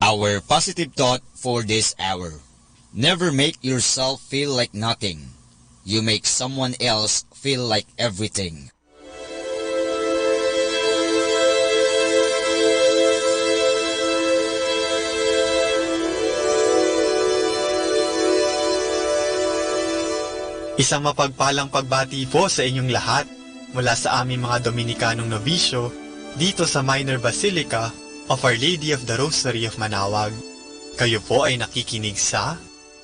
Our positive thought for this hour. Never make yourself feel like nothing. You make someone else feel like everything. Isang mapagpalang pagbati po sa inyong lahat mula sa aming mga Dominikanong nobisyo dito sa Minor Basilica of Our Lady of the Rosary of Manawag. Kayo po ay nakikinig sa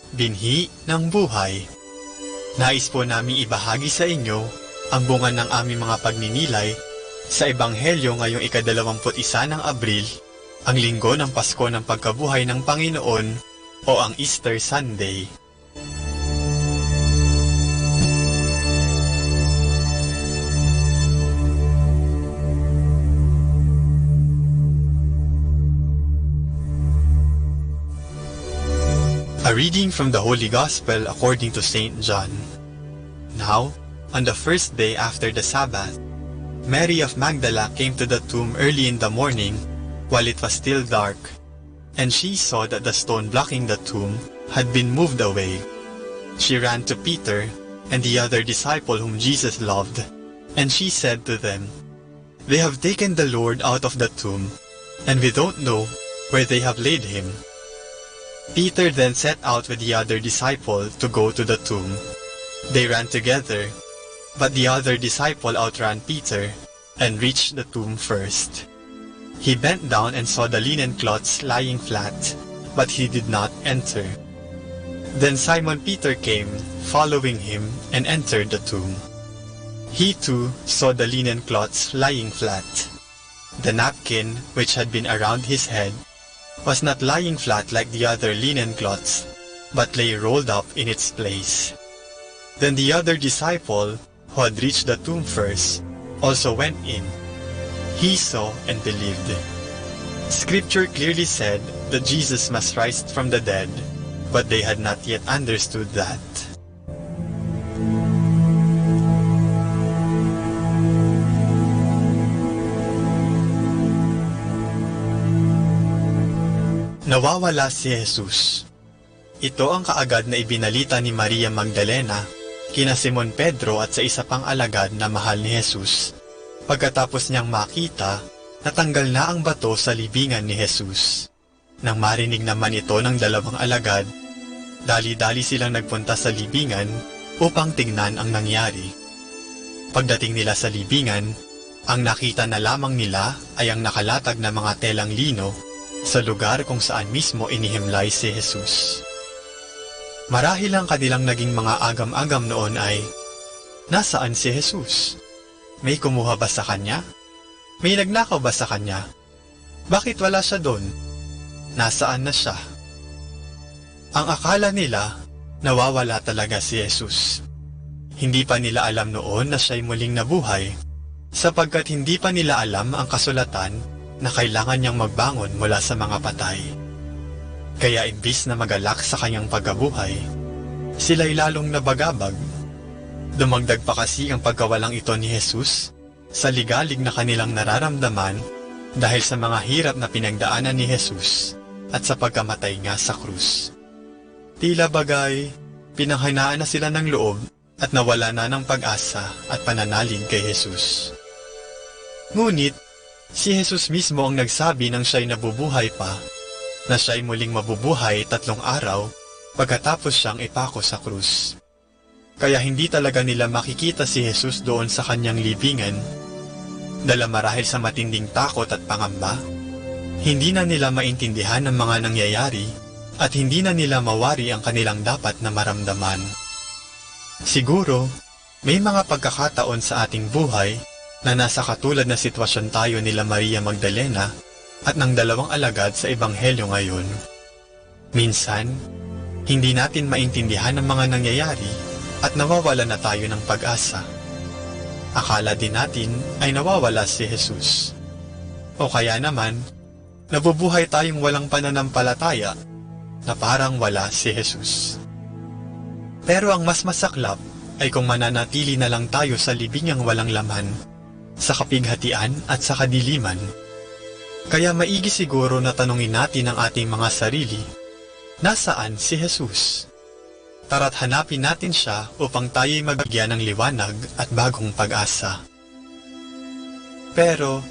Binhi ng Buhay. Nais po naming ibahagi sa inyo ang bunga ng aming mga pagninilay sa Ebanghelyo ngayong ikadalawamput isa ng Abril, ang linggo ng Pasko ng Pagkabuhay ng Panginoon o ang Easter Sunday. A reading from the Holy Gospel according to Saint John. Now, on the first day after the Sabbath, Mary of Magdala came to the tomb early in the morning while it was still dark, and she saw that the stone blocking the tomb had been moved away. She ran to Peter and the other disciple whom Jesus loved, and she said to them, "They have taken the Lord out of the tomb, and we don't know where they have laid him." Peter then set out with the other disciple to go to the tomb. They ran together, but the other disciple outran Peter and reached the tomb first. He bent down and saw the linen cloths lying flat, but he did not enter. Then Simon Peter came, following him, and entered the tomb. He too saw the linen cloths lying flat. The napkin, which had been around his head, was not lying flat like the other linen cloths, but lay rolled up in its place. Then the other disciple, who had reached the tomb first, also went in. He saw and believed. Scripture clearly said that Jesus must rise from the dead, but they had not yet understood that. Nawawala si Jesus. Ito ang kaagad na ibinalita ni Maria Magdalena kina Simon Pedro at sa isa pang alagad na mahal ni Jesus. Pagkatapos niyang makita, natanggal na ang bato sa libingan ni Jesus. Nang marinig naman ito ng dalawang alagad, dali-dali silang nagpunta sa libingan upang tingnan ang nangyari. Pagdating nila sa libingan, ang nakita na lamang nila ay ang nakalatag na mga telang lino sa lugar kung saan mismo inihimlay si Jesus. Marahil ang kanilang naging mga agam-agam noon ay, "Nasaan si Jesus? May kumuha ba sa kanya? May nagnakaw ba sa kanya? Bakit wala siya doon? Nasaan na siya?" Ang akala nila, nawawala talaga si Jesus. Hindi pa nila alam noon na siya'y muling nabuhay, sapagkat hindi pa nila alam ang kasulatan na kailangan niyang magbangon mula sa mga patay. Kaya imbis na magalak sa kanyang pagkabuhay, sila'y lalong nabagabag. Dumagdag pa kasi ang pagkawalang ito ni Jesus sa ligalig na kanilang nararamdaman dahil sa mga hirap na pinagdaanan ni Jesus at sa pagkamatay niya sa krus. Tila bagay, pinanghinaan na sila ng loob at nawala na ng pag-asa at pananalig kay Jesus. Ngunit, si Jesus mismo ang nagsabi nang siya'y nabubuhay pa, na siya'y muling mabubuhay tatlong araw pagkatapos siyang ipako sa krus. Kaya hindi talaga nila makikita si Jesus doon sa kanyang libingan. Dala marahil sa matinding takot at pangamba, hindi na nila maintindihan ang mga nangyayari at hindi na nila mawari ang kanilang dapat na maramdaman. Siguro, may mga pagkakataon sa ating buhay na nasa katulad na sitwasyon tayo nila Maria Magdalena at ng dalawang alagad sa Ebanghelyo ngayon. Minsan, Hindi natin maintindihan ang mga nangyayari at nawawala na tayo ng pag-asa. Akala din natin ay nawawala si Jesus. O kaya naman, nabubuhay tayong walang pananampalataya na parang wala si Jesus. Pero ang mas masaklap ay kung mananatili na lang tayo sa libingang walang laman, sa kapighatian at sa kadiliman. Kaya maigi siguro na tanungin natin ang ating mga sarili, "Nasaan si Jesus?" Tara't hanapin natin siya upang tayo'y mabigyan ng liwanag at bagong pag-asa. Pero,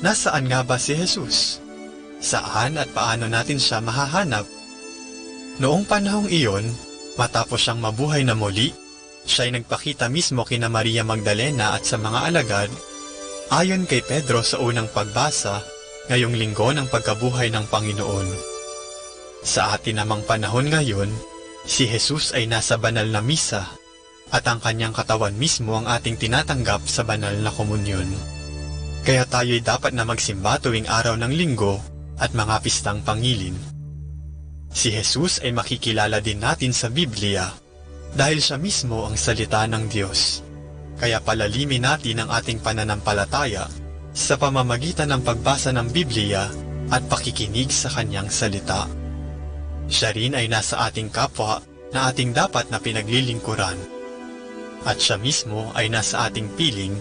nasaan nga ba si Jesus? Saan at paano natin siya mahahanap? Noong panahong iyon, matapos siyang mabuhay na muli, siya'y nagpakita mismo kina Maria Magdalena at sa mga alagad, ayon kay Pedro sa unang pagbasa ngayong linggo ng pagkabuhay ng Panginoon. Sa atin namang panahon ngayon, si Jesus ay nasa banal na misa, at ang kanyang katawan mismo ang ating tinatanggap sa banal na komunyon. Kaya tayo'y dapat na magsimba tuwing araw ng linggo at mga pistang pangilin. Si Jesus ay makikilala din natin sa Biblia dahil siya mismo ang salita ng Diyos. Kaya palalimin natin ang ating pananampalataya sa pamamagitan ng pagbasa ng Biblia at pakikinig sa kanyang salita. Siya rin ay nasa ating kapwa na ating dapat na pinaglilingkuran. At siya mismo ay nasa ating piling,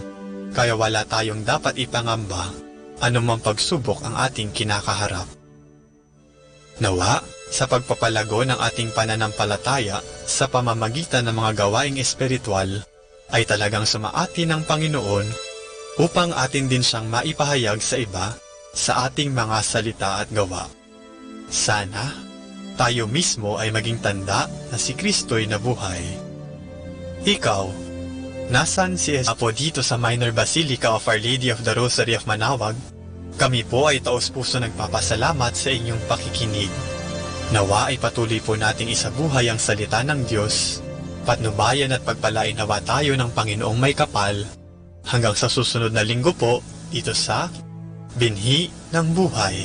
kaya wala tayong dapat ipangamba anumang pagsubok ang ating kinakaharap. Nawa, sa pagpapalago ng ating pananampalataya sa pamamagitan ng mga gawaing espiritual, ay talagang sumaati ng Panginoon upang atin din siyang maipahayag sa iba sa ating mga salita at gawa. Sana, tayo mismo ay maging tanda na si Kristo'y nabuhay. Ikaw, nasan si Apo dito sa Minor Basilica of Our Lady of the Rosary of Manaoag? Kami po ay taos-puso nagpapasalamat sa inyong pakikinig. Nawa ay patuloy po nating isabuhay ang salita ng Diyos. Patnubayan at pagpalainawa tayo ng Panginoong may kapal. Hanggang sa susunod na linggo po, dito sa Binhi ng Buhay.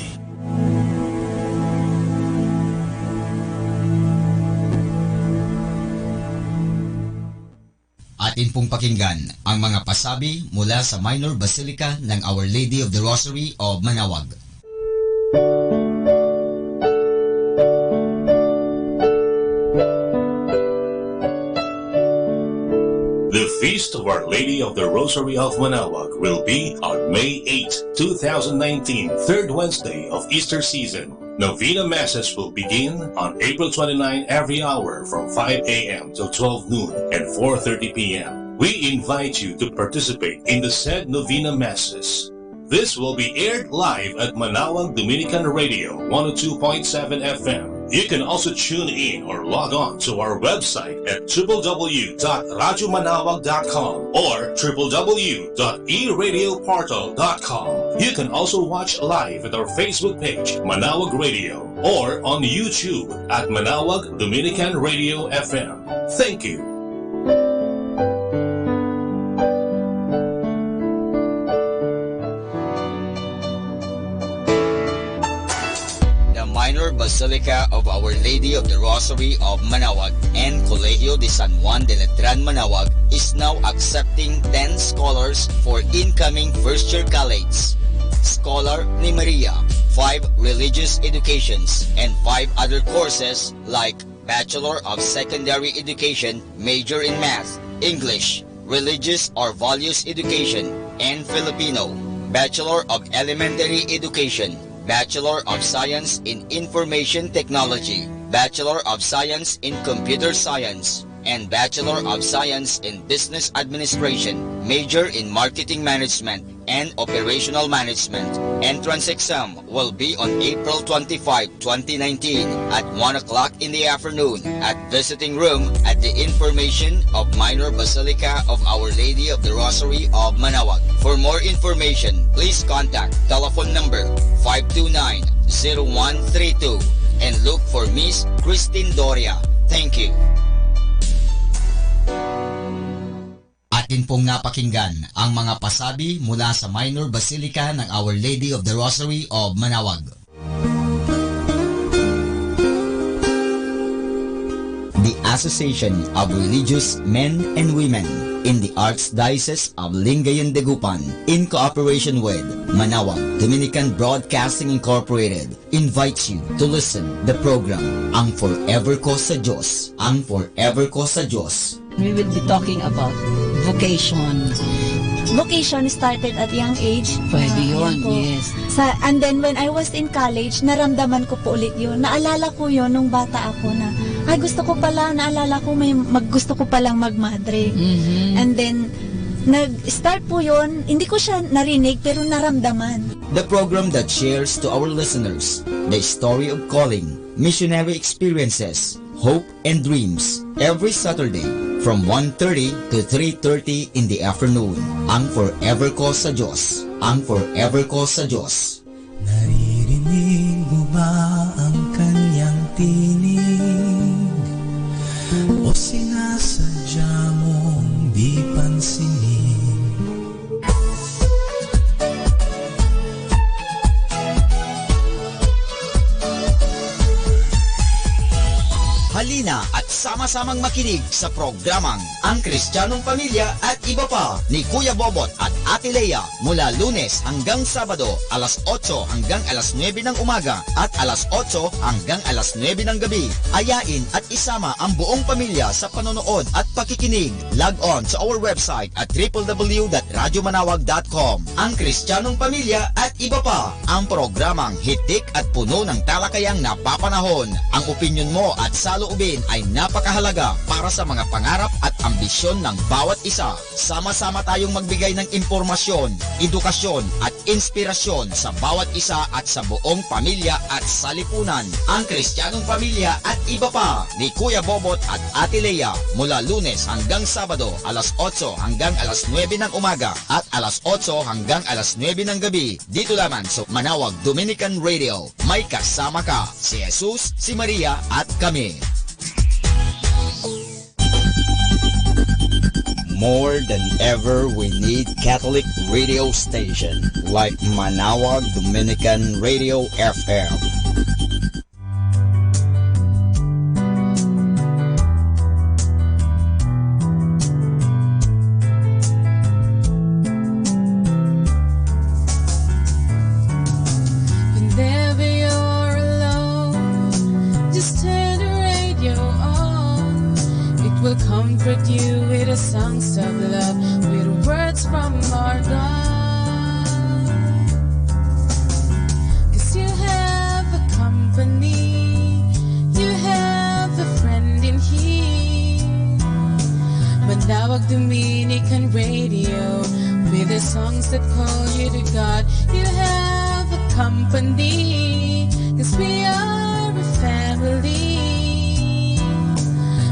Atin pong pakinggan ang mga pasabi mula sa Minor Basilica ng Our Lady of the Rosary of Manaoag. The Feast of Our Lady of the Rosary of Manaoag will be on May eighth, two thousand nineteen, third Wednesday of Easter season. Novena Masses will begin on April twenty-nine every hour from five a m till twelve noon and four thirty p m. We invite you to participate in the said Novena Masses. This will be aired live at Manaoag Dominican Radio one oh two point seven F M. You can also tune in or log on to our website at w w w dot radyo manaoag dot com or w w w dot e radio portal dot com. You can also watch live at our Facebook page, Manaoag Radio, or on YouTube at Manaoag Dominican Radio F M. Thank you. The Minor Basilica of Our Lady of the Rosary of Manaoag and Colegio de San Juan de Letran Manaoag is now accepting ten scholars for incoming first year college. Scholar ni Maria, five religious educations, and five other courses like Bachelor of Secondary Education, major in Math, English, Religious or Values Education, and Filipino, Bachelor of Elementary Education, Bachelor of Science in Information Technology, Bachelor of Science in Computer Science, and Bachelor of Science in Business Administration, major in Marketing Management and Operational Management. Entrance exam will be on April twenty-five, twenty nineteen, at one o'clock in the afternoon at visiting room at the information of Minor Basilica of Our Lady of the Rosary of Manaoag. For more information, please contact telephone number five two nine, zero one three two and look for Miss Christine Doria. Thank you. Atin pong napakinggan ang mga pasabi mula sa Minor Basilica ng Our Lady of the Rosary of Manaoag. Association of Religious Men and Women in the Archdiocese of Lingayen Dagupan, in cooperation with Manawag Dominican Broadcasting Incorporated, invites you to listen the program Ang Forever Ko sa Diyos. Ang Forever Ko sa Diyos. We will be talking about vocation. Vocation started at young age. Pwede Ah, yun, ayan po. Yes. Sa, and then when I was in college, naramdaman ko po ulit yun. Naalala ko yun nung bata ako na, "Ay, gusto ko pala, naalala ko may mag-, gusto ko palang magmadre." Mhm. And then, nag-start po yun, hindi ko siya narinig, pero naramdaman. The program that shares to our listeners the story of calling, missionary experiences, hope, and dreams every Saturday from one thirty to three thirty in the afternoon. Ang Forever Ko sa Diyos. Ang Forever Ko sa Diyos. Naririnig mo ba ang kanyang tinig? O sinasadya mong di pansinin? Halina at sama-samang makinig sa programang Ang Kristiyanong Pamilya at Iba Pa ni Kuya Bobot at Ate Lea mula Lunes hanggang Sabado, alas otso hanggang alas nuebe ng umaga at alas otso hanggang alas nuebe ng gabi. Ayain at isama ang buong pamilya sa panonood at pakikinig. Log on sa our website at triple W dot radyo manawag dot com. Ang Kristiyanong Pamilya at Iba Pa, ang programang hitik at puno ng talakayang napapanahon. Ang opinyon mo at saloobin ay napakahalaga para sa mga pangarap at ambisyon ng bawat isa. Sama-sama tayong magbigay ng impormasyon, edukasyon, at inspirasyon sa bawat isa at sa buong pamilya at salipunan. Ang Kristiyanong Pamilya at Iba Pa ni Kuya Bobot at Ate Lea mula Lunes hanggang Sabado, alas otso hanggang alas nuebe ng umaga at alas otso hanggang alas nuebe ng gabi, dito lamang sa Manawag Dominican Radio. May kasama ka, si Jesus, si Maria, at kami. More than ever, we need Catholic radio station like Manawag Dominican Radio F M. Whenever you're alone, just turn the radio on. It will comfort you with the songs of love, with words from our God. 'Cause you have a company, you have a friend in here. Manawag Dominican Radio, with the songs that call you to God. You have a company, 'cause we are a family.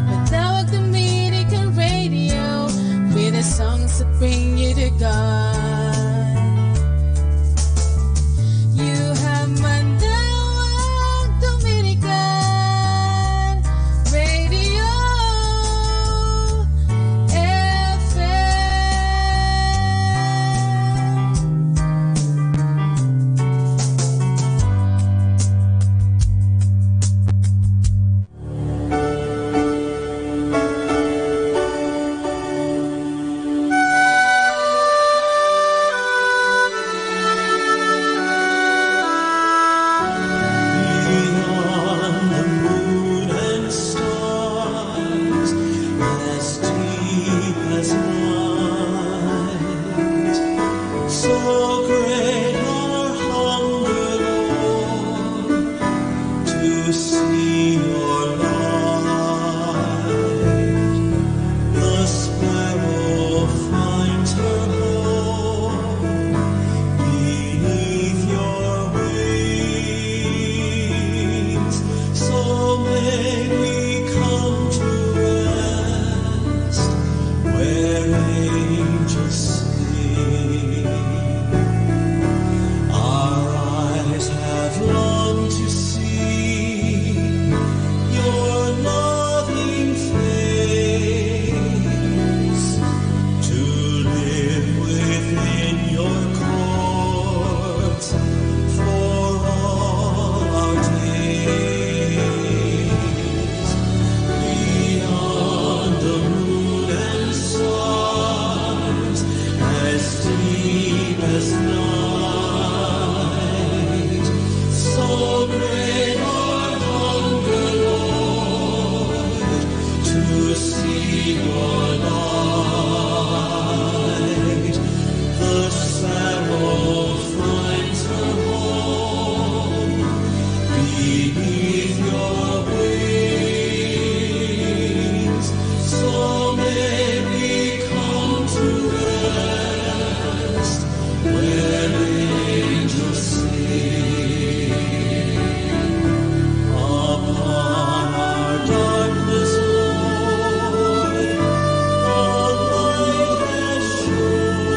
Manawag Dominican Radio, with the songs that bring you to God. You have Manawag Dominican Radio F M. To see your light, the sparrow finds her home beneath your wings. So may we come to rest where angels sing. Upon our darkness, Lord, the light has shone.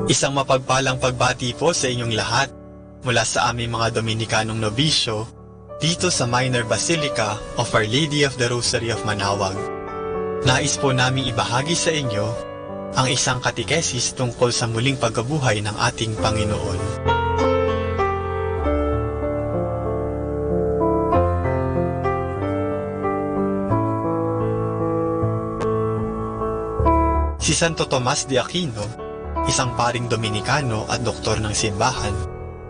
Isang mapagpalang pagbati po sa inyong lahat mula sa aming mga Dominikanong nobisyo dito sa Minor Basilica of Our Lady of the Rosary of Manaoag. Nais po naming ibahagi sa inyo ang isang katekesis tungkol sa muling pagkabuhay ng ating Panginoon. Si Santo Tomas de Aquino, isang paring Dominikano at doktor ng simbahan,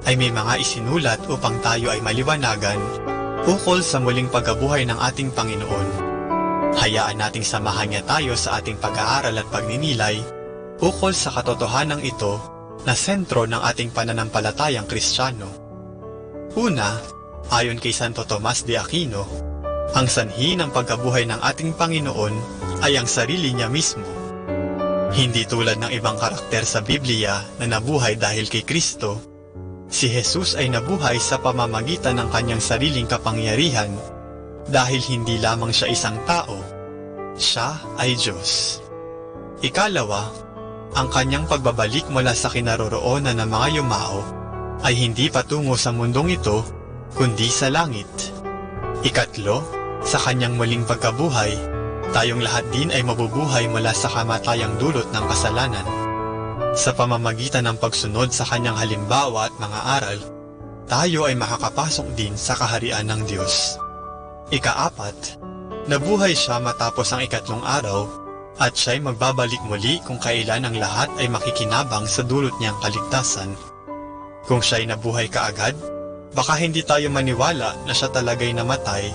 ay may mga isinulat upang tayo ay maliwanagan ukol sa muling pagkabuhay ng ating Panginoon. Hayaan nating samahan niya tayo sa ating pag-aaral at pagninilay ukol sa katotohanan ito na sentro ng ating pananampalatayang Kristiyano. Una, ayon kay Santo Tomas de Aquino, ang sanhi ng pagkabuhay ng ating Panginoon ay ang sarili niya mismo. Hindi tulad ng ibang karakter sa Biblia na nabuhay dahil kay Cristo, si Jesus ay nabuhay sa pamamagitan ng kanyang sariling kapangyarihan, dahil hindi lamang siya isang tao, siya ay Diyos. Ikalawa, ang kanyang pagbabalik mula sa kinaroroonan ng mga yumao ay hindi patungo sa mundong ito, kundi sa langit. Ikatlo, sa kanyang muling pagkabuhay, tayong lahat din ay mabubuhay mula sa kamatayang dulot ng kasalanan. Sa pamamagitan ng pagsunod sa kanyang halimbawa at mga aral, tayo ay makakapasok din sa kaharian ng Diyos. Ikaapat, nabuhay siya matapos ang ikatlong araw, at siya'y magbabalik muli kung kailan ang lahat ay makikinabang sa dulot niyang kaligtasan. Kung siya'y nabuhay kaagad, baka hindi tayo maniwala na siya talaga'y namatay.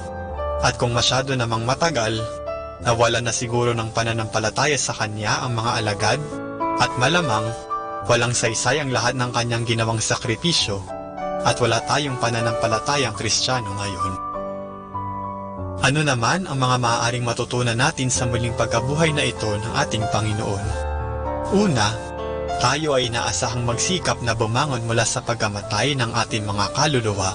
At kung masyado namang matagal, nawala na siguro ng pananampalataya sa kanya ang mga alagad, at malamang, walang saysay ang lahat ng kanyang ginawang sakripisyo, at wala tayong pananampalatayang Kristiyano ngayon. Ano naman ang mga maaaring matutunan natin sa muling pagkabuhay na ito ng ating Panginoon? Una, tayo ay inaasahang magsikap na bumangon mula sa pagkamatay ng ating mga kaluluwa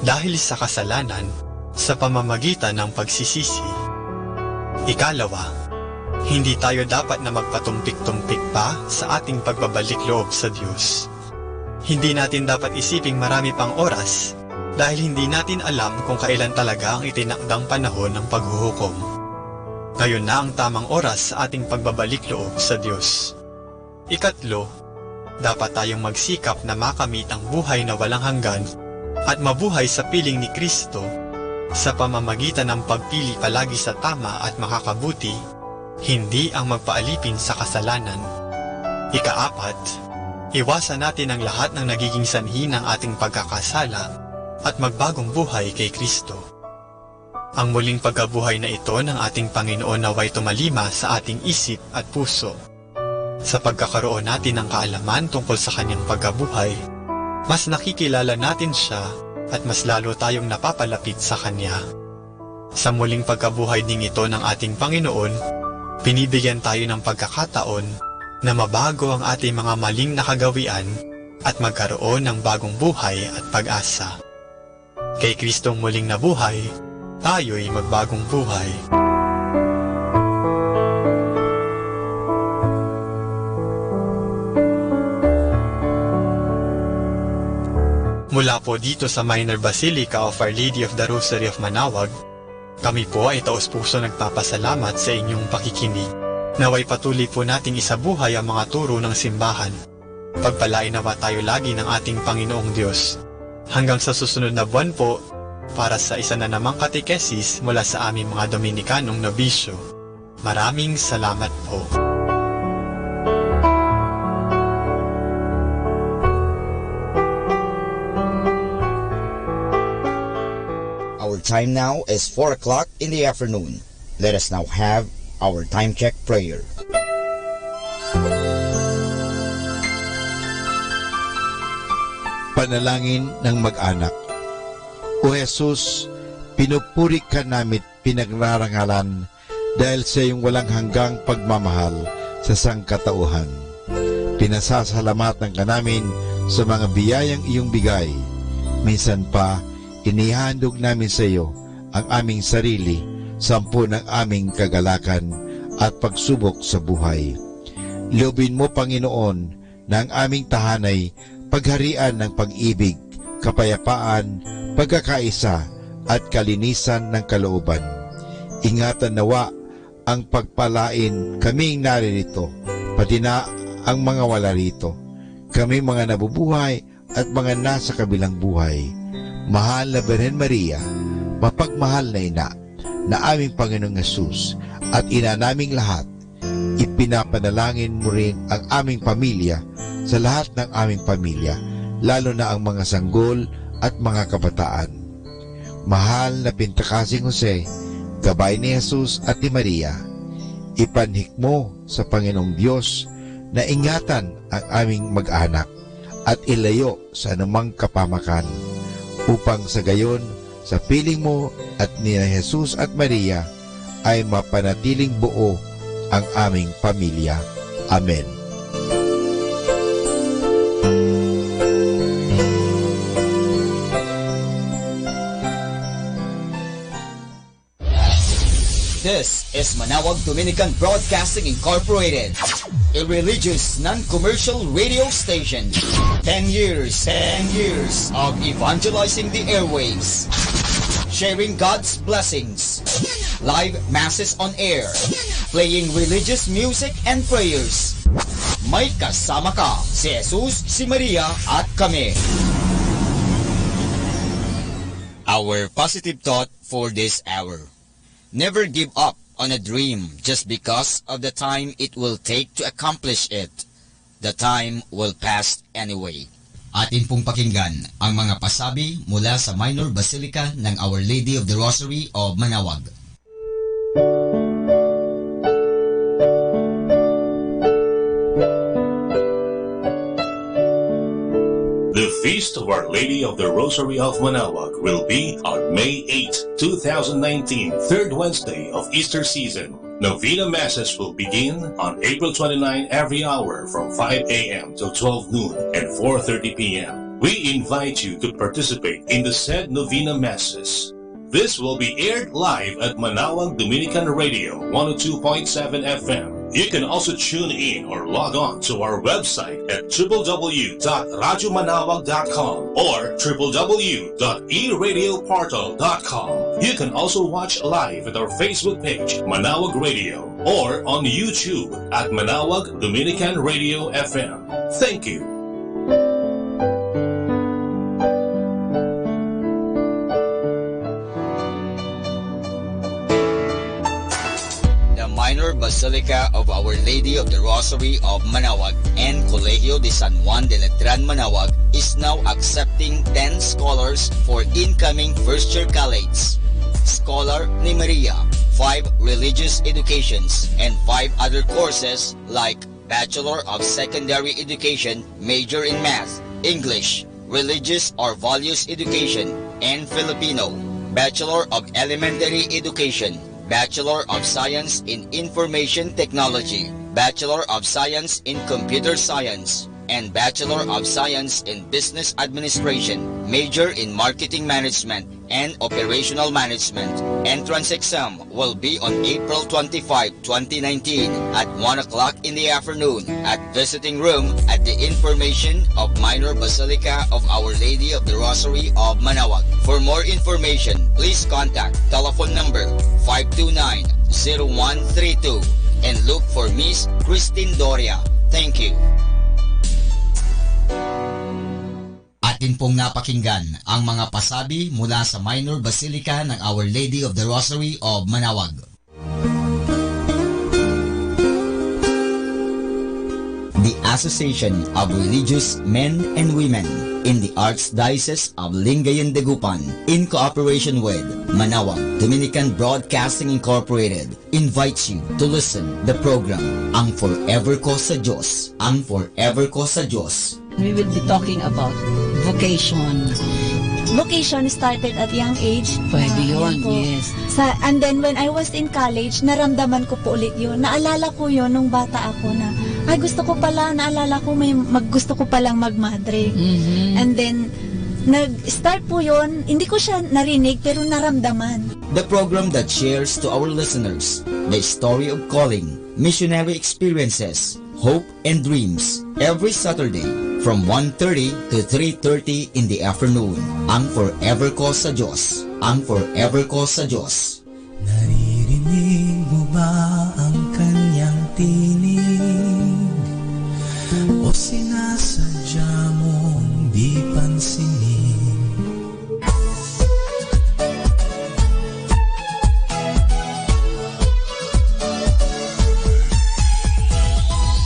dahil sa kasalanan sa pamamagitan ng pagsisisi. Ikalawa, hindi tayo dapat na magpatumpik-tumpik pa sa ating pagbabalik loob sa Diyos. Hindi natin dapat isiping marami pang oras dahil hindi natin alam kung kailan talaga ang itinakdang panahon ng paghuhukom. Ngayon na ang tamang oras sa ating pagbabalik loob sa Diyos. Ikatlo, dapat tayong magsikap na makamit ang buhay na walang hanggan at mabuhay sa piling ni Cristo sa pamamagitan ng pagpili palagi sa tama at makakabuti, hindi ang magpaalipin sa kasalanan. Ikaapat, iwasan natin ang lahat ng nagiging sanhi ng ating pagkakasala at magbagong buhay kay Cristo. Ang muling pagkabuhay na ito ng ating Panginoon naway tumalima sa ating isip at puso. Sa pagkakaroon natin ng kaalaman tungkol sa kanyang pagkabuhay, mas nakikilala natin siya at mas lalo tayong napapalapit sa kanya. Sa muling pagkabuhay ding ito ng ating Panginoon, binibigyan tayo ng pagkakataon na mabago ang ating mga maling nakagawian at magkaroon ng bagong buhay at pag-asa. Kay Kristong muling nabuhay, tayo'y magbagong buhay. Mula po dito sa Minor Basilica of Our Lady of the Rosary of Manaoag, kami po ay taos-puso nagpapasalamat sa inyong pakikinig. Naway patuloy po nating isabuhay ang mga turo ng simbahan. Pagpalainawa tayo lagi ng ating Panginoong Diyos. Hanggang sa susunod na buwan po, para sa isa na namang katekesis mula sa aming mga Dominikanong nobisyo. Maraming salamat po. Our time now is four o'clock in the afternoon. Let us now have our time check prayer. Panalangin ng mag-anak. O Jesus, pinupuri ka namit pinagrarangalan dahil sa iyong walang hanggang pagmamahal sa sangkatauhan. Pinasasalamatan ka namin sa mga biyayang iyong bigay. Minsan pa, inihandog namin sa iyo ang aming sarili, sampon ang aming kagalakan at pagsubok sa buhay. Loobin mo, Panginoon, ng aming tahanay pagharian ng pag-ibig, kapayapaan, pagkakaisa, at kalinisan ng kalooban. Ingatan nawa ang pagpalain kaming naririto, pati na ang mga wala rito, kami mga nabubuhay at mga nasa kabilang buhay. Mahal na Birhen Maria, mapagmahal na ina na aming Panginoong Jesus at ina naming lahat, ipinapanalangin mo rin ang aming pamilya sa lahat ng aming pamilya, lalo na ang mga sanggol at mga kabataan. Mahal na pintakasing Jose, gabay ni Jesus at ni Maria, ipanhikmo sa Panginoong Dios na ingatan ang aming mag-anak at ilayo sa anumang kapamakan, upang sa gayon, sa piling mo at ni Jesus at Maria, ay mapanatiling buo ang aming pamilya. Amen. This is Manawag Dominican Broadcasting Incorporated, a religious non-commercial radio station. Ten years, ten years of evangelizing the airwaves, sharing God's blessings, live masses on air, playing religious music and prayers. May kasama ka, si Jesus, si Maria, at kami. Our positive thought for this hour. Never give up on a dream just because of the time it will take to accomplish it. The time will pass anyway. Atin pong pakinggan ang mga pasabi mula sa Minor Basilica ng Our Lady of the Rosary of Manawag. The Feast of Our Lady of the Rosary of Manawag will be on May eighth, two thousand nineteen, third Wednesday of Easter season. Novena Masses will begin on April twenty-nine every hour from five a m till twelve noon and four thirty p m. We invite you to participate in the said Novena Masses. This will be aired live at Manawag Dominican Radio one oh two point seven F M. You can also tune in or log on to our website at triple W dot radyo manawag dot com or triple W dot e radio portal dot com. You can also watch live at our Facebook page, Manawag Radio, or on YouTube at Manawag Dominican Radio F M. Thank you. The Minor Basilica of Our Lady of the Rosary of Manawag and Colegio de San Juan de Letran Manawag is now accepting ten scholars for incoming first year colleagues. Scholar ni Maria, five religious educations, and five other courses like Bachelor of Secondary Education, major in Math, English, Religious or Values Education, and Filipino, Bachelor of Elementary Education, Bachelor of Science in Information Technology, Bachelor of Science in Computer Science, and Bachelor of Science in Business Administration, major in Marketing Management and Operational Management. Entrance exam will be on April twenty-five, twenty nineteen, at one o'clock in the afternoon at visiting room at the information of Minor Basilica of Our Lady of the Rosary of Manawag. For more information, please contact telephone number five two nine, zero one three two and look for Miss Christine Doria. Thank you. Atin pong napakinggan ang mga pasabi mula sa Minor Basilica ng Our Lady of the Rosary of Manawag. The Association of Religious Men and Women in the Archdiocese of Lingayen Dagupan, in cooperation with Manawag Dominican Broadcasting Incorporated, invites you to listen the program Ang Forever Ko sa Diyos, Ang Forever Ko sa Diyos. We will be talking about vocation. Vocation started at young age. Pwede Ah, yun, yun po. Yes. Sa, and then when I was in college, naramdaman ko po ulit yun. Naalala ko yun nung bata ako na, "Ay, gusto ko pala," naalala ko may mag-, gusto ko palang magmadre. Mhm. And then, nag-start po yun, hindi ko siya narinig, pero naramdaman. The program that shares to our listeners the story of calling, missionary experiences, hope, and dreams every Saturday from one thirty to three thirty in the afternoon. Ang Forever Call sa Diyos. Ang Forever Call sa Diyos. Naririnig mo ba ang kanyang tinig? O sinasadya mong di pansinin?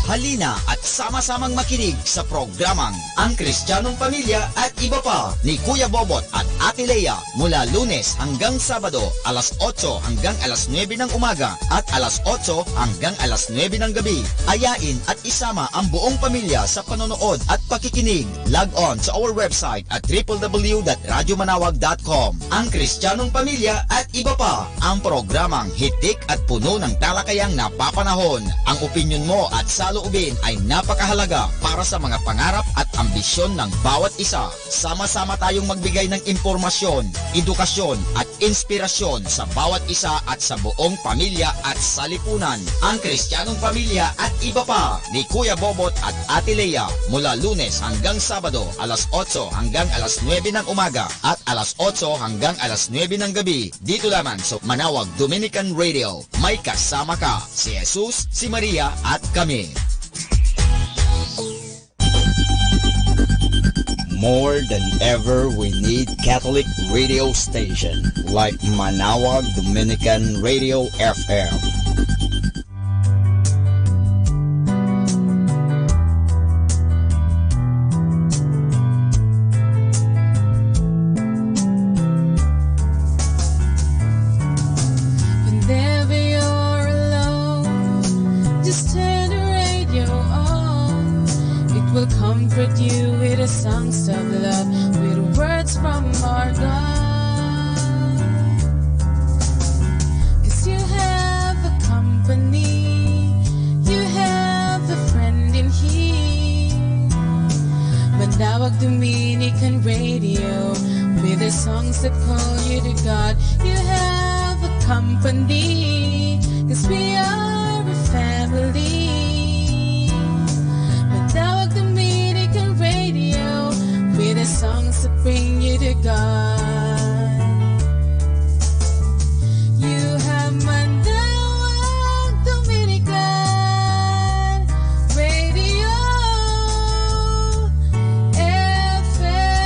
Halina at sama-samang makinig sa programang Ang Kristiyanong Pamilya at Iba Pa ni Kuya Bobot at Ate Lea mula Lunes hanggang Sabado, alas otso hanggang alas nuebe ng umaga at alas otso hanggang alas nuebe ng gabi. Ayain at isama ang buong pamilya sa panonood at pakikinig. Log on sa our website at triple W dot radyo manawag dot com. Ang Kristiyanong Pamilya at Iba Pa, ang programang hitik at puno ng talakayang napapanahon. Ang opinyon mo at saloobin ay napakahalaga para sa mga pangarap at ambisyon ng bawat isa. Sama-sama tayong magbigay ng impormasyon, edukasyon, at inspirasyon sa bawat isa at sa buong pamilya at salipunan. Ang Kristiyanong Pamilya at Iba Pa ni Kuya Bobot at Ate Lea, mula Lunes hanggang Sabado, alas otso hanggang alas nuebe ng umaga at alas otso hanggang alas nuebe ng gabi, dito lamang sa Manawag Dominican Radio. May kasama ka, si Jesus, si Maria, at kami. More than ever, we need Catholic radio station like Manawag Dominican Radio F M. Whenever you're alone, just turn the radio on. It will comfort you with the songs of love, with words from our God. 'Cause you have a company, you have a friend in here. Manawag Dominican Radio, with the songs that call you to God. You have a company, 'cause we are a family. Manawag Dominican Radio, with the songs that bring you to God. You have Manawag Dominican Radio F M.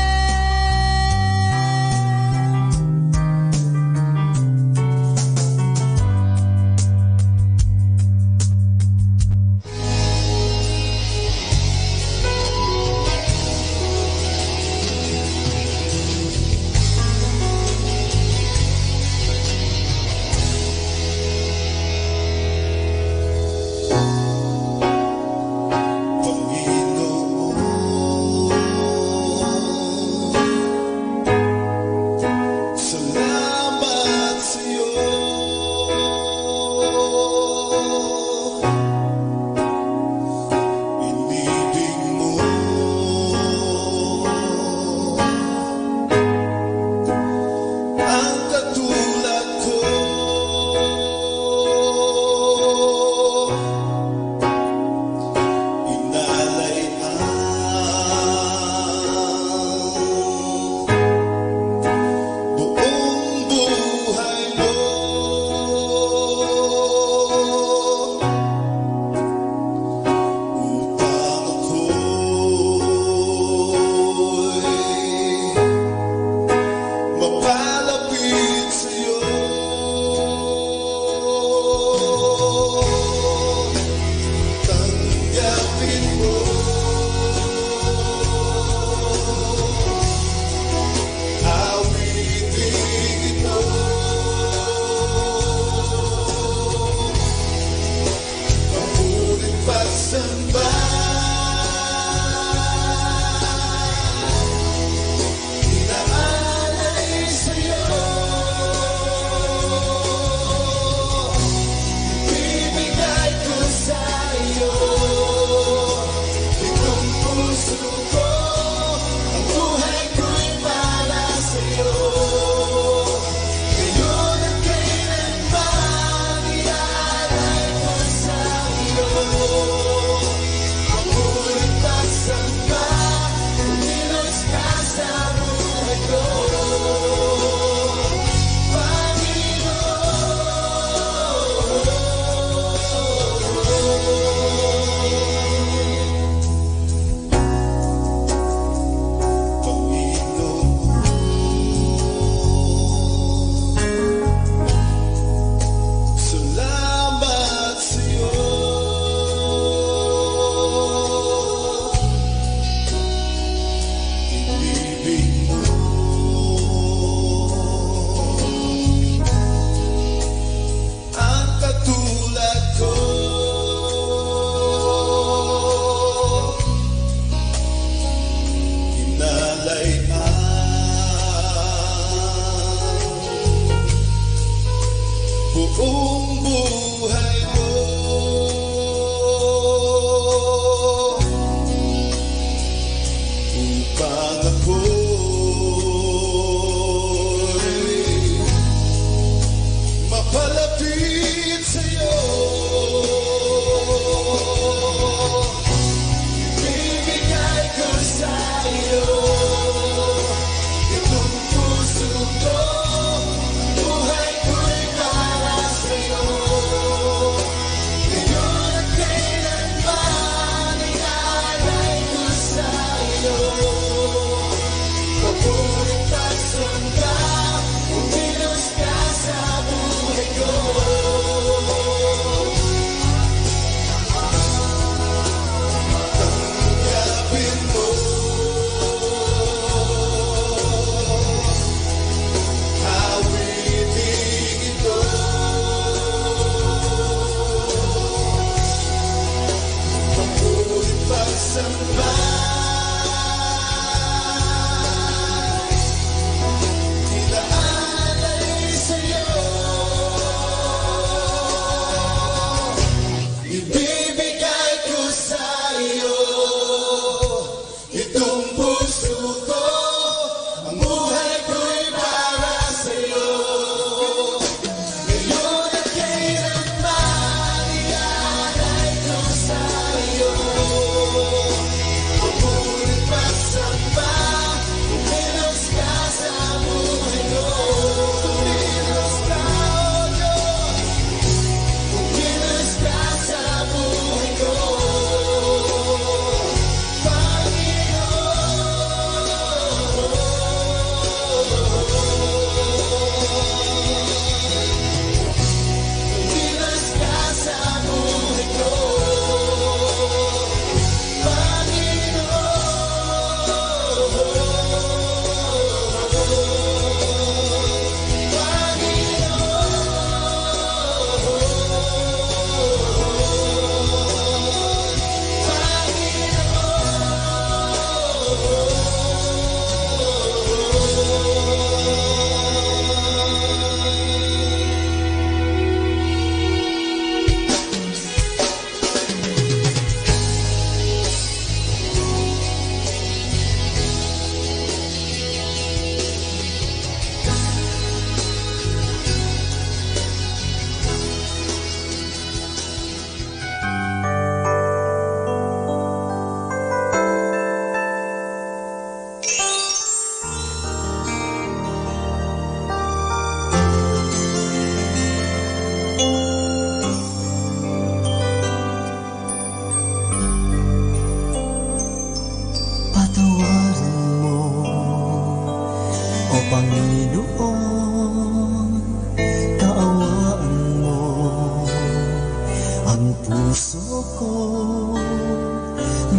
Puso ko,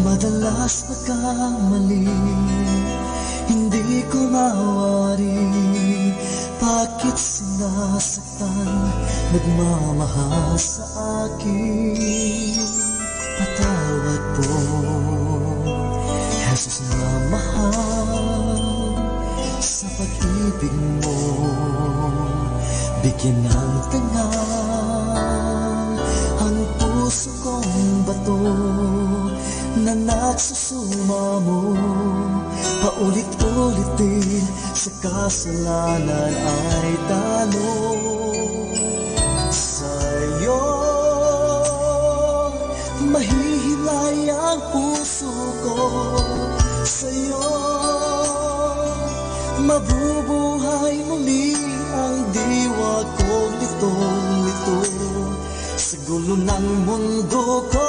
madalas magkamali, hindi ko mawari, bakit sinasaktan, nagmamahal sa akin, patawad po, Jesus na mahal, sa pag-ibig mo, bigyan ng dangal ang puso kong bato na nagsusumamo, paulit-ulit din sa kasalanan ay talo. Sa'yo, mahihilay ang puso ko. Sa'yo, mabubuhay muli ang diwa kong litong-lito. Sa gulo ng mundo ko,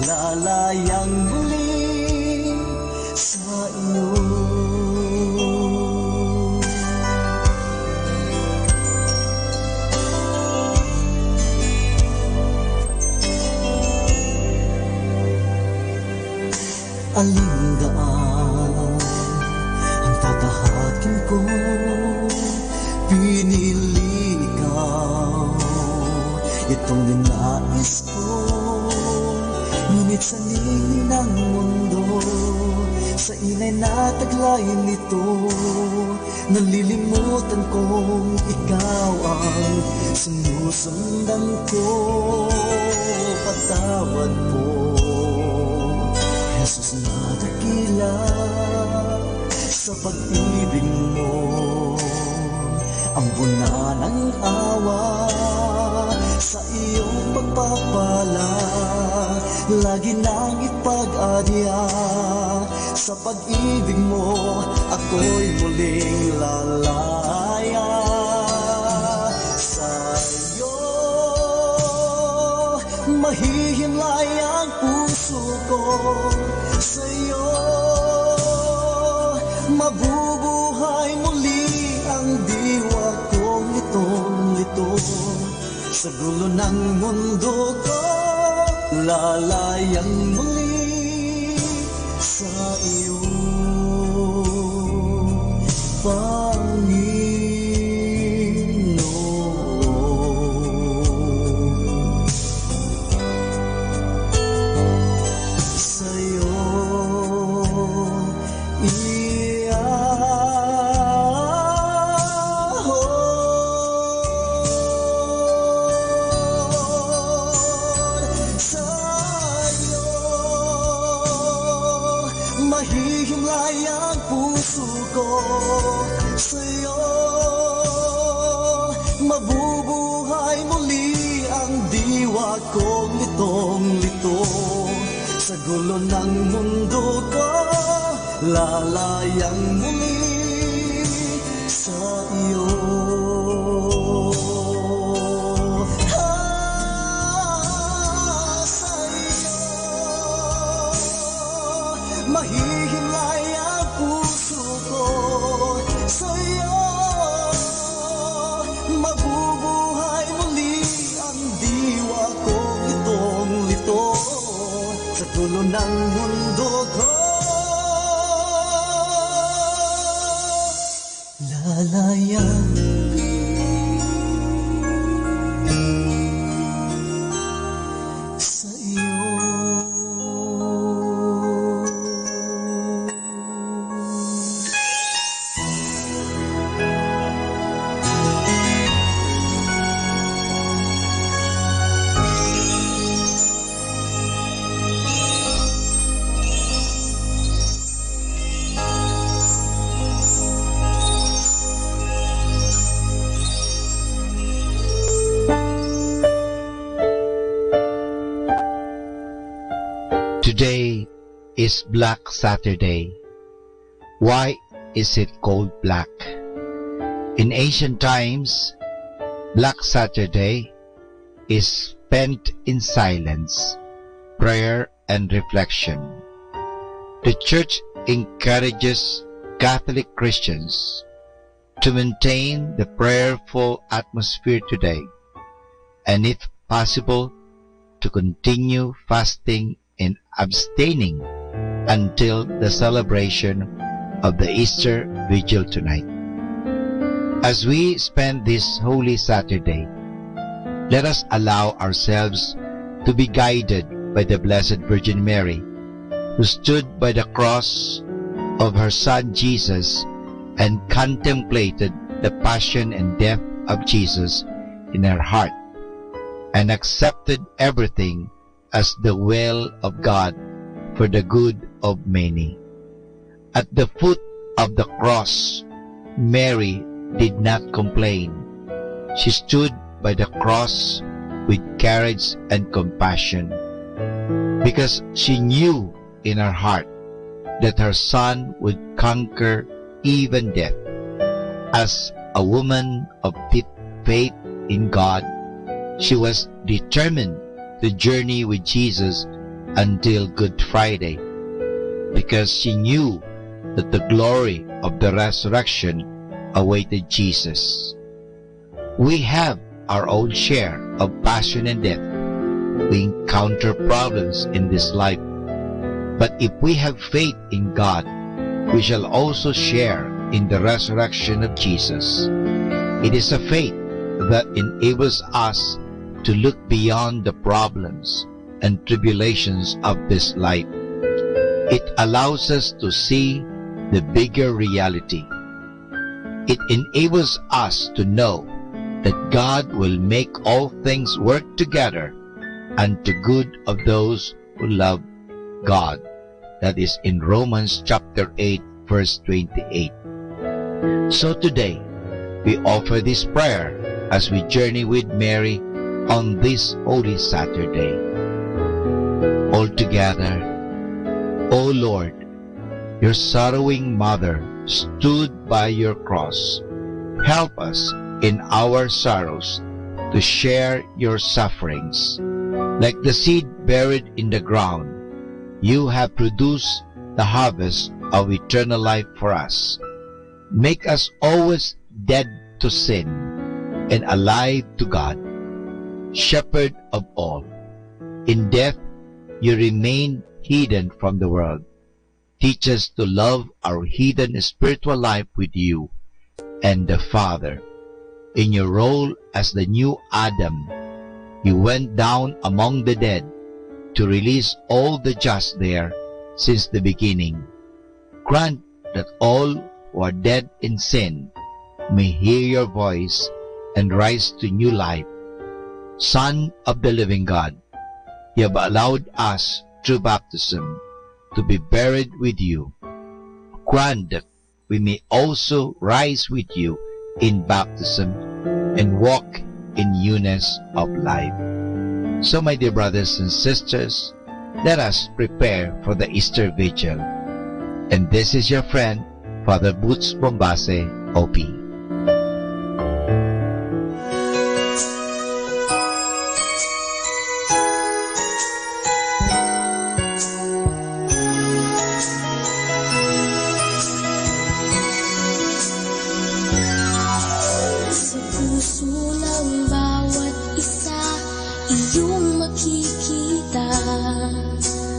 lalayang muli sa iyo. Alin daan ang tatahakin ko? Pinili ikaw, itong ninais ko. Ngunit sa ningning ng mundo, sa inay na taglay nito, nalilimutan kong ikaw ang sinusundan ko. Patawad po, Jesus na dakila, sa pag-ibig mo, ambunan ang awa sa iyong pagpapala. Lagi nang ipag-adya sa pag-ibig mo, ako'y muling lalaya sa'yo. Mahihimlay ang puso ko sa'yo. Mabubuhay muli ang diwa kong litong-lito. Sa gulo ng mundo ko, lalayang muli sa iyo, Panginoon. Sa'yo iahon sa'yo. Mahihimlay ang puso ko sa'yo. Mabubuhay muli ang diwa kong litong-lito. Sa gulo ng mundo ko, lalayang muli sa iyo. Ah, sa iyo, mahihimlay ang puso ko sa iyo. Mabubuhay muli ang diwa kong litong-lito. Sa dulo ng mundo ko, lalayang sa iyo. Today is Black Saturday. Why is it called black? In ancient times, Black Saturday is spent in silence, prayer, and reflection. The church encourages Catholic Christians to maintain the prayerful atmosphere today, and if possible, to continue fasting and abstaining until the celebration of the Easter Vigil tonight. As we spend this Holy Saturday, let us allow ourselves to be guided by the Blessed Virgin Mary, who stood by the cross of her son Jesus and contemplated the passion and death of Jesus in her heart and accepted everything as the will of God for the good of many. At the foot of the cross, Mary did not complain. She stood by the cross with courage and compassion because she knew in her heart that her son would conquer even death. As a woman of deep faith in God, she was determined to journey with Jesus until Good Friday because she knew that the glory of the resurrection awaited Jesus. We have our own share of passion and death. We encounter problems in this life. But if we have faith in God, we shall also share in the resurrection of Jesus. It is a faith that enables us to look beyond the problems and tribulations of this life. It allows us to see the bigger reality. It enables us to know that God will make all things work together unto good of those who love God. That is in Romans chapter eight, verse twenty-eight. So today, we offer this prayer as we journey with Mary on this Holy Saturday. All together, O Lord, your sorrowing mother stood by your cross. Help us in our sorrows to share your sufferings. Like the seed buried in the ground, you have produced the harvest of eternal life for us. Make us always dead to sin and alive to God, Shepherd of all. In death, you remain hidden from the world. Teach us to love our hidden spiritual life with you and the Father. In your role as the new Adam, you went down among the dead to release all the just there since the beginning. Grant that all who are dead in sin may hear your voice and rise to new life. Son of the living God, you have allowed us through baptism to be buried with you. Grant that we may also rise with you in baptism and walk in newness of life. So, my dear brothers and sisters, let us prepare for the Easter Vigil. And this is your friend, Father Boots Bombase, O P. Sa puso ng bawat isa, iyong makikita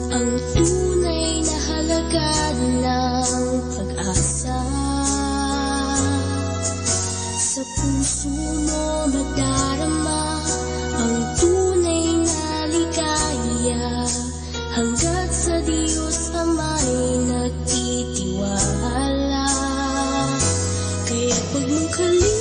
ang tunay na halaga ng pag-asa. Sa puso mo madarama ang tunay na ligaya, hanggat sa Diyos Ama'y nagtitiwala. Kaya't wag mong kalilimutan,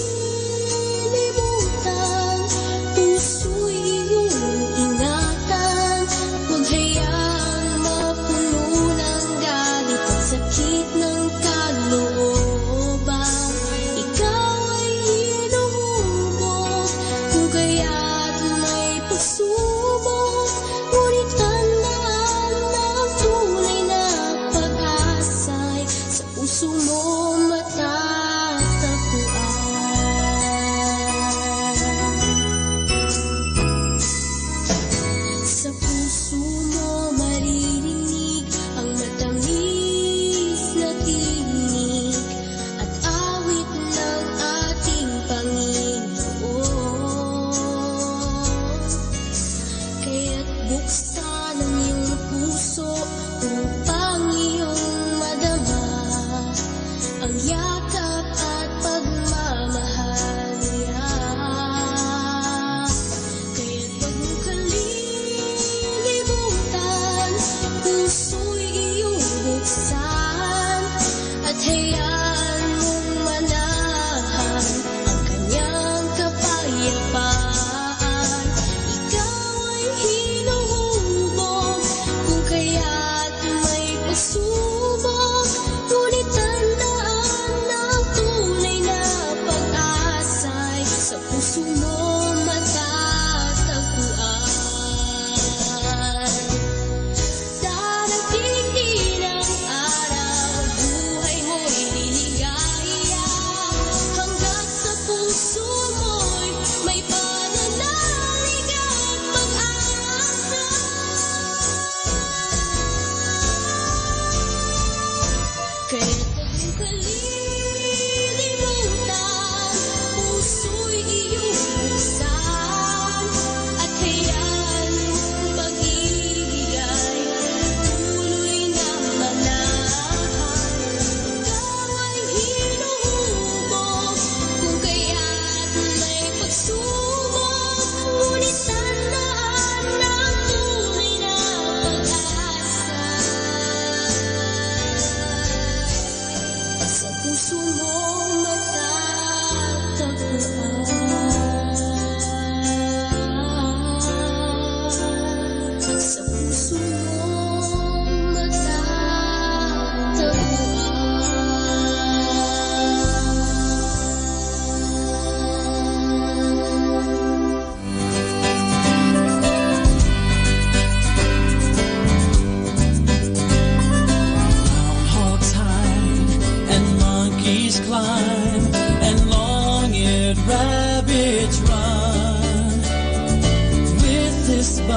puso'y iyong ingatan. Huwag hayaang mapuno ng galit at sakit ng kalooban. Ikaw ay hinuhubog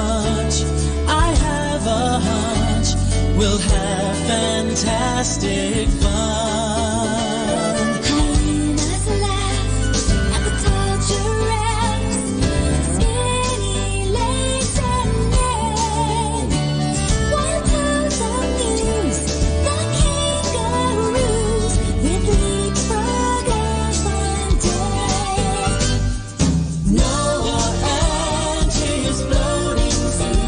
Hunch, I have a hunch we'll have fantastic fun. Hyenas laugh at the tall giraffes, skinny legs and yay. While cows amuse the kangaroos with leapfrog every day. Noah and his floating zoo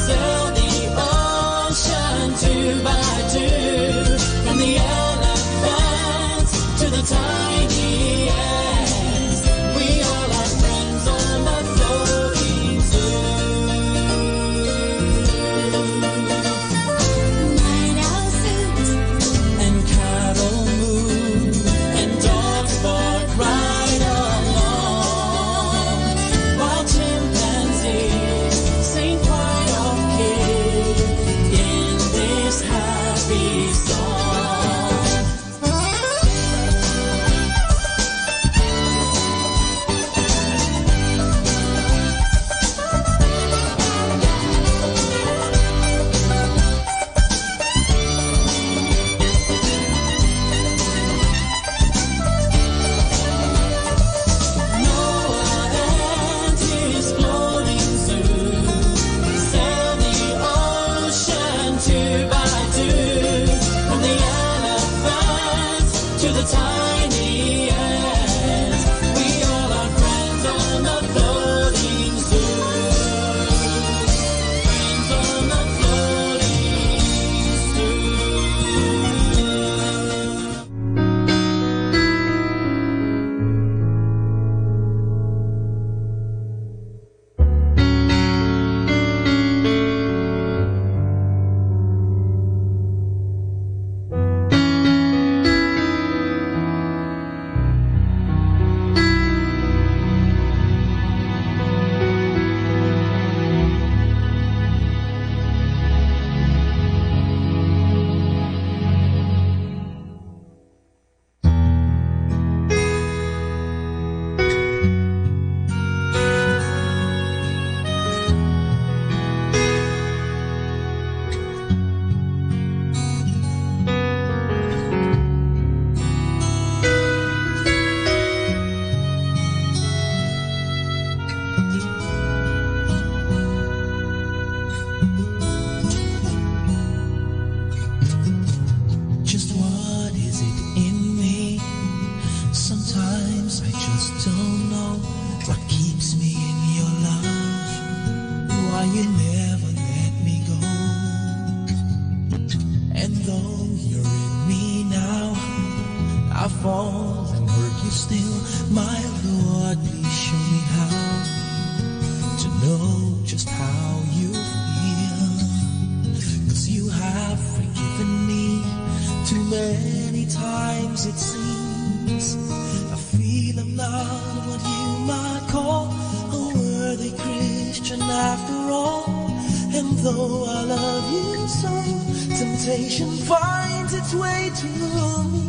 sail the ocean two by two, from the elephants to the tiny ants. We all are friends on the floating zoo. Night owls hoot and cattle moo, and dogs bark right along, while chimpanzees sing quite off key in this happy song. Noah and his floating zoo sail the ocean two by two, from the elephants to the tiny ants. We all are friends on the floating zoo. Friends on the floating zoo. Just what is it in me? Sometimes I just don't know what keeps me in your love. Why you never let me go? And though you're in me now, I fall and hurt you still. My Lord, please show me how to know just how you feel. 'Cause you have forgiven me too many times, it seems. I feel I'm not what you might call a worthy Christian after all. And though I love you so, temptation finds its way to me.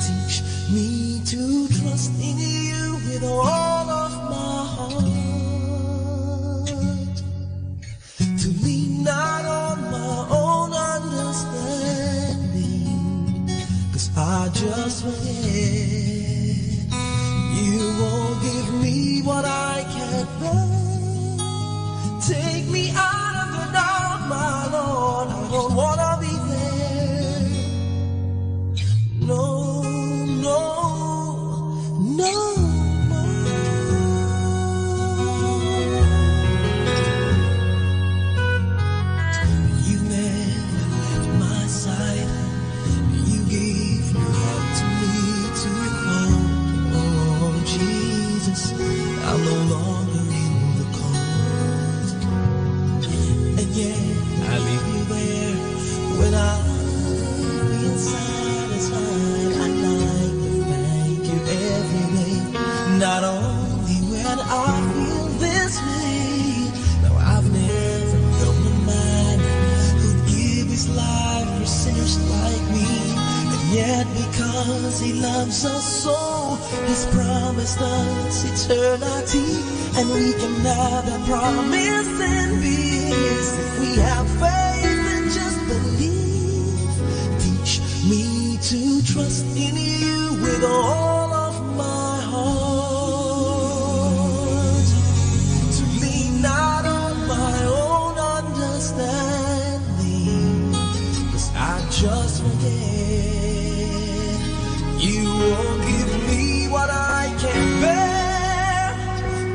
Teach me to trust in you with all of my heart, to lean not on my own understanding, 'cause I just forget. You won't give me what I can't bear. Take me out of the dark, my Lord. I don't wanna be there. No, no, no more. You never left my side. You gave your heart to me to hold. Oh, Jesus, I'm no longer in the cold. Because he loves us so, he's promised us eternity, and we can have that promise in peace. If we have faith and just believe, teach me to trust in you with all of my heart, to lean not on my own understanding. 'Cause I just forget. You won't give me what I can bear.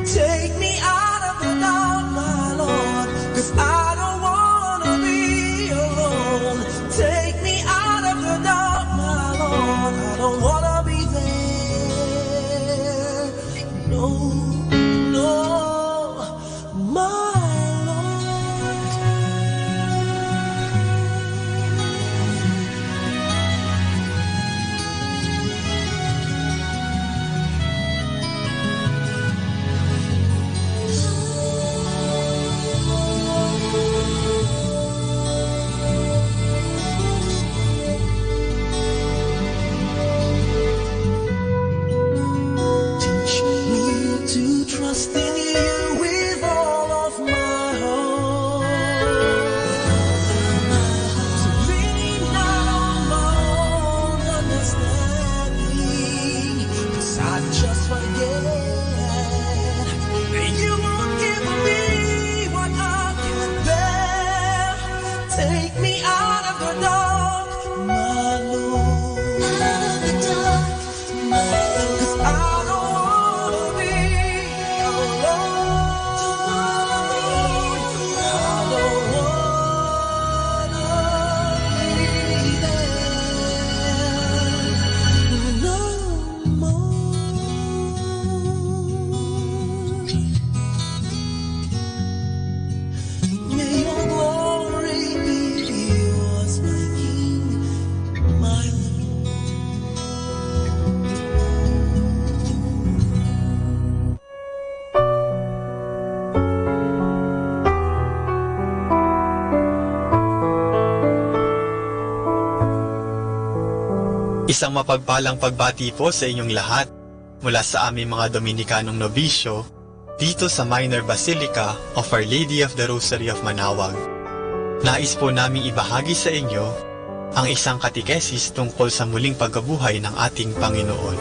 Take me out of the dark, my Lord, 'cause I don't wanna be alone. Take me out of the dark, my Lord, I don't wanna be there. No, no, my Lord. Teach me to trust in you with all of my heart. To lean not on my own understanding, 'cause I just forget that you won't give me what I can bear. Take me out of the dark, my Lord. Out of the dark, my Lord. 'Cause I don't wanna be alone. Don't wanna be alone. I don't wanna be there no more. May your glory be yours, my King, my Lord. Isang mapagpalang pagbati po sa inyong lahat mula sa aming mga Dominikanong nobisyo dito sa Minor Basilica of Our Lady of the Rosary of Manaoag. Nais po naming ibahagi sa inyo ang isang katikesis tungkol sa muling pagkabuhay ng ating Panginoon.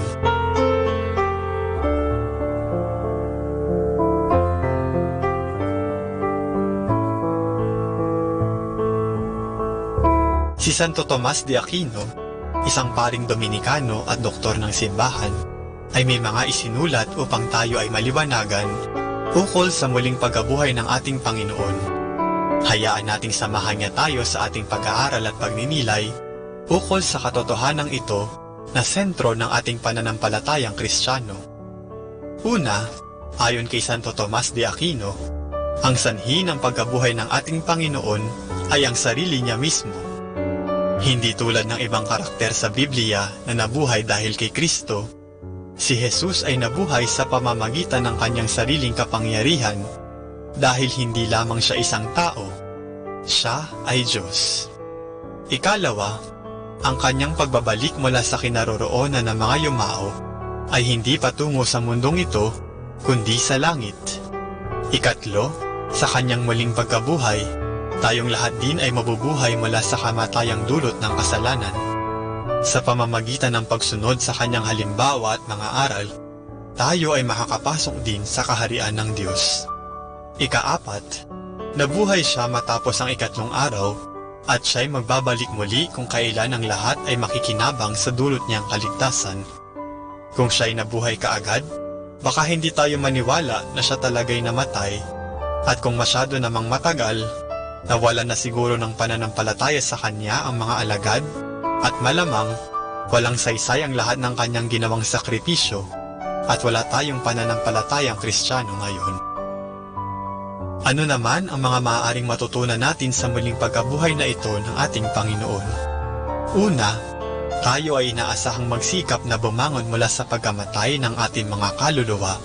Si Santo Tomas de Aquino, isang paring Dominikano at doktor ng simbahan, ay may mga isinulat upang tayo ay maliwanagan ukol sa muling pagkabuhay ng ating Panginoon. Hayaan nating samahan niya tayo sa ating pag-aaral at pagninilay ukol sa katotohanan ito na sentro ng ating pananampalatayang Kristiyano. Una, ayon kay Santo Tomas de Aquino, ang sanhi ng pagkabuhay ng ating Panginoon ay ang sarili niya mismo. Hindi tulad ng ibang karakter sa Biblia na nabuhay dahil kay Cristo, si Jesus ay nabuhay sa pamamagitan ng kanyang sariling kapangyarihan, dahil hindi lamang siya isang tao, siya ay Diyos. Ikalawa, ang kanyang pagbabalik mula sa kinaroroonan na mga yumao ay hindi patungo sa mundong ito, kundi sa langit. Ikatlo, sa kanyang muling pagkabuhay, tayong lahat din ay mabubuhay mula sa kamatayang dulot ng kasalanan. Sa pamamagitan ng pagsunod sa kanyang halimbawa at mga aral, tayo ay makakapasok din sa kaharian ng Diyos. Ikaapat, nabuhay siya matapos ang ikatlong araw, at siya'y magbabalik muli kung kailan ang lahat ay makikinabang sa dulot niyang kaligtasan. Kung siya'y nabuhay kaagad, baka hindi tayo maniwala na siya talaga'y namatay. At kung masyado namang matagal, nawalan na siguro ng pananampalataya sa kanya ang mga alagad, at malamang, walang saysay ang lahat ng kanyang ginawang sakripisyo, at wala tayong pananampalatayang Kristiyano ngayon. Ano naman ang mga maaaring matutunan natin sa muling pagkabuhay na ito ng ating Panginoon? Una, tayo ay inaasahang magsikap na bumangon mula sa pagkamatay ng ating mga kaluluwa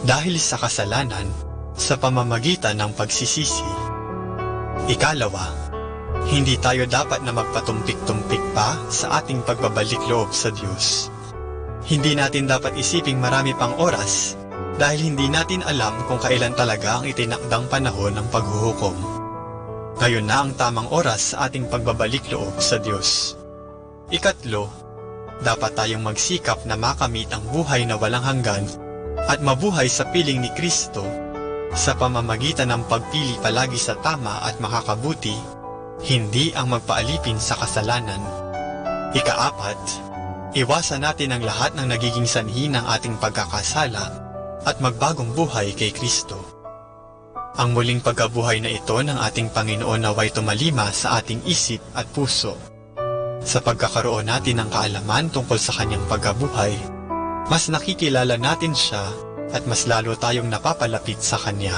dahil sa kasalanan sa pamamagitan ng pagsisisi. Ikalawa, Hindi tayo dapat na magpatumpik-tumpik pa sa ating pagbabalik loob sa Dios. Hindi natin dapat isiping marami pang oras dahil hindi natin alam kung kailan talaga ang itinakdang panahon ng paghuhukom. Ngayon na ang tamang oras sa ating pagbabalik loob sa Dios. Ikatlo, dapat tayong magsikap na makamit ang buhay na walang hanggan at mabuhay sa piling ni Cristo sa pamamagitan ng pagpili palagi sa tama at makakabuti, hindi ang magpaalipin sa kasalanan. Ikaapat, iwasan natin ang lahat ng nagiging sanhi ng ating pagkakasala at magbagong buhay kay Cristo. Ang muling pagkabuhay na ito ng ating Panginoon naway tumalima sa ating isip at puso. Sa pagkakaroon natin ng kaalaman tungkol sa kanyang pagkabuhay, mas nakikilala natin siya at mas lalo tayong napapalapit sa kanya.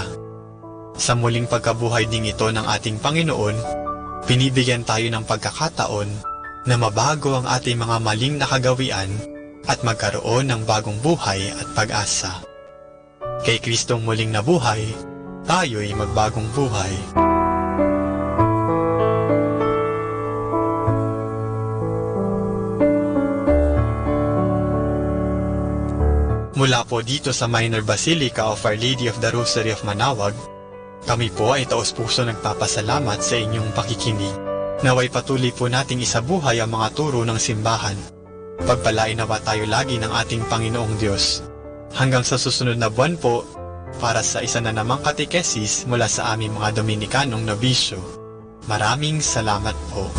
Sa muling pagkabuhay ding ito ng ating Panginoon, binibigyan tayo ng pagkakataon na mabago ang ating mga maling na kagawian at magkaroon ng bagong buhay at pag-asa. Kay Cristong muling nabuhay, tayo'y magbagong buhay. Mula po dito sa Minor Basilica of Our Lady of the Rosary of Manaoag, kami po ay taos-puso nagpapasalamat sa inyong pakikinig. Naway patuloy po nating isabuhay ang mga turo ng simbahan. Pagpalainawa tayo lagi ng ating Panginoong Diyos. Hanggang sa susunod na buwan po, para sa isa na namang katekesis mula sa aming mga Dominikanong nobisyo. Maraming salamat po.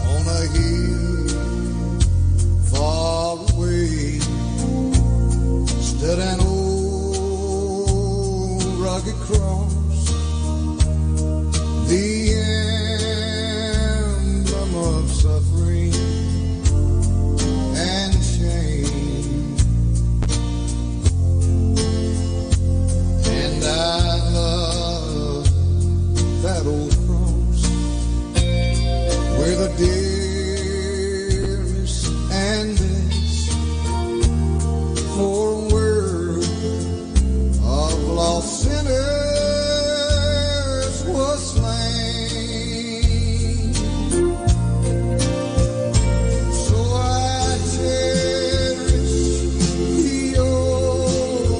On a hill far away stood an old rugged cross, the emblem of suffering and shame. And I love that old cross where the dearest and best for a world of lost sinners was slain. So I cherish the old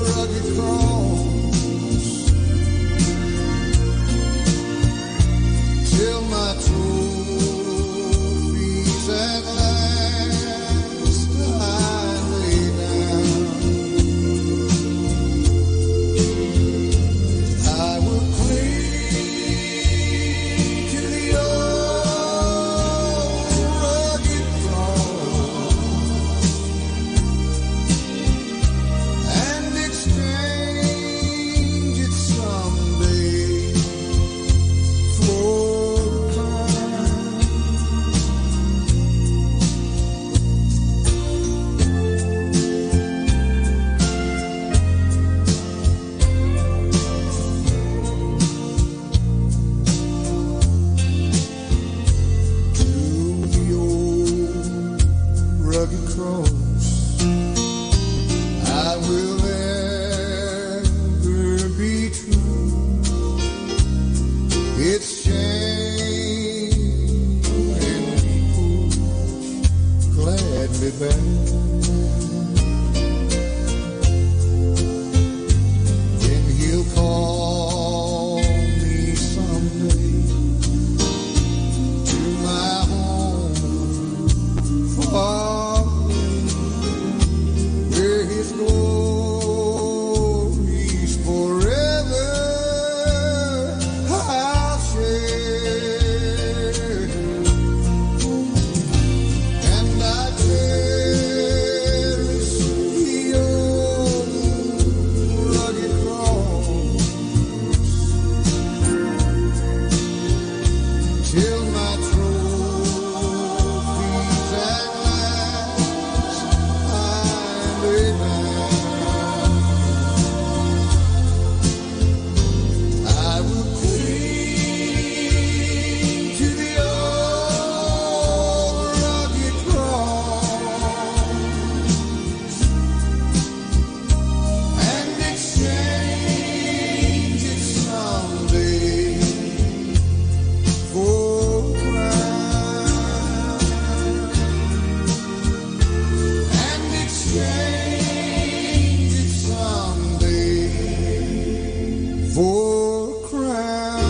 rugged cross till my trophies at last I lay down. for Christ.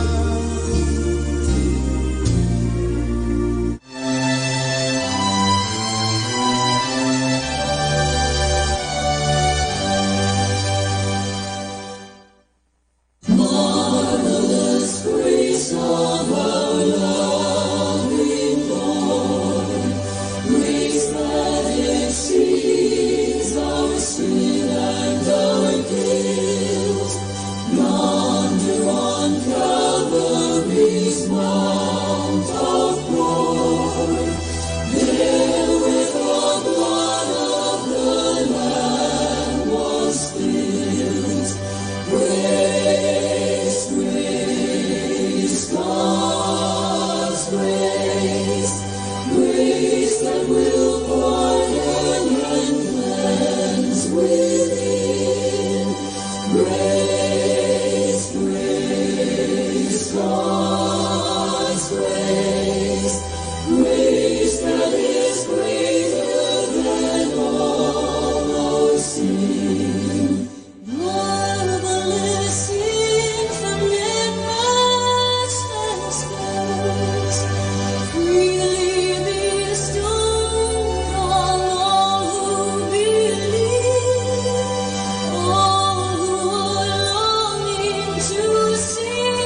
Marvelous grace of our loving Lord, grace that exceeds our sin and our guilt. Yonder on Calvary's mount of glory, there with the blood of the Lamb was spilled. Grace, grace, God's grace, grace that will pardon and cleanse within. Grace, grace, God's grace, grace that is greater than all our sin. Marvelous, infinite, matchless grace, freely bestowed on all who believe. All who are longing to sing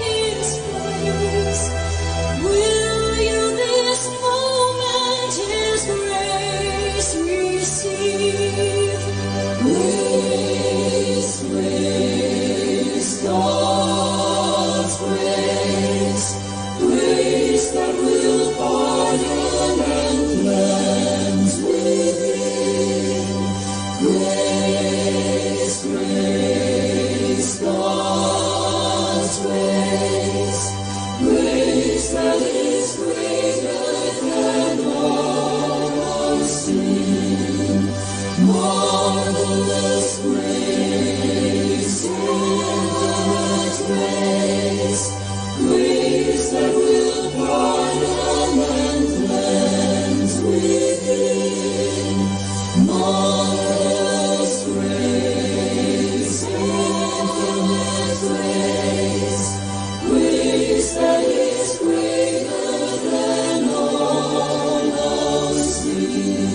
his praise, will you this moment his grace receive? Grace, grace, God's grace, grace that will pardon and cleanse within. Grace, grace, God's grace, grace that is greater than all our sin. Marvelous grace, infinite grace, grace that will pardon and cleanse within. Marvelous grace, infinite grace, grace that is greater than all our sin.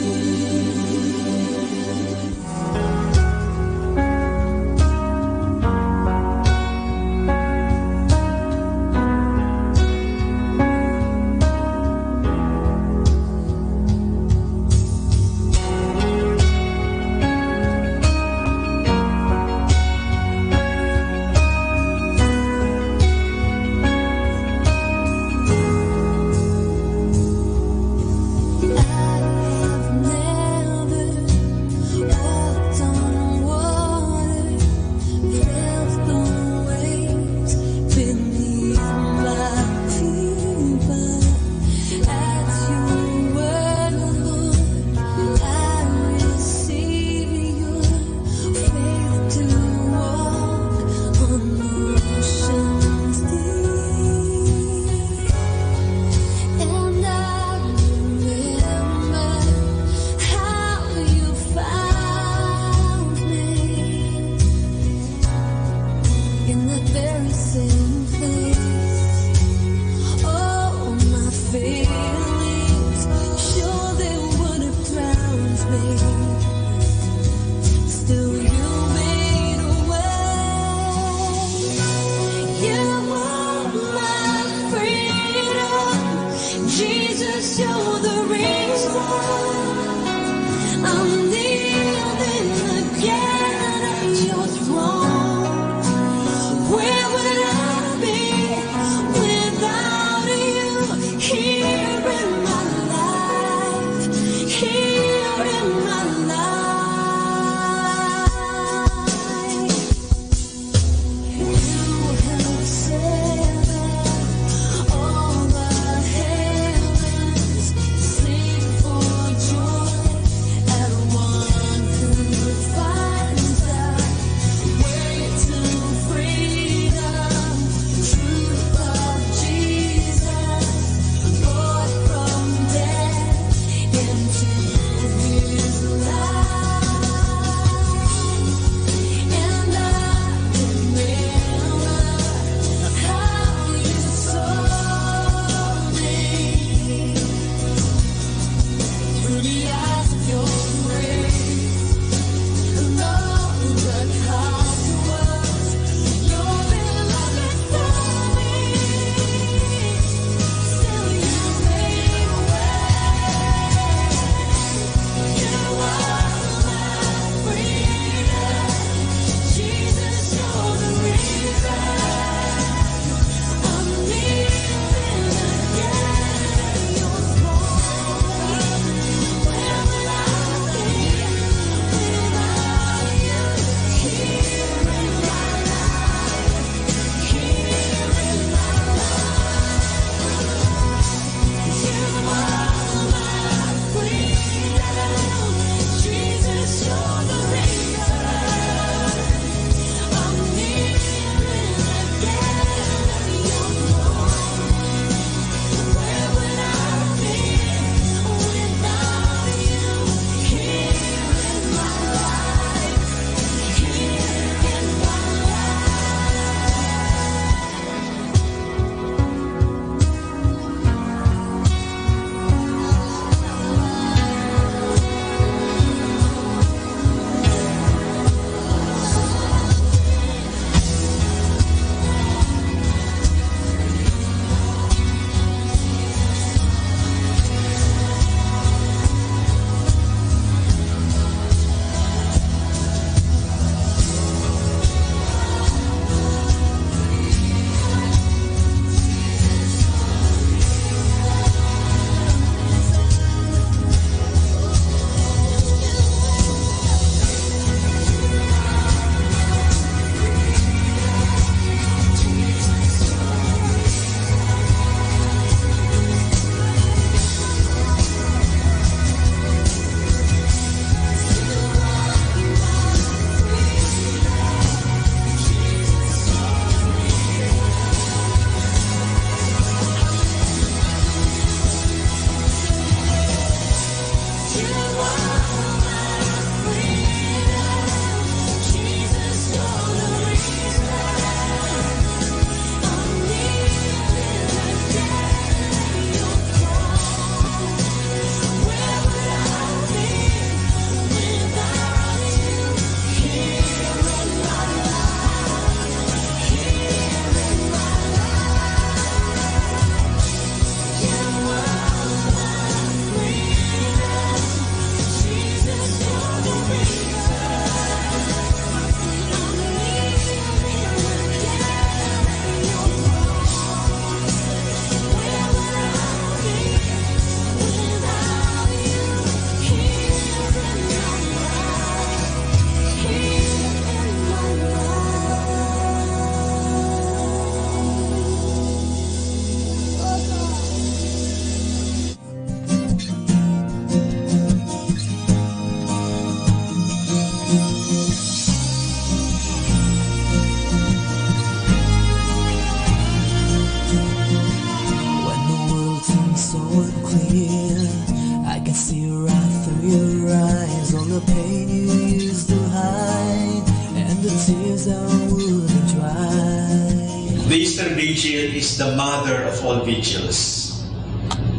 The Easter Vigil is the mother of all vigils.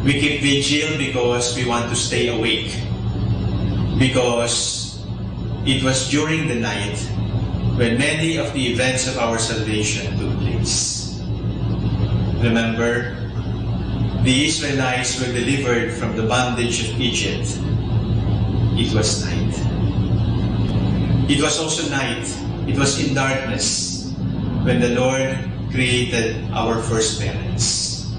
We keep vigil because we want to stay awake, because it was during the night when many of the events of our salvation took place. Remember, the Israelites were delivered from the bondage of Egypt. It was night. It was also night. It was in darkness when the Lord created our first parents.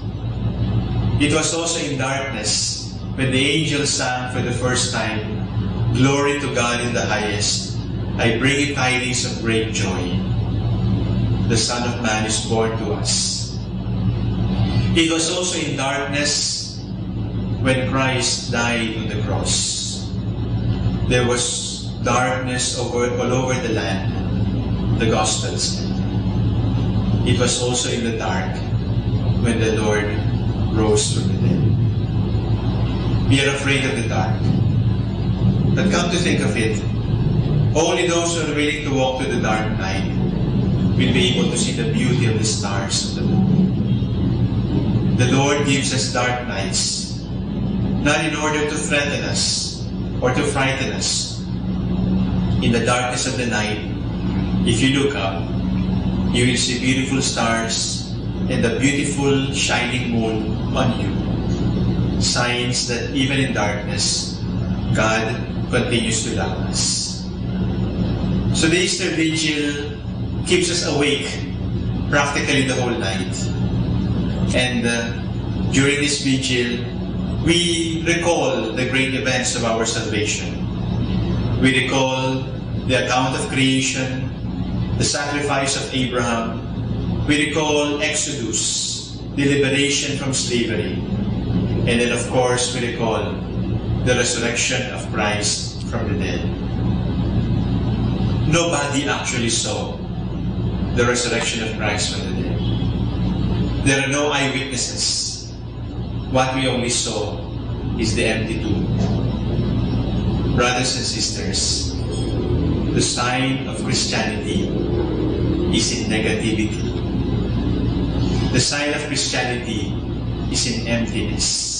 It was also in darkness when the angels sang for the first time, "Glory to God in the highest. I bring you tidings of great joy. The Son of Man is born to us." It was also in darkness when Christ died on the cross. There was darkness over, all over the land, the Gospels. It was also in the dark when the Lord rose from the dead. We are afraid of the dark. But come to think of it, only those who are willing to walk through the dark night will be able to see the beauty of the stars of the moon. The Lord gives us dark nights, not in order to threaten us or to frighten us. In the darkness of the night, if you look up, you will see beautiful stars and the beautiful shining moon on you. Signs that even in darkness, God continues to love us. So the Easter Vigil keeps us awake practically the whole night. And uh, during this vigil, we recall the great events of our salvation. We recall the account of creation, the sacrifice of Abraham. We recall Exodus, the liberation from slavery. And then, of course, we recall the resurrection of Christ from the dead. Nobody actually saw the resurrection of Christ from the dead. There are no eyewitnesses. What we only saw is the empty tomb. Brothers and sisters, the sign of Christianity is in negativity. The sign of Christianity is in emptiness.